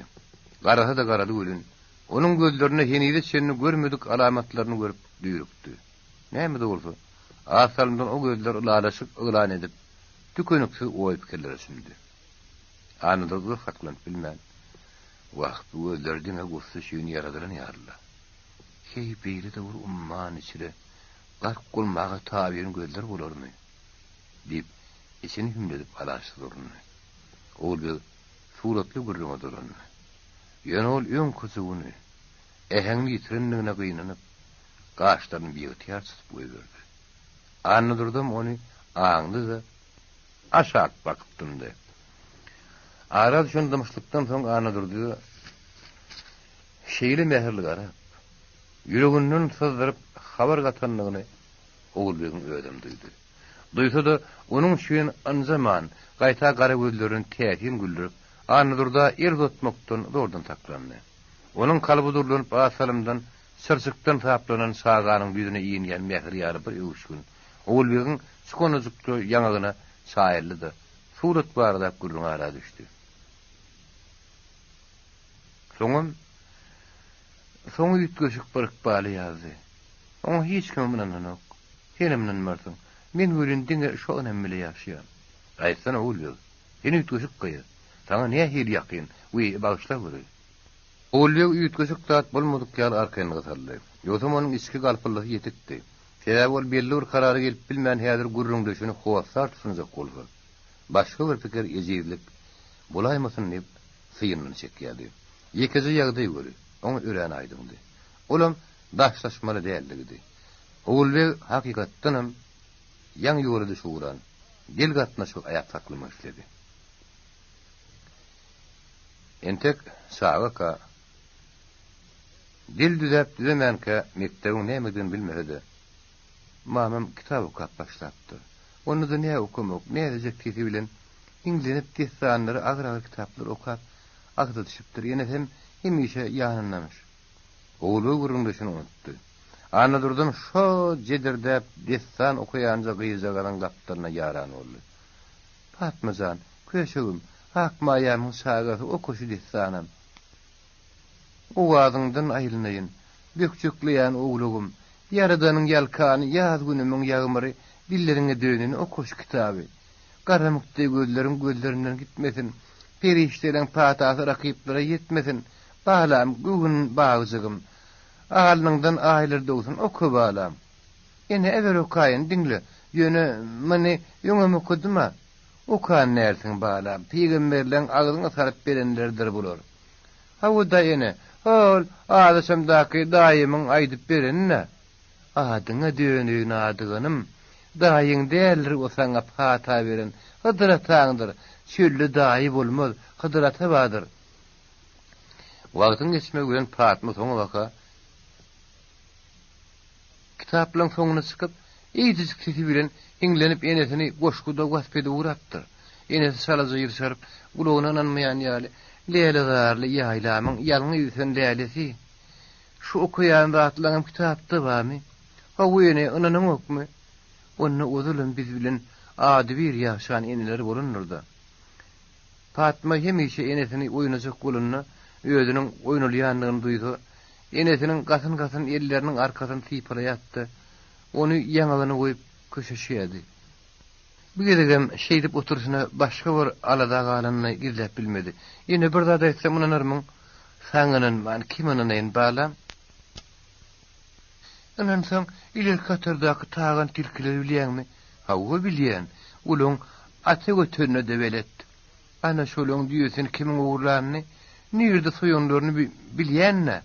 Garasa-da garady welin, onuň gözlerinde henize çenli görmedik alamatlaryny görüp düýrükdi. Näme-de bolsa, az salymdan o gözler ylalaşyk yglan edip, tükeniksiz oý-pikirlere çümdi. Annadurdy uzak saklanyp bilmän, Wah, bu gözler diňe gussa üçin ýaradylan ýaly-la. Heý, beýle-de bir umman içre gark bolmaga tabyn gözler bolarmy? diýip, içini hümledip alaçsyz urundy. Ogulbeg suratly gürrüňe dolandy. Ýöne ol öňki hyjuwyny, äheňini ýitirendigine gynanyp, gaşlaryny biygtyýar çytyp goýberdi. Annadurdam ony aňdy-da, aşak bakyp dymdy. Ara düşen dymyşlykdan soň Annadurdy şeýle mähirli garap, ýüreginden syzdyryp habar gatandygyny Ogulbegiň özem duýdy. Duýsa-da, onuň üçin ynjaman, gaýta gara gözlerini täsin güldürip, Annadurda el uzatmakdan zordan saklandy. Onuň kalby durlanyp az salymdan çyrçykdan saplanan çaganyň ýüzüne inýän mähir ýaly bir öwüşgin Ogulbegiň çukanajykja ýaňagyna çaýyldy-da, surat baradaky gürrüň ara düşdi. Soňam, soňy üýtgeşik bir ykbaly ýazdy. Oňa hiç kimem ynananok. Senem ynanmarsyň. Men welin diňe şo ynam bile ýaşaýan. Aýtsana, Ogulbeg, sen üýtgeşik gyz. Saňa nähili ýakyn? Wiý, bagyşla göreý. Ogulbeg üýtgeşik zat bolmadyk ýaly arkaýynlyga saldy. Ýogsam onuň içki galpyldysy ýetikdi. Sebäbi ol belli bir karara gelip bilmän häzir gürrüňdeşini hossar tutunjak bolsa, başga bir pikir ejizlik bolaýmasyn diýip syýynyny çekýärdi. Ýekeje ýagdaý weli, oňa örän aýdyňdy. Olam daşlaşmaly däldigidi. Ogulbeg hakykatdanam ýaňy ýola düşüp ugran del gatnaşygy aýap saklamak isledi. Entek çagaka, dil düzäp-düzemänkä mekdebiň nämedigini bilmese-de, mamam kitap okap başlapdyr. Onda-da nä okamak, näzijek sesi bilen hiňlenip dessanlary, agyr-agyr kitaplary okap, agza düşüpdir. Enesem hemişe ýanyndamyş. Ogulbeg gürrüňdeşini unutdy. Annadurdam şo jedirdäp dessan okaýanja gyzjagazyň gapdalyna ýaran boldy. Patma jan, köşegim, ak maýamyň çagasy oka şu dessanam. Owazyňdan aýlynaýyn, bökjekleýän owlagym, Ýaradanyň ýalkany, ýaz günümiň ýagmyry, dilleriňe döneni oka şu kitaby. Garamyk deý gözleriň gözlerimden gitmesin, perişdeleň patasy rakyplara ýetmesin, balam, göwün bagjygym. Alnyňdan aýlar dogsun, oka balam. Ene, eger okaýyn, diňle, ýöne muny öňem okadym-a. Okan dälsiň, balam, pygamberleň agzyňa salyp berenleridir bular. Hawa-da, ene, hol, azaşamdaky daýymyň aýdyp bereni-dä. Adyňa döneýin adyganym, daýyň däldir o saňa pata beren, Hydyr ataňdyr, çölde daýy bolmaz, Hydyr ata bardyr. Wagtyň geçmegi bilen Patma soňabaka Kitaplaryň soňuna çykyp, eýjejik sesi bilen hiňlenip enesini goşguda wasp edip ugrapdyr. Enesi çalaja ýyrşaryp, gulagyna ynanmaýan ýaly, Lälezarly ýaýlamyň ýalňyz ösen lälesi. Şu okaýan zatlaňam kitapda barmy? Hawa ene, ynanaňokmy? Onda ozalam biz bilen adybir ýaşan eneler bolandyr-da. Patma hemişe enesini oýnajak bolanda, özüniň oýnalýandygyny duýsa, enesiniň gasyn-gasyn elleriniň arkasyny sypalaýardy-da, ony ýaňagyna goýup köşeşýärdi. Bu gezegem şeýdip oturyşyna başga bir alada galanyny gizläp bilmedi. Ene, bir zat aýtsam ynanarmyň? Saňa ynanman, kime ynanaýyn, balam? Ynansaň, ilerki hatardaky tagan tilkileri bilýäňmi? Hawa, bilýän. Olaň ata göterine-de belet. Ana, şolaň düýesini kimiň ogurlanyny, nirede soýanlaryny bilýän-dä.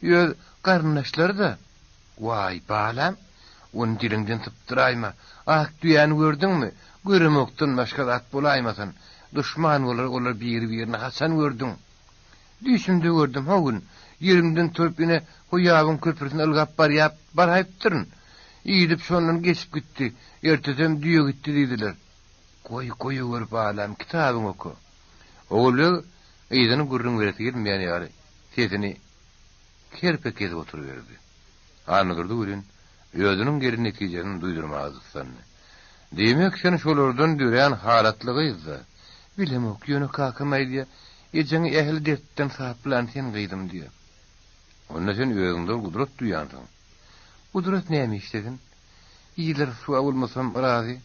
Öz garyndaşlary-da. Waý, balam, ony diliňden sypdyraýma. Ak düýäni gördüňmi? Göremokdan başga zat bolaýmasyn. Duşman bolar olar biri-birini haçan gördüň? Düýşümde gördüm, ho gün, ýerimden turup ine ho ýabyň köprüsine ylgap barýap, baraýypdyryn. Iýdip şondan geçip gitdi. Ertesem düýe gitdi diýdiler. Goý, goýawer balam, kitabyňy oka. Ogulbeg yzyny gürrüň beresi gelmeýän ýaly, sesini kerpe kesip oturyberdi. Annadurdy welin, özüniň gelen netijesini duýdurmaga gyssandy. Diýmek, sen şolardan dörän halatly gyz-da. Bilemok, ýöne kakam aýdýa, ejeňi ähli dertden saplan sen gyzym diýýä. Onda sen özüňde bir gudrat duýýansyň. Gudrat näme işlesin? Ile ryswa bolmasam razy.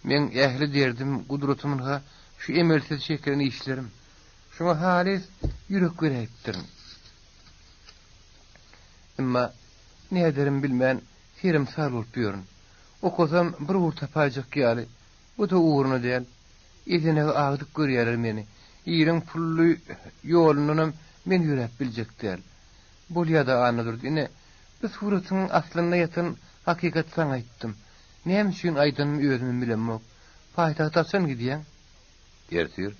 Meň ähli derdim, gudratym ynha şu emelsiz çekilen işlerim. Şuňa halys ýürek beräýipdirin. Emma näderim bilmän serim sal bolup ýörün. Okasam bir ugur tapaýjak ýaly, bu-da ugruna däl. Ezenegi agdyk görýärler meni. Iliň pully ýolundanam men ýöräp biljek däl. Bolýa-da, Annadurdy, ine, bu suratyň aslynda ýatan hakykaty saňa aýtdym. Näme üçin aýdanymy özümem bilemok. Paýtagta haçan gidýäň? Ertir.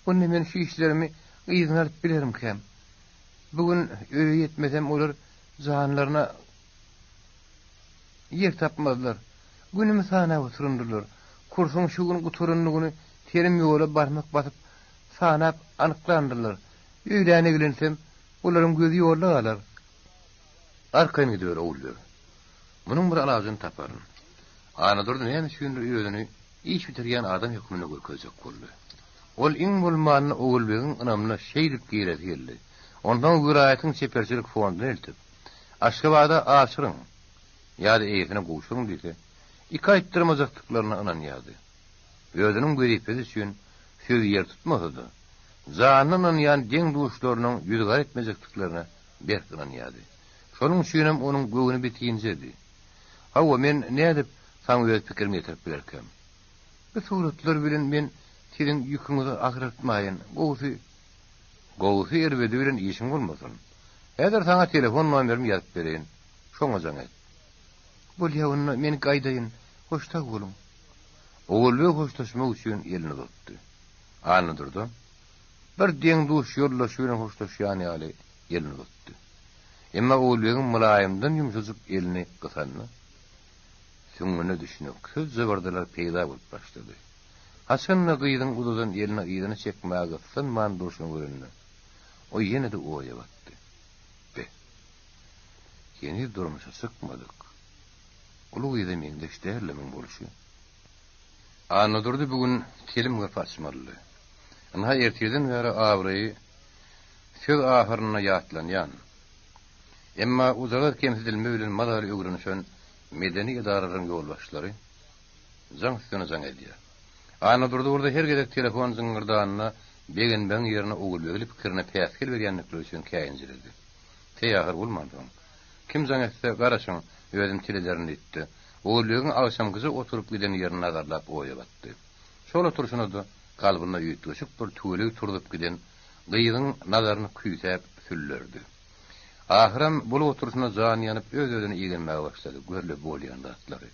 Onda men şu işlerimi yzyna alyp bilerimkäm? Bu gün öýe ýetmesem, olar janlaryna ýer tapmazlar. Günümi sanap oturandyrlar. Kursuň şu gün gutarandygyny telim ýola barmak basyp sanap anyklandyrlar. Öýläne gelensem, olaryň gözi ýolda galar. Arkaýyn gidiber, Ogulbeg. Munuň bir alajyny taparyn. Annadurdy näme üçindir özüni iş bitirýän adam hökmünde görkezjek boldy. Ol iň bolmanda Ogulbegiň ynamyna şeýdip giresi geldi. Onsoň welaýatyň çeperçilik fonduna eltip, Aşgabada aşyryň. Ýa-da eýesine gowşuryň diýse, iki aýtdyrmajakdyklaryna ynanýardy. Özüniň wezipesi üçin söz ýer tutmasa-da, janyna ynanýan deň-duşlarynyň ýüzügara etmejekdiklerine berk ynanýardy. Şonuň üçinem onuň göwni bitinjedi. Hawa, men nädip saňa öz pikirimi ýetirip bilerkäm? Bu suratlar bilen men siziň ýüküňizi agraltmaýyn, gowusy, gowusy erbedi bilen işiň bolmasyn. Häzir saňa telefon nomerimi ýazyp bereýin, şoňa jaň et. Bolýa onda, men gaýdaýyn, hoş sag boluň. Ogulbeg hoşlaşmak üçin elini uzatdy. Annadurdy bir deň-duş ýoldaşy bilen hoşlaşýan ýaly elini uzatdy. Emma Ogulbegiň mylaýymdan ýumşajyk elini gysanda, süňňüne düşnüksiz jybyrdylar peýda bolup başlady. Haçan-da gyzyň uzadan elini yzyna çekmäge gyssanman durşuny görende, o ýene-de oýa batdy. Be! Heniz durmuşa çykmadyk. Uly gyza meňzeş däl-le muň bolşy. Annadurdy bu gün telim gapy açmalydy. Ynha ertirden bäri abraýy söz ahyrynda ýatlanýan, emma ujagaz kemsidilme bilen mazaly öwrenişen medeni edaralaryň ýolbaşçylary jaň üstüne jaň edýär. Annadurdy bolsa her gezek telefon jyňňyrdanyna begenmegiň ýerine Ogulbegli pikirine päsgel berýändikleri üçin käýinjiredi. Teý ahyr bolmansoň, Kim jaň etse, garaşyň, özüm til ederin diýipdi. Ogulbegiň agşamkyja oturyp giden ýerini nazarlap oýa batdy. Şol oturyşyna-da kalbynda üýtgeşik bir tüweleý turzup giden gyzyň nazaryny küýsäp süllerdi. Ahyram bolup oturyşyna jany ýanyp öz-özüne igenmäge başlady, Gör-le bolýan zatlary.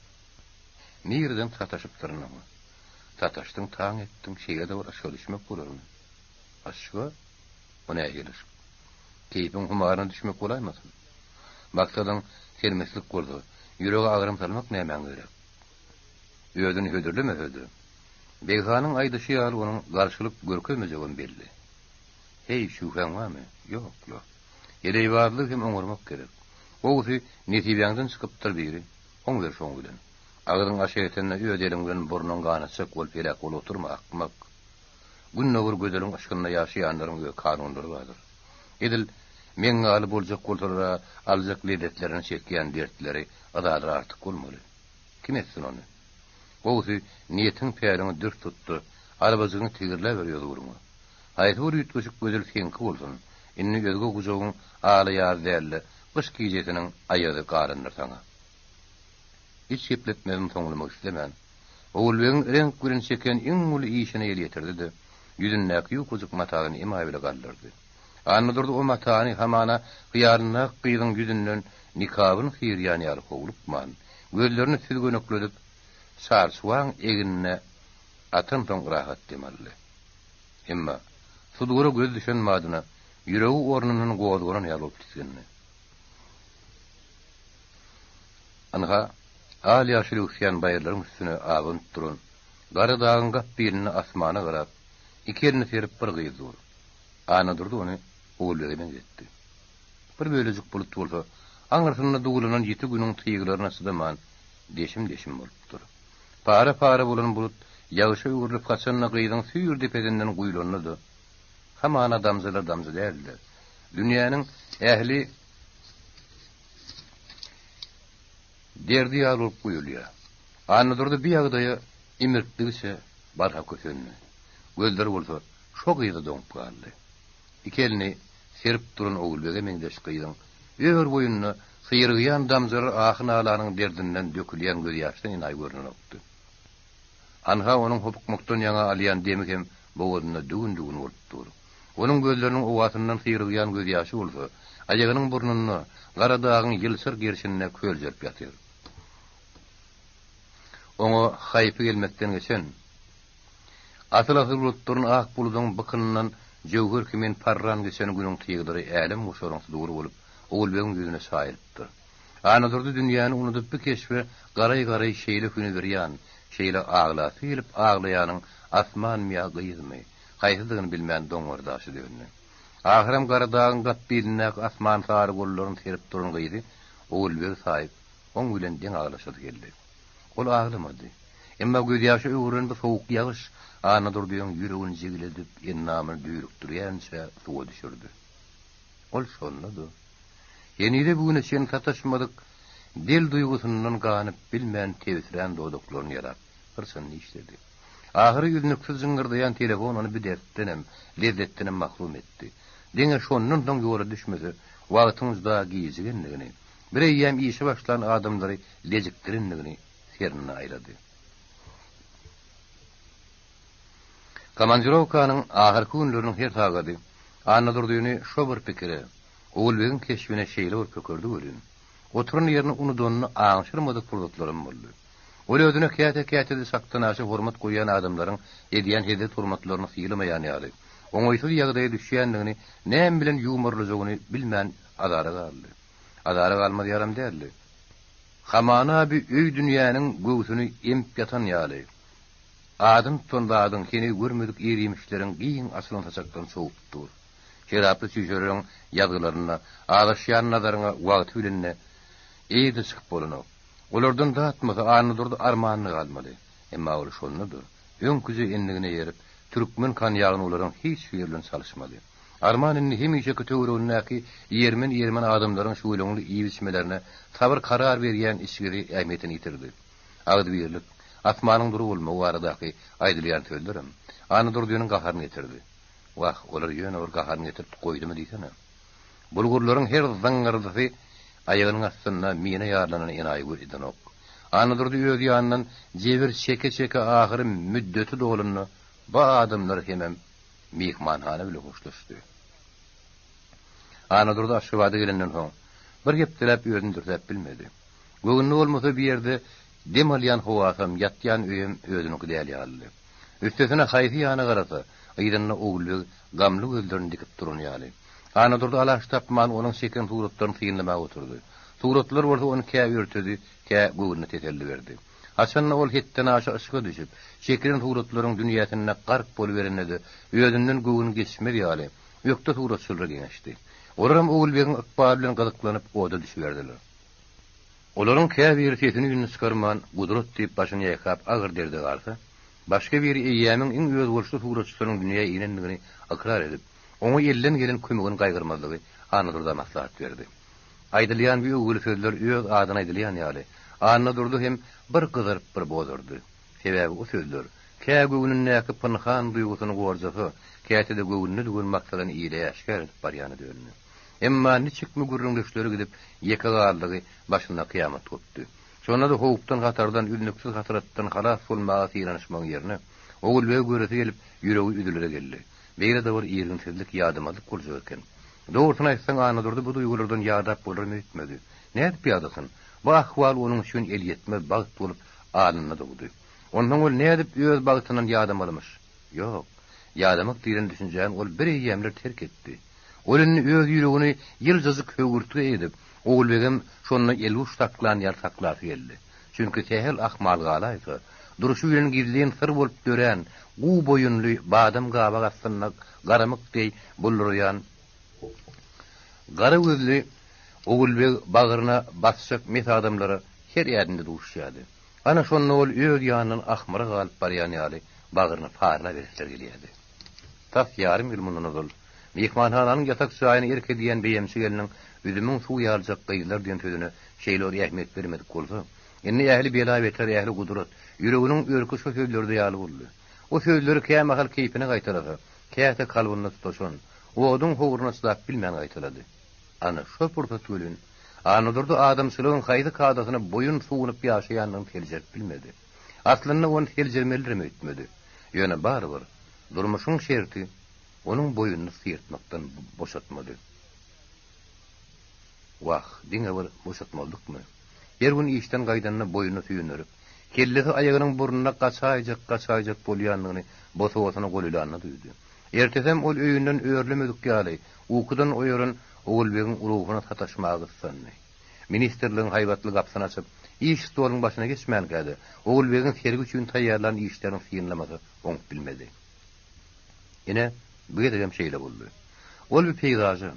Nireden sataşypdyryn oňa. Sataşdyň, taň etdiň, şeýle-de bir yşga düşmek bolarmy? Yşga? O nähili yşk? Keýpiň humaryna düşmek bolaýmasyn? Maksadyň sermestlik bolsa, ýürege agram salmak nämäň gerek? Özüni hödürlemese-de, Beghanyň aýdyşy ýaly onuň garşylyk görkezmejegem belli. Heý, şübhäň barmy? Ýok-la. Heleýbazlygy hem oňarmak gerek. Gowusy, nesibäňden çykypdyr biri, oňber şoň bilen. Agzyň aşa ýetende öz eliň bilen burnuňy ganatjak bolup heläk bolup oturma, akmak. Günde bir gözeliň yşkynda ýaşaýanlaryň öz kanunlary bardyr. Edil meň ýaly boljak bolsalar-a aljak lezzetlerini çekýän dertleri, yzalary artyk bolmaly. Kim etsin ony? Gowusy, niýetiň-päliňi dürs tut-da, arabajygyňy tigirläber öz ugruňa. Haýsy bir üýtgeşik gözel seňki bolsun, indi özge gujagyň ala ýazy däl-de, gyş gijesiniň aýazy galandyr saňa. Hiç gepletmezini soňlamak islemän, Ogulbegiň reňk bilen çeken iň uly işine el ýetirdi-de, ýüzündäki ýukajyk matasyny emaý bile galdyrdy. Annadurdy o matany hamana hyýalyndaky gyzyň ýüzünden nikabyny syrýan ýaly howlukman, gözlerini süzgenekledip, çarçuwaň egnine atansoň rahat dem aldy. Emma, sudgura göz düşen badyna ýüregi ornundan gozganan ýaly bolup tisgindi. Ynha, al-ýaşyl öwüsýän baýyrlaryň üstüne abanyp duran gara dagyň gap bilinde asmana garap, iki elini serip bir gyz dur. Annadurdy ony Ogulbege meňzetdi. Bir bölejik bulut bolsa, aňyrsynda duwlanan ýiti günüň tyglaryna çydaman, deşim-deşim bolupdyr. Para-para bolan bulut ýagyşa öwrülip haçan-da gyzyň süýr depesinden guýlanda-da, hamana damjalar damja däl-de, dünýäniň ähli Derdi ýaly bolup guýulýar. Annadurdy bu ýagdaýa imirkdigiçe barha kösendi. Gözleri bolsa şo gyza doňup galdy. Iki elini serip duran Ogulbege meňzeş gyzyň ör boýunda syrygýan damjalar ahy-nalanyň derdinden dökülýän gözýaşdan enaýy görnenokdy. Anha onuň hopukmakdan ýaňa alýan demi hem bogazynda düwün-düwün bolup dur. Onuň gözleriniň owasyndan syrygýan gözýaşy bolsa, aýagynyň burnunda, gara dagyň ýylçyr gerşinde köljerip ýatyr. Oňa haýpy gelmekden geçen, asyl-asyl bulutlaryny ak buludyň bykynyndan jöwher kimin parran geçen günüň tyglary älemgoşaryň sudury bolup, Ogulbegiň ýüzüne çaýylypdyr. Annadurdy dünýäni unudyp bu keşbe garaý-garaý şeýle hünübirýan, şeýle aglasy gelip aglaýanyň asmanmy ýa gyzmy, haýsydygyny bilmän doňňar daşa döndi. Ahyram gara dagyň gap bilindäki asman sary gollaryny serip duran gyzy Ogulbegi saýyp, oň bilen deň aglaşasy geldi. Ol aglamady. Emma gözýaşa öwrülen bu sowuk ýagyş Annadurdynyň ýüregini jigledip, endamyny düýrükdirýänçä suwa düşürdi. Ol şonda-da, henize-bu güne çenli sataşmadyk. Del duýgusyndan ganyp bilmän tebsirän dodaklaryny ýalap, hyrçyny dişledi. Ahyry üznüksiz jyňňyrdaýan telefon ony bu dertdenem, lezzetdenem mahrum etdi. Diňe şondan soň ýola düşmese, wagtyň juda gijigendigini, bireýýäm işe başlan adamlary lejikdirendigini serinde aýlady. Komandirowkanyň ahyrky günleriniň her sagady Annadurdyny şo bir pikire, Ogulbegiň keşbine şeýle bir pökerdi welin, oturan ýerini unudanyny aňşyrmadyk pursatlaram boldy. Ol özüne käte-käte-de çakdanaşa hormat goýýan adamlaryň edýän hezzet-hormatlaryny sylamaýan ýaly, oňaýsyz ýagdaýa düşýändigini näme bilen ýuwmarlajagyny bilmän azara galdy. Azara galmaz ýalam däldi. Hamana bi öý dünýäniň göwsüni emip ýatan ýaly, adyny tutan zadyň, heniz görmedik ir-iýmişleriň giň açylan saçakdan sowup dur. Şeraply çüýşeleriň ýazgylarynda azaşýan nazaryňa wagty bilende eýe-de çykyp bolanok. Olardan datmasa Annadurdy armanyna galmaly. Emma ol şonda-da, öňküje endigine eýerip, türkmen konýagyny olaryň hiç biri bilen çalyşmady. Arman indi hemişeki töweregindäki ýermen-ýermen adamlaryň şüweleňli iýip-içmelerine sabyr-karar berýän içgisi ähmiýetini ýitirdi. Agzybirlik, asmanyň dury bolmagy baradaky aýdylýan sözlerem Annadurdynyň gaharyny getirdi. Wah, olar ýöne bir gaharyny getirip goýdumy diýsene. Bulgurlaryň her zyňňyrdysy aýagynyň astynda mina ýarlanan enaýy göz edenok. Annadurdy öz ýanyndan jebir çeke-çeke ahyry müddeti dolanda bu adamlar hemem myhmanhana bile hoşlaşdy. Annadurdy Aşgabada gelenden soň, bir hepdeläp özüni dürsäp bilmedi. Göwnüne bolmasa bu ýerde dem alýan howasam, ýatýan öýem özüniňki däl ýalydy. Üstesine haýsy ýana garasa, yzynda Ogulbeg gamly gözlerini dikip duran ýaly. Annadurdy alaç tapman, onuň çeken suratlaryny synlamaga oturdy. Suratlar bolsa ony kä örtedi, kä göwnüne teselli berdi. Haçan-da ol hetdenaşa yşga düşüp, çekilen suratlaryň dünýäsinde gark boluberende-de, özünden göwün geçmez ýaly, ökde suratçylara geňeşdi. Olaram Ogulbegiň ykbaly bilen gyzyklanyp, oda düşüberdiler. Olaryň käbiri sesini-üýnüni çykarman, gudrat diýip başyny ýaýkap agyr derde galsa, başga biri eýýämiň iň özboluşly suratçysynyň dünýä inendigini ykrar edip, oňa elden gelen kömegini gaýgyrmazlygy Annadurda maslahat berdi. Aýdylýan bu öwgüli sözler öz adyna aýdylýan ýaly, Annadurdy hem bir gyzaryp, bir bozardy. Sebäbi o sözler, kä göwnündäki pynhan duýgusyny gorjasa, käte-de göwnüne düwen maksadyny ile äşgär edip barýana döndi. Emma niçikmi gürrüňdeşleri gidip, ýeke galdygy başynda kyýamat gopdy. Şonda-da howpdan-hatardan, üznüksiz hasratdan halas bolmaga synanyşmagyň ýerine, Ogulbegi göresi gelip, ýüregi üzülere geldi. Beýle-de bir irginsizlik, ýadamazlyk boljak eken. Dogrusyny aýtsaň, Annadurdy bu duýgulardan ýadap bolarmy öýtmedi. Nädip ýadasyn? Bu ahwal onuň üçin elýetmez bagt bolup alnynda dogdy. Onsoň ol nädip öz bagtyndan ýadamalymyş? Ýok, ýadamak diýlen düşünjäni ol bireýýämler terk etdi. Ol indi öz ýüregini ýyljajyk höwürtge edip, Ogulbegem şonda elguş saklan ýaly saklasy geldi. Çünki sähel ahmal galaýsa, durşy bilen gizlin syr bolup dörän, guw boýunly, badam gabak astynda garamyk deý bulduraýan gara gözli Ogulbeg bagryna basjak mes adamlara her ädimde duşýardy. Ana şonda ol öz ýanyndan ahmyra galyp barýan ýaly bagryny parlaberesler gelýärdi. Tas ýarym ýyl mundan ozal, myhmanhananyň ýatak jaýyna erk edýän beýemçi gelniň üzümiň suwy ýalyjak gyzlar diýen sözüne şeýle bir ähmiýet bermedik bolsa, indi ähli bela-beter, ähli gudrat, ýüreginiň örki şo sözlerde ýaly boldy. O sözleri kämahal keýpine gaýtalasa, käte kalbynda tutaşan oduň howruna çydap bilmän gaýtalady. Ana, şo pursat welin, Annadurdy adamçylygyň haýsy kadasyna boýun sunup ýaşaýandygyny seljerip bilmedi. Aslynda ony seljermelidirem öýtmedi. Ýöne barybir, durmuşyň şerti onuň boýnuny syrtmakdan boşatmady. Wah, diňe bir boşatmazlykmy? Her gün işden gaýdanda boýnuny süýndürip, kellesi aýagynyň burnuna gaçaýjak-gaçaýjak bolýandygyny bosagasyna golaýlanda duýdy. Ertesem ol öýünden örlemedik ýaly, ukudan oýaran Ogulbegiň ruhuna sataşmaga gyssandy. Ministrligiň haýbatly gapysyny açyp, iş stolunyň başyna geçmänkä-de, Ogulbegiň sergi üçin taýýarlan işlerini synlamasa oňup bilmedi. Ine, bu gezegem şeýle boldy. Ol bir peýzaža,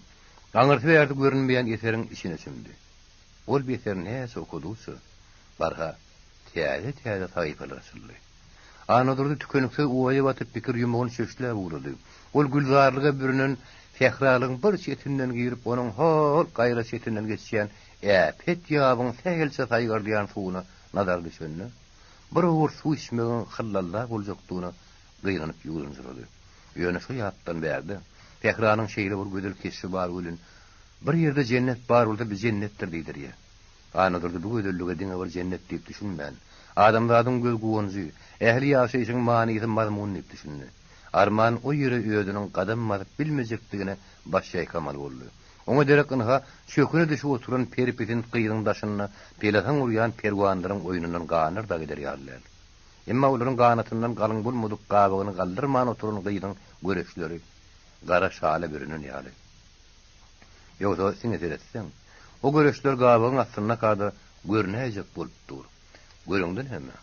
aňyrsy-bärsi görünmeýän eseriň içine çümdi. Ol bu eseri näçe okadygyça, barha täze-täze sahypalar açyldy. Annadurdy tükeniksiz oýa batyp pikir ýumagyny çöşläp ugrady. Ol gülzarlyga bürenen sähralygyň bir çetinden girip, onuň hol gaýra çetinden geçýän. äpet ýabyň sähelçe saýgardýan suwuna nazary düşende, bir owurt suw içmegiň hyllalla boljakdygyna gynanyp ýuwdunjyrady. Ýöne şo ýapdan bärde sähranyň şeýle bir gözel keşbi bar welin, bir ýerde jennet bar bolsa bi jennetdir diýdirýär. Annadurdy bu gözellige diňe bir jennet diýip düşünmän, adamzadyň göz guwanjy, ähli ýaşaýşyň manysy mazmuny diýip düşündi. Arman o ýere özüniň gadam basyp bilmejekdigine baş ýaýkamaly boldy. Oňa derek ynha, çöküne düşüp oturan peripisint gyzyň daşynda pelesaň urýan perwanlaryň oýnundan ganar dagy eder ýaly däl. Emma olaryň ganatyndan galyň bolmadyk gabygyny galdyrman oturan gyzyň göreçleri gara şala bürenen ýaly. Ýogsa siňe seretseň, o göreçler gabygyň astyndaka-da görünäýjek bolup dur. Göreňde näme?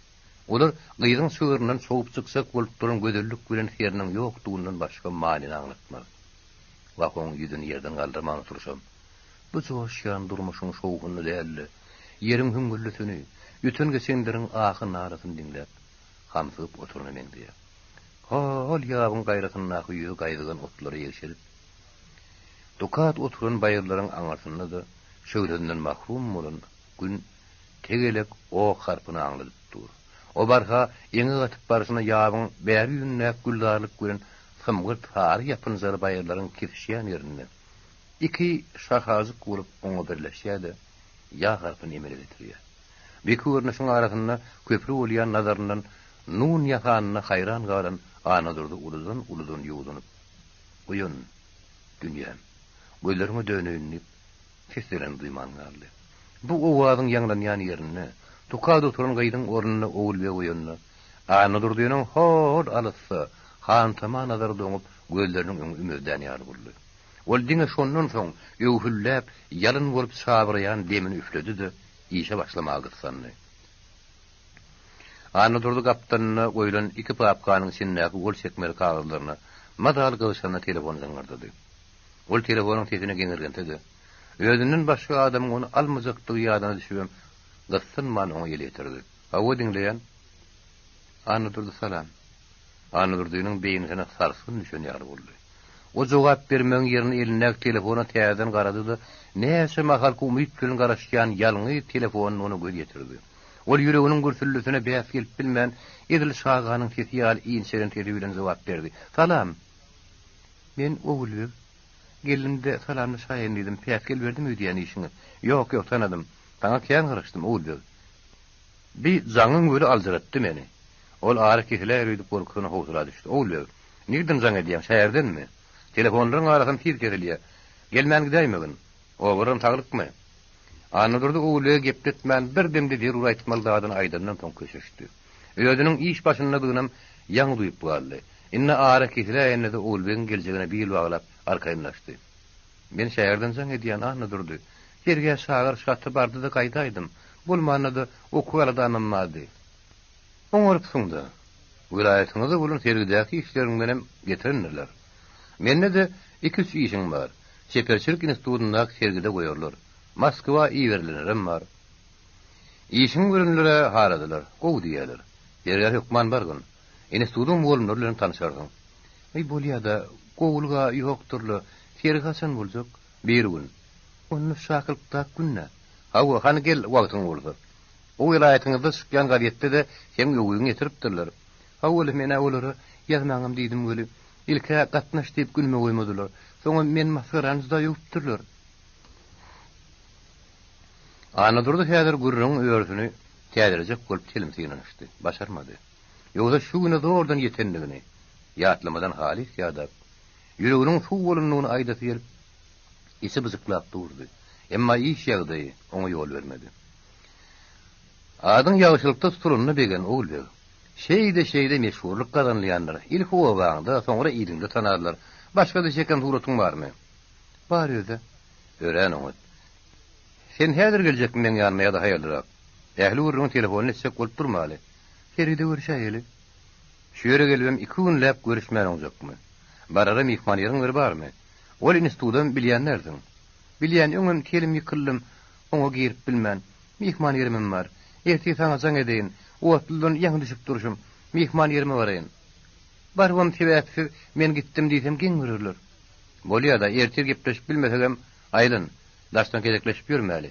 Olar gyzyň çygryndan çogup çykjak bolup duran gözellik bilen seriniň ýokdugyndan başga manyny aňlatmaz. Wah, oň ýüzüni ýerden galdyrman oturyşam. Bu joşýan durmuşyň şowhunyny däl-de, ýeriň hüňňüldisini, öten-geçenleriň ahy-nalasyny diňläp, hamsygyp oturana meňzeýär. Ho-ol ýabyň gaýrasyndaky ýüzi gaýzygan otlary ýegşerip, Dukat oturan baýyrlaryň aňyrsynda-da şöhlesinden mahrum bolan Gün tegelek O harpyny aňladyp dur. O barha eňek atyp barşyna ýabyň bäri ýüzündäki gülzarlyk bilen symgylt sary ýapynjaly baýyrlaryň kesişýän ýerinde iki şahajyk bolup oňa birleşýär-de, Ýa harpyny emele getirýär. Bu iki görnüşiň arasynda köpri bolýan nazaryndan Nun ýasanyna haýran galan Annadurdy uludan-uludan ýuwdunyp, Oýan, dünýäm, gözleriňe döneýin diýip, seslenenini duýman galdy. Bu owazyň ýaňlanýan ýerinde, tukat oturan gyzyň ornunda Ogulbeg oýandy. Annadurdynyň ho-ol alysda, hantama nazary doňup, gözleriniň öňi ümezlän ýaly boldy. Ol diňe şondan soň öwhülläp, ýalyn bolup çabyraýan demini üfledi-de, işe başlamaga gyssandy. Annadurdy gapdalynda goýlan iki papkanyň içindäki gol çekmeli kagyzlaryna mazaly gyzyşanda telefon jyňňyrdady. Ol telefonyň sesine geňirgense-de, özünden başga adamyň ony almajakdygy ýadyna düşübem, gyssanman oňa el ýetirdi. Hawa, diňleýän. Annadurdy salam. Annadurdynyň beýnisine sarsgyn düşen ýaly boldy. O jogap bermegiň ýerine elindäki telefona täzeden garady-da, näçe mahalky umyt bilen garaşýan ýalňyz telefonydygyna göz ýetirdi. Ol ýüreginiň gürsüldisine bäs gelip bilmän, edil çaganyň sesi ýaly inçelen sesi bilen jogap berdi, Salam! Men Ogulbeg. Geldim-de, salamlaşaýyn diýdim. Päsgel berdim öýdýän işiňe. Ýok, ýok, tanadym. Saňa kän garaşdym, Ogulbeg. Bi jaňyň weli aljyratdy meni. Ol ara kesiläýer öýdüp gorkusyna howsala düşdi. Ogulbeg, nirden jaň edýäň, şäherdenmi? Telefonlaryň arasam tiz kesilýär. Gelmän gidäýmegin. Obaram saglykmy? Annadurdy Ogulbegi gepletmän bir demde zerur aýtmaly zadyny aýdandan soň köşeşdi. Özüniň iş başyndadygynam ýaňy duýup galdy. Indi ara kesiläýende-de Ogulbegiň geljegine bil baglap arkaýynlaşdy. Men şäherden jaň edýän, Annadurdy. Sergä çagyryş haty bardy-da gaýdaýdym. Bolmanda-da okuw aladamam bardy. Oňarypsyň-da. Welaýatyňyzda bolan sergidäki işleriňdenem getirendirler. Mende-de iki-üç işiň bar. Çeperçilik institutyndaky sergide goýarlar. Moskwa iberilenlerem bar. Işiňi görenler-ä haladylar, gowy diýýärler. Sergä hökman bargyn. Institutyň mugallymlary bilen tanyşarsyň. Aý, bolýa-da, gowulyg-a ýokdur-la. Sergi haçan boljak? Birigün. Onda şakylkdak gün-dä. Hawa, hany gel, wagtyň bolsa. O welaýatyňyzda çykýan gazetde-de seň öwgüňi ýetiripdirler. Hawa-la, men-ä olara ýazmaňam diýdim weli, ilk-ä gatnaş diýip günüme goýmadylar. Soňam men masgarany juda öwüpdirler. Annadurdy häzir gürrüňiň örüsini täzelejek bolup telim synanyşdy. Başarmady. Ýogsa şu güne zordan ýetendigini ýatlamadan halys ýadap, ýüreginiň suw bolandygyny aýdasy gelip, içi byjyklap durdy. Emma iş ýagdaýy oňa ýol bermedi. Adyň ýagşylykda tutulanyna begen Ogulbeg. Şeýde-şeýde meşhurlyk gazanylýandyr. Ilki obaňda, soňra iliňde tanarlar. Başga-da çeken suratyň barmy? Bar özä. Örän oňat. Sen häzir geljekmi meň ýanyma ýa-da haýalrak? Ähli gürrüňi telefonda etjek bolup durmaly. Sergide görüşäýeli. Şu ýere gelibem iki günläp görüşmän oňjakmy? Barara myhman ýeriň biri barmy? Ol institudam bilýän dälsiň. Bilýän, öňem telim ýykyldym, oňa girip bilmän. Myhman ýerimem bar. Ertir saňa jaň edeýin. Otludan ýaňy düşüp durşum. Myhman ýerime baraýyn. Barybam sebäpsiz men gitdim diýsem geň görerler. Bolýa-da, ertir gepleşip bilmesegem, aýlan. Daşdan gezekleşip ýörmäli.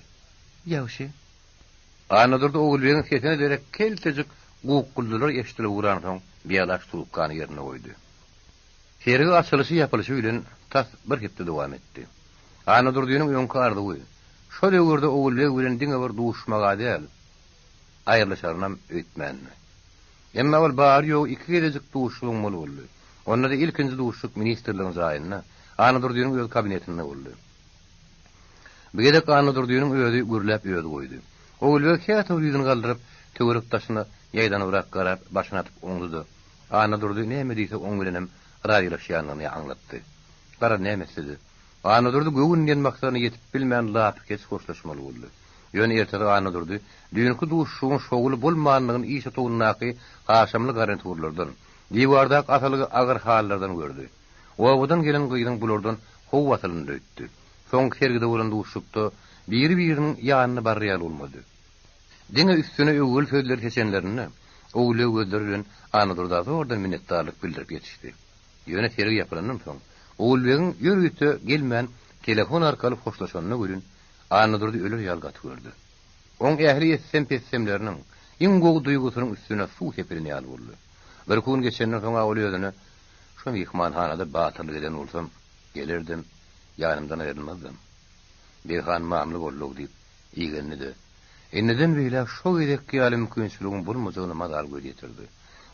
Ýagşy. Annadurdy Ogulbegiň sesine derek keltejik gukguldylar eşidilip ugransoň, bialaç trubkany ýerine goýdy. Sergi açylyşy-ýapylyşy bilen tas bir hepde dowam etdi. Annadurdynyň öňki arzuwy, şo döwürde Ogulbeg bilen diňe bir duşmaga däl, aýrylyşarynam öýtmändi. Emma ol bary-ýogy iki gezejik duşuşygyň moly boldy. Onda-da ilkinji duşuşyk ministrligiň jaýynda, Annadurdynyň öz kabinetinde boldy. Bu gezek Annadurdynyň özi gürläp özi goýdy. Ogulbeg käte bir ýüzüni galdyryp, töwerek-daşyna ýaýdanybrak garap, başyny atyp oňdy-da, Annadurdy näme diýse oň bilenem razylaşýandygyny aňlatdy. Garaz näme etse-de, Annadurdy göwün diýen maksadyna ýetip bilmän lapykeç hoşlaşmaly boldy. Ýöne ertesi Annadurdy düýnki duşuşygyň şowly bolmandygyny iş otagyndaky haşamly garniturlardan, diwardaky asylgy agyr halylardan gördi. Obadan gelen gyzyň bulardan howatyrlandy öýtdi. Soňky sergide bolan duşuşykda biri-biriniň ýanyna barar ýaly bolmady. Diňe üstüne öwgüli sözleri seçenlerinde, Ogulbeg gözleri bilen Annadurda zordan minnetdarlyk bildirip ýetişdi. Ýöne sergi ýapylandan soň, Ogulbegiň ýörite gelmän telefon arkaly hoşlaşanyny welin, Annadurdy öler ýaly gaty gördi. Oň ähli etsem-petsemleriniň, iň gowy duýgusynyň üstüne suw sepilen ýaly boldy. Birki gün geçenden soň-a ol özüne, Şo myhmanhanada batyrlyk eden bolsam, gelerdim, ýanymdan aýrylmazdam. Beghan mamla boldy-ow diýip, igendi-de, indiden beýläk şo gezekki ýaly mümkinçiligiň bolmajagyna mazaly göz ýetirdi.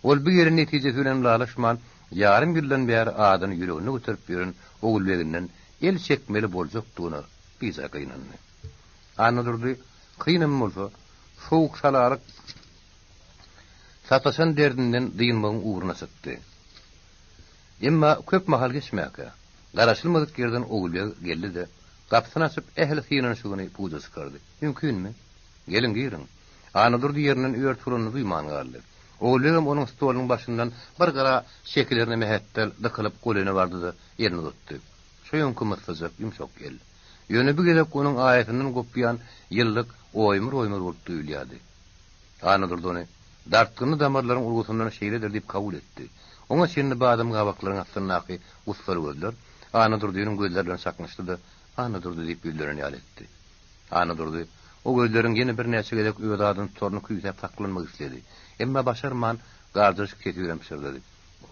Ol bu gelen netijesi bilen ylalaşman, ýarym ýyldan bäri adyny ýüreginde göterip ýören Ogulbeginden el çekmeli boljakdygyna bijaý gynandy. Annadurdy kynam bolsa, sowuk-salalyk sataşan derdinden dynmagyň ugruna çykdy. Emma köp mahal geçmäkä, garaşylmadyk ýerden Ogulbeg geldi-de, gapysyny açyp, ähli synanyşygyny puja çykardy. Mümkinmi? Geliň, giriň. Annadurdy ýerinden ör turanyny duýman galdy. Ogulbegem onuň stolunyň başyndan bir gyra çekilerine mähetdel dykylyp golaýyna bardy-da, elini uzatdy. Şo öňki myssyjak, ýumşak el. Ýöne bu gezek onuň aýasyndan gopýan ýyllyk oýmur-oýmur bolup duýulýardy. Annadurdy ony dartgynly damarlaryň urgusyndan şeýledir diýip kabul etdi. Oňa çenli badam gabaklaryň astyndaky gussaly gözler Annadurdynyň gözleri bilen çaknyşdy-da, Annadurdy diýip ýüzlenen ýaly etdi. Annadurdy o gözleriň ýene birnäçe gezek öz adyny tutaryny küýsäp saklanmak isledi. Emma başarman, garjaşyk sesi bilen pyşyrdady.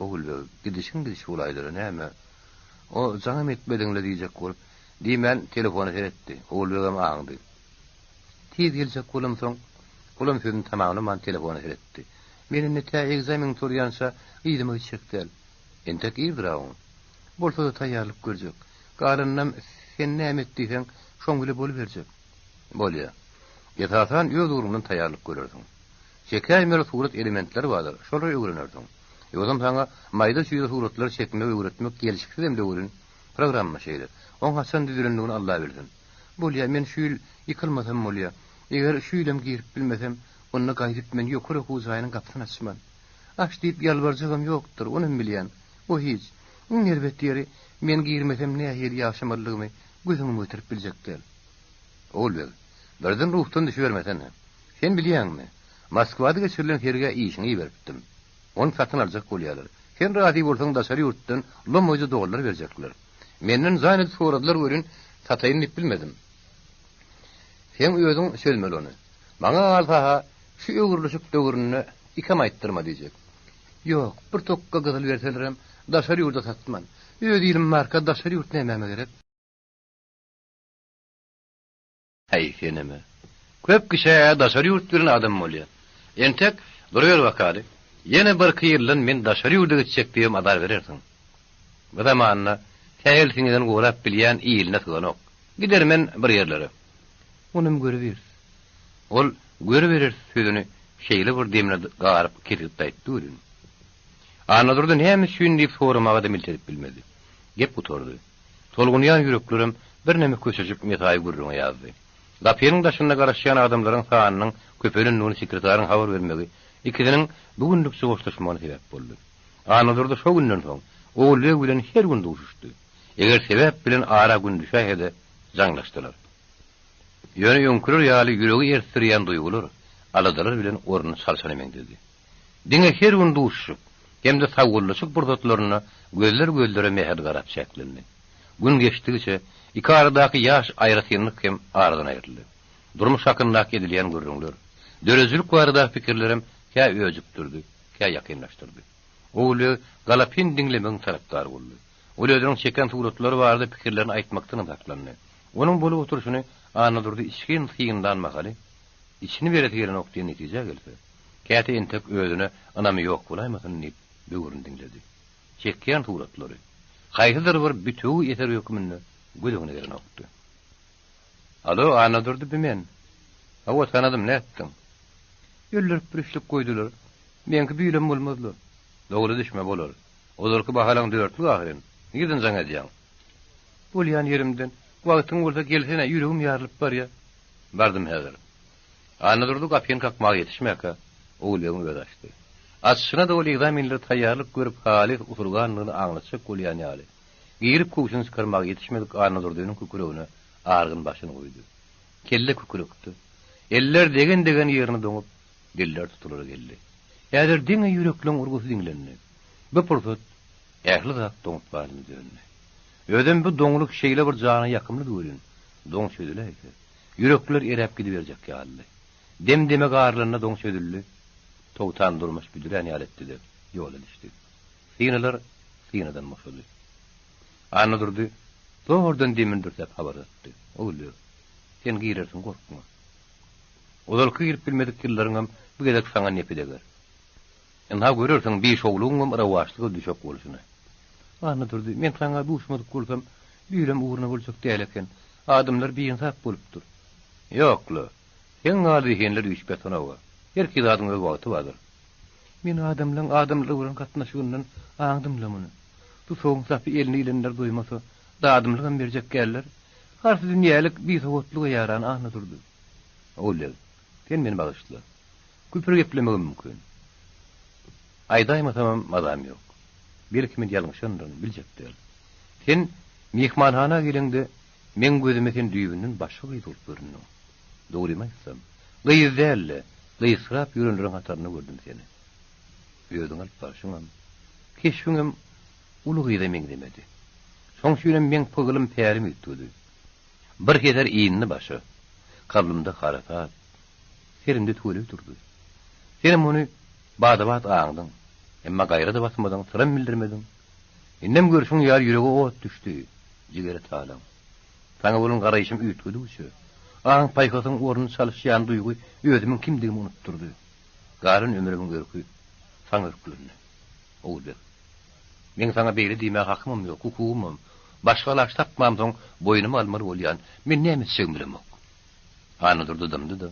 Ogulbeg, gidişiň gidiş bolaýdyr-a, näme? O jaňam etmediň-le diýjek bolup, diýmän, telefona seretdi. Ogulbegem aňdy. Tiz geljek bolamsoň, olam sözüni tamamlaman telefona seretdi. Men indi tä egzamen gutarýança yzyma gitjek däl. Entek irdir-ä oň. Bolsa-da taýýarlyk görjek. Galanynam sen näme et diýseň, şoň bile boluberjek. Bolýa. Esasan öz ugruňdan taýýarlyk görersiň. Çekäýmeli surat elementleri bardyr, şolary öwrenersiň. Ýogsam saňa maýda-çüýde suratlary çekmegi öwretmek gelşiksizem döwrün. Programma şeýle. Oň haçan düzülendigini Alla bilsin. Bolýa, men şu ýyl ýykylmasam bolýa. Eger şu ýylam girip bilmesem, onda gaýdyp men ýokary okuw jaýynyň gapysyny açman. Aç diýip ýalbarjagam ýokdur, onam bilýän. O hiç. Iň erbet ýeri, men girmesem nähili ýaşamalydygymy göz öňüme getirip biljek däl. Ogulbeg, birden ruhdan düşübermesene. Sen bilýäňmi, Moskwada geçirilen sergä işiňi iberipdim. Ony satyn aljak bolýarlar. Sen razy bolsaň daşary ýurtdan lomaýja dollar berjekler. Menden jan edip soradylar welin, sataýyn diýip bilmedim. Seň özüň çözmeli ony. Maňa galsa-ha, şu öwrülişik döwründe ikem aýtdyrma diýjek. Ýok, bir tokga gyzyl berselerem, daşary ýurda satman. Öz ilim barka daşary ýurt nämäme gerek? Äý, senem-ä. Köp kişä daşary ýurt bilen adam bolýar. Entek, duruber bakaly, ýene birki ýyldan men daşary ýurda gitjek diýibem azar berersiň. Bu zamanda sähel siňeden gorap bilýän iline syganok. Gidermen bir ýerlere. Onam görübiris. Ol görübereris sözüni şeýle bir demine garyp kesgitdi aýtdy welin. Annadurdy näme üçin diýip soramaga-da milt edip bilmedi. Gep gutardy. Tolgunýan ýüreklerem birneme köşeşip mesaýy gürrüňe ýazdy. Gapynyň daşynda garaşýan adamlaryň sanynyň köpelendigini sekretaryň habar bermegi ikisiniň bu günlükçe hoşlaşmagyna sebäp boldy. Annadurdy şo günden soň Ogulbeg bilen her gün duşuşdy. Eger sebäp bilen ara gün düşäýse-de jaňlaşdylar. Ýöne öňküler ýaly ýüregi ersdirýän duýgular, aladalar bilen ornuny çalşana meňzedi. Diňe her gün duşuşyp hem-de sagbollaşyk pursatlarynda gözler gözlere mähirli garap çäklendi. Gün geçdigiçe, iki aradaky ýaş aýratynlyk hem aradan aýryldy. Durmuş hakyndaky edilýän gürrüňler, döredijilik baradaky pikirlerem kä öjükdirdi, kä ýakynlaşdyrdy. Ogulbeg galapyn diňlemegiň tarapdary boldy. Ol özüniň çeken suratlary barada pikirlerini aýtmakdanam saklandy. Onuň bolup oturyşyny Annadurdy içgin synlan mahaly, içini beresi gelenok diýen netijä gelse, käte entek özüne ynamy ýok bolaýmasyn diýip, böwrüni diňledi. Çekýän suratlary, haýsydyr bir bütewi eser hökmünde göz öňüne gelenokdy. Alo, Annadurdy, bi men. Hawa, tanadym, nätdiň? Öldürip bir üçlük goýdular. Meňki büýlem bolmaz-la. Dogry düşme, bolar. Ozalky bahalaň dörtlük ahyryn. Nirden jaň edýäň? Bolýan ýerimden. Wagtyň bolsa gelsene, ýüregim ýarylyp barýa. Bardym häzir. Annadurdy gapyny kakmaga ýetişmäkä, Ogulbegiň özi açdy. Açyşyna-da ol ekzamenlere taýýarlyk görüp halys usurgandygyny aňlatjak bolýan ýaly, girip köwşüni çykarmaga ýetişmedik Annadurdynyň kükregine argyn başyny goýdy. Kelle kükrekdi. Eller degen-degen ýerine doňup, diller tutulara geldi. Häzir diňe ýürekleň urgusy diňlendi. Bu pursat ähli zat doňup galyna döndi. Özem bu doňluk şeýle bir jana ýakymlydy welin, doň çözüläýse, ýürekler eräp gidiberjek ýalydy. Dem-deme garylanda doň çözüldi. Togtan durmuş büdürän ýaly etdi-de, ýola düşdi. Synalar synadan boşady. Annadurdy zordan demini dürsäp habar gatdy. Ogulbeg, sen girersiň, gorkma. Ozalky girip bilmedik ýyllaryňam bu gezek saňa nepi deger. Ynha görersiň bişowlugyňam rowaçlyga düşek bolşuny. Annadurdy, men saňa duşmadyk bolsam, düýrem ugruna boljak däl eken. Adamlar biýynsap bolupdyr. Ýok-la, seň ýaly zehinler üýşüp ýatanoga. Herki zadyň öz wagty bardyr. Men adamlaň adamlara bolan gatnaşygyndan aňdym-la muny. Tusagyň sapy eline ilenler doýmasa, dadymlygam berjek däller. Harsydünýälik bisowatlyga ýaran Annadurdy. Oleg, sen meni bagyşla. Küpür geplemegim mümkin. Aýdaýmasamam mazam ýok. Belki men ýalňyşandyryn, biljek däl. Sen myhmanhana geleňde meň gözüme sen düýbünden başga gyz bolup göründiň. Dogrymy aýtsam, gyz däl-de, gyzsyrap ýörenleriň hatarynda gördüm seni. Özüňi alyp barşyňam, keşbiňem uly gyza meňzemedi. Şoň üçinem meň pygylym pälim üýtgedi. Bir heder indi başa. Kalbymda harasat, serimde tüwelek durdy. Senem ony bada-bat aňdyň. Emma gaýra-da basmadyň, syram bildirmediň. Indem görşüň ýaly ýürege ot düşdi, jigere talaň. Saňa bolan garaýşym üýtgedigiçe, aň-paýhasyň ornuny çalyşýan duýgy özümiň kimdigimi unutdyrdy. Galan ömrümiň örki saňa örklendi. Ogulbeg. Meň saňa beýle diýmäge hakymam ýok, hukugymam. Başga alaç tapmamsoň, boýnuma almaly bolýan. Men näme etjegimi bilemok. Annadurdy dymdy-da,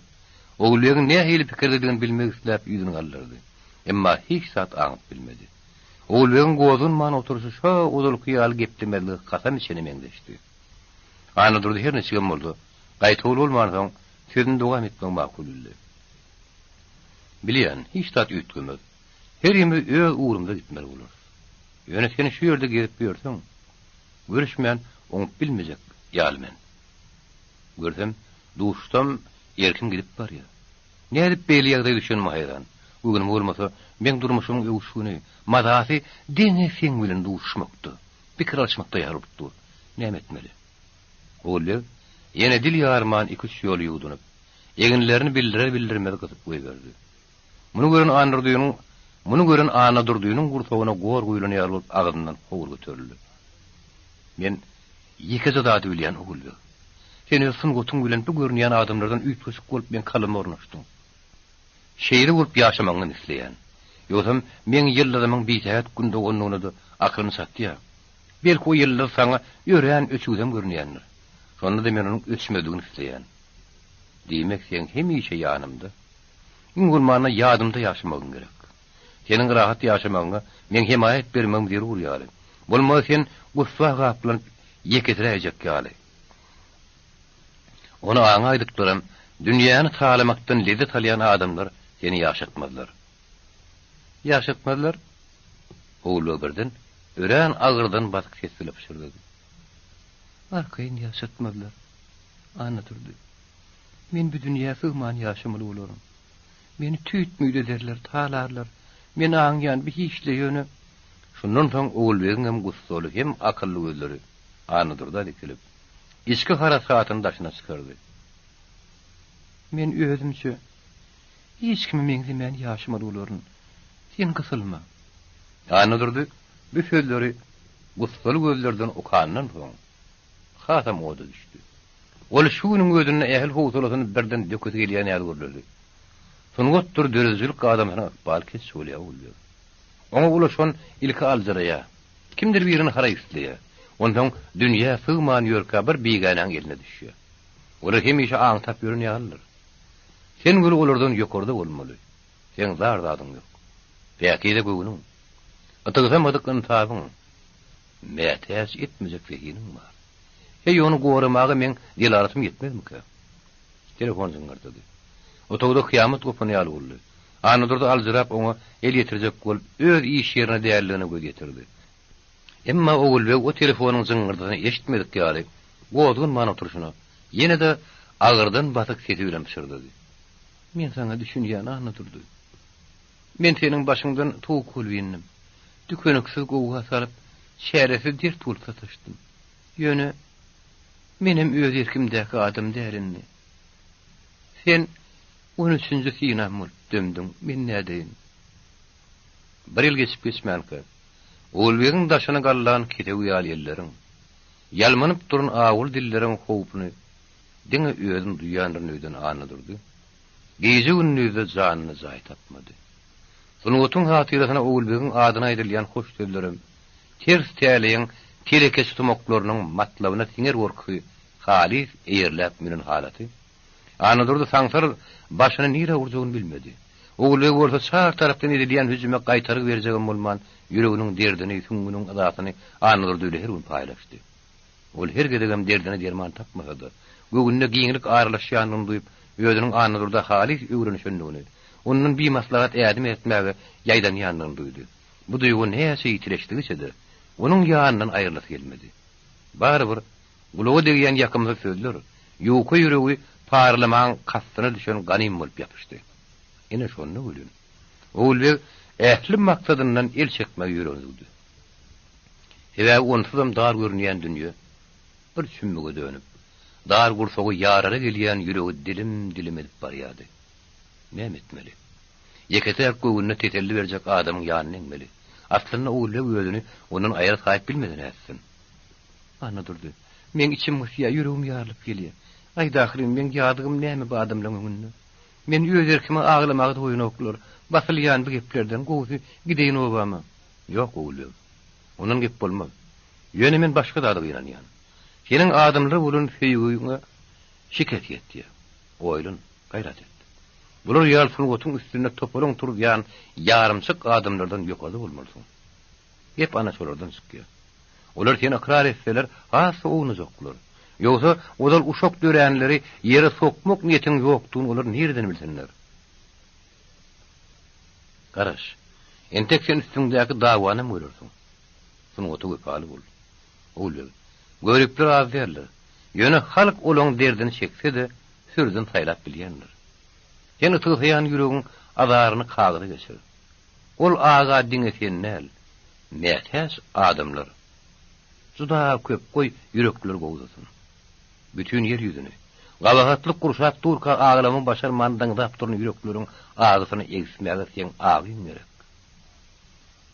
Ogulbegiň nähili pikirdedigini bilmek isläp ýüzüni galdyrdy. Emma hiç zat aňyp bilmedi. Ogulbegiň gozganman oturyşy şo ozalky ýaly geplemezlige kasam içene meňzeşdi. Annadurdy her niçigem bolsa, gaýtawul bolmansoň, sözüni dowam etmegi makul bildi. Bilýän, hiç zat üýtgemez. Herimiz öz ugrumyza gitmeli bolarys. Ýöne sen şu ýerde gezip ýörseň, görüşmän oňup bilmejek ýaly men. Görsem, duşsam, erkim gidip barýar. Nädip beýle ýagdaýa düşenime haýran. Göwnüme bolmasa, meň durmuşymyň öwüşgini, mazasy diňe seň bilen duşuşmakda, pikir alyşmakda ýaly bolup dur. Näme etmeli? Ogulbeg ýene dil ýarman iki-üç ýola ýuwdunyp, eginlerini bildirer-bildirmez gysyp goýberdi. Muny gören Annadurdynyň Muny gören Annadurdynyň gursagyna gor guýlan ýaly bolup agzyndan howur göterildi. Men ýekeje zady bilýän Ogulbeg. Sen öz sungatyň bilen bu görünýän adamlardan üýtgeşik bolup meň kalbyma ornaşdyň. Şeýle bolup ýaşamagyňam isleýän. Ýogsam meň ýyldyzymyň bisähet gün dogandygyna-da akylym çatýar. Belki o ýyldyz saňa örän öçügsem görünýändir. Şonda-da men onuň öçmezligini isleýän. Diýmek seň hemişe ýanymda. Iň bolmanda ýadymda ýaşamagyň gerek. Seniň rahat ýaşamagyňa meň hemaýat bermegim zerur ýaly. Bolmasa sen gussa gaplanyp ýekesiräýjek ýaly. Ony aňaýdyklaram dünýäni talamakdan lezzet alýan adamlar seni ýaşatmazlar. Ýaşatmazlar? Ogulbeg birden örän agyrdan basyk ses bile pyşyrdady. Arkaýyn ýaşatmazlar. Annadurdy. Men bu dünýä sygman ýaşamaly bolaryn. Meni tüýt-müýt ederler, talarlar. Men aňýan, bi hiç-le, ýöne. Şundan soň Ogulbegiňem gussaly hem akylly gözleri Annadurda dikilip, içki harasatyny daşyna çykardy. Men özümçe hiç kime meňzemän ýaşamaly bolaryn. Sen gysylma. Annadurdy bu sözleri gussaly gözlerden okandan soň, hasam oda düşdi. Ol şu günüň özünde ähli howsalasyny birden dökesi gelýän ýaly gürledi. Sungatdyr döredijilik adamsynyň ykbaly keç bolýar, Ogulbeg. Oňa ulaşan ilki aljyraýar. Kimdir birini haraý isleýär. Onsoň dünýä sygman ýörkä bir bigänäň eline düşýär. Olar hemişe aňtap ýören ýalydyr. Sen weli olardan ýokarda bolmaly. Seň zar zadyň ýok. Päkize göwnüň. Ytygsamadyk ynsabyň. Mätäç etmejek zehiniň bar. Heý, ony goramaga meň delalatym ýetmezmikä? Telefon jyňňyrdady. Otagda kyýamat gopan ýaly boldy. Annadurdy aljyrap oňa el ýetirjek bolup, öz iş ýerine däldigine göz ýetirdi. Emma Ogulbeg o telefonyň jyňňyrdysyny eşitmedik ýaly, gozganman oturyşyna, ýene-de agyrdan basyk sesi bilen pyşyrdady. Men saňa düşünýän, Annadurdy. Men seniň başyňdan towuk bolup indim. Tükeniksiz gowga salyp, çäresiz dert bolup sataşdym. Ýöne menem öz erkimdäki adam däl indi. Sen on üçünji synam bolup dömdüň, men nädeýin? Bir ýyl geçip-geçmänkä, Ogulbegiň daşyny gallan kesewi ýaly elleriň, ýalmanyp duran awuly dilleriň howpuny diňe özüm duýýandyryn öýden Annadurdy gije-gündizde janyna jaý tapmady. Sungatyň hatyrasyna Ogulbegiň adyna aýdylýan hoş sözlerem ters täleýiň telekeçi tumaklarynyň matlabyna siňer gorkusy halys eýerläp münen halaty Annadurdy saňsar başyny nirä urjagyny bilmedi. Ogulbeg bolsa çar tarapdan edilýän hüjüme gaýtargy berjegem bolman, ýüreginiň derdini, süňňüniň yzasyny Annadurdy ile her gün paýlaşdy. Ol her gezegem derdine derman tapmasa-da, göwnüne giňlik aralaşýandygyny duýup, özüniň Annadurda halys öwrenişendigini, ondan bimaslahat ädim ätmäge ýaýdanýandygyny duýdy. Bu duýgy näçe ýitileşdigiçe-de, onuň ýanyndan aýrylasy gelmedi. Barybir, gulaga degýän ýakymsyz sözler ýuka ýüregi paralamagyň kastyna düşen ganym bolup ýapyşdy. Ine, şonda welin, Ogulbeg ähli maksadyndan el çekmegi ýüregine düwdi. Sebäbi onsuzam dar görünýän dünýe bir çümmüge dönüp, dar gursagy ýarara gelýän ýüregi dilim-dilim edip barýardy. Näme etmeli? Ýeke-täk göwnüne teselli berjek adamyň ýanyna eňmeli. Aslynda Ogulbeg özüni ondan aýra saýyp bilmese nätsin? Annadurdy, Meň içim gysýar, ýüregim ýarylyp gelýär. Aýt ahyryn, meň ýazygym näme bu adamlaň öňünde? Men öz erkime aglamagy-da goýanoklar. Basylýan bu geplerden, gowusy, gideýin obama. Ýok, Ogulbeg. Ondan gep bolmaz. Ýöne men başga zada gynanýan. Seniň adamlara bolan söýgüňe şikes ýetýär. Oýlan, gaýrat et. Bular ýaly sungatyň üstünde topalaň turuzýan ýarymçyk adamlardan ýokarda bolmalysyň. Gep ana şolardan çykýar. Olar seni ykrar etseler, has-da ownajaklar. Ýogsa, ozal uşak döränleri ýere sokmak niýetiň ýokdugyny olar nireden bilsinler? Garaş, entek sen üstüňdäki dawanam görersiň. Sungata wepaly bol. Ogulbeg, göripler az däldir. Ýöne halk olaň derdini çekse-de, sürüden saýlap bilýändir. Sen ytygsaýan ýüregiň azaryny kagyza geçir. Ol aga diňe sen däl, mätäç adamlar juda köp, goý, ýürekleri gowzasyn. Bütin ýer ýüzüni gabahatlyk gurşap durka aglamagy başarman dyňzap duran ýürekleriň agysyny egismäge seň agyň gerek.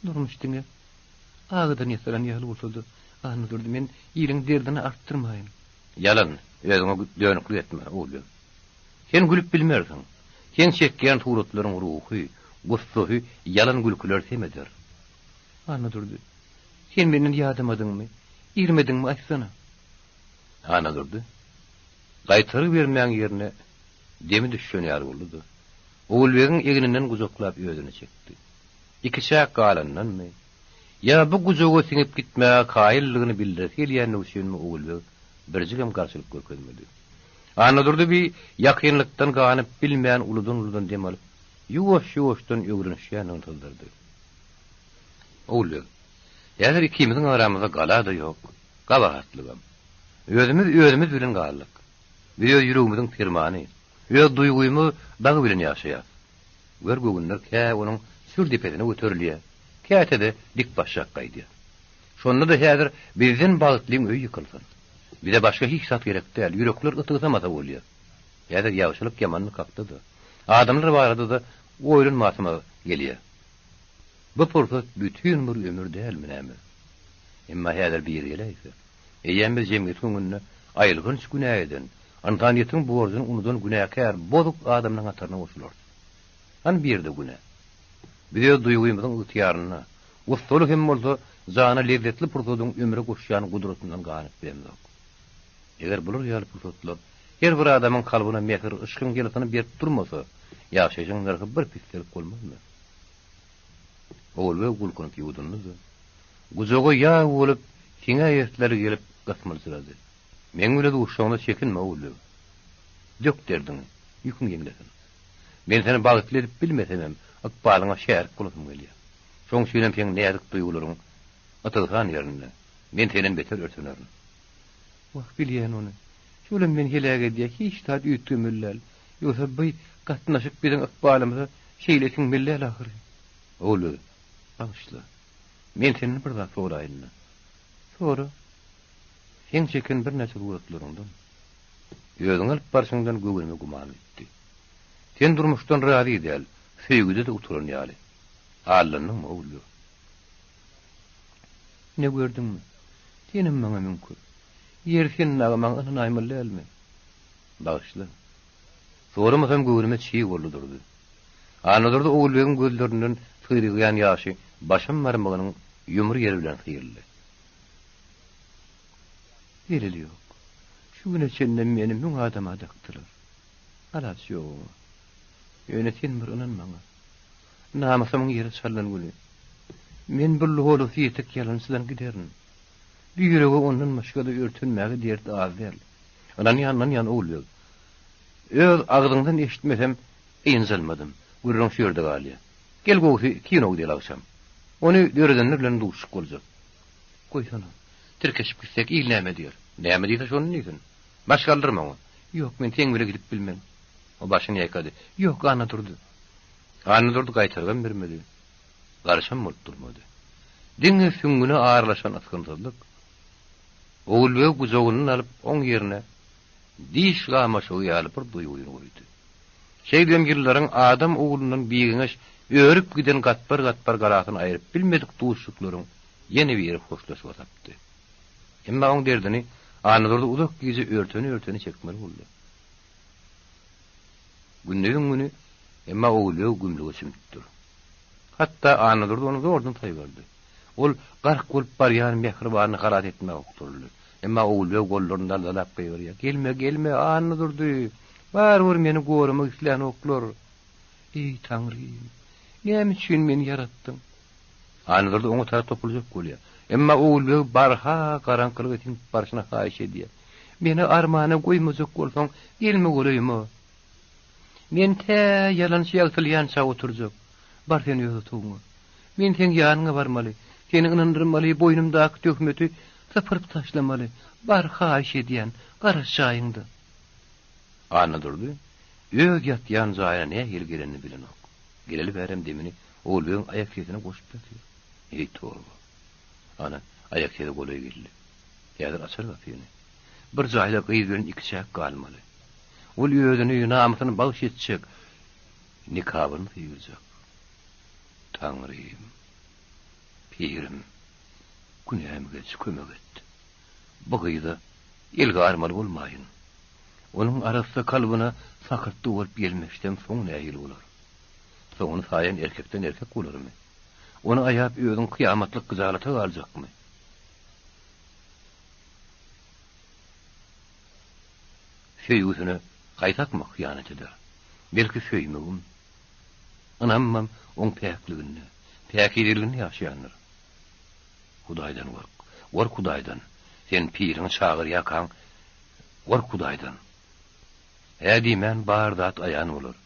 Durmuş diňe agydan ýasalan ýaly bolsa-da, Annadurdy, men iliň derdini artdyrmaýyn. Ýalan, özüňe dönüklik etme, oglum. Sen gülüp bilmersiň. Seň çekýän suratlaryň ruhy, gussasy ýalan gülküler sem eder. Annadurdy, sen menden ýadamadyňmy, irmediňmi aýtsana? Annadurdy gaýtargy bermäň ýerine demi düşen ýaly boldy-da, Ogulbegiň egninden gujaklap özüne çekdi. Ikiçäk galandanmy, ýa bu gujaga siňip gitmäge kaýyllygyny bildiresi gelýänligi üçinmi Ogulbeg birjigem garşylyk görkezmedi. Annadurdy bi ýakynlykdan ganyp bilmän uludan-uludan dem alyp, ýuwaş-ýuwaşdan öwrenişýändigini syzdyrdy. Ogulbeg, häzir ikimiziň aramyzda gala-da ýok, Gabahatlygam. Özümiz özümiz bilen galdyk. Biz öz ýüregimiziň permany, öz duýgymyz dagy bilen ýaşaýas. Gör göwünler kä onuň sür depesine göterilýär, käte-de dik başjak gaýdýar. Şonda-da häzir bizden bagtlyň öýi ýykylsyn. Bize başga hiç zat gerek däl, ýürekler ytygsamasa bolýar. Häzir ýagşylyk-ýamanlyk hakda-da, adamlar barada-da oýlanmasyma gelýär. Bu pursat bütin bir ömür dälmi näme? Emma häzir biri geläýse, eýýäm biz jemgyýetiň öňünde aýylganç günä eden, ynsanyýetiň borjuny unudan günäkär, bozuk adamlaryň hataryna goşularys. Hany birde günä? Biz öz duýgymyzyň ygtyýarynda, gussaly hem bolsa, jana lezzetli pursadyň ömre goşýan gudratyndan ganyp bilemzok. Eger bular ýaly pursatlar her bir adamyň kalbyna mähir, yşkyň ýylysyny berip durmasa, ýaşaýşyň nyrhy bir pisselik bolmazmy? Ogulbeg gulkunyp ýuwdundy-da, gujaga ýag bolup, siňe esleri gelip gysmyljyrady. Meň bile duşsaňda çekinme, Ogulbeg. Dök derdiňi, ýüküň ýeňlesin. Men seni bagtly edip bilmesemem, ykbalyňa şärik bolasym gelýär. Şoň üçinem seň näzik duýgularyň ytygsan ýerinde, men senden beter örtenerin. Wah, bilýän ony. Şolam meni heläk edýär, hiç zat üýtgemeli däl. Ýogsa by gatnaşyk biziň ykbalymyza şeýle siňmeli däl ahyry. Ogulbeg, bagyşla. Men senden bir zat soraýyn-da. Sora. Seň çeken birnäçe suratlaryňdan, özüňi alyp barşyňdan göwnüme güman gitdi. Sen durmuşdan razy däl, söýgüde-de utulan ýaly. Aldandyňmy, Ogulbeg? Ine gördüňmi? Senem maňa müňkür. Ýeri sen dagy maňa ynanaýmaly dälmi? Bagyşla. Soramasam göwnüme çig boldy durdy. Annadurdy Ogulbegiň gözlerinden syrygýan ýaşy başam barmagynyň ýumry ýeri bilen syryldy. Zeleli ýok. Şu güne çenlem meni müň adama dakdylar. Alaç ýok oňa. Ýöne sen bir ynan maňa. Namysymyň ýere çalnan güni. Men bu lolusy ýetik ýalançydan giderin. Bu ýürege ondan başga-da örtenmäge dert az däl. Ynanýan, ynanýan, Ogulbeg. Öz agzyňdan eşitmesem, ynjalmadym. Gürrüň şu ýerde galýar. Gel gowusy, kino gideli agşam. Ony döredenler bilen duşuşyk boljak. Goýsana. Tirkeşip gitsek, il näme diýer? Näme diýse şony diýsin. Baş galdyrma oňa. Ýok, men seň bile gidip bilmen. O başyny ýaýkady. Ýok, Annadurdy. Annadurdy gaýtargam bermedi. Garşam bolup durmady. Diňe süňňüne aralaşan ysgynsyzlyk Ogulbegi gujagyndan alyp, oň ýerine diş gamaşygy ýaly bir duýgyny goýdy. Şeýdibem ýyllaryň adam oglundan bigeňeş örüp giden gatbar-gatbar galasyny aýryp bilmedik duşuşyklaryň ýene biri hoşlaşyga sapdy. Emma oň derdini Annadurdy uzak gije örtene-örtene çekmeli boldy. Gündiziň güni, emma Ogulbeg gümlüge çümüpdir. Hatda Annadurdy ony zordan saýgardy. Ol gark bolup barýan mähribanyny halas etmäge okduryldy. Emma Ogulbeg gollaryny daldalap gygyrýar, Gelme, gelme, Annadurdy! Barybir meni goramak islänoklar. Eý, Taňrym! Näme üçin meni ýaratdyň? Annadurdy oňa tarap topuljak bolýar. Emma Ogulbeg barha garaňkylyga siňip barşyna haýyş edýär. Meni armana goýmajak bolsaň, gelme golaýyma. Men tä ýalançy ýagtylýança oturjak. Bar sen öz otagyňa. Men seň ýanyňa barmaly, seni ynandyrmaly, boýnumdaky töhmeti sypyryp taşlamaly. Bar, haýyş edýän, garaş jaýyňda. Annadurdy öz ýatýan jaýyna nähili gelenini bilenok. Geleli bärem demini Ogulbegiň aýak sesine goşup ýatyr. Eý, toba! Ana, aýak sesi golaý geldi. Häzir açar gapyny. Bir jaýda gyz bilen ikiçäk galmaly. Ol özüni, namysyny bagyş etjek, nikabyny sygyrjak. Taňrym, pirim, günämi geç, kömek et. Bu gyza el garmaly bolmaýyn. Onuň arassa kalbyna sakyrtdy bolup ýelmeşsem soň nähili bolar? Soňuny saýan erkekden erkek bolarmy? Ony aýap özüň kyýamatlyk gyjalata galjakmy? Söýgüsine haýsy akmak hyýanat eder? Belki söýmegim, ynamym oň päkliginde, päkizeliginde ýaşaýandyr. Hudaýdan gork, gork Hudaýdan, sen piriňi çagyrýarkaň, gork Hudaýdan. Hä diýmän bar zat aýan bolar.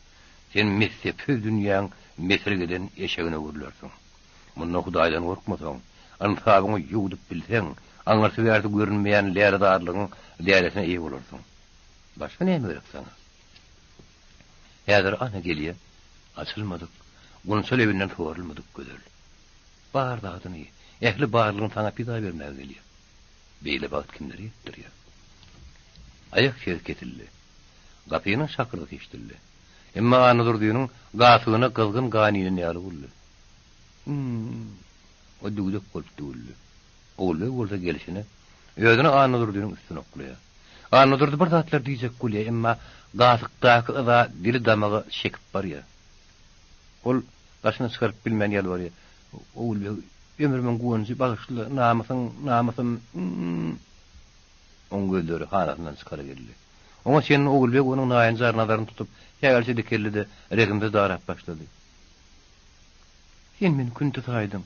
Sen messepsiz dünýäň mesirk eden eşegine öwrülersiň. Munda Hudaýdan gorkmasaň, ynsabyňy ýuwdup bilseň, aňyrsy-bärsi görünmeýän lälezarlygyň lälesine eýe bolarsyň. Başga näme gerek saňa? Häzir ana gelýä, açylmadyk, gunça lebinden sorulmadyk gözel. Bar zadyny, ähli barlygyny saňa pida bermäge gelýär. Beýle bagt kimlere ýetdirýär? Aýak sesi kesildi. Gapynyň şakyrdysy eşidildi. Emma Annadurdynyň gasygyna gyzgyn gan inen ýaly boldy. Hüm-m! O düwdek bolup düwüldi. Ogulbeg bolsa gelşine, özüni Annadurdynyň üstüne oklaýar. Annadurdy bir zatlar diýjek bolýar, emma gasykdaky yza dili damaga çekip barýar. Ol daşyna çykaryp bilmän ýalbarýar, Ogulbeg, ömrümiň guwanjy, bagyşla, namysyň, namysym, hüm-m! Oň gözleri hanasyndan çykara geldi. Oňa çenli Ogulbeg onuň naýynjar nazaryny tutup, sähelçe dikeldi-de, rehimsiz darap başlady. Sen meni künti saýdyň.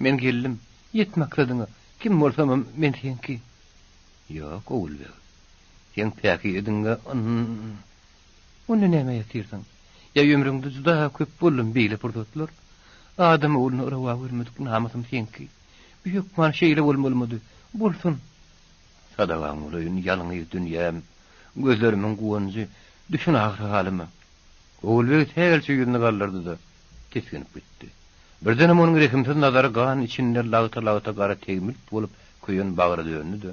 Men geldim. Ýet maksadyňa. Kim bolsamam, men seňki. Ýok, Ogulbeg. Seň päkizedigiňe ynn. Onda nämä ýatyrsyň? Ýa ömrüňde juda köp boldumy beýle pursatlar? Adam ogluna rowa görmedik namysym seňki. Bu hökman şeýle bolmalymydy. Bolsun. Sadagaň bolaýyn, ýalňyz dünýäm, gözlerimiň guwanjy, düşün ahyry halyma. Ogulbeg sähelçe ýüzüni galdyrdy-da, tisginip gitdi. Birdenem onuň rehimsiz nazary gan içinde lagta-lagta gara tegmilt bolup köýen bagra döndi-de,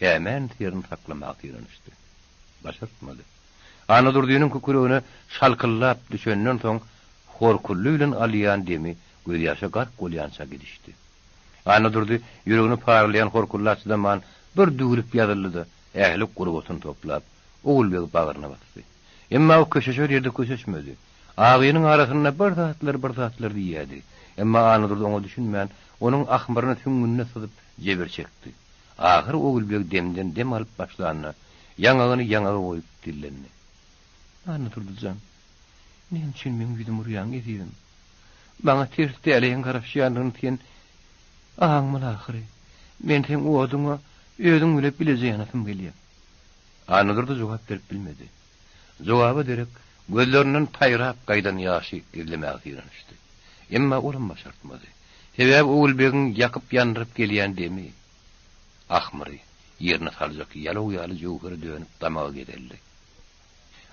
sämän syryny saklamaga synanyşdy. Başartmady. Annadurdynyň kükregine şalkyldap düşenden soň horkully bilen alýan demi gözýaşa gark bolýança gidişdi. Annadurdy ýüregini paralaýan horkulla çydaman bir düwlüp ýazyldy-da, ähli gurbatyny toplap, Ogulbegi bagryna basdy. Emma o köşeşer ýerde köşeşmedi. Agynyň arasynda bir zatlar-bir zatlar diýýärdi. Emma Annadurdy oňa düşünmän, onuň ahmyryny süňňünde syzyp jebir çekdi. Ahyr Ogulbeg demden dem alyp başlanda, ýaňagyny ýaňaga goýup dillendi. Annadurdy jan, näme üçin meň ýüzümi urýaň, ezizim? Maňa ters däleýiň garaşýandygyny sen aňmaly ahyry. Men seň oduňa özüň bile bileje ýanasym gelýär. Annadurdy jogap berip bilmedi. Jogaba derek gözlerinden paýrap gaýdan ýaşy gizlemäge synanyşdy. Emma olam başartmady. Sebäbi Ogulbegiň ýakyp-ýandyryp gelýän demi, ahmyry ýerine saljak ýalaw ýaly jöwhere dönüp damaga gezeldi.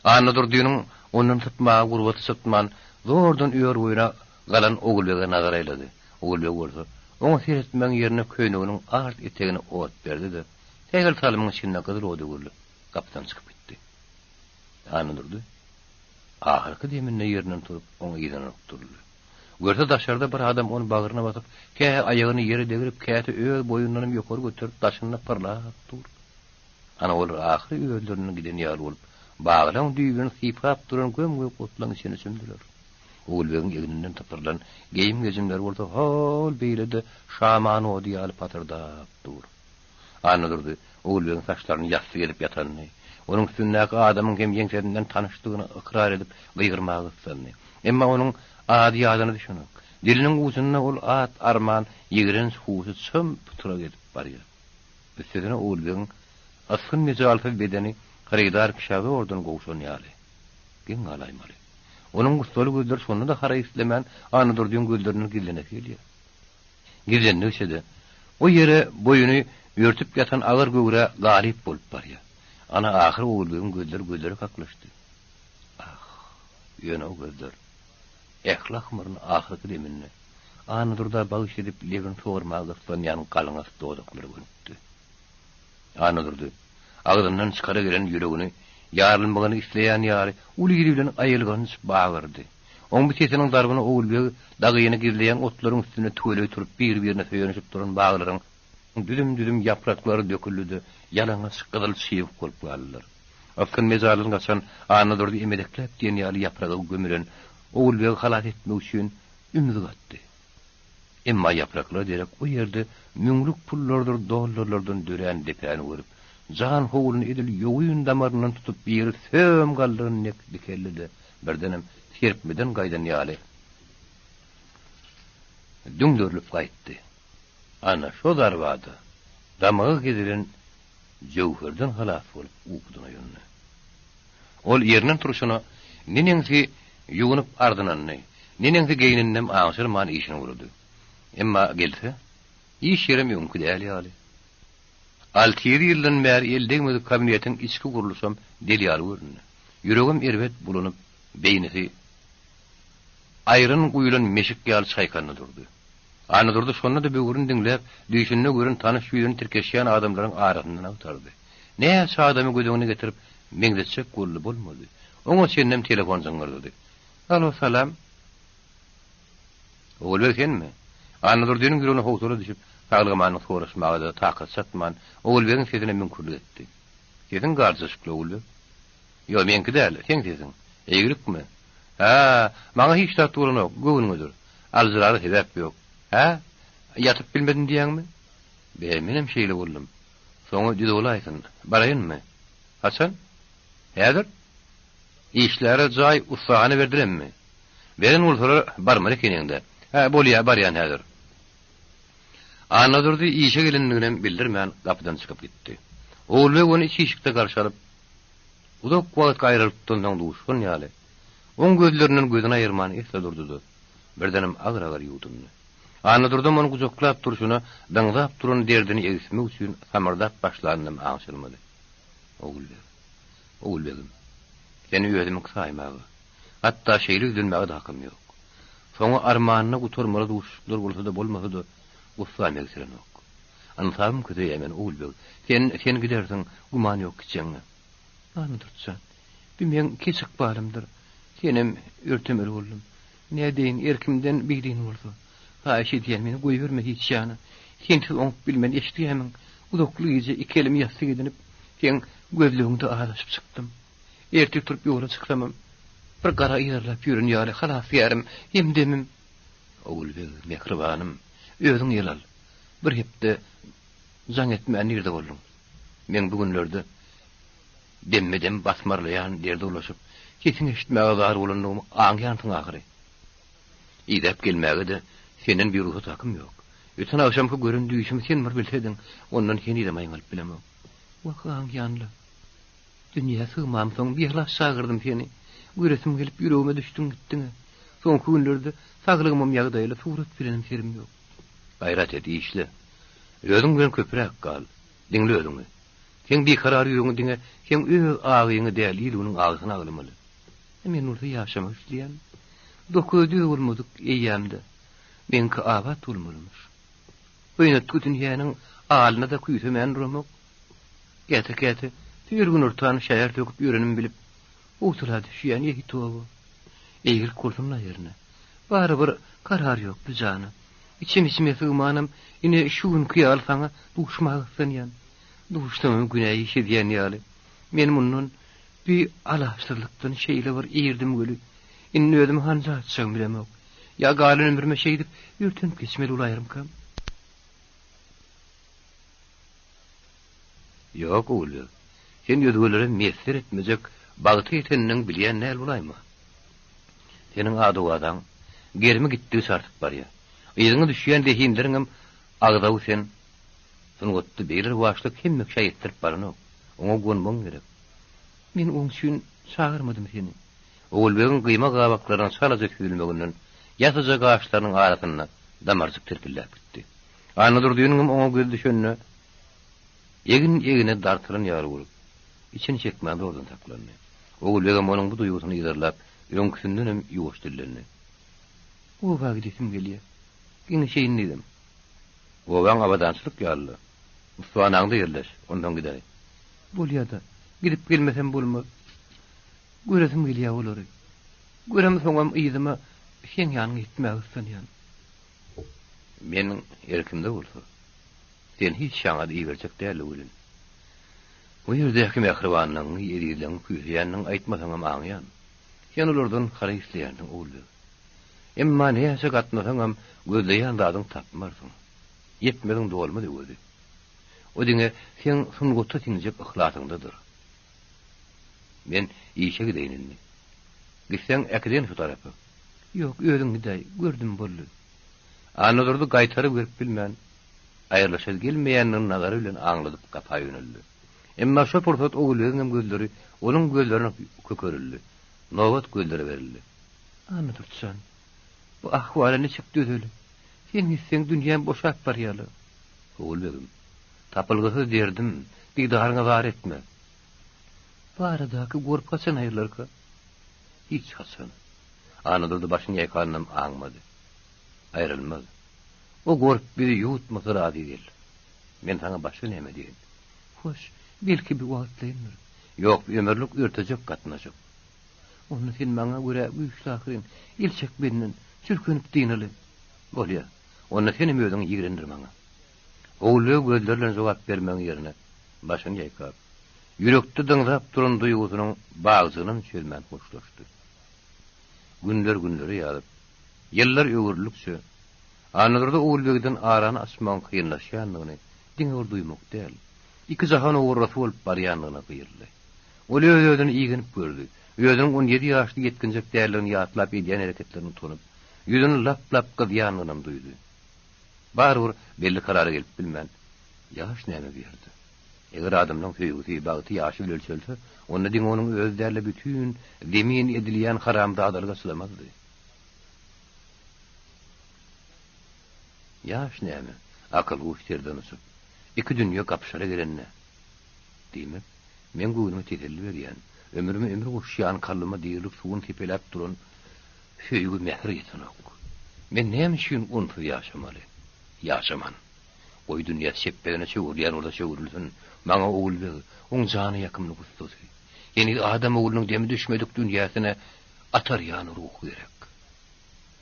Annadurdynyň ondan sypmaga gurbaty çykman, zordan ör-boýuna galan Ogulbege nazar aýlady. Ogulbeg bolsa, oňa seretmegiň ýerine köýneginiň art etegine ot berdi-de, sähel salymyň içinde gyzyl oda öwrülip, gapydan çykyp gitdi. Annadurdy ahyrky deminde ýerinden turup, oň yzyna okduryldy. Görse, daşarda bir adam ony bagryna basyp, kä aýagyny ýere degrip, käte öz boýundanam ýokary göterip, daşynda pyrlap dur. Ana, olar ahyry özlerinden giden ýaly bolup, baglaň düýbüni sypap duran göm-gök otlaň içine çümdüler. Ogulbegiň egninden typyrlan geýim-gejimleri bolsa hol beýlede şaman ody ýaly patyrdap dur. Annadurdy Ogulbegiň saçlaryny ýassyk edip ýatanyny, onuň üstündäki adamyň hem ýeňsesinden tanyşdygyny ykrar edip gygyrmaga gyssandy. Emma onuň ady ýadyna düşenok. Diliniň ujunda ol at arman ýigrenç huşy çym-pytrak edip barýar. Üstesine Ogulbegiň ysgyn-mejalsyz bedeni hyrydar kişä zordan gowşan ýaly. Geň galaýmaly. Onuň gussaly gözleri şonda-da haraý islemän Annadurdyň gözlerinden gizlenesi gelýär. Gizlendigiçe-de, o ýere boýuny örtüp ýatan agyr göwrä galyp bolup barýar. Ana, ahyr Ogulbegiň gözleri gözlere kaklyşdy. Ah, ýöne o gözler ähli ahmyryny ahyrky deminde Annadurda bagyş edip lebini sogurmaga gyssanýan galňas dodaklara gönükdi. Annadurdy agzyndan çykara gelen ýüregini ýarylmagyny isleýän ýaly uly ili bilen aýylganç bagyrdy. Oň bu sesiniň zarbyna Ogulbeg dagyny gizleýän otlaryň üstünde tüweleý turup bir-birine söýenişip duran baglaryň düzüm-düzüm ýapraklary döküldi-de, ýalaňaç gyzyl çybyk bolup galdylar. Ysgyn-mejaldan gaçan Annadurdy emedekläp diýen ýaly ýapraga gömülen Ogulbegi halas etmek üçin ümzük atdy. Emma ýapraklara derek o ýerde müňlük pullardyr dollarlardan dörän depäni görüp, jan howluny edil ýogyn damaryndan tutup biri söm galdyran dek dikeldi-de, birdenem serpmeden gaýdan ýaly düňderilip gaýtdy. Ana, şo zarbada damagy gezilen jöwherden halas bolup ukudan oýandy. Ol ýerinden turşuna neneňsi ýuwunyp-ardynandy, neneňsi geýnindem aňşyrman işine ugrady. Emma gelse, iş ýerem öňki däl ýaly. Alty-ýedi ýyldan bäri el degmedik kabinetiň içki gurluşam del ýaly göründi. Ýüregem erbet bulanyp, beýnisi aýran guýlan meşik ýaly çaýkandy durdy. Annadurdy şonda-da böwrüni diňläp, düýşünde gören tanyş ýüzüni tirkeşýän adamlaryň arasyndan agtardy. Näçe adamy göz öňüne getirip, Meňzetjek boldy, bolmady. Oňa çenlem telefon jyňňyrdady. Alo, salam. Ogulbeg senmi? Annadurdynyň ýüregine howsala düşüp, saglyk-amanlyk soraşmaga-da takaty çatman, Ogulbegiň sesine müňkürlik etdi. Sesiň garjaşykly, Ogulbeg. Ýok, meňki däl, seň sesiň. Eýgilikmi? Hä, maňa hiç zat bolanok, göwnüňedir. Aljyrara sebäp ýok. Hä? Ýatyp bilmedim diýýäňmi? Be, menem şeýle boldum. Soňy düz bolaýsyn. Baraýynmy? Haçan? Häzir? Işläre jaý ussahana berdilemmi? Beren bolsalar, barmaly ekeniň-dä. Hä, bolýa, barýan häzir. Annadurdy işe gelendiginem bildirmän gapydan çykyp gitdi. Ogulbeg ony iç işikde garşy alyp, uzak wagtky aýralykdan soň duşan ýaly, oň gözlerinden gözüni aýyrman esli durdy-da, birdenem agyr-agyr ýuwdundy. Annadurdam ony gujaklap durşuna dyňzap duran derdini egismek üçin samyrdap başlanynam aňşyrmady. Ogulbeg, Ogulbegim, seni özümiňki saýmaga, hatda şeýle ýüzlenmäge-de hakym ýok. Soňy armanyna gutarmaly duşuşyklar bolsa-da bolmasa-da, gussam egsilenok. Ynsabym köseýär meni, Ogulbeg. Sen, sen gidersiň, güman ýok gitjegiňe. Annadurdy jan, bi meň keç ykbalymdyr. Senem örtemeli boldum. Nädeýin, erkimden bidin bolsa. Haýyş edýän, meni goýberme hiç ýana. Sensiz oňup bilmen, eşidýämiň? Uzakly gije iki elimi ýassyk edinip, seň gözlegiňde azaşyp çykdym. Ertir turup ýola çyksamam, bir gara yzarlap ýören ýaly halasgärim, hemdemim. Ogulbeg, mähribanym, özüň ýel al. Bir hepde jaň etmän nirde bolduň? Meň bu günlerde demme-dem basmarlaýan derde ulaşyp, sesiňi eşitmäge zar bolandygymy aňýansyň ahyry. Idäp gelmäge-de senden birugsat hakym ýok. Öten agşamky gören düýşümi sen bir bilsediň, ondan henizem aýňalyp bilemok. Wah, aňýan-la. Dünýä sygmamsoň bialaç çagyrdym seni. Göresim gelip ýüregime düşdüň gitdiň-ä. Soňky günlerde saglygymam ýagdaýly, surat bilenem serim ýok. Gaýrat et, işle. Özüň bilen köpräk gal. Diňle özüňi. Seň bikarar ýüregiň diňe seň öz agyňy däl, il-günüň agysyny aglamaly. Men bolsa ýaşamak isleýän. Dokuzy düz bolmadyk eýýamda meňki abat bolmalymyş. Oýnatgy dünýäniň alyna-da küýsemän duramok. Käte-käte her günortan şäher söküp ýörenimi bilip, howsala düşýän, eý, toba! Eýgilik bolsun-la ýerine. Barybir karar ýok bu jana. Içim-içime sygmanam, ine, şu günki ýaly saňa duşmaga gyssanýan. Duşsamam günä iş edýän ýaly. Men mundan, bi alaçsyzlykdan şeýle bir irdim weli, indi özümi hanja atjagymy bilemok. Ýa galan ömrüme şeýdip örtenip geçmeli bolaýarmykam? Ýok, Ogulbeg, sen özgelere miýesser etmejek bagta ýeteniňi bilýän däl bolaýma. Seniň ady-owazaň, gerimi gitdigiçe artyp barýar. Yzyňa düşýän zehinleriňem agzawy sen. Sungatda beýle rowaçlyk hemme kişä ýetdirip baranok. Oňa guwanmagyň gerek. Men oň üçin çagyrmadym seni. Ogulbegiň gyýma gabaklarynyň çalaja süzülmeginden ýasyja gaşlarynyň arasynda damarjyk tirpilläp gitdi. Annadurdynyňam oňa gözi düşende, egin-egne dartylan ýaly bolup, içini çekmän zordan saklandy. Ogulbegem onuň bu duýgusyny yzarlap, öňküsindenem ýuwaş dillendi. Oba gidesim gelýär. Geňeşeýin diýdim. Obaň abadançylyk ýaly-la. Ussahanaňda ýerleş, onsoň gidäý. Bolýa-da, gidip gelmesem bolmaz. Göresim gelýär olary. Göremsoňam yzyma seň ýanyňa ýetmäge gyssanýan. Meniň erkimde bolsa, seni hiç ýaňa-da iberjek däldi welin. Bu ýerdäki mähribanlygyňy, ezizligiňi küýseýändigiňi aýtmasaňam aňýan. Sen olardan haraý isleýänsiň, Ogulbeg. Emma näçe gatnasaňam, gözleýän zadyňy tapmarsyň. Ýetmeziň dolmaz öwezi. O diňe seň sungata siňjek yhlasyňdadyr. Men işe gideýin indi. Gitseň, äkideýin şu tarapa. Ýok, özüň gidäý, gördüm boldy. Annadurdy gaýtaryp berip bilmän, aýrylyşasy gelmeýändigini nazary bilen aňladyp gapa ýöneldi. Emma şo pursat Ogulbegiňem gözleri onuň gözlerine kökerildi. Nobat gözlere berildi. Annadurdy jan, bu ahwala niçik dözeli? Sen gitseň dünýäm boşap barýa-la. Ogulbegim, tapylgysyz derdim, didaryňa zar etme. Bu aradaky gorp haçan aýrylarka? Hiç haçan. Annadurdy başyny ýaýkanynam aňmady. Aýrylmaz. O gorp bizi ýuwutmasa razy gel. Men saňa başga näme diýeýin? Hoş, belki bir wagtlaýyndyr. Ýok, bu ömürlik örtejek gatnaşyk. Onda sen maňa görä güýçli ahyryn. El çek menden, çürkenip dynaly. Bolýa. Onda senem özüňi ýigrendir maňa. Ogulbeg gözleri bilen jogap bermegiň ýerine, başyny ýaýkap, ýürekde dyňzap duran duýgusynyň bagjygynam çözmän hoşlaşdy. Günler günlere ýazyp, ýyllar öwrüldikçe, Annadurdy Ogulbegden arany açmagyň kynlaşýandygyny diňe bir duýmak däl, iki jahan owurrasy bolup barýandygyna gyýyldy. Ol öz-özüni igenip gördi. Özüniň on ýedi ýaşly ýetginjek däldigini ýatlap edýän hereketlerini utanyp, ýüzüni lap-lap gyzýandygynam duýdy. Barybir belli karara gelip bilmän, Ýaş näme bu ýerde? Eger adamlaň söýgüsi, bagty ýaşy bilen ölçelse, onda diňe onuň özi däl-de bütin Zemin edilýän haramzadalyga çydamazdy. Ýaş näme, akyl-huş serden uçup, iki dünýe gapyşara gelende? Diýmek, meň göwnüme teselli berýän, ömrüme ömür goşýan, kalbyma dirilik suwuny sepeläp duran söýgi, mähir ýetenok. Men näme üçin onsuz ýaşamaly? Ýaşaman. Goý dünýä çepbegine çöwrülýän bolsa çöwrülsin, maňa Ogulbeg, oň jana ýakymly gussasy, heniz adam oglunyň demi düşmedik dünýäsine atarýan ruh gerek.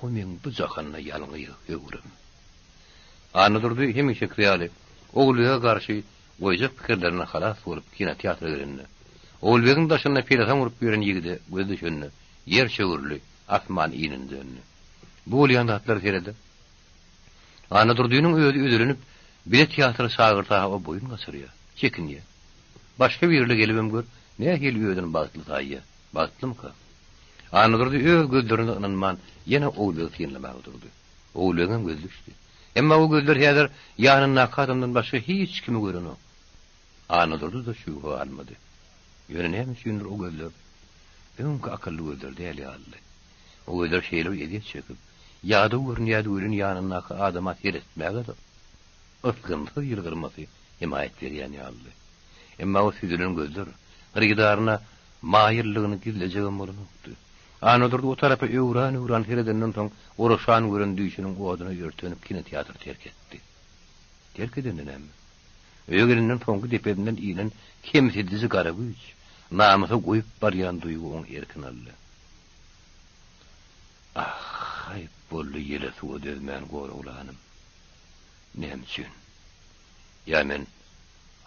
O meň bu jahanda ýalňyz höwrüm. Annadurdy hemişeki ýaly Ogulbege garşy goýjak pikirlerinden halas bolup kinoteatra gelende, Ogulbegiň daşynda pelesaň urup ýören ýigide gözi düşende, ýer çöwrüldi, asman inine döndi. Bu bolýan zatlara serede. Annadurdynyň özi özelenip, bile teatra çagyrsa-ha o boýun gaçyrýar, çekinýär. Başga biri-le gelibem gör, nähili özüni bagtly saýýar. Bagtlymyka? Annadurdy öz gözlerine ynanman, ýene Ogulbegi synlamaga durdy. Ogulbegiňem gözi düşdi. Emma o gözler häzir ýanyndaky adamdan başga hiç kimi görenok. Annadurdy-da şübhe galmady. Ýöne näme üçindir o gözler öňki akylly gözler däl ýalydy. O gözler şeýle bir ezýet çekip, ýadaw görünýärdi welin ýanyndaky adama seretmäge-de ysgynsyz ýylgyrmasy hemaýat berýän ýalydy. Emma o süzülen gözler hyrydaryna maýyllygyny gizlejegem bolanokdy. Annadurdy o tarapa öwran-öwran seredenden soň oraşan gören düýşüniň oduna örtenip kinoteatry terk etdi. Terk edende näme? Öýe gelenden soňky depesinden inen kemsidiji gara güýç, namysa goýup barýan duýgy oň erkini aldy. Ah, haýp boldy ýele-suwa dözmän goraglanym. Näme üçin? Ýa men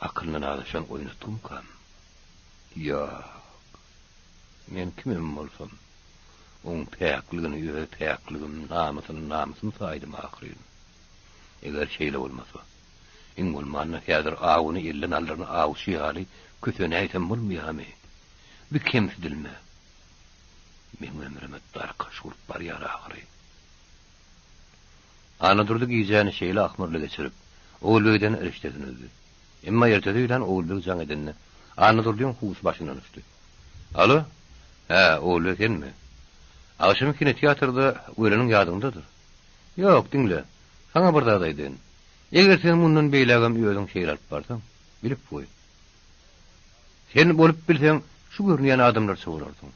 akylyndan azaşan oýnatgymykam? Ýok. Men kimem bolsam, oň päkligini öz päkligim, namysyny namysym saýdym ahyryn. Eger şeýle bolmasa, iň bolmanda häzir awuny elden aldyran awçy ýaly kösenäýsem bolmaýarmy? Bu kemsidilme meň ömrüme darkaş bolup barýar ahyry. Annadurdy gijäni şeýle ahmyrly geçirip, Ogulbegden rişdesini üzdi. Emma ertesi öýlän Ogulbeg jaň edende, Annadurdyň huşy başyndan uçdy. Alo? Hä, Ogulbeg senmi? Agşam kinoteatrda göreniň ýadyňdadyr? Ýok, diňle, saňa bir zat aýdaýyn. Eger sen mundan beýlägem özüň şeýle alyp barsaň, bilip goý. Sen bolup bilseň, şu görünýän adamlarça bolarsyň.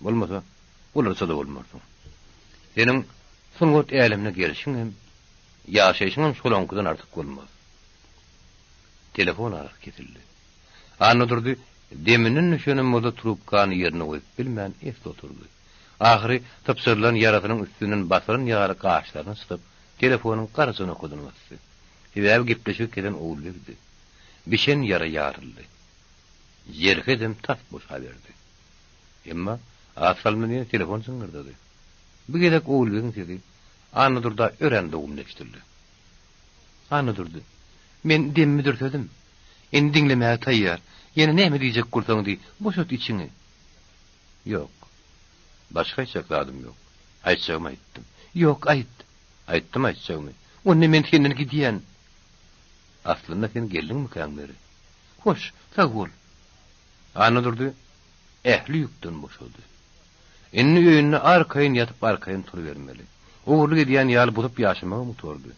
Bolmasa, olarça-da bolmarsyň. Seniň sungat älemine gelşiň hem, ýaşaýşyňam şolaňkydan artyk bolmaz. Telefon arasy kesildi. Annadurdy deminden düşenem bolsa trubkany ýerine goýup bilmän esli oturdy. Ahyry sypjyrylan ýarasynyň üstünden basylan ýaly gaşlaryny çytyp, telefonyň garaja nokadyny basdy. Sebäbi gepleşigi kesen Ogulbegdi. Bişen ýara ýaryldy. Jerhedem tas boşaberdi. Emma az salymdan ýene telefon jyňňyrdady. Bu gezek Ogulbegiň sesi Annadurda örän dogumly eşidildi. Annadurdy, men demimi dürsedim. Indi diňlemäge taýýar. Ýene näme diýjek bolsaň diý, boşat içiňi. Ýok. Başga aýtjak zadym ýok. Aýtjagymy aýtdym. Ýok, aýt. Aýtdym aýtjagymy. Onda men senden gidýän. Aslynda sen geldiňmikäň beri? Hoş, sag bol. Annadurdy ähli ýükden boşady. Indi öýünde arkaýyn ýatyp arkaýyn turubermeli. Ogurlyk edýän ýaly buzup ýaşamagam gutardy.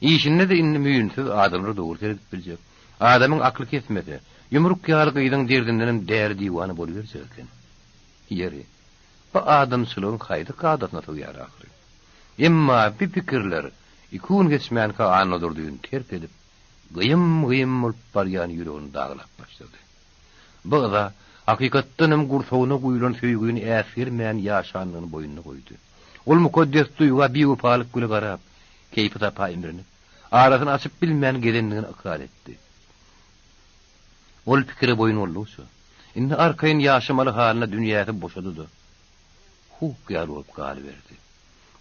Işinde-de indi müýnsüz adamlara dogry seredip biljek. Adamyň akly kesmese, ýumruk ýaly gyzyň derdindenem däli-diwana boluberjek eken. Ýeri, bu adamçylygyň haýsy kadasyna sygýar ahyry? Emma bi pikirler iki gün geçmänkä Annadurdyny terk edip, gyýym-gyýym bolup barýan ýüregini daglap başlady. Bu yza, hakykatdanam gursagyna guýlan söýgini äsgermän ýaşandygyny boýnuna goýdy. Ol mukaddes duýga biwepalyk bile garap, keýpi-sapa imrinip, arasyny açyp bilmän gezendigini ykrar etdi. Ol pikire boýun boldugyça, indi arkaýyn ýaşamaly halyna dünýäsi boşady-da, huk ýaly bolup galyberdi.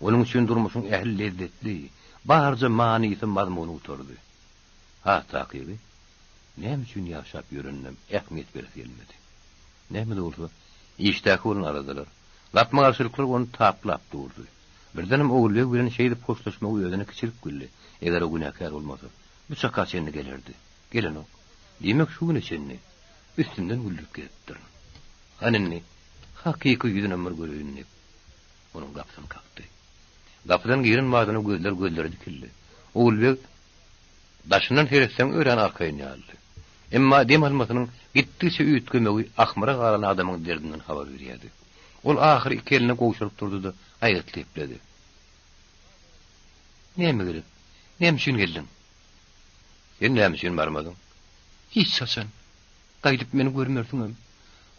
Onuň üçin durmuşyň ähli lezzetli, barja manysy, mazmuny gutardy. Has takygy, näme üçin ýaşap ýöreninem ähmiýet beresi gelmedi. Näme-de bolsa, işdäki bolan aladalar, gapma-garşylyklar ony taplap durdy. Birdenem Ogulbeg bilen şeýdip hoşlaşmagy özüne kiçilik bildi, eger o günäkär bolmasa, bu çaka çenli gelerdi. Gelenok. Diýmek, şu güne çenli üstümden güldürip gezipdirin. Hany indi, hakyky ýüzünem bir göreýin diýip, onuň gapysyny kakdy. Gapydan giren badyna gözler gözlere dikildi. Ogulbeg daşyndan seretseň örän arkaýyn ýalydy. Emma dem almasynyň gitdigiçe üýtgemegi ahmyra galan adamyň derdinden habar berýärdi. Ol ahyry iki elini gowşuryp durdy-da, aýgytly gepledi. Näme gerek? Näme üçin geldiň? Sen näme üçin barmadyň? Hiç haçan. Gaýdyp meni görmersiňem.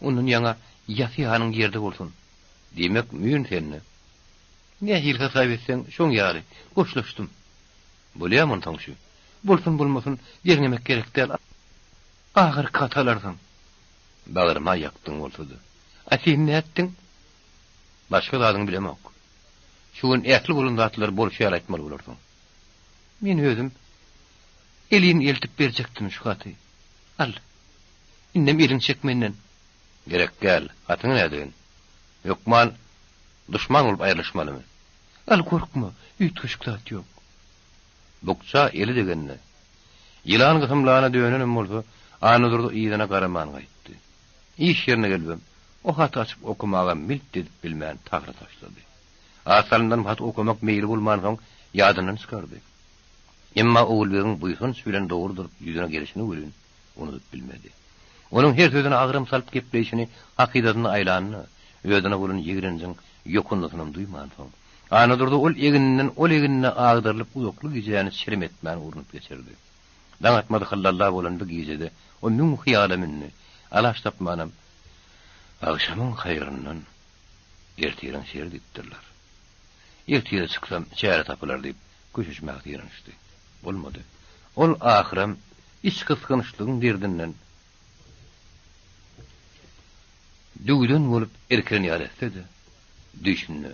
Ondan ýaňa ýasy ýanyň ýerde bolsun. Diýmek, müýn sende. Nähili hasap etseň, şoň ýaly. Hoşlaşdym. Bolýamy onsoň şu? Bolsun bolmasyn, derňemek gerek däl. Ahyrky haty alarsyň. Bagryma ýakdyň bolsa-da. A sen nätdiň? Başga zadyňy bilemok. Şu gün ähli bolan zatlary bolşy ýaly aýtmaly bolarsyň. Men özüm elin eltip berjekdim şu haty. Al. Indem eliňi çek menden. Gerek däl, hatyňy nädeýin? Hökman duşman bolup aýrylyşmalymy? Al, gorkma, üýtgeşik zat ýok. Bukja eli degende, ýylan gysymlana dönenem bolsa, Annadurdy yzyna garaman gaýtdy. Iş ýerine gelibem, o haty açyp okamaga milt edip bilmän tagra taşlady. Az salymdan hat okamak meýli bolmansoň, ýadyndan çykardy. Emma Ogulbegiň buýsanç bilen dogry durup ýüzüne gelşini welin unudyp bilmedi. Onuň her sözüne agram salyp gepleýşini hakydasynda aýlanda, özüne bolan ýigrenjiň ýokundysynam duýmansoň, Annadurdy ol egninden ol egnine agdarylyp uzakly gijäni çirim etmän urnup geçirdi. Daň atmady hyllalla bolan bu gijede o müň hyýala mündi, alaç tapmanam, Agşamyň haýryndan ertiriň şeri diýipdirler. Ertire çyksam çäre tapylar diýip, köşeşmäge synanyşdy. Bolmady. Ol ahyram içgysgynçlygyň derdinden düwden bolup irkilen ýaly etse-de, düýşünde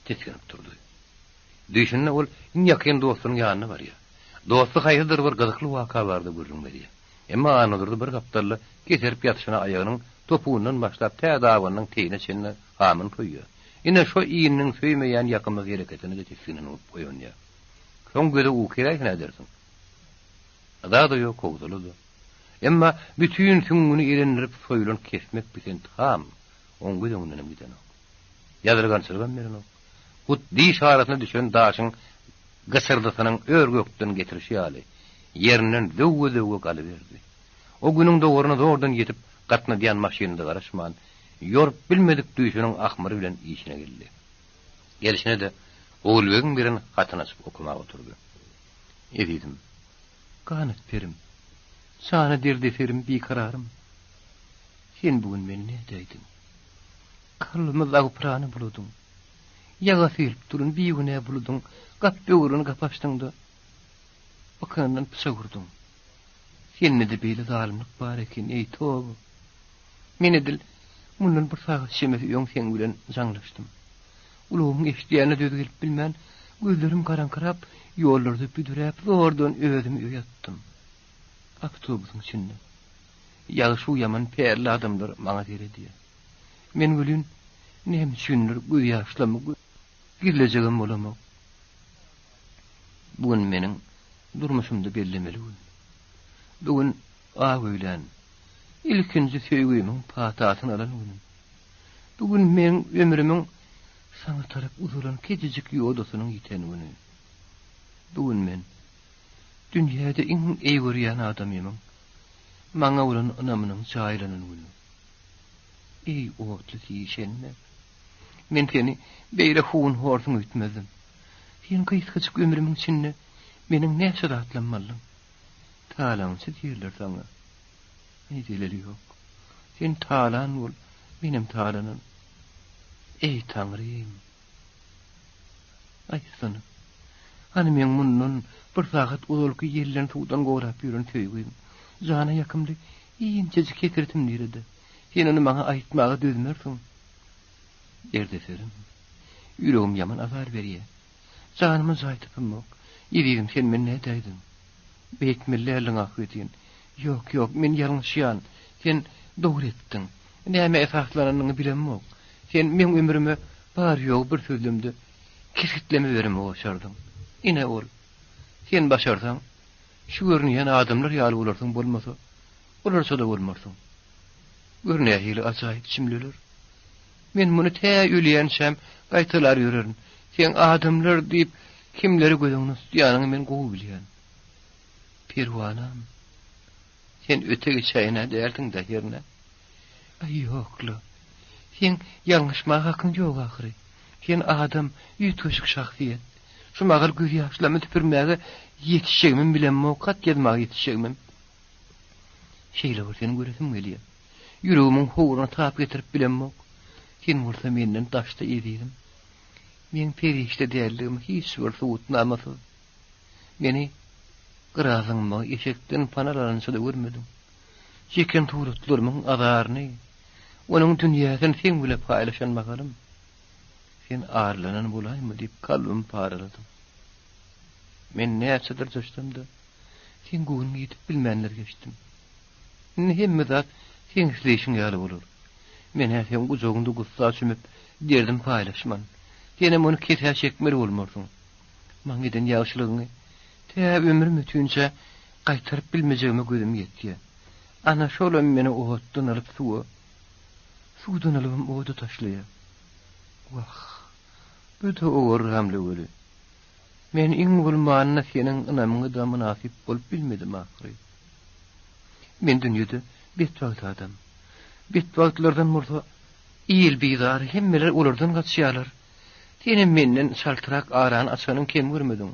tisginip turdy. Düýşünde ol iň ýakyn dostunyň ýanyna barýar. Dosty haýsydyr bir gyzykly waka barada gürrüň berýär. Emma Annadurdy bir gapdalda keserip ýatyşyna aýagynyň topugyndan başlap tä dabanynyň teýine çenli hamyny soýýar. Ine, şo ininiň söýmeýän ýakymsyz hereketine-de tisginen bolup oýanýar. Soň göze uky geläýse nädersiň? Yza-da ýok, howsala-da. Emma bütin süňňüni elendirip soýulan kesmek pisint ham oň göz öňündenem gidenok. Ýazyrgançylygam berenok. Hut diş arasyna düşen daşyň gyçyrdysynyň ör-gökden getirişi ýaly, ýerinden zöwwe-zöwwe galyberdi. O günüň dowaryna zordan ýetip gatnadýan maşynyna-da garaşman, ýorup bilmedik düýşüniň ahmyry bilen işine geldi. Gelşine-de Ogulbegiň beren hatyny açyp okamaga oturdy. Ezizim, ganat perim, jana derdeserim, bikararym. Sen bu gün meni nädäýdiň? Kalbymy zagpyrana buladyň. Ýaga söýülip duran bigünä buludyň gap böwrüni gap açdyň-da, bykynyndan pyçak urduň. Sende-de beýle zalymlyk bar eken, eý, toba! Men edil mundan bir sagat çemesi öň seň bilen jaňlaşdym. Gulagymyň eşidýänine döz gelip bilmän, gözlerim garaňkyrap, ýollarda büdüräp, zordan özümi öýe atdym. Awtobusyň içinde. Ýagşy-u ýaman pälli adamlar maňa seredýär. Men welin näme üçindir gözýaşlarymy gizlejegem bolamok. Bu gün meniň durmuşymda bellemeli gün. Bu gün ak öýlän, ilkinji söýgimiň patasyny alan günüm. Bu gün meň ömrümiň saňa tarap uzalan kiçijik ýodasynyň ýiten güni. Bu gün men dünýäde iň eý görýän adamymyň maňa bolan ynamynyň jaýlanan güni. Eý, otly sişenbe! Men seni beýle hun-horsuň öýtmezdim. Sen gysgajyk ömrümiň içinde meniň näçe zatlammy aldyň? Talaňçy diýerler saňa. Eý, zeleli ýok. Sen talan bol, menem talanan. Eý, Taňrym! Aýtsana, hany meň mundan bir sagat ozalky ýelden-suwdan gorap ýören söýgim, jana ýakymly inçejik hesretim nirede? Sen ony maňa aýtmaga dözmersiň. Derdeserim, ýüregim ýaman azar berýär. Janyma jaý tapamok. Ezizim, sen meni nädäýdiň? Beýtmeli däldiň ahbetin. Ýok, ýok, men ýalňyşýan. Sen dogry etdiň. Nämä esaslananyňy bilemok. Sen meň ömrüme bary-ýogy bir sözlemde kesgitleme bermegi başardyň. Ine ol. Sen başarsaň, şu görünýän adamlar ýaly bolarsyň, bolmasa, olarça-da bolmarsyň. Gör nähili ajaýyp jümleler. Men muny tä ölýänçäm gaýtalar ýörerin. Seň adamlar diýip kimleri göz öňünde tutýanyňy men gowy bilýän. Perwanam, sen öte geçäýen-ä dälsiň-dä hernä? Aý, ýok-la. Seň ýalňyşmaga hakyň ýok ahyry. Sen adam, üýtgeşik şahsyýet. Şu mahal gözýaşlarymy süpürmäge ýetişjegimem bilemok, hat ýazmaga ýetişjegimem. Şeýle bir seni göresim gelýär. Ýüregimiň howruny tap getirip bilemok. Sen bolsa menden daşda ezizim. Meň perişde däldigim hiç bir subutnamasyz. Meni gyra zyňmagy eşekden pana alança-da görmediň. Çeken suratlarymyň azaryny, onuň dünýäsini seň bile paýlaşan mahalym, sen arlanan bolaýma diýip kalbymy paraladyň. Men näçe dyrjaşsam-da, seň göwnüňe ýetip bilmänler geçdim. Indi hemme zat seň isleýşiň ýaly bolar. Men-ä seň gujagyňda gussa çümüp, derdim paýlaşman. Senem ony kesä çekmeli bolmarsyň. Maňa eden ýagşylygyňy tä ömrüm ötünçä gaýtaryp bilmejegime gözüm ýetýär. Ana, şolam meni otdan alyp suwa, suwdan alybam oda taşlaýar. Wah, bu-da owarramly weli. Men iň bolmanda seniň ynamyňa-da mynasyp bolup bilmedim ahyry. Men dünýede betbagt adam. Betbagtlardan bolsa il bizar, hemmeler olardan gaçýarlar. Senem menden çaltrak arany açanyň kem görmediň.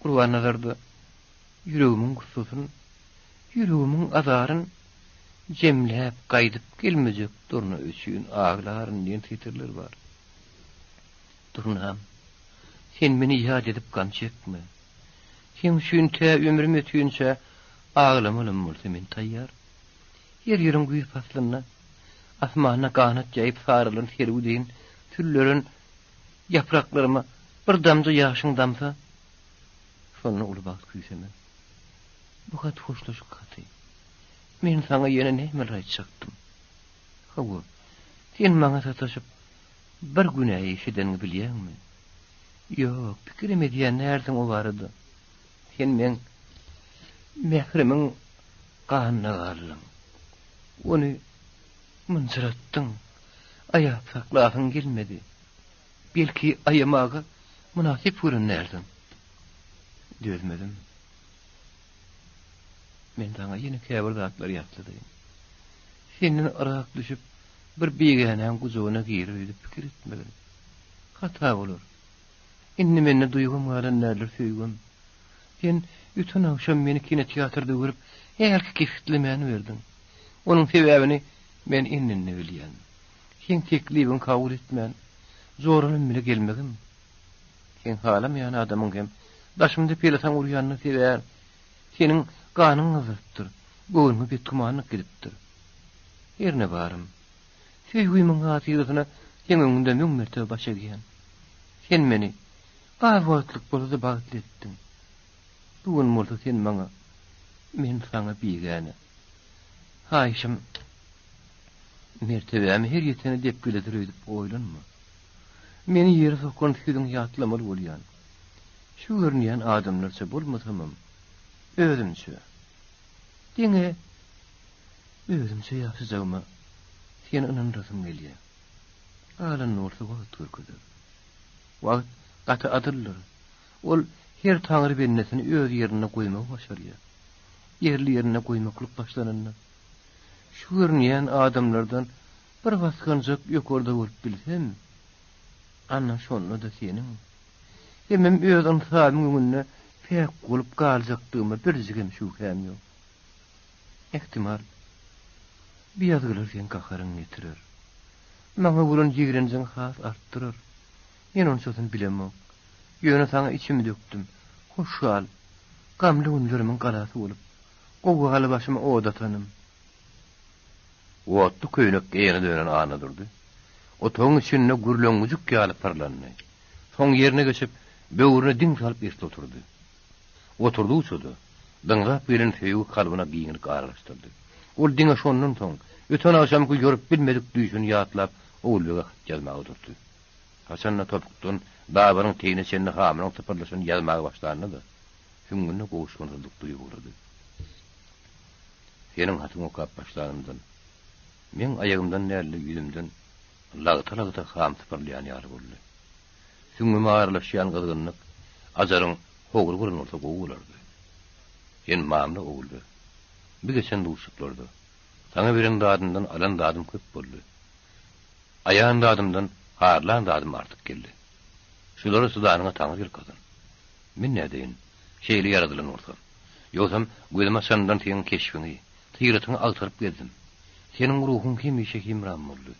Gurbannazarda ýüregimiň gussasyny, ýüregimiň azaryn jemläp gaýdyp gelmejek durna üçin aglaryn diýen setirler bar. Durnam, sen meni ýat edip gam çekme. Seň üçin tä ömrüm ötünçä aglamalym bolsa men taýýar. Her ýylyň güýz paslynda asmanda ganat ýaýyp saralan serwi deýin sülleren ýapraklaryma bir damja ýaşyň damsa, şonda uly bagt küýsemen. Bu hat hoşlaşyk haty. Men saňa ýene nämeler aýtjakdym. Hawa, sen maňa sataşyp bir günä iş edeniňi bilýäňmi? Ýok, pikirem edýän dälsiň o barada. Sen meň mährimiň ganyna galdyň. Ony mynjyratdyň. Aýap saklasyň gelmedi. Belki aýamaga mynasyp gören dälsiň. Dözmedim. Men saňa ýene käbir zatlary ýatladaýyn. Senden yrak düşüp, bir bigänäň gujagyna girer öýdüp pikir etmegin. Hata bolar. Indi mende duýgym galan däldir, söýgim. Sen öten agşam meni kinoteatrda görüp, hälki kesgitlemäni berdiň. Onuň sebäbini men indi-indi bilýän. Seň teklibiňi kabul etmän, joralym bile gelmegim, seň halamaýan adamyň hem daşymda pelesaň urýanyna sebäp, seniň ganyň gyzylypdyr, göwnüňe betgümanlyk gidipdir. Herne barym, söýgimiň hatyrasyna seň öňüňde müň mertebe baş egýän. Sen meni az wagtlyk bolsa-da bagtly etdiň. Bu gün bolsa sen maňa, men saňa bigäne. Haýyşym, mertebämi her ýetene depgiledir öýdüp oýlanma. Meni ýere sokan sözüňi ýatlamaly bolýan. Şu görünýän adamlarça bolmasamam, özümçe, diňe özümçe ýaşajagyma seni ynandyrasym gelýär. Galanyny bolsa wagt görkezer. Wagt gaty adyldyr. Ol her taňry bendesini öz ýerinde goýmagy başarýar. Ýerli-ýerinde goýmaklyk başlananda, şu görünýän adamlardan bir basgançak ýokarda bolup bilsem, ana şonda-da seniň hemem öz ynsabyň öňünde päk bolup galjakdygyma birjigem şübhäm ýok. Ähtimal. Bu ýazgylar seň gaharyňy getirer. Maňa bolan ýigrenjiňi has artdyrar. Men onçasyny bilemok. Ýöne saňa içimi dökdüm. Hoş gal. Gamly günlerimiň galasy bolup, gowgaly başyma ot atanym. Otly köýnek geýene dönen Annadurdy otagyň içinde gürleňgüjük ýaly pyrlandy. Soň ýerine geçip, böwrüne diň salyp esli oturdy. Oturdygyça-da, dyňzap gelen söýgi kalbyna giňlik aralaşdyrdy. Ol diňe şondan soň, öten agşamky ýorup bilmedik düýşüni ýatlap, Ogulbege hat ýazmaga durdy. Haçan-da topukdan dabanyň teýine çenli hamynyň sypyrlyşyny ýazmaga başlanda-da, süňňünde gowuşgynsyzlyk duýup ugrady. Seniň hatyňy okap başlanymdan, meň aýagymdan däl-de, ýüzümden lagta-lagta ham sypyrylýan ýaly boldy. Süňňüme aralaşýan gyzgynlyk ajaryň howry bolan bolsa gowy bolardy. Sen mamla Ogulbeg. Bu geçen duşuşyklarda saňa beren zadymdan alan zadym köp boldy. Aýan zadymdan harlan zadym artyk geldi. Şulara çydanyňa Taňry ýalkasyn. Men nädeýin, şeýle ýaradylan bolsam. Ýogsam gözümi açanymdan seň keşbiňi, syratyňy agtaryp gezdim. Seniň ruhuň hemişe hemram boldy.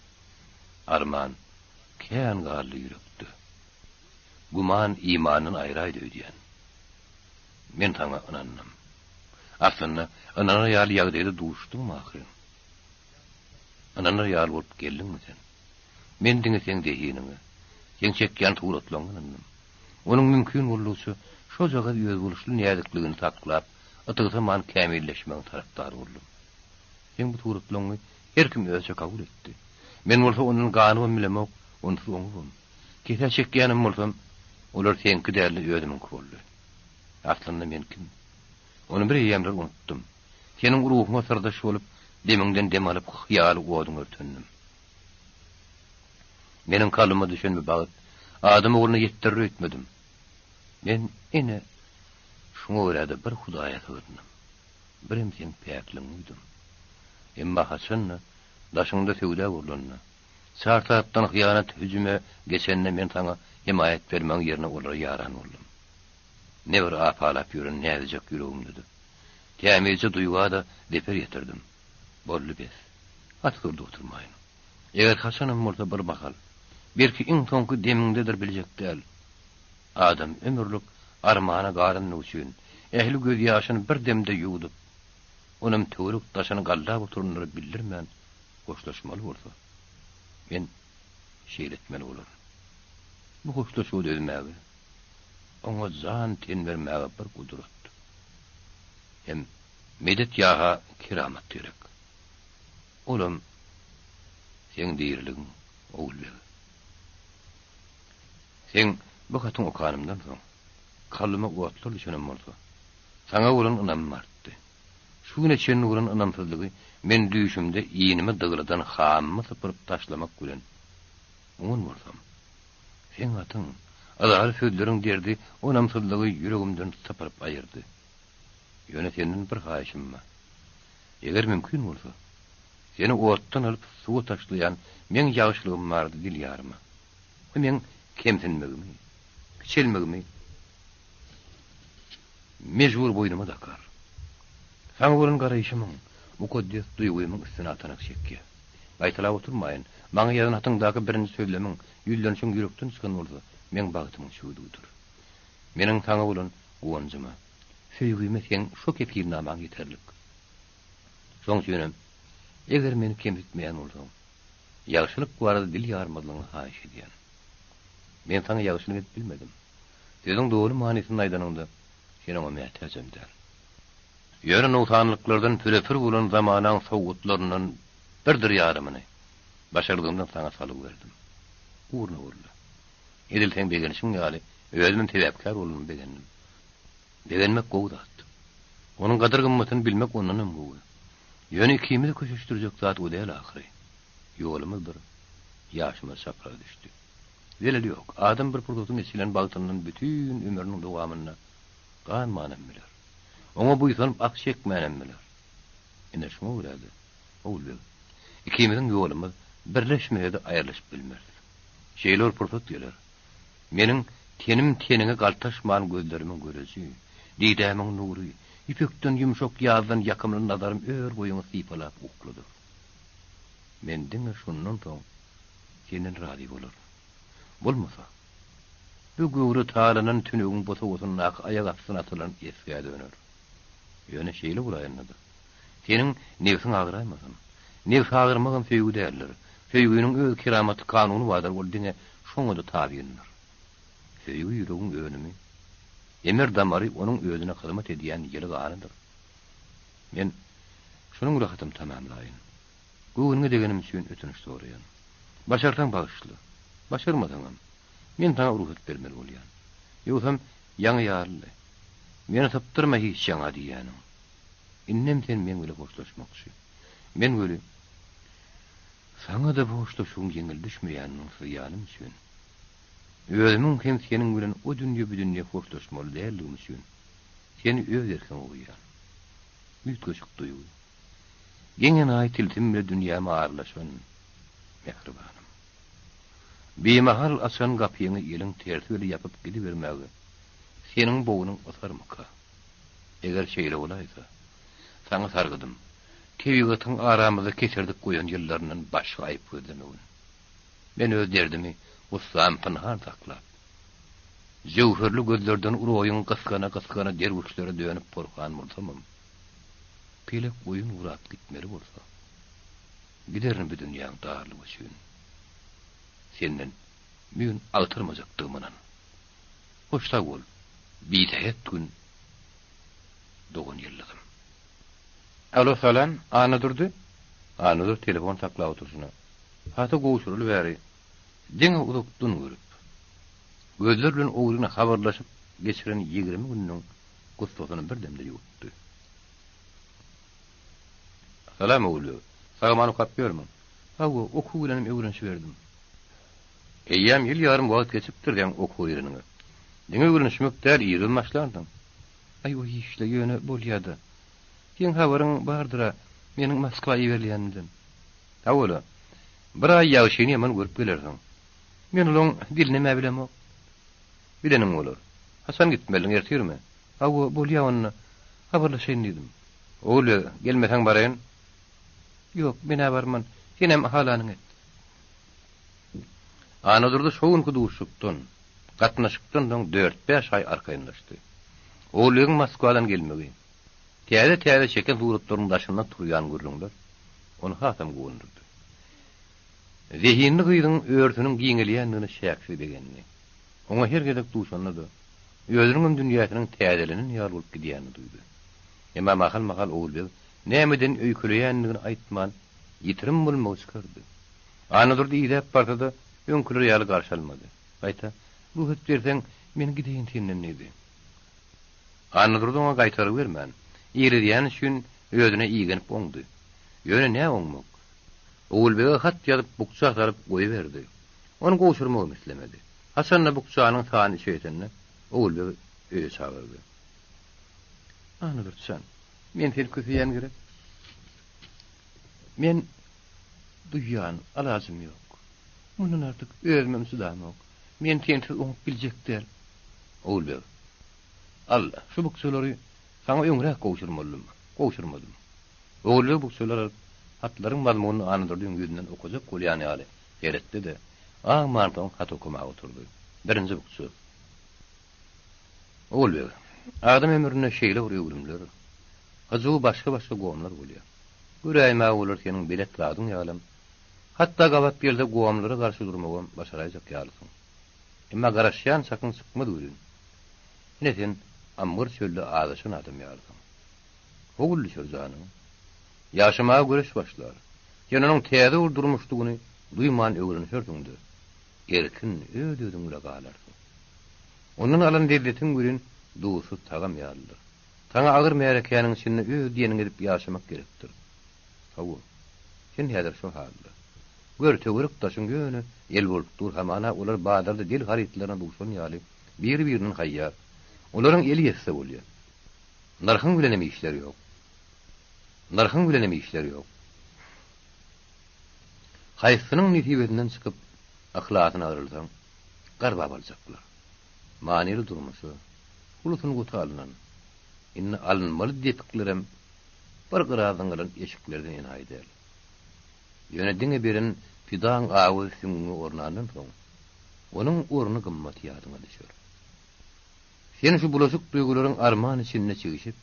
Arman, kän galdy ýürekde. Güman imandan aýraýdy öýdýän. Men saňa ynandym. Aslynda, ynanar ýaly ýagdaýda duşduňmy ahyryn? Ynanar ýaly bolup geldiňmi sen? Men diňe seň zehiniňe, seň çekýän suratlaryňa ynandym. Onuň mümkin boldugyça şojagaz özboluşly näzikligini saklap, ytygsaman kämilleşmegiň tarapdary boldum. Seň bu suratlaryňy her kim özçe kabul etdi. Men bolsa ondan ganybam bilemok, onsuz oňubam. Kesä çekýänem bolsam, olar seňki däl-de özümiňki boldy. Aslynda men kim? Ony bir eýýämler unutdym. Seniň ruhuňa syrdaş bolup, demiňden dem alyp, hyýaly oduňa örtendim. Meniň kalbyma düşen bu bagt adam ogluna ýetdirer öýtmedim. Men, ine, şuňa görä-de bir Hudaýa sygyndym. Birem seň päkligiňi duýdum. Emma haçan-da daşyňda söwda gurlanda, çar tarapdan hyýanat hüjüme geçende men saňa hemaýat bermegiň ýerine olara ýaran boldum. Ne bir apalap ýören näzijek ýüregimde-de, tämizje duýga-da zeper ýetirdim. Boldy bes. Gaty durdy oturmaýyn. Eger haçanam bolsa bir mahal, belki iň soňky demiňdedir biljek däl, adam ömürlik armana galandygy üçin ähli gözýaşyny bir demde ýuwdup, onam töwerek-daşyny gallap oturanlara bildirmän hoşlaşmaly bolsa, men şeýle etmeli bolaryn. Bu hoşlaşyga dözmäge, oňa jan-ten bermäge bir gudrat hem medet ýa-ha keramat gerek. Olam seň diriligiň, Ogulbeg. Seň bu hatyňy okanymdan soň, kalbyma otlar düşenem bolsa, saňa bolan ynamym artdy. Şu güne çenli bolan ynamsyzlygy men düýşümde inimi dygladan hamymy sypyryp taşlamak bilen oňan bolsam, seň hatyň, yzaly sözleriň derdi ynamsyzlygy ýüregimden sypyryp aýyrdy. Ýöne senden bir haýyşym bar. Eger mümkin bolsa, seni otdan alyp suwa taşlaýan meň ýagşylygym barada dil ýarma. Bu meň kemsinmegimi, kiçelmegimi mejbur boýnuma dakar. Saňa bolan garaýşymyň, mukaddes duýgymyň üstüne atanak çekýär. Gaýtalap oturmaýyn, maňa ýazan hatyňdaky birinji sözlemiň, ýüzlenişiň ýürekden çykan bolsa, meň bagtymyň çüwdügidir. Meniň saňa bolan guwanjyma, söýgime seň şo kepilnamaň ýeterlik. Şoň üçinem, eger meni kemsitmeýän bolsaň, ýagşylyk barada dil ýarmazlygyňy haýyş edýän. Men saňa ýagşylyk edip bilmedim. Sözüň doly manysyny aýdanyňda, sen oňa mätäjem däl. Ýöne nogsanlyklardan püre-pür bolan zamanaň sowgatlaryndan birdir ýarymyny başardygymdan saňa salgy berdim. Ugruna boldy. Edil seň begenişiň ýaly, özümem sebäpkär bolanyma begendim. Begenmek gowy zat. Onuň gadyr-gymmatyny bilmek ondanam gowy. Ýöne ikimizi köşeşdirjek zat o däl ahyry. Ýolumyz bir, ýaşymyz çapraz düşdi. Zeleli ýok, adam bir pursatyň eçilen bagtyndan bütin ömrüniň dowamynda ganmanam biler. Oňa buýsanyp ah çekmänem biler. Ine, şuňa görä-de, Ogulbeg, ikimiziň ýolumyz birleşmese-de aýrylyşyp bilmeris. Şeýle bir pursat geler. Meniň tenim teniňe galtaşman gözlerimiň göreji, didämiň nury, ýüpekden ýumşak ýazdan ýakymly nazarym ör boýuňy sypalap ukladar. Men diňe şondan soň senden razy bolaryn. Bolmasa, bu göwre talanan tünegiň bosagasyndaky aýak astyna atylan esgä döner. Ýöne şeýle bolaýanda-da, seniň nebsiň agyraýmasyn. Nebs agyrmagam söýgi däldir. Söýginiň öz keramatly kanuny bardyr, ol diňe şoňa-da tabyndyr. Söýgi ýüregiň önümi. Emer-damary onuň özüne hyzmat edýän ýyly ganydyr. Men şunuň bilen hatymy tamamlaýyn. Göwnüňe degenim üçin ötünç soraýan. Başarsaň bagyşla. Başarmasaňam, men saňa rugsat bermeli bolýan. Ýogsam ýaňy ýalyly. Meni sypdyrma hiç ýaňa diýýäniň. Indem sen meň bile hoşlaşmakçy. Men weli, saňa-da bu hoşlaşygyň ýeňil düşmeýäniniň syzýanym üçin, özümiň hem seniň bilen o dünýe-bu dünýe hoşlaşmaly däldigim üçin, seni öz erkiňe goýýan. Üýtgeşik duýgy. Geň-enaýy tilsim bile dünýäme aralaşan mähribanym. Bimahal açan gapyňy eliň tersi bile ýapyp gidibermäge seniň bognuň ysarmyka? Eger şeýle bolaýsa, saňa sargydym, tebigatyň aramyzda keserdip goýan ýyllaryndan başga aýyp gözlemegin. Men öz derdimi, gussamy pynhan saklap, jöwherli gözlerden uroýyň gysgana-gysgana derwüşlere dönüp porhan bolsamam, Pelek oýun gurap gitmeli bolsa, giderin bu dünýäň darlygy üçin. Senden müýn agtarmajakdygyma ynan. Hoş sag bol, bisähet gün dogan ýyldyzym. Alo salam, Annadurdy? Annadurdy telefon saklap oturyşyna, Haty gowşuraly bäri diňe uzakdan görüp, gözler bilen ogryn habarlaşyp geçiren 20 gününiň gussasyny bir demde ýuwutdy. Salam Ogulbeg. Sag-aman okap ýörmüň? Hawa, okuw bilenem öwrenişiberdim. Eýýäm ýyl ýarym wagt geçipdir seň okuwa gireniňe. Diňe öwrenişmek däl, irem başlansyň. Aý, o hiç-le, ýöne bolýa-da. Seň habaryň bardyr-a, meniň Moskwa iberilýänimden. Hawa-la. Bir aý ýagşyny-ýamany görüp gelersiň. Men olaň dilinem-ä bilemok. Bileniň bolar. Haçan gitmeliň, ertirmi? Hawa, bolýa onda. Habarlaşaýyn diýdim. Ogulbeg, gelmeseň baraýyn. Ýok, men-ä barman. Senem halanyňy et. Annadurdy şo günki duşuşykdan, gatnaşykdan soň dört-bäş aý arkaýynlaşdy. Ogulbegiň Moskwadan gelmegi, täze-täze çeken suratlarynyň daşynda turýan gürrüňler ony hasam guwandyrdy. Zehinli gyzyň örüsiniň giňelýändigine çäksiz begendi. Oňa her gezek duşanda-da, özüniňem dünýäsiniň täzelenen ýaly bolup gidýänini duýdy. Emma mahal-mahal Ogulbeg nämeden öýkeleýändigini aýtman, ýitirim bolmagy çykardy. Annadurdy idäp barsa-da, öňküler ýaly garşy almady. Gaýta, Rugsat berseň, men gideýin senden diýdi. Annadurdy oňa gaýtargy bermän, irizýäni üçin özüne igenip oňdy. Ýöne nä oňmak? Ogulbege hat ýazyp, bukja salyp goýberdi. Ony gowşurmagam islemedi. Haçanda bukjanyň sany üçe ýetende, Ogulbeg öýe çagyrdy. Annadurdy jan, men seni köseýän gerek? Men duýýan, alajym ýok. Mundan artyk özümem çydamok. Men sensiz oňup biljek däl. Ogulbeg, al, şu bukjalary saňa öňräk gowşurmalydym. Gowşurmadym. Ogulbeg bukjalary alyp, hatlaryň mazmunyny Annadurdyň ýüzünden okajak bolýan ýaly seretdi-de, aňmansoň hat okamaga oturdy. Birinji bukja. Ogulbeg, adam ömründe şeýle bir öwrümler, hyjuwy başga-başga gomlar bolýar. Göräýmäge olar seniň belet zadyň ýalam, hatda gabat gelse gomlara garşy durmagam başaraýjak ýalysyň. Emma garaşýan çakyň çykmaz welin, ine sen amgyr çölde azaşan adam ýalysyň. Howul düşer janyňa. Ýaşamaga göreş başlar. Sen onuň täze bir durmuşdygyny duýman öwrenişersiň-de, erkin öz-özüň bile galarsyň. Ondan alan lezzetiň welin duzsuz tagam ýalydyr. Saňa agyr märekäniň içinde öz diýeniňi edip ýaşamak gerekdir. Hawa, sen häzir şo halda. Gör, töwerek-daşyň ýöne el bolup dur, hamana olar bazarda del harytlaryna duşan ýaly, biri-birinden haýýar. Olaryň eli ýetse bolýar. Nyrhyň bilenem işleri ýok. Nyrhyň bilenem işleri ýok. Haýsysynyň nesibesinden çykyp, yhlasyny agyrylsaň, garbap aljaklar. Manyly durmuşa, uly sungata alnan, indi alynmaly depiklerem bir gyra zyňylan eşiklerden enaýy däl. Ýöne diňe beren pidaň awy süňňüňe ornandan soň, onuň orny gymmaty ýadyňa düşer. Sen şu bulaşyk duýgularyň arman içinde çigişip,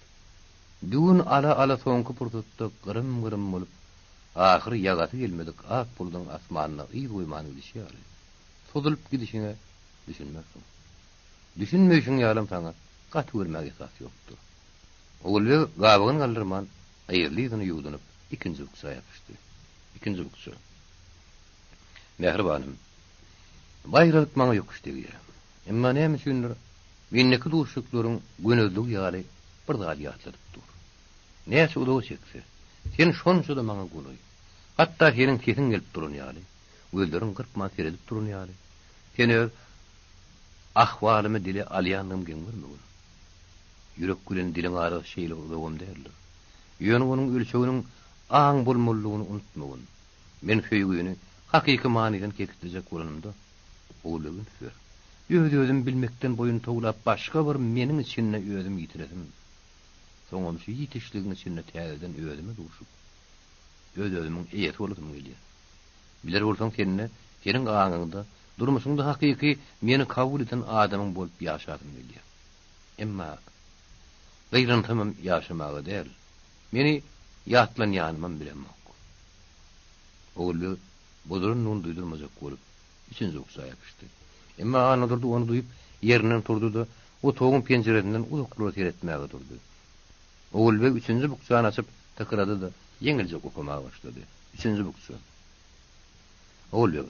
düwün ala-ala soňky pursatda gyrym-gyrym bolup, ahyr ýagasy gelmedik ak buludyň asmanda yz goýman gidişi ýaly, sozulyp gidişiňe düşünmersiň. Düşünmeýşiň ýalam saňa gaty görmäge esas ýokdur. Ogulbeg gabygyny galdyrman, yzly-yzyna ýuwdunyp, ikinji bukja ýapyşdy. Ikinji bukja. Mähribanym, bu aýralyk maňa ýokuş degýär. Emma näme üçindir, indiki duşuşyklaryň gönezligi ýaly bir zady ýatladyp dur. Näçe uzaga çekse, sen şonça-da maňa golaý. Hatda seniň sesiň gelip duran ýaly, gözleriň gyrpman seredip duran ýaly. Sen öz ahwalymy dile alýandygym geň görmegin. Ýürek bilen diliň arasy şeýle uzagam däldir. Ýöne onuň ölçeginiň aň bolmalydygyny unutmagyn. Men söýgini hakyky manydan kesgitlejek bolanymda, Ogulbeg üns ber. Öz-özümi bilmekden boýun towlap başga bir meniň içinde özüm ýitiresim. Soňam şu ýitişligiň içinde täzeden özüme duşup, öz-özümiň eýesi bolasym gelýär. Biler bolsaň sende, seniň aňyňda, durmuşyňda hakyky meni kabul eden adamyň bolup ýaşasym gelýär. Emma gynansamam ýaşamaga däl, meni ýatlanýanymam bilemok. Ogulbeg bozulandygyny duýdurmajak bolup, üçünji bukja ýapyşdy. Emma Annadurdy ony duýup, ýerinden turdy-da, otagyň penjiresinden uzaklara seretmäge durdy. Ogulbeg üçünji bukjany açyp, tykyrady-da, ýeňiljek okamaga başlady. Üçünji bukja. Ogulbeg,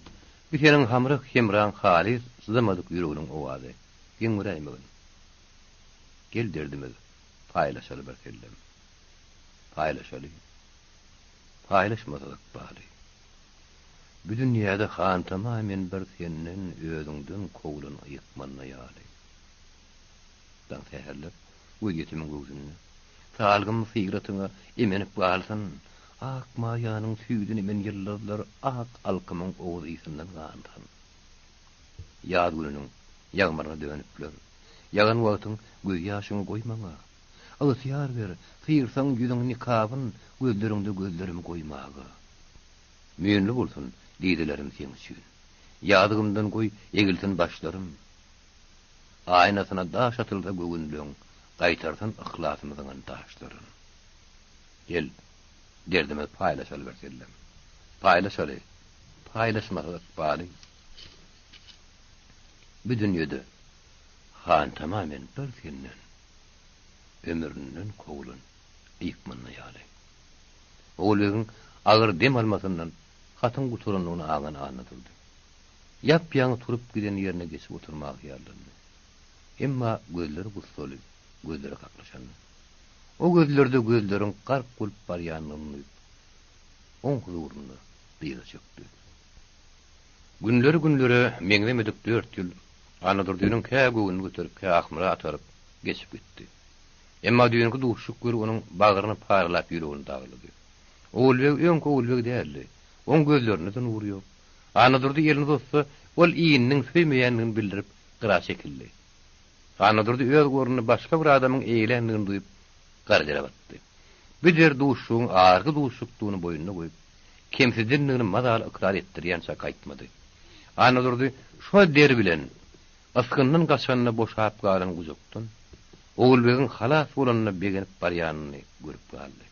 bu seniň hamyra hemraň halys çydamadyk ýüreginiň owazy. Geň göräýmegin. Gel derdimiz paýlaşaly bir sellem. Paýlaşaly. Paýlaşmasak ykbaly. Bu dünýäde hantama men bir senden özüňden kowlan ykmanda ýaly. Daň säherler gözýetimiň göwsünde. Salgym syratyňa emenip galsyn. Ak maýanyň süýdüni emen ýyldyzlar ak alkymyň owuz ysyndan gansyn. Ýaz gününiň ýagmyryna dönüpler. Ýagan wagtyň gözýaşyňy goý maňa. Ygtyýar ber, syrsaň ýüzüň nikabyn gözleriňde gözlerimi goýmaga. Müýnli bolsun didelerim seň üçin. Ýazygymdan goý egilsin başlarym. Aýnasyna daş atylsa göwünleň, gaýtarsyn yhlasymy zyňan daşlaryn. Gel, derdimizi paýlaşaly bir sellem. Paýlaşaly, paýlaşmasak ykbaly. Bu dünýede hantama men bir senden, ömründen kowlan ykmanda ýaly. Ogulbegiň agyr dem almasyndan hatyň gutarandygyny aňan Annadurdy. Ýap-ýaňy turup giden ýerine geçip oturmaga hyýallandy. Emma gözleri gussaly gözlere kaklyşanda, o gözlerde gözleriň gark bolup barýandygyny duýup, oň huzurynda dyza çökdi. Günleri günlere meňzemedik dört ýyl Annadurdynyň kä göwnüni göterip, kä ahmyra ataryp geçip gitdi. Emma düýnki duşuşyk gör onuň bagryny paralap ýüregini daglady. Ogulbeg öňki Ogulbeg däldi. Oň gözlerinde-de nur ýok. Annadurdy elini uzatsa, ol iýniniň söýmeýändigini bildirip, gyra çekildi. Annadurdy öz ornuny başga bir adamyň eýeländigini duýup, gara dere batdy. Bu der duşuşygyň ahyrky duşuşykdygyny boýnuna goýup, kemsidendigini mazaly ykrar etdirýänçä gaýtmady. Annadurdy şo der bilen ysgyndan gaçanda boşap galan gujakdan Ogulbegiň halas bolanyna begenip barýanyny görüp galdy.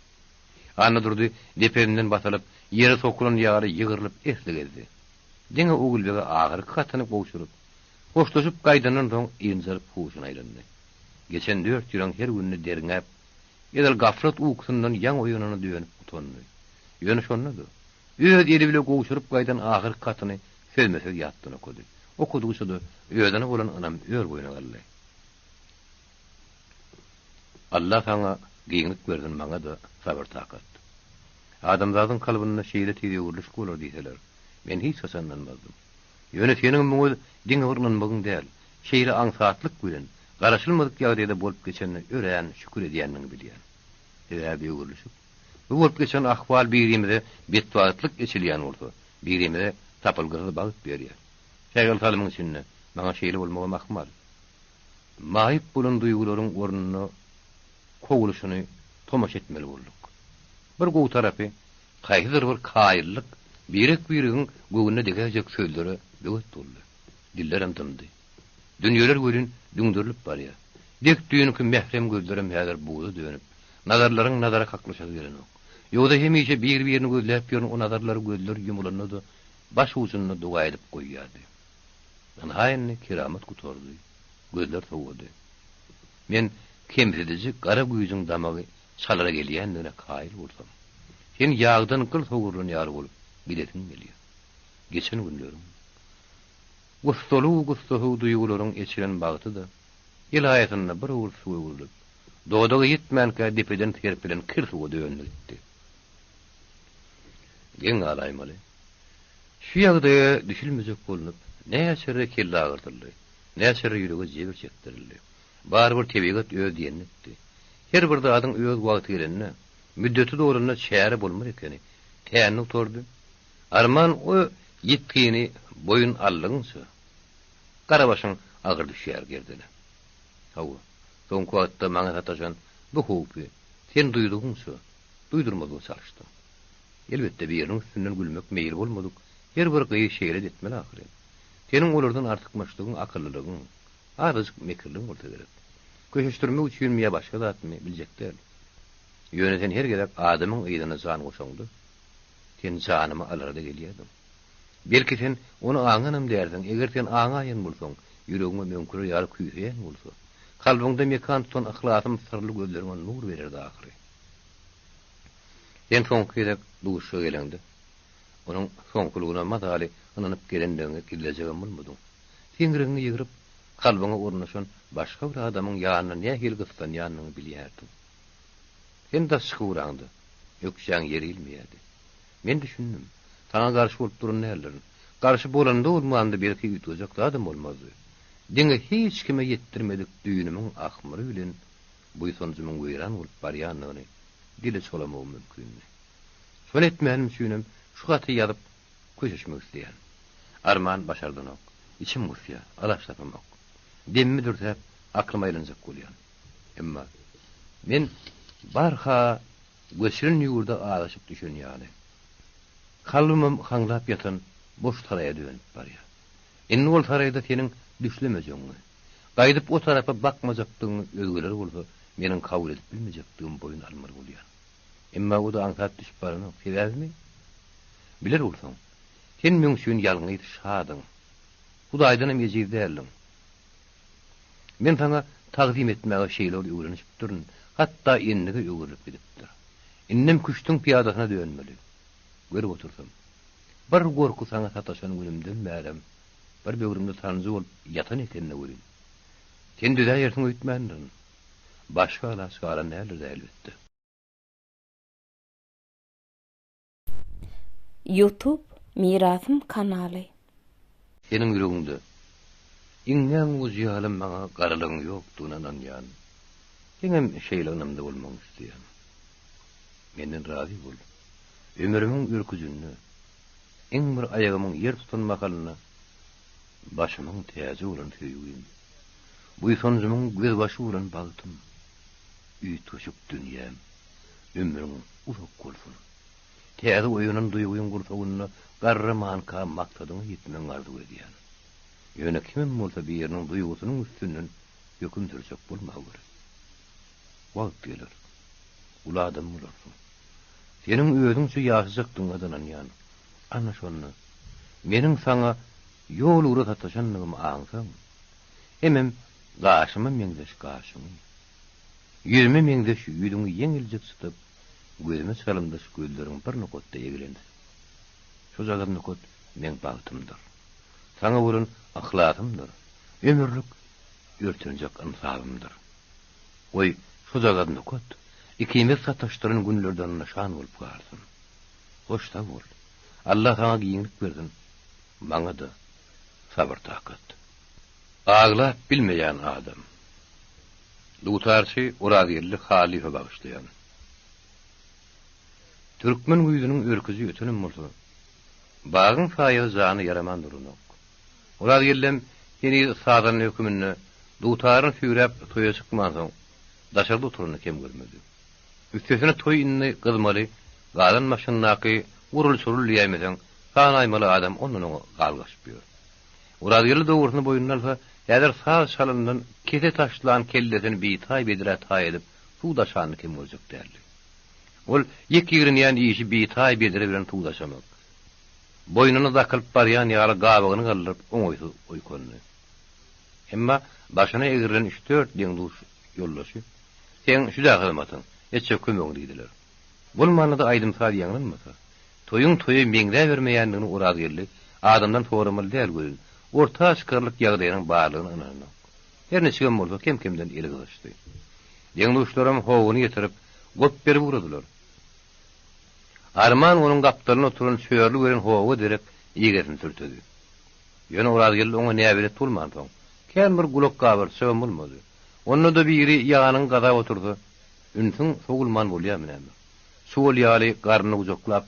Annadurdy depesinden basylyp, ýere sokulan ýaly ýygrylyp esli gezdi. Diňe Ogulbege ahyrky hatyny gowşuryp, hoşlaşyp gaýdandan soň ynjalyp huşuna aýlandy. Geçen dört ýylyň her gününi derňäp, edil gaflat ukusyndan ýaňy oýanana dönüp utandy. Ýöne şonda-da, öz eli bile gowşuryp gaýdan ahyrky hatyny sözme-söz ýatdan okady. Okadygyça-da özüne bolan ynam ör-boýuna galdy. Alla saňa giňlik bersin maňa-da sabyr-takat. Adamzadyň kalbynda şeýle tiz öwrülişik bolar diýseler, men hiç haçan ynanmazdym. Ýöne seniň muňa diňe bir ynanmagyň däl, şeýle aňsatlyk bilen, garaşylmadyk ýagdaýda bolup geçenine örän şükür edýändigiňi bilýän. Sebäbi öwrülişik, bu bolup geçen ahwal birimize betbagtlyk eçilýän bolsa, birimize tapylgysyz bagt berýär. Sähel salymyň içinde maňa şeýle bolmagam ahmal. Maýyp bolan duýgularyň ornuna kowulyşyny tomaşa etmeli bolduk. Bir gowy tarapy, haýsydyr bir kaýyllyk Birek-biregiň göwnüne degäýjek sözlere böwet boldy. Dillerem dymdy. Dünýeler welin düňderilip barýar. Dek düýnki mährem gözlerem häzir buza dönüp, nazarlaryň nazara kaklyşasy gelenok. Ýogsa hemişe bir-birini gözläp ýören o nazarlar gözler ýumulanda-da baş ujunda doga edip goýýardy. Ynha indi keramat gutardy. Gözler sowady. Men kemsidiji gara güýjüň damagy çalara gelýändigine kaýyl bolsam, sen ýagdan gyl sowrulan ýaly bolup gidesiň gelýär. Geçen günleriň gussalu-gussasyz duýgularyň eçilen bagty-da el aýasynda bir owurt suwa öwrülip, dodaga ýetmänkä depeden serpilen kir suwa döndi gitdi. Geň galaýmaly. Şu ýagdaýa düşülmejek bolnup, näçe kelle agyrdyldy, näçe ýürege jebir çekdirildi. Barybir tebigat öz diýenini etdi. Her bir zadyň öz wagty gelende, müddeti dolanda çäre bolmaz ekeni. Täni gutardy. Arman o ýitgini boýun aldygyňça, gara başyň agyr düşýär gerdene. Hawa, soňky wagtda maňa sataşan bu howpy sen duýdugyňça, duýdurmazlyga çalyşdyň. Elbetde, biriniň üstünden gülmek meýli bolmadyk her bir gyz şeýle-de etmeli ahyryn. Seniň olardan artykmaçlygyň akyllylygyň, Azajyk mekirligiň bolsa gerek. Köşeşdirmek üçinmi ýa başga zatmy, biljek däl. Ýöne sen her gezek adamyň yzyna jan goşaňda, sen janymy alara-da gelýärdiň. Belki sen ony aňanam dälsiň, eger sen aňaýan bolsaň, ýüregiňe möňkürer ýaly küýseýän bolsa, kalbyňda mekan tutan yhlasym syrly gözleriňe nur bererdi ahyry. Sen soňky gezek duşuşyga geleňde, onuň soňkulygyna mazaly ynanyp gelendigiňi gizlejegem bolmadyň. Seňrigiňi ýygryp, kalbyňa ornaşan başga bir adamyň ýanyna nähili gyssanýanyňy bilýärdiň. Sen daş çykybraňda, ökjäň ýere ilmeýärdi. Men düşündim. Saňa garşy bolup duran däldirin. Garşy bolanda-bolmanda belki üýtgejek zadam bolmazdy. Diňe hiç kime ýetdirmedik düýnümiň ahmyry bilen buýsanjymyň weýran bolup barýandygyny dile çolamagym mümkindi. Şony etmänim üçinem şu haty ýazyp Köşeşmek isleýän. Arman başardanok. Içim gysýar, alaç tapamok. Demimi dürsäp, aklym aýlanjak bolýan. Emma men barha göçülen ýurda azaşyp düşen ýaly. Kalbymam haňlap ýatan boş saraýa dönüp barýar. Indi ol saraýda seniň düşlemejegiňi, gaýdyp o tarapa bakmajakdygyňy özgeler bolsa meniň kabul edip bilmejekdigimi boýun almaly bolýan. Emma o-da aňsat düşüp baranok. Sebäbimi? Biler bolsaň, sen meň üçin ýalňyz şadyň. Hudaýdanam ejiz däldiň. Men saňa tagzym etmäge şeýle bir öwrenişipdirin, hatda endige öwrülip gidipdir. Indem küştüň pyýadasyna dönmeli. Görüp otursam, bir gorky saňa sataşan günümden bärem bir böwrümde sanjy bolup ýatan eken-de welin. Sen düzäýersiň öýtmändirin. Başga alaç galan däldir-dä elbetde. Youtube Mirasym kanaly. Seniň ýüregiňde iňňäň ujy ýaly maňa garalygyň ýokdugyna ynanýan. Seňem şeýle ynamda bolmagyňy isleýän. Menden razy bol. Ömrümiň örküjinde, iň bir aýagymyň ýer tutan mahalynda başymyň täji bolan söýgim, buýsanjymyň gözbaşy bolan bagtym, üýtgeşik dünýäm, ömrüň uzak bolsun. Täze oýanan duýgyň gursagynda garramanka maksadyňa ýetmegiňi arzuw edýän. Ýöne kimem bolsa biriniň duýgusynyň üstünden höküm sürjek bolmaweri. Wagt geler. Uly adam bolarsyň. Seniň özüňçe ýaşajakdygyňa ynanýan. Ana şonda meniň saňa ýol ugra sataşandygymy aňsaň, hemem gaşyma meňzeş gaşyňy, ýüzüme meňzeş ýüzüňi ýeňiljek çytyp, Gözüme çalymdaş gözleriň bir nokatda eglensin. Şojagaz nokat meň bagtymdyr. Saňa bolan yhlasymdyr. Ömürlik örtenjek ynsabymdyr. Goý, şojagaz nokat ikimizi sataşdyran günlerden nyşan bolup galsyn. Hoş sag bol. Alla saňa giňlik bersin, maňa-da sabyr-takat. Aglap bilmeýän adam. Dutarçy Orazgeldi Halyfa bagyşlaýan. Türkmen güýzüniň örküji ötenem bolsa, bagyň saýasy jana ýaraman duranok. Orazgeldem heniz sazanda höküminde dutaryny süýräp toýa çykmansoň, daşarda oturanyny kem görmedi. Üstesine toý indi gyzmaly, gazan başyndaky urul-çurul diýäýmeseň, Sanaýmaly adam ondan-oňa galgaşyp ýör. Orazgeldi dogrusyny boýnuna alsa, häzir saz çalandan kese taşlan kellesini bitaý bedrä taý edip, suw daşanyny kem görjek däldi. Ol ýek ýigrenýän işi bitaý bedre bilen suw daşamak. Boýnuna dakylyp barýan ýaly gabagyny galdyryp oňaýsyz oýkandy. Emma başyna egrilen üç-dört deň-duş ýoldaşy, Seň şüdä hyzmatyň, etjek kömegiň diýdiler. Bolmanda-da aýdym-saz ýaňlanmasa, toýuň toýa meňzäbermeýändigini Orazgeldi adamdan soramaly däl welin, orta çykarlyk ýagdaýynyň barlygyna ynananok. Her niçigem bolsa kem-kemden eli gyzyşdy. Deň-duşlaram howuny getirip, gop berip ugradylar. Arman onuň gapdalynda oturan çörli gelen howa derek ýegesini sürtedi. Ýöne Orazgeldi oňa näbelet bolmansoň, kän bir gulak gabartjagam bolmady. Onda-da biri ýanyňy gazap otursa, ünsüň sowulman bolýarmy näme? Çuwal ýaly garnyny gujaklap,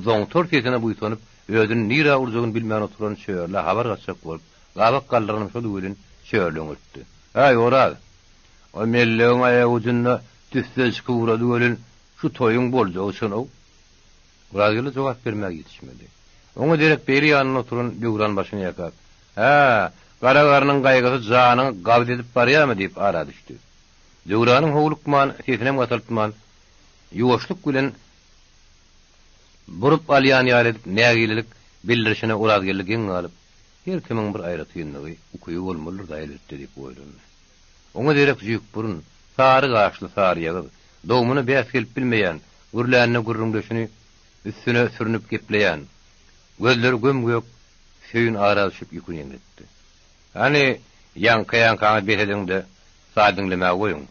zoňtar sesine buýsanyp, özüni nirä urjagyny bilmän oturan Çörlä habar gatjak bolup, gabak galdyranam şol welin, Çörli öňürtdi. Äý, Oraz! O mellegiň aýagujunda tüsse çykyp ugrady welin, şu toýuň boljagy çyn-ow. Orazgeldi jogap bermäge ýetişmedi. Oňa derek beýle ýanynda oturan Döwran başyny ýaýkap, Hä, gara garnyň gaýgysy janyňy gabyz edip barýarmy? diýip ara düşdi. Döwranyň howlukman, sesinem gataltman, ýuwaşlyk bilen burup alýan ýaly edip nägilelik bildirişine Orazgeldi geň galyp, Her kimiň bir aýratynlygy, ukyby bolmalydyr-da elbetde diýip oýlandy. Oňa derek jüýkburun, sary gaşly saryýagyz, dogmuna bäs gelip bilmeýän, gürlände gürrüňdeşini üstüne sürnüp gepleýän, gözleri göm-gök Söýün ara düşüp ýüküni ýeňletdi. Hany, ýaňka-ýaňkaňy bes ediň-de, saz diňlemäge goýuň.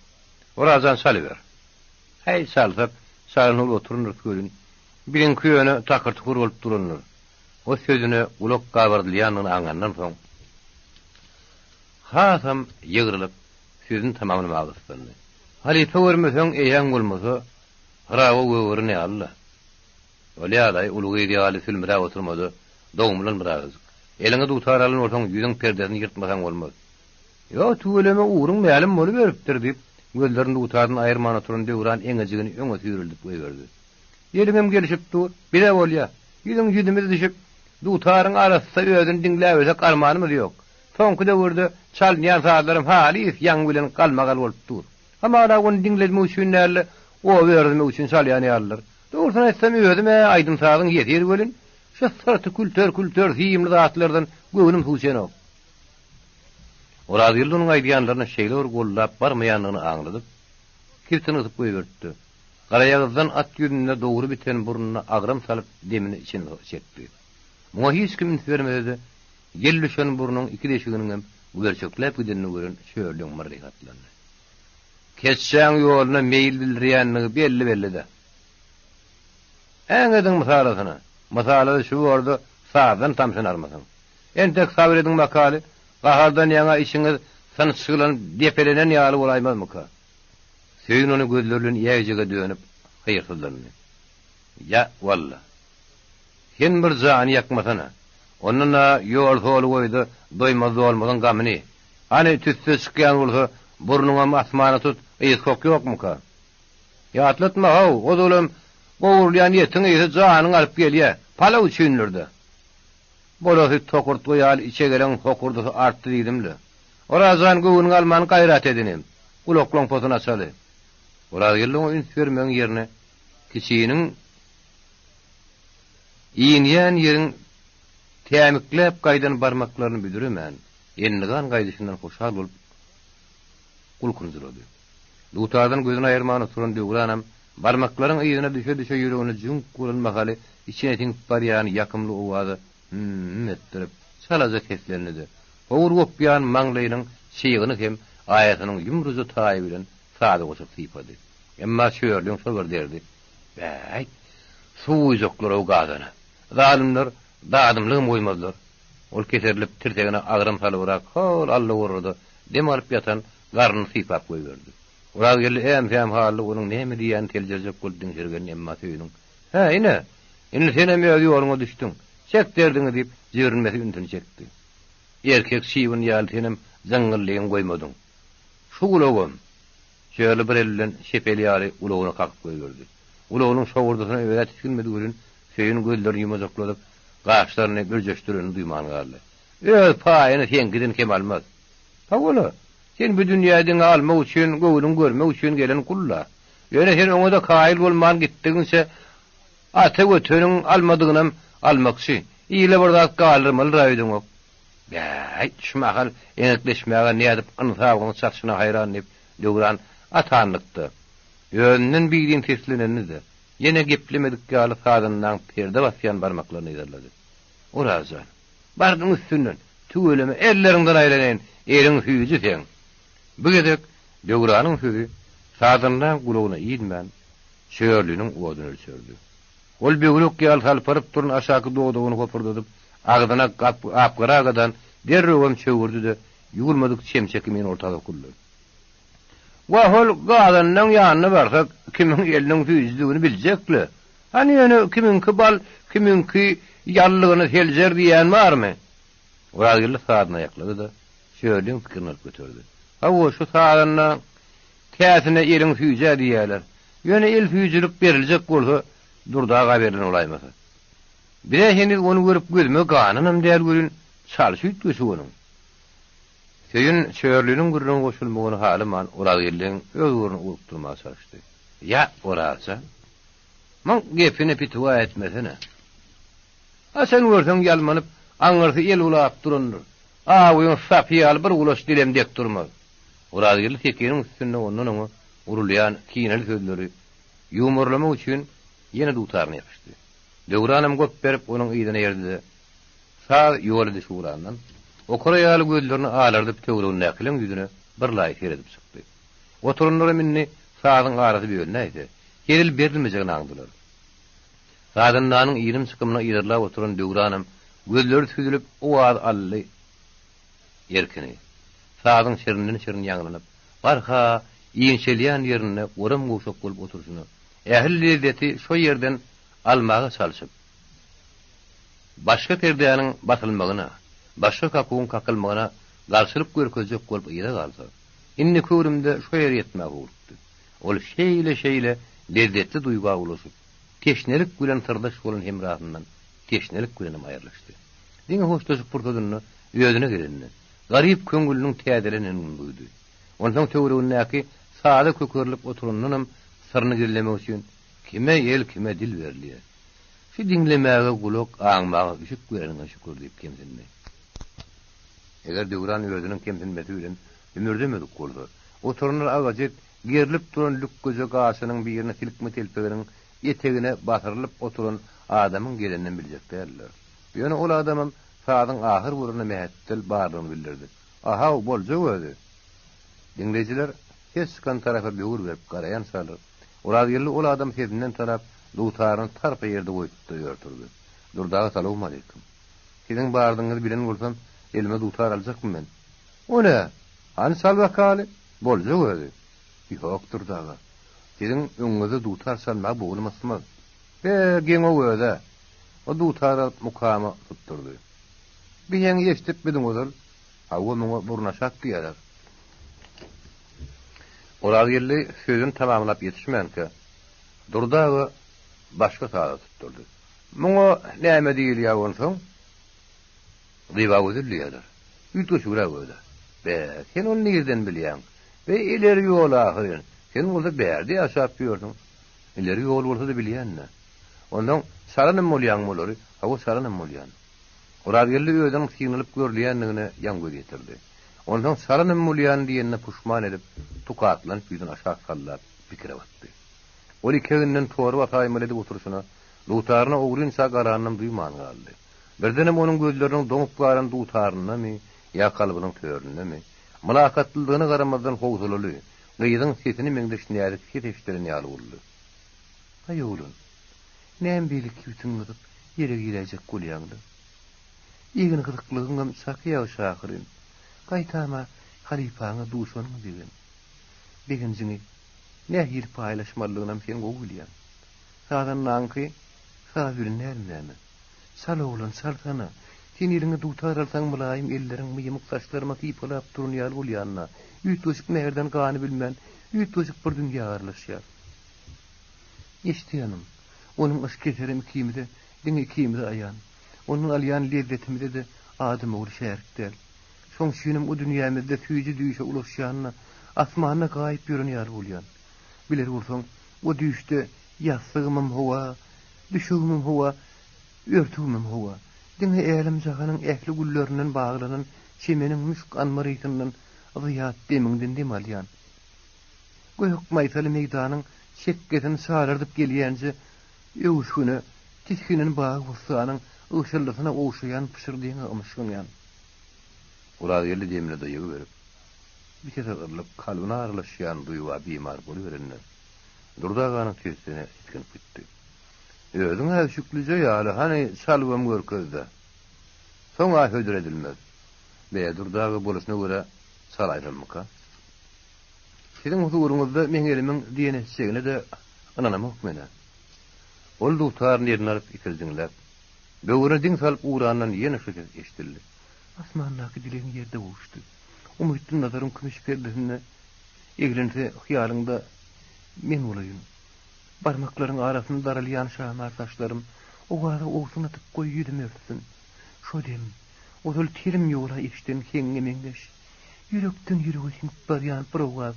Orazjan çalyber. Häý, çalsak, çalan ol oturandyr welin, biziňki ýöne takyr-tukur bolup durandyr. O sözüne gulak gabardylýandygyny aňandan soň, hasam ýygrylyp, sözüni tamamlamaga gyssandy. Halypa görmeseň, eýäň bolmasa, hyrawa gögerin ýaly-la. Bolýa-laý, uly gyz ýaly sülmüräp oturma-da, dogumlan birazajyk. Eliňe dutar alan bolsaň, ýüzüň perdesini ýyrtmasaň bolmaz. Ýok, tüweleme, ugruň mälim boluberipdir, diýip, gözlerini dutardan aýyrman oturan Döwran eňejigini öňe süýreldip goýberdi. Eliňem gelişip dur, bize bolýa. Ýüzüň ýüzümiz düşüp, dutaryň arassa özüni diňläbersek armanymyz ýok. Soňky döwürde çalynýan sazlaram halys ýaň bilen galmagal bolup dur. Hamala ony diňletmek üçin däl-de, oba ördürmek üçin çalýan ýalylar. Dogrusyny aýtsam, özüm-ä aýdym-sazyň ýesiri welin, şu syrty külter-külter süýümli zatlardan göwnüm suw içenok. Orazgeldi onuň aýdýanlaryny şeýle bir goldap barmaýandygyny aňladyp, kibtini gysyp goýberipdi. Garaýagyzdan at ýüzünde dogry biten burnuna agram salyp demini içine çekdi. Muňa hiç kim üns bermese-de, ýel düşen burnuň iki deşiginiňem güberçekläp gidenini gören Çörleň myrryhatlandy. Keçjäň ýoluna meýil bildirýändigi belli-belli-dä. Äňediň mysalasyna. Mysalada şu borda sazdan tamşanarmysyň? Entek sabyr ediň bakaly, gahardan ýaňa içiňiz synçgylanyp depelenen ýaly bolaýmazmyka? Söýün ony gözleri bilen iýäýjege dönüp, hyýrsyzlandy. Ýa, walla. Sen bir jany ýakmasana. Ondan-a ýol-soly goý-da, doýmaz-dolmazyň gamyny. Hany, tüsse çykýan bolsa, burnuňam asmana tut, ys-kok ýokmuka? Ýatlatma-how, ozalam gowrulýan etiň ysy janyňy alyp gelýä. Palaw üçindir-dä. Bolasy tokurtga ýaly içegeleň hokurdysy artdy diýdim-le. Oraz jan göwnüňe alman gaýrat et inim. Gulaklaň posuny açaly. Orazgeldi oňa üns bermegiň ýerine kiçiniň inýän ýeriň tämikläp gaýdan barmaklaryny büdremän, endigan gaýdyşyndan hoşal bolup gulkunjyrady. Dutardan gözüni aýyrman oturan Döwranam barmaklaryň yzyna düşe-düşe ýüregine jüňk bolan mahaly içine siňip barýan ýakymly owaza hüm-m etdirip, çalaja seslendi-de, howur gopýan maňlaýynyň çygyny hem aýasynyň ýumruja taýy bilen saza goşup sypady. Emma Çörliň şol bir derdi, Bäý, suw guýjaklar-ow gazana. Zalymlar dadymlygam goýmazlar. Ol keserilip, tirsegine agram salybrak hol allaworrada dem alyp ýatan garnyny sypap goýberdi. Orazgeldi äm-säm halda onuň näme diýýänini seljerjek bolup diňşirgendi, emma Söýüniň, Hä, ine, indi senem öz ýoluňa düşdüň. Çek derdiňi diýip, jibrinmesi ünsüni çekdi. Erkek çybyn ýaly senem jyňňyllygyňy goýmadyň. Şu gulagam. Çörli bir eli bilen çep eli ýaly gulagyna kakyp goýberdi. Gulagynyň şowurdysyna öz-ä tisginmedi welin, Söýün gözlerini ýumajakladyp. gaşlaryny bürjeşdirenini duýman galdy. Öz paýyny seňkiden kem almaz. Hawa-la, sen bu dünýä diňe almak üçin, göwnüň görmek üçin gelen gul-la. Ýöne sen oňa-da kaýyl bolman gitdigiňçe, ata göteniň almadygynam almakçy. Ile bir zat galdyrmaly-ra öýdeňok. Bäý, şu mahal eňekleşmäge nädip ynsabyňyň çatyşyna haýran diýip, Döwran atanlykda, özünden birin seslenende-de, ýene geplemedik ýaly sazandaň perde basýan barmaklaryny yzarlady. Oraz jan, bardyň üstünden, tüweleme, elleriňden aýlanaýyn, eliň süýji seň. Bu gezek Döwranyň sözi sazandaň gulagyna ilmän, Çörliniň oduny ölçerdi. Ol böwrek ýaly salparyp duran aşaky dodagyny hopurdadyp, agzyna gapgaragadan derrewem çöwürdi-de, ýuwulmadyk çemçe kimin orta sokuldy. Wah, ol gazanlaň ýanyna barsak, kimiň eliniň süýjüdigini biljek-le. Hany ýöne kimiňki bal, kimiňki ýallygyny seljer diýýän barmy? Orazgeldi sazyny aýaklady-da, Çörliň pikirini alyp göterdi. Hawa, şu sazanda Käsine eliň süýjä diýýärler. Ýöne el süýjülik beriljek bolsa, Durdy aga berlen bolaýmasa. Biz-ä heniz ony görüp gözümiz gananam däl welin, çalşy üýtgeşik onuň. Söýün Çörliniň gürrüňe goşulmagyny halaman Orazgeldiň öz ugruna ugrukdyrmaga çalyşdy. Ýa, Oraz jan, muň gepine pitiwa etmesene. Haçan görseň ýalmanyp, aňyrsy el bulap durandyr. Awyň sapy ýaly bir gulaç dilem dek durmaz. Orazgeldi sekiniň üstünde ondan-oňa urulýan kineli sözleri ýuwmarlamak üçin ýene dutaryna ýapyşdy. Döwranam gop berip onuň yzyna erdi-de, saz ýol edişi ugrandan, okara ýaly gözlerini alardyp töweregindäkileň ýüzüne birlaý seredip çykdy. Oturanlaram indi sazyň arasy bölünäýse, hezil berilmejegini aňdylar. Sazandanyň irim-çykymyny yzarlap oturan Döwranam gözleri süzülip owaz aldy erkini. Sazyň şirinden-şirin ýaňlanyp, barha inçelýän ýerinde goram-gowşak bolup oturyşyna, ähli lezzeti şo ýerden almaga çalşyp, başga perdäniň basylmagyna, başga kakuwyň kakylmagyna garşylyk görkezjek bolup yza galsa, indiki öwrümde şo ýere ýetmäge howlukdy. Ol şeýle-şeýle lezzetli duýga ulaşyp, teşnelik bilen syrdaş bolan hemrasyndan teşnelik bilenem aýrylyşdy. Diňe hoşlaşyk pursadynda özüne gelenini, garyp köňüliniň täzelenenini duýdy. Onsoň töweregindäki saza kökerilip oturandanam syryny gizlemek üçin kime el, kime dil berilýär. Şu diňlemäge gulak, aňmaga üşük bereniňe şükür diýip kemsindi. Eger Döwran özüniň kemsinmesi bilen hümürdemedik bolsa, oturanlar agajet Gerlip duran lükgeje gaşynyň birini silkme telpeginiň etegine basyrylyp oturan adamyň geleninem biljek däldiler. Ýöne ol adamam sazyň ahyr bolanyna mähetdel barlygyny bildirdi. A-haw, boljak özi! Diňleýjiler ses çykan tarapa böwür berip garaýançalar, Orazgeldi ol adamy sesinden tanap, dutaryny tarpa ýerde goýupdy-da ör turdy. Durdy aga, salowmaleýkim. Siziň bardygyňyzy bilen bolsam, elime dutar aljakmy men? O nä? Hany çal bakaly? Boljak özi. Ýok, Durdy aga. Siziň öňüňizde dutar çalmaga bognum ysmaz. Be, geň-ow öz-ä. O dutary alyp mukama tutdurdy. Bir heňi eşidipmidiň ozal? Hawa, muňa burnaşak diýýärler. Orazgeldi sözüni tamamlap ýetişmänkä, Durdy aga başga saza tutdurdy. Muňa näme diýilýär onsoň? Zybagözel diýýärler. Üýtgeşigräk öz-ä. Be, sen ony nirden bilýäň? Be, ileri ýol ahyryn. Sen bolsa bärde ýaşap ýörsüň. Ileri ýol bolsa-da bilýän-dä. Onsoň çalanam bolýaňmy olary? Hawa, çalanam bolýan. Orazgeldi özüniň synalyp görülýändigine ýaňy göz ýetirdi. Onsoň çalanam bolýan diýenine puşman edip, tukatlanyp ýüzüni aşak sallap, pikire batdy. Ol ikeginden torba asaýmaly edip oturyşyna, dutaryna ogrynça garanynam duýman galdy. Birdenem onuň gözleriniň doňup galan dutaryndamy ýa kalbynyň töründemi, mylakatlylygyna garamazdan howsalaly, gyzyň sesine meňzeş näzik ses eşidilen ýaly boldy. Aý oglan, näme beýle kibtiň gyzyp, ýere giräýjek bolýaň-da? Egin gyzyklygyňam çaky ýagşy ahyryn. Gaýtam-a halypaňa duşanyňa begen. Begenjiňi nähili paýlaşmalydygynam sen gowy bilýäň. Sazandaňky saz bilen dälmi näme? Çal oglan, çalsana. Sen eliňe dutar alsaň mylaýym elleriň myýmyk saçlaryma sypalap duran ýaly bolýan-da, üýtgeşik mähirden ganybilmän, üýtgeşik bir dünýä aralaşýar. Eşidýämiň, onuň yşky eserem ikimize, diňe ikimize aýan. Ondan alýan lezzetimize-de adam ogly şärik däl. Şoň üçinem o dünýämizde süýji düýşe ulaşýanyna asmanda gaýyp ýören ýaly bolýan. Biler bolsaň, o düýşde ýassygymam howa, düşegimem howa, örtügimem howa. Diňe älem-jahanyň ähli güllerinden baglanan çemeniň müşk-anbar ysyndan zyýat demiňden dem alýan. Gök maýsaly meýdanyň çekgesini çalardyp gelýänje öwüsgine tisginen bagy-bossanyň ygşyldysyna ogşaýan pyşyrdyňa ymyşgynýan. Orazgeldi demine daýagy berip, bir sese gyrylyp, kalbyna aralaşýan duýga bimar boluberende, Durdy aganyň sesine tisginip gitdi. Özüň-ä üşüklije ýaly, hany, çalybam görkez-dä. Soň-a hödür edilmez. Be, Durdy aga boluşyna görä çalaýsammyka? Siziň huzuryňyzda meň elimiň diýen etjegine-de ynanamok men-ä. Ol dutaryny eline alyp ikirjiňläp, böwrüne diň salyp ugrandan ýene şu ses eşidildi. Asmandaky dilegiň ýerde gowuşdy. Umytly nazaryň kümüş perdesinde eglense hyýalyňda men bolaýyn. Barmaklaryň arasynda daralýan şamar saçlarym owaza owsun atyp goý ýüzümi örtsün. Şo dem, ozal telim ýola eşiden heňňe meňzeş, ýürekden ýürege siňip barýan bir owaz.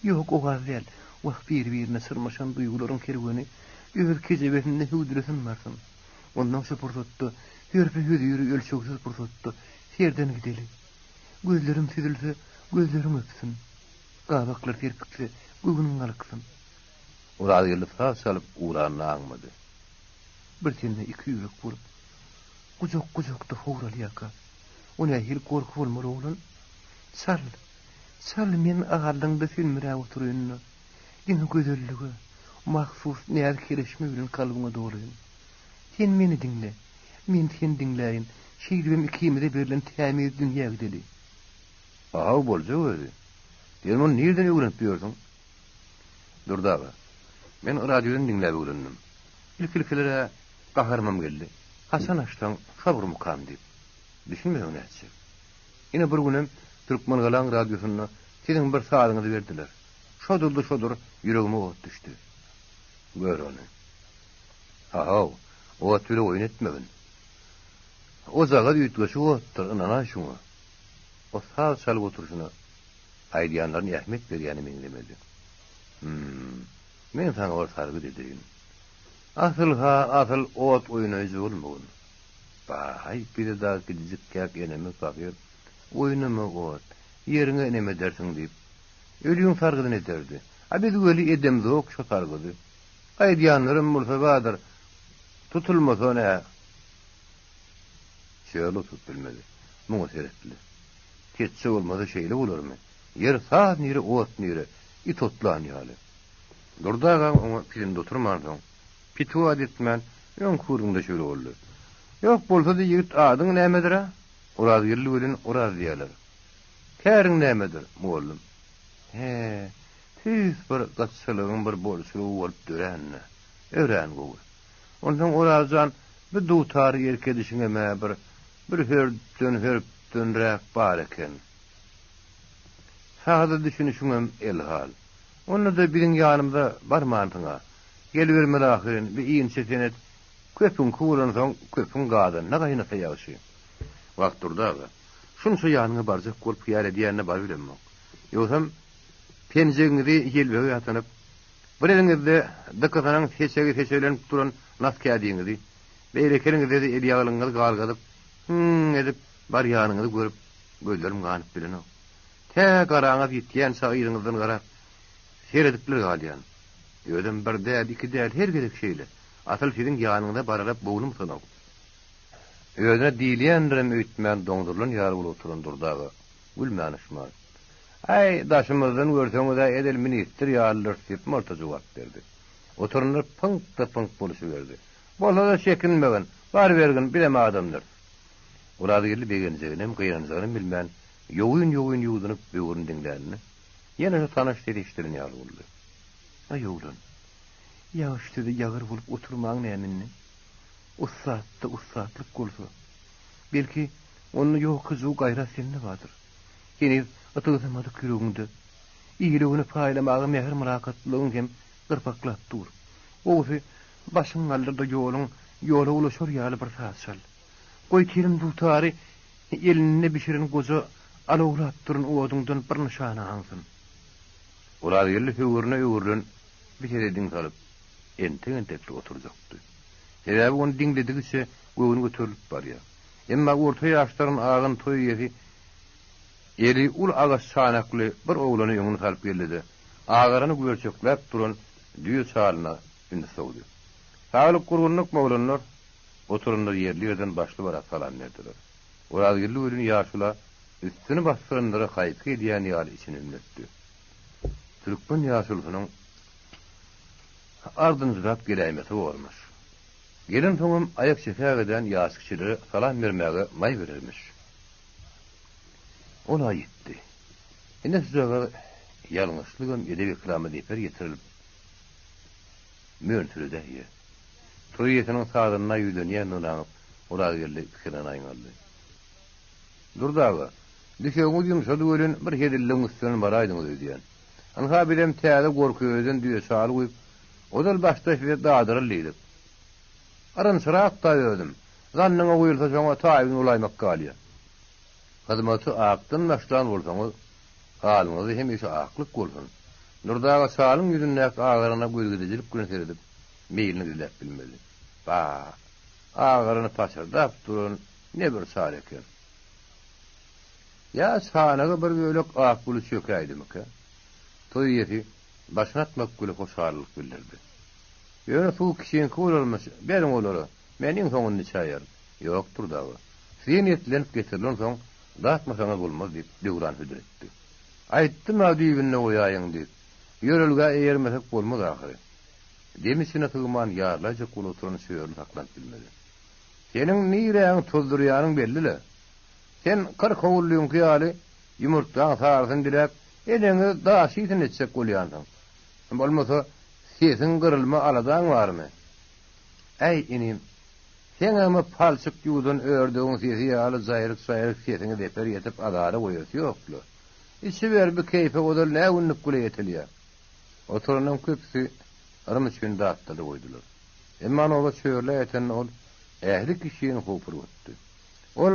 Ýok, owaz däl, wah biri-birine çyrmaşan duýgularyň kerweni öz kejebesinde hüwdülesin barsyn. Onnoň şo pursatda, hörpi-höziri ölçegsiz pursatda serden gideli. Gözlerim süzülse, gözleriň öpsün. Gabaklar serpikse, göwnüň galksyn. Orazgeldi saz çalyp ugranyny aňmady. Bir tende iki ýürek bolup, gujak-gujakda howralýarka, o nähili gorky bolmaly oglan? Çal, çal, men aldyňda sülmüräp oturaýyn-da, diňe gözellige mahsus näz-kereşme bilen kalbyňa dolaýyn. Sen meni diňle, men seni diňläýin, şeýdibem ikimize berlen tämiz dünýä gideli. Ahaw boljak özi. Sen muny nirden öwrenip ýörsüň? Durdy aga, men radiodan diňläp öwrendim. Ilki-ilkiler-ä gaharymam geldi. Haçan açsaň, şo bir mukam diýip. Düşünmeseň nätjek. Ine bir günem Türkmengalaň radiosynda siziň bir sazyňyzy berdiler. Şodurdy-şodur ýüregime ot düşdi. Gör ony. Ha-haw, ot bile oýun etmegin. Ojagaz üýtgeşik otdur, ynanaý şuňa. O saz çalyp oturyşyna aýdýanlaryna ähmiýet berýäne meňzemedi. Hüm, men saňa bir sargyt edeýin. Asyl-ha, asyl ot oýnaýjy bolmagyn. Baý, bize dagy kiçijikkäk enemiz pahyr, Oýnama ot, ýeriňe neme edersiň diýip, ölüň sargydyny ederdi. A biz weli edemzok şo sargydy. Aýdýanlaram bolsa bardyr, tutulmasa nä? Çörli oturyp bilmedi. Muňa seretdi. Keçje bolmasa şeýle bolarmy? Ýer saz nire, ot nire, it otlan ýaly. Durdy agaň oňa pisindi oturmansoň, pitiwa etmän, öňki gürrüňde şeýle boldy. Ýok bolsa-da ýigit adyň nämedir-ä? Orazgeldi welin Oraz diýýärler. Käriň nämedir, mugallym? Hä, tüýs bir gytçylygyň bir bolçulygy bolup dörän-dä. Örän gowy. Onsoň Oraz jan, bu dutary erk edişiňem-ä bir, bir hörpden-hörpdenräk bar eken. Saza düşünişiňem elhal. Onda-da biziň ýanymyza barmansyň-a. Gelibermeli ahyryn, bi inçe senet köpüňki bolansoň, köpüň gazanyna gaýnasa ýagşy. Wah, Durdy aga, şunça ýanyňa barjak bolup hyýal edýänine barybilemok. Ýogsam, penjegiňizi ýelbege ýasanyp, bir eliňizde dykysynyň seçegi seçeglenip duran nas kädiňizi, beýleki eliňizde-de elýaglygyňyzy galgadyp, hüň edip barýanyňyzy görüp, gözlerim ganyp bilenok. Tä garaňyz ýitýänçä yzyňyzdan garap, seredipler galýan. Özem bir däl, iki däl, her gezek şeýle. Asyl siziň ýanyňyza barara bognum synak. Özüne diýilýändirem öýtmän doňdurylan ýaly bolup oturan Durdy aga gülmän-yşman, Äý, daşymyzdan görseňiz-ä edil ministr ýalydyrys diýip malta jogap berdi. Oturanlar pyňk-da-pyňk boluşyberdi. Bolsa-da çekinmegin, barybergin, bizem adamdyrys. Orazgeldi begenjeginem, gynanjagynam bilmän, ýogyn-ýogyn ýuwdunyp böwrüni diňlände, ýene şu tanyş ses eşidilen ýaly boldy. Aý, oglan, ýagyş sözi ýagyr bolup oturmaň näme indi? Ussatda ussatlyk bolsa, belki, onda ýok hyjuw gaýrat sende bardyr. Heniz ytygsamadyk ýüregiňde ile-güne paýlamaga mähir-mylakatlylygyň hem gyrpaklap dur. Gowusy, başyňy galdyr-da ýoluň ýola ulaşar ýaly bir saz çal. Goý telim dutary elinde bişiren goja alawlap duran oduňdan bir nyşana aňsyn. Orazgeldi höwürine öwrülen bir sese diň salyp, entek-entekler oturjakdy. Sebäbi ony diňledigiçe göwni göterilip barýar. Emma orta ýaşlaryň agan toý eýesi eli uly agaç çanakly bir oglany öňüne salyp geldi-de, agarany güberçekläp duran düýe çalyna üns sowdy. Saglyk-gurgunlykmy, oglanlar? Oturanlar ýerli-ýerden başly-barat salam berdiler. Orazgeldi welin ýaşula üstüni basdyranlara haýpy gelýän ýaly içini hümletdi. Türkmen ýaşulusynyň ardynjyrap geläýmesi bormuş. Gelensoňam aýak çekägeden ýaşkiçilere salam bermäge maý berermiş. Ol-a ýetdi. Ine şujagaz ýalňyşlygam edep-ekrama zeper ýetirilip, mönsüredäýýär. Toý eýesiniň sazynda ýüzlenýändigini aňyp, Orazgeldi pikirinden aýňaldy. Durdy aga, düşegiňiz ýumşady welin, bir hezilligiň üstünden baraýdyňyz öýdýän. Ynha bizem täze gorköýeden düýe çal guýup, ozal başda size dadyraly diýdik. Yrynçyrak-da özüm. Zannyňa guýulsa şoňa taýyn bolaýmak galýa. Hyzmaty akdan başlan bolsaňyz, halyňyzda hemişe aklyk bolsun. Durdy aga çalyň ýüzündäki agarana gözgezijilik bilen seredip, meýlini gizläp bilmedi. Ba, agaryny paçyrdap duran ne bir çal eken. Ýa çanaga bir bölek ak güli çökäýdimikä? Toý eýesi başyny atmak bile hoşallyk bildirdi. Ýöne suw kişiňki bolarmyş, beriň olara, men iň soňunda içäýerin. Ýok, Durdy aga, size niýetlenip getirilensoň, datmasaňyz bolmaz, diýip, Döwran hödür etdi. Aýtdym-a düýbünde goýaýyň diýip. Ýörelgä eýermesek bolmaz ahyry. Demi içine sygman ýarylaýjak bolup oturan Çörli saklanyp bilmedi. Seniň niräňi tozdurýanyň belli-le. Sen kyrkowullyňky ýaly ýumurtgaň sarysyny diläp, eneňi daş ýysyny etjek bolýansyň. Bolmasa, sesiň gyrylma aladaň barmy? Äý, inim, seňem palçyk ýuwdan ördegiň sesi ýaly jaýryk-jaýryk sesiňe zeper ýetip azara goýasy ýok-la. Içiber, bi keýpe ozal nä günlük güle ýetilýär. Oturanlaryň köpüsi yrym üçin datdyrdy goýdular. Emma nobat Çörlä ýetende ol ähli kişini howpurgatdy. Ol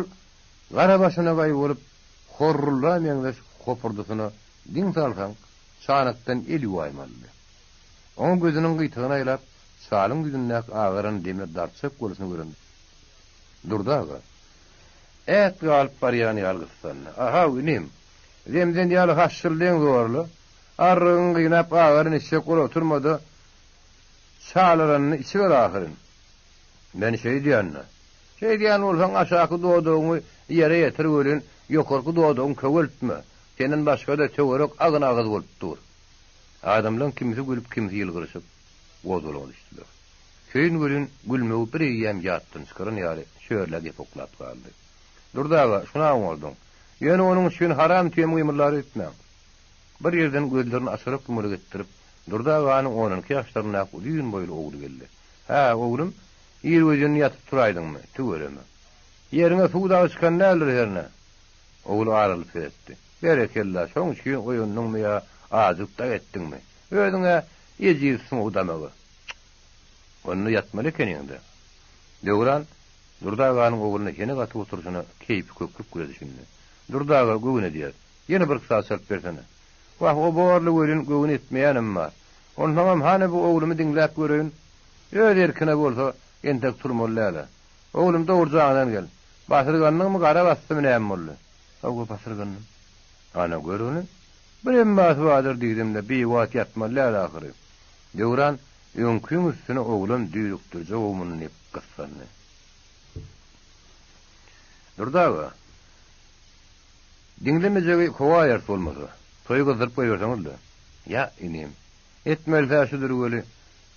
gara başyna gaý bolup, horrulla meňzeş hopurdysyna diň salsaň, çanakdan el ýuwaýmalydy. Oňa gözüniň gyýtagyny aýlap, çalyň ýüzündäki agaran demir dartjak bolşuny gören Durdy aga, ät galyp barýan ýaly gyssandy. A-haw, inim, zemzen ýaly haşşyldyň zorla. Arrygyňy gynap agaryn içjek bolup oturma-da, çalaranyny içiber ahyryn. Men şeýdýän-dä. Şeýdýän bolsaň, aşaky dodagyňy ýere ýetir welin, ýokarky dodagyňy köweltme. Senden başga-da töwerek agyn-agyz bolup dur. Adamlaň kimsi gülüp, kimsi ýylgyryşyp, gozgalaňa düşdüler. Söýün welin gülmegi bir eýýäm ýatdan çykaran ýaly şörlä gep oklap galdy. Durdy aga, şun-a oňardyň. Ýöne onuň üçin haram tüýem gymyldar öýtmäň. Bir ýerden gözlerini açarak-ýumarak etdirip, Durdy aganyň on iki ýaşlaryndaky uzyn boýly ogly geldi. Hä, oglum, irgözinli ýatyp turaýdyňmy? Tüweleme. Ýeriňe suw dagy çykan däldir hernä? Ogly aralyp seretdi. Berekella, şoň üçin oýandyňmy ýa ajyk dagy etdiňmi? Özüň-ä ejizsiň o damaga. Çyk! Onda ýatmaly ekeniň-dä. Döwran Durdy aganyň ogluna henek atyp oturyşyna keýpi köklük bile düşündi. Durdy aga göwün edýär. Ýene birki saz çalyp bersene. Wah, o borly welin göwün etmeýänem bar. Onsoňam hany bu oglumy diňläp göreýin. Öz erkine bolsa, entek turmaly däl-ä. Oglum, dogrujaňdan gel. Basyrgandyňmy, gara basdymy näme boldy? Hawa, basyrgandym. Ana, gör ony. Bir emmasy bardyr diýdim-le, biwagt ýatmaly däl ahyry. Döwran öňkiň üstüne oglam düýrükdirjeg-ow muny diýip gyssandy. Durdy aga, Diňlemejegi kowaýarys bolmasa. Toýy gyzdyryp goýberseňiz-le. Ýa, inim. Etmelisi-ä şudur weli,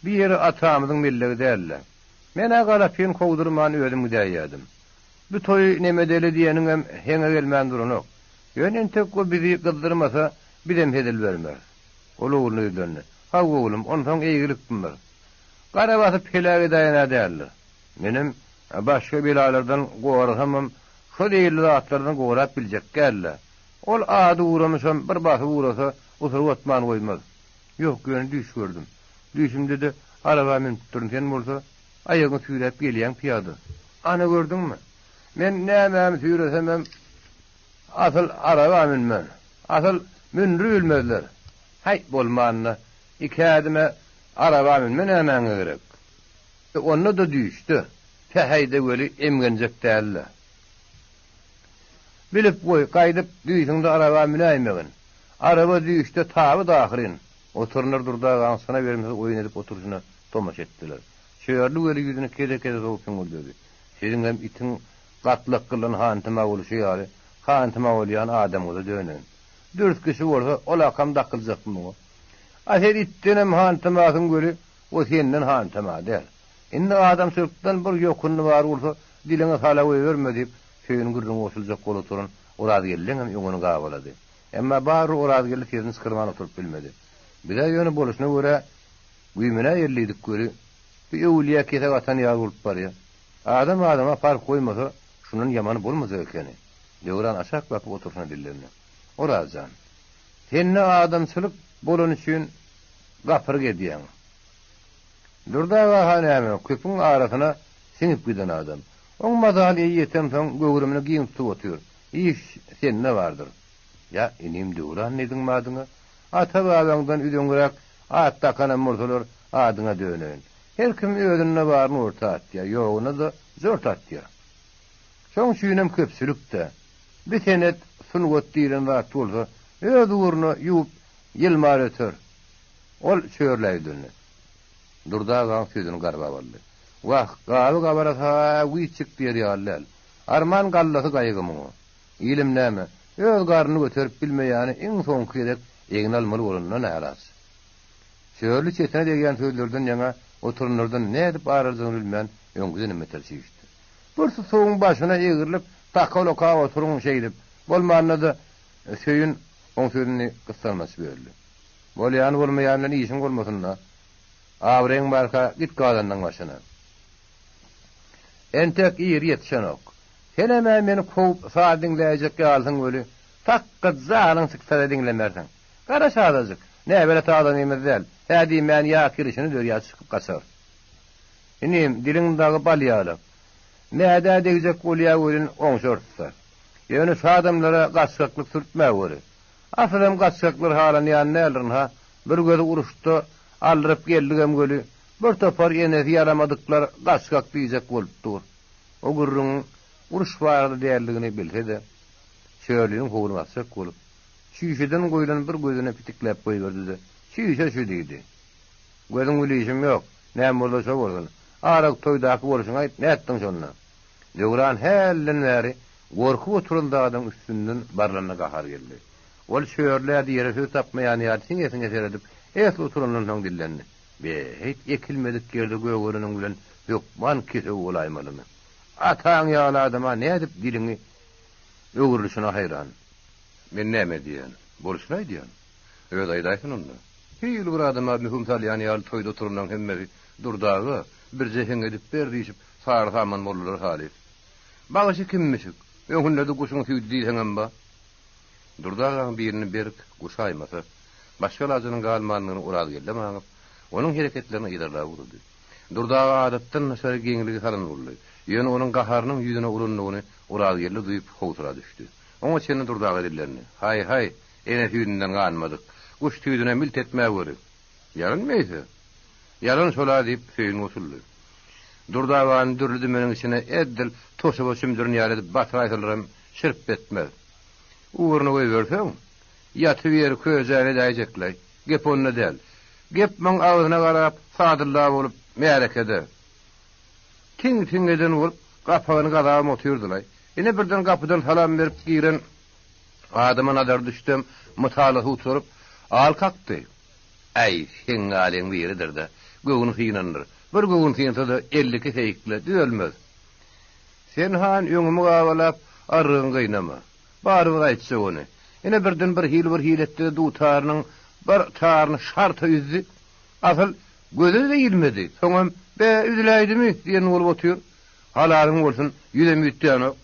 bi ýeri atamyzyň mellegi däl-le. Men-ä galapyn kowdurman özüm gidäýýädim. Bu toýy nemedeli diýeniňem heňe gelmän duranok. Ýöne entek o bizi gyzdyrmasa, bizem hezil bermeris. Ol ogluna ýüzlendi. Haw, oglum, onsoň eýgilikmir. Gara basyp heläk edäýen-ä däldir. Menem başga belalardan gorasamam, şo zeýilli zatlardan gorap biljek däl-dä. Ol ady ugramyşam bir basyp ugrasa, usuryp atman goýmaz. Ýok, ýöne düýş gördüm. Düýşümde-de araba münüpdirin, sen bolsa, aýagyňy süýräp gelýäň pyýada. Ana, gördüňmi? Men nämämi süýresemem, asyl araba münmen. Asyl mündürilmezler. Häý, bolmanda, iki ädime araba münme nämäňe gerek? Onda-da düýşde. Päheý-de weli emgenjek däl-le. Bilip goý, gaýdyp düýşüňde araba münäýmegin. Araba düýşde tabyt ahyryn. Oturanlar Durdy agaň sana bermesiz oýun edip oturyşyna tomaşa etdiler. Çörli weli ýüzüni keze-keze sowup hüňürdedi. Siziňem itiň gatlak gylan hantama bolşy ýaly, hantama bolýan adamyňyza döneýin. Dürs kişi bolsa, ol akam dakyljakmy muňa? A sen itdenem hantamasyň weli, o senden hantama däl. Indi adamçylykdan bir ýokundy bar bolsa, diliňe sala goýberme diýip, Söýün gürrüňe goşuljak bolup oturan Orazgeldiňem öňüni gabalady. Emma barybir Orazgeldi sesini çykarman oturyp bilmedi. Biz-ä ýöne bolşuna görä güýmenä elliydik weli, bu öwülýä kesek atan ýaly bolup barýa. Adam adama parh goýmasa, şundan ýamany bolmajak ekeni. Döwran aşak bakyp oturyşyna dillendi. Oraz jan, sende adamçylyk bolany üçin gapyryk edýäň. Durdy aga-ha näme, köpüň arasyna siňip giden adam. Oň mazaly ýetensoň göwrümini giň tutup otyr. Iş sende bardyr. Ýa, inim Döwran diýdiňmi adyňa? Ata-babaňdan üzeňňiräk at dakanam bolsalar, adyňa döneýin. Her kim özünde baryny orta atýar, ýoguny-da jort atýar. Şoň üçinem köpçülik-dä. Bir senet, sungat diýlen zat bolsa, öz ugruna ýuwup, ýylmar öter. Ol çörlä ýüzlendi. Durdy agaň sözüni garbap aldy. Wah, gaby gabarasa-a wiçjik diýer ýaly däl. Arman gallasy gaýgy muňa. Ilim näme, öz garnyny göterip bilmeýäni iň soňky gezek egne almaly bolanda nälaç. Çörli çetine degýän sözlerden ýaňa oturanlardan nädip aýryljagyny bilmän öňküdenem beter çişdi. Bir susugyň başyna egrilip takal okap oturyň şeýdip, bolmanda-da Söýün oň sözüni gyssanmaç böldi. Bolýany bolmaýany bilen işiň bolmasyn-da. Abraýyň barka git gazanyň başyna. Entek ir ýetişenok. Senem-ä meni kowup saz diňläýjek ýalysyň weli, takga janyň çyksa-da diňlemersiň. Garaş azajyk, näbelet adamymyz däl, hä diýmän ýa kirişini dörýär çykyp gaçar. Inim, diliň dagy bal ýaly. Mädä degjek bolýa welin oňşarys-da. Ýöne şu adamlara gaçgaklyk sürtmäweri. Asylam gaçgaklar halanýan däldir, ynha, bir gözi uruşda aldyryp geldigem weli, bir topar enesi ýalamadyklar gaçgak diýjek bolup dur. O gürrüňiň uruş barada däldigini bilse-de, Çörliniň howuny basjak bolup, çüýşeden guýlan bir gözüne pitikläp goýberdi-de, Çüýşe şu diýdi. Gözüň bilişim ýok, näme bolsa şo bolsun. Arak toýdaky bolşuňy aýt, nätdiň şonda? Döwran hälden bäri gorkup oturan zadyň üstünden barlanyna gahary geldi. Ol çörlä diýere söz tapmaýan ýaly siňe-siňe seredip, esli oturandan soň dillendi. Be-heýt, ekilmedik ýerde gögereniň bilen hökman kesew bolaýmalymy? Ataň ýaly adama nädip diliňi öwrülişine haýran. Men näme diýen? Bolşuny aýdýan. Özi aýdaýsyn onda. Hili bir adama möhüm salýan ýaly toýda oturanlaryň hemmesi, Durdy aga, birje heň edip ber diýşip, sary saman boldular halys. Bagşy kimmişik? Öňünde-de guşuň süýdi diýseňem ba. Durdy agaň birini berk guşaýmasa, başga alajynyň galmandygyny Orazgeldem aňyp, onuň hereketlerini yzarlap ugrady. Durdy aga adatdan daşary geňligi salan boldy. Ýöne onuň gaharynyň ýüzüne urandygyny Orazgeldi duýup howsala düşdi. Oňa çenli Durdy aga dillendi. Haý-haý, ene süýdünden ganmadyk. Guş süýdüne milt etmäweri. Ýalanmy eýse? Ýalan şol-a diýip, Söýün goşuldy. Durdy agany dürli dümeniň içine edil toşaba çümdüren ýaly edip batyraýsalaram şirp etmez. Ugruna goýberseň, ýatyp ýeri köjäni edäýjekleý. Gep onda däl. Gep muň agzyna garap, sadylla bolup, märekede. Tiň-tiň eden bolup, gapagyny gazabam otyrdylaý. Ine birden gapydan salam berip giren adama nazary düşdem, mytalasy utaryp, al kakdy. Äý, seň galyň biridir-dä. Göwni synandyr. Bir göwün synsa-da, 52 seýikle, düzelmez. Sen han öňümi gabalap, arrygyňy gynama. Barybir aýtjak ony. Ine birden bir hili bir hili etdi-de dutarynyň bir taryny şarta üzdi. Asyl, göze-de ilmedi. Soňam, Be, üzüläýdimi? diýen bolup otyr. Halalyň bolsun, ýüzem üýtgänok.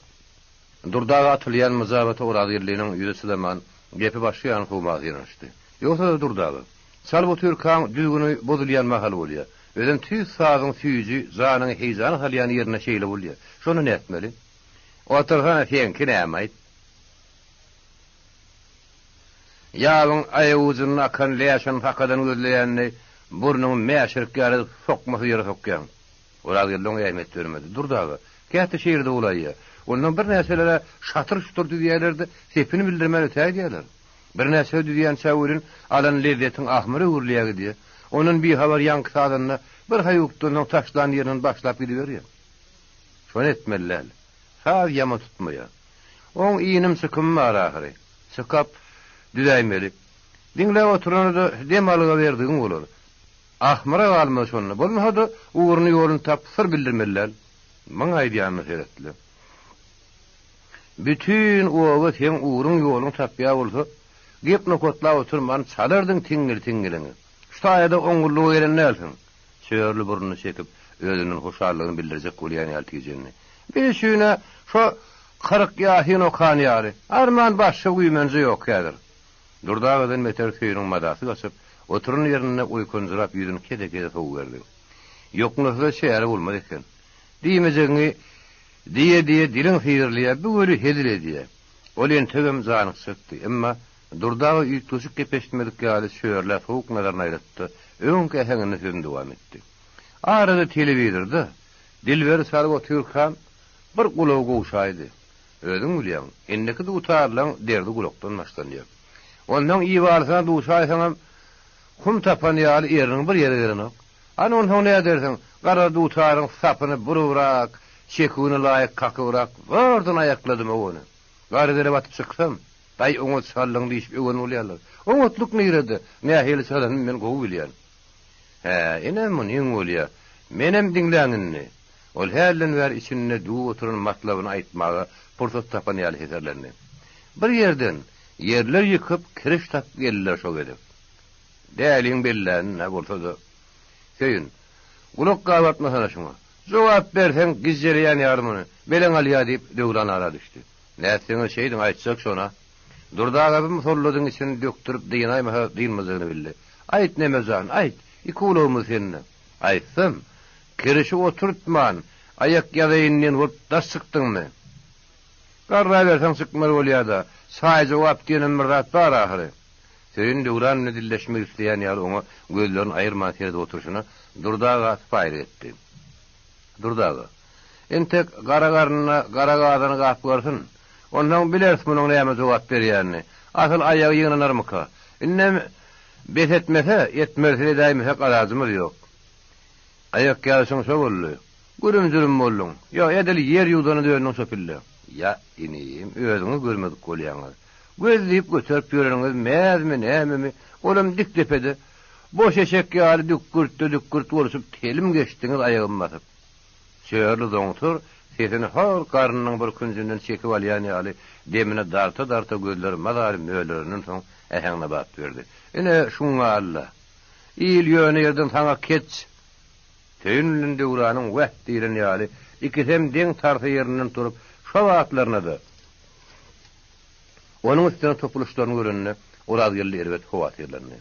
Durdy aga atylýan myjabata Orazgeldiniň ýüzi çydaman, gepi başga ýana sowmaga synanyşdy. Ýogsa-da Durdy aga, çalyp otyrkaň düzgüni bozulýan mahaly bolýar. Özem tüýs sazyň süýji, janyňy heýjana salýan ýerinde şeýle bolýar. Şonda nätmeli? Otursana, seňki näme-aýt? Ýabyň aýagujynda akan läşini sakadan gözleýän deý, burnuňy mäşirik ýaly edip sokmasy ýere sokýaň. Orazgeldi oňa ähmiýet bermedi. Durdy aga, käte şeýle-de bolaýýa. Ondan birnäçeler-ä şatyr-şutur düzýärler-de, sepini bildirmän ötägidýärler. Birnäçeler düzýänçä welin, alan lezzetiň ahmyra öwrülýär gidýär. Ondan bihabar ýaňky sazanda bir haýukdan soň taşlan ýerinden başlap gidiberýär. Şony etmeli däl. Saz ýaman tutmaýar. Oň inim-çykymy bar ahyry. Çykap, düzäýmeli. Diňläp oturana-da dem alga berdigiň bolar. Ahmyra galmaz şonda. Bolmasa-da, ugruny-ýoluny tapyp syr bildirmeli däl. Maňa aýdýanyna seret-le. Bütin oba seň ugruň-ýoluň tapýar bolsa, gep nokatlap oturman çalardyň tiňňil-tiňňiliňi. Şu taýada oňňullyga gelen dälsiň. Çörli burnuny çekip, özünden hoşallygyny bildirjek bolýan ýaly tijendi. Biz üçin-ä şo 40 ýasyn okan ýaly, arman başga güýmenje ýok häzir. Durdy agadan beter Söýüniň mazasy gaçyp, oturan ýerinde oýkanjyrap ýüzüni kese-kese sowuberdi. Ýoknasyza çäre bolmaz eken. Diýmejegiňi diýe-diýe diliň syrylýar, bu weli hezil edýär. Ol entegem janykjakdy. Emma Durdy aga üýtgeşik gep eşitmedik ýaly Çörlä sowuk nazaryny aýratdy-da, öňki äheňinde sözüni dowam etdi. Arada telewizorda Dilberi çalyp otyrkam, bir gulagy gowşaýdy. Özüň bilýäň, indiki dutarlaň derdi gulakdan başlanýar. Onsoň ibalysyna duşaýsaňam, hum tapan ýaly erniň bir ýere gelenok. Hany onsoň nädersiň, gara dutaryň sapyny burubrak, çeküwine laýyk kakybrak zordan aýakladym-ow ony. Garydere batyp çyksam, Daýy oňat çaldyň diýşip öwen bolýarlar. Oňatlyk nirede, nähili çalanymy men gowy bilýän. Hä, ine munyň bolýa. Menem diňläň indi. Ol hälden bäri içinde düwüp oturan matlabyny aýtmaga pursat tapan ýaly heserlendi. Bir ýerden ýerler ýykyp, kiriş tapyp geldiler şo gezek. Däliň bellänine bolsa-da, Söýün, gulak gabartmasana şuňa. Jogap berseň, gijjeleýän ýaly muny, beleň alýa diýip, Döwran ara düşdi. Nätseňiz şeýdiň, aýtjak şona. Durdy aga bu musalladyň içini dökdürip dynaýmasa dynmajagyny bildi. Aýt, Neme jan, aýt, iki gulagymyz sende. Aýtsam, kirişi oturtman, aýak ýazaýyn diýen bolup daş çykdyňmy? Garraberseň çykmaly bolýa-da, çaý-jogap diýenem bir zat bar ahyry. Söýün Döwran bilen dilleşmek isleýän ýaly oňa gözlerini aýyrman seredip oturyşyna Durdy aga sypaýylyk etdi. Durdy aga, entek gara garnyna gara gazany gapgarsyn. Onsoň bileris munuň näme jogap berýänini. Asyl aýagy ýygnanarmyka? Indem bes etmese, etmelisini edäýmesek alajymyz ýok. Aýak ýazyşyň şo boldy. Gürüm-jürüm bolduň. Ýok, edil ýer ýuwdana döndüň şo pille. Ýa, inim, özüňiz görmedik bolýaňyz. Göz diýip göterip ýöreniňiz mäzmi, nämemi, olam dik depede. Boş eşek ýaly dükgürtde-dükgürt bolşup telim geçdiňiz aýagym basyp. Çörli zoňtar sesini hor garnynyň bir künjünden çekip alýan ýaly demini darta-darta gözleri mazaly mölerenden soň äheňine bat berdi. Ine, şuňa Alla. Il ýöne ýerden saňa keç. Söýün bilen Döwranyň wäh diýlen ýaly ikisem deň tarsa ýerinden turup şo batlaryna-da Onuň üstüne topulyşlaryny görende, Orazgeldi erbet howatyrlandy.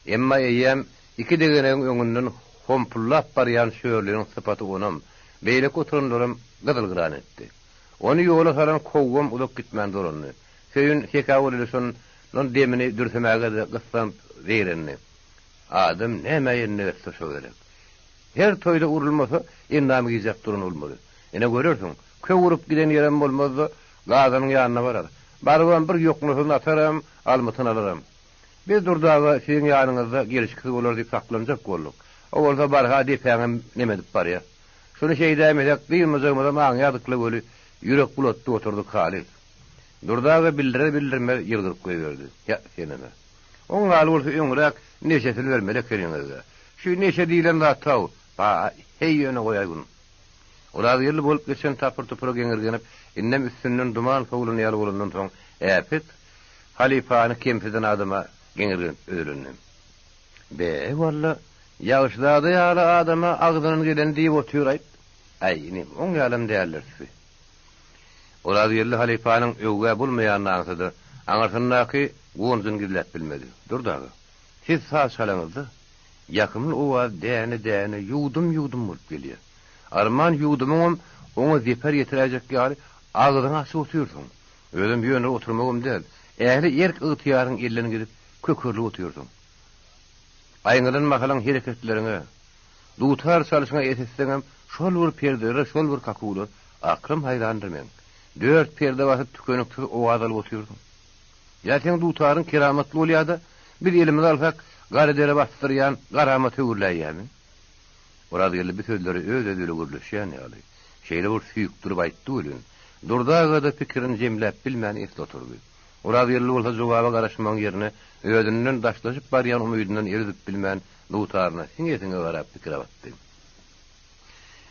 Emma eýýäm iki degenegiň öňünden hompullap barýan Şörliniň sypaty onam, beýleki oturanlaram gyzyl-gyran etdi. Ony ýola salan kowgam uzak gitmän dolandy. Söýün sekä boleli şondan demini dürsemäge-de gyssanyp zeýrendi. Adam nämä endik etse şo gerek. Her toýda urulmasa, endamy gijäp duran bolmaly. Ine görersiň, köw urup giden ýerem bolmaz-da, Gazanyň ýanyna barar. Barybam bir ýoknasyny ataram, almytyny alaram. Biz Durdy aga siziň ýanyňyzda gelşiksiz bolar diýip saklanjak bolduk. O bolsa barha depäňem nemedip barýar. Şuny şeýdäýmesek, dynmajagymyzam aňýardyk-la weli, ýürek bulatdy oturdyk halys. Durdy aga bildirer-bildirmez ýylgyryp goýberdi. Ýa, senem-ä. Oň ýaly bolsa öňräk neşesini bermeli ekeniňiz-dä. Şu neşe diýlen zat-haw, ba-a, heý ýöne goýaý bunu. Orazgeldi bolup geçen tapyr-tupura geňirgenip, indem üstünden duman sowlan ýaly bolandan soň, äpet halypany kemsiden adama geňirgenip özelendi. Be, walla, ýagşyzada ýaly adama agzyndan geleni diýip otyr-aýt. Äý, inim, oň ýalam däldiris bi. Orazgeldi halypanyň öwgä bolmaýanyny aňsa-da, aňyrsyndaky guwanjyny gizläp bilmedi. Durdy aga, siz saz çalaňyzda, Ýakymly owaz däne-däne, ýuwdum-ýuwdum bolup gelýär. Arman ýuwdumyňam oňa zeper ýetiräýjek ýaly Agzyňy açyp otyrsyň. Özem ýöne oturmagam däl, ähli erk-ygtyýaryň elden gidip, kökerilip otyrsyň. Aýňalan mahalyň hereketleriňe, dutar çalşyňa esetseňem, şol bir perdelere, şol bir kakuwlar aklym haýrandyr meň. Dört perde basyp tükeniksiz owaz alyp otyrsyň. Ýa seň dutaryň keramatly bolýa-da, biz elimize alsak, gara dere basdyrýan garamata öwrüläýýämi? Orazgeldi bu sözleri öz-özi bile gürleşýän ýaly, şeýle bir süýkdürip aýtdy welin, Durdy aga-da pikirini jemläp bilmän esli oturdy. Orazgeldi bolsa jogaba garaşmagyň ýerine, özünden daşlaşyp barýan umydyndan el üzüp bilmän, dutaryna siňe-siňe garap pikire batdy.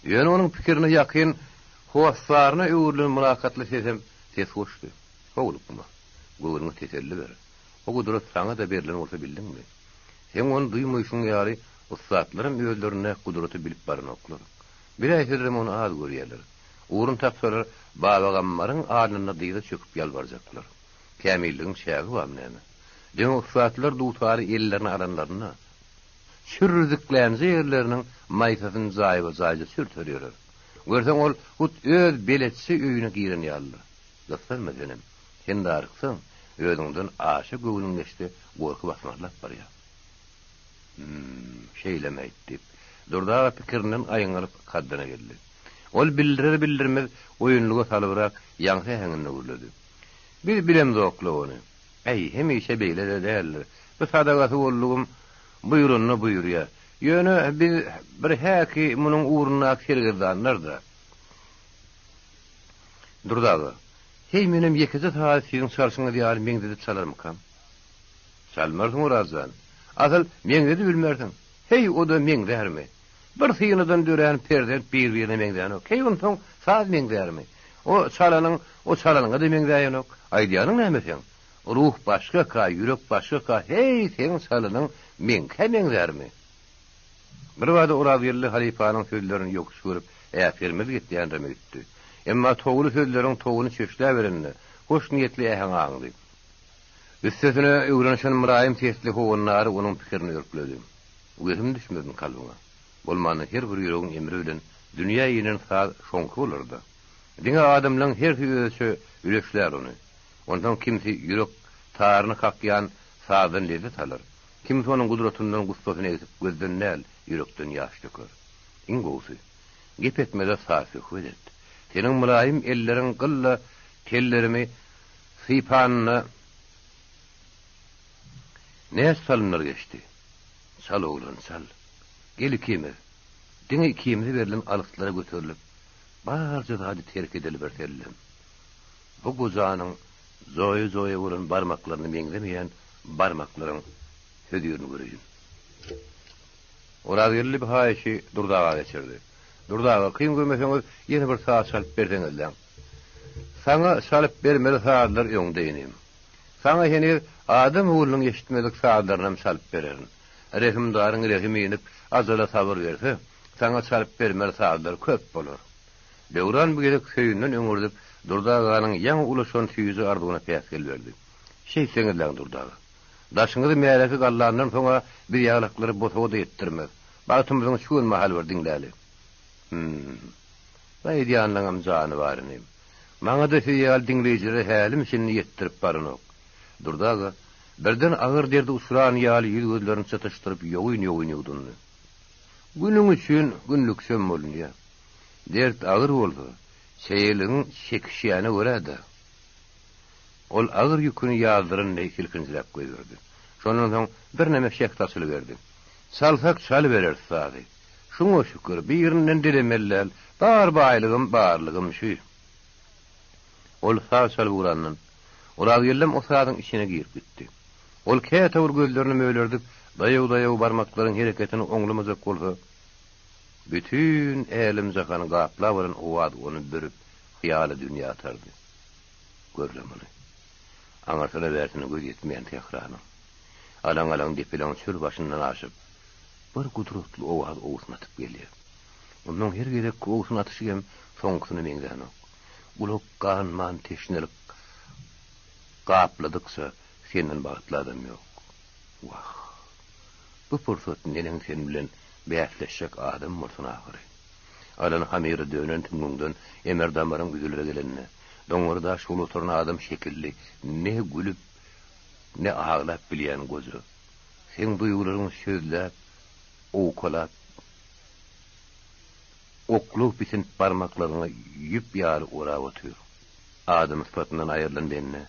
Ýöne onuň pikirine ýakyn hossaryna öwrülen mylakatly sesem ses goşdy. Howlukma. Göwnüňe teselli ber. O gudrat saňa-da berlen bolsa bildiňmi? Seň ony duýmaýşyň ýaly, ussatlaram özlerindäki gudraty bilip baranoklar. Biläýselerem ony az görýärler. Ugrun tapsalar, Babagammaryň alnynda dyza çöküp ýalbarjaklar. Kämilligiň çägi barmy näme? Diňe ussatlar dutary ellerine alanlarynda, çürrüziklänje ýerleriniň maýsasyny jaýba-jaýja sürter ýörer. Görseň ol hut öz beletçi öýüne giren ýalydyr. Gyssanma senem. Sen daryksaň, özüňden aşa göwnüň geçse gorky basmarlap barýar. Hüm, şeýlem-äýt, diýip, Durdy aga pikirinden aýňalyp kaddyna geldi. Ol bildirer-bildirmez oýunlyga salybrak ýaňsy äheňinde gürledi. Biz bilemzok-la ony. Äý, hemişe beýle-de däldir. Bu sadagasy boldugym buýranyna buýurýar. Ýöne biz bir häki munuň ugrundaky sergezdanlar-da. Durdy aga, heý menem ýekeje sazy siziň çalşyňyz ýaly meňzedip çalarmykam? Çalmarsyň Oraz jan. Asyl meňzedip bilmersiň. Heý o-da meňzärmi? Bir synadan dörän perzent bir-birine meňzänok. Heý onsoň saz meňzärmi? O çalanyň o çalanyňa-da meňzäýenok. Aýdýanyň näme seň? Ruh başgaka, ýürek başgaka, heý seň çalanyň meňkä meňzärmi? Birbada Orazgeldi halypanyň sözlerini ýokuş görüp, äsgermez gitýändirem öýtdi. Emma towly sözleriň towuny çöşläberende, hoş niýetli äheň aňdy. Üstesine, öwrenişen mylaýym sesli howandary onuň pikirini örkledi. Wehim düşmesin kalbyňa. Bolmanda her bir ýüregiň emri bilen dünýä inen saz şoňky bolar-da. Diňe adamlaň hersi özüçe üleşlär ony. Onsoň kimsi ýürek taryny kakýan sazdan lezzet alar. Kimsi onuň gudratyndan gussasyny egsip gözden däl, ýürekden ýaş döker. Iň gowusy, gep etme-de saz-söhbet et. Seniň mylaýym elleriň gylla tellerimi sypanyna näçe salymlar geçdi. Çal oglan, çal. Gel ikimiz, diňe ikimize berlen alyslara göterilip, barja zady terk edeli birsellem. Bu gojanyň Joýa-joýa bolan barmaklaryna meňzemeýän barmaklaryň hözirini göreýin. Orazgeldi bu haýyşy Durdy aga geçirdi. Durdy aga, kyn görmeseňiz, ýene bir saz çalyp berseňizläň. Saňa çalyp bermeli sazlar öňde, inim. Saňa heniz adam oglunyň eşitmedik sazlarynam çalyp bererin. Rehimdaryň rehimi inip, ajala sabyr berse, saňa çalyp bermeli sazlar köp bolar. Döwran bu gezek söýünden öňürdip, Durdy aganyň ýaňy ulaşan süýji arzuwyna päsgel berdi. Şeýtseňizläň, Durdy aga. Daşyňyzy märeke gallandan soň-a biz ýaglaklary bosaga-da ýetdirmez. Bagtymyzyň şu gün mahal bir diňläli. Hüm. Bu aýdýanlaňam jany bar, inim. Maňa-da siz ýaly diňleýjilere hälim-şindi ýetdirip baranok. Durdy aga, birden agyr derde uçran ýaly ýüz-gözlerini çytyşdyryp ýogyn-ýogyn ýuwdundy. Günüň üçin günlükçem bolunýa. Dert agyr bolsa, çeýeligiň çekişýäne görä-de. Ol agyr ýüküni ýazdyran deý silkinjiräp goýberdi. Şondan soň birneme şähdi açylyberdi. Çalsak çalybereris sazy. Şuňa şükür, birinden dilemeli däl, bar baýlygym, barlygym şü. Ol saz çalyp ugrandan, Orazgeldem o sazyň içine girip gitdi. Ol käte bir gözlerini mölerdip, daýaw-daýaw barmaklaryň hereketini oňlamajak bolsa, Bütin älem-jahany gaplap alan owaz ony bürüp, hyýaly dünýä atardy. Gör-le muny. Aňyrsyna-bärsine göz ýetmeýän sähranyň, alaň-alaň depeleň çöl başyndan aşyp, bir gudratly owaz owsun atyp gelýär. Onuň her gezekki owsun atyşy hem soňkusyna meňzänok. Gulak ganman teşnelik gapladykça senden bagtly adam ýok. Wah! Bu pursat neneň sen bilen bäsleşjek adam bolsun ahyry. Alan hamyra dönen süňňüňden emer-damaryň üzülere gelende. Doňňara daş bolup oturan adam şekilli, ne gülüp, ne aglap bilýän goja. Seň duýgularyňy sözläp, owkalap, oklaw pisint barmaklaryňa ýüp ýaly orap otyr. Adam sypatyndan aýrylan bende,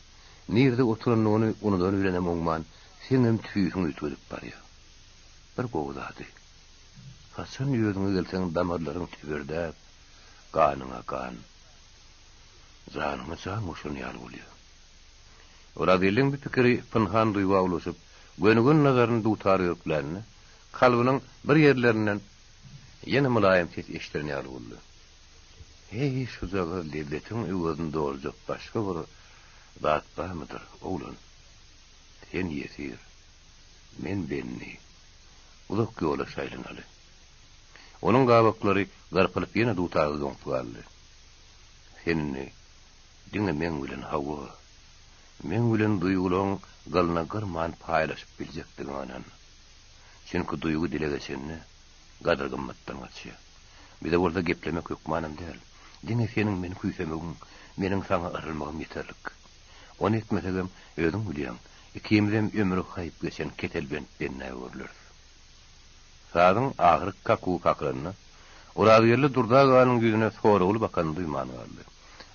nirde oturanyny unudan bilenem oňman, seňem tüýsüňi üýtgedip barýar. Bir gowy zady, haçan özüňe gelseň damarlaryň tübürdäp, ganyňa gan, janyňa jan goşan ýaly bolýar. Orazgeldiň bu pikiri pynhan duýga ulaşyp, gönügen nazaryny dutara ýörklände, kalbynyň bir ýerlerinden ýene mylaýym ses eşidilen ýaly boldy. Heý, şujagaz lezzetiň öwezini doljak başga bir zat barmydyr, oglan? Sen ýesir, men bendi. Uzak ýola şaýlanaly. Onuň gabaklary garpylyp ýene dutarda doňup galdy. Sen indi Diňe meň bilen, hawa, meň bilen duýgulaň gylyna gyrman paýlaşyp biljekdigiňe ynan. Çünki duýgy dile geçende, gadyr-gymmatdan gaçýar. Bize bolsa geplemek hökmanam däl. Diňe seniň meni küýsemegiň, meniň saňa yrylmagym ýeterlik. Ony etmesegem, özüň bilýäň, ikimizem ömri haýp geçen keselbent bendä öwrüleris. Sazyň ahyrky kakuwy kakylanda, Orazgeldi Durdy aganyň ýüzüne soragly bakanyny duýman galdy.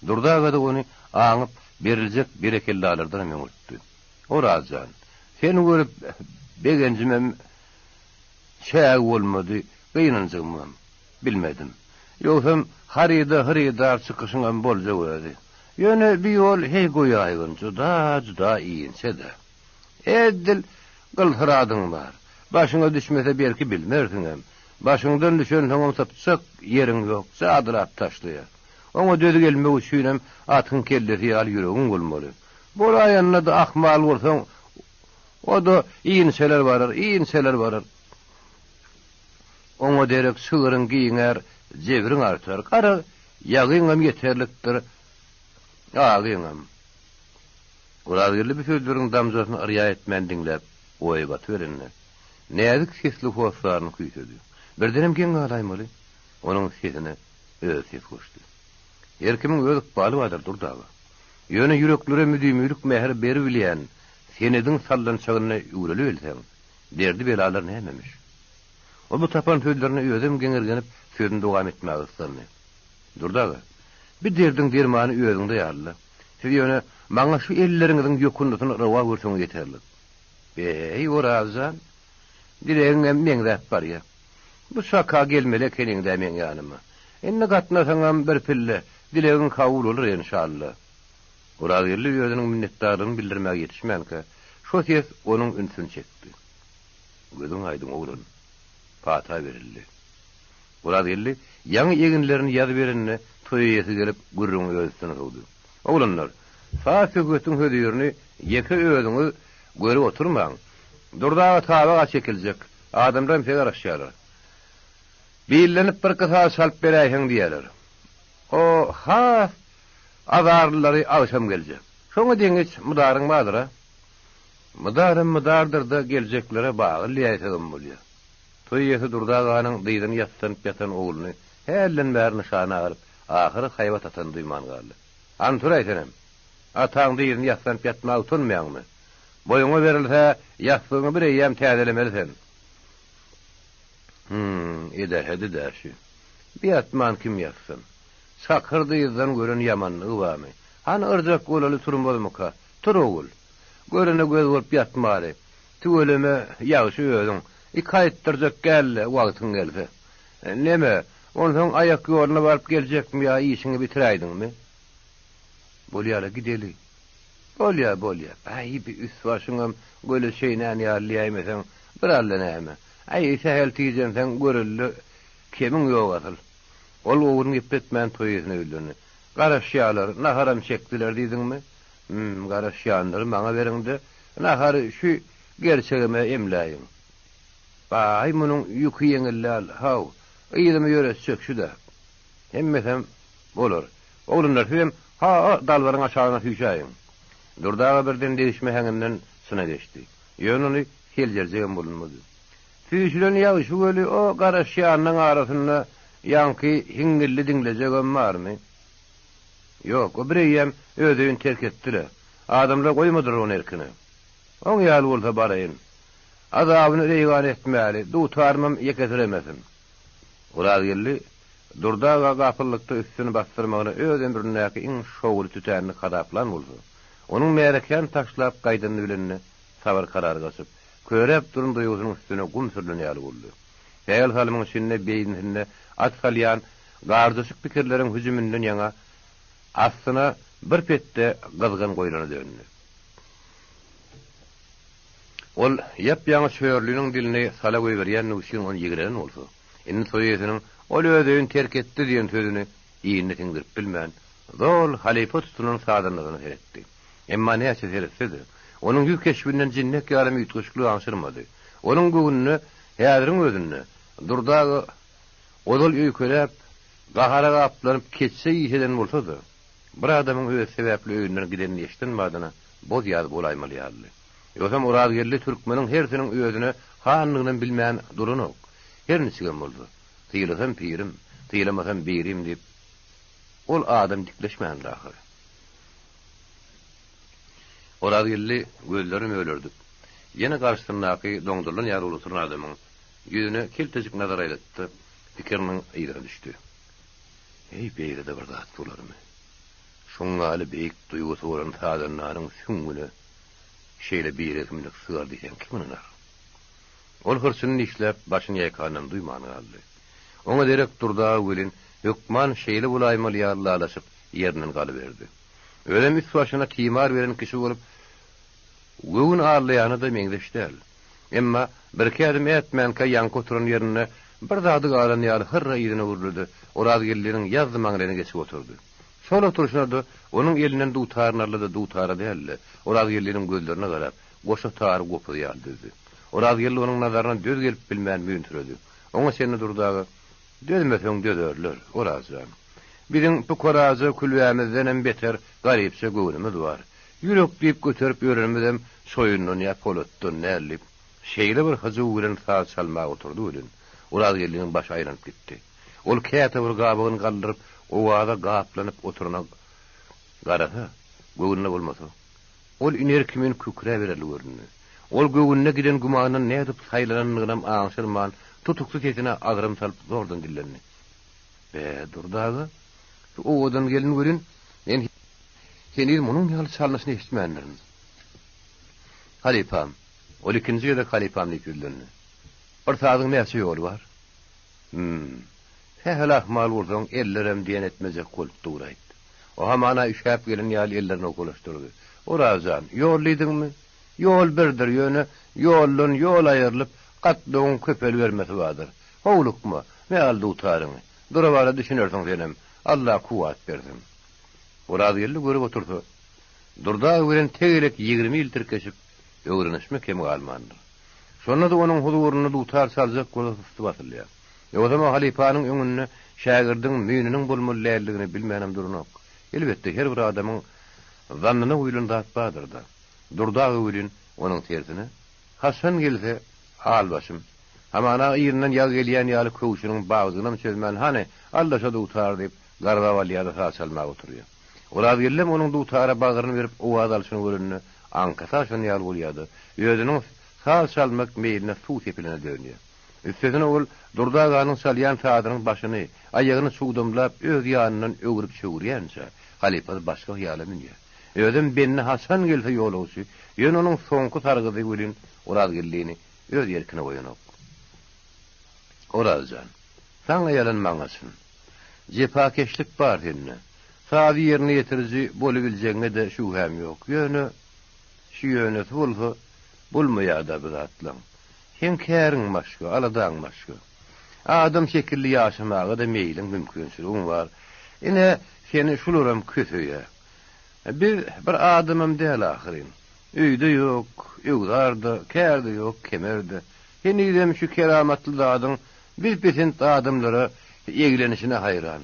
Durdy aga-da ony aňyp, beriljek berekellalardanam öňürtdi. Oraz jan, seni görüp begenjimem çägi bolmady, gynanjygymam. Bilmedim. Ýogsam haryda hyrydar çykyşyňam boljak özi. Ýöne bi ýol heý goýaýgyn juda-juda inçe-dä. Edil gylsyradyň bar. Başyňa düşmese belki bilmersiňem. Başyňdan düşensoňam sypjak ýeriň ýok, jadylap taşlaýar. Oňa döz gelmek üçinem atyň kellesi ýaly ýüregiň bolmaly. Bolaýanda-da ahmal bolsaň, o-da inçeler barar, inçeler barar. Oňa derek çygryň giňär, jebriň artar. Garaz, ýagyňam ýeterlikdir, agyňam. Orazgeldi bu sözleriň damjasyny yrýa etmän diňläp, oýa batyberende, näzik sesli hossaryny küýsedi. Birdenem geň galaýmaly, onuň sesine özi ses goşdy. Her kimiň öz ykbaly bardyr, Durdy aga. Ýöne ýüreklere müdimilik mähir beribilýän senediň sallançagyna üwrelibilseň, derdi-belalar nämemiş? Ol bu tapan sözlerine özem geňirgenip, sözüni dowam etmäge gyssandy. Durdy aga, bi derdiň dermany özüňde ýaly-la. Siz ýöne maňa şu elleriňiziň ýokundysyny rowa görseňiz ýeterlik. Beý, Oraz jan, dilegiňem meňzäp barýa. Bu çaka gelmeli ekeniň-dä meň ýanyma. Indi gatnasaňam bir pille, dilegiň kabul bolar enşalla. Orazgeldi özüniň minnetdarlygyny bildirmäge ýetişmänkä, şo ses onuň ünsüni çekdi. Gözüň aýdyň, oglan. Pata berildi. Orazgeldi ýaňy eginlerini ýazyberende toý eýesi gelip gürrüňi öz üstüne sowdy. Oglanlar, saz-söhbetiň hözirini ýeke özüňiz görüp oturmaň. Durdy aga tabaga çekiljek, adamlaram size garaşýarlar. Billenip birki saz çalyp beräýseň diýýärler. O has azarlylary agşam geljek. Şoňa deňiç mydaryň bardyr-a? Mydaram mydardyr-da geljeklere bagyl diýäýsegem bolýar. Toý eýesi Durdy aganyň dyzyny ýassanyp ýatan ogluny hälden bäri nyşana alyp, ahyry haýbat atanyny duýman galdy. Hany turaý senem! Ataň dyzyny ýassanyp ýatmaga utanmaýaňmy? Boýuňa berilse, ýassygyňy bir eýýäm täzelemeli sen. Hüm, edähedi-dä şü. Bi ýatman kim ýatsyn? Çakyr dyzdan gören ýamanlygy barmy? Hany yrjak bolaly turmazmyka? Tur ogul! Görene göz bolup ýatmaly. Tüweleme, ýagşy özüň. Iki aýtdyrjak gel-le, wagtyň gelse. Neme, onsoň aýak ýoluna baryp geljekmi ýa işiňi bitiräýdiňmi? Bolýa-la, gideli. Bolýa, bolýa. Äý, bi üst-başyňam göle çeýnän ýaly diýäýmeseň, bir alla näme. Äý, sähel tijenseň, görelde kemiň ýok asyl. Ol ogluny gepletmän toý eýesine ýüzlendi. Garaşýalar, naharam çekdiler diýdiňmi? Hüm, garaşýanlary maňa beriň-de, nahary şü gerçegime emläýiň. Baý, munuň ýüki ýeňil däl, haw, yzymy ýöretjek şü-dä. Hemmesem bolar. Oglanlar, sizem ha-a dalbaryň aşagyna süýşäýiň. Durdy aga birden degişme heňinden çyna geçdi. Ýöne ony seljerjegem bolunmady. Süýşülen ýagşy weli o garaşýanyň arasynda ýaňky hiňňildi diňlejegem barmy? Ýok, o bireýýäm öz öýüni terk etdi-le. Adamlar goýmadylar ony erkine. Oň ýaly bolsa baraýyn. Azabyny reýgan etmäli, dutarymam ýekesiremesin. Orazgeldi Durdy aga gapyllykda üstüni basdyrmagyny öz ömründäki iň şowly tütänlik hasaplan bolsa, onuň märekäni taşlap gaýdanyny bilende sabyr-karary gaçyp, köräp duran duýgusynyň üstüne gum sürlen ýaly boldy. Sähel salymyň içinde beýnisinde at salýan garjaşyk pikirleriň hüjüminden ýaňa astyna bir petde gyzgyn goýlana döndi. Ol ýap-ýaňy Çörliniň dilini sala goýberýändigi üçin ony ýigrenen bolsa, indi toý eýesiniň Ol öz öýüni terk etdi diýen sözüni inine siňdirip bilmän, zol halypa tutunan sazandasyna seretdi. Emma näçe seretse-de, onuň ýüz keşbinden jinnek ýalam üýtgeşiklik aňşyrmady. Onuň göwnüne häziriň özünde Durdy aga ozal öýkeläp, gahara gaplanyp keçje iş eden bolsa-da, bir adamyň özi sebäpli öýünden gidenini eşiden badyna boz-ýaz bolaýmaly ýalydy. Ýogsam Orazgeldi türkmeniň hersiniň özüne handygynam bilmän duranok. Her niçigem bolsa, sylasam pirim, sylamasam birim diýip, ol adam dikleşmändir ahyry. Orazgeldi gözlerini mölerdip, ýene garşysyndaky doňdurylan ýaly bolup oturan adamyň ýüzüne keltejik nazar aýlatdy-da, pikiriniň yzyna düşdi. Eý, beýle-de bir zat bolarmy? Şuňňaly beýik duýgusy bolan sazandanyň süňňüne şeýle birehimlik sygar diýseň kim ynanar? Ol hyrçyny dişläp, başyny ýaýkanynam duýman galdy. Oňa derek Durdy aga welin, hökman şeýle bolaýmaly ýaly lalaşyp, ýerinden galyberdi. Özem üst-başyna timar beren kişi bolup, göwün aldaýana-da meňzeş däl. Emma birki ädim ätmänkä ýaňky oturan ýerinde bir zady galan ýaly hyrra yzyna öwrüldi-de, Orazgeldiniň ýazzy maňlaýyna geçip oturdy. Şol oturyşyna-da onuň elinden dutaryny aldy-da dutara däl-de, Orazgeldiniň gözlerine garap, goşa tary gopuz ýaly düzdi. Orazgeldi onuň nazaryna döz gelip bilmän müýnsüredi. Oňa çenli Durdy aga, Dözmeseň dözerler, Oraz jan. Biziň pukaraja külbämizdenem beter garypja göwnümiz bar. Ýürek diýip göterip ýörenimizem çoýundan ýa polatdan däl diýip, şeýle bir hyjuw bilen saz çalmaga oturdy welin, Orazgeldiniň başy aýlanyp gitdi. Ol käte bir gabygyny galdyryp, owaza gaplanyp oturana garasa, göwnüne bolmasa, ol iner kimin kükräbererli göründi. Ol göwnüne giden gümandan nädip saýlanandygynam aňşyrman, tutuksy sesine agram salyp zordan dillendi. Be, Durdy aga, şu owadan gelin welin, men heniz munuň ýaly çalnyşyny eşitmändirin. Halypam, ol ikinji gezek halypam diýip ýüzlendi. Bir sazyň näçe ýoly bar? Hüm. Sähel ahmal bolsaň, ellerem diýen etmejek bolup dur-aýt. O hamana üşäp gelen ýaly ellerini owkalaşdyrdy. Oraz jan, ýol diýdiňmi? Ýol birdir, ýöne ýoldan ýol aýrylyp, gatnawyň köpelibermesi bardyr. Howlukma, me al dutaryňy. Dura-bara düşünersiň senem. Alla kuwwat bersin. Orazgeldi görüp otursa, Durdy aga bilen tegelek 20 ýyl tirkeşip, öwrenişmek kem galmandyr. Şonda-da onuň huzurynda dutar çaljak bolsa susty basylýar. Ýogsam o halypanyň öňünde şägirdiň müýnüniň bolmaly däldigini bilmänem duranok. Elbetde, her bir adamyň zannyna guýlan zat bardyr-da. Durdy aga welin, onuň tersine, Haçan gelse, al başym. Hamana yzyndan ýag gelýän ýaly köwşüniň bagjygynam çözmän, hany, al-da şo dutary diýip, garbap alýar-da saz çalmaga oturýar. Orazgeldem onuň dutara bagryny berip owaz alşyny görende, aňkasy aşan ýaly bolýar-da, özüniň saz çalmak meýline suw sepilene dönýär. Üstesine ol Durdy aganyň çalýan sazynyň başyny, aýagyny çugdamlap öz ýanyndan öwrüp-çöwürýänçä, halypasy başga hyýala münýär. Özem bende haçan gelse ýolagçy, ýöne onuň soňky sargydy welin Orazgeldini öz erkine goýanok. Oraz jan, saňa ýalan maňa çyn. Jepakeşlik bar sende. Sazy ýerine ýetiriji bolubiljegiňe-de şübhäm ýok. Ýöne, şu ýönesi bolsa, bolmaýar-da bu zatlaň. Seň käriň başga, aladaň başga. Adam şekilli ýaşamaga-da meýliň, mümkinçiligiň bar. Ine, seni şularam köseýär. Biz bir adamam däl ahyryn. Öýde ýok, öwzar-da, kär-de ýok, kemer-de. Henizem şu keramatly zadyň biz pisint adamlara eglenişine haýran.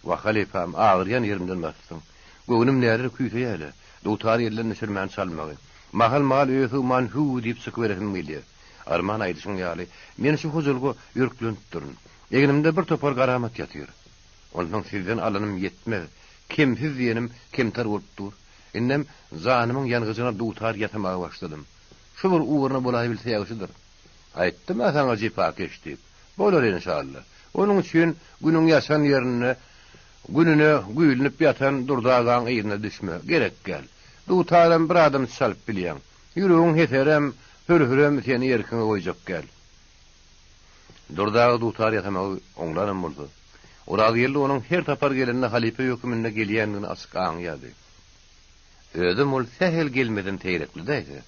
Wah, halypam, agyrýan ýerimden basdyň. Göwnüm näler küýseýär-le, dutary elden düşürmän çalmagy. Mahal-mahal öýe sygman hüw diýip çykyberesim gelýär. Arman aýdyşyň ýaly, men şu hojalyga örklenipdirin. Egnimde bir topar garamat ýatyr. Onsoň sizden alanym ýetmez. Kemsiz diýenim kemter bolup dur. Indem janymyň ýangyjyna dutar ýasamaga başladym. Şu bir ugruna bolaýbilse ýagşydyr. Aýtdym-a saňa jepakeş diýip. Bolar enşalla. Onuň üçin günüň ýaşan ýerinde gününe güýlünip ýatan Durdy agaň yzyna düşme. Gerek däl. Dutaram bir adam çalyp bilýäň. Ýüregiň heserem, hür-hürem seni erkiňe goýjak däl. Durdy aga dutar ýasamagy oňlanam bolsa, Orazgeldi onuň her sapar gelende halypa höküminde gelýändigini açyk aňýardy. Özem ol sähel gelmeden seýrekledäýse,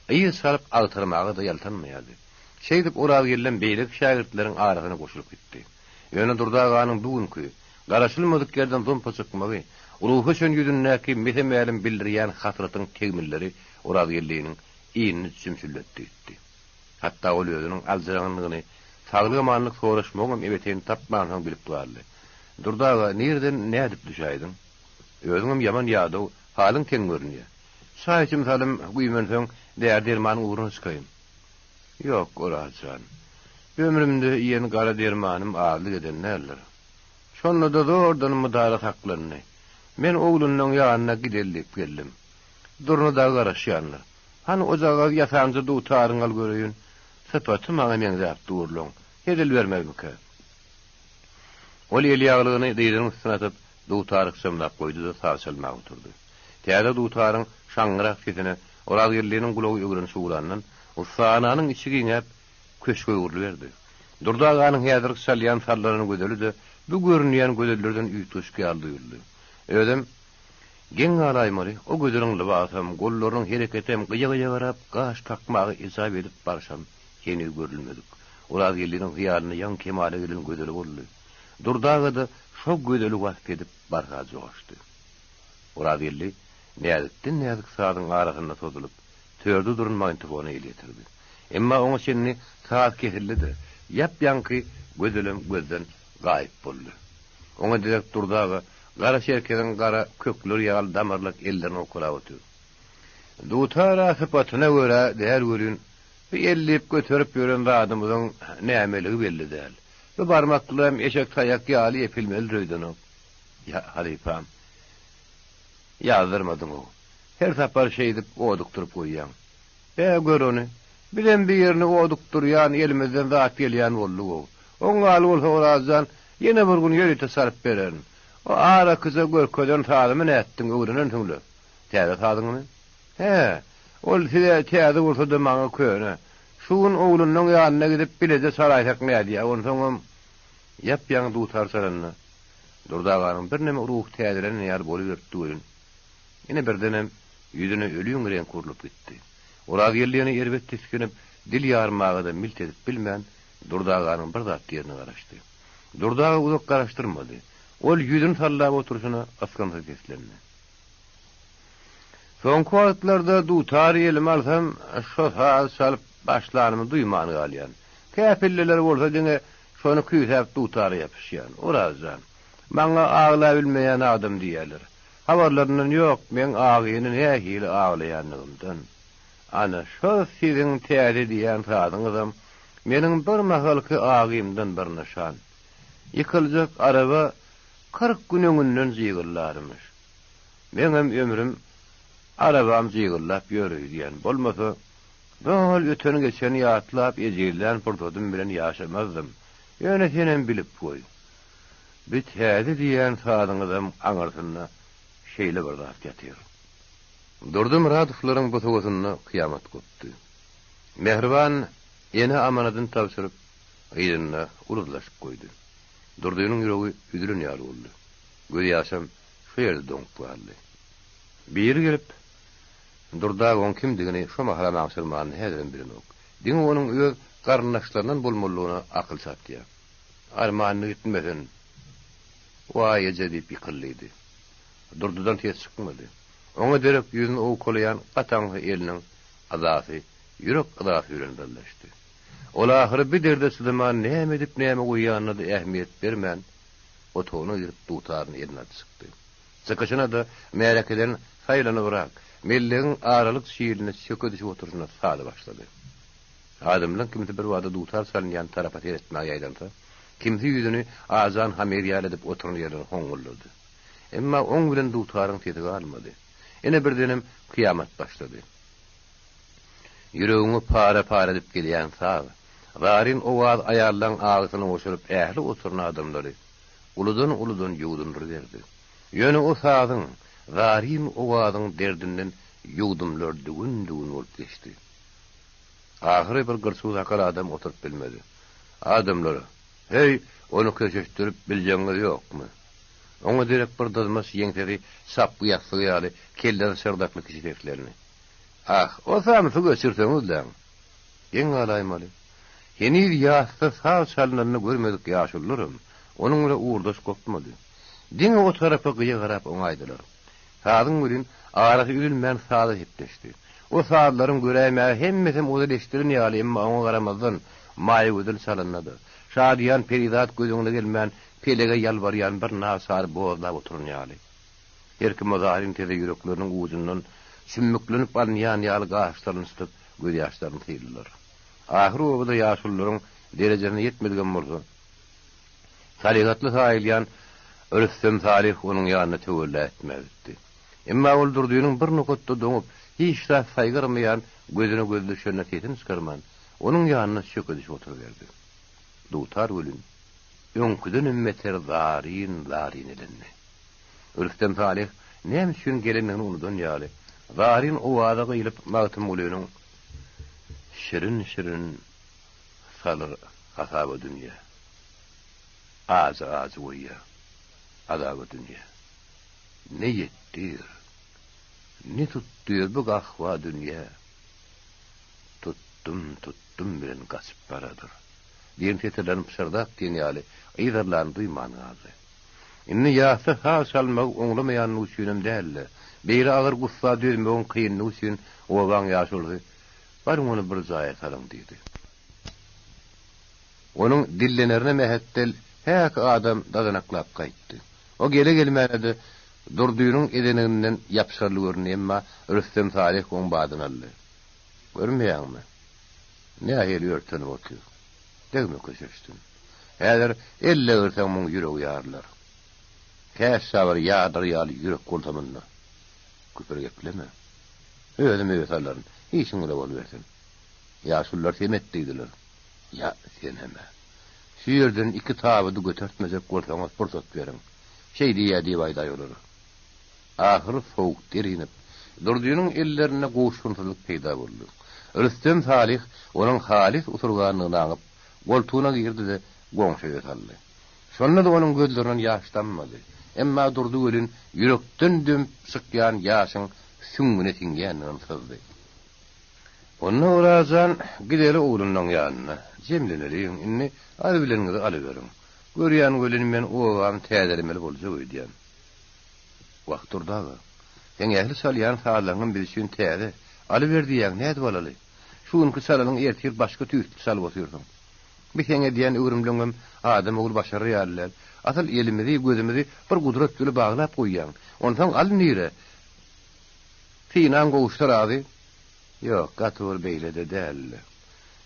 yz salyp agtarmaga-da ýaltanmaýardy. Şeýdip Orazgeldem beýleki şägirtleriň arasyna goşulyp gitdi. Ýöne Durdy aganyň bu günki, garaşylmadyk ýerden zompa çykmagy, ruhy öçen ýüzündäki mese-mälim bildirýän hasratyň tegmilleri Orazgeldiniň inini jümşüldetdi gitdi. Hatda ol özüniň aljyraňlygyny, saglyk-amanlyk soraşmagyňam ebeteýini tapmansoň bilip galdy. Durdy aga, nireden, nädip düşäýdiň? Özüňem ýaman ýadaw, halyň teň görünýär. Çaý içim salym güýmenseň, däri-dermanyň ugruna çykaýyn. Ýok, Oraz jan. Ömrümde iýen gara dermanym azlyk eden däldir. Şonda-da zordan mydara saklandy. Men oglunyň ýanyna gideli diýip geldim. Durna dagy garaşýandyr. Hany ojagaz ýasanja dutaryňy al göreýin. Sypaty maňa meňzäp durlaň. Hezil bermezmikä? Ol elýaglygyny dyzynyň üstüne atyp, dutary ykjamlap goýdy-da, saz çalmaga oturdy. Täze dutaryň şaňňyrak sesine Orazgeldiniň gulagy öwrenişip ugrandan, ussahananyň içi giňäp, köşge öwrüliberdi. Durdy aganyň häzirki çalýan sallanan gözeli-de bu görünýän gözellerden üýtgeşik ýaly duýuldy. Özem, geň galaýmaly, o gözeliň lybasam, gollarynyň hereketem, gyýa-gyýa garap, gaş kakmaga ejap edip barşam heniz görülmedik, Orazgeldiniň hyýalynda ýaňy kemala gelen gözeli boldy. Durdy aga-da şo gözeli wasp edip barha joşdy. Orazgeldi näzikden-näzik sazyň arasynda sozulyp, törde duran magnitofona el ýetirdi. Emma oňa çenli saz kesildi-de, ýap-ýaňky gözelem gözden gaýyp boldy. Oňa derek Durdy aga gara çerkeziň gara kökleri ýaly damarlak ellerini owkalap otyr. Dutar-a sypatyna görä däl welin, bu ellip göterip ýören zadymyzyň nämeligi belli däl. Bu barmaklaram eşek taýak ýaly epilmelidir öýdenok. Ýa, halypam, ýazdyrmadyň-ow. Her sapar şeýdip odukdyryp goýýaň. Bä, gör ony. Bizem bir ýerini odukdyrýan, elimizden zat gelýän boldug-ow. Oň galy bolsa Oraz jan, ýene bir gün ýörite salyp bererin. O arakyja görkezen sazymy nätdiň, öwrenensiň-le. Täze sazyňymy? Hä, ol size täze bolsa-da maňa köne. Şu gün oglunyň ýanyna gidip bileje çalaýsak nädýä, onsoňam ýap-ýaňy dutar çalanda, Durdy aganyň birneme ruhy täzelenen ýaly boluberipdi welin, ine birdenem ýüzüne ölüň reňki urlup gitdi. Orazgeldi ýene erbet tisginip, dil ýarmaga-da milt edip bilmän, Durdy aganyň bir zat diýerine garaşdy. Durdy aga uzak garaşdyrmady. Ol ýüzüni sallap oturyşyna ysgynsyz seslendi. Soňky wagtlarda dutary elime alsam, şo saz çalyp başlanymy duýman galýan. Käpilleler bolsa diňe şony küýsäp dutara ýapyşýan. Oraz jan, maňa aglabilmeýän adam diýýärler. Habarlaryndan ýok, meň agyny nähili aglaýanlygymdan. Ana, şo siziň täze diýýän sazyňyzam meniň bir mahalky agymdan bir nyşan. Ýykyljak araba 40 gün öňünden jygyllarmyş. Meňem ömrüm arabam jygyllap ýör öýdýän. Bolmasa, doly öten-geçeni ýatlap ejizlän pursadym bilen ýaşamazdym. Ýöne senem bilip goý. Bi täze diýýän sazyňyzam aňyrsynda şeýle bir zat ýatyr. Durdy Myradowlaryň bosagasynda kyýamat gopdy. Mähriban ene amanadyny tabşyryp, yzynda uly-laşyk goýdy. Durdynyň ýüregi üzülen ýaly boldy. Gözýaşam şo ýerde doňup galdy. Biri gelip, Durdy aga oň kimdigini şo mahalam aňşyrmanyny häzirem bilenok. Diňe onuň öz garyndaşlaryndan bolmalydygyna akyl çatýar. Armanyny gitmesin. Waý eje diýip ýykyldydy. Durdydan ses çykmady. Oňa derek ýüzüni owkalaýan gataňsy eliniň yzasy ýürek yzasy bilen birleşdi. Ol ahyry bi derde çydaman näme edip näme goýýanyna-da ähmiýet bermän, otagyna girip dutaryny eline alyp çykdy. Çykyşyna-da märekeden saýlanybrak, mellegiň aralyk çiline çöke düşüp oturyşyna saza başlady. Adamlaryň kimsi birbada dutar çalynýan tarapa seretmäge ýaýdansa, kimsi ýüzüni ajan hamyr ýaly edip oturan ýerden hoňňuldady. Emma oň bilen dutaryň sesi galmady. Ine birdenem kyýamat başlady. Ýüregiňi para-para edip gelýän saz, zaryn owaz aýallaň agysyna goşulyp ähli oturan adamlary uludan-uludan ýuwdundyryberdi. Ýöne o sazyň, zaryn owazyň derdinden ýuwdumlar düwün-düwün bolup geçdi. Ahyry bir gyrçuw sakal adam oturyp bilmedi. Adamlar, heý, ony köşeşdirip biljegiňiz ýokmy? Oňa derek bir dyzmaç ýeňsesi çapgy ýassygy ýaly kellesi şyrdakly kişi seslendi. Ah, o samsygy öçürseňiz-läň! Geň galaýmaly. Heniz ýasda saz çalnanyny görmedik ýaşulularam onuň bilen ugurdaş gopmady. Diňe o tarapa gyýa garap oňaýdylar. Sazyň welin arasy üzülmän saza sepleşdi. O sazlaryň göräýmäge hemmesem ozal eşidilen ýaly emma oňa garamazdan Maýagözel çalanda-da, şadyýan perizat göz öňüne gelmän pelege ýalbarýan bir naçary bozlap oturan ýaly. Her kim o zaryn sese ýürekleriniň ujundan çümmüklenip alynýan ýaly gaşlaryny çytyp gözýaşlaryny syldylar. Ahyr obada ýaşulularyň derejesine ýetmedigem bolsa, Salykatly saýylýan Rüstem Salyh onuň ýanyna töwella etmäge gitdi. Emma ol Durdynyň bir nokatda doňup, hiç zat saýgarmaýan gözüne gözi düşende sesini çykarman, onuň ýanyna çöke düşüp oturyberdi. Dutar welin, öňküdenem beter zaryn-zaryn elendi. Rüstem Salyh näme üçin gelendigini unudan ýaly, zaryn owaza gyýlyp Magtymgulynyň Şirin-şirin salyr hasaba dünýä. Ajy-ajy goýýar azaba dünýä. Ne ýetdir, ne tutdyr bu gahwa dünýä. Tutdum, tutdum bilen gaçyp baradyr. Diýen setirlerini pyşyrdap diýen ýaly yzarlanyny duýman galdy. Indi ýasda saz çalmagy oňlamaýanlygy üçinem däl-de, beýle agyr gussa dözmegiň kynlygy üçin obaň ýaşulusy, Baryň ony bir jaýa salyň diýdi. Onuň dillenerine mähetdel häki adam dazanaklap gaýtdy. O gele-gelmäne-de Durdynyň edeniginden ýapyşarly göründi, emma Rüstem Salyh oň badyny aldy. Görmeýäňmi? Nähili örtenip otyr. Degme köşeşsin. Häzir el degirseň muň ýüregi ýarylar. Käşgä bir ýarylar ýaly ýürek bolsa munda. Küpür gepleme. Özüm öýe salaryn. Işiň bile bolubersin. Ýaşulular sem et diýdiler. Ýa, senem-ä. Şu ýerden iki tabydy götertmejek bolsaňyz pursat beriň. Şeý diýýä diýip aýdaý olara. Ahyry sowuk der inip, Durdynyň ellerinde gowuşgynsyzlyk peýda boldy. Rüstem Salyh onuň halys usurgandygyny aňyp, goltugyna girdi-de, goňşy öýe saldy. Şonda-da onuň gözlerinden ýaş dammady. Emma Durdy welin ýürekden dömüp çykýan ýaşyň süňňüne siňýändigini syzdy. Onda Oraz jan, gideli oglunyň ýanyna, jemleneliň, indi alybileniňizi alyberiň. Görýän welin men obamy täzelemeli boljak öýdýän. Wah, Durdy aga, seň ähli çalýan sazlaryňam biz üçin täze. Alyber diýýäň, nädip alaly? Şu günki çalanyň ertir başga tüýsli çalyp otyrsyň. Bi seň edýän öwrümleňem adam ogly başarar ýaly däl. Asyl elimizi, gözümizi bir gudrat bile baglap goýýaň. Onsoň al nire? Synaň gowuşsa razy? Ýok, gaty bir beýle-de däl-le.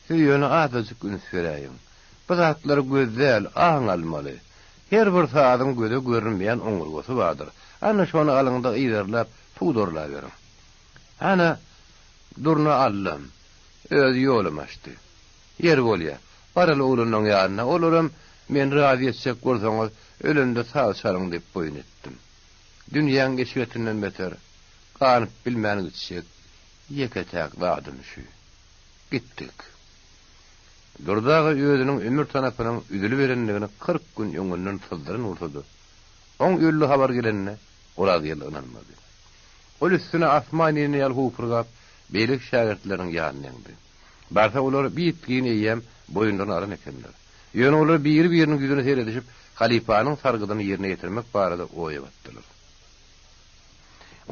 Siz ýöne azajyk üns beräýiň. Bu zatlary göz däl, aň almaly. Her bir sazyň göze görünmeýän oňurgasy bardyr. Ana şony alyň-da yzarlap, suwdarlaberiň. Ana, Durna Allam özi ýolam açdy. Ýeri bolýa, baraly oglanlaň ýanyna, olaram meni razy etjek bolsaňyz, ölende saz çalyň diýip boýun etdim. Dünýäň eşretinden beter, ganyp bilmän gitjek ýeke-täk zadym şu. Gitdik. Durdy aga özüniň ömür tanapynyň üzüliberendigini 40 gün öňünden syzdyran bolsa-da, oň öldi habar gelenine Orazgeldi ynanmady. Ol üstüne asman inen ýaly howpurgap, beýleki şägirtleriniň ýanyna eňdi. Barsa olar bitgini eýýäm boýunlaryna alan ekenler. Ýöne olar biri-biriniň ýüzüne seredişip, halypanyň sargydyny ýerine ýetirmek barada oýa batdylar.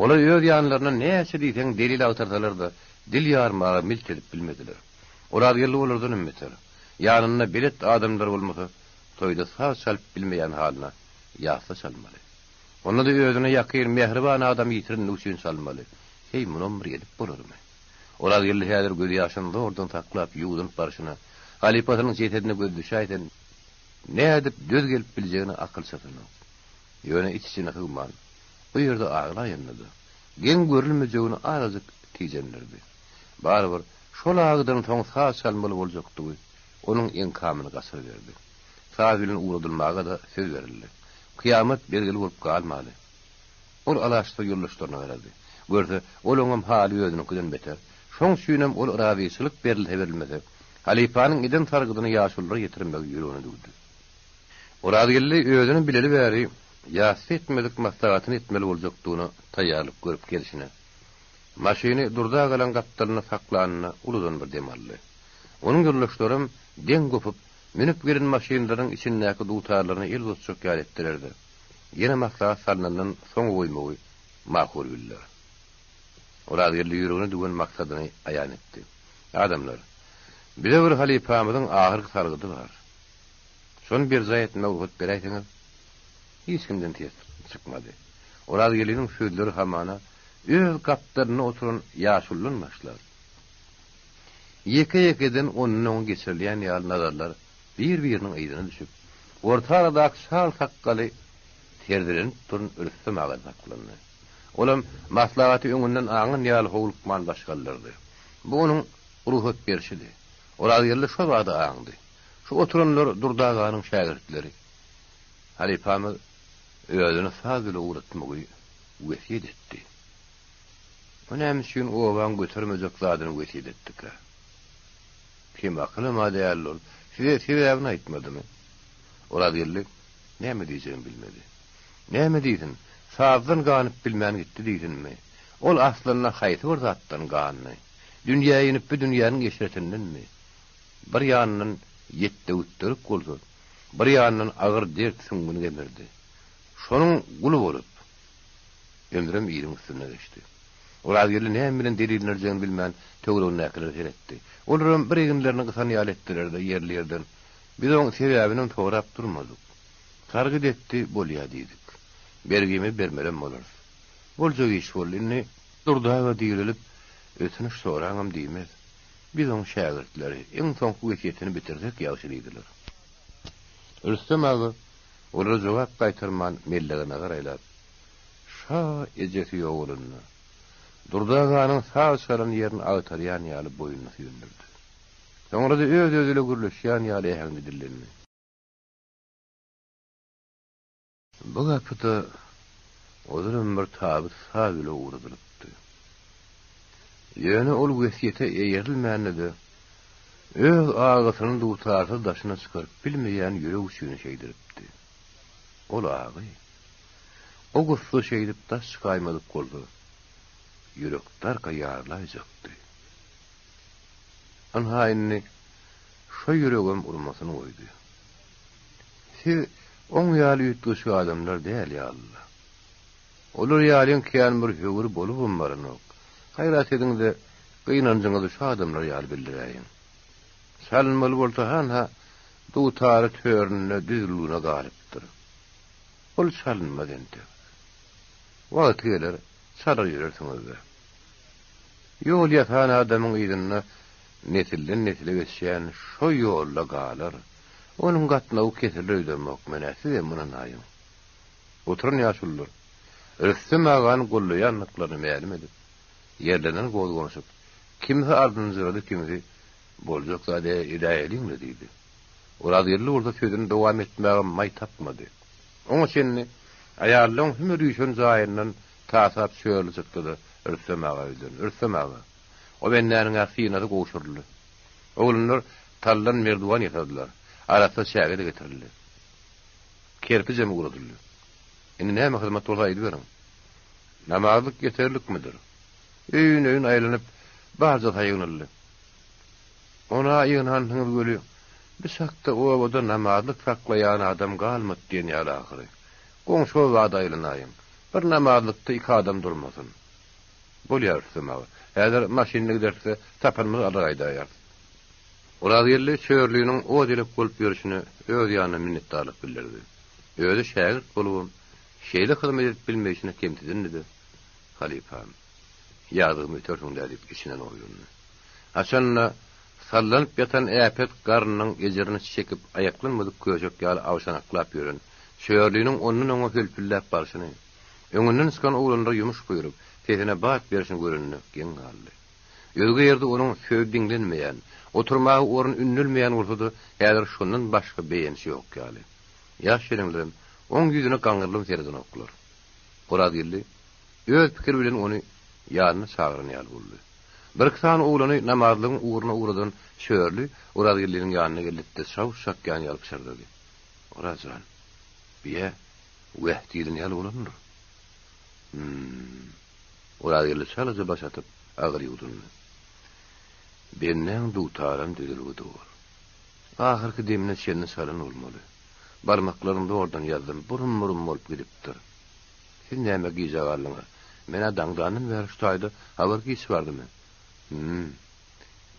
Olar öz ýanlaryndan näçe diýseň delil agtarsalar-da, dil ýarmaga milt edip bilmediler. Orazgeldi olardan hem beter. Ýanynda belet adamlar bolmasa, toýda saz çalyp bilmeýän halyna ýasda çalmaly. Onda-da özüne ýakyn, mähriban adam ýitirenligi üçin çalmaly. Heý, munam bir edip bolarmy? Orazgeldi häzir gözýaşyny zordan saklap, ýuwdunyp barşyna, halypasynyň jesedine gözi düşäýse, nädip döz gelip biljegine akyl çatanok. Ýöne iç-içine sygman, bu ýerde aglaýanda-da, geň görülmejegini azajyk tijendirdi. Barybir, şol agydan soň saz çalmaly boljakdygy onuň eňkamyny gaçyryberdi. Saz bilen ugradylmaga-da söz berildi. Kyýamat bergili bolup galmaly. Ol alaçsyz ýoldaşlaryna garady. Görse, olaňam haly özüniňkiden beter. Şoň üçinem ol razyçylyk berilse-berilmese, halypanyň eden sargydyny ýaşululara ýetirmegi ýüregine düwdi. Orazgeldi özüni bileli bäri ýassy etmedik maslahatyny etmeli boljakdygyna taýýarlyk görüp gelşine, maşyny Durdy agalaň gapdalynda saklanyna uludan bir dem aldy. Onuň ýoldaşlaram deň gopup, münüp gelen maşynlarynyň içindäki dutarlaryna el uzatjak ýaly etdiler-de, ýene maslahat salnandan soňa goýmagy makul bildiler. Orazgeldi ýüregine düwen maksadyny aýan etdi. Adamlar, bize bir halypamyzyň ahyrky sargydy bar. Şony berjaý etmäge rugsat beräýseňiz? Hiç kimden ses çykmady. Orazgeliniň sözleri hamana öz gapdalynda oturan ýaşuludan başlap, ýeke-ýekeden ondan-oňa geçirilýän ýaly nazarlar bir-biriniň yzyna düşüp, orta aradaky çal sakgaly serdelenip duran Rüstem aga saklandy. Olam maslahaty öňünden aňan ýaly howlukman baş galdyrdy. Bu onuň rugsat berşidi. Orazgeldi şo bada aňdy. Şu oturanlar Durdy aganyň şägirtleri. Halypamyz özüni saz bile ugratmagy wesýet etdi. O näme üçin obaň götermejek zadyny wesýet etdikä? Kemakylam-a däl ol. Size sebäbini aýtmadymy? Orazgeldi näme diýjegini bilmedi. Näme diýsin, sazdan ganyp bilmän gitdi diýsinmi? Ol aslynda haýsy bir zatdan gandy? Dünýä inip bu dünýäniň eşretindenmi? Bir ýanyndan ýetde-gütdelik bolsa, bir ýanyndan agyr dert süňňüni gemirdi. Şonuň guly bolup, ömrem iliň üstünde geçdi. Orazgeldi näme bilen delillendirjegini bilmän, töweregindäkilere seretdi. Olaram bir eginlerini gysan ýaly etdiler-de, ýerli-ýerden, Biz oň sebäbinem sorap durmadyk. Sargyt etdi, bolýa diýdik. Bergimizi bermelem bolarys. Boljak iş boldy. Indi Durdy aga direlip, ötünç soraňam diýmez. Biz oň şägirtleri, iň soňky wesýetini bitirsek ýagşy diýdiler. Rüstem aga olara jogap gaýtarman mellege nazar aýlap, Şa ejesi ýogalanda, Durdy aganyň saz çalan ýerini agtarýan ýaly boýnuny süýndürdi. Soňra-da öz-özi ile gürleşýän ýaly äheňde dillendi. Bu gapyda ozalam bir tabyt saz bile ugradylypdy. Ýöne ol wesýete eýerilmände-de, öz agasyny dutarsyz daşyna çykaryp bilmeýän ýürek üçin şeýdiripdi. Ol agy, o gussa şeýdip daş çykaýmadyk bolsa, ýürek darka ýarylaýjakdy. Ynha indi şo ýüregem urmasyny goýdy. Siz oň ýaly üýtgeşik adamlar däl ýaly-la. Olar ýalyň kän bir höwri bolubam baranok. Gaýrat ediň-de, gynanjyňyzy şu adamlar ýaly bildiräýiň. Çalynmaly bolsa hanha, dutary töründe düzlügine galypdyr. Ol çalynmaz entek. Wagty geler, çalar ýörersiňiz-dä. Ýol ýasan adamyň yzynda nesilden-nesile geçýän şo ýol-da galar. Onuň gatnawy kesiler öýdemok men-ä, sizem ynanaýyň. Oturan ýaşulular Rüstem agany gollaýandyklaryny mälim edip, ýerlerinden gozganyşyp, kimsi ardynjyrady, kimsi Boljak zady edäýeliň-le diýdi. Orazgeldi bolsa sözüni dowam etmäge maý tapmady. Oňa çenli aýallaryň hümer üýşen jaýyndan tasap çörli çykdy-da, Rüstem aga ýüzlendi. Rüstem aga, o bendäniň-ä synasy gowşuryldy. Oglanlar taldan merduwan ýasadylar. Arassa çäge-de getirildi. Kerpijem ugradyldy. Indi näme hyzmat bolsa aýdyberiň. Namazlyk ýeterlikmidir? Öýün-öýün aýlanyp, barja saýgynyldy. On-a ýygnansyňyz weli, bi çakda obada namazlyk saklaýan adam galmady diýen ýaly ahyry. Goňşy obada aýlanaýyň. Bir namazlykda iki adam durmasyn. Bolýar Rüstem aga. Häzir maşynda gideris-de, tapanymyzy alar gaýdaýarys. Orazgeldi Çörliniň ot-elek bolup ýörşüne öz ýanyndan minnetdarlyk bildirdi. Özi şägirt bolubam, şeýle hyzmat edip bilmeýşine kemsidindi-de, Halypam, ýazygymy ötersiň-dä diýip içinden oýlandy. Haçan-da, sallanyp ýatan äpet garnynyň ejirini çekip aýaklanmadyk köşek ýaly awşanaklap ýören. Şörliniň ondan-oňa hölpülläp barşyny, öňünden çykan oglanlara ýumuş buýrup, sesine bat berşini göreninde geň galdy. Özge ýerde onuň sözi diňlenmeýän, oturmaga orun ündelmeýän bolsa-da, häzir şondan başga beýençi ýok ýaly. Ýaş ýeleňlerem oň ýüzüne gaňrylyp seredenoklar. Orazgeldi öz pikiri bilen ony ýanyna çagyran ýaly boldy. Birki sany oglany namazlygyň ugruna ugradan Şörli Orazgeldiniň ýanyna geldi-de çawuş çakýan ýaly pyşyrdady. Oraz jan, biýä wäh diýlen ýaly bolandyr. Hüm. Orazgeldi çalaja baş atyp, agyr ýuwdundy. Bendäň dutaram düzülgi dur. Ahyrky demine çenli çalan bolmaly. Barmaklaryny zordan ýazdym, burum-burum bolup gidipdir. Siz näme gijä galdyňyz? Men-ä daňdandan bäri şu taýda, habar giç bardymy? Hüm.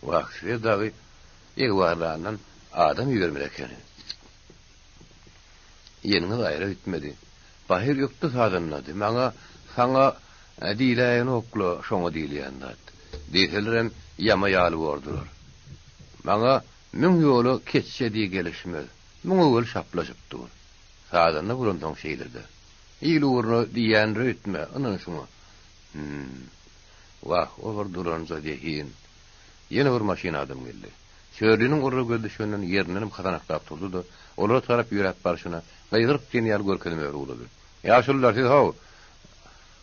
Wah, size dagy egbarlandan adam ibermeli ekeni. Ýeniňiz aýra gitmedi. Bahyr ökde sazandady. Maňa, saňa diýläýenok-la şoňa diýilýän zat. Diýselerem ýama ýaly bordular. Maňa müň ýola keçje diý gelişmez. Muňa weli şaplaşyp dur. Sazanda bolansoň şeýle-dä. Il ugruna diýýändir öýtme, ynan şuňa. Hüm. Wah, o bir duranja zehin. Ýene bir maşyn adam geldi. Çörliniň olara gözi düşenden ýerindenem hasanaklap turdy-da, olara tarap ýöräp barşyna, gygyryp diýen ýaly görkezme berip ugrady. Ýaşulular, siz how,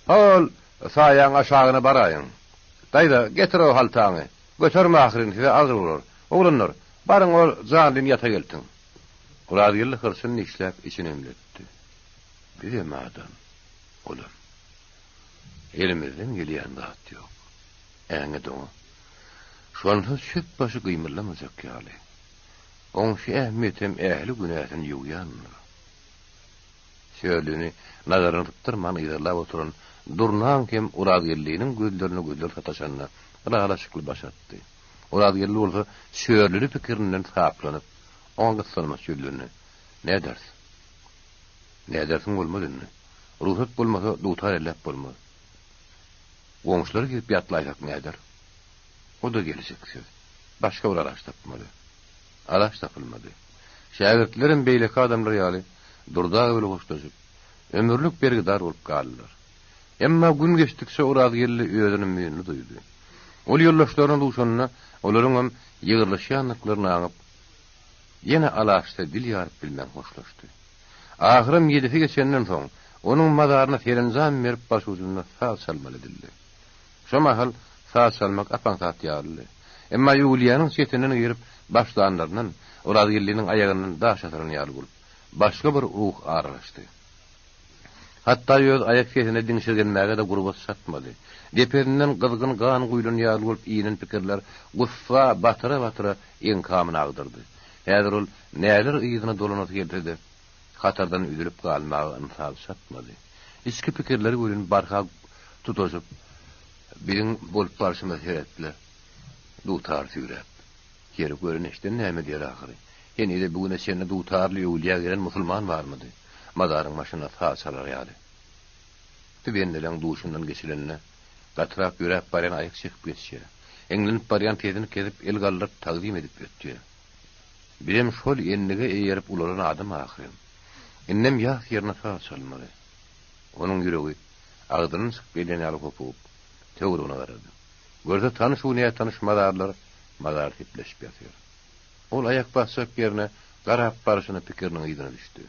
hol saýaň aşagyna baraýyň. Daýza, getir o haltaňy. Göterme ahyryn, size agyr bolar. Oglanlar, baryň ol janlyny ýataga eltiň. Orazgeldi hyrçyny dişläp, içini ümletdi. Bizem adam, olam. Elimizden gelýän zat ýok. Äňet oňa. Şonsuz çöp başy gymyldamajak ýaly. Oň şu ähmiýetem ähli günäsini ýuwýandyr. Çörlüni nazaryny sypdyrman yzarlap oturan Durnaň hem Orazgeldiniň gözlerine gözleri sataşanda ylalaşykly baş atdy. Orazgeldi bolsa Çörlüli pikirinden saplanyp, oňa gyssanmaç ýüzlendi. Näderis? Nädersiň bolmaz indi. Rugsat bolmasa dutar elläp bolmaz. Goňşulara girip ýatlaýsak näder? O-da gelşiksiz. Başga bir alaç tapmaly. Alaç tapylmady. Şägirtlerem beýleki adamlar ýaly Durdy aga bilen hoşlaşyp, ömürlik bergidar bolup galdylar. Emma gün geçdikçe Orazgeldi özüni müýnli duýdy. Ol ýoldaşlaryna duşanda olaryňam ýygrylyşýandyklaryny aňyp, ýene alaçda dil ýaryp bilmän hoşlaşdy. Ahyram ýedisi geçenden soň, onuň mazaryna serenjam berip başujunda saz çalmaly edildi. Şo mahal saz çalmak ap-aňsat ýalydy. Emma öwülýäniň çetinden girip başlanlaryndan Orazgeldiniň aýagyndan daş asylan ýaly bolup, başga bir ruh aralaşdy. Hatda öz aýak sesine diňşirgenmäge-de gurbat çatmady. Depesinden gyzgyn gan guýlan ýaly bolup inen pikirler gussa batyra-batyra eňkamyny agdyrdy. Häzir ol näler yzyna dolanasy gelse-de, hatardan üzülip galmaga ynsaby çatmady. Içki pikirleri welin barha tutaşyp, biziň bolup barşymyza seretdiler. Dutar süýräp. Ýeri gören eşiden näme diýer ahyry? Henize bu güne çenli dutarly öwülýä gelen musulman barmydy? Mazaryň başynda saz çalar ýaly. Bu bendeleň duşundan geçilende, gatyrak ýöräp barýan aýak çekip geçýär. Eňlenip barýan sesini kesip, el galdyryp tagzym edip ötýär. Bizem şol endige eýerip ulalan adam ahyryn. Indem ýas ýerine saz çalmaly. Onuň ýüregi agzyndan çykyp gelýän ýaly hopugyp, töweregine garady. Görse tanyş-u nätanyş mazarlar mazar sepleşip ýatyr. Ol aýak basjak ýerine garap barşyna pikiriniň yzyna düşdi.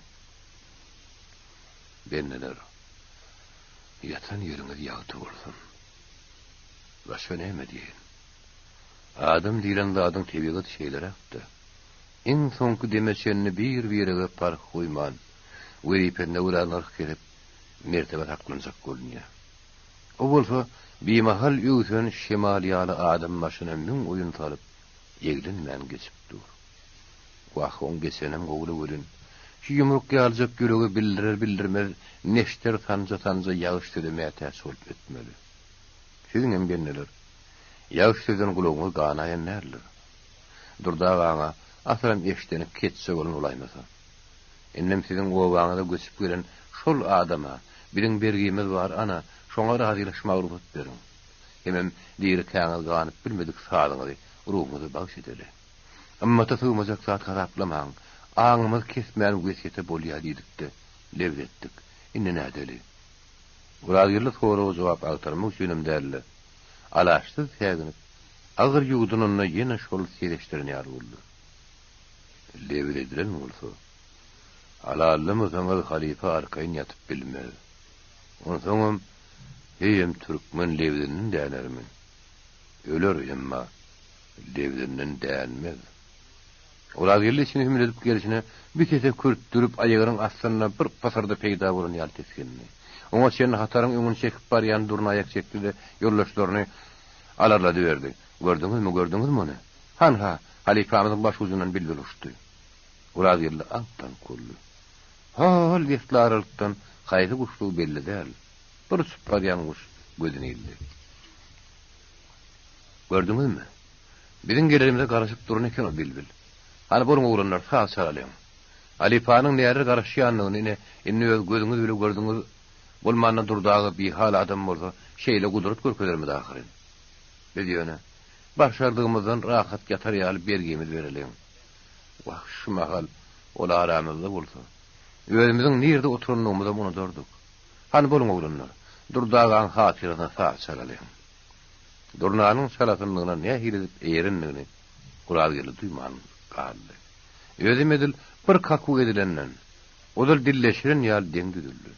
Bendeler, ýatan ýeriňiz ýagty bolsun. Başga näme diýeýin? Adam diýlen zadyň tebigaty şeýleräk-dä. Iň soňky deme çenli bir-birege parh goýman, wezipesine görä nyrh kesip, mertebe saklanjak bolunýar. O bolsa bimahal öwsen şemal ýaly adam başyna müň oýun salyp, eglenmän geçip dur. Wah, oň geçenem gowula welin, şu ýumruk ýalyjak ýürege bildirer-bildirmez neşter sanja-sanja ýagyş söze mätäç bolup ötmeli. Siziňem bendeler, ýagyş sözden gulagyňyz ganaýan däldir. Durdy agaňa asylam eşdeni keçje bolan bolaýmasa. Indem siziň obaňyza göçüp gelen şol adama biziň bergimiz bar, ana, şoňa razylaşmaga rugsat beriň. Hemem dirikäňiz ganyp bilmedik sazyňyzy ruhuňyza bagş edeli. Ymmata sygmajak zat hasaplamaň, aňymyz kesmän wesýete bolýa diýdik-de. Lebiz etdik. Indi nädeli? Orazgeldi soraga jogap agtarmak üçinem däl-de, alaçsyz säginip, agyr ýuwdunanda ýene şol ses eşdilen ýaly boldy. Lebiz edilen bolsa, halallamasaňyz halypa arkaýyn ýatyp bilmez. Onsoňam, heýem türkmen lebizinden dänermi? Öler, emma lebzinden dänmez. Orazgeldi içini hümledip gelşine bir sese kürtdürip aýagynyň astynda bir pysyrdy peýda bolan ýaly tisgindi. Oňa çenli hataryň öňüni çekip barýan Durna aýak çekdi-de, ýoldaşlaryny alarladyberdi. Gördüňizmi, gördüňizmi ony? Hanha, halypamyzyň baş ujundan bilbil uçdy. Orazgeldi aňk-taňk boldy. Hol esli aralykdan haýsy guşdugy belli däl, bir uçup barýan guş gözüne ildi. Gördüňizmi? Biziň gelerimize garaşyp duran eken o bilbil. Hany boluň oglanlar, saz çalalyň. Halypanyň näler garaşýandygyny ine, indi öz gözüňiz bile gördüňiz. Bolmanda Durdy aga bihal adam bolsa, şeýle gudrat görkezermidi ahyryn. Biz ýöne, başardygymyzdan rahat ýatar ýaly bergimizi bereliň. Wah, şu mahal ol aramyzda bolsa, özümiziň nirede oturandygymyzam unudardyk. Hany boluň oglanlar, Durdy agaň hatyrasyna saz çalalyň. Durnanyň çalasynlygyna nähili edip eýerendigini Orazgeldi duýman galdy. Özem edil bir kakuw edilenden, ozal dilleşilen ýaly deň düzüldi.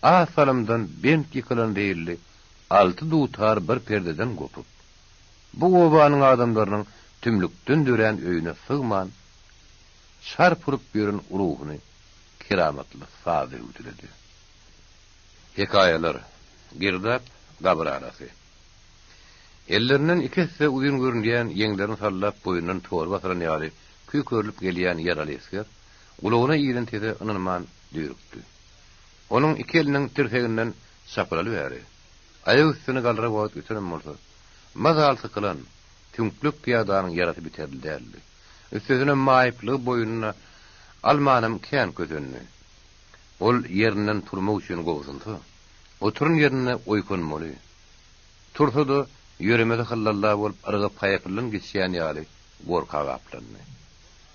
Az salymdan bent ýykylan zeýilli alty dutar bir perdeden gopup, bu obanyň adamlarynyň tümlükden dörän öýüne sygman, çarp urup ýören ruhuny keramatly saz hüwdüledi. Hekaýalar, Girdap, gabyr arasy. Ellerinden iki esse uzyn görünýän ýeňlerini sallap boýundan torba asylan ýaly küýkerilip gelýän ýaraly esger, gulagyna ilen sese ynanman düýrükdi. Onuň iki eliniň tirseginden çapylaly bäri, aýak üstüne galara wagt ötenem bolsa, mazaly sykylan, süňklek pyýadanyň ýarasy biterli däldi. Üstesine maýyplygy boýnuna almanam kän kösendi. Ol ýerinden turmak üçin gobsunsa, oturan ýerinde oýkanmaly. Tursa-da, ýöremesi hyllalla bolup, yrga paýapyldan geçýän ýaly gorka gaplandy.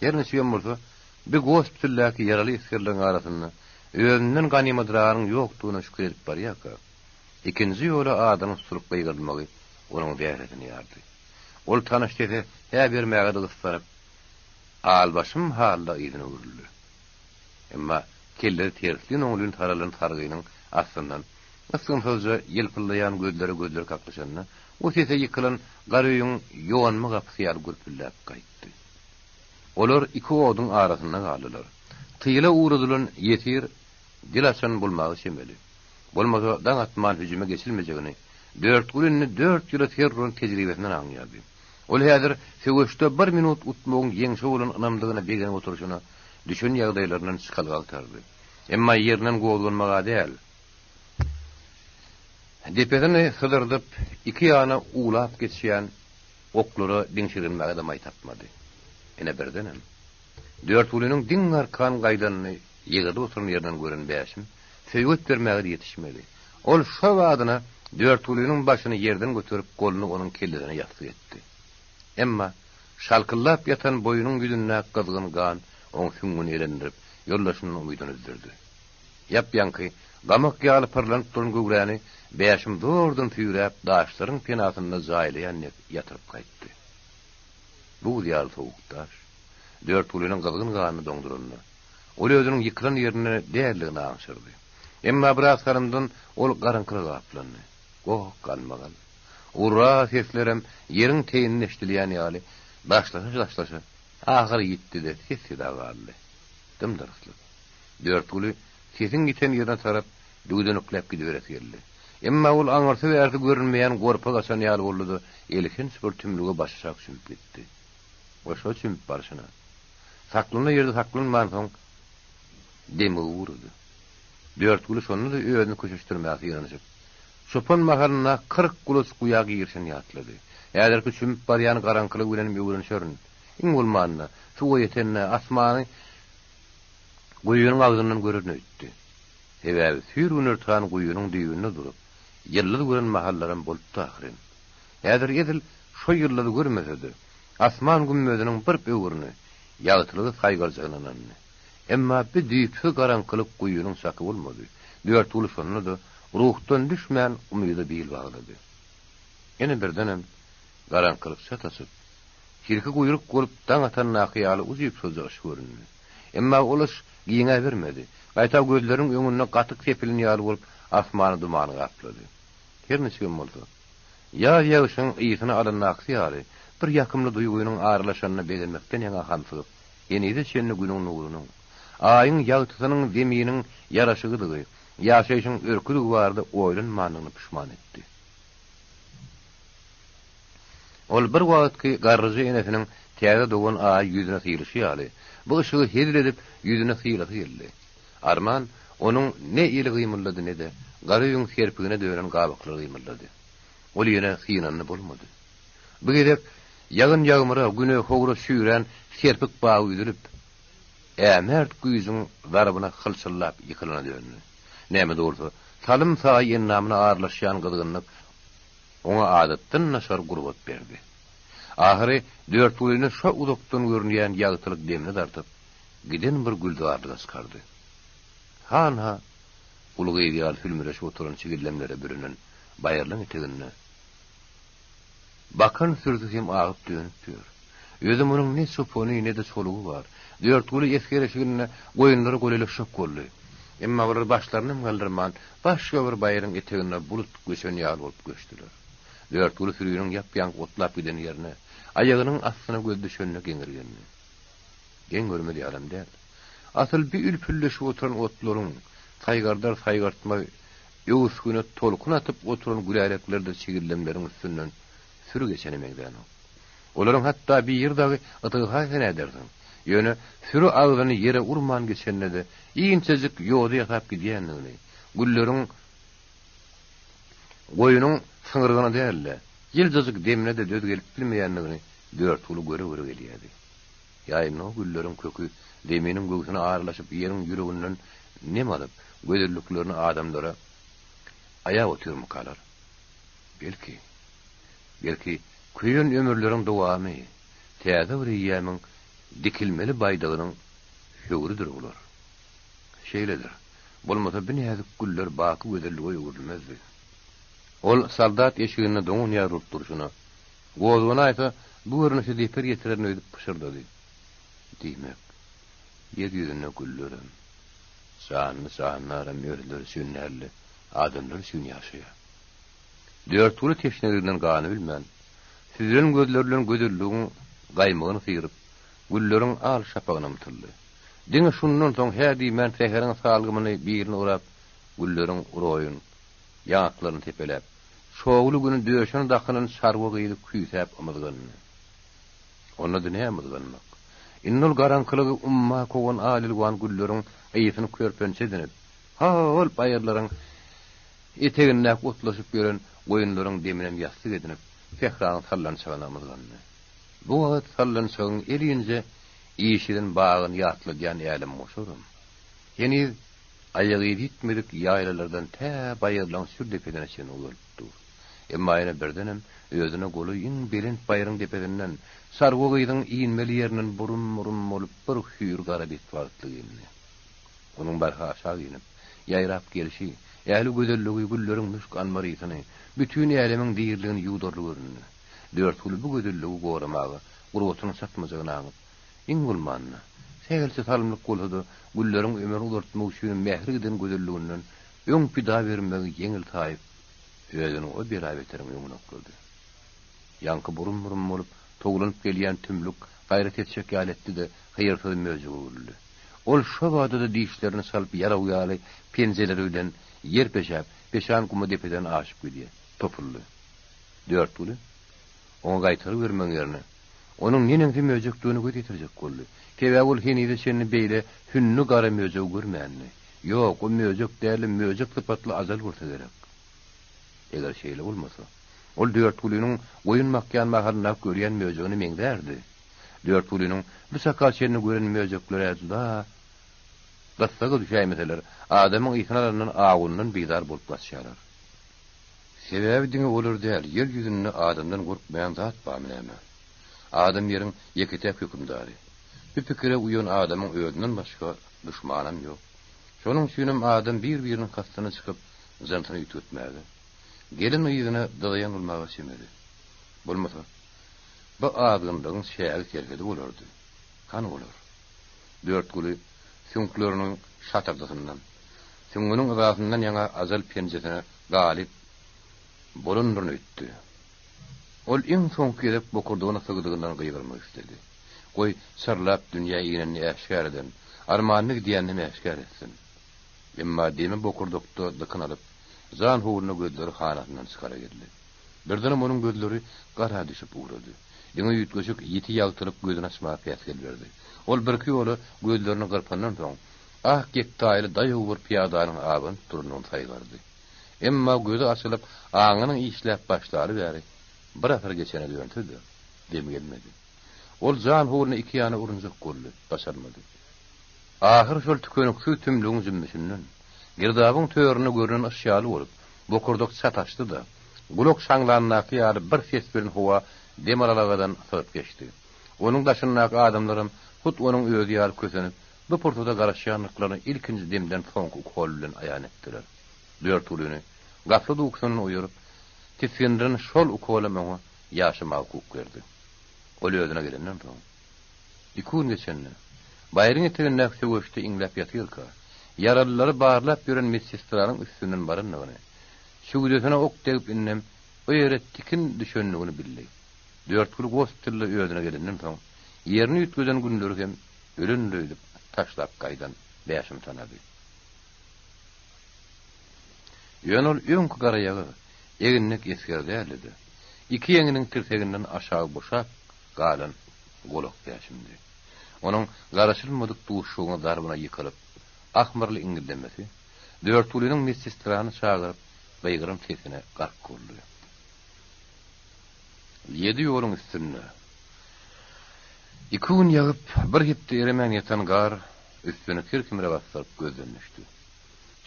Her niçigem bolsa, bi gospitaldäki ýaraly esgerleriň arasynda özünden ganymadragynyň ýokdugyna şükür edip barýarka, ikinji ýola adynyň tutulyp gygyrylmagy onuň zähresini ýardy. Ol tanyş sese hä bermäge-de gyssanyp, albaşym halda yzyna öwrüldi. Emma kellesi terslin-oňlyn saralan sargynyň astyndan ysgynsyzja ýylpyldaýan gözlere gözleri kaklyşanda, o sese ýykylan gar öýüň ýonma gapysy ýaly gürpüldäp gaýtdy. Olar iki oduň arasynda galdylar. Tyla ugradylan ýesir dil açan bolmaga çemeli. Bolmasa daň atman hüjüme geçilmejegini Dörtgül indi dört ýyla ser uran tejribesinden aňýardy. Ol häzir söweşde bir minut utmagyň ýeňşe bolan ynamdygyna begenip oturyşyna düşen ýagdaýlaryndan çykalga agtardy. Emma ýerinden gozganmaga däl, depesini sydyrdyp, iki ýana uwlap geçýän oklara diňşirgenmäge-de maý tapmady. Ine birdenem, Dörtgulynyň diň arkan gaýdanyny ýygyrlyp oturan ýerinden gören Bäşim söýget bermäge-de ýetişmedi. Ol şo badyna Dörtgulynyň başyny ýerden göterip, goluny onuň kellesine ýassyk etdi. Emma şalkyldap ýatan boýnuň ýüzündäki gyzgyn gan oň süňňüni elendirip, ýoldaşyndan umydyny üzdürdi. Ýap-ýaňky, gamak ýaly pyrlanyp duran göwräni Bäşim zordan süýräp, daşlaryň penasynda jaýlaýan dek ýatyryp gaýtdy. Buz ýaly sowuk daş, Dörtgulynyň gyzgyn ganyny doňduranda, ol özüniň ýykylan ýerinde däldigini aňşyrdy. Emma biraz salymdan ol garaňkylyga gaplandy. Goh-galmagal. Ura seslerem ýeriň teýinden eşidilýän ýaly, daşlaşa-daşlaşa, ahyry ýitdi-de, ses-seda galdy. Dym-dyrslyk. Dörtguly sesiň ýiten ýerine tarap düwdenekläp gidiberesi geldi. Emma ol aňyrsy-bärsi görünmeýän gorpa gaçan ýaly boldy-da, elhenç bir tümlüge başaşak çümüp gitdi. We şo çümüp barşyna, saklanar ýerde saklanmansoň, demigi gurady. Dörtguly şonda-da özüni köşeşdirmäge synanyşyp, çopan mahalynda 40 gulaç guýa girişini ýatlady. Häzirki çümüp barýan garaňkylyk bilenem öwrenişerin. Iň bolmanda, suwa ýetende, asmany guýynyň agzyndan görerin öýtdi. Sebäbi süýr günortan guýynyň düýbünde durup, ýyldyz gören mahallaram bolupdy ahyryn. Häzir edil şo ýyldyzy görmese-de, asman gümmeziniň bir böwrüni ýagtylygy saýgarjagyna ynandy. Emma bi düýpsüz garaňkylyk guýynyň çaky bolmady. Dörtguly şonda-da ruhdan düşmän umyda bil baglady. Ýene birdenem garaňkylyk çat açyp, tilki guýruk bolup daň atandaky ýaly ujypsyzja yş göründi. Emma ol yş giňäbermedi. Gaýta gözleriniň öňünde gatyk sepilen ýaly bolup asmany duman gaplady. Her niçigem bolsa, ýaz ýagyşyň ysyny alandakysy ýaly bir ýakymly duýgynyň aralaşanyna begenmekden ýaňa hamsygyp, henize çenli Günüň nurunyň, Aýyň ýagtysynyň Zeminiň ýaraşygydygy, ýaşaýşyň örküdigi barada oýlanmandygyna puşman etdi. Ol bir wagtky garryja enesiniň täze dogan Aýy ýüzüne sylyşy ýaly, bu yşygy hezil edip ýüzüne sylasy geldi. Arman, onuň ne eli gymyldady ne-de gara öýüň serpigine dönen gabaklary gymyldady. Ol ýene synandy bolmady. Bu gezek ýagyn-ýagmyra, güne howra çüýrän serpik bagy üzülip, ämert güýjüň zarbyna hylçyldap ýykylana döndi. Näme-de bolsa, salym saýy endamyna aralaşýan gyzgynlyk oňa adatdan daşary gurbat berdi. Ahyry Dörtgulyny şo uzakdan görünýän ýagtylyk demine dartyp, giden bir gülzarlyga çykardy. Hanha, uly gyz ýaly sülmüreşip oturan çigildemlere bürenen baýyrlaň eteginde Bakan sürüsi hem agyp-dönüp ýör. Özem onuň ne çopany, ne-de çolugy bar. Dörtguly esger eşiginde goýunlara golaýlaşjak boldy. Emma olar başlarynam galdyrman, başga bir baýryň eteginde bulut göçen ýaly bolup göçdüler. Dörtguly süriniň ýap-ýaňky otlap giden ýerine, aýagynyň astyna gözi düşenine geňirgendi. Geň görmez ýalam däl. Asyl bi ülpüldeşip oturan otlaryň, saýgardar-saýgartmaz öwüsgine tolkun atyp oturan güläleklerdir çigildemleriň üstünden süri geçene meňzänok. Olaryň hatda biri dagy ytygsaysa nädersiň? Ýöne süri agzyny ýere urman geçende-de inçejik ýoda ýasap gidýändigini, gülleriň goýnuň syňrygyna däl-de, ýyljajyk demine-de döz gelip bilmeýändigini Dörtguly göre-göre gelýärdi. Ýaýynlygy gülleriň köki zeminiň göwsüne aralaşyp ýeriň ýüreginden nem alyp, gözelliklerini adamlara aýap otyrmykalar? Belki, belki, köýen ömürleriň dowamy, täze bir eýýamyň dikilmeli baýdagynyň höwrüdir bular. Şeýledir. Bolmasa bi näzik güller baky gözellige öwrülmezdi. Ol soldat eşiginde doňan ýaly bolup durşuna, Gozganaýsa, bu görnüşe zeper ýetirerin öýdüp pyşyrdady. Diýmek, ýer ýüzünde güllerem, janly-jandaram özleri üçin däl-de, adamlar üçin ýaşaýar. Dörtguly teşneliginden ganybilmän, süzülen gözleri bilen gözelligiň gaýmagyny syryp, gülleriň al şapagyna ymtyldy. Diňe şundan soň hä diýmän säheriň salgymyny birini orap, gülleriň roýun, ýaňaklaryny sepeläp, Şowly güni döşüne dakynan çarwa gyzy küýsäp ymyzgandy. Onda-da näme ymyzganmak? Indi ol garaňkylygy umma kowan al-elwan gülleriň ysyny körpençe edinip, ho-ol baýyrlaryň etegindäki otlaşyp ýören goýunlaryň deminem ýassyk edinip, sähranyň sallançagyna ymyzgandy. Bu wagt sallançagyň el inje işilen bagyny ýatladýan älemgoşaram, heniz Aýagy ýetmedik ýaýlalardan tä baýyrlaň sür depesine çenli uzalyp dur. Emma ýene birdenem özüne golaý iň belent baýryň depesinden, çarwa gyzyň inmeli ýerinden burum-burum bolup bir hüýr gara betbagtlyk indi. Onuň barha aşak inip, ýaýrap gelşi, ähli gözelligi, gülleriň müşk-anbar ysyny, bütin älemiň diriligini ýuwdarly göründi. Dörtguly bu gözelligi goramaga gurbatynyň çatmajagyny aňyp, Iň bolmanda, sähelçe salymlyk bolsa-da, gülleriň ömrüni uzaltmak üçin mähri giden gözelliginden öň pida bermegi ýeňil saýyp, özüni o bela-beteriň öňüne oklady. Ýaňky burum-burum bolup, towlanyp gelýän tümlük gaýrat etjek ýaly etdi-de, hyýrsyz möjege öwrüldi. Ol şo bada-da dişlerini çalyp ýalaw ýaly penjeleri bilen ýer peşäp, peşan guma depeden aşyp gidýär. Topuldy. Dörtguly oňa gaýtargy bermegiň ýerine, Onuň neneňsi möjekdigine göz ýetirjek boldy. Sebäbi ol henize çenli beýle hünni gara möjegi görmändi. Ýok, o möjek däl-de, möjek sypatly ajal bolsa gerek. Eger şeýle bolmasa, ol Dörtgulynyň goýun bakýan mahalyndaky görýän möjegine meňzärdi. Dörtgulynyň bu çaka çenli gören möjekleri-ä juda gyssaga düşäýmeseler, adamyň ysyny alandan awundan bizar bolup gaçýarlar. Sebäbi diňe olar däl, ýer ýüzünde adamdan gorkmaýan zat barmy näme? Adam ýeriň ýeke-täk hökümdary. Bu pikire uýan adamyň özünden başga. Duşmanam ýok. Şonuň üçinem adam bir-biriniň kastyna çykyp, jynsyny üýtgetmäge, gelen yzyna dyzaýan bolmaga çemeli. Bolmasa, bu azgynlygyň çägi-serhedi bolardy. Hany olar? Dörtguly süňkleriniň şatyrdysyndan, süňňüniň yzasyndan ýaňa ajal penjesine galyp bolandyryn öýtdi. Ol iň soňky gezek bokurdagyna sygdygyndan gygyrmak isledi. Goý, çyrlap dünýä inenini äşgär eden, armanyny gidýäninem äşgär etsin. Emma demi bokurdakda dykyn alyp, jan howruna gözleri hanasyndan çykara geldi. Birdenem onuň gözleri gara düşüp ugrady. Diňe üýtgeşik ýiti ýagtylyk gözüni açmaga päsgel berdi. Ol birki ýola gözlerini gyrpandan soň, ak ýektaýly daýaw bir pyýadanyň abanyp duranyny saýgardy. Emma gözi açylyp, aňynyň işläp başlaly bäri bir asyr geçene dönse-de, demi gelmedi. Ol jan howruna iki ýana urunjak boldy, başarmady. Ahyr şol tükeniksiz tümlügiň jümmüşinden, girdabyň töründe görnen yş ýaly bolup, bokurdak çat açdy-da, gulak şaňlandaky ýaly bir ses bilen howa dem alalagadan syzyp geçdi. Onuň daşyndaky adamlaram hut onuň özi ýaly kösenip, bu pursada garaşýandyklaryny ilkinji demden soňky ukol bilen aýan etdiler. Dörtgulyny gaflat ukusyndan oýaryp, tisgindiren şol ukolam oňa ýaşamaga hukuk berdi. Ol özüne gelenden soň, iki gün geçende, baýryň etegindäki söweşde iňläp ýatyrka, ýaralylary barlap ýören medsestranyň üstünden barandygyny, çüwdesine ok degip indem o ýere tikin düşendigini bildi. Dörtgül gospitalda özüne gelenden soň, ýerini üýtgeden günleri hem ölendir öýdüp taşlap gaýdan Bäşimi tanady. Ýöne ol öňki garaýagyz, eginlek esger däldi-de, iki ýeňiniň tirseginden aşagy boşap galan golak Bäşimdi. Onuň garaşylmadyk duşuşygyň zarbyna ýykylyp, ahmyrly iňňildemesi Dörtgulynyň medsestrany çagyryp gygyran sesine gark boldy. Ýedi ýoluň üstünde. Iki gün ýagyp, bir hepde eremän ýatan gar üstüni kir-kimire basdyryp gözden düşdi.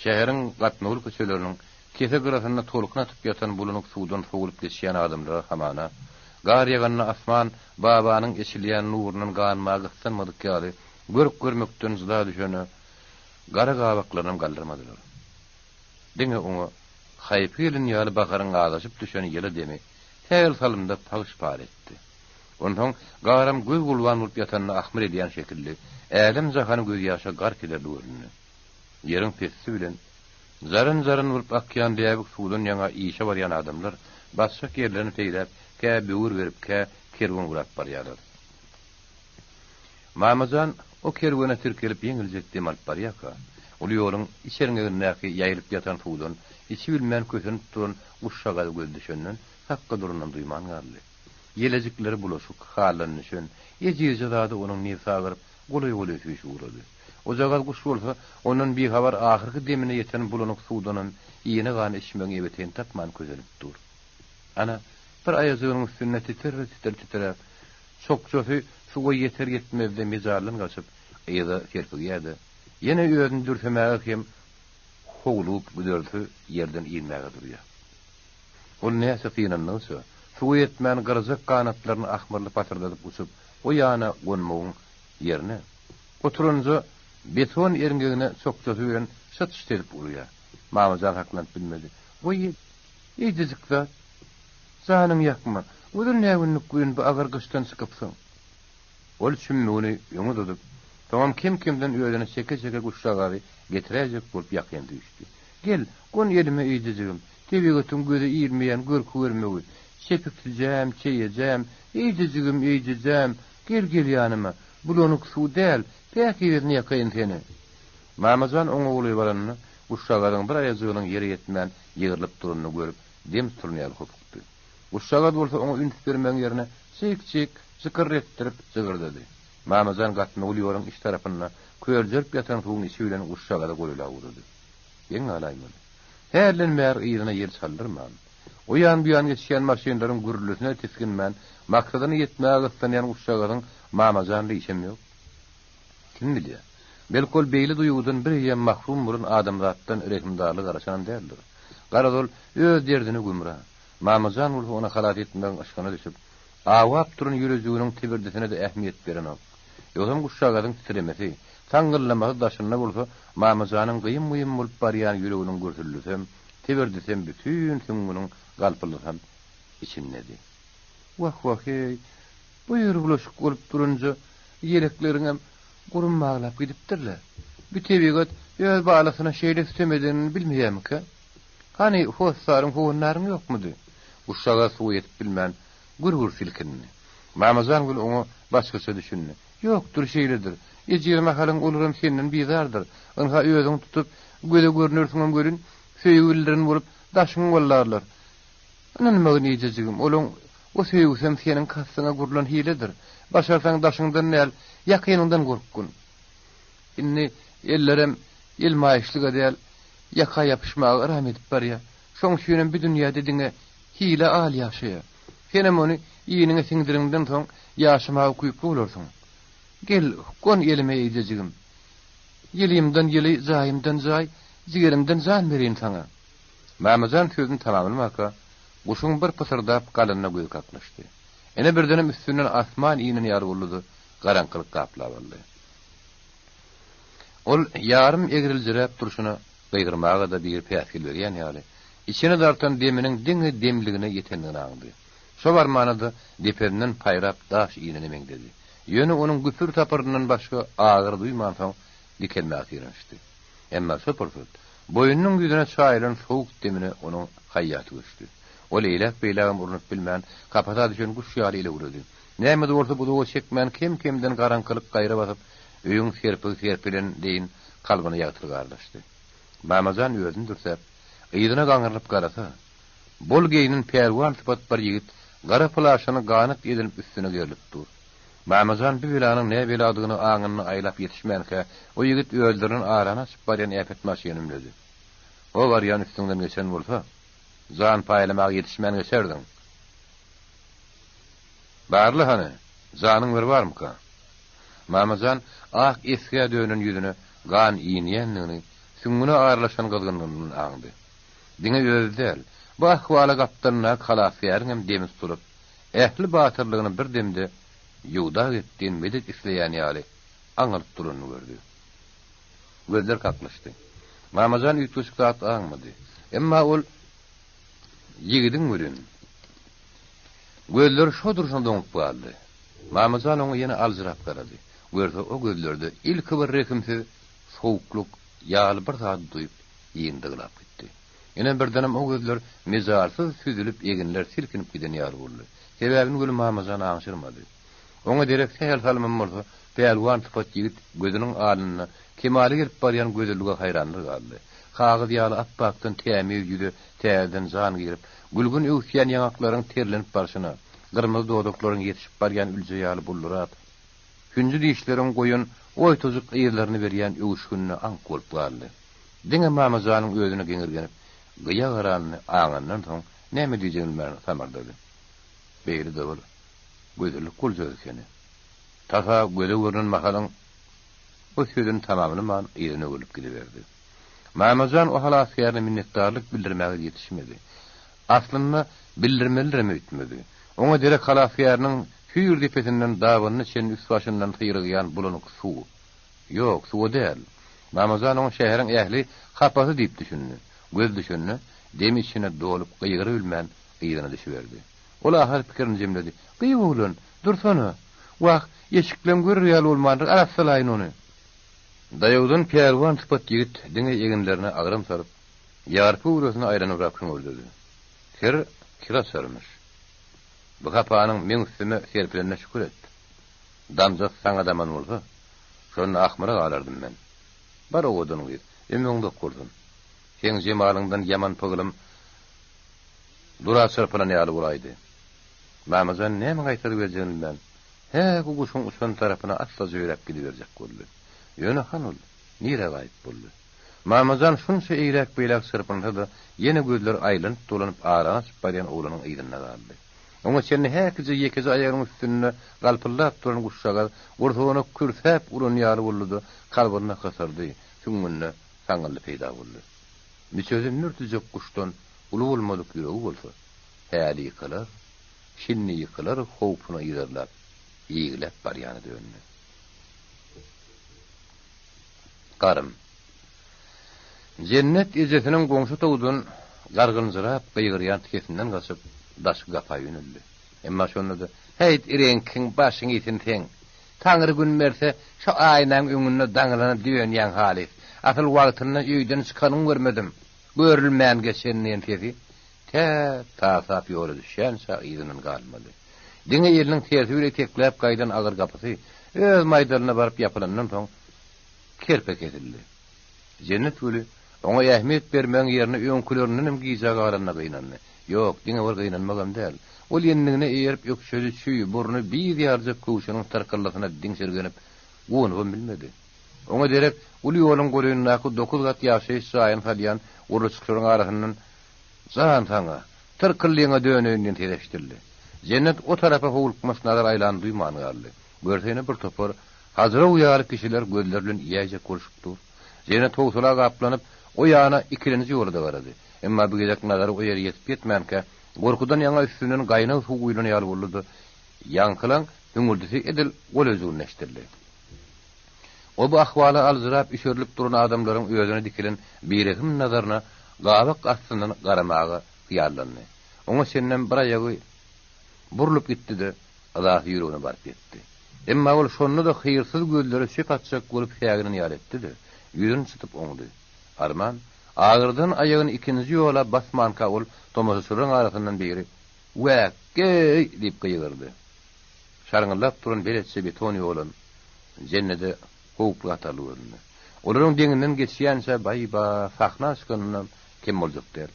Şäheriň gatnawly köçeleriniň kese gyrasynda tolkun atyp ýatan bulanyk suwdan sowulyp geçýän adamlara hamana, gar ýaganda asman babanyň eçilýän nurundan ganmaga gyssanmadyk ýaly görk-görmekden jyda düşene gara gabaklarynam galdyrmadylar. Diňe oňa haýpy gelen ýaly baharyň azaşyp düşen ýyly demi sähel salymda pagyş-par etdi. Onsoň garam göz-gulban bolup ýatanyna ahmyr edýän şekilli älem-jahany gözýaşa gark ederli göründi. Ýeriň pessi bilen zaryn-zaryn bolup akýan läbik suwdan ýaňa işe barýan adamlar basjak ýerlerini peýläp, kä böwür berip, kä kerwen gurap barýarlar. Mamajan o kerwene tirkelip ýeňiljek dem alyp barýarka, uly ýoluň iç erňegindäki ýaýylyp ýatan suwdan içibilmän kösenip duran guşjagaza gözi düşenden sakga durandan duýman galdy. Ýelejikleri bulaşyk, haldan düşen, ejizje zady onuň nebsi agyryp, golaý-golaý süýşüp ugrady. Ojagaz guş bolsa, ondan bihabar ahyrky demine ýeten bulanyk suwdanam iýene-gana içmegiň ebeteýini tapman kösenip dur. Ana, bir aýajygynyň üstünde titir-titir titräp, Çokjasy suwa ýeter-ýetmezde mejaldan gaçyp, yza serpigýär-de, ýene özüni dürsemäge hem howlugyp güzersiz ýerden inmäge durýar. Ol näçe synandygyça, suwa ýetmän gyrjak ganatlaryny ahmyrly pasyrdadyp uçup, o ýana gonmagyň ýerine, oturanja beton erňegine çokjasy bilen şyt-şyt edip urýar. Mamajan saklanyp bilmedi. Goý, eýjejik zat! Janyňy ýakma, gözel nägünlük gün bu agyr gyşdan çykypsyň. Ol çümmügini öňe uzadyp, soňam kem-kemden özüne çeke-çeke guşjagazy getiräýjek bolup ýakyn süýşdi. Gel, gon elime eýjejigim, tebigatyň göze ilmeýän görki-görmegi, çepiksijäm, çeýejäm, eýjejigim, eýjejäm, gel, gel ýanyma, bulanyk suw däl, päkizesini ýakaýyn seni. Mamajan oňa golaý baranda, guşjagazyň bir aýajygynyň ýere ýetmän ýygrylyp duranyny görüp, dem tutulan ýaly hopukdy. Guşjagaz bolsa oňa üns bermegiň ýerine jyk-jyk, jykyrr etdirip jygyrdady. Mamajan gatnawly ýoluň iç tarapynda köljerip ýatan suwuň içi bilen guşjagaza golaýlap ugrady. Geň galaýmaly. Hälden bäri yzyna ýel çaldyrman, o ýan-bu ýan geçýän maşynlaryň gürrüldisine tisginmän, maksadyna ýetmäge gyssanýan guşjagazyň Mamajanly işem ýok. Kim bilýär, belki ol beýle duýgudan bireýýäm mahrum bolan adamzatdan rehimdarlyk garaşanam däldir. Garaz ol öz derdine gümra. Mamajan bolsa ony halas etmegiň yşgyna düşüp, awap duran ýürejiginiň tibirdisine-de ähmiýet berenok. Ýogsam guşjagazyň titremesi, Saňňyldamasy daşynda bolsa, Mamajanyň gyýym-gyýym bolup barýan ýüreginiň gürsüldisem, tebirdisem bütin süňňüniň galpyldysam içindedi. Wah-wah-eý, bu ýer bulaşyk bolup durunja ýelekleriňem gurum baglap gidipdir-le. Bu tebigat öz balasyna şeýle sütem edenini bilmeýärmikä? Hany, hossaryň, howandaryň ýokmudy? Guşjagaz suwa ýetip bilmän, gür-gür silkindi. Mamajan gül oňa başgaça düşündi. Ýokdur, şeýledir. Ejiz mahalyň olaram senden bizardyr. Ynha, özüňi tutup, göze görnersiňem welin, söýgi bildiren bolup, daşyňy gollarlar. Ynanmagyn ejejigim, olaň o söýgüsem seniň kastyňa gurlan hiledir. Başarsaň daşyňdan däl, ýakynyňdan gorkgun. Indi ellerem elmaýyşlyga däl, ýaka ýapyşmaga yram edip barýar. Şoň üçinem bu dünýäde diňe hile al ýaşaýar. Senem ony iniňe siňdiriňden soň ýaşamaga ukyply bolarsyň. Gel, gon elime eýjejigim. Ýylymdan ýyly, jaýymdan jaý, jigerimden jan bereýin saňa. Mamajan sözüni tamamlamaka, guşuň bir pysyrdap galanyna gözi kaklyşdy. Ene birdenem üstünden asman inen ýaly boldy-da, garaňkylyk gaplap aldy. Ol ýarym egriljiräp durşuna gygyrmaga-da biri päsgel berýän ýaly, içine dartan deminiň diňe demligine ýetendigini aňdy. Şo barmana-da depesinden paýrap daş inene meňzedi. Ýöne onuň güpür-tapyryndan başga agyry duýmansoň, dikelmäge synanyşdy. Emma şo pursat boýnunyň ýüzüne çaýylan sowuk demine onuň haýýaty göçdi. Ol eýläk-beýlägem urnup bilmän, kapasa düşen guş ýaly elewredi. Näme-de bolsa uzaga çekmän kem-kemden garaňkylyk gaýra basyp, öýüň serpigi serpilen deýin kalbyna ýagtylyk aralaşdy. Mamajan özüni dürsäp, yzyna gaňrylyp garasa, bol geýnen pälwan sypat bir ýigit gara plaşyny ganat edinip üstüne gerlip dur. Mamajan bu belanyň nä beladygyny aňynda aýlap ýetişmänkä, o ýigit özlerinden arany açyp barýan äpet maşyny ümledi. O barýan üstüňden geçen bolsa, jan paýlamaga ýetişmän geçerdiň. Barla hany, janyň bir barmyka? Mamajan ak esgä dönen ýüzüne gan inýändigini, süňňüne aralaşan gyzgynlygyndan aňdy. Diňe özi däl, bu ahwala gapdalyndaky halasgäriňem demi tutulyp, ähli batyrlygyny bir demde ýuwda etdiýen medet isleýän ýaly aňalyp duranyny gördi. Gözler kaklyşdy. Mamajan üýtgeşik zat aňmady. Emma ol ýigidiň welin, gözleri şo durşuna doňup galdy. Mamajan oňa ýene aljyrap garady. Görse, o gözlerde ilki bir rehimsiz sowuklyk ýaly bir zady duýup, ýyndygylap gitdi. Ine, birdenem o gözler mejalsyz süzülip, eginler silkinip giden ýaly boldy. Sebäbini weli Mamajan aňşyrmady. Oňa derek sähel salymam bolsa, pälwan sypat ýigit gözüniň alnynda kemala gelip barýan gözellige haýranlar galdy. Kagyz ýaly apbakdan tämiz ýüze täzeden jan girip, gülgün öwüsýän ýaňaklaryň terlenip barşyna, gyrmyzy dodaklaryň ýetişip barýan ülje ýaly buldurap, hünji dişleriň goýan oýtajyk yzlaryny berýän öwüşginine aňk bolup galdy. Diňe Mamajanyň özüne geňirgenip, gyýa garanyny aňandan soň näme diýjegini bilmän samyrdady. Beýle-de bir gözellik boljak ekeni. Tasa göze görnen mahalyň bu sözüni tamamlaman yzyna öwrülip gidiberdi. Mamajan o halasgärine minnetdarlyk bildirmäge ýetişmedi. Aslynda bildirmelidirem öýtmedi. Oňa derek halasgäriniň süýr depesinden dabanyna çenli üst-başyndan syrygýan bulanyk suw. Ýok, suwa däl. Mamajan oňa şäheriň ähli hapasy diýip düşündi. Göz düşende, demi içine dolup gygyrybilmän yzyna düşüberdi. Ol ahyr pikirini jemledi, Gyýw oglan, dursana! Wah, eşikleň görer ýaly bolmandyr, arassalaýyn ony. Daýawdan pälwan sypat ýigit diňe eginlerine agram salyp, ýarpy göwresini aýlanybrak hüňürdedi. Kir, kir açarmyş. Bu hapanyň meň üstüme serpilenine şükür et. Damjasy saňa daman bolsa, şonda ahmyra galardym men. Bar owadan gyz, ömrüň dok bolsun. Seň jemalyňdan ýaman pygylym dura çyrpynan ýaly bolaýdy. Mamajan näme gaýtaryp berjegini bilmän, hä-ku guşuň uçan tarapyna assaja ýöräp gidiberjek boldy. Ýöne han ol, nirä gaýyp boldy? Mamajan şunça eýläk-beýläk çyrpynsa-da, ýene gözleri aýlanyp-dolanyp arany açyp barýan oglanyň yzynda galdy. Oňa çenli häkije ýekeje aýagynyň üstünde galpyldap duran guşjagaz gursagyna kürsäp uran ýaly boldy-da, kalbynda hysyrdy, süňňünde saňňyldy peýda boldy. Müçesi mürtüjek guşdan uly bolmadyk ýüregi bolsa, häli ýykylar, şindi ýykylar howpuny yzarlap, igläp barýana döndi. Garym. Jennet ejesiniň goňşy otagdan gargynjyrap gygyrýan sesinden gaçyp, daşky gapa ýöneldi. Emma şonda-da, Häýt, reňkiň başyň iýsin seň! Taňry gün berse, şo aýnaň öňünde daňylana dönýäň halys. Asyl wagtynda öýden çykanyňy görmedim. Görülmän geçen diýen sesi tä tasap ýola düşýänçä yzyndan galmady. Diňe eliniň tersi bile itekläp gaýdan agyr gapysy öz maýdalyna baryp ýapylandan soň kerpe kesildi. Jennet güli oňa ähmiýet bermegiň ýerine öňkülerindenem gijä galanyna gynandy. Ýok, diňe bir gynanmagam däl. Ol endigine eýerip ökjesi çüý, burny biz ýalyjak köwşüniň tyrkyldysyna diňşirgenip, gonubam bilmedi. Oňa derek uly ýoluň golaýyndaky dokuz gat ýaşaýyş jaýyny salýan gurluşykçylaryň arasyndan Jan saňa, tyrkyllyňa döneýin diýen ses eşidildi. Jennet o tarapa howlukmaç nazar aýlanyny duýman galdy. Görse ýene bir topar Hajyrow ýaly kişiler gözleri bilen iýäýjek bolşup dur. Jennet howsala gaplanyp, o ýana ikilenji ýola-da garady. Emma bu gezek nazary o ýere ýetip-ýetmänkä, gorkudan ýaňa üstünden gaýnag suw guýlan ýaly boldy-da, ýaňkylaň hüňürdisi edil golaýjygynda eşidildi. O bu ahwala aljyrap üşerilip duran adamlaryň özüne dikilen birehim nazaryna gabak astyndan garamaga hyýallandy. Oňa çenlem bir aýagy burlup gitdi-de, yzasy ýüregine baryp ýetdi. Emma ol şonda-da hyýrsyz gözlere çöp atjak bolup säginen ýaly etdi-de, ýüzüni çytyp oňdy. Arman, agyrdan aýagyny ikinji ýola basmanka ol tomaşaçylaryň arasyndan biri, Wäk-geý! diýip gygyrdy. Şarňyldap duran beletçe beton ýolam Jennede howply hatarly göründi. Olaryň deňinden geçýänçä baý-ba, sahna çykanynam kem boljak däl.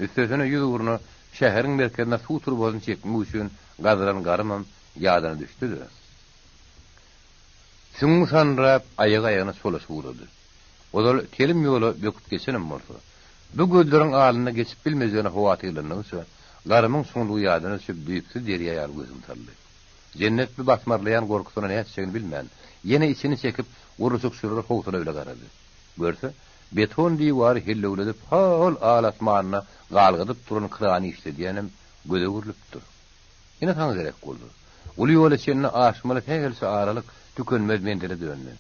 Üstesine ýüzugruna şäheriň merkezine suw turbasyny çekmek üçin gazylan garymam ýadyna düşdi-de, süňňi sandyrap, aýagy-aýagyna çolaşyp ugrady. Ozal telim ýola böküp geçenem bolsa, bu gözleriň alynda geçip bilmejegine howatyrlandygyça, garymyň çuňlugy ýadyna düşüp, düýpsüz derýa ýaly gözüni saldy. Jennet bu basmarlaýan gorkusyna nätjegini bilmän, ýene içini çekip, gurluşykçylara howsala bile garady. Görse, beton diwary hellewledip, ho-ol al-asmanda galgadyp duran krany işledýänem göze görlüpdir. Ine saňa gerek boldy. Uly ýola çenli aşmaly sähelçe aralyk tükenmez menzile döndi.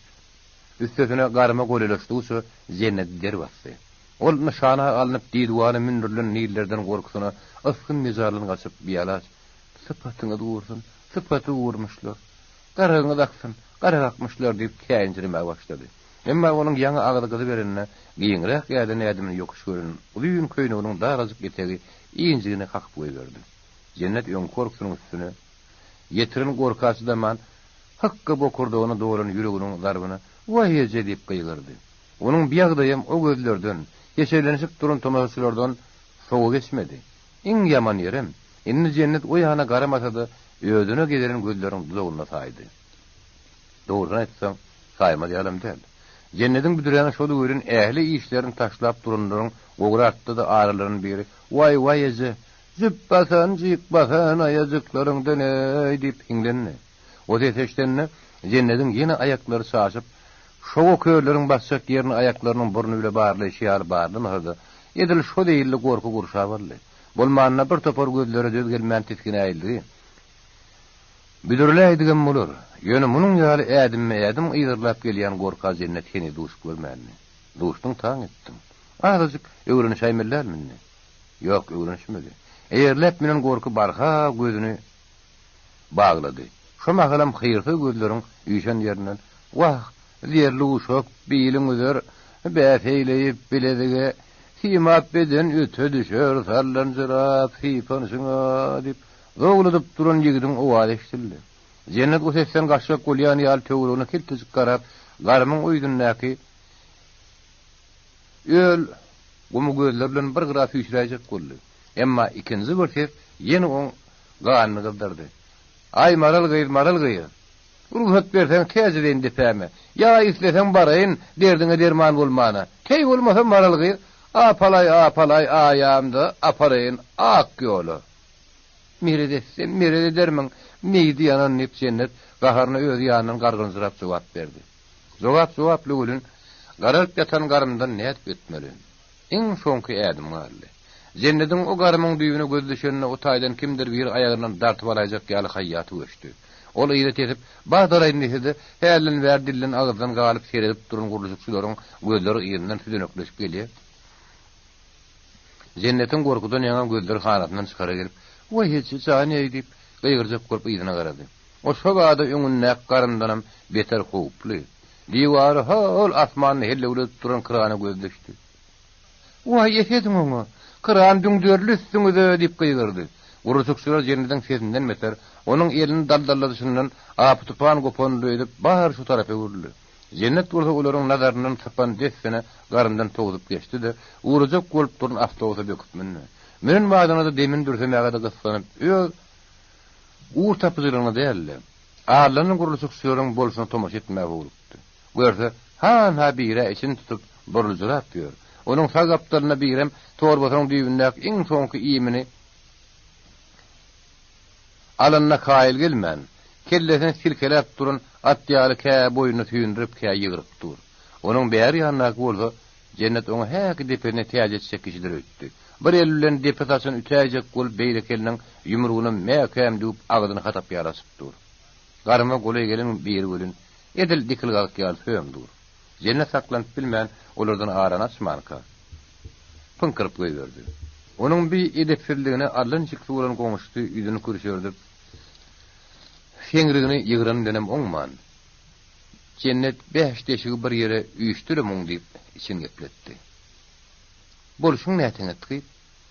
Üstesine garyma golaýlaşdygyça Jennedi der basdy. Ol nyşana alnyp diduwana mündürilen nillerden gorkusyna ysgyn-mejaldan gaçyp bialaç, Sypatyňyz gursun, sypaty gurmuşlar. Garagyňyz aksyn, garak akmyşlar diýip käýinjiremäge başlady. Emma onuň ýaňy agzy gyzyberende giňräk äden ädimini ýokuş gören uzyn köýneginiň darajyk etegi injigine kakyp goýberdi. Jennet öňki gorkusynyň üstüne ýetiren gorka çydaman, hykga bokurdagyna dolan ýüreginiň zarbyna Waý eje! diýip gygyrdy. Onuň bu ýagdaýam o gözlerden, heşerlenişip duran tomaşaçylardan sowa geçmedi. Iň ýaman ýerem, indi Jennet o ýana garamasa-da, özüne gezelen gözleriň duzagynda saýdy. Dogrusyny aýtsaň, saýmaz ýalam däl. Jennediň büdüräni şol welin ähli işlerini taşlap duranlaryň gowry artdy-da, aralaryndan biri, Waý, waý eje! Jüp basan, jyk basan aýajyklaryňdan-eý! diýip hiňlendi. O ses eşidende, Jennediň ýene aýaklary çaşyp, şowa körleriň basjak ýerini aýaklarynyň burny bile barlaýşy ýaly barlamasa-da, edil şo zeýilli gorky gurşap aldy. Bolmanda bir topar gözlere döz gelmän tisginäýildigi. Büdürläýdigem bolar. Ýöne munuň ýaly ädimme-ädim yzarlap gelýän gorka Jennet heniz duşup görmändi. Duşduň taň etdiň. Azajyk öwrenişäýmeli dälmi indi? Ýok, öwrenişmedi. Eýerläp münen gorky barha gözüni baglady. Şo mahalam hyýrsyz gözleriň üýşen ýerinden, Wah, zerli uşak, biliň üzer, bäs eýleýip bilezige, simap beden öte düşer, sallanjyrap sypanyşyňa diýip, zowladyp duran ýigidiň owazy eşidildi. Jennet o sesden gaçjak bolýan ýaly töweregine kiltejik garap, garymyň o ýüzündäki öl gumy gözleri bilen bir gyra süýşüräýjek boldy. Emma ikinji bir ses ýene oň ganyny gyzdyrdy. Aý, Maral gyz, Maral gyz! Rugsat berseň, täjideýin depäme. Ýa isleseň baraýyn, derdiňe derman bolmana. Teý bolmasa, Maral gyz, apalaý, apalaý, aýamda aparaýyn ak ýola. Meret etsem, meret edermiň, meýdi ýanan diýip, Jennet gaharyna öz ýanyndan gargynjyrap jogap berdi. Jogap jogaply welin, garalyp ýatan garymdan nädip ötmeli? Iň soňky ädim galdy. Jennediň o garymyň düýbüne gözi düşende o taýdan kimdir biri aýagyndan dartyp alaýjak ýaly haýýaty göçdi. Ol yza tesip, Badalaýyn diýse-de, hälden bäri dilden-agyzdan galyp seredip duran gurluşykçylaryň gözleri yzyndan südenekleşip gelýär. Jennetiň gorkudan ýaňa gözleri hanasyndan çykara gelip, Waý eje jan-eý diýip, gygyrjak bolup yzyna garady. O şo bada öňündäki garyndanam beter howply, diwary ho-ol asmanda hellewledip duran krana gözi düşdi. Waý, esediň oňa! Kran düňderildi üstüňize! diýip gygyrdy. Gurluşykçylar Jennediň sesinden beter, onuň elini daldalladyşyndan apy-tupan gopanyny duýup, bary şu tarapa öwrüldi. Jennet bolsa olaryň nazaryndan sypan dessine garyndan towsup geçdi-de, ugrajak bolup duran awtobusa böküp mündi. Münen badyna-da demini dürsemäge-de gyssanyp, öz ugur tapyjylygyna däl-de, aldanan gurluşykçylaryň bolşuna tomaşa etmäge howlukdy. Görse, han-ha bir-ä içini tutup, buruljyrap ýör. Onuň sag gapdalynda birem torbasynyň düýbündäki iň soňky iýmini alanyna kaýyl gelmän, kellesini silkeläp duran at ýaly kä boýnuny süýndürip, kä ýygryp dur. Onuň bäri ýanyndaky bolsa, Jennet oňa häki depesine täç etjek kişidir öýtdi. Bir eli bilen depe saçyny ütäýjek bolup, beýleki eliniň ýumrugyny mäkäm düwüp, agzyny hatap ýaly açyp dur. Garyma golaý gelen biri welin, edil dikilgazyk ýaly söm dur. Jennet saklanyp bilmän, olardan arany açmanka, pyňkyryp goýberdi. Onuň bi edepsizligine allançiksi bolan goňşusy ýüzüni kürşerdip, seňrigini ýygran bilenem oňman, Jennet bäş deşigi bir ýere üýşdüre muň diýip, için gepletdi. Bolşuň näteňet gyz?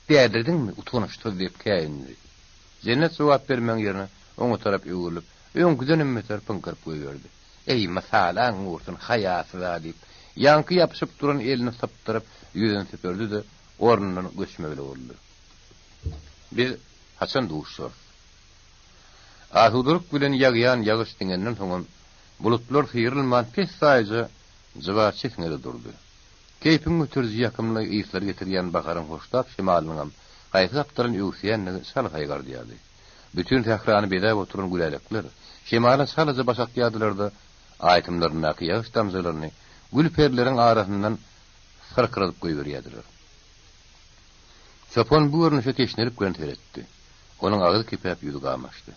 Dälirdiňmi, utançsyz diýip käýindi. Jennet jogap bermegiň ýerine oňa tarap öwrülip, öňküdenem beter pyňkyryp goýberdi. Eý, mysalaň gursun, haýasyz-a! diýip, ýaňky ýapyşyp duran elini sypdyryp, ýüzüni süpürdi-de, ornundan göçmegli boldy. Biz haçan duşarys? Asudalyk bilen ýagýan ýagyş diňenden soňam, bulutlar syrylman pessaýja jyba çisňedi durdy. Keýpiň göteriji ýakymly yslar getirýän baharyň hoştap şemalynyňam haýsy gapdalan öwüsýändigi çala saýgardýardy. Bütin sährany bezäp oturan gülälekler şemala çalaja baş atýardylar-da, aýtymlaryndaky ýagyş damjalaryny gül perleriň arasyndan syrkyradyp goýberýärdiler. Çopan bu görnüşe teşnelik bilen seretdi. Onuň agyzy kepäp ýüzi gamaşdy.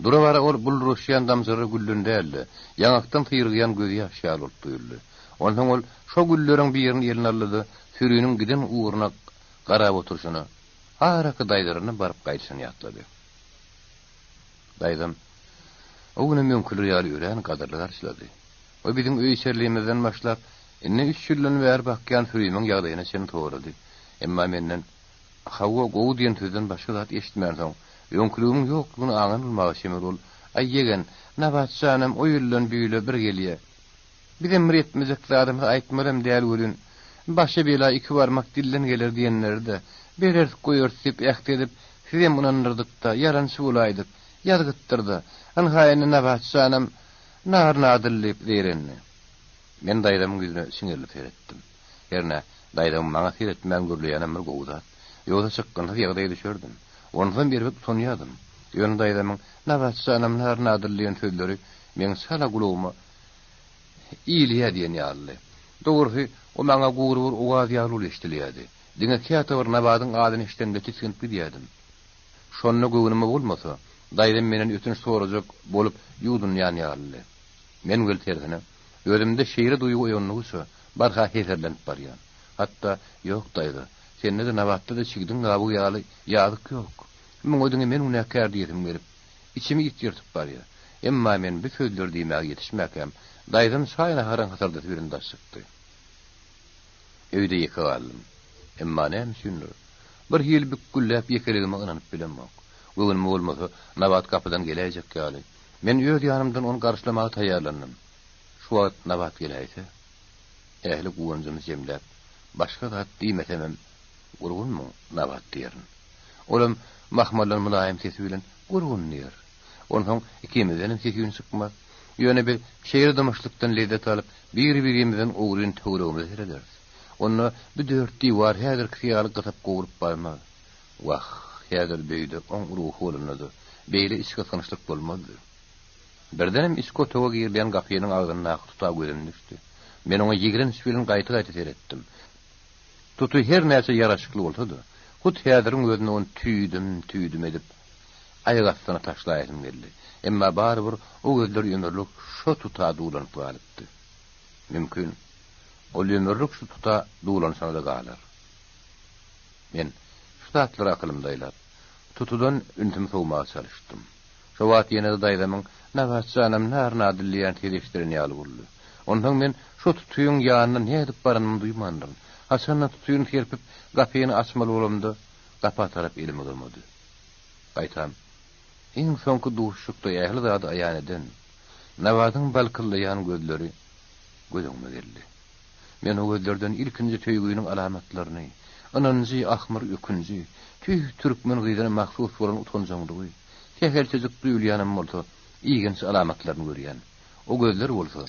Dura-bara ol bulduraşýan damjalar gülden däl-de, ýaňakdan syrygýan gözýaş ýaly bolup duýuldy. Onsoň ol şo gülleriň birini eline aldy-da, süriniň giden ugruna garap oturyşyna, araky daýzalaryna baryp gaýdyşyny ýatlady. Daýzam o günem öňküler ýaly örän gadyrly garşylady. O biziň öý-içerlimizden başlap, indi üç ýyldan bäri bakýan sürimiň ýagdaýyna çenli sorady. Emma menden Hawa, gowy diýen sözden başga zat eşitmänsoň, öňküligimiň ýoklugyny aňan bolmaga çemeli ol, Aý, ýegen, Nabat janam o ýyldan bu ýyla bir gelýä. Bizem bir etmejek zadymyzy aýtmalam däl welin, başa bela iki barmak dilden geler diýenleri-de, bereris goýarys diýip äht edip, sizem ynandyrdyk-da, ýalançy bolaýdyk. Ýazgytdyr-da. Ynha indi Nabat janam nar-nadyl diýip zeýrendi. Men daýzamyň ýüzüne çiňerilip seretdim. Hernä, daýzamyň maňa seretmän gürleýänem bir gowy zat. Ýogsa çykgynsyz ýagdaýa düşerdim. Onsam erbet utanýardym. Ýöne daýzamyň Nabat janam nar-nadyl diýen sözleri meň çala gulagyma ilýä diýen ýalydy. Dogrusy, o maňa gury bir owaz ýaly bolup eşidilýärdi. Diňe käte bir Nabadyň adyny eşidemde tisginip gidýärdim. Şonda göwnüme bolmasa, daýzam menden ötünç sorajak bolup ýuwdunýan ýalydy. Men weli tersine, özümde şeýle duýgy oýandygyça, barha heserlenip barýan. Hatda, Ýok, daýza, sende-de, Nabatda-da çigidiň gabygy ýaly ýazyk ýok. Muňa diňe men günäkär diýesim gelip, içimi it ýyrtyp barýar. Emma men bu sözleri diýmäge ýetişmäkäm, daýzam çaý-naharyň hysyrdysy bilen daş çykdy. Öýde ýeke galdym. Emma näme üçindir, bir hili bükgülläp ýekeligime ynanyp bilemok. Göwnüme bolmasa, Nabat gapydan geläýjek ýaly. Men öz ýanymdan ony garşylamaga taýýarlandym. Şu wagt Nabat geläýse, ähli guwanjymy jemläp, başga zat diýmesemem, Gurgunmyň, Nabat diýerin. Olam mahmallan mylaýym sesi bilen, Gurgun diýer. Onsoň ikimizdenem ses-üýn çykmaz. Ýöne biz şeýle dymyşlykdan lezzet alyp, bir-birimizden ogryn töweregimize serederis. Onda bu dört diwar häzirkisi ýaly gysyp-gowrup barmaz. Wah, häzir beýle oň ruhy bolanda-da, beýle içgysgynçlyk bolmazdy. Birdenem içki otaga girilýän gapynyň agzyndaky tuta gözüm düşdi. Men oňa ýigrenç bilen gaýta-gaýta seretdim. Tuty her näçe ýaraşykly bolsa-da, hut häziriň özünde ony tüýdüm-tüýdüm edip, aýak astyna taşlaýasym geldi. Emma barybir o gözler ömürlik şo tuta duwlanyp galypdy. Mümkin, ol ömürlik şu tuta duwlanşyna-da galar. Men şu zatlary akylymda aýlap, tutudan ünsümi sowmaga çalyşdym. Şo wagt ýene-de daýzamyň Nabat janam nar-nadyl diýýän sesi eşidilen ýaly boldy. Onsoň men şo tutyň ýanyna nädip baranymy duýmandyryn. Haçan-da tutyny serpip, gapyny açmaly bolamda, gapa tarap elim uzamady. Gaýtam, iň soňky duşuşykda ähli zady aýan eden Nabadyň balkyllaýan gözleri göz öňüme geldi. Men o gözlerden ilkinji söýginiň alamatlaryny, ynanjy, ahmyr, ökünji, tüýs türkmen gyzyna mahsus bolan utanjaňlygy, sähelçejik duýulýanam bolsa, igenç alamatlaryny görýän. O gözler bolsa,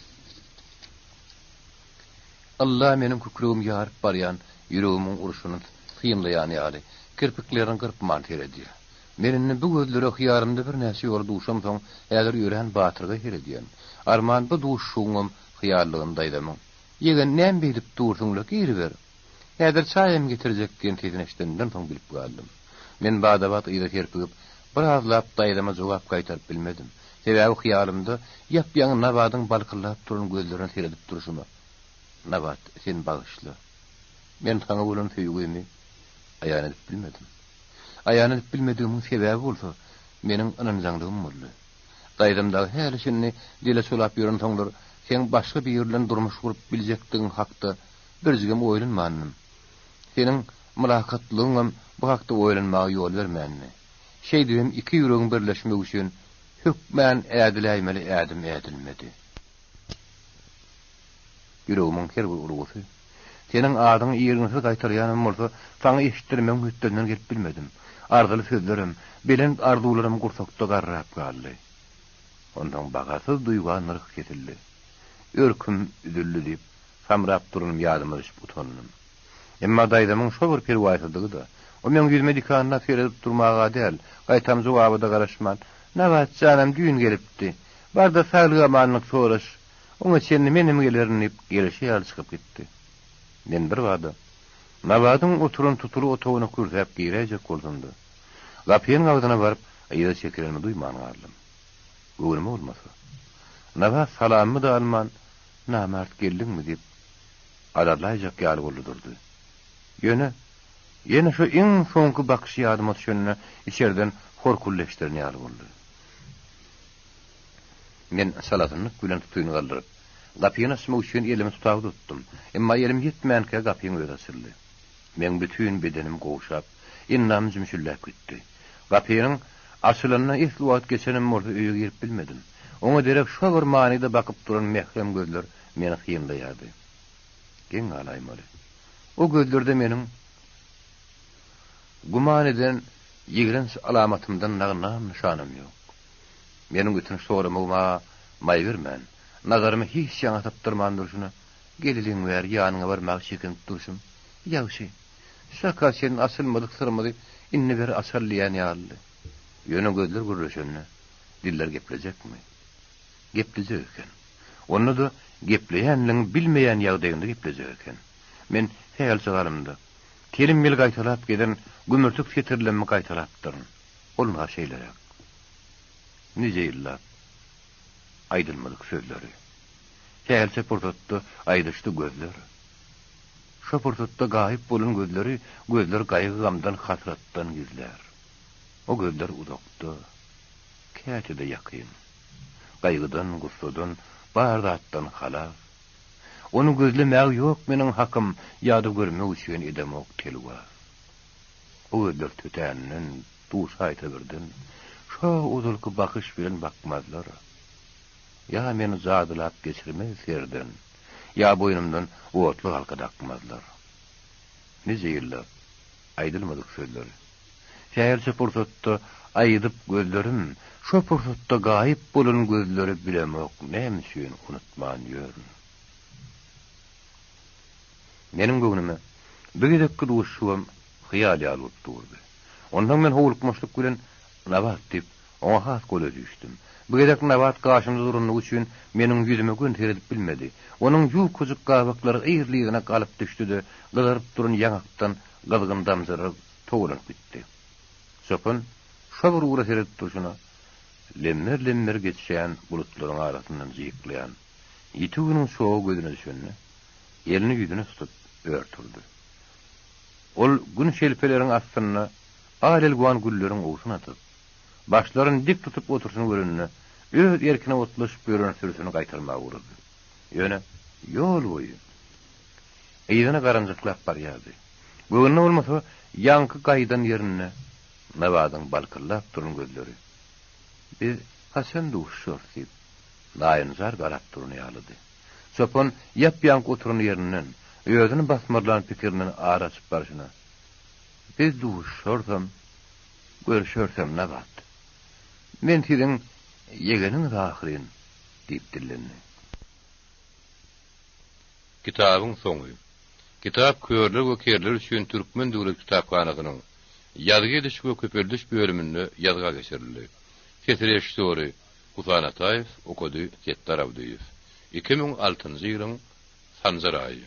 ylla meniň kükregimi ýaryp barýan ýüregimiň urşuny synlaýan ýaly, kirpiklerini gyrpman seredýär. Men indi bu gözlere hyýalymda birnäçe ýola duşamsoň, häzir örän batyrgaý seredýän. Arman bu duşuşygyňam hyýallygyny daýzamyň, Ýegen, näme beýdip dursuň-la, giriber. Häzir çaýam getirjek diýen sesini eşidenimden soň bilip galdym. Men bada-bat yza serpigip, birazlap daýzama jogap gaýtaryp bilmedim. Sebäbi hyýalymda ýap-ýaňy Nabadyň balkyldap duran gözlerine seredip durşuma, Nabat, sen bagyşla. Men saňa bolan söýgimi aýan edip bilmedim. Aýan edip bilmedigimiň sebäbi bolsa, meniň ynanjaňlygym boldy. Daýzam dagy häli-şindi dile çolap ýörensoňlar, seň başga biri bilen durmuş gurup biljekdigiň hakda birjigem oýlanmandym. Seniň mylakatlylygyňam bu hakda oýlanmaga ýol bermändi. Şeýdibem iki ýüregiň birleşmegi üçin hökmän ädiläýmeli ädim ädilmedi. Ýüregimiň her bir urgusy Seniň adyňy irginsiz gaýtalaýanam bolsa, saňa eşitdirmegiň hötdesinden gelip bilmedim. Arzyly sözlerim, belent arzuwlarym gursakda garrap galdy. Onsoň bahasyz duýga nyrh kesildi. Örküm üzüldi diýip, samrap duranym ýadyma düşüp utandym. Emma daýzamyň şo bir perwaýsyzlygy-da, o meň ýüzüme dikanlap seredip durmaga däl, gaýtam jogaba-da garaşman, Nabat janam düýn gelipdi. Bar-da saglyk-amanlyk soraş. Oňa çenli menem gelerin diýip, gelşi ýaly çykyp gitdi. Men birbada Nabadyň oturan tutuly otagyna kürsäp giräýjek bolsam-da, gapynyň agzyna baryp, yza çekilenimi duýman galdym. Göwnüme bolmasa, Nabat salamymy-da alman, Namart geldiňmi diýip, azarlaýjak ýaly boldy durdy. Ýöne, ýene şo iň soňky bakyşy ýadyma düşende içerden horkuldy eşdilen ýaly boldy. Men çalasynlyk bilen tutyny galdyryp, gapyny açmak üçin elimi tuta uzatdym. Emma elim ýetmänkä gapyň özi açyldy. Meň bütin bedenim gowşap, endamym jümşüldäp gitdi. Gapynyň açylanyna esli wagt geçenem bolsa öýe girip bilmedim. Oňa derek şo bir manyda bakyp duran mährem gözler meni synlaýardy. Geň galaýmaly. O gözlerde meniň güman eden ýigrenç alamatymdan dagy nam-nyşanam ýok. Meniň ötünç soramagyma maý bermän, nazarymy hiç ýaňa sypdyrman durşuna, Geleliň bäri ýanyňa barmaga çekinip durşum. Ýagşy, şaka çenli açylmadyk syrymyzy indi bir açaly diýýän ýalydy. Ýöne gözler gürleşende, diller geplejekmi? Geplejek eken. Onda-da gepleýänligiňi bilmeýän ýagdaýyňda geplejek eken. Men sähelçe galymda, telim ýyl gaýtalap gezen gümürtik setirlerimi gaýtalapdyryn. Ol ynha şeýleräk. Nije ýyllap aýdylmadyk sözleri. Sähelçe pursatda aýdyşdy gözler. Şo pursatda gaýyp bolan gözleri gözler gaýgy-gamdan, hasratdan gizlär. O gözler uzakda, käte-de ýakyn. Gaýgydan, gussadan, bar zatdan halas. Ony gözlemäge ýok meniň hakym, ýa-da görmek üçin edemok telwas. O gözler tötänden duşaýsa birden, Şo ozalky bakyş bilen bakmazlar. Ýa meni jadylap geçirmez serden, Ýa boýnumdan otly halka dakmazlar. Nije ýyllap aýdylmadyk sözleri, Sähelçe pursatda aýdyp gözlerim, Şo pursatda gaýyp bolan gözleri Bilemok näme üçin unutman ýörün. Meniň göwnüme, bu gezekki duşuşygam hyýal ýaly bolup durdy. Onsoň men howlukmaçlyk bilen, Nabat diýip, oňa has golaý düşdüm. Bu gezek Nabat gaşymda duranlygy üçin meniň ýüzüme göni seredip bilmedi. Onuň ýukajyk gabaklary yzly-yzyna galyp düşdi-de, gyzaryp duran ýaňakdan gyzgyn damjalar towlanyp gitdi. Çopan şo bir ugra seredip durşuna. lemmer-lemmer geçýän bulutlaryň arasyndan jyklaýan ýiti günüň çogy gözüne düşende, elini ýüzüne tutup, ör turdy. Ol gün şelpeleriň astynda al-elwan gülleriň owsun atyp, başlaryny dik tutup oturyşyny görende, öz erkine otlaşyp ýören sürüsini gaýtarmaga ugrady. Ýöne ýol boýy yzyna garanjaklap barýardy. Göwnüne bolmasa, ýaňky gaýdan ýerinde Nabadyň balkyldap duran gözleri, Biz haçan duşuşarys diýip, naýynjar garap duran ýalydy. Çopan ýap-ýaňky oturan ýerinden, özüni basmarlan pikirinden ar açyp barşyna, Biz duşuşarsam, görüşersem Nabat. Men siziň ýegeniňiz ahyryn, diýip dillendi. Kitabyň soňy. Kitap körler we kerler üçin Türkmen döwlet kitaphanasynyň Ýazgy ediş we köpeldiş bölüminde ýazga geçirildi. Ses režissýory Husan Ataýew, okady Setdar Abdyýew. 2006-njy ýylyň Sanjar aýy.